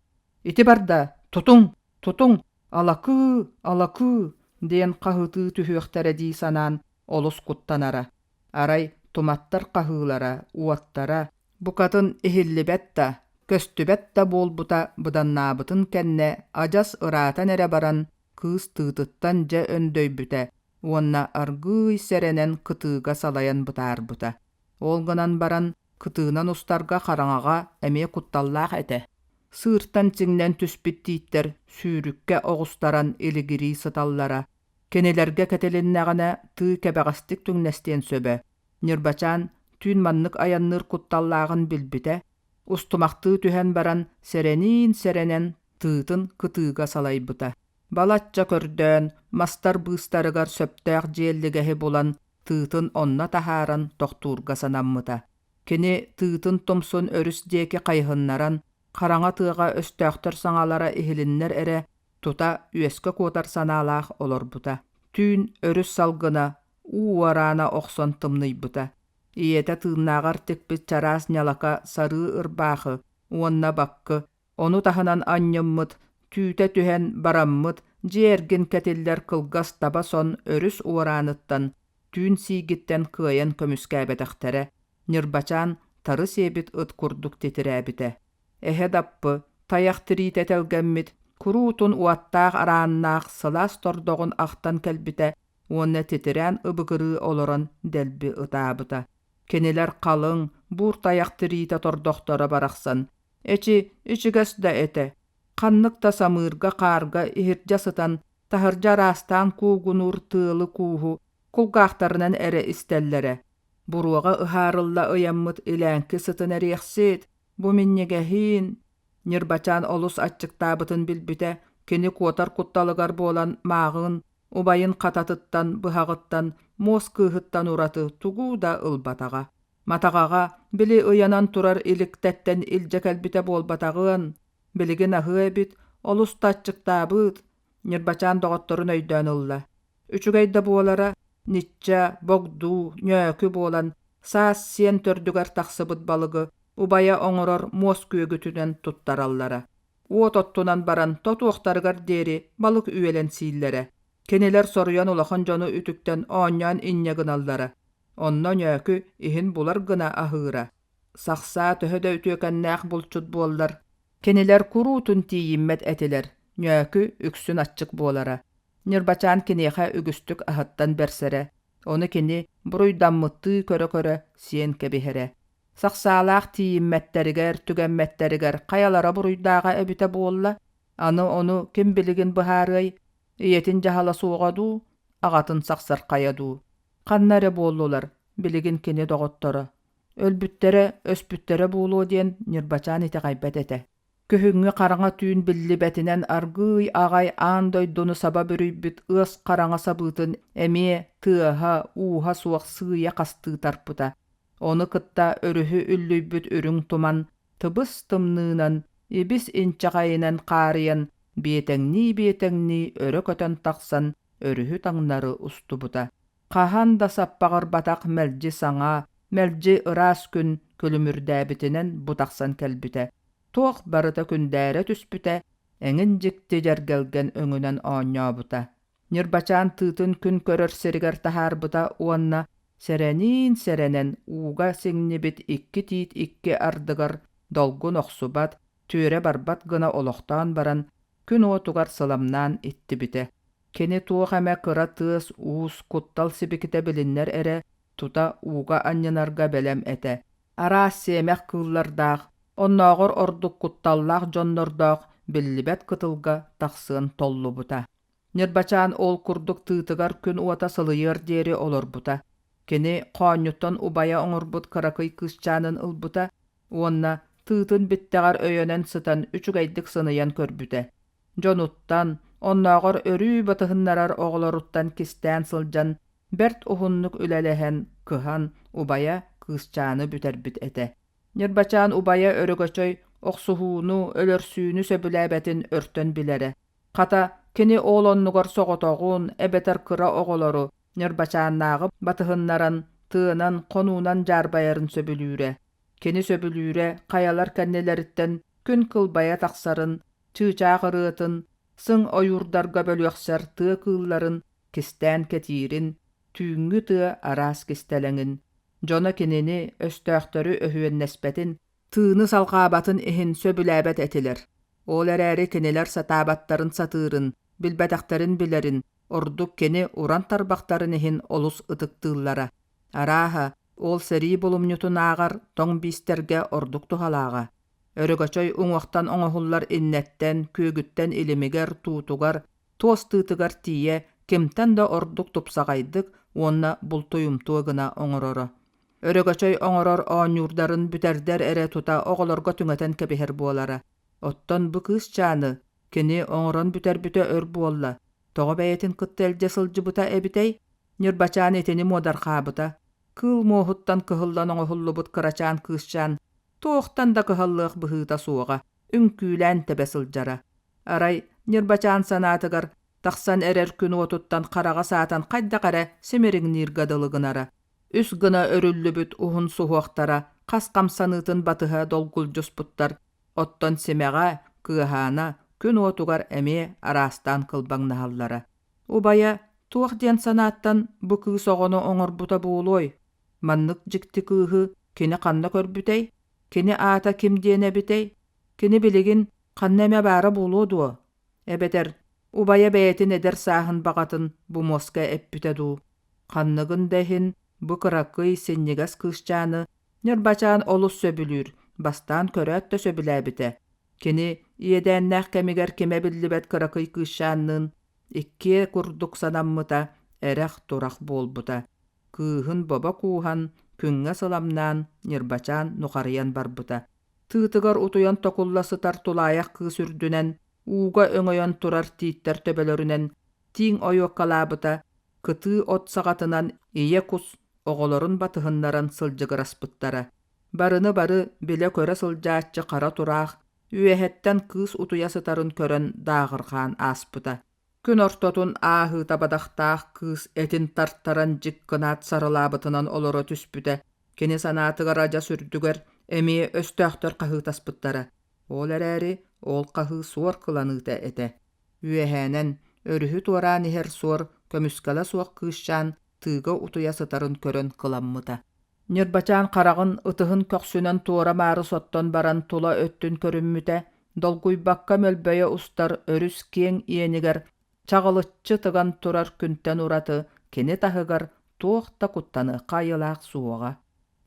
«Ити барда, тутуҥ, тутуҥ, алакыы, алакыы» диэн хаһыытыы түһүөхтэрэ дии санаан олус куттанара. Арай туматтар хаһыылара, уоттара букатын иһиллибэт да, көстүбэт да буолбута быданнаабытын кэннэ адьас ыраатан эрэ баран кыыс тыытыттан дьэ өндөйбүтэ уонна аргыый сэрэнэн кытыыга салайан бытаарбыта. Ол гынан баран кытыынан устарга хараҥаҕа эмиэ кутталлаах этэ. Сыыртан сиҥнэн түспүт тииттэр сүүрүккэ оҕустаран илигирии сыталлара. Кинилэргэ кэтилиннэҕинэ тыы кэбэҕэстик түҥнэстиэн сөбө. Ньырбачаан түүн маннык айанныыр кутталлааҕын билбитэ, устумахтыы түһэн баран сэрэниин-сэрэнэн тыытын кытыыга салайбыта. Балачча көрдөөн, мастар быыстарыгар сөптөөх дьиэллигэһи булан, тыытын онно таһааран тохтуурга санаммыта. Кини тыытын тумсун өрүс диэки хайыһыннаран, хараҥа тыаҕа өстөөхтөр саҥалара иһилиннэр эрэ, тута үөскэ куотар санаалаах олорбута. Түүн өрүс салгына уу уораана охсон тымныйбыта. Ийэтэ тыыннааҕар тикпит чараас ньалака сарыы ырбаахы уонна баккы Ону таһынан анньыммыт, түүтэ түһэн бараммыт, дьиэ эргин кэтиллэр кылгас таба сон өрүс уорааныттан, түүн сиигиттэн кыайан көмүскээбэтэхтэрэ, Ньырбачаан тары сиэбит ыт курдук титирээбитэ. Эһэ даппы, тайах тириитэ тэлгэммит, куруутун уоттаах арааннаах сылаас тордоҕун ахтан кэлбитэ уонна титирээн ыбыгырыы олорон дэлби ытаабыта. Кинилэр халыҥ, буур тайах тириитэ тордохторо барахсан, эчи, ичигэс да этэ, ханнык да самыырга-хаарга иһирдьэ сытан, таһырдьа араастаан куугунуур тыалы-кууһу кулгаахтарынан эрэ истэллэрэ. Буруоҕа ыһаарылла ыйаммыт илээҥки сытын эриэхсит, бу минньигэһиин! Ньырбачаан олус аччыктаабытын билбитэ, кини куотар кутталыгар буолан мааҕын, убайын хататыттан, быһаҕыттан, муос кыыһыттан ураты тугу да ылбатаҕа. Матаҕаҕа били ыйанан турар иликтэттэн илдьэ кэлбитэ буолбатаҕыан, билигин аһыа эбит, олус да аччыктаабыт, Ньырбачаан доҕотторун өйдөөн ылла. Үчүгэй да буолара, ничча, богдуу, ньөөкү буолан, саас сиэн төрдүгэр тахсыбыт балыгы убайа оҥорор муос күөгүтүнэн туттараллара. Уот оттунан баран тотуохтарыгар диэри балык үөлэн сииллэрэ. Кинилэр соруйан улахан дьону үтүктэн оонньоон инньэ гыналлара. Онно ньөөкү иһин булар гына аһыыра. Сахсаа төһө да үтүөкэннээх булчут буоллар, кинилэр куруутун тиийиммэт этилэр, ньөөкү үксүн аччык буолара. Ньырбачаан киниэхэ үгүстүк аһыттан бэрсэрэ, ону кини буруйдаммыттыы көрө-көрө сиэн кэбиһэрэ. Сахсаалаах тиийиммэттэригэр, түгэммэттэригэр хайалара буруйдааҕа эбитэ буолла, аны ону ким билигин быһаарыай, ийэтин дьаһала суоҕа дуу, аҕатын сахсархайа дуу. Ханна эрэ буоллулар, билигин кини доҕотторо. Өлбүттэрэ, өспүттэрэ буолуо диэн Ньырбачаан итэҕэйбэт этэ. Күһүҥҥү хараҥа түүн биллибэтинэн аргыый аҕай аан дойдуну саба бүрүйбүт ыас хараҥа сабыытын эмиэ тыаһа, ууһа суох сыыйа хастыы тарпыта. Ону кытта өрүһү үллүйбүт үрүҥ туман тыбыс-тымныынан, ибис-инчэҕэйинэн хаарыйан биэтэҥнии-биэтэҥнии өрө көтөн тахсан өрүһү таҥнары устубута. Хаһан да саппаҕырбатах мэлдьи саҥа, мэлдьи ыраас күн күлүмүрдээбитинэн бу тахсан кэлбитэ. Туох барыта күндээрэ түспүтэ, эҥин дьикти дьэргэлгэн өҥүнэн оонньообута. Ньырбачаан тыытын күн көрөр сиригэр таһаарбыта уонна сэрэниин-сэрэнэн ууга сиҥнибит икки тиит икки ардыгар долгун охсубат, түөрэ барбат гына олохтоон баран, күн уотугар сыламнаан иттибитэ. Кини туох эмэ кыра тыас-уус, куттал сибикитэ билиннэр эрэ, тута ууга анньынарга бэлэм этэ. Араас сиэмэх кыыллардаах, оннооҕор ордук кутталлаах дьоннордоох биллибэт кытылга тахсыан толлубута. Ньырбачаан ол курдук тыытыгар күн уота сылыйыар диэри олорбута. Кини хоонньуттан убайа оҥорбут кыракый кыысчаанын ылбыта уонна тыытын биттэҕэр өйөнөн сытан үчүгэйдик сыныйан көрбүтэ. Дьонуттан, оннооҕор өрүү батыһыннарар оҕолоруттан кистээн сылдьан бэрт уһуннук үлэлэһэн, кыһан, убайа кыысчааны бүтэрбит этэ. Ньырбачаан убайа Өрөгөчөй охсуһууну, өлөрсүүнү сөбүлээбэтин өртөн билэрэ. Хата, кини ол оннугар соҕотоҕун эбэтэр кыра оҕолору Ньырбачааннааҕы батыһыннаран, тыанан, хонуунан дьаарбайарын сөбүлүүрэ. Кини сөбүлүүрэ хайалар кэннилэриттэн күн кылбайа тахсарын, чыычаах ырыатын, сыҥ ойуурдарга бөлүөхсэр тыа кыылларын кистээн кэтиирин, түүҥҥү тыа араас кистэлэҥин, дьоно кинини, өстөөхтөрү өһүөннэспэтин, тыыны салҕаабатын иһин сөбүлээбэт этилэр. Ол эрээри кинилэр сатаабаттарын сатыырын, билбэтэхтэрин билэрин, ордук кини уран тарбахтарын иһин олус ытыктыыллара. Арааһа, ол сэрии булумньутун ааҕар тоҥ биистэргэ ордук туһалааҕа. Өрөгөчөй уҥуохтан оҥоһуллар иннэттэн, күөгүттэн илимигэр, туутугар, туос тыытыгар тиийэ кимтэн да ордук тупсаҕайдык уонна бултуйумтуо гына оҥороро. Өрөгөчөй оҥорор оонньуурдарын бүтэрдэр эрэ тута оҕолорго түҥэтэн кэбиһэр буолара. Оттон бу кыысчааны кини оҥорон бүтэрбитэ өр буолла, тоҕо бэйэтин кытта илдьэ сылдьыбыта эбитэй? Ньырбачаан итини муодарҕаабыта. Кыыл муоһуттан кыһыллан оҥоһуллубут кырачаан кыысчаан туохтан да кыһаллыах быһыыта суоҕа, үҥкүүлээн тэбэ сылдьара. Арай, Ньырбачаан санаатыгар, тахсан эрэр күн уотуттан хараҕа саатан хайдах эрэ симириҥнииргэ дылы гынара. Үс гына өрүллүбүт уһун суһуохтара хас хамсаныытын батыһа долгулдьуспуттар, оттон симэҕэ, кыаһаана күн уотугар эмиэ араастаан кылбаҥнаһаллара. Убайа. Туох диэн санааттан бу кыыс оҕону оҥорбута буолуой? Маннык дьикти кыыһы кини ханна көрбүтэй? Кини аата ким диэн эбитэй? Кини билигин ханна эмэ баара буолуо дуо? Эбэтэр убайа бэйэтин эдэр сааһын баҕатын бу муоска эппитэ дуу? Ханныгын да иһин бу кыракый синньигэс кыысчааны Ньырбачаан олус сөбүлүүр, бастаан көрөөт да сөбүлээбитэ. Кини иэдээннээх кэмигэр кимэ биллибэт кыракый кыысчаанныын иккиэ курдук санаммыта, эрэх-турах буолбута. Кыыһын бобо кууһан, күҥҥэ сыламнаан, Ньырбачаан нухарыйан барбыта. Тыытыгар утуйан токулла сытар тулаайах кыыс үрдүнэн, ууга өҥөйөн турар тииттэр төбөлөрүнэн тииҥ ойуоккалаабыта, кытыы от саҕатынан ийэ кус оҕолорун батыһыннаран сылдьыгыраспыттара. Барыны бары билэ-көрө сылдьааччы хара тураах үөһэттэн кыыс утуйа сытарын көрөн дааҕырҕаан ааспыта. Күн ортотун ааһыыта бадахтаах кыыс этин тартаран дьик гынаат сарылаабытынан олоро түспүтэ. Кини санаатыгар адьас үрдүгэр эмиэ өстөөхтөр хаһыытаспыттара. Ол эрээри ол хаһыы суор кыланыыта этэ. Үөһээнэн, өрүһү туораан иһэр суор көмүскэлэ суох кыысчаан тыыга утуйа сытарын көрөн кыламмыта. Ньырбачаан хараҕын ытыһын көхсүнэн туора-маары соттон баран тула өттүн көрүммүтэ, долгуйбакка мөлбөйө устар өрүс киэҥ иэнигэр чаҕылыччы тыган турар күнтэн ураты кини таһыгар туох да куттаныахха айылаах суоҕа.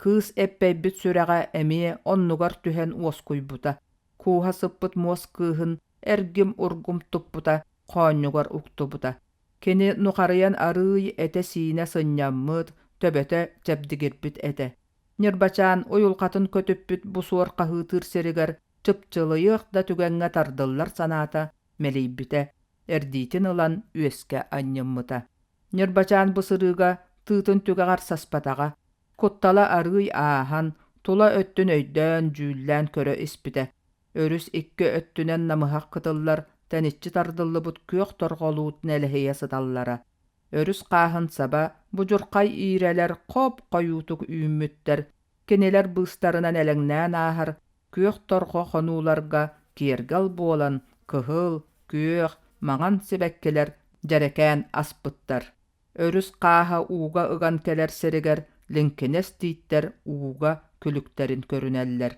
Кыыс эппэйбит сүрэҕэ эмиэ оннугар түһэн уоскуйбута. Кууһа сыппыт муос кыыһын эргим-ургум туппута, хоонньугар уктубута. Кини нухарыйан арыый этэ-сиинэ сынньаммыт, төбөтө чэбдигирбит этэ. Ньырбачаан уйулҕатын көтүппүт бу суор хаһыытыыр сиригэр чыпчылыйыах да түгэҥҥэ тардыллар санаата мэлийбитэ, эрдиитин ылан үөскэ анньыммыта. Ньырбачаан бу сырыыга тыытын түгэҕэр саспатаҕа, куттала арыый ааһан, тула өттүн өйдөөн, дьүүллээн көрө испитэ. Өрүс икки өттүнэн намыһах кытыллар тэниччи тардыллыбыт күөх торҕолуут нэлэһийэ сыталлара. Өрүс хааһын саба будьурхай иирэлэр хоп-хойуутук үүммүттэр, кинилэр быыстарынан элэҥнээн ааһар күөх торҕо хонууларга киэргэл буолан кыһыл, күөх, маҥан сибэккилэр дьэрэкээн аспыттар. Өрүс хааһа ууга ыган кэлэр сиригэр лиҥкинэс тииттэр ууга күлүктэрин көрүнэллэр.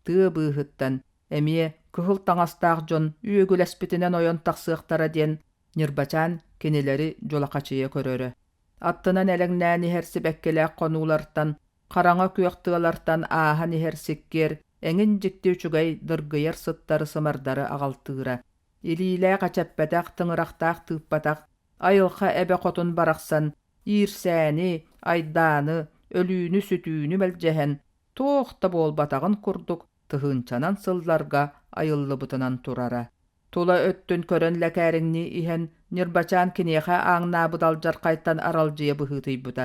Тыа быыһыттан эмиэ кыһыл таҥастаах дьон үөгүлэспитинэн ойон тахсыахтара диэн Ньырбачаан кинилэри дьулахачыйа көрөрө. Аттынан элэҥнээн иһэр сибэккилээх хонуулартан, хараҥа күөх тыалартан ааһан иһэр сиккиэр эҥин дьикти үчүгэй дыргыйар сыттары сымардары аҕалтыыра. Илиилээх эчэппэтэх, тыҥырахтаах тыыппатах айылҕа эбэ хотун барахсан иирсээни, айдааны, өлүүнү-сүтүүнү мэлдьэһэн, туох да буолбатаҕын курдук тыһыынчанан сылларга айыллыбытынан турара. Тула өттүн көрөн лэкээриҥнии иһэн, Ньырбачаан киниэхэ ааҥнаабыт алдьархайтан аралдьыйа быһыытыйбыта.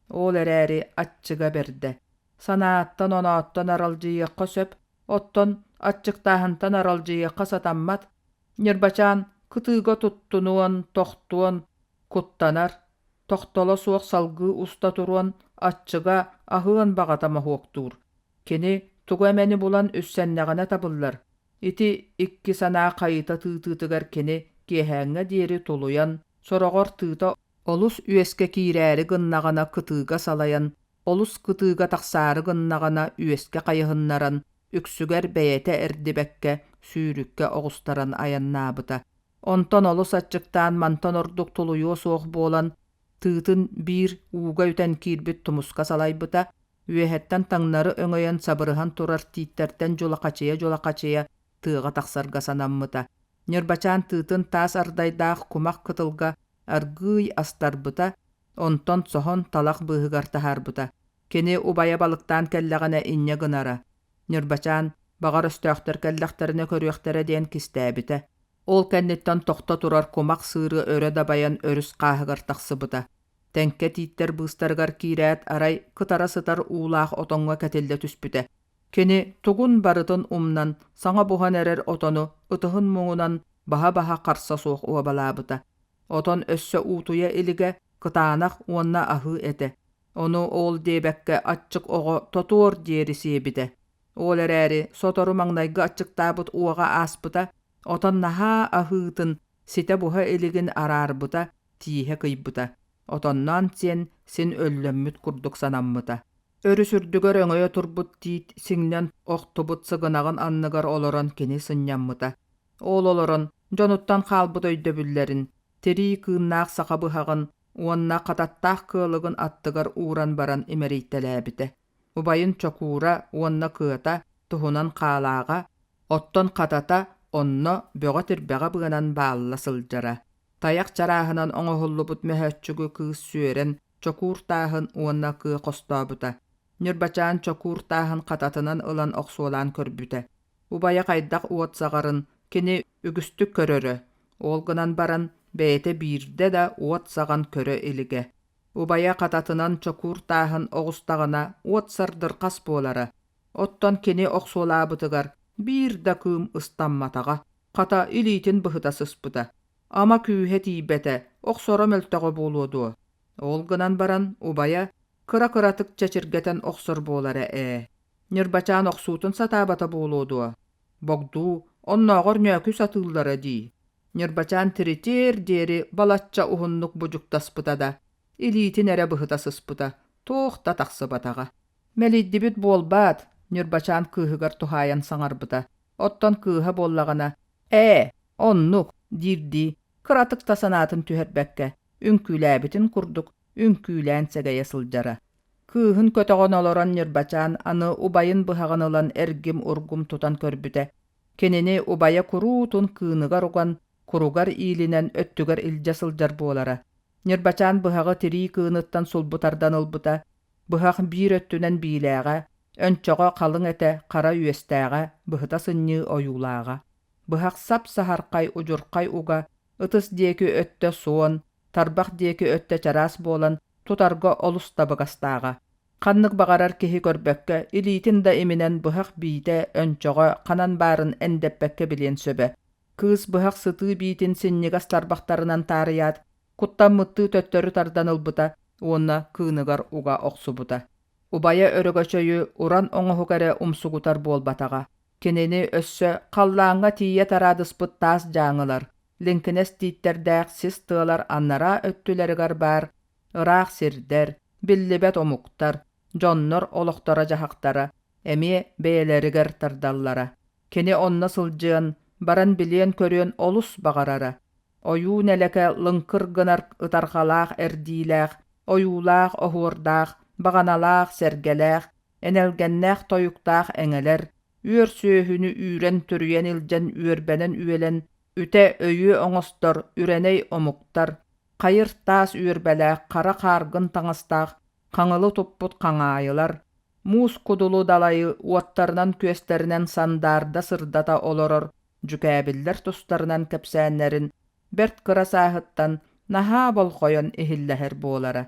Ол эрээри аччыга бэрдэ. Санааттан-онооттон аралдьыйыахха сөп, оттон аччыктааһынтан аралдьыйыахха сатаммат. Ньырбачаан кытыыга туттунуон, тохтуон, куттанар, тохтоло суох салгыы уста туруон, аччыга аһыан баҕата моһуоктуур. Кини тугу эмэни булан үссэннэҕинэ табыллар. Ити икки санаа хайыта тыытыытыгар кини киэһээҥҥэ диэри тулуйан, сороҕор тыыта олус үөскэ киирээри гыннаҕына кытыыга салайан, олус кытыыга тахсаары гыннаҕына үөскэ хайыһыннаран, үксүгэр бэйэтэ эрдибэккэ сүүрүккэ оҕустаран айаннаабыта. Онтон олус аччыктаан мантан ордук тулуйуо суох буолан, тыытын биир ууга үтэн киирбит тумуска салайбыта, үөһэттэн таҥнары өҥөйөн сабырыһан турар тииттэртэн дьулахачыйа-дьулахачыйа тыаҕа тахсарга санаммыта. Ньырбачаан тыытын таас ардайдаах кумах кытылга аргыый астарбыта, онтон соһон талах быыһыгар таһаарбыта. Кини убайа балыктаан кэллэҕинэ инньэ гынара. Ньырбачаан, баҕар өстөөхтөр кэллэхтэринэ көрүөхтэрэ диэн кистээбитэ. Ол кэнниттэн тохто турар кумах сыыры өрө дабайан өрүс хааһыгар тахсыбыта. Тэҥкэ тииттэр быыстарыгар киирээт арай кытара сытар уулаах отоҥҥо кэтиллэ түспүтэ. Кини тугун барытын умнан, саҥа буһан эрэр отону ытыһын муҥунан баһа-баһа харса суох уобалаабыта. Отон өссө уутуйа илигэ кытаанах уонна аһыы этэ. Ону ол диэбэккэ аччык оҕо тотуор диэри сиэбитэ. Ол эрээри сотору маҥнайгы аччыктаабыт уоҕа ааспыта, отон наһаа аһыытын, ситэ буһа илигин араарбыта. тииһэ кыйбыта, отонноон сиэн син өллөммүт курдук санаммыта. Өрүс үрдүгэр өҥөйө турбут тиит сиҥнэн охтубут сыгынаҕын анныгар олорон кини сынньаммыта. Ол олорон дьонуттан хаалбыт өйдөбүллэрин, тирии кыыннаах саха быһаҕын уонна хататтаах кыалыгын аттыгар ууран баран имэрийтэлээбитэ. Убайын чокуура уонна кыата туһунан хаалааҕа, оттон хатата онно бөҕө-тирбэҕэ быанан баалла сылдьара. Тайах чарааһынан оҥоһуллубут мөһөөччүгү кыыс сүөрэн чокуур тааһын уонна кыа хостообута. Ньырбачаан чокуур тааһын хататынан ылан охсуолаан көрбүтэ. Убайа хайдах уот саҕарын кини үгүстүк көрөрө, ол гынан баран бэйэтэ биирдэ да уот саҕан көрө илигэ. Убайа хататынан чокуур тааһын оҕустаҕына уот сардырҕас буолара. Оттон кини охсуолаабытыгар биир да кыым ыстамматаҕа, хата илиитин быһыта сыспыта. Ама күүһэ тиийбэтэ, охсоро мөлтөҕө буолуо дуо? Ол гынан баран убайа кыра-кыратык чэчиргэтэн охсор буолара ээ. Ньырбачаан охсуутун сатаабата буолуо дуо? Богдуу, оннооҕор ньөөкү сатыыллара дии. Ньырбачаан тиритиэр диэри балачча уһуннук будьуктаспыта да, илиитин эрэ быһыта сыспыта, туох да тахсыбатаҕа. Мэлийдибит буолбаат, Ньырбачаан кыыһыгар туһаайан саҥарбыта. Оттон кыыһа буоллаҕына, «Ээ, оннук» диирдии, кыратык да санаатын түһэрбэккэ, үҥкүүлээбитин курдук үҥкүүлээн сэгэйэ сылдьара. Кыыһын көтөҕөн олорон Ньырбачаан аны убайын быһаҕын ылан эргим-ургум тутан көрбүтэ. Кинини убайа куруутун кыыныгар уган, куругар иилинэн өттүгэр илдьэ сылдьар буолара. Ньырбачаан быһаҕы тирии кыыныттан сулбу тардан ылбыта, быһах биир өттүнэн биилээҕэ, өнчөҕө халыҥ этэ, хара үөстээҕэ, быһыта сынньыы ойуулааҕа. Быһах сап-саһархай удьурхай уга, ытыс диэки өттө суон, тарбах диэки өттө чараас буолан тутарга олус табыгастааҕа. Ханнык баҕарар киһи көрбөккө, илиитин да иминэн быһах биитэ, өнчөҕө ханан баарын эндэппэккэ билиэн сөбө. Кыыс быһах сытыы биитин синньигэс тарбахтарынан таарыйаат, куттаммыттыы төттөрү тардан ылбыта уонна кыыныгар уга охсубута. Убайа Өрөгөчөйү уран оҥоһук эрэ умсугутар буолбатаҕа. Кинини өссө халлааҥҥа тиийэ тараадыспыт таас дьааҥылар, лиҥкинэс тииттэрдээх сис тыалар анараа өттүлэригэр баар ыраах сирдэр, биллибэт омуктар, дьоннор олохторо-дьаһахтара эмиэ бэйэлэригэр тардаллара. Кини онно сылдьыан, баран билиэн-көрүөн олус баҕарара. Ойуу нэлэкэ лыҥкыр гынар ытарҕалаах эрдиилээх, ойуулаах оһуордаах, баҕаналаах сэргэлээх, энэлгэннээх тойуктаах эҥэлэр, үөр сүөһүнү үүрэн-түрүйэн илдьэн үөрбэнэн үөлэн, үтэ өйүө оҥостор үрэнэй омуктар, хайыр таас үөрбэлээх хара хааргын таҥастаах хаҥылы туппут хаҥаайылар, муус кудулу далайы уоттарынан-күөстэринэн сандаарда сырдата олорор дьүкээбиллэр тустарынан кэпсээннэрин бэрт кыра сааһыттан наһаа болҕойон иһиллэһэр буолара.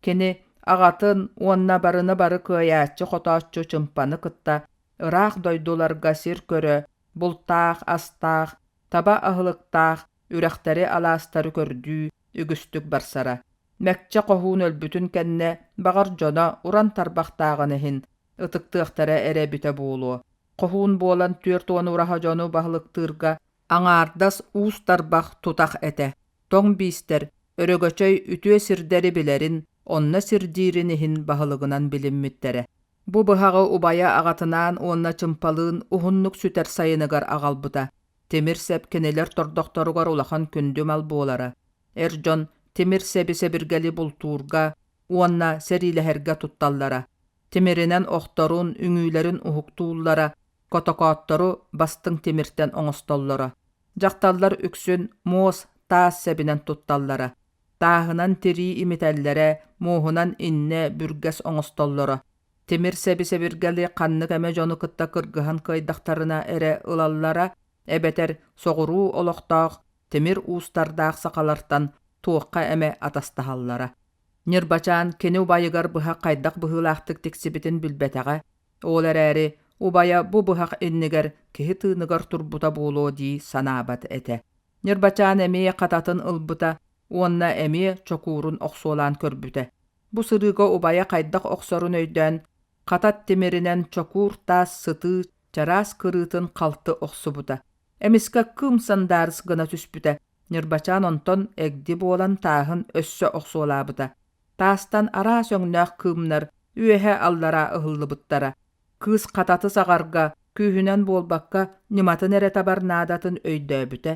Кини аҕатын уонна барыны бары кыайааччы-хотооччу Чымпаны кытта ыраах дойдуларга сир көрө, бултаах, астаах, таба аһылыктаах үрэхтэри алаастары көрдүү үгүстүк барсара. Мэкчэ хоһуун өлбүтүн кэннэ баҕар дьоно уран тарбахтааҕын иһин ытыктыахтара эрэ эбитэ буолуо. Хоһуун буолан 40 ураһа дьону баһылыктыырга аҥаардас уус тарбах тутах этэ. Тоҥ биистэр Өрөгөчөй үтүө сирдэри билэрин, онно сирдиирин иһин баһылыгынан билиммиттэрэ. Бу быһаҕы убайа аҕатынаан уонна чымпалыын уһуннук сүтэр сайыныгар аҕалбыта. Тимир сэп кинилэр тордохторугар улахан күндү мал буолара. Эр дьон тимир сэби-сэбиргэли бултуурга уонна сэриилэһэргэ тутталлара. Тимиринэн охторун, үҥүүлэрин уһуктууллара, котокооттору бастыҥ тимиртэн оҥостоллоро. Дьахталлар үксүн муос, таас сэбинэн тутталлара. Тааһынан тирии имитэллэрэ, муоһунан иннэ, бүргэс оҥостоллоро. Тимир сэби-сэбиргэли ханнык эмэ дьону кытта кыргыһан кыайдахтарына эрэ ылаллара эбэтэр соҕуруу олохтоох тимир уустардаах сахалартан туохха эмэ атастаһаллара. Ньырбачаан кини убайыгар быһах хайдах быһыылаахтык тиксибитин билбэтэҕэ, ол эрээри убайа бу быһах иннигэр киһи тыыныгар турбута буолуо дии санаабат этэ. Ньырбачаан эмиэ хататын ылбыта уонна эмиэ чокуурун охсуолаан көрбүтэ. Бу сырыыга убайа хайдах охсорун өйдөөн, хатат тимиринэн чокуур таас сытыы чараас кырыытын халты охсубута. Эмискэ кыым сандаарыс гына түспүтэ. Ньырбачаан онтон эгди буолан тааһын өссө охсуолаабыта. Таастан араас өҥнөөх кыымнар үөһэ-аллараа ыһыллыбыттара. Кыыс хататы саҕарга күүһүнэн буолбакка ньыматын эрэ табар наадатын өйдөөбүтэ.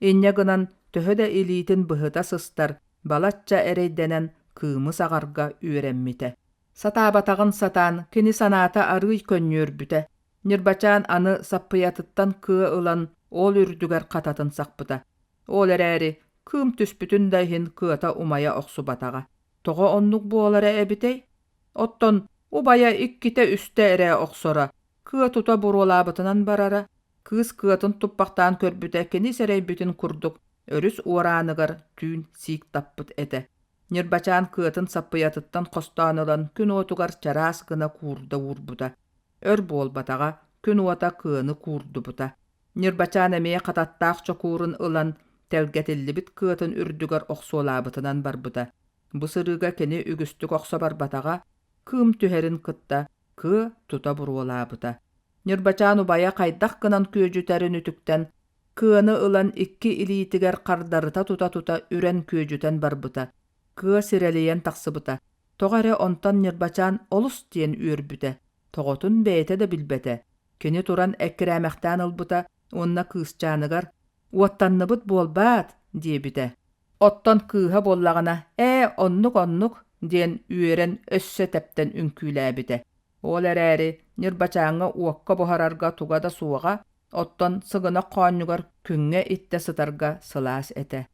Инньэ гынан төһө да илиитин быһыта сыстар, балачча эрэйдэнэн кыымы саҕарга үөрэммитэ. Сатаабатаҕын сатаан кини санаата арыый көнньүөрбүтэ. Ньырбачаан аны саппыйатыттан кыа ылан ол үрдүгэр хататын сахпыта. Ол эрээри кыым түспүтүн да иһин кыата умайа охсубатаҕа. Тоҕо оннук буолара эбитэй? Оттон убайа иккитэ-үстэ эрэ охсоро, кыа тута буруолаабытынан барара. Кыыс кыатын туппахтаан көрбүтэ кини сэрэйбитин курдук өрүс уорааныгар түүн сиик таппыт этэ. Ньырбачаан кыатын саппыйатыттан хостоон ылан күн уотугар чараас гына куурда уурбута. Өр буолбатаҕа, күн уота кыаны куурдубута. Ньырбачаан эмиэ хататтаах чокуурун ылан, тэлгэтиллибит кыатын үрдүгэр охсуолаабытынан барбыта. Бу сырыыга кини үгүстүк охсо барбатаҕа, кыым түһэрин кытта кыа тута буруолаабыта. Ньырбачаан убайа хайдах гынан күөдьүтэрин үтүктэн, кыаны ылан икки илиитигэр хардарыта тута-тута үрэн күөдьүтэн барбыта. Кыа сирэлийэн тахсыбыта. Тоҕо эрэ онтон Ньырбачаан олус диэн үөрбүтэ. Тоҕотун бэйэтэ да билбэтэ. Кини туран эккирээмэхтээн ылбыта уонна кыысчааныгар «Уоттанныбыт буолбаат?» диэбитэ. Оттон кыыһа буоллаҕына «Ээ, оннук-оннук» диэн үөрэн өссө тэптэн үҥкүүлээбитэ. Ол эрээри Ньырбачааҥҥа уокка буһарарга туга да суоҕа, оттон сыгынах хоонньугар күҥҥэ иттэ сытарга сылаас этэ.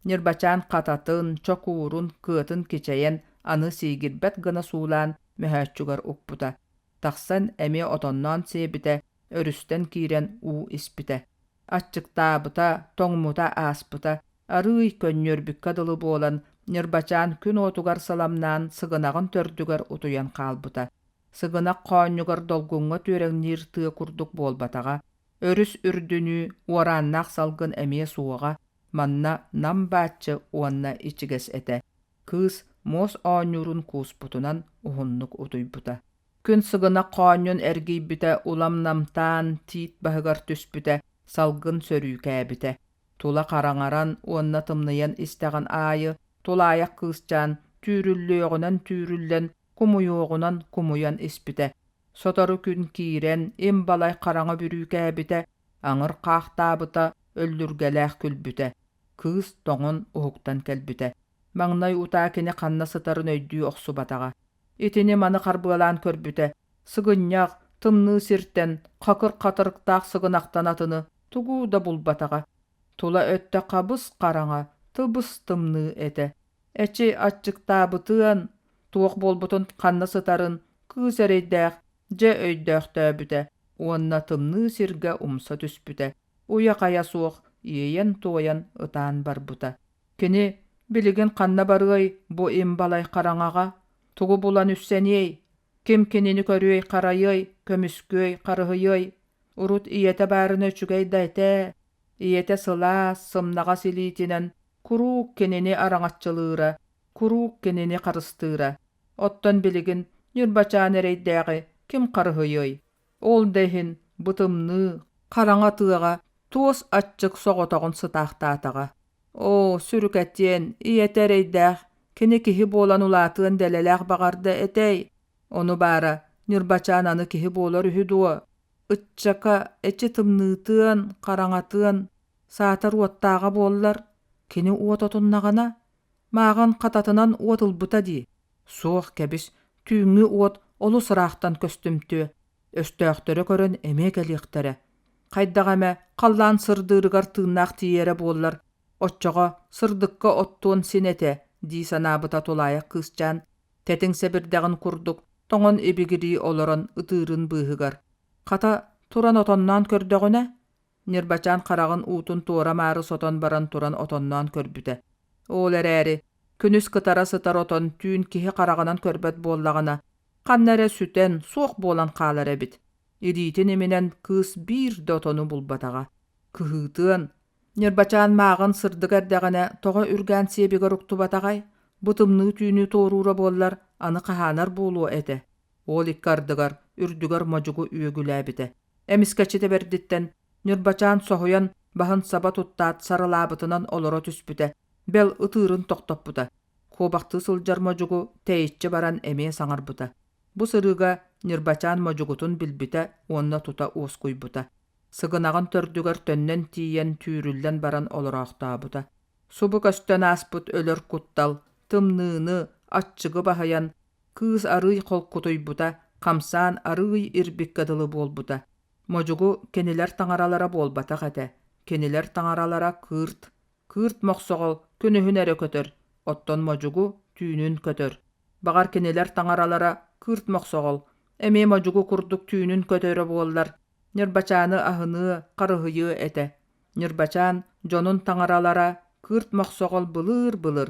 Ньырбачаан хататын, чокуурун, кыатын кичэйэн аны сиигирбэт гына суулаан мөһөөччүгэр укпута. Тахсан эмиэ отонноон сиэбитэ, өрүстэн киирэн уу испитэ. Аччыктаабыта, тоҥмута ааспыта, арыый көнньүөрбүккэ дылы буолан, Ньырбачаан күн уотугар сыламнаан сыгынаҕын төрдүгэр утуйан хаалбыта. Сыгынах хоонньугар долгуҥҥа түөрэҥниир тыа курдук буолбатаҕа, өрүс үрдүнүү уорааннаах салгын эмиэ суоҕа, манна нам бааччы уонна ичигэс этэ. Кыыс муос оонньуурун кууспутунан уһуннук утуйбута. Күн сыгынах хоонньун эргийбитэ улам намтаан тиит баһыгар түспүтэ, салгын сөрүүкээбитэ. Тула хараҥаран уонна тымныйан истэҕин аайы тулаайах кыысчаан түүрүллүөҕүнэн түүрүллэн, кумуйуоҕунан кумуйан испитэ. Сотору күн киирэн, им балай хараҥа бүрүүкээбитэ, аҥыр хаахтаабыта, өллүргэлээх күлбүтэ. Кыыс тоҥон уһуктан кэлбитэ. Маҥнай утаа кини ханна сытарын өйдүү охсубатаҕа. Итини-маны харбыалаан көрбүтэ, сыгынньах, тымныы сиртэн, хакыр хатырыктаах сыгынахтан атыны тугу да булбатаҕа. Тула өттө хабыс-хараҥа, тыбыс-тымныы этэ. Эчи аччыктаабытыан, туох буолбутун ханна сытарын кыыс эрэйдээх дьэ өйдөөхтөөбүтэ уонна тымныы сиргэ умса түспүтэ, уйа-хайа суох иэйэн-туойан ытаан барбыта. Кини билигин ханна барыай бу им-балай хараҥаҕа, тугу булан үссэниэй, ким кинини көрүөй-харайыай, көмүскүөй, харыһыйыай? Урут ийэтэ баарына үчүгэй да этэ, ийэтэ сылаас, сымнаҕас илиитинэн куруук кинини араҥаччылыыра, куруук кинини харыстыыра. Оттон билигин Ньырбачаан эрэйдээҕи ким харыһыйыай? Ол да иһин бу тымныы, хараҥа тыаҕа туос аччык соҕотоҕун сытаахтаатаҕа. Оо, сүрүкэтиэн, ийэтэ эрэйдээх, кини киһи буолан улаатыан дэлэлээх баҕарда этэй? Ону баара, Ньырбачаан аны киһи буолар үһү дуо? Ыччака эчи тымныытыан, хараҥатыан, саатар уоттааҕа буоллар, кини уот отуннаҕына, мааҕын хататынан уот ылбыта дии. Суох, кэбис, түүҥҥү уот олус ыраахтан көстүмтүө, өстөөхтөрө көрөн эмиэ кэлиэхтэрэ. Хайдах эмэ халлаан сырдыырыгар тыыннаах тиийэрэ буоллар, оччоҕо сырдыкка оттуон син этэ дии санаабыта тулаайах кыысчаан, тэтиҥ сэбирдэҕин курдук тоҥон ибигирии олорон ытыырын быыһыгар. Хата, туран отонноон көрдөҕүнэ, Ньырбачаан хараҕын уутун туора-маары сотон баран туран отонноон көрбүтэ. Ол эрээри, күнүс кытара сытар отон түүн киһи хараҕынан көрбөт буоллаҕына, ханна эрэ сүтэн, суох буолан хаалар эбит. Илиитин иминэн кыыс биир да отону булбатаҕа. Кыһыытыан, Ньырбачаан мааҕын сырдык эрдэҕинэ тоҕо үргээн сиэбигэр уктубатаҕай? Бу тымныы түүнү туоруура буоллар, аны хаһаанар буолуо этэ. Ол икки ардыгар, үрдүгэр модьугу үөгүлээбитэ. Эмискэччи тэбэрдиттэн Ньырбачаан соһуйан Баһын саба туттаат сарылаабытынан олоро түспүтэ, бэл ытыырын тохтоппута. Куобахтыы сылдьар модьугу тэйиччи баран эмиэ саҥарбыта. Бу сырыыга Ньырбачаан модьугутун билбитэ уонна тута уоскуйбута. Сыгынаҕын төрдүгэр төннөн тиийэн түүрүллэн баран олороохтообута. Субу көстөн ааспыт өлөр куттал, тымныыны, аччыгы баһыйан, кыыс арыый холкутуйбута, хамсаан арыый ирбиккэ дылы буолбута. Модьугу кинилэр таҥаралара буолбатах этэ, кинилэр таҥаралара кыырт. Кыырт мохсоҕол күнүһүн эрэ көтөр, оттон модьугу түүнүн көтөр. Баҕар кинилэр таҥаралара кыырт мохсоҕол, эмиэ модьугу курдук түүнүн көтөрө буоллар, Ньырбачааны аһыныа, харыһыйыа этэ. Ньырбачаан дьонун таҥаралара кыырт мохсоҕол былыыр-былыр,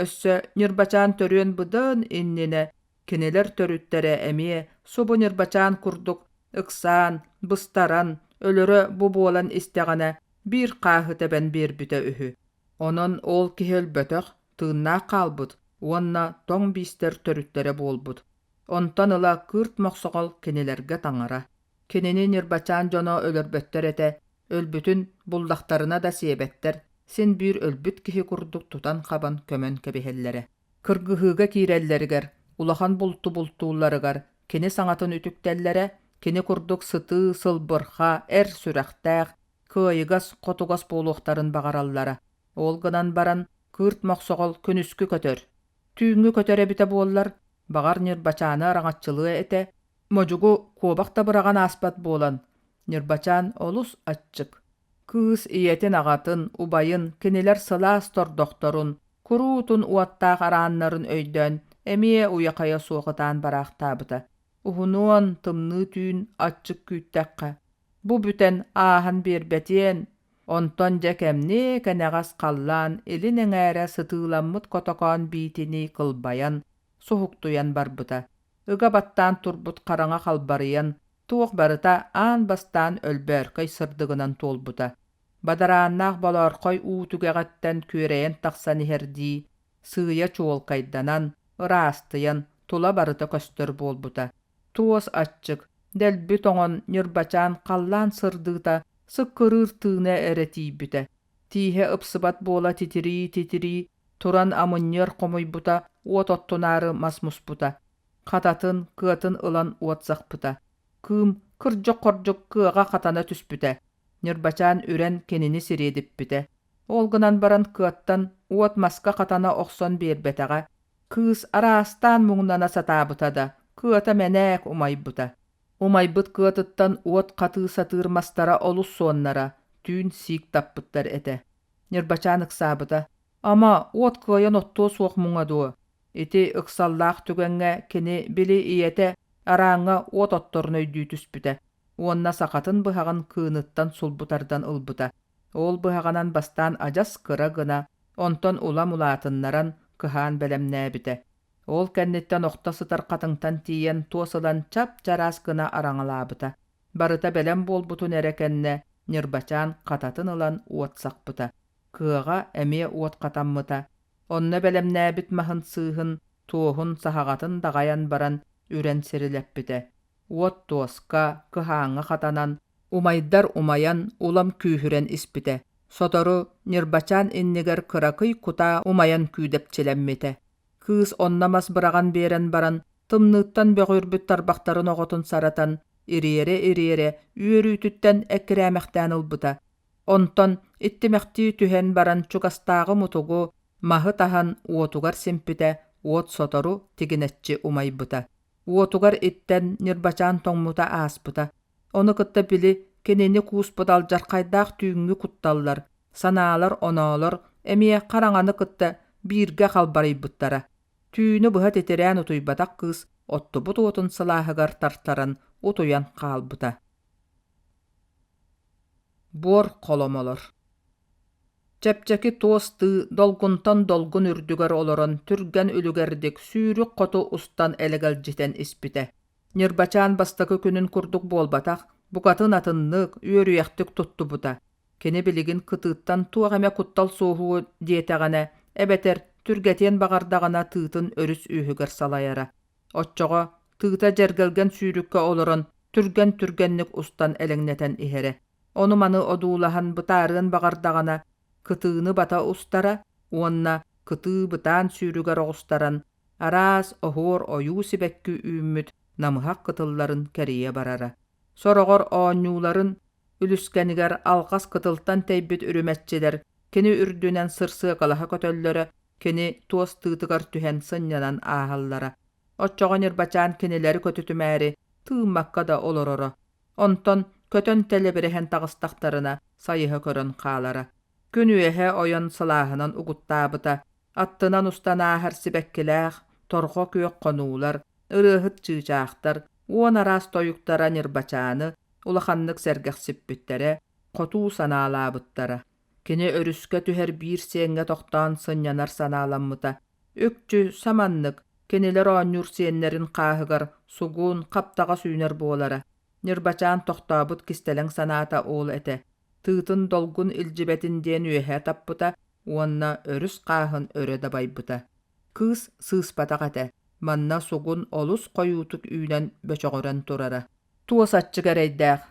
өссө Ньырбачаан төрүөн быдан иннинэ кинилэр төрүттэрэ эмиэ субу Ньырбачаан курдук ыксаан, быстаран, өлөрө бу буолан истэҕинэ биир хааһы тэбэн биэрбитэ үһү. Онон ол киһи өлбөтөх, тыыннаах хаалбыт уонна тоҥ биистэр төрүттэрэ буолбут. Онтон ыла кыырт мохсоҕол кинилэргэ таҥара. Кинини Ньырбачаан дьоно өлөрбөттөр этэ, өлбүтүн буллахтарына да сиэбэттэр, син биир өлбүт киһи курдук тутан-хабан көмөн кэбиһэллэрэ. Кыргыһыыга киирэллэригэр, улахан булту бултуулларыгар кини саҥатын үтүктэллэрэ, кини курдук сытыы, сылбырха, эр сүрэхтээх, кыайыгас, хотугас буолуохтарын баҕараллара. Ол гынан баран, кыырт мохсоҕол күнүскү көтөр. Түүҥҥү көтөр эбитэ буоллар, баҕар Ньырбачааны араҥаччылыа этэ, модьугу куобах да быраҕан ааспат буолан, Ньырбачаан олус аччык. Кыыс ийэтин-аҕатын, убайын, кинилэр сылаас тордохторун, куруутун уоттаах арааннарын өйдөөн эмиэ уйа-хайа суох ытаан бараахтаабыта. Уһунуон, тымныы түүн аччык күүттэххэ, бу бүтэн ааһан биэрбэтиэн, онтон дьэ кэмниэ кэнэҕэс халлаан илин эҥээрэ сытыыламмыт котокоон биитинии кылбайан, суһуктуйан барбыта. Ыга баттаан турбут хараҥа халбарыйан, туох барыта аан бастаан өлбөөркөй сырдыгынан туолбута. Бадарааннаах болоорхой уу түгэҕиттэн күөрэйэн тахсан иһэрдии, сыыйа чуолкайданан, ыраастыйан, тула барыта көстөр буолбута. Туос аччык, дэлби тоҥон, ньырбачаан халлаан сырдыыта сыккырыыр тыына эрэ тиийбитэ. Тииһэ ыпсыбат буола титирии-титирии, туран амынньыар хомуйбута, уот оттунаары мас муспута. Хататын, кыатын ылан уот сахпыта. Кыым кырдьык-хордьук кыаҕа хатана түспүтэ. Ньырбачаан үрэн кинини сириэдиппитэ. Ол гынан баран кыаттан уот маска хатана охсон биэрбэтэҕэ. Кыыс араастаан муҥнана сатаабыта да, кыата мэнээк умайбыта. Умайбыт кыатыттан уот хатыы сатыыр мастара олус суоннара, түүн сиик таппыттар этэ. Ньырбачаан ыксаабыта. Ама, уот кыайан оттуо суох муҥа дуо? Ити ыксаллаах түгэҥҥэ кини били ийэтэ арааҥҥа уот отторун өйдүү түспүтэ уонна сахатын быһаҕын кыыныттан сулбу тардан ылбыта. Ол быһаҕынан бастаан адьас кыра гына, онтон улам улаатыннаран, кыһаан бэлэмнээбитэ. Ол кэнниттэн охто сытар хатыҥтан тиийэн туос ылан чап-чараас гына араҥалаабыта. Барыта бэлэм буолбутун эрэ кэннэ Ньырбачаан хататын ылан уот сахпыта. Кыаҕа эмиэ уот хатаммыта. Онно бэлэмнээбит маһын сыыһын, туоһун саһаҕатын даҕайан баран үрэн сирилэппитэ. Уот туоска, кыһааҥҥа хатанан, умайдар умайан, улам күүһүрэн испитэ. Сотору Ньырбачаан иннигэр кыракый кутаа умайан күүдэпчилэммитэ. Кыыс онно мас быраҕан биэрэн баран, тымныыттан бөҕүрбүт тарбахтарын оҕотун саратан, ириэрэ-ириэрэ үөрүүтүттэн эккирээмэхтээн ылбыта. Онтон иттимэхтии түһэн баран чугастааҕы мутугу, маһы таһан уотугар симпитэ, уот сотору тигинэччи умайбыта. Уотугар иттэн Ньырбачаан тоҥмута ааспыта. Ону кытта били кинини кууспут алдьархайдаах түүҥҥү кутталлар, санаалар-оноолор эмиэ хараҥаны кытта бииргэ халбарыйбыттара. Түүнү быһа титирээн утуйбатах кыыс оттубут уотун сылааһыгар тартаран утуйан хаалбыта. Буор холомолор Чэпчэки туос тыы долгунтан долгун үрдүгэр олорон түргэн үлүгэрдик сүүрүк хоту устан элэгэлдьитэн испитэ. Ньырбачаан бастакы күнүн курдук буолбатах, букатын атыннык, үөрүйэхтик туттубута. Кини билигин кытыыттан туох эмэ куттал суоһуо диэтэҕинэ, эбэтэр түргэтиэн баҕардаҕына тыытын өрүс үөһүгэр салайара. Оччоҕо тыыта дьэргэлгэн сүүрүккэ олорон түргэн-түргэнник устан элэҥнэтэн иһэрэ. Ону-маны одуулаһан бытаарыан баҕардаҕына, кытыыны бата устара уонна кытыы бытаан сүүрүгэр оҕустаран, араас оһуор ойуу сибэкки үүммүт намыһах кытылларын кэрийэ барара. Сороҕор оонньууларын үлүскэнигэр алҕас кытылтан тэйбит үрүмэччилэр кини үрдүнэн сырсыакалаһа көтөллөрө, кини туос тыытыгар түһэн сынньанан ааһаллара. Оччоҕо Ньырбачаан кинилэри көтүтүмээри тыыммакка да олороро. Онтон көтөн тэлэбирэһэн таҕыстахтарына сайыһа көрөн хаалара. Күн үөһэ ойон сылааһынан угуттаабыта, аттынан устан ааһар сибэккилээх, торҕо күөх хонуулар, ырыаһыт чыычаахтар, уон араас тойуктара Ньырбачааны улаханнык сэргэхсиппиттэрэ, хотуу санаалаабыттара. Кини өрүскэ түһэр биир сиэҥҥэ тохтоон сынньанар санааламмыта. Үкчү саманнык, кинилэр оонньуур сиэннэрин хааһыгар сугун, хаптаҕас үүнэр буолара. Ньырбачаан тохтообут кистэлэҥ санаата ол этэ. Тыытын долгун илдьибэтин диэн үөһэ таппыта уонна өрүс хааһын өрө дабайбыта. Кыыс сыыспатах этэ, манна сугун олус хойуутук үүнэн бөчөҕөрөн турара. Туос аччык эрэйдээх,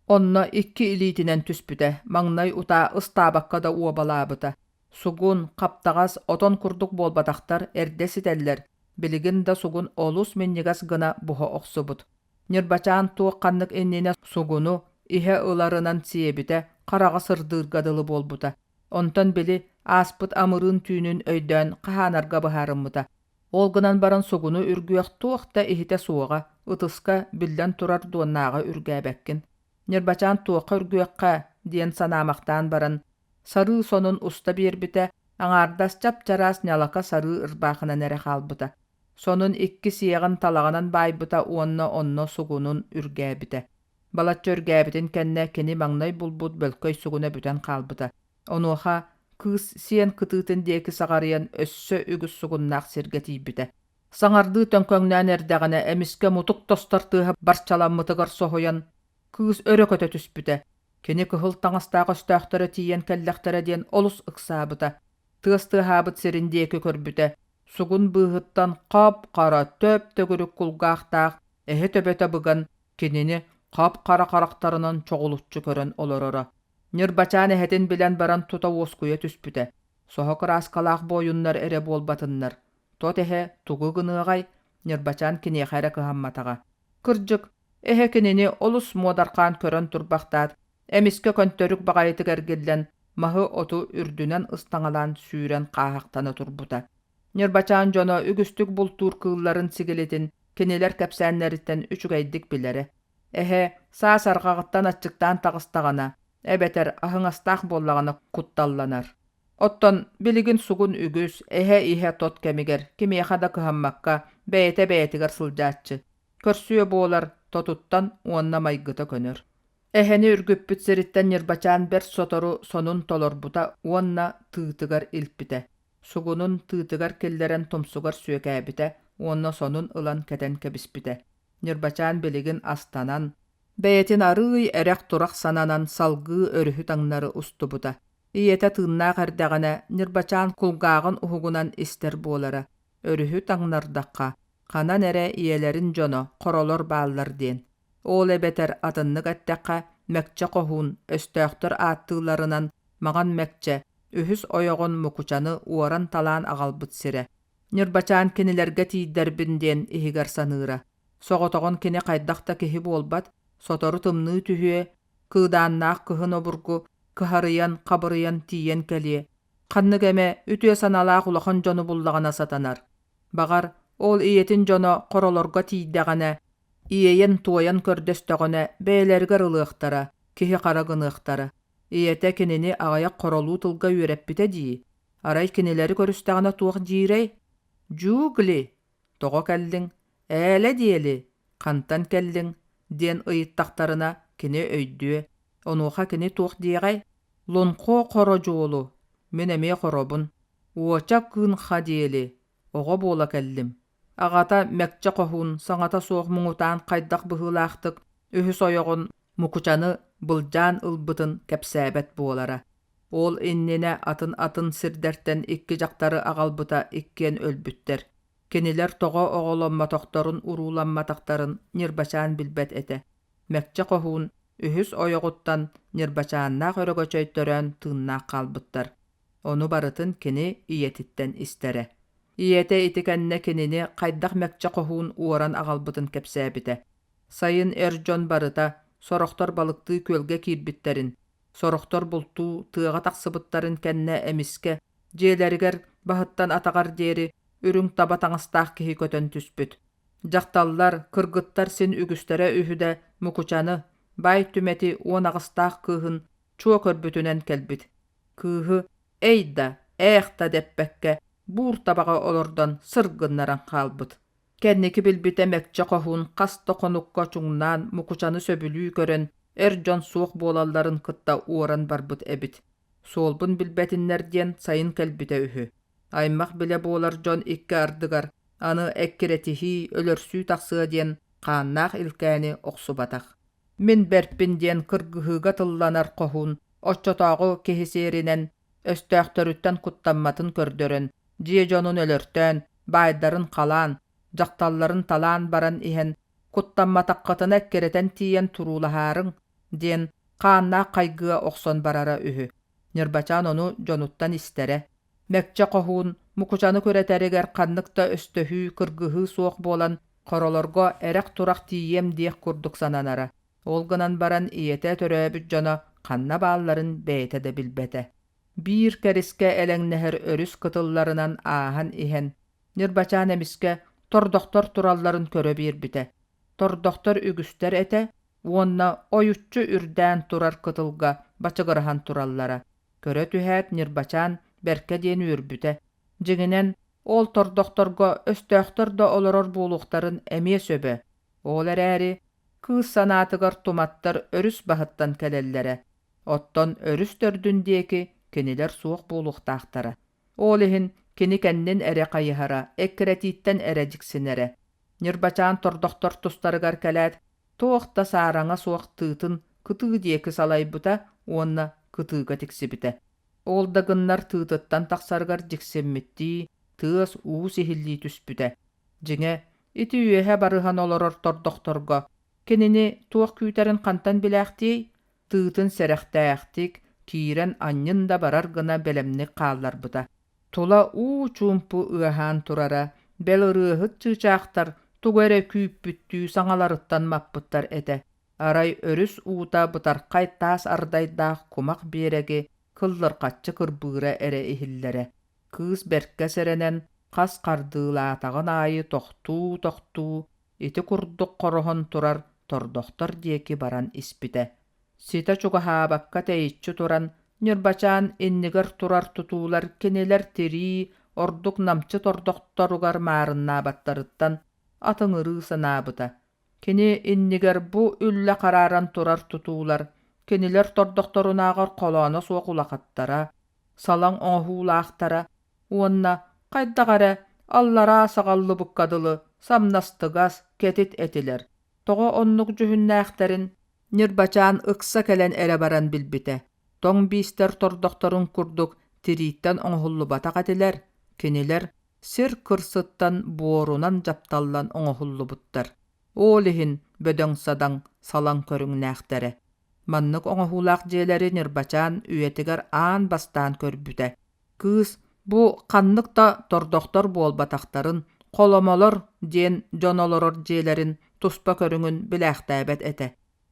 онно икки илиитинэн түспүтэ, маҥнай утаа ыстаабакка да уобалаабыта. Сугун, хаптаҕас, отон курдук буолбатахтар, эрдэ ситэллэр, билигин да сугун олус минньигэс гына буһа охсубут. Ньырбачаан туох-ханнык иннинэ сугуну иһэ ыларынан сиэбитэ, хараҕа сырдыырга дылы буолбута. Онтон били ааспыт амырыын түүнүн өйдөөн хаһаанарга быһаарыммыта. Ол гынан баран сугуну үргүөх туох да иһитэ суоҕа, ытыска, биллэн турар, дуоннааҕы үргээбэккин. Ньырбачаан туохха үргүөххэ диэн санаамахтаан баран, сарыы сонун уста биэрбитэ, аҥаардас чап-чараас ньалака сарыы ырбаахынан эрэ хаалбыта. Сонун икки сиэҕин талаҕынан баайбыта уонна онно сугунун үргээбитэ. Балачча үргээбитин кэннэ кини маҥнай булбут бөлкөй сугуна бүтэн хаалбыта. Онуоха кыыс сиэн кытыытын диэки саҕарыйан өссө үгүс сугуннаах сиргэ тиийбитэ. Саҥардыы төҥкөҥнөөн эрдэҕинэ эмискэ мутук тостор тыаһа барчаламмытыгар соһуйан, кыыс өрө көтө түспүтэ. Кини кыһыл таҥастаах өстөөхтөрө тиийэн кэллэхтэрэ диэн олус ыксаабыта. Тыас тыаһаабыт сирин диэки көрбүтэ, сугун быыһыттан хап-хара төп-төгүрүк кулгаахтаах эһэ төбөтө быган кинини хап-хара харахтарынан чоҕулуччу көрөн олороро. Ньырбачаан эһэтин билэн баран тута уоскуйа түспүтэ. Соһо кырааскалаах буойуннар эрэ буолбатыннар. Тот эһэ тугу гыныаҕай, Ньырбачаан киниэхэ эрэ кыһамматаҕа. Кырдьык, эһэ кинини олус муодархаан көрөн турбахтаат, эмискэ көнтөрүк баҕайытык эргиллэн, маһы-оту үрдүнэн ыстаҥалаан сүүрэн хааһахтана турбута. Ньырбачаан дьоно үгүстүк бултуур кыылларын сигилитин кинилэр кэпсээннэриттэн үчүгэйдик билэрэ. Эһэ саас арҕаҕыттан аччыктаан таҕыстаҕына, эбэтэр аһыҥастаах буоллаҕына кутталланар. Оттон билигин сугун үгүс, эһэ иһэ тот кэмигэр кимиэхэ да кыһаммакка бэйэтэ бэйэтигэр сылдьааччы. Көрсүө буолар тотуттан уонна майгыта көнөр. Эһэни үргүппүт сириттэн Ньырбачаан бэрт сотору сонун толорбута уонна тыытыгар илпитэ. Сугунун тыытыгар киллэрэн тумсугар сүөкээбитэ уонна сонун ылан кэтэн кэбиспитэ. Ньырбачаан билигин астанан, бэйэтин арыый эрэх-турах сананан салгыы өрүһү таҥнары устубута. Ийэтэ тыыннаах эрдэҕинэ Ньырбачаан кулгааҕын уһугунан истэр буолара. Өрүһү таҥнардахха, ханан эрэ ийэлэрин дьоно хоролор бааллар диэн. Ол эбэтэр атыннык эттэххэ, Мэкчэ Хоһуун, өстөөхтөр ааттыылларынан Маҕан Мэкчэ, үһүс ойоҕун Мукучаны уоран-талаан аҕалбыт сирэ. Ньырбачаан кинилэргэ тиийдэрбин диэн иһигэр саныыра. Соҕотоҕун кини хайдах да киһи буолбат, сотору тымныы түһүө, кыыдааннаах кыһын обургу кыһарыйан, хабырыйан тиийэн кэлиэ. Ханнык эмэ үтүө санаалаах улахан дьону буллаҕына сатанар. Баҕар, ол ийэтин дьоно хоролорго тиийдэҕинэ, иэйэн-туойан көрдөстөҕүнэ бэйэлэригэр ылыахтара, киһи-хара гыныахтара. Ийэтэ кинини аҕыйах хоролуу тылга үөрэппитэ дии. Арай кинилэри көрүстэҕинэ туох диирэй? «Дьуугли, тоҕо кэллиҥ? Ээлэ диэли, хантан кэллиҥ?» диэн ыйыттахтарына кини өйдүө. Онуоха кини туох диэҕэй? «Лунхо хоро дьуолу, мин эмиэ хоробун. Уоча кыынха диэли, оҕо буола кэллим». Аҕата Мэкчэ Хоһуун саҥата суох муҥутаан хайдах быһыылаахтык үһүс ойоҕун Мукучаны былдьаан ылбытын кэпсээбэт буолара. Ол иннинэ атын-атын сирдэртэн икки дьахтары аҕалбыта иккиэн өлбүттэр. Кинилэр тоҕо оҕоломмотохторун-урууламматахтарын Ньырбачаан билбэт этэ. Мэкчэ Хоһуун Үһүс ойоҕуттан Ньырбачааннаах Өрөгөчөй төрөөн тыыннаах хаалбыттар. Ону барытын кини ийэтиттэн истэрэ. Ийэтэ ити кэннэ кинини хайдах мэкчэ хоһуун уоран аҕалбытын кэпсээбитэ. Сайын эр дьон барыта, сорохтор балыктыы күөлгэ киирбиттэрин, сорохтор бултуу тыаҕа тахсыбыттарын кэннэ эмискэ дьиэлэригэр баһыттан атаҕар диэри үрүҥ таба таҥастаах киһи көтөн түспүт. Дьахталлар, кыргыттар син үгүстэрэ үһү да Мукучаны, баай Түмэти 18-таах кыыһын чуо көрбүтүнэн кэлбит. Кыыһы эй да, ээх да дэппэккэ буур табаҕа олордон сыр гыннаран хаалбыт. Кэнники билбитэ Мэкчэ Хоһуун хас да хонукка чуҥнаан Мукучаны сөбүлүү көрөн, эр дьон суох буолалларын кытта уоран барбыт эбит. Суолбун билбэтиннэр диэн сайын кэлбитэ үһү. Аймах-билэ буолар дьон икки ардыгар аны эккирэтиһии, өлөрсүү тахсыа диэн хааннаах илкээни охсубатах. Мин бэрпин диэн кыргыһыыга тылланар хоһуун оччотооҕу киһи сиэринэн өстөөхтөрүттэн куттамматын көрдөрөн, дьиэ дьонун өлөртөөн, баайдарын халаан, дьахталларын талаан баран иһэн «Куттамматаххытына эккирэтэн тиийэн туруулаһаарыҥ» диэн хааннаах хайгыа охсон барара үһү. Ньырбачаан ону дьонуттан истэрэ. Мэкчэ хоһуун Мукучаны күрэтэригэр ханнык да өстөһүү, кыргыһыы суох буолан, хоролорго эрэх-турах тиийиэм диэх курдук сананара. Ол гынан баран ийэтэ төрөөбүт дьоно ханна баалларын бэйэтэ да билбэтэ. Биир кэрискэ элэҥнэһэр өрүс кытылларынан ааһан иһэн, Ньырбачаан эмискэ тордохтор туралларын көрө биэрбитэ. Тордохтор үгүстэр этэ уонна ойуччу үрдээн турар кытылга бачыгыраһан тураллара. Көрө түһээт Ньырбачаан бэркэ диэн үөрбүтэ. Дьиҥинэн, ол тордохторго өстөөхтөр да олорор буолуохтарын эмиэ сөбө. Ол эрээри, кыыс санаатыгар туматтар өрүс баһыттан кэлэллэрэ, оттон өрүс төрдүн диэки кинилэр суох буолуохтаахтара. Ол иһин кини кэннин эрэ хайыһара, эккирэтииттэн эрэ дьиксинэрэ. Ньырбачаан тордохтор тустарыгар кэлээт, туох да саараҥа суох тыытын кытыы диэки салайбыта уонна кытыыга тиксибитэ. Ол да гыннар тыытыттан тахсарыгар дьиксиммиттии, тыас-уус иһиллии түспүтэ. Дьиҥэ, ити үөһэ барыһан олорор тордохторго кинини туох күүтэрин хантан билээхтиэй? Тыытын сэрэхтээхтик, киирэн анньын да барар гына бэлэмник хаалларбыта. Тула уу-чуумпу ыаһаан турара, бэл ырыаһыт чыычаахтар тугу эрэ күүппүттүү саҥаларыттан маппыттар этэ. Арай өрүс уута бытархай таас ардайдаах кумах биэрэги кыллырҕаччы кырбыыра эрэ иһиллэрэ. Кыыс бэркэ сэрэнэн, хас хардыылаатаҕын аайы тохтуу-тохтуу, ити курдук хороһон турар тордохтор диэки баран испитэ. Ситэ чугаһаабакка тэйиччи туран, Ньырбачаан иннигэр турар тутуулар кинилэр тирии, ордук намчы тордохторугар маарыннаабаттарыттан атыҥырыы санаабыта. Кини иннигэр бу үллэ харааран турар тутуулар кинилэр тордохторунааҕар холооно суох улахаттара, салаҥ оҥоһуулаахтара уонна хайдах эрэ аллараа саҕаллыбыкка дылы самнастыгас, кэтит этилэр. Тоҕо оннук дьүһүннээхтэрин Ньырбачаан ыкса кэлэн эрэ баран билбитэ. Тоҥ биистэр тордохторун курдук тирииттэн оҥоһуллубатах этилэр, кинилэр сир кырсыттан буорунан дьапталлан оҥоһуллубуттар. Ол иһин бөдөҥ-садаҥ, салаҥ көрүҥнээхтэрэ. Маннык оҥоһуулаах дьиэлэри Ньырбачаан үйэтигэр аан бастаан көрбүтэ. Кыыс бу ханнык да тордохтор буолбатахтарын, холомолор диэн дьон олорор дьиэлэрин туспа көрүҥүн билээхтээбэт этэ.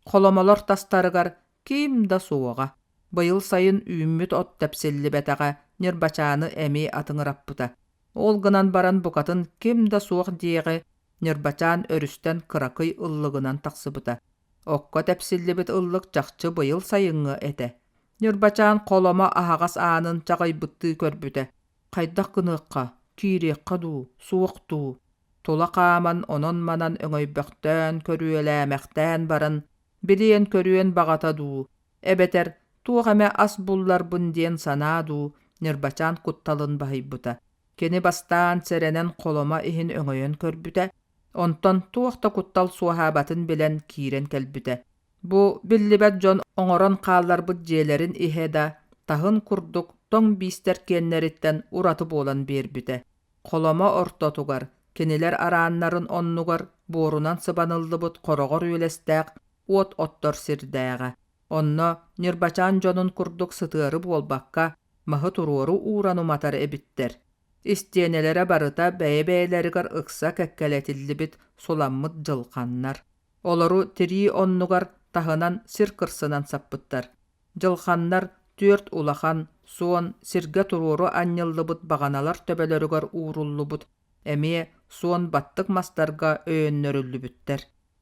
Холомолор тастарыгар ким да суоҕа. Быйыл сайын үүммүт от тэпсиллибэтэҕэ Ньырбачааны эмиэ атыҥыраппыта. Ол гынан баран букатын ким да суох диэҕи Ньырбачаан өрүстэн кыракый ыллыгынан тахсыбыта. Окко тэпсиллибит ыллык чахчы быйыл сайыҥҥы этэ. Ньырбачаан холомо аһаҕас аанын чаҕыйбыттыы көрбүтэ. Хайдах гыныахха, киириэххэ дуу, суох дуу? Тула хааман онон-манан өҥөйбөхтөөн, көрүөлээмэхтээн баран, билиэн-көрүөн баҕата дуу, эбэтэр туох эмэ ас булларбын диэн санаа дуу Ньырбачаан кутталын баһыйбыта. Кини бастаан сэрэнэн холомо иһин өҥөйөн көрбүтэ, онтон туох да куттал суоһаабатын билэн киирэн кэлбитэ. Бу биллибэт дьон оҥорон хаалларбыт дьиэлэрин иһэ да таһын курдук тоҥ биистэр киэннэриттэн ураты буолан биэрбитэ. Холомо ортотугар, кинилэр арааннарын оннугар буорунан сыбаныллыбыт хороҕор үөлэстээх уот оттор сирдээҕэ. Онно Ньырбачаан дьонун курдук сытыары буолбакка, маһы туруору ууран уматар эбиттэр. Истиэнэлэрэ барыта бэйэ-бэйэлэригэр ыкса кэккэлэтиллибит суламмыт дьылҕаннар. Олору тирии оннугар таһынан сир кырсынан саппыттар. Дьылҕаннар түөрт улахан, суон, сиргэ туруору анньыллыбыт баҕаналар төбөлөрүгэр ууруллубут эмиэ суон баттык мастарга өйөннөрүллүбүттэр.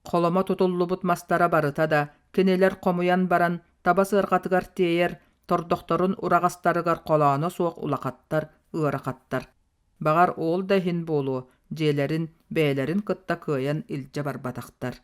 Холомо тутуллубут мастара барыта да кинилэр хомуйан баран таба сыарҕатыгар тиэйэр тордохторун ураҕастарыгар холооно суох улахаттар, ыарахаттар. Баҕар, ол да иһин буолуо, дьиэлэрин бэйэлэрин кытта кыайан илдьэ барбатахтар.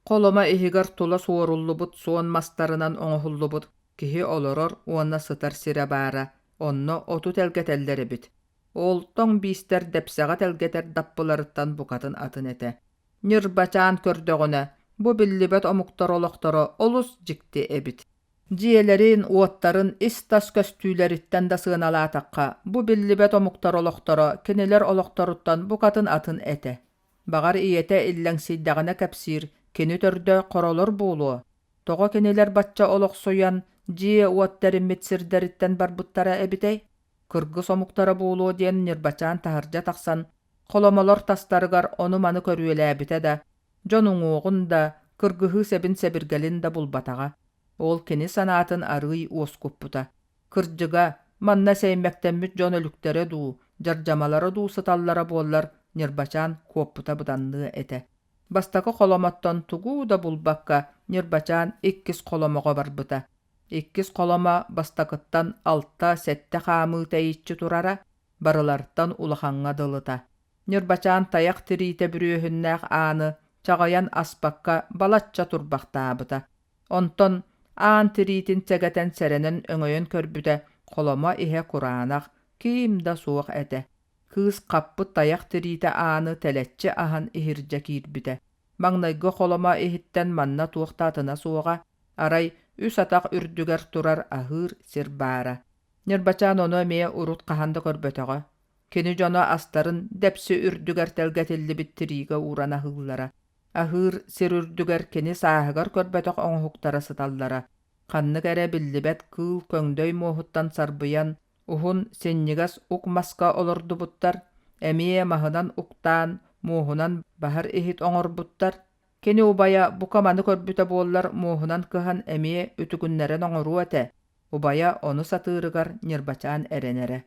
Холомо иһигэр тула суоруллубут суон мастарынан оҥоһуллубут киһи олорор уонна сытар сирэ баара, онно оту тэлгэтэллэр эбит. Ол тоҥ биистэр дэпсэҕэ тэлгэтэр даппыларыттан букатын атын этэ. Ньырбачаан көрдөҕүнэ, бу биллибэт омуктар олохторо олус дьикти эбит. Дьиэлэрин, уоттарын ис-тас көстүүлэриттэн да сыаналаатахха, бу биллибэт омуктар олохторо кинилэр олохторуттан букатын атын этэ. Баҕар ийэтэ иллэҥсийдэҕинэ кэпсиир, кини төрдө хоролор буолуо. Тоҕо кинилэр бачча олохсуйан, дьиэ-уот тэриммит сирдэриттэн барбыттара эбитэй? Кыргыс омуктара буолуо диэн Ньырбачаан таһырдьа тахсан, холомолор тастарыгар ону-маны көрүөлээбитэ да, дьон уҥуоҕун да, кыргыһыы сэбин-сэбиргэлин да булбатаҕа. Ол кини санаатын арыый уоскуппута. Кырдьыга, манна сэймэктэммит дьон өлүктэрэ дуу, дьардьамалара дуу сыталлара буоллар, Ньырбачаан куоппута быданныа этэ. Бастакы холомоттон тугу да булбакка, Ньырбачаан иккис холомоҕо барбыта. Иккис холомо бастакыттан алта-сэттэ хаамыы тэйиччи турара, барылартан улахаҥҥа дылыта. Ньырбачаан тайах тириитэ бүрүөһүннээх ааны чаҕыйан аспакка балачча турбахтаабыта. Онтон аан тириитин сэгэтэн сэрэнэн өҥөйөн көрбүтэ холомо иһэ кураанах, ким да суох этэ. Кыыс хаппыт тайах тириитэ ааны тэлэччи аһан иһирдьэ киирбитэ. Маҥнайгы холомо иһиттэн манна туох да атына суоҕа, арай үс атах үрдүгэр турар аһыыр сир баара. Ньырбачаан ону эмиэ урут хаһан да көрбөтөҕө. Кини дьоно астарын дэпси үрдүгэр тэлгэтиллибит тириигэ ууран аһыыллара. Аһыыр сир үрдүгэр кини сааһыгар көрбөтөх оҥоһуктара сыталлара. Ханнык эрэ биллибэт кыыл көҥдөй муоһуттан сарбыйан, уһун, синньигэс ук маска олордубуттар, эмиэ маһынан уктаан, муоһунан баһар иһит оҥорбуттар. Кини убайа бука маны көрбүтэ буоллар муоһунан кыһан эмиэ үтүгүннэрэн оҥоруо этэ. Убайа ону сатыырыгар Ньырбачаан эрэнэрэ.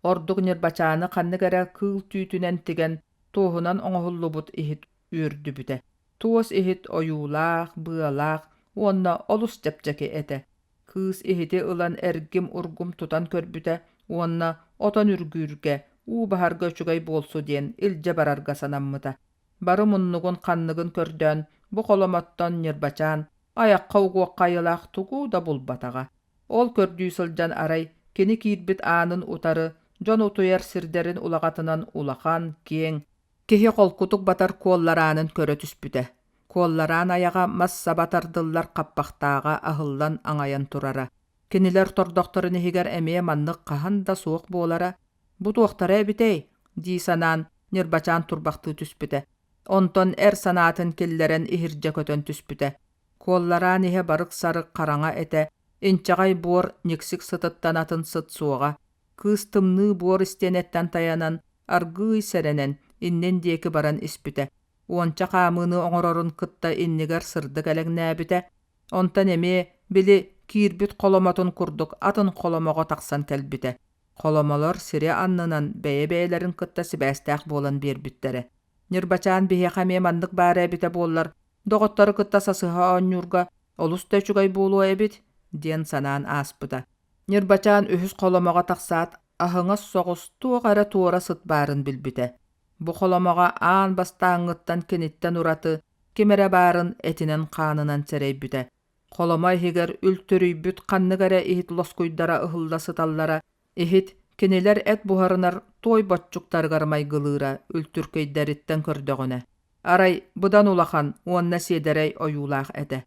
Ордук Ньырбачааны ханнык эрэ кыыл түүтүнэн тигэн, туоһунан оҥоһуллубут иһит үөрдүбүтэ. Туос иһит ойуулаах, быалаах уонна олус чэпчэки этэ. Кыыс иһити ылан эргим-ургум тутан көрбүтэ уонна отон үргүүргэ, уу баһарга үчүгэй буолсу диэн илдьэ барарга санаммыта. Бары муннугун ханныгын көрдөөн, бу холомоттон Ньырбачаан айахха угуохха айылаах тугу да булбатаҕа. Ол көрдүү сылдьан арай кини киирбит аанын утары дьон утуйар сирдэрин улаҕатынан улахан, киэҥ, киһи холкутук батар куоллараанын көрө түспүтэ. Куоллараан айаҕа мас саба тардыллар хаппахтааҕа аһыллан аҥайан турара. Кинилэр тордохторун иһигэр эмиэ маннык хаһан да суох буолара. «Бу туохтара эбитэй?» дии санаан Ньырбачаан турбахтыы түспүтэ. Онтон эр санаатын киллэрэн иһирдьэ көтөн түспүтэ. Куоллараан иһэ барык-сарык хараҥа этэ, инчэҕэй буор ньиксик сытыттан атын сыт суоҕа. Кыыс тымныы буор истиэнэттэн тайанан, аргыый сэрэнэн, иннин диэки баран испитэ. Уонча хаамыыны оҥорорун кытта иннигэр сырдык элэҥнээбитэ. Онтон эмиэ, били, киирбит холомотун курдук атын холомоҕо тахсан кэлбитэ. Холомолор сири аннынан бэйэ-бэйэлэрин кытта сибээстээх буолан биэрбиттэрэ. Ньырбачаан биһиэхэ эмиэ маннык баара эбитэ буоллар, доҕоттору кытта сасыһа оонньуурга олус да үчүгэй буолуо эбит диэн санаан ааспыта. Ньырбачаан үһүс холомоҕо тахсаат, аһыҥас соҕус туох эрэ туора сыт баарын билбитэ. Бу холомоҕо аан бастааҥҥыттан киниттэн ураты ким эрэ баарын этинэн-хаанынан сэрэйбитэ. Холомо иһигэр үлтүрүйбүт ханнык эрэ иһит лоскуйдара ыһылла сыталлара, иһит кинилэр эт буһарынар туой боччуктарыгар майгылыыра үлтүркэйдэриттэн көрдөҕүнэ, арай быдан улахан уонна сиэдэрэй ойуулаах этэ.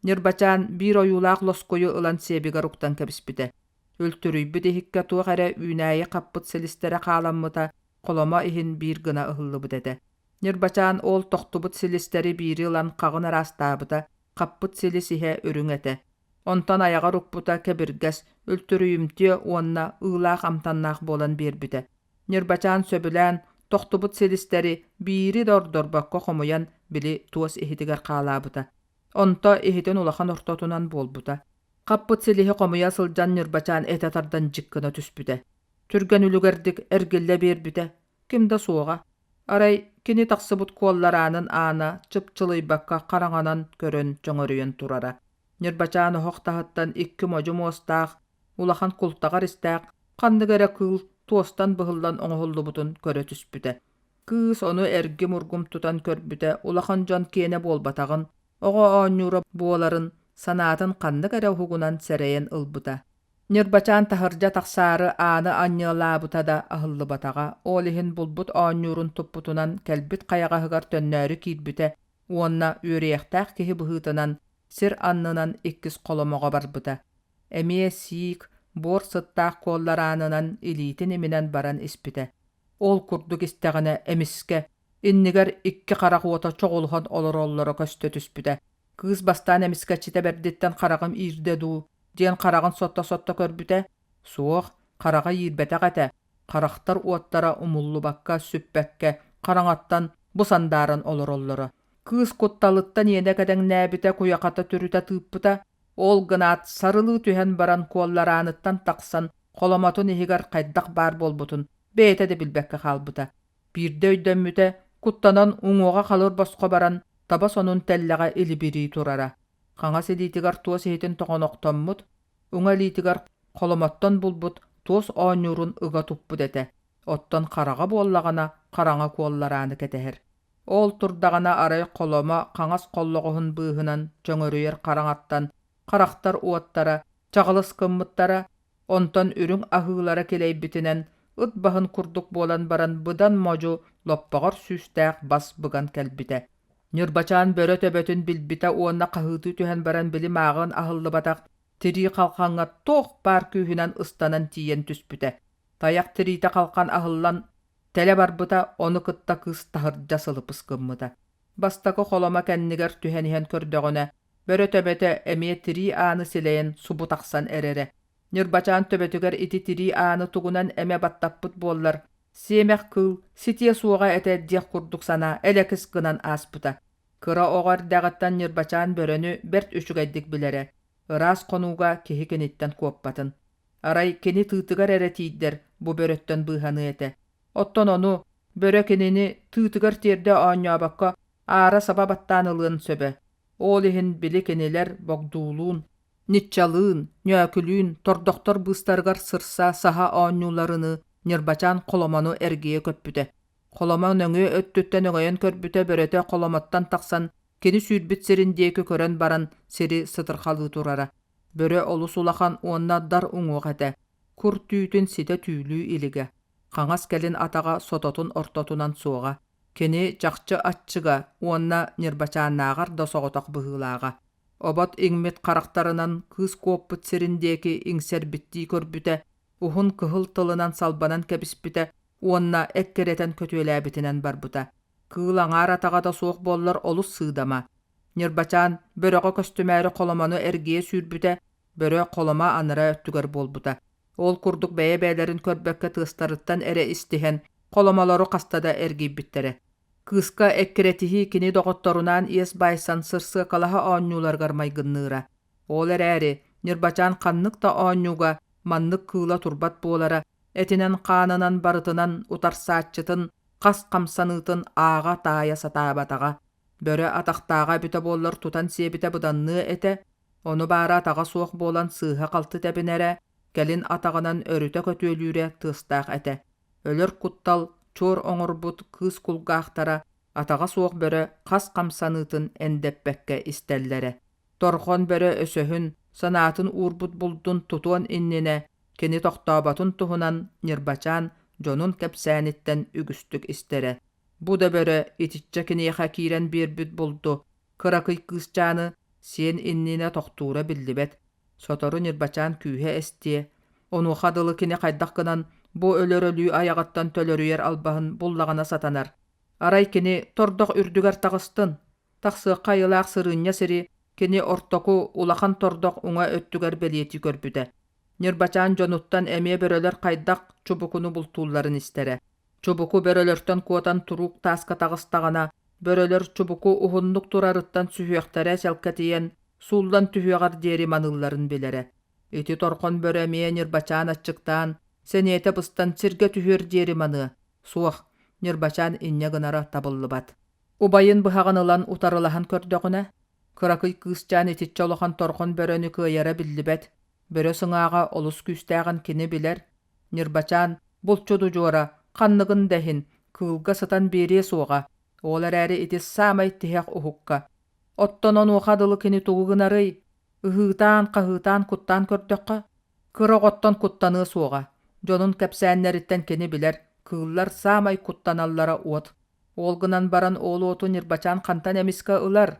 Ньырбачаан биир ойуулаах лоскуйу ылан сиэбигэр уктан кэбиспитэ. Үлтүрүйбүт иһиккэ туох эрэ үүнээйи хаппыт силистэрэ хааламмыта холомо иһин биир гына ыһыллыбыт этэ. Ньырбачаан ол тохтубут силистэри биири ылан хаҕын ыраастаабыта. Хаппыт силис иһэ үрүҥ этэ. Онтон айаҕар укпута кэбиргэс, үлтүрүйүмтүө уонна ыылаах амтаннаах буолан биэрбитэ. Ньырбачаан сөбүлээн, тохтубут силистэри биири да ордорбокко хомуйан били туос иһитигэр хаалаабыта. Онто иһитин улахан ортотунан буолбута. Хаппыт силиһи хомуйа сылдьан Ньырбачаан этэ тардан дьик гына түспүтэ. Түргэн үлүгэрдик эргиллэ биэрбитэ, ким да суоҕа. Арай кини тахсыбыт куоллараанын аана чыпчылыйбакка хараҥанан көрөн чөҥөрүйэн турара. Ньырбачаан оһох таһыттан икки модьу муостаах, улахан култаҕар истээх ханнык эрэ кыыл туостан быһыллан оҥоһуллубутун көрө түспүтэ. Кыыс ону эргим-ургум тутан көрбүтэ улахан дьон киэнэ буолбатаҕын, оҕо оонньуура буоларын санаатын ханнык эрэ уһугунан сэрэйэн ылбыта. Ньырбачаан таһырдьа тахсаары ааны анньыалаабыта да аһыллыбатаҕа, ол иһин булбут оонньуурун туппутунан кэлбит хайаҕаһыгар төннөөрү киирбитэ уонна үөрүйэхтээх киһи быһыытынан сир аннынан иккис холомоҕо барбыта. Эмиэ сиик, буор сыттаах куоллараанынан илиитин иминэн баран испитэ. Ол курдук истэҕинэ эмискэ иннигэр икки харах уота чоҕулуһан олороллоро көстө түспүтэ. Кыыс бастаан эмискэччитэ бэрдиттэн хараҕым иирдэ дуу диэн хараҕын сотто-сотто көрбүтэ, суох, хараҕа иирбэтэх этэ, харахтар уоттара умуллубакка, сүппэккэ, хараҥаттан бу сандааран олороллоро. Кыыс кутталыттан иэнэ кэдэҥнээбитэ, куйахата түрүтэ тыыппыта, ол гынаат сарылыы түһэн баран куолларааныттан тахсан холомотун иһигэр хайдах баар буолбутун бэйэтэ да билбэккэ хаалбыта. Биирдэ өйдөммүтэ, куттанан уҥуоҕа халыр босхо баран, таба сонун тэллэҕэ илибирии турара. Хаҥас илиитигэр туос иһитин тоҕонохтоммут, уҥа илиитигэр холомоттон булбут туос оонньуурун ыга туппут этэ, оттон хараҕа буоллаҕына хараҥа куолларааны кэтэһэр. Ол турдаҕына арай холомо хаҥас холлоҕоһун быыһынан чөҥөрүйэр хараҥаттан харахтар уоттара чаҕылыс гыммыттара, онтон үрүҥ аһыылара килэйбитинэн ыт баһын курдук буолан баран быдан модьу лоппоҕор сүүстээх бас быган кэлбитэ. Ньырбачаан бөрө төбөтүн билбитэ уонна хаһыытыы түһэн баран били мааҕын аһыллыбатах тирии халхаҥҥа туох баар күүһүнэн ыстанан тиийэн түспүтэ. Тайах тириитэ халхан аһыллан тэлэ барбыта, ону кытта кыыс таһырдьа сылыпыс гыммыта. Бастакы холомо кэннигэр түһэн иһэн көрдөҕүнэ, бөрө төбөтө эмиэ тирии ааны силэйэн субу тахсан эрэрэ. Ньырбачаан төбөтүгэр ити тирии ааны тугунан эмэ баттаппыт буоллар, сиэмэх кыыл ситиэ суоҕа этэ диэх курдук санаа элэкис гынан ааспыта. Кыра оҕо эрдэҕиттэн Ньырбачаан бөрөнү бэрт үчүгэйдик билэрэ, ыраас хонууга киһи киниттэн куоппатын. Арай кини тыытыгар эрэ тиийдэр бу бөрөттөн быыһаныа этэ. Оттон ону бөрө кинини тыытыгар тиэрдэ оонньообокко аара саба баттаан ылыан сөбө. Ол иһин били кинилэр богдуулуун, ниччалыын, ньөөкүлүүн тордохтор быыстарыгар сырса саһа оонньууларыныы Ньырбачаан холомону эргийэ көппүтэ. Холомо нөҥүө өттүттэн өҥөйөн көрбүтэ бөрөтө холомоттон тахсан кини сүүрбүт сирин диэки көрөн баран сири сытырхалыы турара. Бөрө олус улахан уонна дар уҥуох этэ, кур түүтүн ситэ түүлүү илигэ, хаҥас кэлин атаҕа сототун ортотунан суоҕа. Кини чахчы аччыга уонна Ньырбачааннааҕар да соҕотох быһыылааҕа. Обот иҥмит харахтарынан кыыс куоппут сирин диэки иҥсэрбиттии көрбүтэ, уһун кыһыл тылынан салбанан кэбиспитэ уонна эккирэтэн көтүөлээбитинэн барбыта. Кыыл аҥаар атаҕа да суох буоллар олус сыыдама. Ньырбачаан бөрөҕө көстүмээри холомону эргийэ сүүрбүтэ, бөрө холомо анараа өттүгэр буолбута. Ол курдук бэйэ-бэйэлэрин көрбөккө тыастарыттан эрэ истиһэн, холомолору хаста да эргийбиттэрэ. Кыыска эккирэтиһии кини доҕотторунаан иэс баайсан сырсыакалаһа оонньууларыгар майгынныыра. Ол эрээри, Ньырбачаан ханнык да оонньууга маннык кыыла турбат буолара, этинэн-хаанынан барытынан утарсааччытын хас хамсаныытын ааҕа-таайа сатаабатаҕа. Бөрө атахтааҕа эбитэ буоллар тутан сиэбитэ быданныа этэ, ону баара атаҕа суох буолан сыыһа-халты тэбинэрэ, кэлин атаҕынан өрүтэ көтүөлүүрэ тыастаах этэ. Өлөр куттал чуор оҥорбут кыыс кулгаахтара атаҕа суох бөрө хас хамсаныытын эндэппэккэ истэллэрэ. Торҕон бөрө өсөһүн, санаатын уурбут булдун тутуон иннинэ кини тохтооботун туһунан Ньырбачаан дьонун кэпсээниттэн үгүстүк истэрэ. Бу да бөрө итиччэ киниэхэ киирэн биэрбит булду кыракый кыысчааны сиэн иннинэ тохтуура биллибэт. Сотору Ньырбачаан күүһэ эстиэ, онуоха дылы кини хайдах гынан бу өлөр өлүү айаҕыттан төлөрүйэр албаһын буллаҕына сатанар. Арай кини тордох үрдүгэр таҕыстын, тахсыахха айылаах сырыынньа сири Кини ортоку улахан тордох уҥа өттүгэр бэлиэтии көрбүтэ. Ньырбачаан дьонуттан эмиэ бөрөлөр хайдах чубукуну бултуулларын истэрэ. Чубуку бөрөлөртөн куотан туруук тааска таҕыстаҕына, бөрөлөр чубуку уһуннук турарыттан сүһүөхтэрэ сэлкэтийэн, сууллан түһүөҕэр диэри маныылларын билэрэ. Ити торхон бөрө эмиэ Ньырбачаан аччыктаан, сэниэтэ быстан сиргэ түһүөр диэри маныа. Суох, Ньырбачаан инньэ гынара табыллыбат. Убайын быһаҕын ылан утарылаһан көрдөҕүнэ, кыракый кыысчаан итиччэ улахан торҕон бөрөнү кыайара биллибэт, бөрө сыҥааҕа олус күүстээҕин кини билэр, Ньырбачаан булчут удьуора, ханныгын да иһин, кыылга сытан биэриэ суоҕа, ол эрээри ити саамай тиһэх уһукка. Оттон онуоха дылы кини тугу гынарый? Ыһыытаан-хаһыытаан куттаан көрдөххө, кыра оҕоттон куттаныа суоҕа. Дьонун кэпсээннэриттэн кини билэр, кыыллар саамай куттаналлара уот. Ол гынан баран ол уоту Ньырбачаан хантан эмискэ ылар?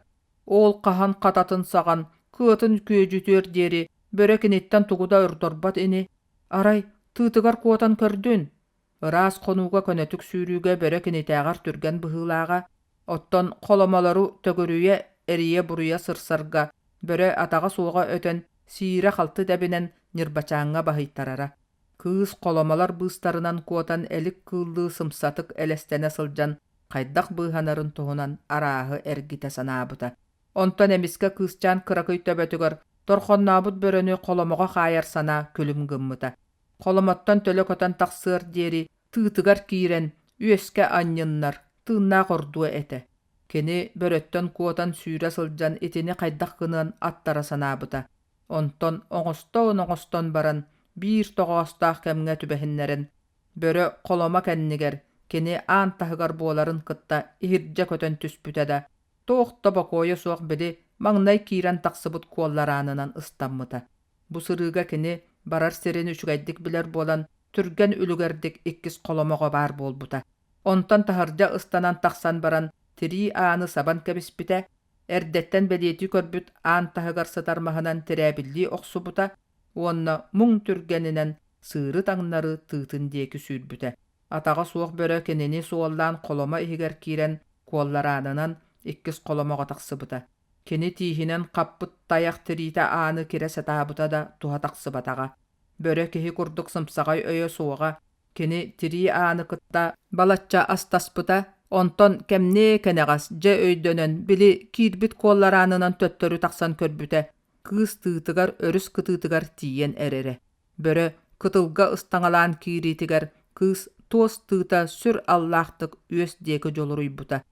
Ол хаһан хататын саҕан, кыатын күөдьүтүөр диэри бөрө киниттэн тугу да ордорбот ини. Арай, тыытыгар куотан көрдүн? Ыраас хонууга көнөтүк сүүрүүгэ бөрө кинитээҕэр түргэн быһыылааҕа, оттон холомолору төгүрүйэ эрийэ-буруйа сырсарга бөрө атаҕа суоҕа өтөн, сиирэ-халты тэбинэн Ньырбачааҥҥа баһыйтарара. Кыыс холомолор быыстарынан куотан элик кыыллыы сымсатык элэстэнэ сылдьан хайдах быыһанарын туһунан арааһы эргитэ санаабыта. Онтон эмискэ кыысчаан кыракый төбөтүгэр торхоннообут бөрөнү холомоҕо хаайар санаа күлүм гыммыта. Холомоттон төлө көтөн тахсыар диэри тыытыгар киирэн үөскэ анньыннар, тыыннаах ордуо этэ. Кини бөрөттөн куотан сүүрэ сылдьан итини хайдах гыныан аттара санаабыта. Онтон оҥостон-оҥостон баран биир тоҕоостоох кэмҥэ түбэһиннэрэн, бөрө холомо кэннигэр кини аан таһыгар буоларын кытта иһирдьэ көтөн түспүтэ да, туох да бокуойа суох били маҥнай киирэн тахсыбыт куоллараанынан ыстаммыта. Бу сырыыга кини барар сирин үчүгэйдик билэр буолан, түргэн үлүгэрдик иккис холомоҕо баар буолбута. Онтон таһырдьа ыстанан тахсан баран тирии ааны сабан кэбиспитэ, эрдэттэн бэлиэтии көрбүт аан таһыгар сытар маһынан тирээбиллии охсубута уонна муҥ түргэнинэн сыыры таҥнары тыытын диэки сүүрбүтэ. Атаҕа суох бөрө кинини суоллаан холомо иһигэр киирэн куоллараанынан иккис холомоҕо тахсыбыта. Кини тииһинэн хаппыт тайах тириитэ ааны кирэ сатаабыта да туһа тахсыбатаҕа. Бөрө киһи курдук сымсаҕай өйө суоҕа, кини тирии ааны кытта балачча астаспыта, онтон кэмниэ кэнэҕэс дьэ өйдөнөн, били киирбит куоллараанынан төттөрү тахсан көрбүтэ, кыыс тыытыгар өрүс кытыытыгар тиийэн эрэрэ. Бөрө кытылга ыстаҥалаан киириитигэр кыыс туос тыыта сүр аллаахтык үөс диэки дьулуруйбута.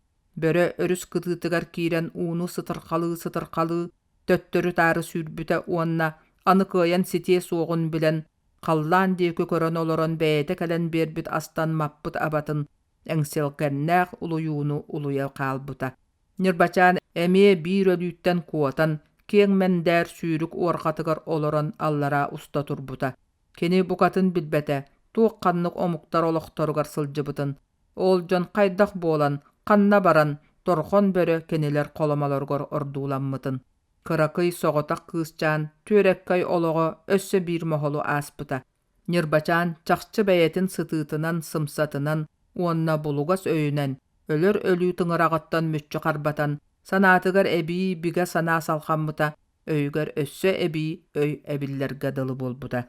Бөрө өрүс кытыытыгар киирэн ууну сытырхалыы-сытырхалыы төттөрү-таары сүүрбүтэ уонна аны кыайан ситиэ суоҕун билэн, халлаан диэки көрөн олорон бэйэтэ кэлэн биэрбит астан маппыт абатын, эҥсилгэннээх улуйууну улуйа хаалбыта. Ньырбачаан эмиэ биир өлүүттэн куотан, киэҥ мэндээр сүүрүк уорҕатыгар олорон аллараа уста турбута. Кини букатын билбэтэ, туох-ханнык омуктар олохторугар сылдьыбытын, ол дьон хайдах буолан, ханна баран, торхон бөрө кинилэр холомолоругар ордууламмытын. Кыракый соҕотох кыысчаан түөрэккэй олоҕо өссө биир моһолу ааспыта. Ньырбачаан чахчы бэйэтин сытыытынан, сымсатынан уонна булугас өйүнэн өлөр өлүү тыҥыраҕыттан мүччү харбатан, санаатыгар эбии бигэ санаа салҕаммыта, өйүгэр өссө эбии өй эбиллэргэ дылы буолбута.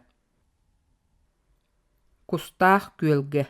Кустаах күөлгэ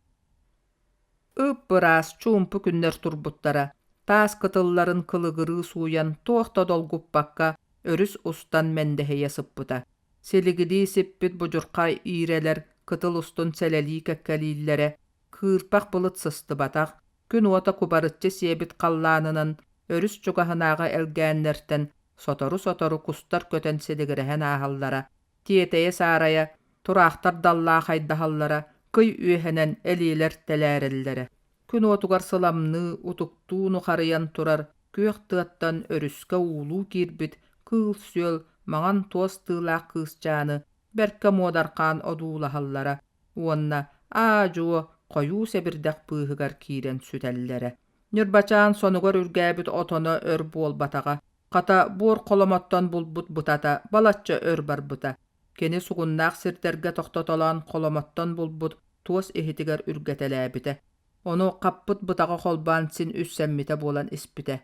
Ып-ыраас, чуумпу күннэр турбуттара, таас кытылларын кылыгырыы сууйан туох да долгуппакка өрүс устан мэндэһийэ сыппыта. Силигилии сиппит будьурхай иирэлэр кытыл устун сэлэлии кэккэлииллэрэ, кыырпах былыт сыстыбатах, күн уота кубарыччы сиэбит халлаанынан өрүс чугаһынааҕы элгээннэртэн сотору-сотору кустар көтөн силигирэһэн ааһаллара, тиэтэйэ-саарайа тураахтар даллаахайдаһаллара, кый үөһэнэн элиэлэр тэлээрэллэрэ. Күн уотугар сыламныы, утуктуу нухарыйан турар күөх тыаттан өрүскэ уулуу киирбит кыыл-сүөл маҥан туос тыылаах кыысчааны бэркэ муодархаан одуулаһаллара уонна аа-дьуо хойуу сэбирдэх быыһыгар киирэн сүтэллэрэ. Ньырбачаан сонугар үргээбит отоно өр буолбатаҕа, хата буор холомоттон булбут бытата балачча өр барбыта. Кини сугуннаах сирдэргэ тохтотолоон холомоттон булбут туос иһитигэр үргэтэлээбитэ. Ону хаппыт бытаҕа холбоон син үссэммитэ буолан испитэ.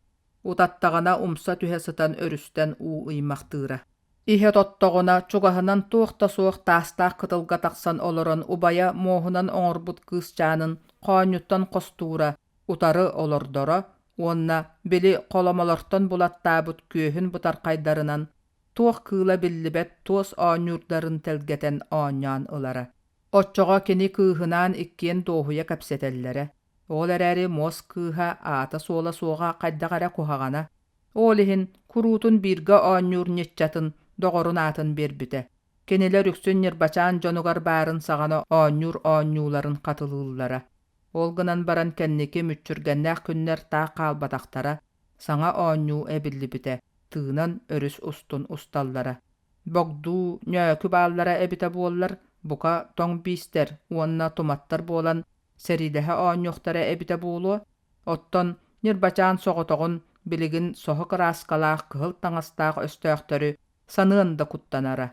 Утаттаҕына умса түһэ сытан өрүстэн уу ыймахтыыра. Иһэ тоттоҕуна, чугаһынан туох да суох таастаах кытылга тахсан олорон убайа муоһунан оҥорбут кыысчаанын хоонньуттан хостуура, утары олордоро уонна били холомолортон булаттаабыт күөһүн бытархайдарынан туох кыыла биллибэт туос оонньуурдарын тэлгэтэн оонньоон ылара. Оччоҕо кини кыыһынаан иккиэн дуоһуйа кэпсэтэллэрэ. Ол эрээри муос кыыһа аата-суола суоҕа хайдах эрэ куһаҕана. Ол иһин куруутун бииргэ оонньуур ньыччатын, доҕорун аатын биэрбитэ. Кинилэр үксүн Ньырбачаан дьонугар баарын саҕана оонньуур оонньууларын хатылыыллара. Ол гынан баран кэнники мүччүргэннээх күннэр таах хаалбатахтара, саҥа оонньуу эбиллибитэ, тыынан өрүс устун усталлара. Богдуу, ньөөкү бааллара эбитэ буоллар, бука, тоҥ биистэр уонна туматтар буолан сэриилэһэ оонньуохтара эбитэ буолуо. Оттон Ньырбачаан соҕотоҕун билигин соһо кырааскалаах кыһыл таҥастаах өстөөхтөрү саныан да куттанара.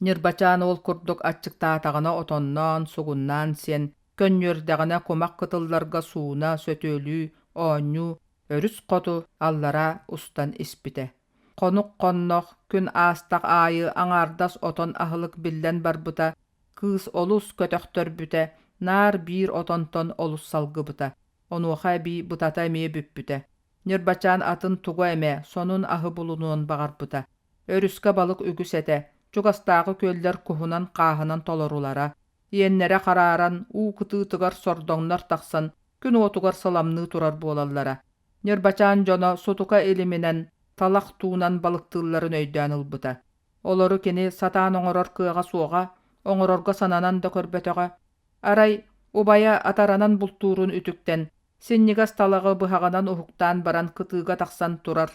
Ньырбачаан ол курдук аччыктаатаҕына отонноон, сугуннаан сиэн, көнньүөрдэҕинэ кумах кытылларга сууна, сөтүөлүү, оонньуу, өрүс хоту аллараа устан испитэ. Хонук хоннох, күн аастах аайы аҥаардас отон аһылык биллэн барбыта, кыыс олус көтөхтөрбүтэ, наар биир отонтон олус салгыбыта. Онуоха эбии бытата эмиэ бүппүтэ. Ньырбачаан атын тугу эмэ, сонун аһы булунуон баҕарбыта. Өрүскэ балык үгүс этэ, чугастааҕы күөллэр куһунан-хааһынан толорулара. Иэннэрэ харааран, уу кытыытыгар сордоҥнор тахсан, күн уотугар сыламныы турар буолаллара. Ньырбачаан дьоно сутука илиминэн, талах туунан балыктыылларын өйдөөн ылбыта. Олору кини сатаан оҥорор кыаҕа суоҕа, оҥорорго сананан да көрбөтөҕө. Арай, убайа атаранан бултуурун үтүктэн, синньигэс талаҕы быһаҕынан уһуктаан баран кытыыга тахсан турар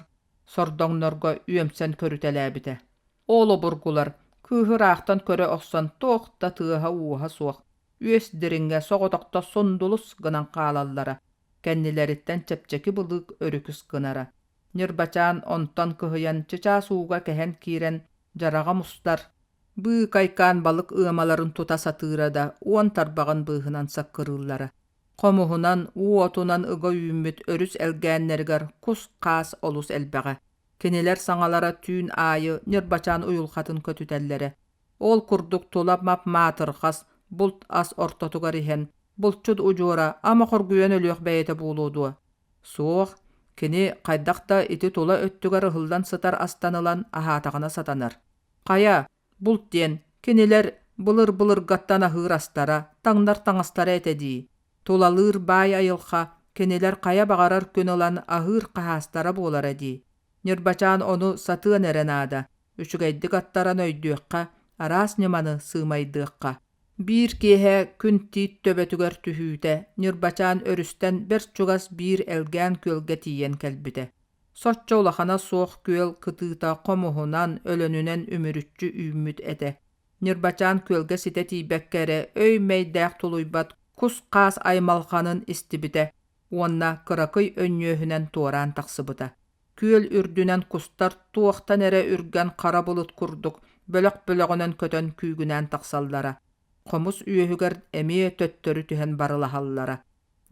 сордоҥнорго үөмсэн көрүтэлээбитэ. Ол обургулар кыыһы ыраахтан көрө охсон туох да тыаһа-ууһа суох, үөс дириҥҥэ соҕотохто сундулус гынан хаалаллара, кэннилэриттэн чэпчэки былыык өрүкүс гынара. Ньырбачаан онтон кыһыйан чычаас ууга кэһэн киирэн дьараҕа мустар, быыкайкаан балык ыамаларын тута сатыыра да уон тарбаҕын быыһынан саккырыыллара. Хомуһунан, уу отунан ыга үүммүт өрүс элгээннэригэр кус-хаас олус элбэҕэ. Кинилэр саҥалара түүн аайы Ньырбачаан уйулҕатын көтүтэллэрэ. Ол курдук тула мап-маатырҕас, булт-ас ортотугар иһэн, булчут удьуора ама хоргуйан өлүөх бэйэтэ буолуо дуо? Суох, кини хайдах да ити тула өттүгэр ыһыллан сытар астан ылан аһаатаҕына сатанар. Хайа, булт диэн, кинилэр былыр-былыргаттан аһыыр астара, таҥнар таҥастара этэ дии. Тулалыыр баай айылҕа кинилэр хайа баҕарар күн ылан аһыыр хаһаастара буолара дии. Ньырбачаан ону сатыан эрэ наада, үчүгэйдик аттаран өйдүөххэ, араас ньыманы сыымайдыахха. Биир киэһэ күн тиит төбөтүгэр түһүүтэ Ньырбачаан өрүстэн бэрт чугас биир элгээн күөлгэ тиийэн кэлбитэ. Соччо улахана суох күөл кытыыта хомуһунан, өлөнүнэн үмүрүччү үүммүт этэ. Ньырбачаан күөлгэ ситэ тиийбэккэ эрэ өй-мэйдээх тулуйбат кус-хаас аймалҕанын истибитэ уонна кыракый өнньүөһүнэн туораан тахсыбыта. Күөл үрдүнэн кустар туохтан эрэ үргэн хара былыт курдук бөлөх-бөлөҕүнэн көтөн күүгүнээн тахсаллара. Хомус үөһүгэр эмиэ төттөрү түһэн барылаһаллара.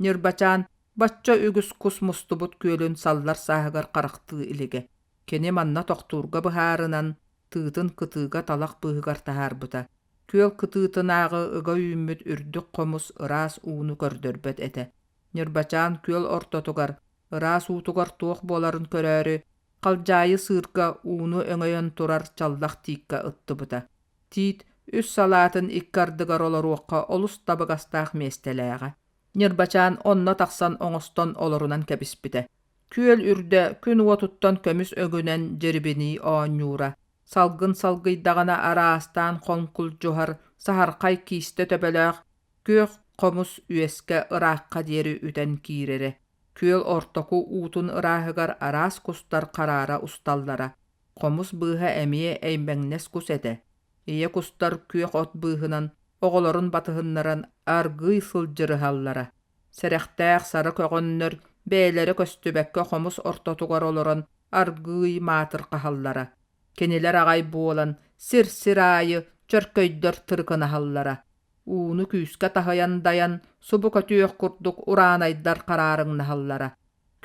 Ньырбачаан бачча үгүс кус мустубут күөлүн саллар сааһыгар харахтыы илигэ. Кини манна тохтуурга быһаарынан, тыытын кытыыга талах быыһыгар таһаарбыта. Күөл кытыытынааҕы ыга үүммүт үрдүк хомус ыраас ууну көрдөрбөт этэ. Ньырбачаан күөл ортотугар, ыраас уутугар туох буоларын көрөөрү, халдьаайы сыырга ууну өҥөйөн турар чаллах тииккэ ыттыбыта. Тиит үс салаатын икки ардыгар олоруохха олус табыгастаах миэстэлээҕэ. Ньырбачаан онно тахсан оҥостон олорунан кэбиспитэ. Күөл үрдэ күн уотуттан көмүс өҥүнэн дьирибинии оонньуура. Салгын салгыйдаҕына араастаан хоҥкулдьуһар саһархай киистэ төбөлөөх күөх хомус үөскэ ыраахха диэри үтэн киирэрэ. Күөл ортоку уутун ырааһыгар араас кустар хараара усталлара. Хомус быыһа эмиэ эймэҥнэс кус этэ. Ийэ кустар күөх от быыһынан оҕолорун батыһыннаран аргыый сылдьырыһаллара. Сэрэхтээх сара көҕөннөр бэйэлэрэ көстүбэккэ хомус ортотугар олорон аргыый маатырҕаһаллара. Кинилэр аҕай буолан сир-сир аайы чөркөйдөр тырыкынаһаллара. Ууну күүскэ таһыйан дайан субу көтүөх курдук ураанайдар хараарыҥнаһаллара.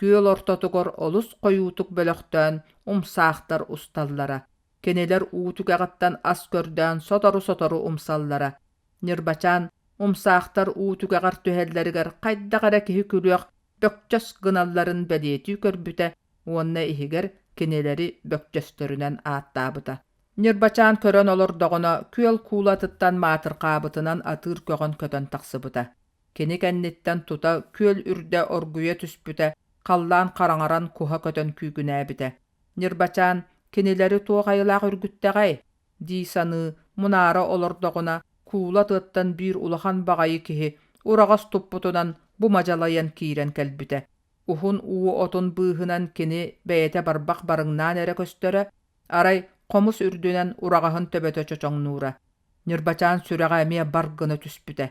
Күөл ортотугар олус хойуутук бөлөхтөөн умсаахтар усталлара. Кинилэр уу түгэҕиттэн ас көрдөөн сотору-сотору умсаллара. Ньырбачаан умсаахтар уу түгэҕэр түһэллэригэр хайдах эрэ киһи күлүөх бөкчөс гыналларын бэлиэтии көрбүтэ уонна иһигэр кинилэри бөкчөстөрүнэн ааттаабыта. Ньырбачаан көрөн олордоҕуна күөл куулатыттан маатырҕаабытынан атыыр көҕөн көтөн тахсыбыта. Кини кэнниттэн тута күөл үрдэ оргуйа түспүтэ, халлаан хараҥаран куһа көтөн күүгүнээбитэ. Ньырбачаан кинилэри туох айылаах үргүттэҕэй дии саныы, мунаара олордоҕуна, куула тыаттан биир улахан баҕайы киһи ураҕас туппутунан бу мадьалайан киирэн кэлбитэ. Уһун уу отун быыһынан кини бэйэтэ барбах барыҥнаан эрэ көстөрө, арай хомус үрдүнэн ураҕаһын төбөтө чочоҥнуура. Ньырбачаан сүрэҕэ эмиэ бар гына түспүтэ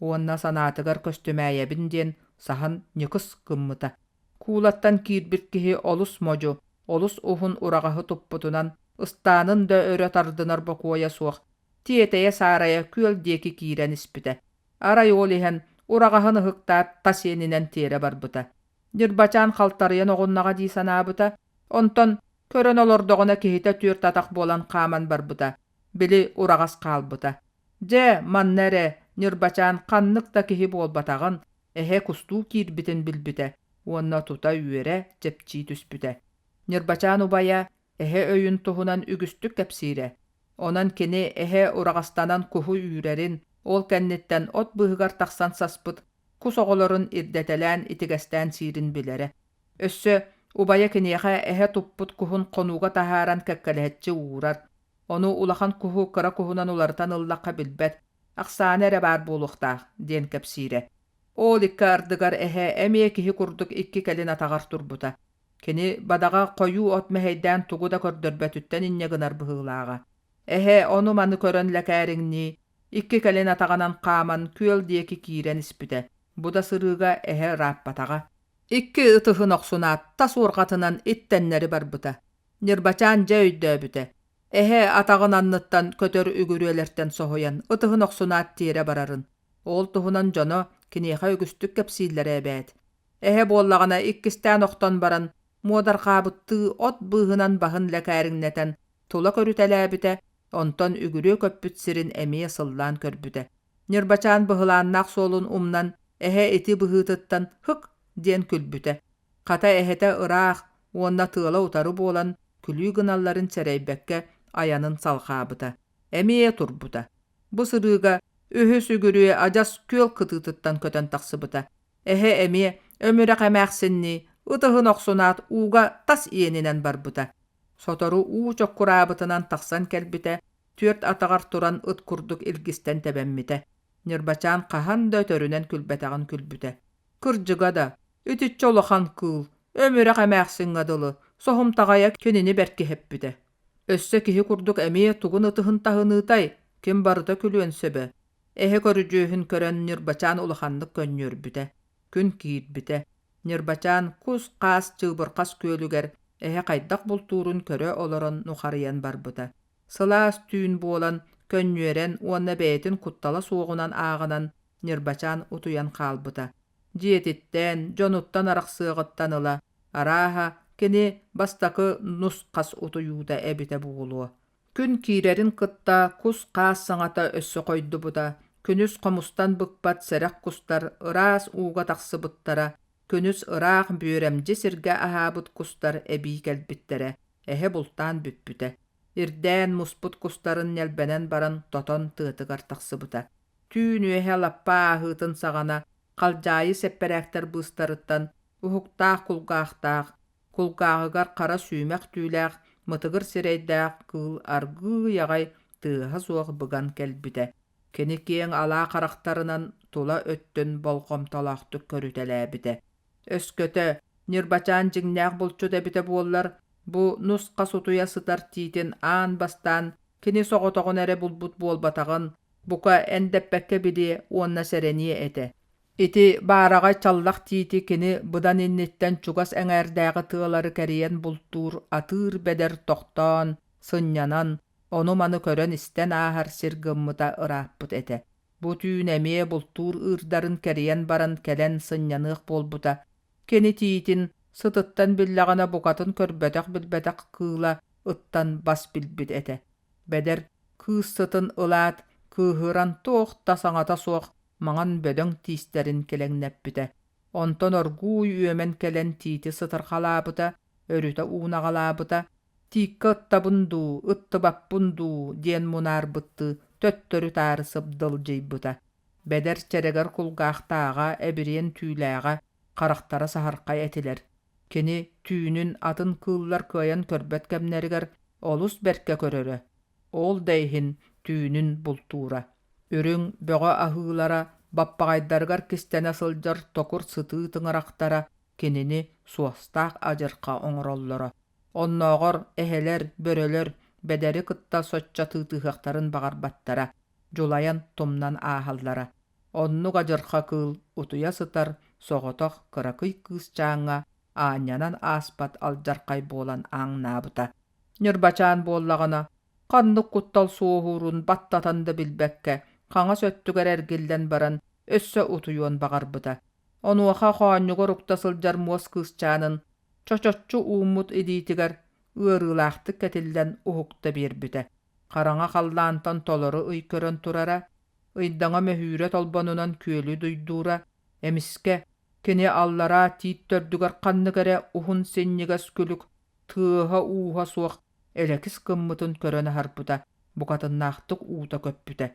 уонна санаатыгар көстүмээйэбин диэн саһан ньыкыс гыммыта. Куулаттан киирбит киһи олус модьу, олус уһун ураҕаһы туппутунан, ыстаанын да өрө тардынар бокуойа суох, тиэтэйэ-саарайа күөл диэки киирэн испитэ. Арай ол иһэн ураҕаһын ыһыктаат тас иэнинэн тиэрэ барбыта. Ньырбачаан халтарыйан оҕуннаҕа дии санаабыта, онтон көрөн олордоҕуна киһитэ түөрт атах буолан хааман барбыта, били ураҕас хаалбыта. Дьэ, манна эрэ Ньырбачаан ханнык да киһи буолбатаҕын, эһэ кустуу киирбитин билбитэ уонна тута үөрэ, чэпчии түспүтэ. Ньырбачаан убайа эһэ өйүн туһунан үгүстүк кэпсиирэ. Онон кини эһэ ураҕастанан куһу үүрэрин, ол кэнниттэн от быыһыгар тахсан саспыт кус оҕолорун ирдэтэлээн итигэстээн сиирин билэрэ. Өссө убайа киниэхэ эһэ туппут куһун хонууга таһааран кэккэлэһэччи уурар, ону улахан куһу кыра куһунан уларытан ыллахха билбэт, ахсаана эрэ баар буолуохтаах диэн кэпсиирэ. Ол икки ардыгар эһэ эмиэ киһи курдук икки кэлин атаҕар турбута. Кини бадаҕа хойуу от мэһэйдээн тугу да көрдөрбөтүттэн инньэ гынар быһыылааҕа. Эһэ ону-маны көрөн лэкээриҥнии, икки кэлин атаҕынан хааман күөл диэки киирэн испитэ. Бу да сырыыга эһэ ырааппатаҕа. Икки ытыһын охсунаат, тас уорҕатынан иттэннэри барбыта. Ньырбачаан дьэ өйдөөбүтэ. Эһэ атаҕын анныттан көтөр үгүрүөлэртэн соһуйан, ытыһын охсунаат тиэрэ барарын. Ол туһунан дьоно киниэхэ үгүстүк кэпсииллэрэ эбээт. Эһэ буоллаҕына иккистээн охтон баран, муодарҕаабыттыы от быыһынан баһын лэкээриҥнэтэн тула көрүтэлээбитэ, онтон үгүрүө көппүт сирин эмиэ сыллаан көрбүтэ. Ньырбачаан быһылааннаах суолун умнан, эһэ ити быһыытыттан «һык» диэн күлбүтэ. Хата эһэтэ ыраах уонна тыала утары буолан, күлүү гыналларын сэрэйбэккэ айанын салҕаабыта. Эмиэ турбута. Бу сырыыга үһүс үгүрүө адьас күөл кытыытыттан көтөн тахсыбыта. Эһэ эмиэ өмүрэх эмээхсиннии ытыһын охсунаат ууга тас иэнинэн барбыта. Сотору уу чоккураабытынан тахсан кэлбитэ, түөрт атаҕар туран ыт курдук илгистэн тэбэммитэ. Ньырбачаан хаһан да өтөрүнэн күлбэтэҕин күлбүтэ. Кырдьыга да, итиччэ улахан кыыл, өмүрэх эмээхсиҥҥэ дылы, соһумтаҕайа кинини бэркиһэппитэ. Өссө киһи курдук эмиэ тугун ытыһын таһыныытай, ким барыта күлүөн сөбө. Эһэ көрүдьүөһүн көрөн Ньырбачаан улаханнык көнньүөрбүтэ. Күн киирбитэ. Ньырбачаан кус-хаас чыыбырхас күөлүгэр эһэ хайдах бултуурун көрө олорон нухарыйан барбыта. Сылаас түүн буолан, көнньүөрэн уонна бэйэтин куттала суоҕунан ааҕынан Ньырбачаан утуйан хаалбыта. Дьиэтиттэн, дьонуттан арахсыаҕыттан ыла, арааһа, кини бастакы нус-хас утуйуута эбитэ буолуо. Күн киирэрин кытта кус-хаас саҥата өссө хойдубута, күнүс хомустан быкпат сэрэх кустар ыраас ууга тахсыбыттара, күнүс ыраах бүөрэмдьи сиргэ аһаабыт кустар эбии кэлбиттэрэ, эһэ бултаан бүппүтэ. Ирдээн муспут кустарын ньэлбэнэн баран тотон тыатыгар тахсыбыта. Түүн үөһэ лаппа ааһыытын саҕана халдьаайы сэппэрээктэр быыстарыттан уһуктаах кулгаахтаах, кулгааҕыгар хара сүүмэх түүлээх, мытыгыр сирэйдээх кыыл аргыый аҕай тыаһа суох быган кэлбитэ. Кини киэҥ алаа харахтарынан тула өттүн болҕомтолоохтук көрүтэлээбитэ. Өскөтө, Ньырбачаан дьиҥнээх булчут эбитэ буоллар, бу нус-хас утуйа сытар тиитин аан бастаан кини соҕотоҕун эрэ булбут буолбатаҕын, бука, эндэппэккэ билиэ уонна сэрэниэ этэ. Ити баараҕай чаллах тиити кини быдан инниттэн чугас эҥээрдээҕи тыалары кэрийэн бултуур атыыр бэдэр тохтоон, сынньанан, ону-маны көрөн-истэн ааһар сир гыммыта ырааппыт этэ. Бу түүн эмиэ бултуур ыырдарын кэрийэн баран кэлэн сынньаныах буолбута. Кини тиитин Сытыттан биллэҕинэ букатын көрбөтөх-билбэтэх кыыла ыттан бас билбит этэ. Бэдэр кыыс сытын ылаат, кыыһыран туох да саҥата суох маҥан бөдөҥ тиистэрин килэҥнэппитэ. Онтон оргууй үөмэн кэлэн тиити сытырхалаабыта, өрүтэ уунаҕалаабыта, тииккэ ыттабын дуу, ыттыбаппын дуу диэн мунаарбыттыы төттөрү-таары сыбдылдьыйбыта. Бэдэр чэрэгэр кулгаахтааҕа, эбириэн түүлээҕэ, харахтара саһархай этилэр. Кини түүнүн атын кыыллар кыайан көрбөт кэмнэригэр олус бэркэ көрөрө. Ол да иһин түүнүн бултуура. Үрүҥ, бөҕө аһыылара, баппаҕайдарыгар кистэнэ сылдьар токур сытыы тыҥырахтара кинини суостаах адьырҕа оҥороллоро. Оннооҕор эһэлэр, бөрөлөр бэдэри кытта соччо тыытыһыахтарын баҕарбаттара, дьулайан тумнан ааһаллара. Оннук адьырҕа кыыл утуйа сытар соҕотох кыракый кыысчааҥҥа аанньанан ааспат алдьархай буолан ааҥнаабыта. Ньырбачаан буоллаҕына, ханнык куттал суоһуурун баттатан да билбэккэ, хаҥас өттүгэр эргиллэн баран өссө утуйуон баҕарбыта. Онуоха хоонньугар укта сылдьар муос кыысчаанын чочоччу ууммут илиитигэр ыарыылаахтык кэтиллэн уһукта биэрбитэ. Хараҥа халлаантан толору ый көрөн турара, ыйдаҥа мөһүүрэ толбонунан күөлү дуйдуура, эмискэ кини аллараа тиит төрдүгэр ханнык эрэ уһун синньигэс күлүк тыаһа-ууһа суох элэкис гыммытын көрөн аһарбыта, букатыннаахтык уута көппүтэ.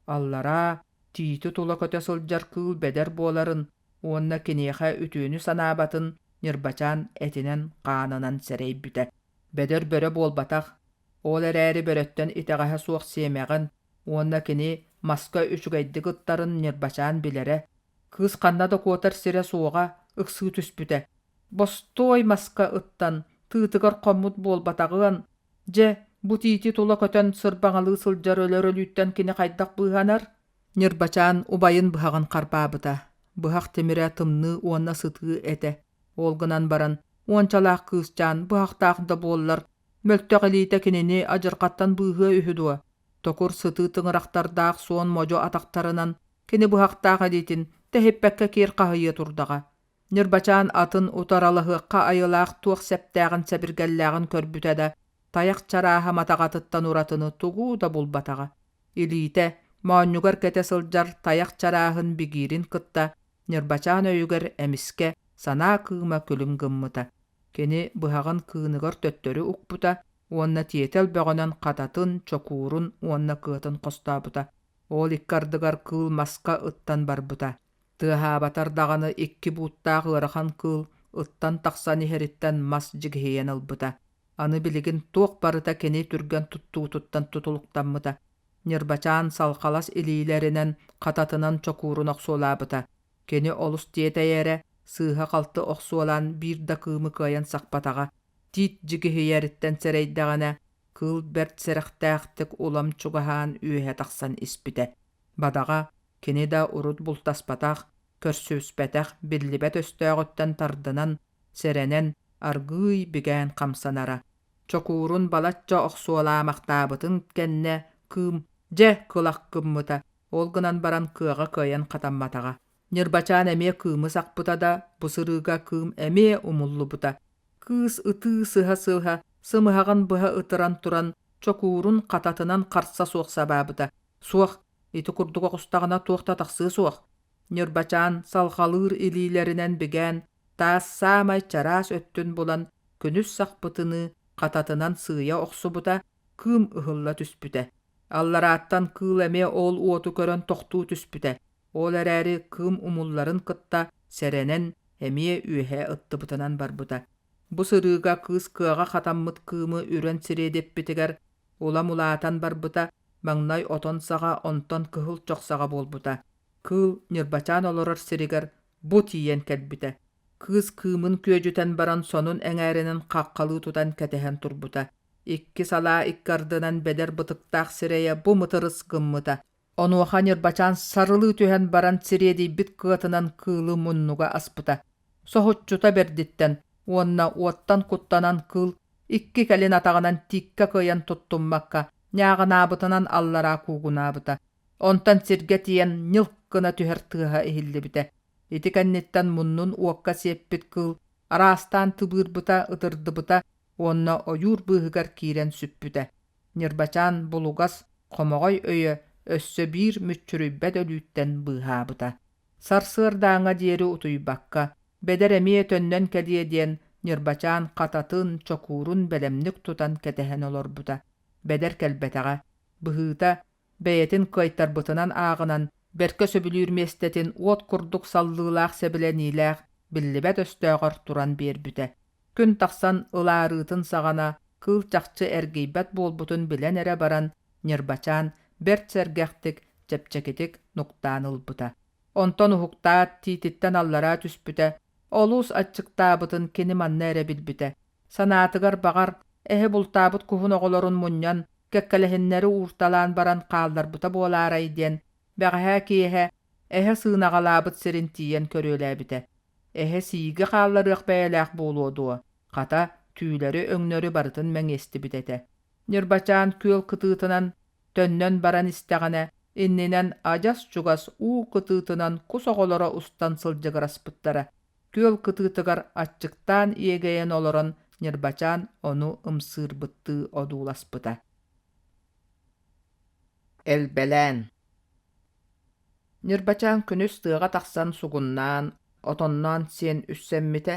Аллараа тиити тула көтө сылдьар кыыл бэдэр буоларын уонна киниэхэ үтүөнү санаабатын Ньырбачаан этинэн-хаанынан сэрэйбитэ. Бэдэр бөрө буолбатах, ол эрээри бөрөттөн итэҕэһэ суох сиэмэҕин уонна кини маска үчүгэйдик ыттарын Ньырбачаан билэрэ. Кыыс ханна да куотар сирэ суоҕа ыксыы түспүтэ. Бостуой маска ыттан, тыытыгар хоммут буолбатаҕыан, дьэ, бу тиити тула көтөн сырбаҥалыы сылдьар өлөр өлүүттэн кини хайдах быыһанар? Ньырбачаан убайын быһаҕын харбаабыта. Быһах тимирэ тымныы уонна сытыы этэ. Ол гынан баран, уончалаах кыысчаан быһахтаах да буоллар, мөлтөх илиитэ кинини адьырҕаттан быыһыа үһү дуо? Токур сытыы тыҥырахтардаах суон модьу атахтарынан кини быһахтаах илиитин тэһиппэккэ киэр хаһыйыа турдаҕа. Ньырбачаан атын утаралаһыахха айылаах туох сэптээҕин-сэбиргэллээҕин көрбүтэ да, тайах чарааһа матаҕатыттан уратыны тугу да булбатаҕа. Илиитэ, моонньугар кэтэ сылдьар тайах чарааһын бигиирин кытта Ньырбачаан өйүгэр эмискэ санаа кыыма күлүм гыммыта. Кини быһаҕын кыыныгар төттөрү укпута уонна тиэтэл бөҕөнөн хататын, чокуурун уонна кыатын хостообута. Ол икки ардыгар кыыл маска ыттан барбыта. Тыаһаабатар даҕаны икки бууттаах ыарахан кыыл ыттан тахсан иһэриттэн мас дьигиһийэн ылбыта. Аны билигин туох барыта кини түргэн туттуутуттан тутулуктаммыта. Ньырбачаан салхалас илиилэринэн хататынан чокуурун охсуолаабыта. Кини олус тиэтэйэрэ, сыыһа-халты охсуолаан биир да кыымы кыайан сахпатаҕа. Тиит дьигиһийэриттэн сэрэйдэҕинэ, кыыл бэрт сэрэхтээхтик улам чугаһаан үөһэ тахсан испитэ. Бадаҕа, кини да урут бултаспатах, көрсүспэтэх биллибэт өстөөҕүттэн тардынан, сэрэнэн, аргыый бигээн хамсанара. Чокуурун балачча охсуолаамахтаабытын кэннэ кыым дьэ кылах гыммыта, ол гынан баран кыаҕа кыайан хатамматаҕа. Ньырбачаан эмиэ кыымы сахпыта да, бу сырыыга кыым эмиэ умуллубута. Кыыс ытыы сыһа-сыһа, сымыһаҕын быһа ытыран туран, чокуурун хататынан харса суох сабаабыта. Суох, ити курдук оҕустаҕына туох да тахсыа суох. Ньырбачаан салҕалыыр илиилэринэн бигээн, таас саамай чараас өттүн булан, күнүс сахпытыныы хататынан сыыйа охсубута, кыым ыһылла түспүтэ. Алларааттан кыыл эмиэ ол уоту көрөн тохтуу түспүтэ. Ол эрээри кыым умулларын кытта сэрэнэн эмиэ үөһэ ыттыбытынан барбыта. Бу сырыыга кыыс кыаҕа хатаммыт кыымы үрэн сириэдиппитигэр улам улаатан барбыта, маҥнай отон саҕа, онтон кыһыл чох саҕа буолбута. Кыыл Ньырбачаан олорор сиригэр бу тиийэн кэлбитэ. Кыыс кыымын күөдьүтэн баран сонун эҥээринэн хаххалыы тутан кэтэһэн турбута. Икки салаа икки ардынан бэдэр бытыктаах сирэйэ бу мытырыс гыммыта. Онуоха Ньырбачаан сарылыы түһэн баран сириэдийбит кыатынан кыылы муннуга аспыта. Соһуччута бэрдиттэн уонна уоттан куттанан кыыл икки кэлин атаҕынан тииккэ кыайан туттуммакка ньааҕынаабытынан аллараа куугунаабыта. Онтон сиргэ тиийэн ньылк гына түһэр тыаһа иһиллибитэ. Ити кэнниттэн муннун уокка сиэппит кыыл Араастаан тыбыырбыта, ытырдыбыта уонна ойуур быыһыгар киирэн сүппүтэ. Ньырбачаан булугас, хомоҕой өйө өссө биир мүччүрүйбэт өлүүттэн быыһаабыта. Сарсыардааҥҥа диэри утуйбакка, Бэдэр эмиэ төннөн кэлиэ диэн Ньырбачаан хататын, чокуурун бэлэмник тутан кэтэһэн олорбута. Бэдэр кэлбэтэҕэ. Быһыыта, бэйэтин кыайтарбытынан ааҕынан, бэркэ сөбүлүүр миэстэтин уот курдук саллыылаах сэбилэниилээх, биллибэт өстөөҕөр туран биэрбитэ. Күн тахсан ылаарыытын саҕана кыыл чахчы эргийбэт буолбутун билэн эрэ баран, Ньырбачаан бэрт сэргэхтик, чэпчэкитик нуктаан ылбыта. Онтон уһуктаат, тиититтэн аллараа түспүтэ, олус аччыктаабытын кини манна эрэ билбитэ. Санаатыгар баҕар, эһэ бултаабыт куһун оҕолорун мунньан, кэккэлэһиннэри уурталаан баран хаалларбыта буолаарай диэн, бэҕэһээ киэһэ эһэ сыынаҕалаабыт сирин тиийэн көрүөлээбитэ. Эһэ сииги хаалларыах бэйэлээх буолуо дуо, хата, түүлэри-өҥнөрү барытын мэҥиэстибит этэ. Ньырбачаан күөл кытыытынан төннөн баран истэҕинэ, иннинэн адьас чугас уу кытыытынан кус оҕолоро устан сылдьыгыраспыттара. Күөл кытыытыгар аччыктаан иэгэйэн олорон Ньырбачаан ону ымсыырбыттыы одууласпыта. Элбэлээн Ньырбачаан күнүс тыаҕа тахсан сугуннаан, отонноон сиэн үссэммитэ,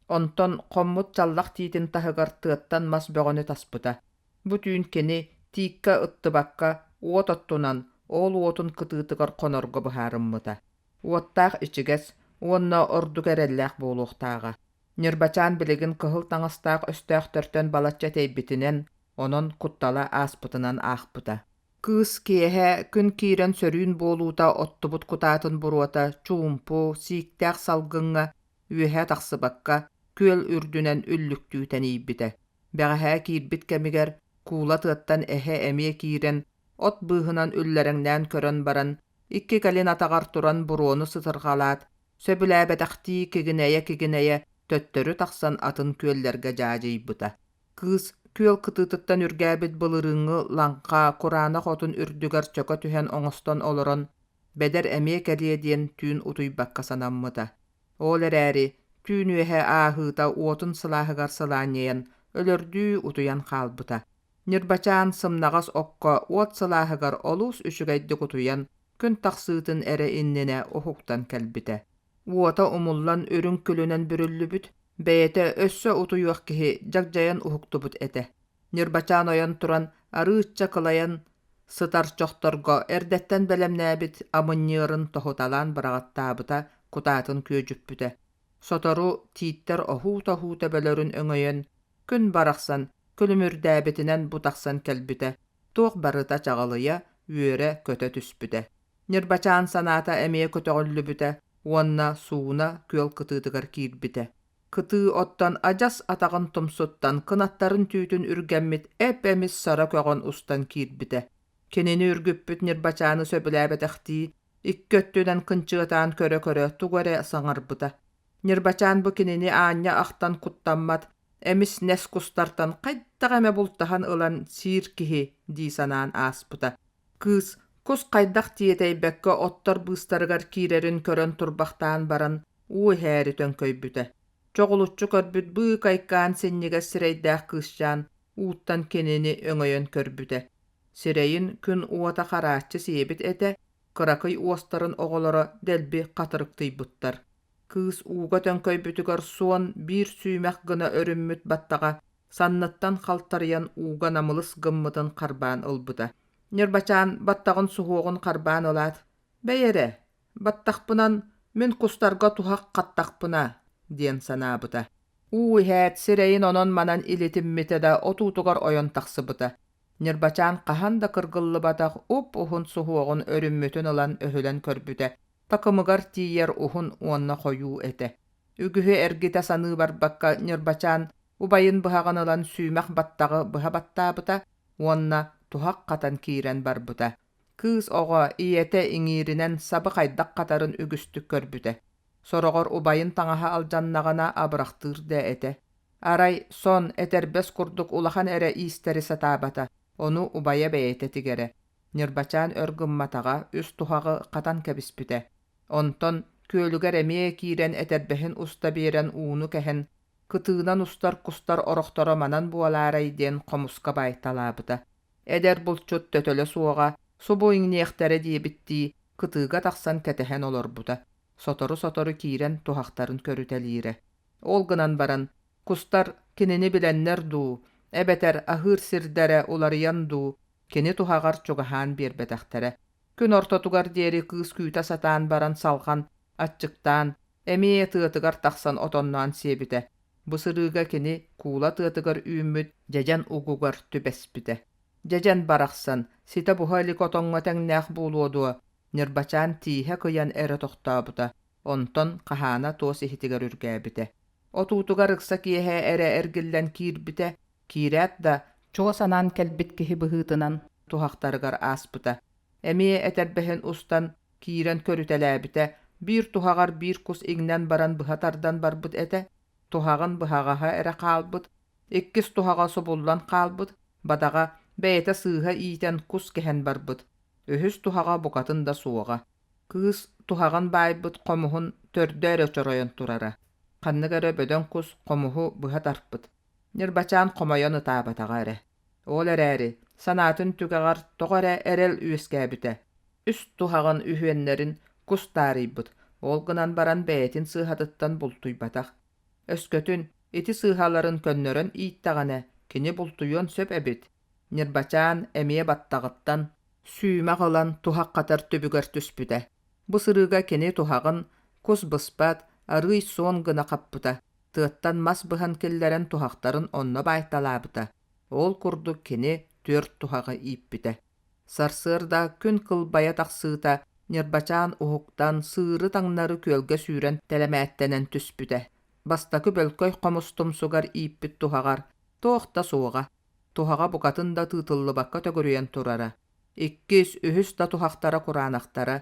онтон хоммут чаллах тиитин таһыгар тыаттан мас бөҕөнү таспыта. Бу түүн кини тииккэ ыттыбакка уот оттунан, ол уотун кытыытыгар хонорго быһаарыммыта. Уоттаах ичигэс уонна ордук эрэллээх буолуохтааҕа. Ньырбачаан билигин кыһыл таҥастаах өстөөхтөртөн балачча тэйбитинэн, онон куттала ааспытынан аахпыта. Кыыс киэһэ күн киирэн сөрүүн буолуута оттубут кутаатын буруота чуумпу, сииктээх салгыҥҥа үөһэ тахсыбакка, күөл үрдүнэн үллүктүү тэнийбитэ. Бэҕэһээ киирбит кэмигэр куула тыаттан эһэ эмиэ киирэн, от быыһынан үллэрэҥнээн көрөн баран, икки кэлин атаҕар туран буруону сытырҕалаат, сөбүлээбэтэхтии кигинэйэ-кигинэйэ төттөрү тахсан атын күөллэргэ дьаадьыйбыта. Кыыс күөл кытыытыттан үргээбит былырыыҥҥы лаҥха кураанах отун үрдүгэр чөкө түһэн оҥостон олорон, Бэдэр эмиэ кэлиэ диэн түүн утуйбакка санаммыта. Ол эрээри түүн үөһэ ааһыыта уотун сылааһыгар сылаанньыйан, өлөрдүү утуйан хаалбыта. Ньырбачаан сымнаҕас окко уот сылааһыгар олус үчүгэйдик утуйан, күн тахсыытын эрэ иннинэ уһуктан кэлбитэ. Уота умуллан үрүҥ күлүнэн бүрүллүбүт, бэйэтэ өссө утуйуох киһи дьагдьайан уһуктубут этэ. Ньырбачаан ойон туран арыычча кылайан сытар чохторго эрдэттэн бэлэмнээбит амынньыарын тоһуталаан быраҕаттаабыта кутаатын күөдьүппүтэ. Сотору тииттэр оһуу-тоһуу төбөлөрүн өҥөйөн, күн барахсан күлүмүрдээбитинэн бу тахсан кэлбитэ, туох барыта чаҕылыйа, үөрэ-көтө түспүтэ. Ньырбачаан санаата эмиэ көтөҕүллүбүтэ уонна сууна күөл кытыытыгар киирбитэ. Кытыы оттон адьас атаҕын тумсуттан кынаттарын түүтүн үргэммит эп-эмис сара көҕөн устан киирбитэ. Кинини үргүппүт Ньырбачааны сөбүлээбэтэхтии икки өттүнэн кынчыатаан көрө-көрө тугу эрэ саҥарбыта. Ньырбачаан бу кинини аанньа ахтан куттаммат, эмис нэс кустартан хайдах эмэ бултаһан ылан сиир киһи дии санаан ааспыта. Кыыс кус хайдах тиэтэйбэккэ оттор быыстарыгар киирэрин көрөн турбахтаан баран уу иһээри төҥкөйбүтэ. Чоҕулуччу көрбүт быыкайкаан синньигэс сирэйдээх кыысчаан ууттан кинини өҥөйөн көрбүтэ. Сирэйин күн уота харааччы сиэбит этэ, кыракый уостарын оҕолоро дэлби хатырыктыйбыттар. Кыыс ууга төҥкөйбүтүгэр суон биир сүүмэх гына өрүммүт баттаҕа санныттан халтарыйан ууга намылыс гыммытын харбаан ылбыта. Ньырбачаан баттаҕын суһуоҕун харбаан ылаат, «Бэй эрэ, баттахпынан мин кустарга туһах хаттахпына» диэн санаабыта. Уу иһээт, сирэйин онон-манан илитиммитэ да отуутугар ойон тахсыбыта. Ньырбачаан хаһан да кыргыллыбатах уп-уһун суһуоҕун өрүммүтүн ылан өһүлэн көрбүтэ, такымыгар тиийэр уһун уонна хойуу этэ. Үгүһү эргитэ саныы барбакка Ньырбачаан убайын быһаҕын ылан сүүмэх баттаҕы быһа баттаабыта уонна туһах хатан киирэн барбыта. Кыыс оҕо ийэтэ иҥииринэн сабы хайдах хатарын үгүстүк көрбүтэ. Сороҕор убайын таҥаһа алдьаннаҕына абырахтыыр да этэ. Арай сон, этэрбэс курдук улахан эрэ иистэри сатаабата, ону убайа бэйэтэ тигэрэ. Ньырбачаан өр гымматаҕа, үс туһаҕы хатан кэбиспитэ. Онтон күөлүгэр эмиэ киирэн этэрбэһин уста биэрэн ууну кэһэн, Кытыынан устар кустар орохторо манан буолаарай диэн хомуска баайталаабыта. Эдэр булчут төтөлө суоҕа, субу иҥниэхтэрэ диэбиттии, кытыыга тахсан кэтэһэн олорбута. Сотору-сотору киирэн туһахтарын көрүтэлиирэ. Ол гынан баран, кустар кинини билэннэр дуу, эбэтэр аһыыр сирдэрэ уларыйан дуу, кини туһаҕар чугаһаан биэрбэтэхтэрэ. Күн ортотугар диэри кыыс күүтэ сатаан баран салҕан, аччыктаан, эмиэ тыатыгар тахсан отонноон сиэбитэ. Бу сырыыга кини куула тыатыгар үүммүт дьэдьэн угугар түбэспитэ. Дьэдьэн барахсан, ситэ буһа илик отоҥҥо тэҥнээх буолуо дуо, Ньырбачаан тииһэ кыйан эрэ тохтообута, онтон хаһаана туос иһитигэр үргээбитэ. Отуутугар ыкса киэһэ эрэ эргиллэн киирбитэ, киирээт да, чуо санаан кэлбит киһи быһыытынан туһахтарыгар ааспыта. Эмиэ этэрбэһин устан киирэн көрүтэлээбитэ, биир туһаҕар биир кус иҥнэн баран быһа тардан барбыт этэ, туһаҕын быһаҕаһа эрэ хаалбыт, иккис туһаҕа субуллан хаалбыт, бадаҕа бэйэтэ сыыһа иитэн кус кэһэн барбыт, үһүс туһаҕа букатын да суоҕа. Кыыс туһаҕын баайбыт хомуһун төрдө эрэ чоройон турара. Ханнык эрэ бөдөҥ кус хомуһу быһа тарпыт. Ньырбачаан хомойон ытаабатаҕа эрэ. Ол эрээри, санаатын түгэҕэр тоҕо эрэ эрэл үөскээбитэ. Үс туһаҕын үһүөннэрин кус таарыйбыт, ол гынан баран бэйэтин сыыһатыттан бултуйбатах. Өскөтүн ити сыыһаларын көннөрөн ииттэҕинэ, кини бултуйуон сөп эбит. Ньырбачаан эмиэ баттаҕыттан сүүмэх ылан туһах хатар түбүгэр түспүтэ. Бу сырыыга кини туһаҕын кус быспат, арыый суон гына хаппыта, тыаттан мас быһан киллэрэн туһахтарын онно баайталаабыта. Ол курдук кини түөрт туһаҕы ииппитэ. Сарсыарда күн кылбайа тахсыыта Ньырбачаан уһуктан сыыры таҥнары күөлгэ сүүрэн тэлэмээттэнэн түспүтэ. Бастакы бөлкөй хомус тумсугар ииппит туһаҕар туох да суоҕа. Туһаҕа букатын да тыытыллыбакка төгүрүйэн турара. Иккис, үһүс да туһахтара кураанахтара.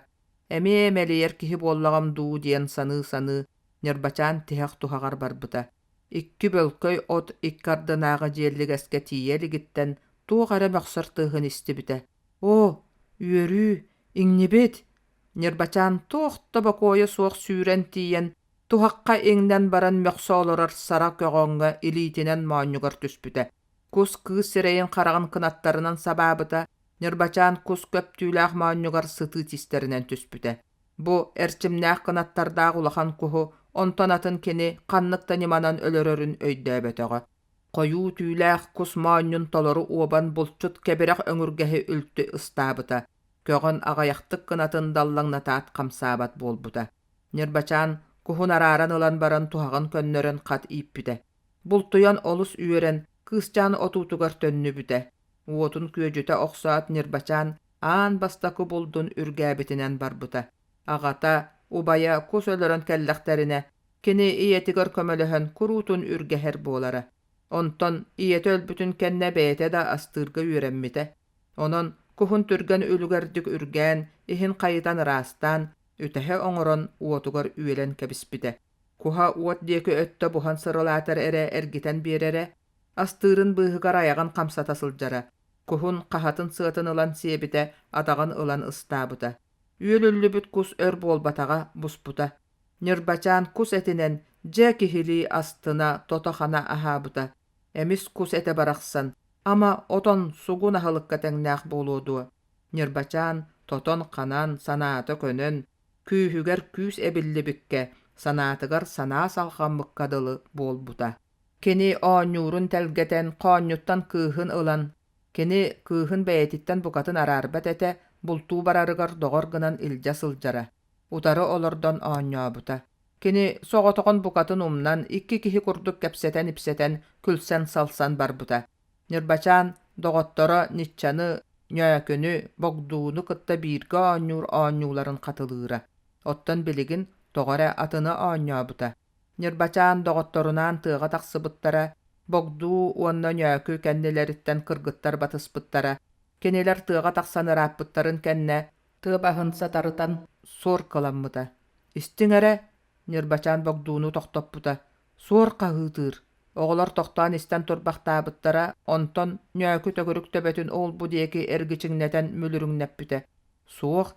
Эмиэ мэлийэр киһи буоллаҕым дуу диэн саныы-саныы Ньырбачаан тиһэх туһаҕар барбыта. Икки бөлкөй от икки ардынааҕы дьиэллигэскэ тиийэ илигиттэн туох эрэ мөхсөр тыаһын истибитэ. Оо, үөрүү, иҥнибит! Ньырбачаан туох да бокуойа суох сүүрэн тиийэн, туһахха иҥнэн баран мөхсө олорор сара көҕөҥҥө илиитинэн моонньугар түспүтэ. Кус кыыс сирэйин-хараҕын кынаттарынан сабаабыта, Ньырбачаан кус көп түүлээх моонньугар сытыы тистэринэн түспүтэ. Бу эрчимнээх кынаттардаах улахан куһу онтон атын кини ханнык да ньыманан өлөрөрүн өйдөөбөтөҕө. Хойуу түүлээх кус моонньун толору уобан булчут кэбирэх өҥүргэһи үлтү ыстаабыта, көҕөн аҕыйахтык кынатын даллаҥнатаат хамсаабат буолбута. Ньырбачаан куһун арааран ылан баран туһаҕын көннөрөн хат ииппитэ. Бултуйан олус үөрэн, кыысчаан отуутугар төннүбүтэ. Уотун күөдьүтэ охсоот Ньырбачаан аан бастакы булдун үргээбитинэн барбыта. Аҕата, убайа кус өлөрөн кэллэхтэринэ, кини ийэтигэр көмөлөһөн куруутун үргэһэр буолара. Онтон ийэтэ өлбүтүн кэннэ бэйэтэ да астыырга үөрэммитэ. Онон куһун түргэн үлүгэрдик үргээн, иһин хайытан ыраастаан, үтэһэ оҥорон уотугар үөлэн кэбиспитэ. Куһа уот диэки өттө буһан сырылаатар эрэ эргитэн биэрэрэ, астыырын быыһыгар айаҕын хамсата сылдьара. Куһун хаһатын сыатын ылан сиэбитэ, атаҕын ылан ыстаабыта. Үөлүллүбүт кус өр буолбатаҕа, буспута. Ньырбачаан кус этинэн дьэ киһилии астына тото-хана аһаабыта. Эмис кус этэ барахсан, ама отон сугун аһылыкка тэҥнээх буолуо дуо? Ньырбачаан тотон-ханан, санаата көнөн, күүһүгэр күүс эбиллибиккэ, санаатыгар санаа салҕаммыкка дылы буолбута. Кини оонньуурун тэлгэтэн, хоонньуттан кыыһын ылан, кини кыыһын бэйэтиттэн букатын араарбат этэ, бултуу барарыгар доҕор гынан илдьэ сылдьара. Утары олордон оонньообута. Кини соҕотоҕун букатын умнан, икки киһи курдук кэпсэтэн-ипсэтэн, күлсэн-салсан барбыта. Ньырбачаан доҕотторо Ниччаны, Ньөөкүнү, Богдууну кытта бииргэ оонньуур оонньууларын хатылыыра. Оттон билигин тоҕо эрэ атыны оонньообута. Ньырбачаан доҕотторунаан тыаҕа тахсыбыттара, Богдуу уонна Ньөөкү кэннилэриттэн кыргыттар батыспыттара. Кинилэр тыаҕа тахсан ырааппыттарын кэннэ тыа баһын сатарытан суор кыламмыта. «Истиҥ эрэ!» Ньырбачаан Богдууну тохтоппута. Суор хаһыытыыр. Оҕолор тохтоон истэн турбахтаабыттара, онтон Ньөөкү төгүрүк төбөтүн ол-бу диэки эргичиҥнэтэн мүлүрүҥнэппитэ. «Суох,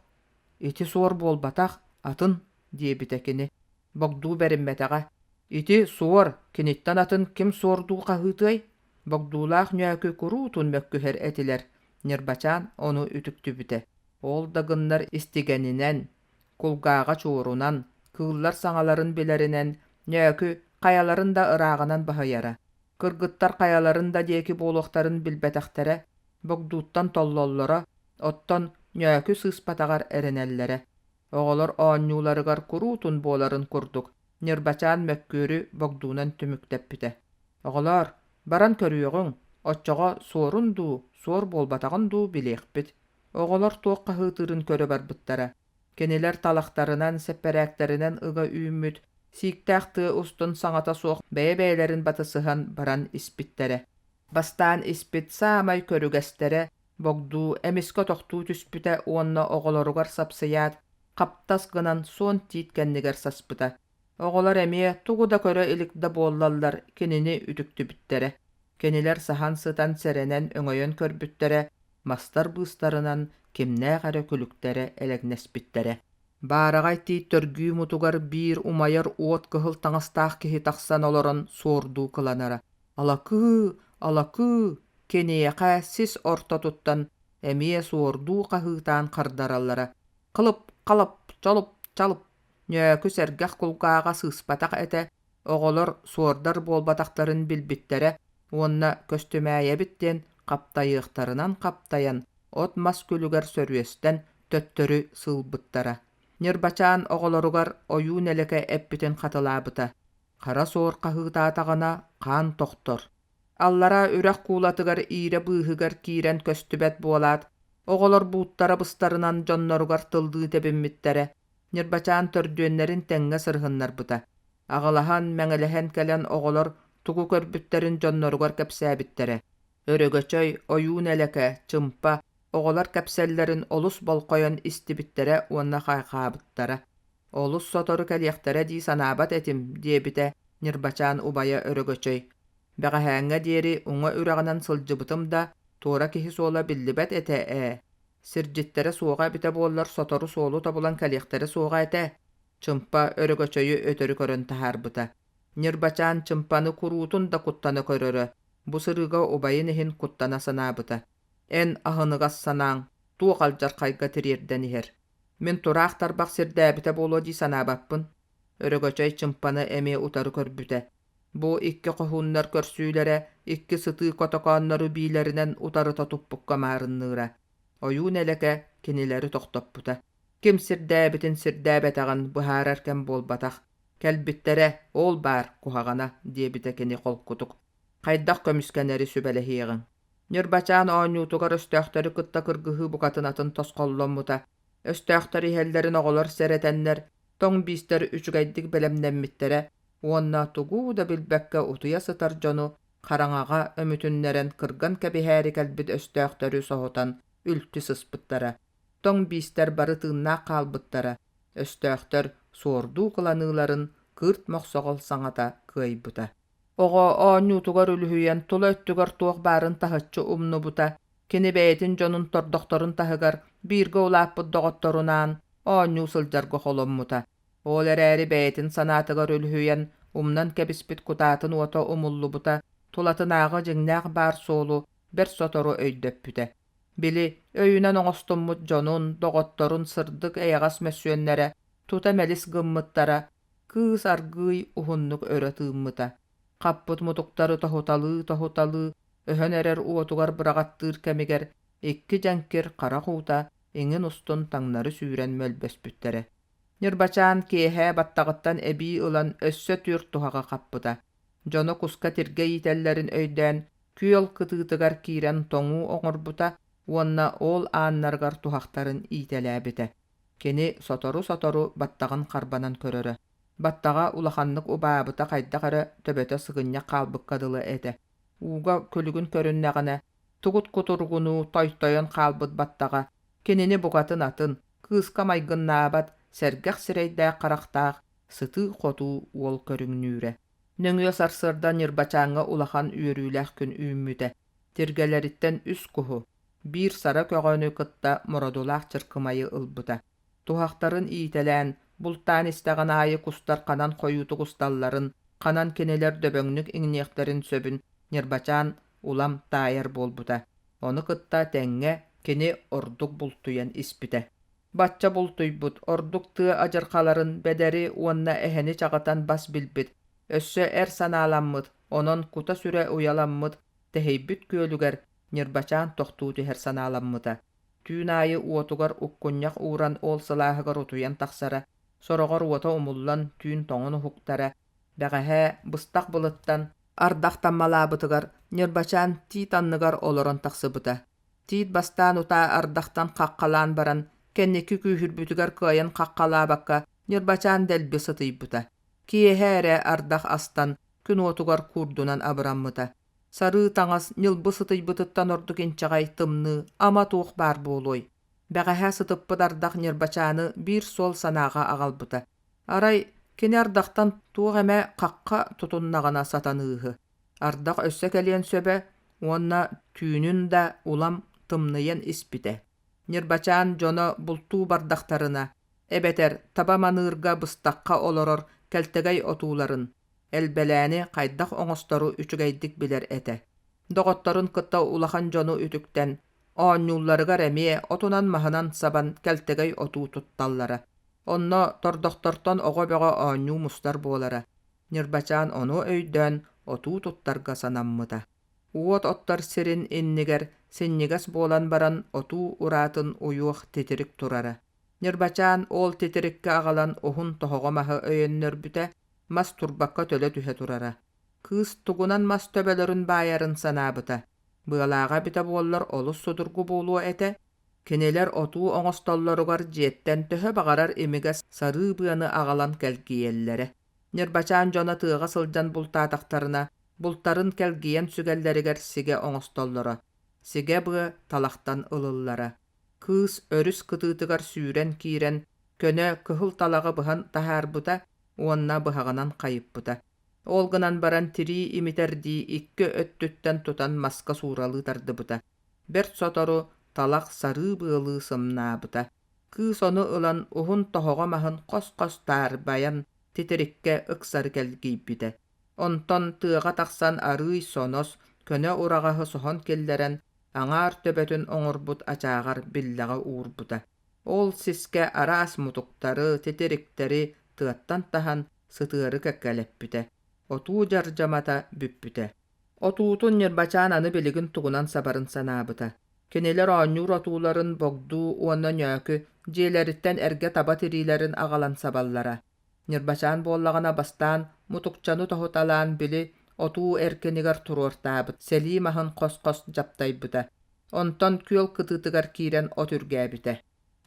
ити суор буолбатах, атын», диэбитэ кини. Богдуу бэриммэтэҕэ. Ити суор, киниттэн атын ким суордуу хаһыытыай? Богдуулаах ньөөкү куруутун мөккүһэр этилэр, Ньырбачаан ону үтүктүбүтэ. Ол да гыннар истигэнинэн, кулгааҕа чуорунан, кыыллар саҥаларын билэринэн ньөөкү хайаларын да ырааҕынан баһыйара. Кыргыттар хайаларын да диэки буолуохтарын билбэтэхтэрэ, Богдууттан толлоллоро, оттон ньөөкү сыыспатаҕар эрэнэллэрэ. Оҕолор оонньууларыгар куруутун буоларын курдук Ньырбачаан мөккүөрү Богдуунан түмүктэппитэ: «Оҕолоор, баран көрүөҕүҥ, оччоҕо суорун дуу, суор буолбатаҕын дуу билиэхпит». Оҕолор туох хаһыытыырын көрө барбыттара. Кинилэр талахтарынан, сэппэрээктэринэн ыга үүммүт, сииктээх тыа устун саҥата суох бэйэ-бэйэлэрин батысыһан баран испиттэрэ. Бастаан испит саамай көрүгэстэрэ Богдуу эмискэ тохтуу түспүтэ уонна оҕолоругар сапсыйаат, хаптас гынан суон тиит кэннигэр саспыта. Оҕолор эмиэ тугу да көрө илик да буоллаллар кинини үтүктүбүттэрэ. Кинилэр саһан сытан сэрэнэн өҥөйөн көрбүттэрэ, мастар быыстарынан кимнээх эрэ күлүктэрэ элэҥнэспиттэрэ. Баараҕай тиит төргүү мутугар биир умайар уот кыһыл таҥастаах киһи тахсан олорон суордуу кыланара. Алакыы, алакыы, киниэхэ сис ортотуттан эмиэ суордуу хаһыытаан хардараллара. Кылып-халып, чолуп-чалып Ньөөкү сэргэх кулгааҕа сыыспатах этэ, оҕолор суордар буолбатахтарын билбиттэрэ уонна көстүмээйэбит диэн хаптайыахтарынан хаптайан, от-мас күлүгэр сөрүөстэн төттөрү сыылбыттара. Ньырбачаан оҕолоругар ойуу нэлэкэ эппитин хатылаабыта: хара суор хаһыытаатаҕына хаан тохтор. Аллараа үрэх куулатыгар иирэ быыһыгар киирэн көстүбэт буолаат, оҕолор бууттара быстарынан дьонноругар тыллыы тэбиммиттэрэ, Ньырбачаан төрдүөннэрин тэҥҥэ сырыһыннарбыта. Аҕылаһан, мэҥэлэһэн кэлэн оҕолор тугу көрбүттэрин дьонноругар кэпсээбиттэрэ. Өрөгөчөй, ойуу нэлэкэ, чымпа оҕолор кэпсэллэрин олус болҕойон истибиттэрэ уонна хайҕаабыттара. «Олус сотору кэлиэхтэрэ дии санаабат этим» диэбитэ Ньырбачаан убайа Өрөгөчөй. «Бэҕэһээҥҥэ диэри уҥа үрэҕинэн сылдьыбытым да, туора киһи суола биллибэт этэ ээ. Сирдьиттэрэ суоҕа эбитэ буоллар сотору суолу тобулан кэлиэхтэрэ суоҕа этэ», Чымпа Өрөгөчөйү өтөрү көрөн таһаарбыта. Ньырбачаан Чымпаны куруутун да куттана көрөрө, бу сырыыга убайын иһин куттана санаабыта. «Эн аһыныгас санааҥ туох алдьархайга тириэрдэн иһэр. Мин тураах тарбах сирдээбитэ буолуо дии санаабаппын». Өрөгөчөй Чымпаны эмиэ утары көрбүтэ. Бу икки хоһууннар көрсүүлэрэ икки сытыы котокооннору биилэринэн утарыта туппукка маарынныыра. Ойуун элэкэ кинилэри тохтоппута. Ким сирдээбитин сирдээбэтэҕин быһаарар кэм буолбатах. Кэлбиттэрэ, ол баар куһаҕана, диэбитэ кини холкутук. Хайдах көмүскэнэри сүбэлэһиэҕиҥ. Ньырбачаан оонньуутугар өстөөхтөрү кытта кыргыһыы букатын атын тосхолломмута. Өстөөхтөр иһэллэрин оҕолор сэрэтэннэр, тоҥ биистэр үчүгэйдик бэлэмнэммиттэрэ уонна тугу да билбэккэ утуйа сытар дьону хараҥаҕа өмүтүннэрэн кырган кэбиһээри кэлбит өстөөхтөрү соһутан үлтү сыспыттара. Тоҥ биистэр бары тыыннаах хаалбыттара, өстөөхтөр суордуу кыланыыларын кыырт мохсоҕол саҥата кыайбыта. Оҕо оонньуутугар үлүһүйэн тула өттүгэр туох баарын таһыччы умнубута, кини бэйэтин дьонун тордохторун таһыгар бииргэ улааппыт доҕотторунаан оонньуу сылдьарга холоммута. Ол эрээри бэйэтин санаатыгар үлүһүйэн, умнан кэбиспит кутаатын уота умуллубута, тулатынааҕы дьиҥнээх баар суолу бэрт сотору өйдөппүтэ. Били, өйүнэн оҥостуммут дьонун, доҕотторун сырдык эйэҕэс мөссүөннэрэ тута мэлис гыммыттара, кыыс аргыый уһуннук өрө тыыммыта. Хаппыт мутуктары тоһуталыы-тоһуталыы өһөн эрэр уотугар быраҕаттыыр кэмигэр икки дьэҥкир харах уута иҥин устун таҥнары сүүрэн мөлбөспүттэрэ. Ньырбачаан киэһэ баттаҕыттан эбии ылан өссө түөрт туһаҕы хаппыта. Дьоно куска тиргэ иитэллэрин өйдөөн, күөл кытыытыгар киирэн тоҥуу оҥорбута уонна ол ааннарыгар туһахтарын иитэлээбитэ. Кини сотору-сотору баттаҕын харбанан көрөрө. Баттаҕа улаханнык убаабыта хайдах эрэ төбөтө сыгынньах хаалбыкка дылы этэ. Ууга күлүгүн көрүннэҕинэ, тугут кутуругунуу тойтойон хаалбыт баттаҕа кинини букатын атын, кыыска майгыннаабат, сэргэх сирэйдээх-харахтаах, сытыы-хотуу уол көрүҥнүүрэ. Нөҥүө сарсыарда Ньырбачааҥҥа улахан үөрүүлээх күн үүммүтэ. Тиргэлэриттэн үс куһу, биир сара көҕөнү кытта мородулаах чыркымайы ылбыта. Туһахтарын иитэлээн, бултаан истэҕин аайы кустар ханан хойуутук усталларын, Ханан кинилэр дөбөҥнүк иҥниэхтэрин сөбүн Ньырбачаан улам таайар буолбута. Ону кытта тэҥҥэ кини ордук бултуйан испитэ. Бачча бултуйбут, ордук тыа адьырҕаларын бэдэри уонна эһэни чаҕытан бас билбит, өссө эр санааламмыт, онон кута-сүрэ уйаламмыт, тэһийбит күөлүгэр Ньырбачаан тохтуу түһэр санааламмыта. Түүн аайы уотугар уккунньах ууран ол сылааһыгар утуйан тахсара, сороҕор уота умуллан түүн тоҥон уһуктара, бэҕэһээ быстах былыттан ардах таммалаабытыгар Ньырбачаан тиит анныгар олорон тахсыбыта. Тиит бастаан утаа ардахтан хаххалаан баран, кэнники күүһүрбүтүгэр кыайан хаххалаабакка Ньырбачаан дэлби сытыйбыта. Киэһэ эрэ ардах астан, күн уотугар куурдунан абыраммыта. Сарыы таҥас ньылбы сытыйбытыттан ордук инчэҕэй тымныы ама туох баар буолуой? Бэҕэһээ сытыппыт ардах Ньырбачааны биир суол санааҕа аҕалбыта. Арай кини ардахтан туох эмэ хахха тутуннаҕына сатаныыһы. Ардах өссө кэлиэн сөбө уонна түүнүн да улам тымныйан испитэ. Ньырбачаан дьоно бултуу бардахтарына, эбэтэр таба маныырга быстахха олорор кэлтэгэй отууларын, элбэлээни хайдах оҥостору үчүгэйдик билэр этэ. Доҕотторун кытта улахан дьону үтүктэн, оонньуулларыгар эмиэ отунан-маһынан сабан кэлтэгэй отуу тутталлара. Онно тордохтортон оҕо бөҕө оонньуу мустар буолара. Ньырбачаан ону өйдөөн отуу туттарга санаммыта. Уот оттор сирин иннигэр синньигэс буолан баран отуу ураатын уйуох титирик турара. Ньырбачаан ол титириккэ аҕалан уһун тоһоҕо маһы өйөннөрбүтэ, мас турбакка төлө түһэ турара. Кыыс тугунан мас төбөлөрүн баайарын санаабыта. Быалааҕа эбитэ буоллар олус судургу буолуо этэ. Кинилэр отуу оҥостоллоругар дьиэттэн төһө баҕарар имигэс сарыы быаны аҕалан кэлгийэллэрэ. Ньырбачаан дьоно тыаҕа сылдьан бултаатахтарына, бултарын кэлгийэн сүгэллэригэр сигэ оҥостоллоро. Сигэ быа талахтан ылыллара. Кыыс өрүс кытыытыгар сүүрэн киирэн, көнө кыһыл талаҕы быһан таһаарбыта уонна быһаҕынан хайыппыта. Ол гынан баран тирии имитэрдии икки өттүттэн тутан маска сууралыы тардыбыта. Бэрт сотору талах сарыы быалыы сымнаабыта. Кыыс ону ылан уһун тоһоҕо маһын хос-хос таарбайан титириккэ ыксары кэлгийбитэ. Онтон тыаҕа тахсан арыый сонос, көнө ураҕаһы соһон киллэрэн аҥаар төбөтүн оҥорбут ачааҕар биллэҕэ уурбута. Ол сискэ араас мутуктары, титириктэри тыаттан таһан сытыары кэккэлэппитэ. Отуу дьардьамата бүппүтэ. Отуутун Ньырбачаан аны билигин тугунан сабарын санаабыта. Кинилэр оонньуур отууларын Богдуу уонна Ньөөкү дьиэлэриттэн эргэ таба тириилэрин аҕалан сабаллара. Ньырбачаан буоллаҕына бастаан мутукчаны тоһуталаан били отуу эркинигэр туруортаабыт сэлии маһын хос-хос дьаптайбыта. Онтон күөл кытыытыгар киирэн от үргээбитэ.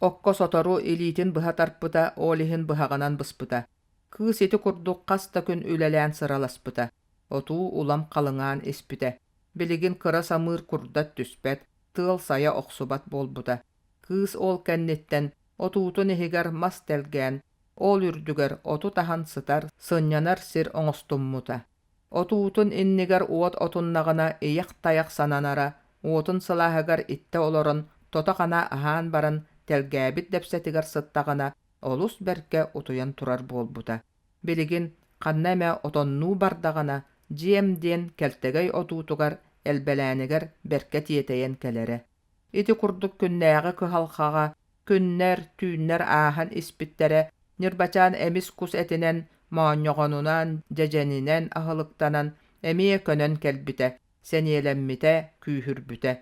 Окко сотору илиитин быһа тарпыта, ол иһин быһаҕынан быспыта. Кыыс ити курдук хас да күн үлэлээн сыраласпыта. Отуу улам халыҥаан испитэ. Билигин кыра самыыр курдат түспэт, тыал сайа охсубат буолбута. Кыыс ол кэнниттэн отуутун иһигэр мас тэлгээн, ол үрдүгэр оту таһан сытар, сынньанар сир оҥостуммута. Отуутун иннигэр уот отуннаҕына ийэх-тайах сананара, уотун сылааһыгар иттэ олорон тото-хана аһаан баран тэлгээбит дэпсэтигэр сыттаҕына олус бэркэ утуйан турар буолбута. Билигин ханна эмэ отоннуу бардаҕына дьиэм диэн кэлтэгэй отуутугар элбэлээнигэр бэркэ тиэтэйэн кэлэрэ. Ити курдук күннээҕи кыһалҕаҕа күннэр, түүннэр ааһан испиттэрэ, Ньырбачаан эмис кус этинэн, моонньоҕонунан, дьэдьэнинэн аһылыктанан эмиэ көнөн кэлбитэ, сэниэлэммитэ, күүһүрбүтэ.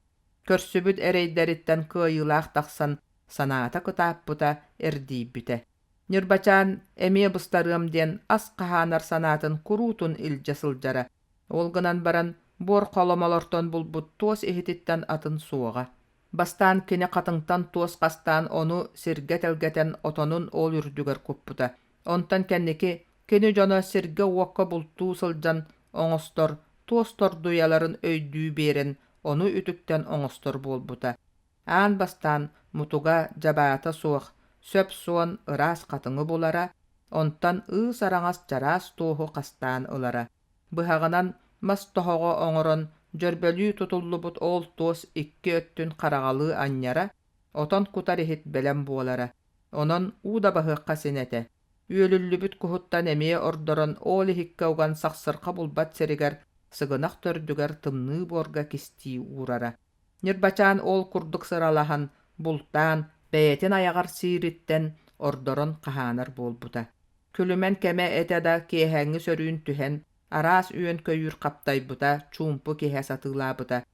Көрсүбүт эрэйдэриттэн кыайыылаах тахсан санаата кытааппыта, эрдийбитэ. Ньырбачаан эмиэ быстарыам диэн ас хаһаанар санаатын куруутун илдьэ сылдьара. Ол гынан баран буор холомолортон булбут туос иһититтэн атын суоҕа. Бастаан кини хатыҥтан туос хастаан ону сиргэ тэлгэтэн отонун ол үрдүгэр куппута. Онтон кэнники кини дьоно сиргэ-уокка бултуу сылдьан оҥостор туос тордуйаларын өйдүү биэрэн ону үтүктэн оҥостор буолбута. Аан бастаан мутуга дьабаата суох, сөп суон ыраас хатыҥы булара, онтон ыыс араҥас чараас туоһу хастаан ылара. Быһаҕынан мас тоһоҕо оҥорон дьөрбөлүү тутуллубут ол туос икки өттүн хараҕалыы анньара, отон кутар иһит бэлэм буолара. Онон уу да баһыахха син этэ. Үөлүллүбүт куһуттан эмиэ ордорон ол иһиккэ уган сахсырҕа булбат сиригэр, сыгынах төрдүгэр тымныы буорга кистии уурара. Ньырбачаан ол курдук сыралаһан, бултаан, бэйэтин айаҕар сиириттэн ордорон хаһаанар буолбута. Күлүмэн кэмэ этэ да киэһээҥҥи сөрүүн түһэн, араас үөн-көйүүр хаптайбыта, чуумпу киһэ сатыылаабыта.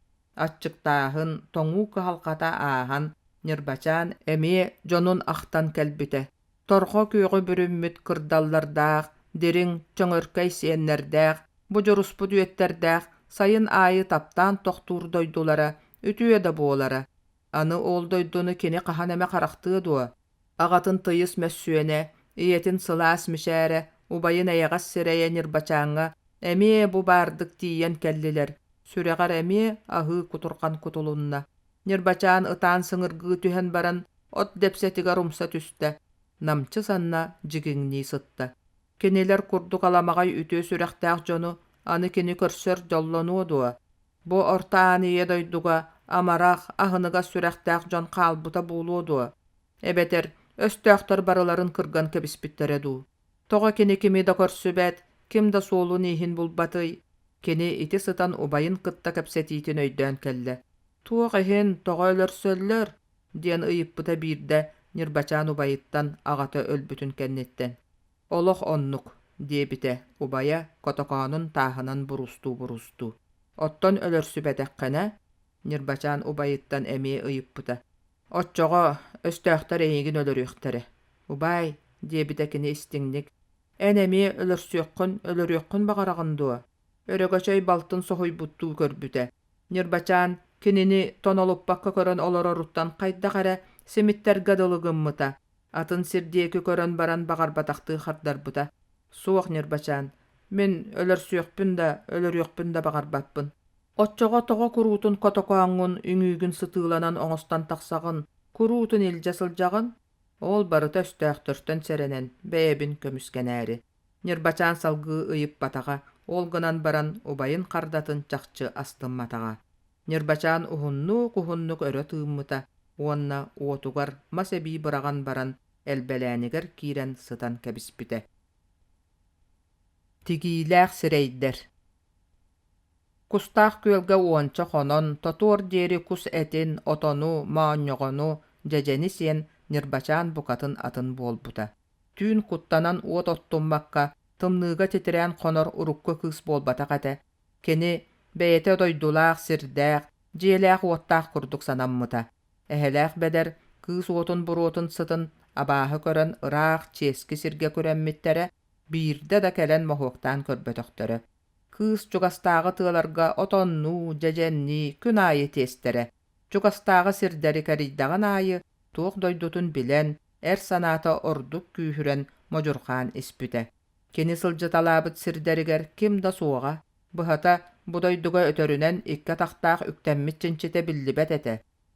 Аччыктааһын, тоҥуу кыһалҕата ааһан, Ньырбачаан эмиэ дьонун ахтан кэлбитэ. Торҕо күөҕү бүрүммүт кырдаллардаах, дириҥ, чөҥөркөй сиэннэрдээх, будьуруспут үөттэрдээх, сайын аайы таптаан тохтуур дойдулара үтүө да буолара. Аны ол дойдуну кини хаһан эмэ харахтыа дуо? Аҕатын тыйыс мөссүөнэ, ийэтин сылаас мичээрэ, убайын эйэҕэс сирэйэ Ньырбачааҥҥа эмиэ бу баардык тиийэн кэллилэр, сүрэҕэр эмиэ аһыы кутурҕан кутулунна. Ньырбачаан ытаан сыҥыргыы түһэн баран от дэпсэтигэр умса түстэ, намчы санна дьигиҥнии сытта. Кинилэр курдук аламаҕай үтүө сүрэхтээх дьону аны кини көрсөр дьоллонуо дуо? Бу Орто Аан Ийэ дойдуга амарах, аһыныгас сүрэхтээх дьон хаалбыта буолуо дуо? Эбэтэр өстөөхтөр барыларын кырган кэбиспиттэрэ дуу? Тоҕо кини кими да көрсүбэт, ким да суолун-ииһин булбатый? Кини ити сытан убайын кытта кэпсэтиитин өйдөөн кэллэ. Туох иһин, тоҕо өлөрсөллөр? диэн ыйыппыта биирдэ Ньырбачаан убайыттан аҕата өлбүтүн кэнниттэн. Олох оннук, диэбитэ убайа котокоонун тааһынан буруустуу-буруустуу. Оттон өлөрсүбэтэххинэ, Ньырбачаан убайыттан эмиэ ыйыппыта. Оччоҕо өстөөхтөр эйигин өлөрүөхтэрэ. Убаай, диэбитэ кини истиҥник, эн эмиэ өлөрсүөххүн, өлөрүөххүн баҕараҕын дуо? Өрөгөчөй балтын соһуйбуттуу көрбүтэ. Ньырбачаан кинини тонолуппакка көрөн олороруттан хайдах эрэ симиттэргэ дылы гыммыта. Атын сир диэки көрөн баран баҕарбатахтыы хардарбыта: «Суох, Ньырбачаан, мин өлөрсүөхпүн да, өлөрүөхпүн да баҕарбаппын. Оччоҕо тоҕо куруутун котокооҥҥун үҥүүгүн сытыыланан оҥостон тахсаҕын, куруутун илдьэ сылдьаҕын? Ол барыта өстөөхтөртөн сэрэнэн, бэйэбин көмүскэнээри». Ньырбачаан салгыы ыйыппатаҕа, ол гынан баран убайын хардатын чахчы астымматаҕа. Ньырбачаан уһуннук-уһуннук өрө тыыммыта уонна уотугар мас эбии быраҕан баран элбэлээнигэр киирэн сытан кэбиспитэ. Тигиилээх сирэйдэр Кустаах күөлгэ уонча хонон, тотуор диэри кус этин, отону, моонньоҕону, дьэдьэни сиэн Ньырбачаан букатын атын буолбута. Түүн куттанан уот оттуммакка, тымныыга титирээн хонор урукку кыыс буолбатах этэ. Кини бэйэтэ дойдулаах, сирдээх, дьиэлээх-уоттаах курдук санаммыта. Эһэлээх Бэдэр кыыс уотун буруотун сытын абааһы көрөн ыраах чиэски сиргэ күрэммиттэрэ, биирдэ да кэлэн моһуоктаан көрбөтөхтөрө. Кыыс чугастааҕы тыаларга отоннуу, дьэдьэннии күн аайы тиэстэрэ. Чугастааҕы сирдэри кэрийдэҕин аайы туох дойдутун билэн, эр санаата ордук күүһүрэн модьурҕаан испитэ. Кини сылдьыталаабыт сирдэригэр ким да суоҕа, быһата, бу дойдуга өтөрүнэн икки атахтаах үктэммит чинчитэ биллибэт этэ.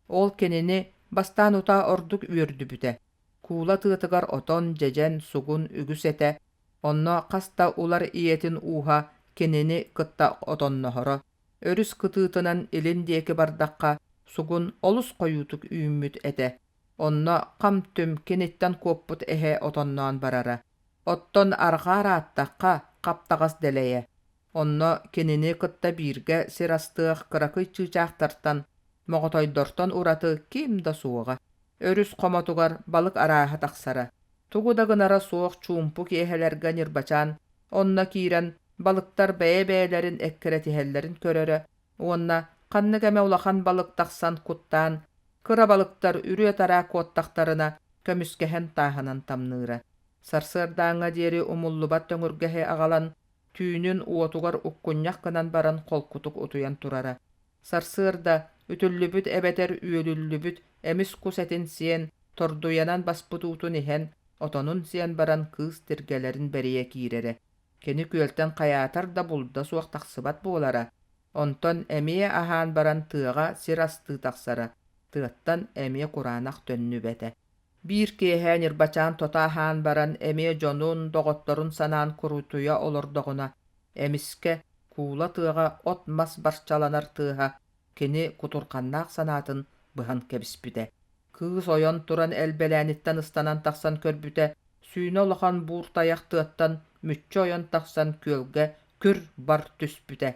Ол кинини бастаан утаа ордук үөрдүбүтэ. Куула тыатыгар отон, дьэдьэн, сугун үгүс этэ, онно хас да улар ийэтин ууһа кинини кытта отонноһоро. Өрүс кытыытынан илин диэки бардахха, сугун олус хойуутук үүммүт этэ. Онно хам-түм киниттэн куоппут эһэ отонноон барара. Оттон арҕаа арааттахха, хаптаҕас дэлэйэ. Онно кинини кытта бииргэ сир астыах кыракый чыычаахтартан, моҕотойдортон ураты ким да суоҕа. Өрүс хомотугар балык арааһа тахсара. Тугу да гынара суох чуумпу киэһэлэргэ Ньырбачаан онно киирэн балыктар бэйэ-бэйэлэрин эккирэтиһэллэрин көрөрө уонна ханнык эмэ улахан балык тахсан куттаан, кыра балыктар үрүө-тараа куоттахтарына көмүскэһэн тааһынан тамныыра. Сарсыардааҥҥа диэри умуллубат төҥүргэһи аҕалан, түүнүн уотугар уккунньах гынан баран холкутук утуйан турара. Сарсыарда үтүллүбүт эбэтэр үөлүллүбүт эмис кус этин сиэн, тордуйанан баспыт уутун иһэн, отонун сиэн баран кыыс тиргэлэрин бэрийэ киирэрэ. Кини күөлтэн хайаатар да булда суох тахсыбат буолара, онтон эмиэ аһаан баран тыаҕа сир астыы тахсара, тыаттан эмиэ кураанах төннүбэтэ. Биир киэһэ Ньырбачаан тото аһаан баран эмиэ дьонун, доҕотторун санаан курутуйа олордоҕуна, эмискэ куула тыаҕа от-мас барчаланар тыаһа кини кутурҕаннаах санаатын быһан кэбиспитэ. Кыыс ойон туран элбэлээниттэн ыстанан тахсан көрбүтэ, Сүүнэ улахан буур тайах тыаттан мүччү ойон тахсан күөлгэ күр-бар түспүтэ.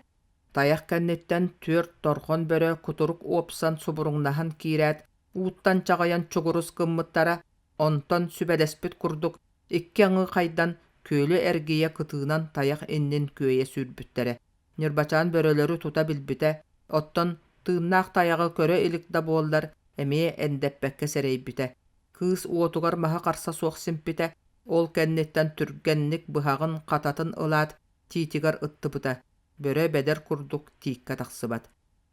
Тайах кэнниттэн түөрт торҕон бөрө кутурук уопсан субуруҥнаһан киирээт, ууттан чаҕыйан чугурус гыммыттара, онтон сүбэлэспит курдук икки аҥыы хайдан күөлү эргийэ кытыынан тайах иннин күөйэ сүүрбүттэрэ. Ньырбачаан бөрөлөрү тута билбитэ, оттон тыыннаах тайаҕы көрө илик да буоллар, эмиэ эндэппэккэ сэрэйбитэ. Кыыс уотугар маһы харса суох симпитэ, ол кэнниттэн түргэнник быһаҕын хататын ылаат тиитигэр ыттыбыта, бөрө бэдэр курдук тииккэ тахсыбат.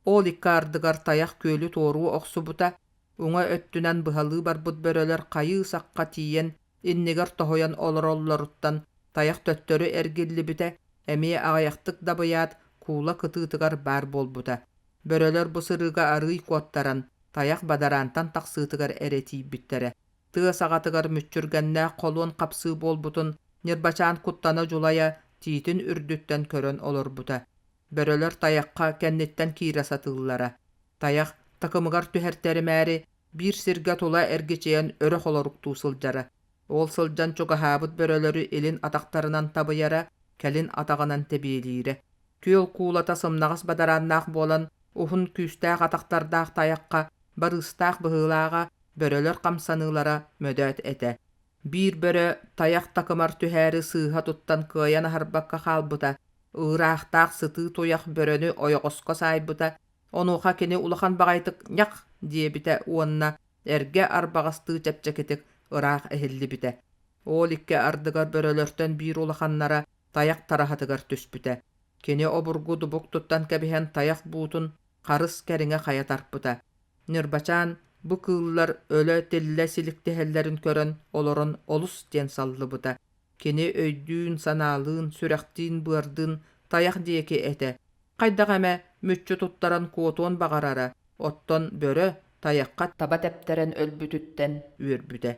Ол икки ардыгар тайах күөлү туоруу охсубута, уҥа өттүнэн быһалыы барбыт бөрөлөр хайыы-сахха тиийэн иннигэр тоһуйан олороллоруттан тайах төттөрү эргиллибитэ, эмиэ аҕыйахтык дабыйаат, куула кытыытыгар баар буолбута. Бөрөлөр бу сырыыга арыый куоттаран, тайах бадараантан тахсыытыгар эрэ тиийбиттэрэ. Тыа саҕатыгар мүччүргэннээх холуон хапсыы буолбутун Ньырбачаан куттана-дьулайа тиитин үрдүттэн көрөн олорбута. Бөрөлөр тайахха кэнниттэн киирэ сатыыллара. Тайах такымыгар түһэртэримээри биир сиргэ тула эргичийэн өрө холоруктуу сылдьара. Ол сылдьан чугаһаабыт бөрөлөрү илин атахтарынан табыйара, кэлин атаҕынан тэбиэлиирэ. Күөл куулата сымнаҕас бадарааннаах буолан, уһун күүстээх атахтардаах тайахха барыыстаах быһыылааҕа, бөрөлөр хамсаныылара мөдөөт этэ. Биир бөрө тайах такымар түһээри сыыһа туттан кыайан аһарбакка хаалбыта, ыыраахтаах сытыы туйах бөрөнү ойоҕоско саайбыта, онуоха кини улахан баҕайытык «ньах» диэбитэ уонна эргэ арбаҕастыы чэпчэкитик ыраах эһиллибитэ. Ол икки ардыгар бөрөлөртөн биир улаханнара тайах тараһатыгар түспүтэ. Кини обургу дубук туттан кэбиһэн тайах буутун харыс кэриҥэ хайа тарпыта. Ньырбачаан бу кыыллар өлө-тиллэ силиктэһэллэрин көрөн олорон олус диэн саллыбыта. Кини өйдүүн-санаалыын, сүрэхтиин-быардыын тайах диэки этэ. Хайдах эмэ мүччү туттаран куотуон баҕарара, оттон бөрө тайахха таба тэптэрэн өлбүтүттэн үөрбүтэ.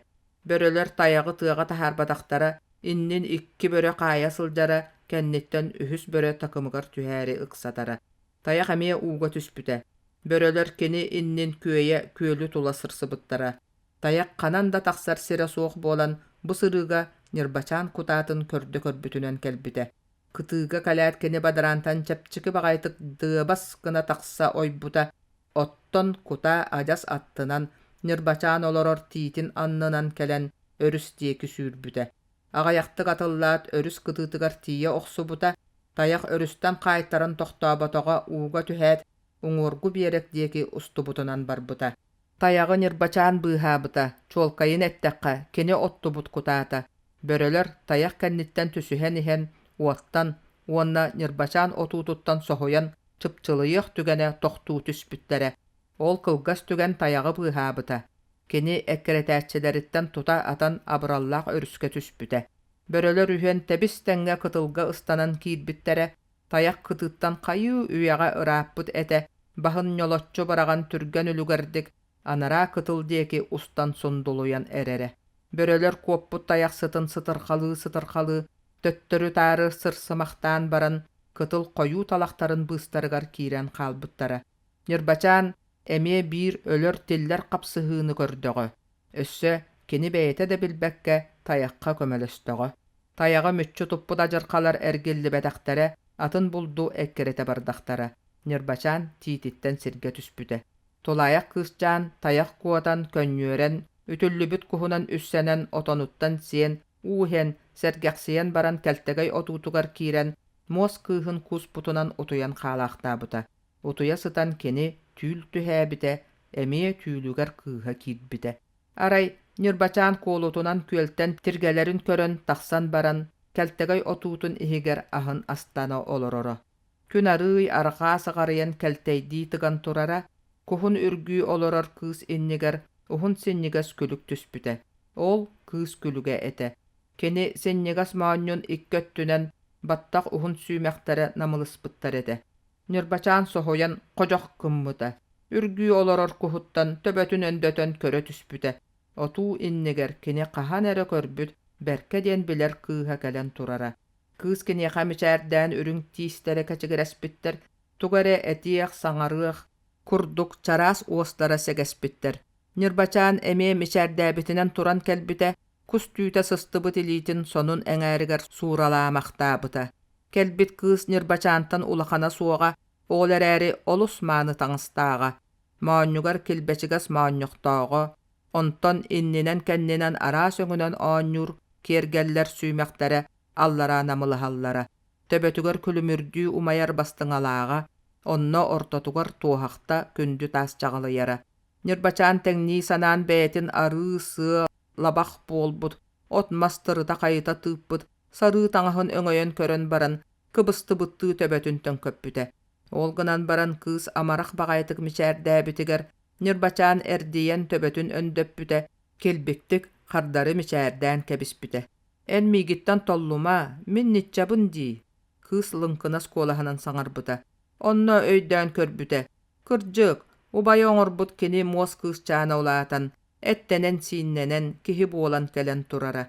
Бөрөлөр тайаҕы тыаҕа таһаарбатахтара, иннин икки бөрө хаайа сылдьара, кэнниттэн үһүс бөрө такымыгар түһээри ыксатара. Тайах эмиэ ууга түспүтэ. Бөрөлөр кини иннин күөйэ күөлү тула сырсыбыттара. Тайах ханан да тахсар сирэ суох буолан, бу сырыыга Ньырбачаан кутаатын көрдө-көрбүтүнэн кэлбитэ. Кытыыга кэлээт кини бадараантан чэпчэки баҕайытык дыабас гына тахса ойбута, оттон кутаа адьас аттынан, Ньырбачаан олорор тиитин аннынан кэлэн өрүс диэки сүүрбүтэ. Аҕыйахтык атыллаат өрүс кытыытыгар тиийэ охсубута, тайах өрүстэн хаайтаран тохтооботоҕо ууга түһээт, уҥуоргу биэрэк диэки устубутунан барбыта. Тайаҕы Ньырбачаан быыһаабыта, чуолкайын эттэххэ, кини оттубут кутаата. Бөрөлөр тайах кэнниттэн түсүһэн иһэн уоттан уонна Ньырбачаан отуутуттан соһуйан чыпчылыйыах түгэнэ тохтуу түспүттэрэ. Ол кылгас түгэн тайаҕы быыһаабыта. Кини эккирэтээччилэриттэн тута атан абыраллаах өрүскэ түспүтэ. Бөрөлөр үһүөн тэбис-тэҥҥэ кытылга ыстанан киирбиттэрэ, тайах кытыыттан хайыы үйэҕэ ырааппыт этэ, баһын ньолоччу быраҕан түргэн үлүгэрдик анараа кытыл диэки устан сундулуйан эрэрэ. Бөрөлөр куоппут тайах сытын сытырхалыы-сытырхалыы, төттөрү-таары сырсымахтаан баран, кытыл хойуу талахтарын быыстарыгар киирэн хаалбыттара. Ньырбачаан эмиэ биир өлөр-тиллэр хапсыһыыны көрдөҕө, өссө кини бэйэтэ да билбэккэ тайахха көмөлөстөҕө. Тайаҕы мүччү туппут адьырхалар эргиллибэтэхтэрэ, атын булду эккирэтэ бардахтара. Ньырбачаан тиититтэн сиргэ түспүтэ. Тулаайах кыысчаан тайах куотан, көнньүөрэн, үтүллүбүт куһунан үссэнэн отонуттан сиэн, уу иһэн, сэргэхсийэн баран кэлтэгэй отуутугар киирэн, муос кыыһын кууспутунан утуйан хаалаахтаабыта. Утуйа сытан кини түүл түһээбитэ, эмиэ түүлүгэр кыыһа киирбитэ. Арай Ньырбачаан куолутунан күөлтэн тиргэлэрин көрөн тахсан баран, кэлтэгэй отуутун иһигэр аһын астана олороро. Күн арыый арҕаа саҕарыйан кэлтэйдии тыган турара, куһун үргүү олорор кыыс иннигэр уһун синньигэс күлүк түспүтэ. Ол кыыс күлүгэ этэ. Кини синньигэс моонньун икки өттүнэн баттах уһун сүүмэхтэрэ намылыспыттар этэ. Ньырбачаан соһуйан ходьох гыммыта, үргүү олорор куһуттан төбөтүн өндөтөн көрө түспүтэ. Отуу иннигэр кини хаһан эрэ көрбүт, бэркэ диэн билэр кыыһа кэлэн турара. Кыыс киниэхэ мичээрдээн үрүҥ тиистэрэ кэчигирэспиттэр, тугу эрэ этиэх, саҥарыах курдук чараас уостара сэгэспиттэр. Ньырбачаан эмиэ мичээрдээбитинэн туран кэлбитэ, Кус түүтэ сыстыбыт илиитин сонун эҥээригэр сууралаамахтаабыта. Кэлбит кыыс Ньырбачаантан улахана суоҕа, ол эрээри олус мааны таҥастааҕа. Моонньугар килбэчигэс моонньохтооҕо, онтон иннинэн-кэннинэн араас өҥүнэн оонньуур киэргэллэр сүүмэхтэрэ аллараа намылыһаллара. Төбөтүгэр күлүмүрдүү умайар бастыҥалааҕа, онно ортотугар туоһахта күндү таас чаҕылыйара. Ньырбачаан тэҥнии санаан бэйэтин арыы-сыа лабах буолбут, от-мас тырыта-хайыта тыыппыт сарыы таҥаһын өҥөйөн көрөн баран, кыбыстыбыттыы төбөтүн төҥкөппүтэ. Ол гынан баран кыыс амарах баҕайытык мичээрдээбитигэр Ньырбачаан эрдийэн төбөтүн өндөппүтэ, килбиктик хардары мичээрдээн кэбиспитэ. «Эн миигиттэн толлума, мин ниччабын дии», кыыс лыҥкынас куолаһынан саҥарбыта. Онно өйдөөн көрбүтэ, кырдьык, убайа оҥорбут кини муос кыысчаана улаатан, эттэнэн-сииннэнэн киһи буолан кэлэн турара.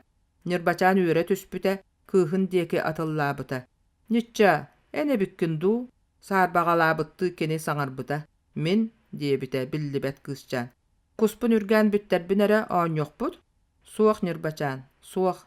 Ньырбачаан үөрэ түспүтэ, кыыһын диэки атыллаабыта. «Ничча, эн эбиккин дуу?» саарбаҕалаабыттыы кини саҥарбыта. «Мин?» диэбитэ биллибэт кыысчаан. «Куспун үргээн бүттэрбин эрэ оонньуохпут?» «Суох, Ньырбачаан, суох»,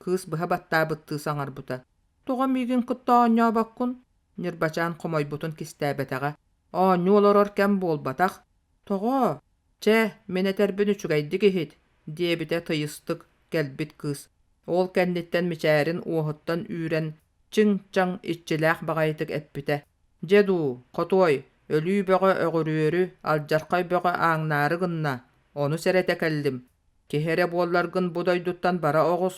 кыыс быһа баттаабыттыы саҥарбыта. «Тоҕо миигин кытта оонньообоккун?» Ньырбачаан хомойбутун кистээбэтэҕэ. «Оонньуу олорор кэм буолбатах. Тоҕо? Чэ, мин этэрбин үчүгэйдик иһит, диэбитэ тыйыстык кэлбит кыыс. Ол кэнниттэн мичээрин уоһуттан үүрэн, чиҥ-чаҥ иччилээх баҕайытык эппитэ: «Дьэ дуу, хотуой, өлүү бөҕө өҕүрүөрү, алдьархай бөҕө ааҥнаары гынна, ону сэрэтэ кэллим. Киһи эрэ буолларгын бу дойдуттан бара оҕус,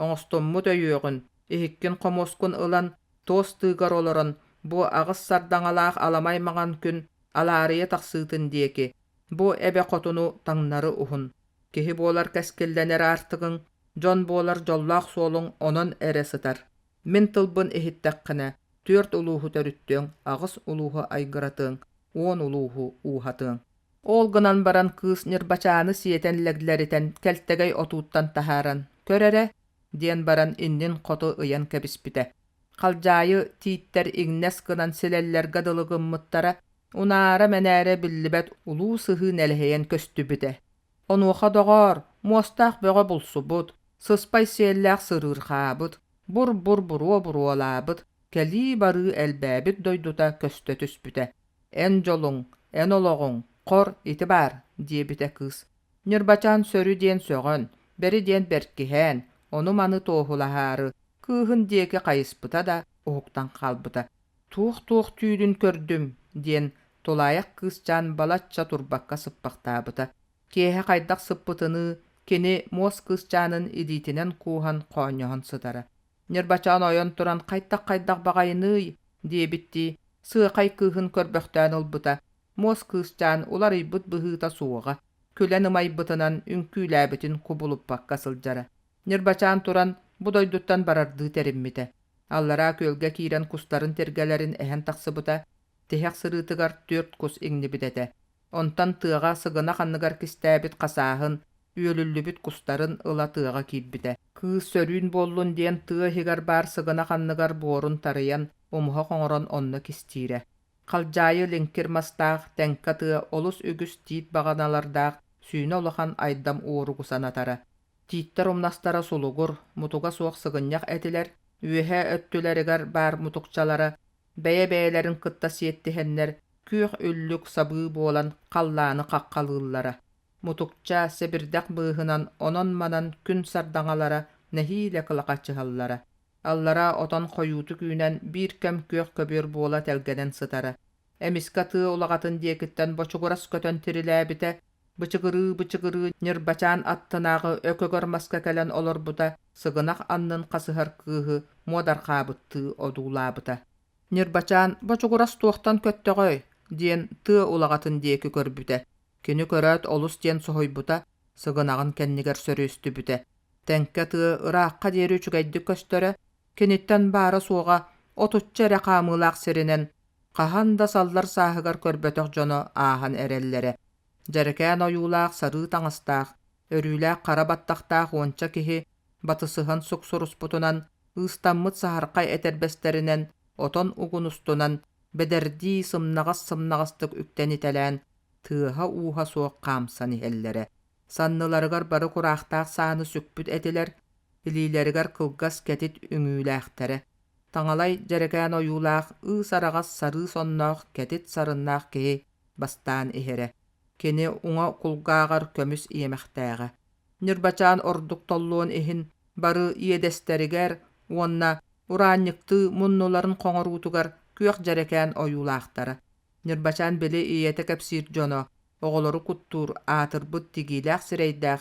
оҥостуммут өйүөҕүн, иһиккин-хомуоскун ылан, туос тыыгар олорон, бу аҕыс сардаҥалаах аламай маҥан күн алаарыйа тахсыытын диэки, бу эбэ хотуну таҥнары уһун. Киһи буолар кэскиллэнэр аартыгыҥ, дьон буолар дьоллоох суолуҥ онон эрэ сытар. Мин тылбын иһиттэххинэ, түөрт улууһу төрүттүөҥ, аҕыс улууһу айгыратыаҥ, уон улууһу ууһатыаҥ. Ол гынан баран кыыс Ньырбачааны сиэтэн лэглэритэн кэлтэгэй отууттан таһааран, «Көр эрэ» диэн баран иннин хоту ыйан кэбиспитэ. Халдьаайы тииттэр иҥнэс гынан силэллэргэ дылы гыммыттара, унаара-мэнээрэ биллибэт улуу сыһыы нэлэһийэн көстүбүтэ. Онуоха доҕоор, муостаах бөҕө булсубут, сыспай сиэллээх сырыырхаабыт, бур-бур буруо буруолаабыт, кэлии-барыы элбээбит дойдута көстө түспүтэ. «Эн дьолуҥ, эн олоҕуҥ, хор, ити баар», диэбитэ кыыс. Ньырбачаан сөрү диэн сөҕөн, бэри диэн бэркиһээн, ону-маны туоһулаһаары кыыһын диэки хайыспыта да уһуктан хаалбыта. «Туох-туох түүлүн көрдүм» диэн тулаайах кыысчаан балачча турбакка сыппахтаабыта. Киэһэ хайдах сыппытыныы кини муос кыысчаанын илиитинэн кууһан хоонньоһон сытара. Ньырбачаан ойон туран хайдах-хайдах баҕайыныый диэбиттии сыахай кыыһын көрбөхтөөн ылбыта. Муос кыысчаан уларыйбыт быһыыта суоҕа, күлэн ымайбытынан үҥкүүлээбитин кубулуппакка сылдьара. Ньырбачаан туран бу дойдуттан барардыы тэриммитэ. Аллараа күөлгэ киирэн кустарын тиргэлэрин эһэн тахсыбыта, тиһэх сырыытыгар түөрт кус иҥнибит этэ. Онтон тыаҕа сыгынах анныгар кистээбит хасааһын, үөлүллүбүт кустарын ыла тыаҕа киирбитэ. Кыыс сөрүүн буоллун диэн тыа иһигэр баар сыгынах анныгар буорун тарыйан, умуһах оҥорон онно кистиирэ. Халдьаайы лиҥкир мастаах, тэҥкэ тыа олус үгүс тиит баҕаналардаах сүүнэ улахан айдам уоругу санатара. Тииттэр умнастара сулугур, мутуга суох сыгынньах этилэр, үөһээ өттүлэригэр баар мутукчалара бэйэ-бэйэлэрин кытта сиэттиһэннэр күөх үллүк сабыы буолан халлааны хаххалыыллара. Мутукча сэбирдэх быыһынан онон-манан күн сардаҥалара нэһиилэ кылахачыһаллара. Аллараа отон хойуутук үүнэн биир кэм күөх көбүөр буола тэлгэнэн сытара. Эмискэ тыа улаҕатын диэкиттэн бочугурас көтөн тирилээбитэ, бычыгырыы-бычыгырыы Ньырбачаан аттынааҕы өкөгөр маска кэлэн олорбута, сыгынах аннын хасыһар кыыһы муодарҕаабыттыы одуулаабыта. Ньырбачаан бочугурас туохтан көттөҕөй диэн тыа улаҕатын диэки көрбүтэ. Кини көрөөт олус диэн соһуйбута, сыгынаҕын кэннигэр сөрүөстүбүтэ. Тэҥкэ тыа ыраахха диэри үчүгэйдик көстөрө, киниттэн баара-суоҕа отучча эрэ хаамыылаах сиринэн хаһан да саллар сааһыгар көрбөтөх дьоно ааһан эрэллэрэ. Дьэрэкээн ойуулаах сарыы таҥастаах, өрүүлээх хара баттахтаах уонча киһи батысыһан суксуруспутунан, ыыстаммыт саһархай этэрбэстэринэн отон угун устунан бэдэрдии сымнаҕас-сымнаҕастык үктэнитэлээн, тыаһа-ууһа суох хаамсан иһэллэрэ. Санныларыгар бары кураахтаах сааны сүкпүт этилэр, илиилэригэр кылгас кэтит үҥүүлээхтэрэ. Таҥалай дьэрэкээн ойуулаах ыыс араҕас сарыы сонноох кэтит сарыннаах киһи бастаан иһэрэ. Кини уҥа кулгааҕар көмүс иэмэхтээҕэ. Ньырбачаан ордук толлуон иһин бары иэдэстэригэр уонна ураанньыктыы муннуларын хоҥоруутугар күөх дьэрэкээн ойуулаахтара. Ньырбачаан били ийэтэ кэпсиир дьоно оҕолору куттуур аатырбыт тигиилээх сирэйдээх,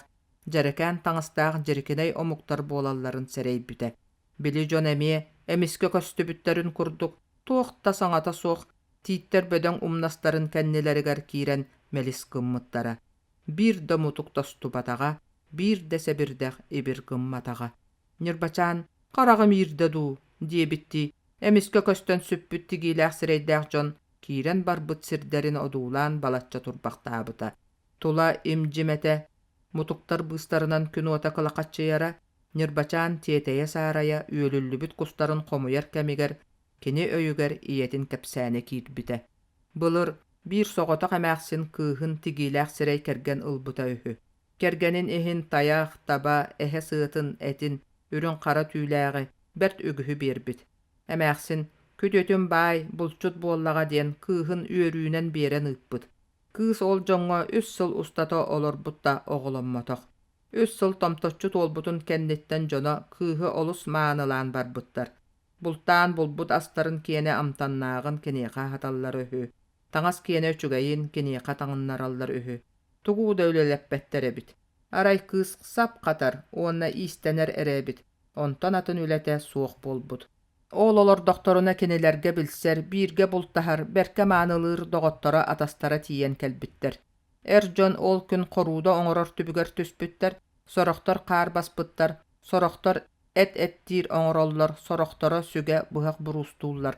дьэрэкээн таҥастаах дьирикинэй омуктар буолалларын сэрэйбитэ. Били дьон эмиэ эмискэ көстүбүттэрин курдук туох да саҥата суох тииттэр бөдөҥ умнастарын кэннилэригэр киирэн мэлис гыммыттара. Биир да мутук тостубатаҕа, биир да сэбирдэх ибир гымматаҕа. Ньырбачаан «Хараҕым иирдэ дуу?» диэбиттии, эмискэ көстөн сүппүт тигиилээх сирэйдээх дьон киирэн барбыт сирдэрин одуулаан балачча турбахтаабыта. Тула им-дьим этэ, мутуктар быыстарынан күн уота кылахаччыйара, Ньырбачаан тиэтэйэ-саарайа үөлүллүбүт кустарын хомуйар кэмигэр кини өйүгэр ийэтин кэпсээнэ киирбитэ. Былыр биир соҕотох эмээхсин кыыһын тигиилээх сирэй кэргэн ылбыта үһү. Кэргэнин иһин тайах, таба, эһэ сыатын, этин, үрүҥ-хара түүлээҕи бэрт үгүһү биэрбит. Эмээхсин «Күтүөтүм баай, булчут буоллаҕа» диэн кыыһын үөрүүнэн биэрэн ыыппыт. Кыыс ол дьоҥҥо үс сыл устата олорбут да оҕоломмотох. Үс сыл томточчу туолбутун кэнниттэн дьоно кыыһы олус маанылаан барбыттар. Бултаан булбут астарын киэнэ амтаннааҕын киниэхэ аһаталлар үһү, таҥас киэнэ үчүгэйин киниэхэ таҥыннараллар үһү. Тугу да үлэлэппэттэр эбит. Арай кыыс сап хатар уонна иистэнэр эрэ эбит, онтон атын үлэтэ суох буолбут. Ол олордохторуна кинилэргэ билсэр, бииргэ бултаһар, бэркэ маанылыыр доҕотторо-атастара тиийэн кэлбиттэр. Эр дьон ол күн хорууда оҥорор түбүгэр түспүттэр, сорохтор хаар баспыттар, сорохтор эт эттиир оҥороллор, сорохторо сүгэ быһах буруустууллар.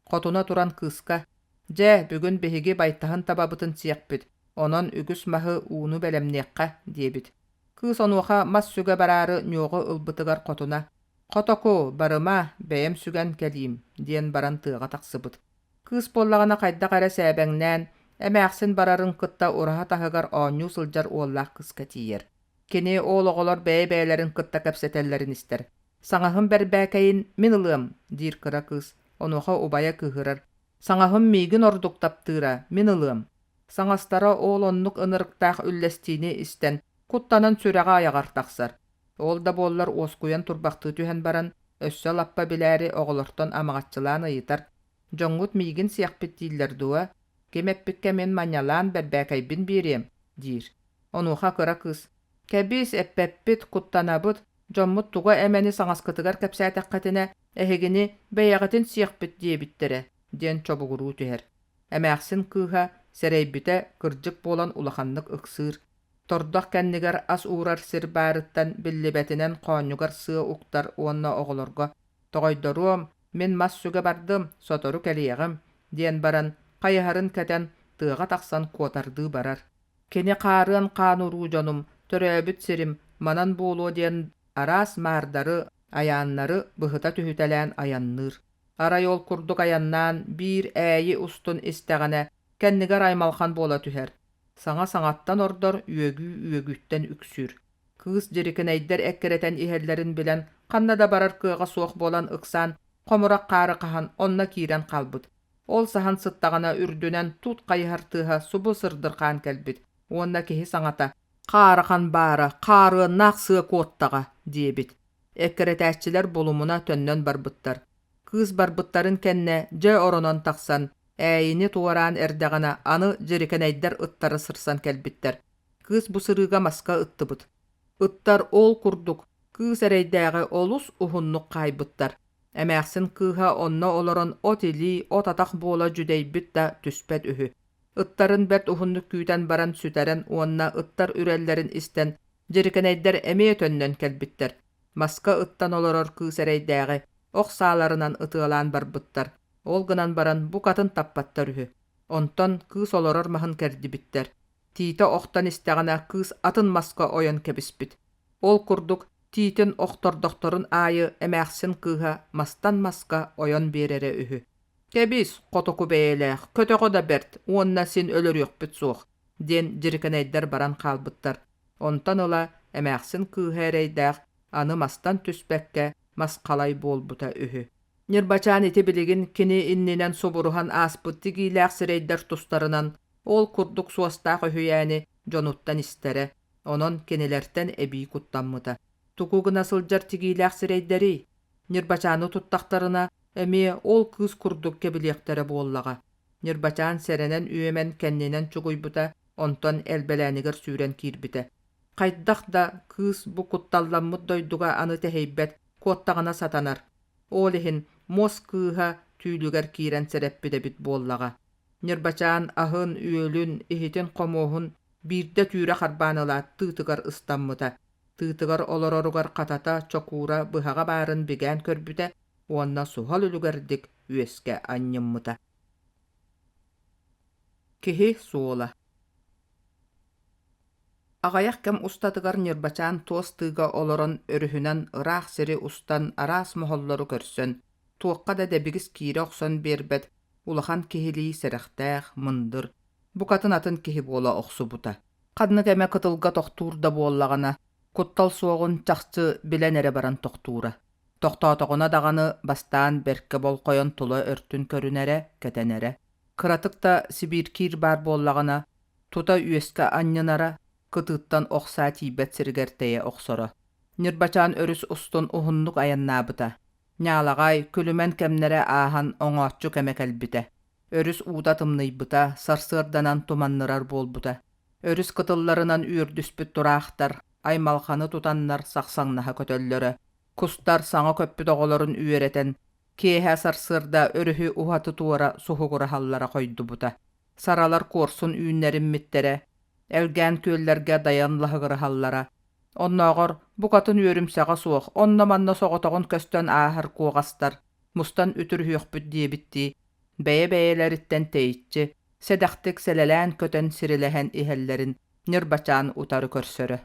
Хотуна туран кыыска: «Дьэ, бүгүн биһиги байтаһын табабытын сиэхпит, онон үгүс маһы ууну бэлэмниэххэ» диэбит. Кыыс онуоха мас сүгэ бараары ньуоҕу ылбытыгар хотуна: «Хотоку, барыма, бэйэм сүгэн кэлиим» диэн баран тыаҕа тахсыбыт. Кыыс буоллаҕына хайдах эрэ сээбэҥнээн, эмээхсин барарын кытта ураһа таһыгар оонньуу сылдьар уоллаах кыыска тиийэр. Кини ол оҕолор бэйэ-бэйэлэрин кытта кэпсэтэллэрин истэр. «Саҥаһым бэрбээкэйин мин ылыам» диир кыра кыыс, онуоха убайа кыыһырар: «Саҥаһым миигин ордук таптыыра, мин ылыам». Саҥастара ол оннук ынырыктаах үллэстиини истэн, куттанан сүрэҕэ айаҕар тахсар. Ол да буоллар уоскуйан турбахтыы түһэн баран, өссө лаппа билээри оҕолортон амаҕаччылаан ыйытар: «Дьоҥҥут миигин сиэхпит дииллэр дуо? Ким эппиккэ мин манньалаан бэрбээкэйбин биэриэм» диир. Онуоха кыра кыыс: «Кэбис, эппэппит, куттанабыт, дьоммут тугу эмэни саҥаскытыгар кэпсээтэххитинэ, эһигини бэйэҕитин сиэхпит диэбиттэрэ» диэн чобугуруу түһэр. Эмээхсин кыыһа сэрэйбитэ кырдьык буолан улаханнык ыксыыр. Тордох кэннигэр ас уурар сир баарыттан биллибэтинэн хоонньугар сыа уктар уонна оҕолорго «Тоҕойдоруом, мин мас сүгэ бардым, сотору кэлиэҕим» диэн баран хайыһарын кэтэн тыаҕа тахсан куотардыы барар. Кини хаарыан хаан уруу дьонум, төрөөбүт сирим манан буолуо диэн араас маардары, айааннары быһыта түһүтэлээн айанныыр. Арай ол курдук айаннаан биир ээйи устун истэҕинэ кэннигэр аймалҕан буола түһэр. Саҥа саҥаттан ордор, үөгүү үөгүүттэн үксүүр. Кыыс дьирикинэйдэр эккирэтэн иһэллэрин билэн, ханна да барар кыаҕа суох буолан ыксаан, хомурах хаары хаһан онно киирэн хаалбыт. Ол саһан сыттаҕына үрдүнэн тут хайыһар тыаһа субу сырдырхаан кэлбит уонна киһи саҥата «Хаарахан баара, хаарыаннаах сыа куоттаҕа» диэбит. Эккирэтээччилэр булумуна төннөн барбыттар. Кыыс барбыттарын кэннэ дьэ оронон тахсан, ээйини туораан эрдэҕинэ аны дьирикэнэйдэр ыттары сырсан кэлбиттэр. Кыыс бу сырыыга маска ыттыбыт. Ыттар ол курдук кыыс эрэйдээҕи олус уһуннук хаайбыттар. Эмээхсин кыыһа онно олорон от илии, от атах буола дьүдэйбит да түспэт үһү. Ыттарын бэрт уһуннук күүтэн баран сүтэрэн уонна ыттар үрэллэрин истэн дьирикэнэйдэр эмиэ төннөн кэлбиттэр. Маска ыттан олорор кыыс эрэйдээҕи ох сааларынан ытыалаан барбыттар. Ол гынан баран букатын таппаттар үһү. Онтон кыыс олорор маһын кэрдибиттэр. Тиитэ охтон истэҕинэ кыыс атын маска ойон кэбиспит. Ол курдук тиитин охтордохторун аайы эмээхсин кыыһа мастан маска ойон биэрэрэ үһү. «Кэбис, хотоку бэйэлээх, көтөҕө да бэрт уонна син өлөрүөхпүт суох» диэн дьирикэнэйдэр баран хаалбыттар. Онтон ыла эмээхсин кыыһа эрэйдээх аны мастан түспэккэ мас халай буолбута үһү. Ньырбачаан ити билигин кини иннинэн субуруһан ааспыт тигиилээх сирэйдэр тустарынан ол курдук суостаах үһүйээни дьонуттан истэрэ, онон кинилэртэн эбии куттаммыта. Тугу гына сылдьар тигиилээх сирэйдэрий? Ньырбачааны туттахтарына, эмиэ ол кыыс курдук кэбилиэхтэрэ буоллаҕа. Ньырбачаан сэрэнэн үөмэн кэннинэн чугуйбута, онтон элбэлээнигэр сүүрэн киирбитэ. Хайдах да кыыс бу кутталламмыт дойдуга аны тэһийбэт, куоттаҕына сатанар. Ол иһин муос кыыһа түүлүгэр киирэн сэрэппит эбит буоллаҕа. Ньырбачаан аһын-үөлүн, иһитин-хомуоһун биирдэ түүрэ харбаан ылаат тыытыгар ыстаммыта. Тыытыгар олороругар хатата, чокуура, быһаҕа баарын бигээн көрбүтэ уонна суһал үлүгэрдик үөскэ анньыммыта. Киһи суола Аҕыйах кэм устатыгар Ньырбачаан туос тыыга олорон өрүһүнэн ыраах сири устан араас моһоллору көрсөн, туохха да дэбигис киирэ охсон биэрбэт улахан киһилии сэрэхтээх, мындыр, букатын атын киһи буола охсубута. Ханнык эмэ кытылга тохтуур да буоллаҕына, куттал суоҕун чахчы билэн эрэ баран тохтуура. Тохтоотоҕуна даҕаны бастаан бэркэ болҕойон тула өртүн көрүнэрэ, кэтэнэрэ. Кыратык да сибииркиир баар буоллаҕына, тута үөскэ анньынара, кытыыттан ох саа тиийбэт сиригэр тэйэ охсоро. Ньырбачаан өрүс устун уһуннук айаннаабыта. Ньаалаҕай, күлүмэн кэмнэрэ ааһан оҥооччу кэмэ кэлбитэ. Өрүс уута тымныйбыта, сарсыарданан туманнырар буолбута. Өрүс кытылларынан үөрдүспүт тураахтар, аймалҕаны тутаннар сахсаҥнаһа көтөллөрө. Кустар саҥа көппүт оҕолорун үөрэтэн, киэһэ сарсыарда өрүһү уһаты-туора суһугураһаллара хойдубута. Саралар куорсун үүннэриммиттэрэ, элгээн күөллэргэ дайан лаһыгыраһаллара. Оннооҕор букатын үөрүмсэҕэ суох, онно-манна соҕотоҕун көстөн ааһар куоҕастар мустан үтүрүһүөхпүт диэбиттии, бэйэ-бэйэлэриттэн тэйиччи, сэдэхтик сэлэлээн көтөн сирилэһэн иһэллэрин Ньырбачаан утары көрсөрө.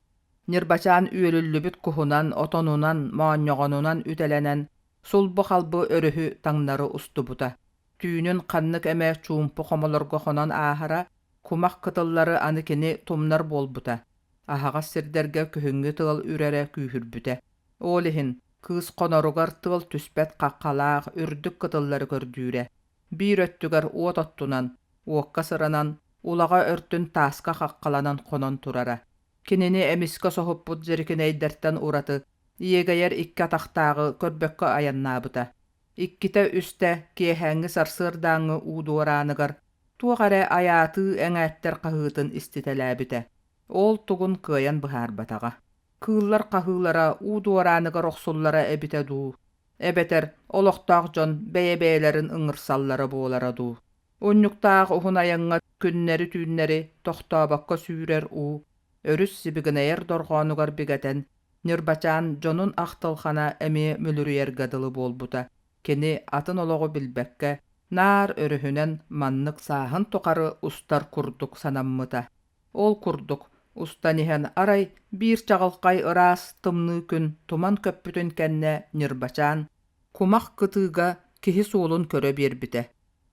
Ньырбачаан үөлүллүбүт куһунан, отонунан, моонньоҕонунан үтэлэнэн, сулбу-халбы өрүһү таҥнары устубута. Түүнүн ханнык эмэ чуумпу хомолорго хонон ааһара, кумах кытыллары аны кини тумнар буолбута. Аһаҕас сирдэргэ күһүҥҥү тыал үрэрэ күүһүрбүтэ. Ол иһин кыыс хоноругар тыал түспэт хаххалаах үрдүк кытыллары көрдүүрэ. Биир өттүгэр уот оттунан, уокка сыранан, улаҕа өртүн тааска хаххаланан хонон турара. Кинини эмискэ соһуппут дьирикинэйдэртэн ураты иэгэйэр икки атахтааҕы көрбөккө айаннаабыта. Иккитэ-үстэ киэһээҥҥи сарсыардааҥҥы уу дуорааныгар туох эрэ айаатыы эҥээттэр хаһыытын иститэлээбитэ. Ол тугун кыайан быһаарбатаҕа. Кыыллар хаһыылара уу дуорааныгар охсуллара эбитэ дуу, эбэтэр олохтоох дьон бэйэ-бэйэлэрин ыҥырсаллара буолара дуу. Унньуктаах уһун айаҥҥа күннэри-түүннэри тохтообокко сүүрэр уу, өрүс сибигинэйэр дорҕоонугар бигэтэн, Ньырбачаан дьонун ахтылхана эмиэ мүлүрүйэргэ дылы буолбута. Кини атын олоҕу билбэккэ, наар өрүһүнэн маннык сааһын тухары устар курдук санаммыта. Ол курдук, устан иһэн арай биир чаҕылхай ыраас тымныы күн туман көппүтүн кэннэ Ньырбачаан кумах кытыыга киһи суолун көрө биэрбитэ.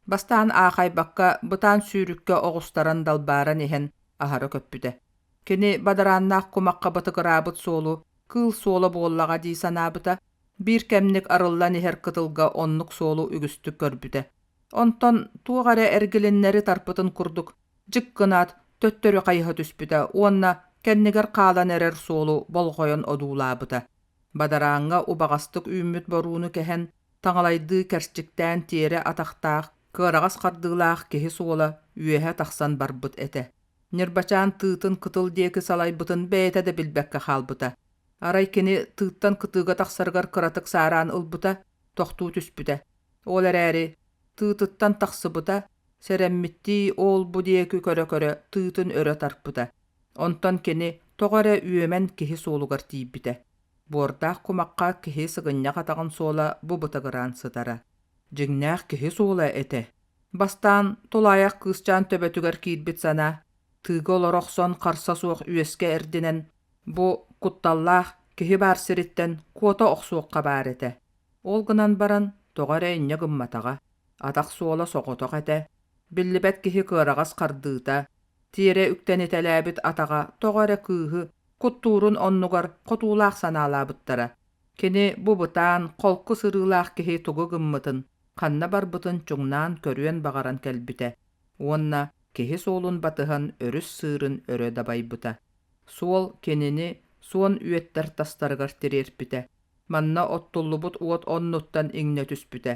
Бастаан аахайбакка бытаан сүүрүккэ оҕустаран далбааран иһэн аһара көппүтэ. Кини бадарааннаах кумахха бытыгыраабыт суолу кыыл суола буоллаҕа дии санаабыта, биир кэмник арыллан иһэр кытылга оннук суолу үгүстүк көрбүтэ. Онтон туох эрэ эргилиннэри тарпытын курдук дьик гынаат төттөрү хайыһа түспүтэ уонна кэннигэр хаалан эрэр суолу болҕойон одуулаабыта. Бадарааҥҥа убаҕастык үүммүт борууну кэһэн, таҥалайдыы кэрчиктээн тиэрэ атахтаах, кыараҕас хардыылаах киһи суола үөһэ тахсан барбыт этэ. Ньырбачаан тыытын кытыл диэки салайбытын бэйэтэ да билбэккэ хаалбыта. Арай кини тыыттан кытыыга тахсарыгар кыратык саараан ылбыта, тохтуу түспүтэ. Ол эрээри тыытыттан тахсыбыта, сэрэммиттии ол-бу диэки көрө-көрө тыытын өрө тарпыта. Онтон кини тоҕо эрэ үөмэн киһи суолугар тиийбитэ. Буордаах кумахха киһи сыгынньах атаҕын суола бу бытыгыраан сытара. Дьиҥнээх киһи суола этэ. Бастаан тулаайах кыысчаан төбөтүгэр киирбит санаа, тыыга олоро охсон харса суох үөскэ эрдинэн, бу кутталлаах киһи баар сириттэн куота охсуохха баар этэ. Ол гынан баран тоҕо эрэ инньэ гымматаҕа, атах суола соҕотох этэ, биллибэт киһи кыараҕас хардыыта, тиэрэ үктэнитэлээбит атаҕа тоҕо эрэ кыыһы Куттуурун оннугар хотуулаах санаалаабыттара. Кини бу бытаан, холку сырыылаах киһи тугу гыммытын, ханна барбытын чуҥнаан көрүөн баҕаран кэлбитэ уонна киһи суолун батыһан өрүс сыырын өрө дабайбыта. Суол кинини суон үөттэр тастарыгар тириэрпитэ. Манна оттуллубут уот оннуттан иҥнэ түспүтэ.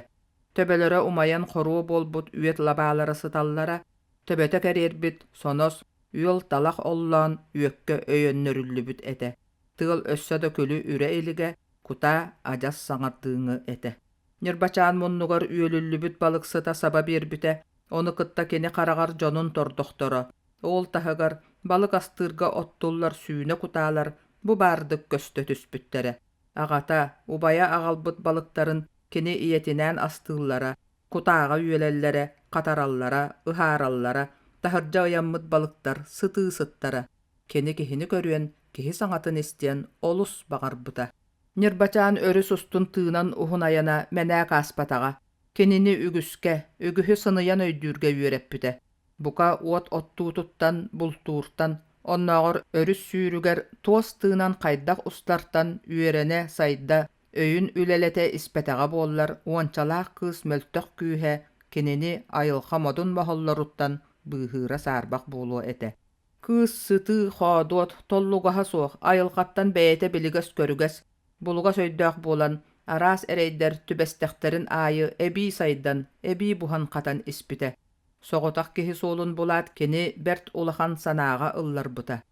Төбөлөрө умайан хоруо буолбут үөт лабаалара сыталлара, төбөтө кэриэрбит сонос, үөл талах оллоон үөккэ өйөннөрүллүбүт этэ. Тыал өссө да күлү үрэ илигэ, кутаа адьас саҥардыыҥы этэ. Ньырбачаан муннугар үөлүллүбүт балык сыта саба биэрбитэ, ону кытта кини хараҕар дьонун тордохторо, ол таһыгар балык астыырга оттуллар сүүнэ кутаалар бу баардык көстө түспүттэрэ. Аҕата, убайа аҕалбыт балыктарын кини ийэтинээн астыыллара, кутааҕа үөлэллэрэ, хатараллара, ыһаараллара, таһырдьа ыйаммыт балыктар сытыы сыттара. Кини киһини көрүөн, киһи саҥатын истиэн олус баҕарбыта. Ньырбачаан өрүс устун тыынан уһун айана мэнээк ааспатаҕа. Кинини үгүскэ, үгүһү сыныйан өйдүүргэ үөрэппитэ. Бука уот оттуутуттан, бултууртан, оннооҕор өрүс сүүрүгэр туос тыынан хайдах устартан үөрэнэ, сайда, өйүн үлэлэтэ испэтэҕэ буоллар, уончалаах кыыс мөлтөх күүһэ кинини айылҕа модун моһоллоруттан быыһыыра саарбах буолуо этэ. Кыыс сытыы, хоодуот, толлугаһа суох, айылҕаттан бэйэтэ билигэс-көрүгэс, булугас өйдөөх буолан, араас эрэйдэр түбэстэхтэрин аайы эбии сайдан, эбии буһан-хатан испитэ. Соҕотох киһи суолун булаат кини бэрт улахан санааҕа ылларбыта.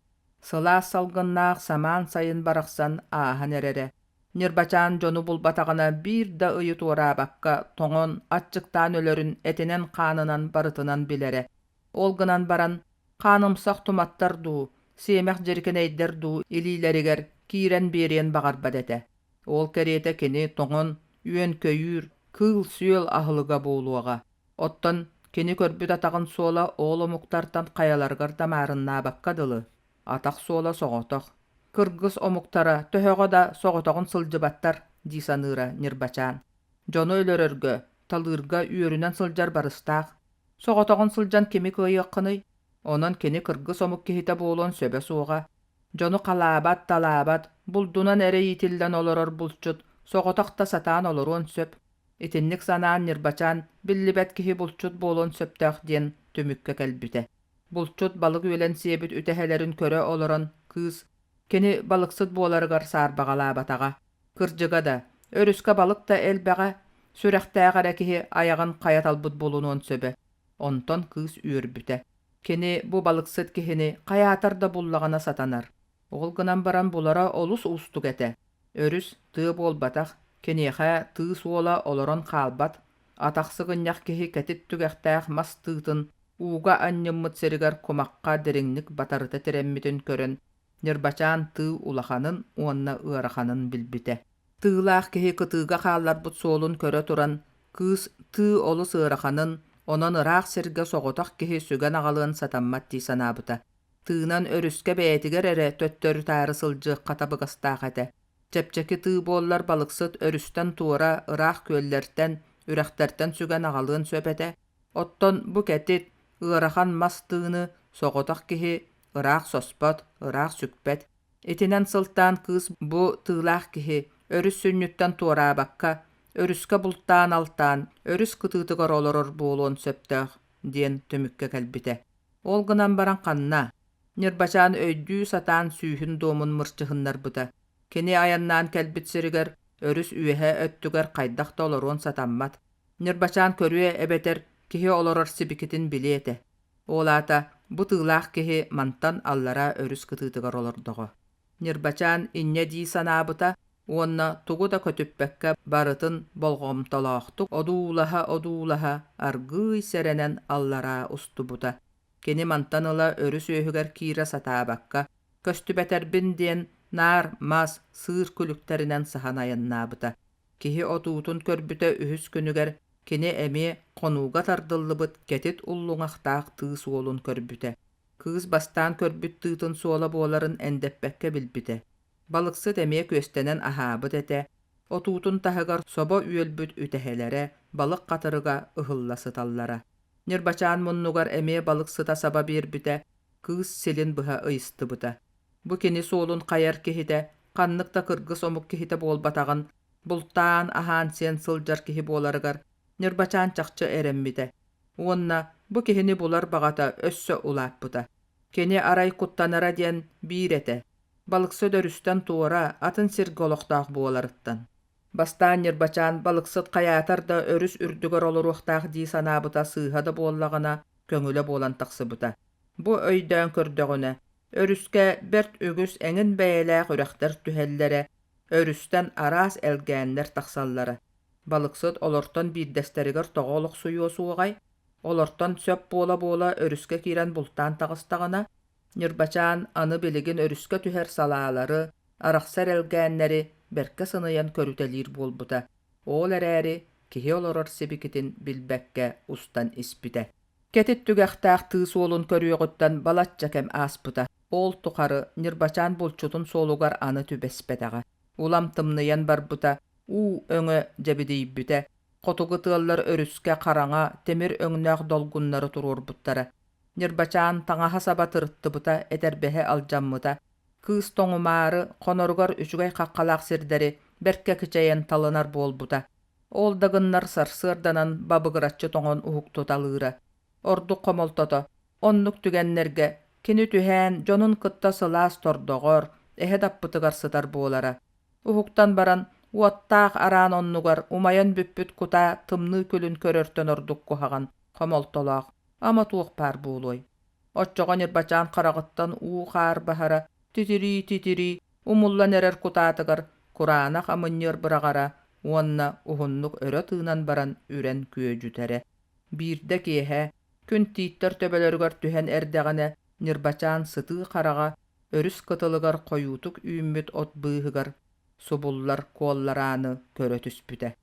Сылаас салгыннаах самаан сайын барахсан ааһан эрэрэ. Ньырбачаан дьону булбатаҕына биир да ыйы туораабакка тоҥон, аччыктаан өлөрүн этинэн-хаанынан барытынан билэрэ. Ол гынан баран, хаанымсах туматтар дуу, сиэмэх дьирикинэйдэр дуу илиилэригэр киирэн биэриэн баҕарбат этэ. Ол кэриэтэ кини тоҥон, үөн-көйүүр, кыыл-сүөл аһылыга буолуоҕа. Оттон кини көрбүт атаҕын суола ол омуктартан хайаларыгар да маарыннаабакка дылы, атах суола соҕотох. Кыргыс омуктара төһөҕө да соҕотоҕун сылдьыбаттар дии саныыра Ньырбачаан. Дьону өлөрөргө, талыырга үөрүнэн сылдьар барыстаах. Соҕотоҕун сылдьан кими кыайыаххыный? Онон кини кыргыс омук киһитэ буолуон сөбө суоҕа. Дьону халаабат, талаабат, булдунан эрэ иитиллэн олорор булчут соҕотох да сатаан олоруон сөп. Итинник санаан Ньырбачаан биллибэт киһи булчут буолуон сөптөөх диэн түмүккэ кэлбитэ. Булчут балык үөлэн сиэбит үтэһэлэрин көрө олорон кыыс кини балыксыт буоларыгар саарбаҕалаабатаҕа. Кырдьыга да, өрүскэ балык да элбэҕэ, сүрэхтээх эрэ киһи айаҕын хайа талбыт булунуон сөбө. Онтон кыыс үөрбүтэ. Кини бу балыксыт киһини хайаатар да буллаҕына сатанар. Ол гынан баран булара олус уустук этэ. Өрүс тыа буолбатах, киниэхэ тыы суола олорон хаалбат, атах сыгынньах киһи кэтит түгэхтээх мас тыытын ууга анньыммыт сиригэр кумахха дириҥник батарыта тирэммитин көрөн Ньырбачаан тыы улаханын уонна ыараханын билбитэ. Тыылаах киһи кытыыга хаалларбыт суолун көрө туран, кыыс тыы олус ыараханын, онон ыраах сиргэ соҕотох киһи сүгэн аҕалыан сатаммат дии санаабыта. Тыынан өрүскэ бэйэтигэр эрэ төттөрү-таары сылдьыахха табыгастаах этэ. Чэпчэки тыы буоллар балыксыт өрүстэн туора ыраах күөллэртэн, үрэхтэртэн сүгэн аҕалыан сөп этэ. Оттон бу кэтит, ыарахан мас тыыны соҕотох киһи ыраах соспот, ыраах сүкпэт. Итинэн сылтаан кыыс бу тыылаах киһи өрүс сүнньүттэн туораабакка, өрүскэ бултаан-алтаан, өрүс кытыытыгар олорор буолуон сөптөөх диэн түмүккэ кэлбитэ. Ол гынан баран ханна? Ньырбачаан өйдүү сатаан сүүһүн дуомун мырчыһыннарбыта. Кини айаннаан кэлбит сиригэр өрүс үөһэ өттүгэр хайдах да олоруон сатаммат. Ньырбачаан көрүө эбэтэр киһи олорор сибикитин билиэ этэ. Ол аата бу тыылаах киһи мантан аллараа өрүс кытыытыгар олордоҕо. Ньырбачаан инньэ дии санаабыта уонна тугу да көтүппэккэ барытын болҕомтолоохтук одуулаһа-одуулаһа аргыый сэрэнэн аллараа устубута. Кини мантан ыла өрүс үөһүгэр киирэ сатаабакка, көстүбэтэрбин диэн наар мас, сыыр күлүктэринэн саһан айаннаабыта. Киһи отуутун көрбүтэ үһүс күнүгэр кини эмиэ хонууга тардыллыбыт кэтит уллуҥахтаах тыы суолун көрбүтэ. Кыыс бастаан көрбүт тыытын суола буоларын эндэппэккэ билбитэ. Балыксыт эмиэ күөстэнэн аһаабыт этэ, отуутун таһыгар собо үөлбүт үтэһэлэрэ, балык хатырыга ыһылла сыталлара. Ньырбачаан муннугар эмиэ балык сыта саба биэрбитэ, кыыс силин быһа ыйыстыбыта. Бу кини суолун хайар киһитэ ханнык да кыргыс омук киһитэ буолбатаҕын, бултаан, аһаан-сиэн сылдьар киһи буоларыгар Ньырбачаан чахчы эрэммитэ уонна бу киһини булар баҕата өссө улааппыта. Кини арай куттанара диэн биир этэ, балыксыт өрүстэн туора атын сиргэ олохтоох буоларыттан. Бастаан Ньырбачаан балыксыт хайаатар да өрүс үрдүгэр олоруохтаах дии санаабыта сыыһа да буоллаҕына көҥүлэ буолан тахсыбыта. Бу өйдөөн көрдөҕүнэ, өрүскэ бэрт үгүс эҥин бэйэлээх үрэхтэр түһэллэрэ, өрүстэн араас элгээннэр тахсаллара. Балыксыт олортон биирдэстэригэр тоҕо олохсуйуо суоҕай? Олортон сөп буола-буола өрүскэ киирэн бултаан таҕыстаҕына, Ньырбачаан аны билигин өрүскэ түһэр салаалары, арахсар элгээннэри бэркэ сыныйан көрүтэлиир буолбута. Ол эрээри киһи олорор сибикитин билбэккэ устан испитэ. Кэтит түгэхтээх тыы суолун көрүөҕүттэн балачча кэм ааспыта. Ол тухары Ньырбачаан булчутун суолугар аны түбэспэтэҕэ. Улам тымныйан барбыта, уу өҥө дьэбидийбитэ, хотугу тыаллар өрүскэ хараҥа, тимир өҥнөөх долгуннары туруорбуттара. Ньырбачаан таҥаһа-саба тырыттыбыта, этэрбэһэ алдьаммыта. Кыыс тоҥумаары, хоноругар үчүгэй хаххалаах сирдэри бэркэ кичэйэн талынар буолбута. Ол да гыннар сарсыарданан бабыгыраччы тоҥон уһуктуталыыра. Ордук хомолтото, оннук түгэннэргэ кини түһээн дьонун кытта сылаас тордоҕор, эһэ даппытыгар сытар буолара. Уһуктан баран, уоттаах араан оннугар умайан бүппүт кутаа тымныы күлүн көрөртөн ордук куһаҕан, хомолтолоох, ама туох баар буолуой? Оччоҕо Ньырбачаан хараҕыттан уу-хаар баһара, титирии-титирии, умуллан эрэр кутаатыгар кураанах амынньыар быраҕара уонна уһуннук өрө тыынан баран үрэн күөдьүтэрэ. Биирдэ киэһэ, күн тииттэр төбөлөрүгэр түһэн эрдэҕинэ, Ньырбачаан сытыы хараҕа өрүс кытылыгар хойуутук үүммүт от быыһыгар субуллар куолларааны көрө түспүтэ.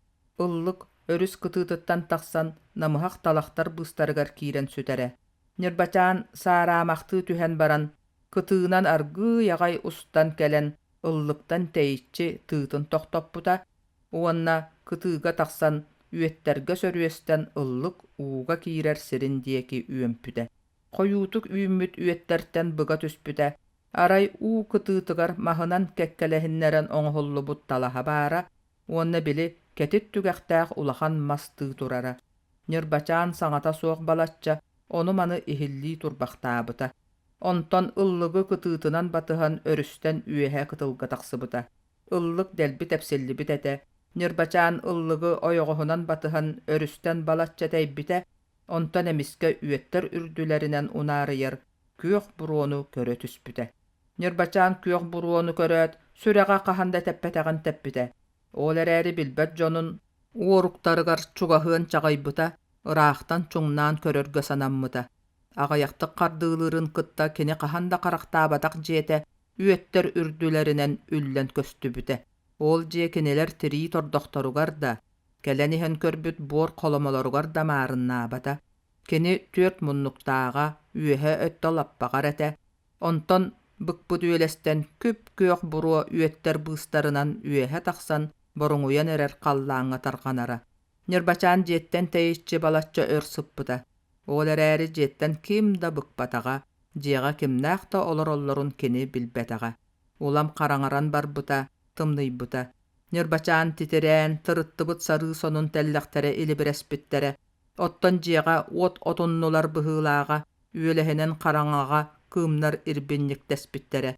Ыллык өрүс кытыытыттан тахсан намыһах талахтар быыстарыгар киирэн сүтэрэ. Ньырбачаан саараамахтыы түһэн баран, кытыынан аргыый аҕай устан кэлэн ыллыктан тэйиччи тыытын тохтоппута уонна кытыыга тахсан үөттэргэ сөрүөстэн ыллык ууга киирэр сирин диэки үөмпүтэ. Хойуутук үүммүт үөттэртэн быга түспүтэ, арай уу кытыытыгар маһынан кэккэлэһиннэрэн оҥоһуллубут талаһа баара уонна били кэтит түгэхтээх улахан мас тыы турара. Ньырбачаан саҥата суох балачча ону-маны иһиллии турбахтаабыта. Онтон ыллыгы кытыытынан батыһан өрүстэн үөһэ кытылга тахсыбыта. Ыллык дэлби тэпсиллибит этэ. Ньырбачаан ыллыгы ойоҕоһунан батыһан өрүстэн балачча тэйбитэ, онтон эмискэ үөттэр үрдүлэринэн унаарыйар күөх буруону көрө түспүтэ. Ньырбачаан күөх буруону көрөөт, сүрэҕэ хаһан да тэппэтэҕин тэппитэ. Ол эрээри билбэт дьонун уоруктарыгар чугаһыан чаҕыйбыта, ыраахтан чуҥнаан көрөргө санаммыта. Аҕыйахтык хардыылыырын кытта кини хаһан да харахтаабатах дьиэтэ үөттэр үрдүлэринэн үллэн көстүбүтэ. Ол дьиэ кинилэр тирии тордохторугар да, кэлэн иһэн көрбүт буор холомолоругар да маарыннаабата. Кини түөрт муннуктааҕа, үөһэ өттө лаппаҕар этэ, онтон быкпыт үөлэстэн күп-күөх буруо үөттэр быыстарынан үөһэ тахсан боруҥуйан эрэр халлааҥҥа тарҕанара. Ньырбачаан дьиэттэн тэйиччи балачча өр сыппыта. Ол эрээри дьиэттэн ким да быкпатаҕа, дьиэҕэ кимнээх да олороллорун кини билбэтэҕэ. Улам хараҥаран барбыта, тымныйбыта. Ньырбачаан титирээн, тырыттыбыт сарыы сонун тэллэхтэрэ илибирэспиттэрэ. Оттон дьиэҕэ уот отуннулар быһыылааҕа, үөлэһинэн хараҥаҕа кыымнар ирбинньиктэспиттэрэ.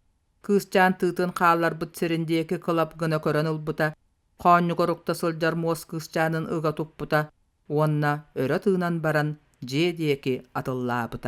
Кыысчаан тыытын хаалларбыт сирин диэки кылап гына көрөн ылбыта, хоонньугар укта сылдьар муос кыысчаанын ыга туппута уонна өрө тыынан баран дьиэ диэки атыллаабыта.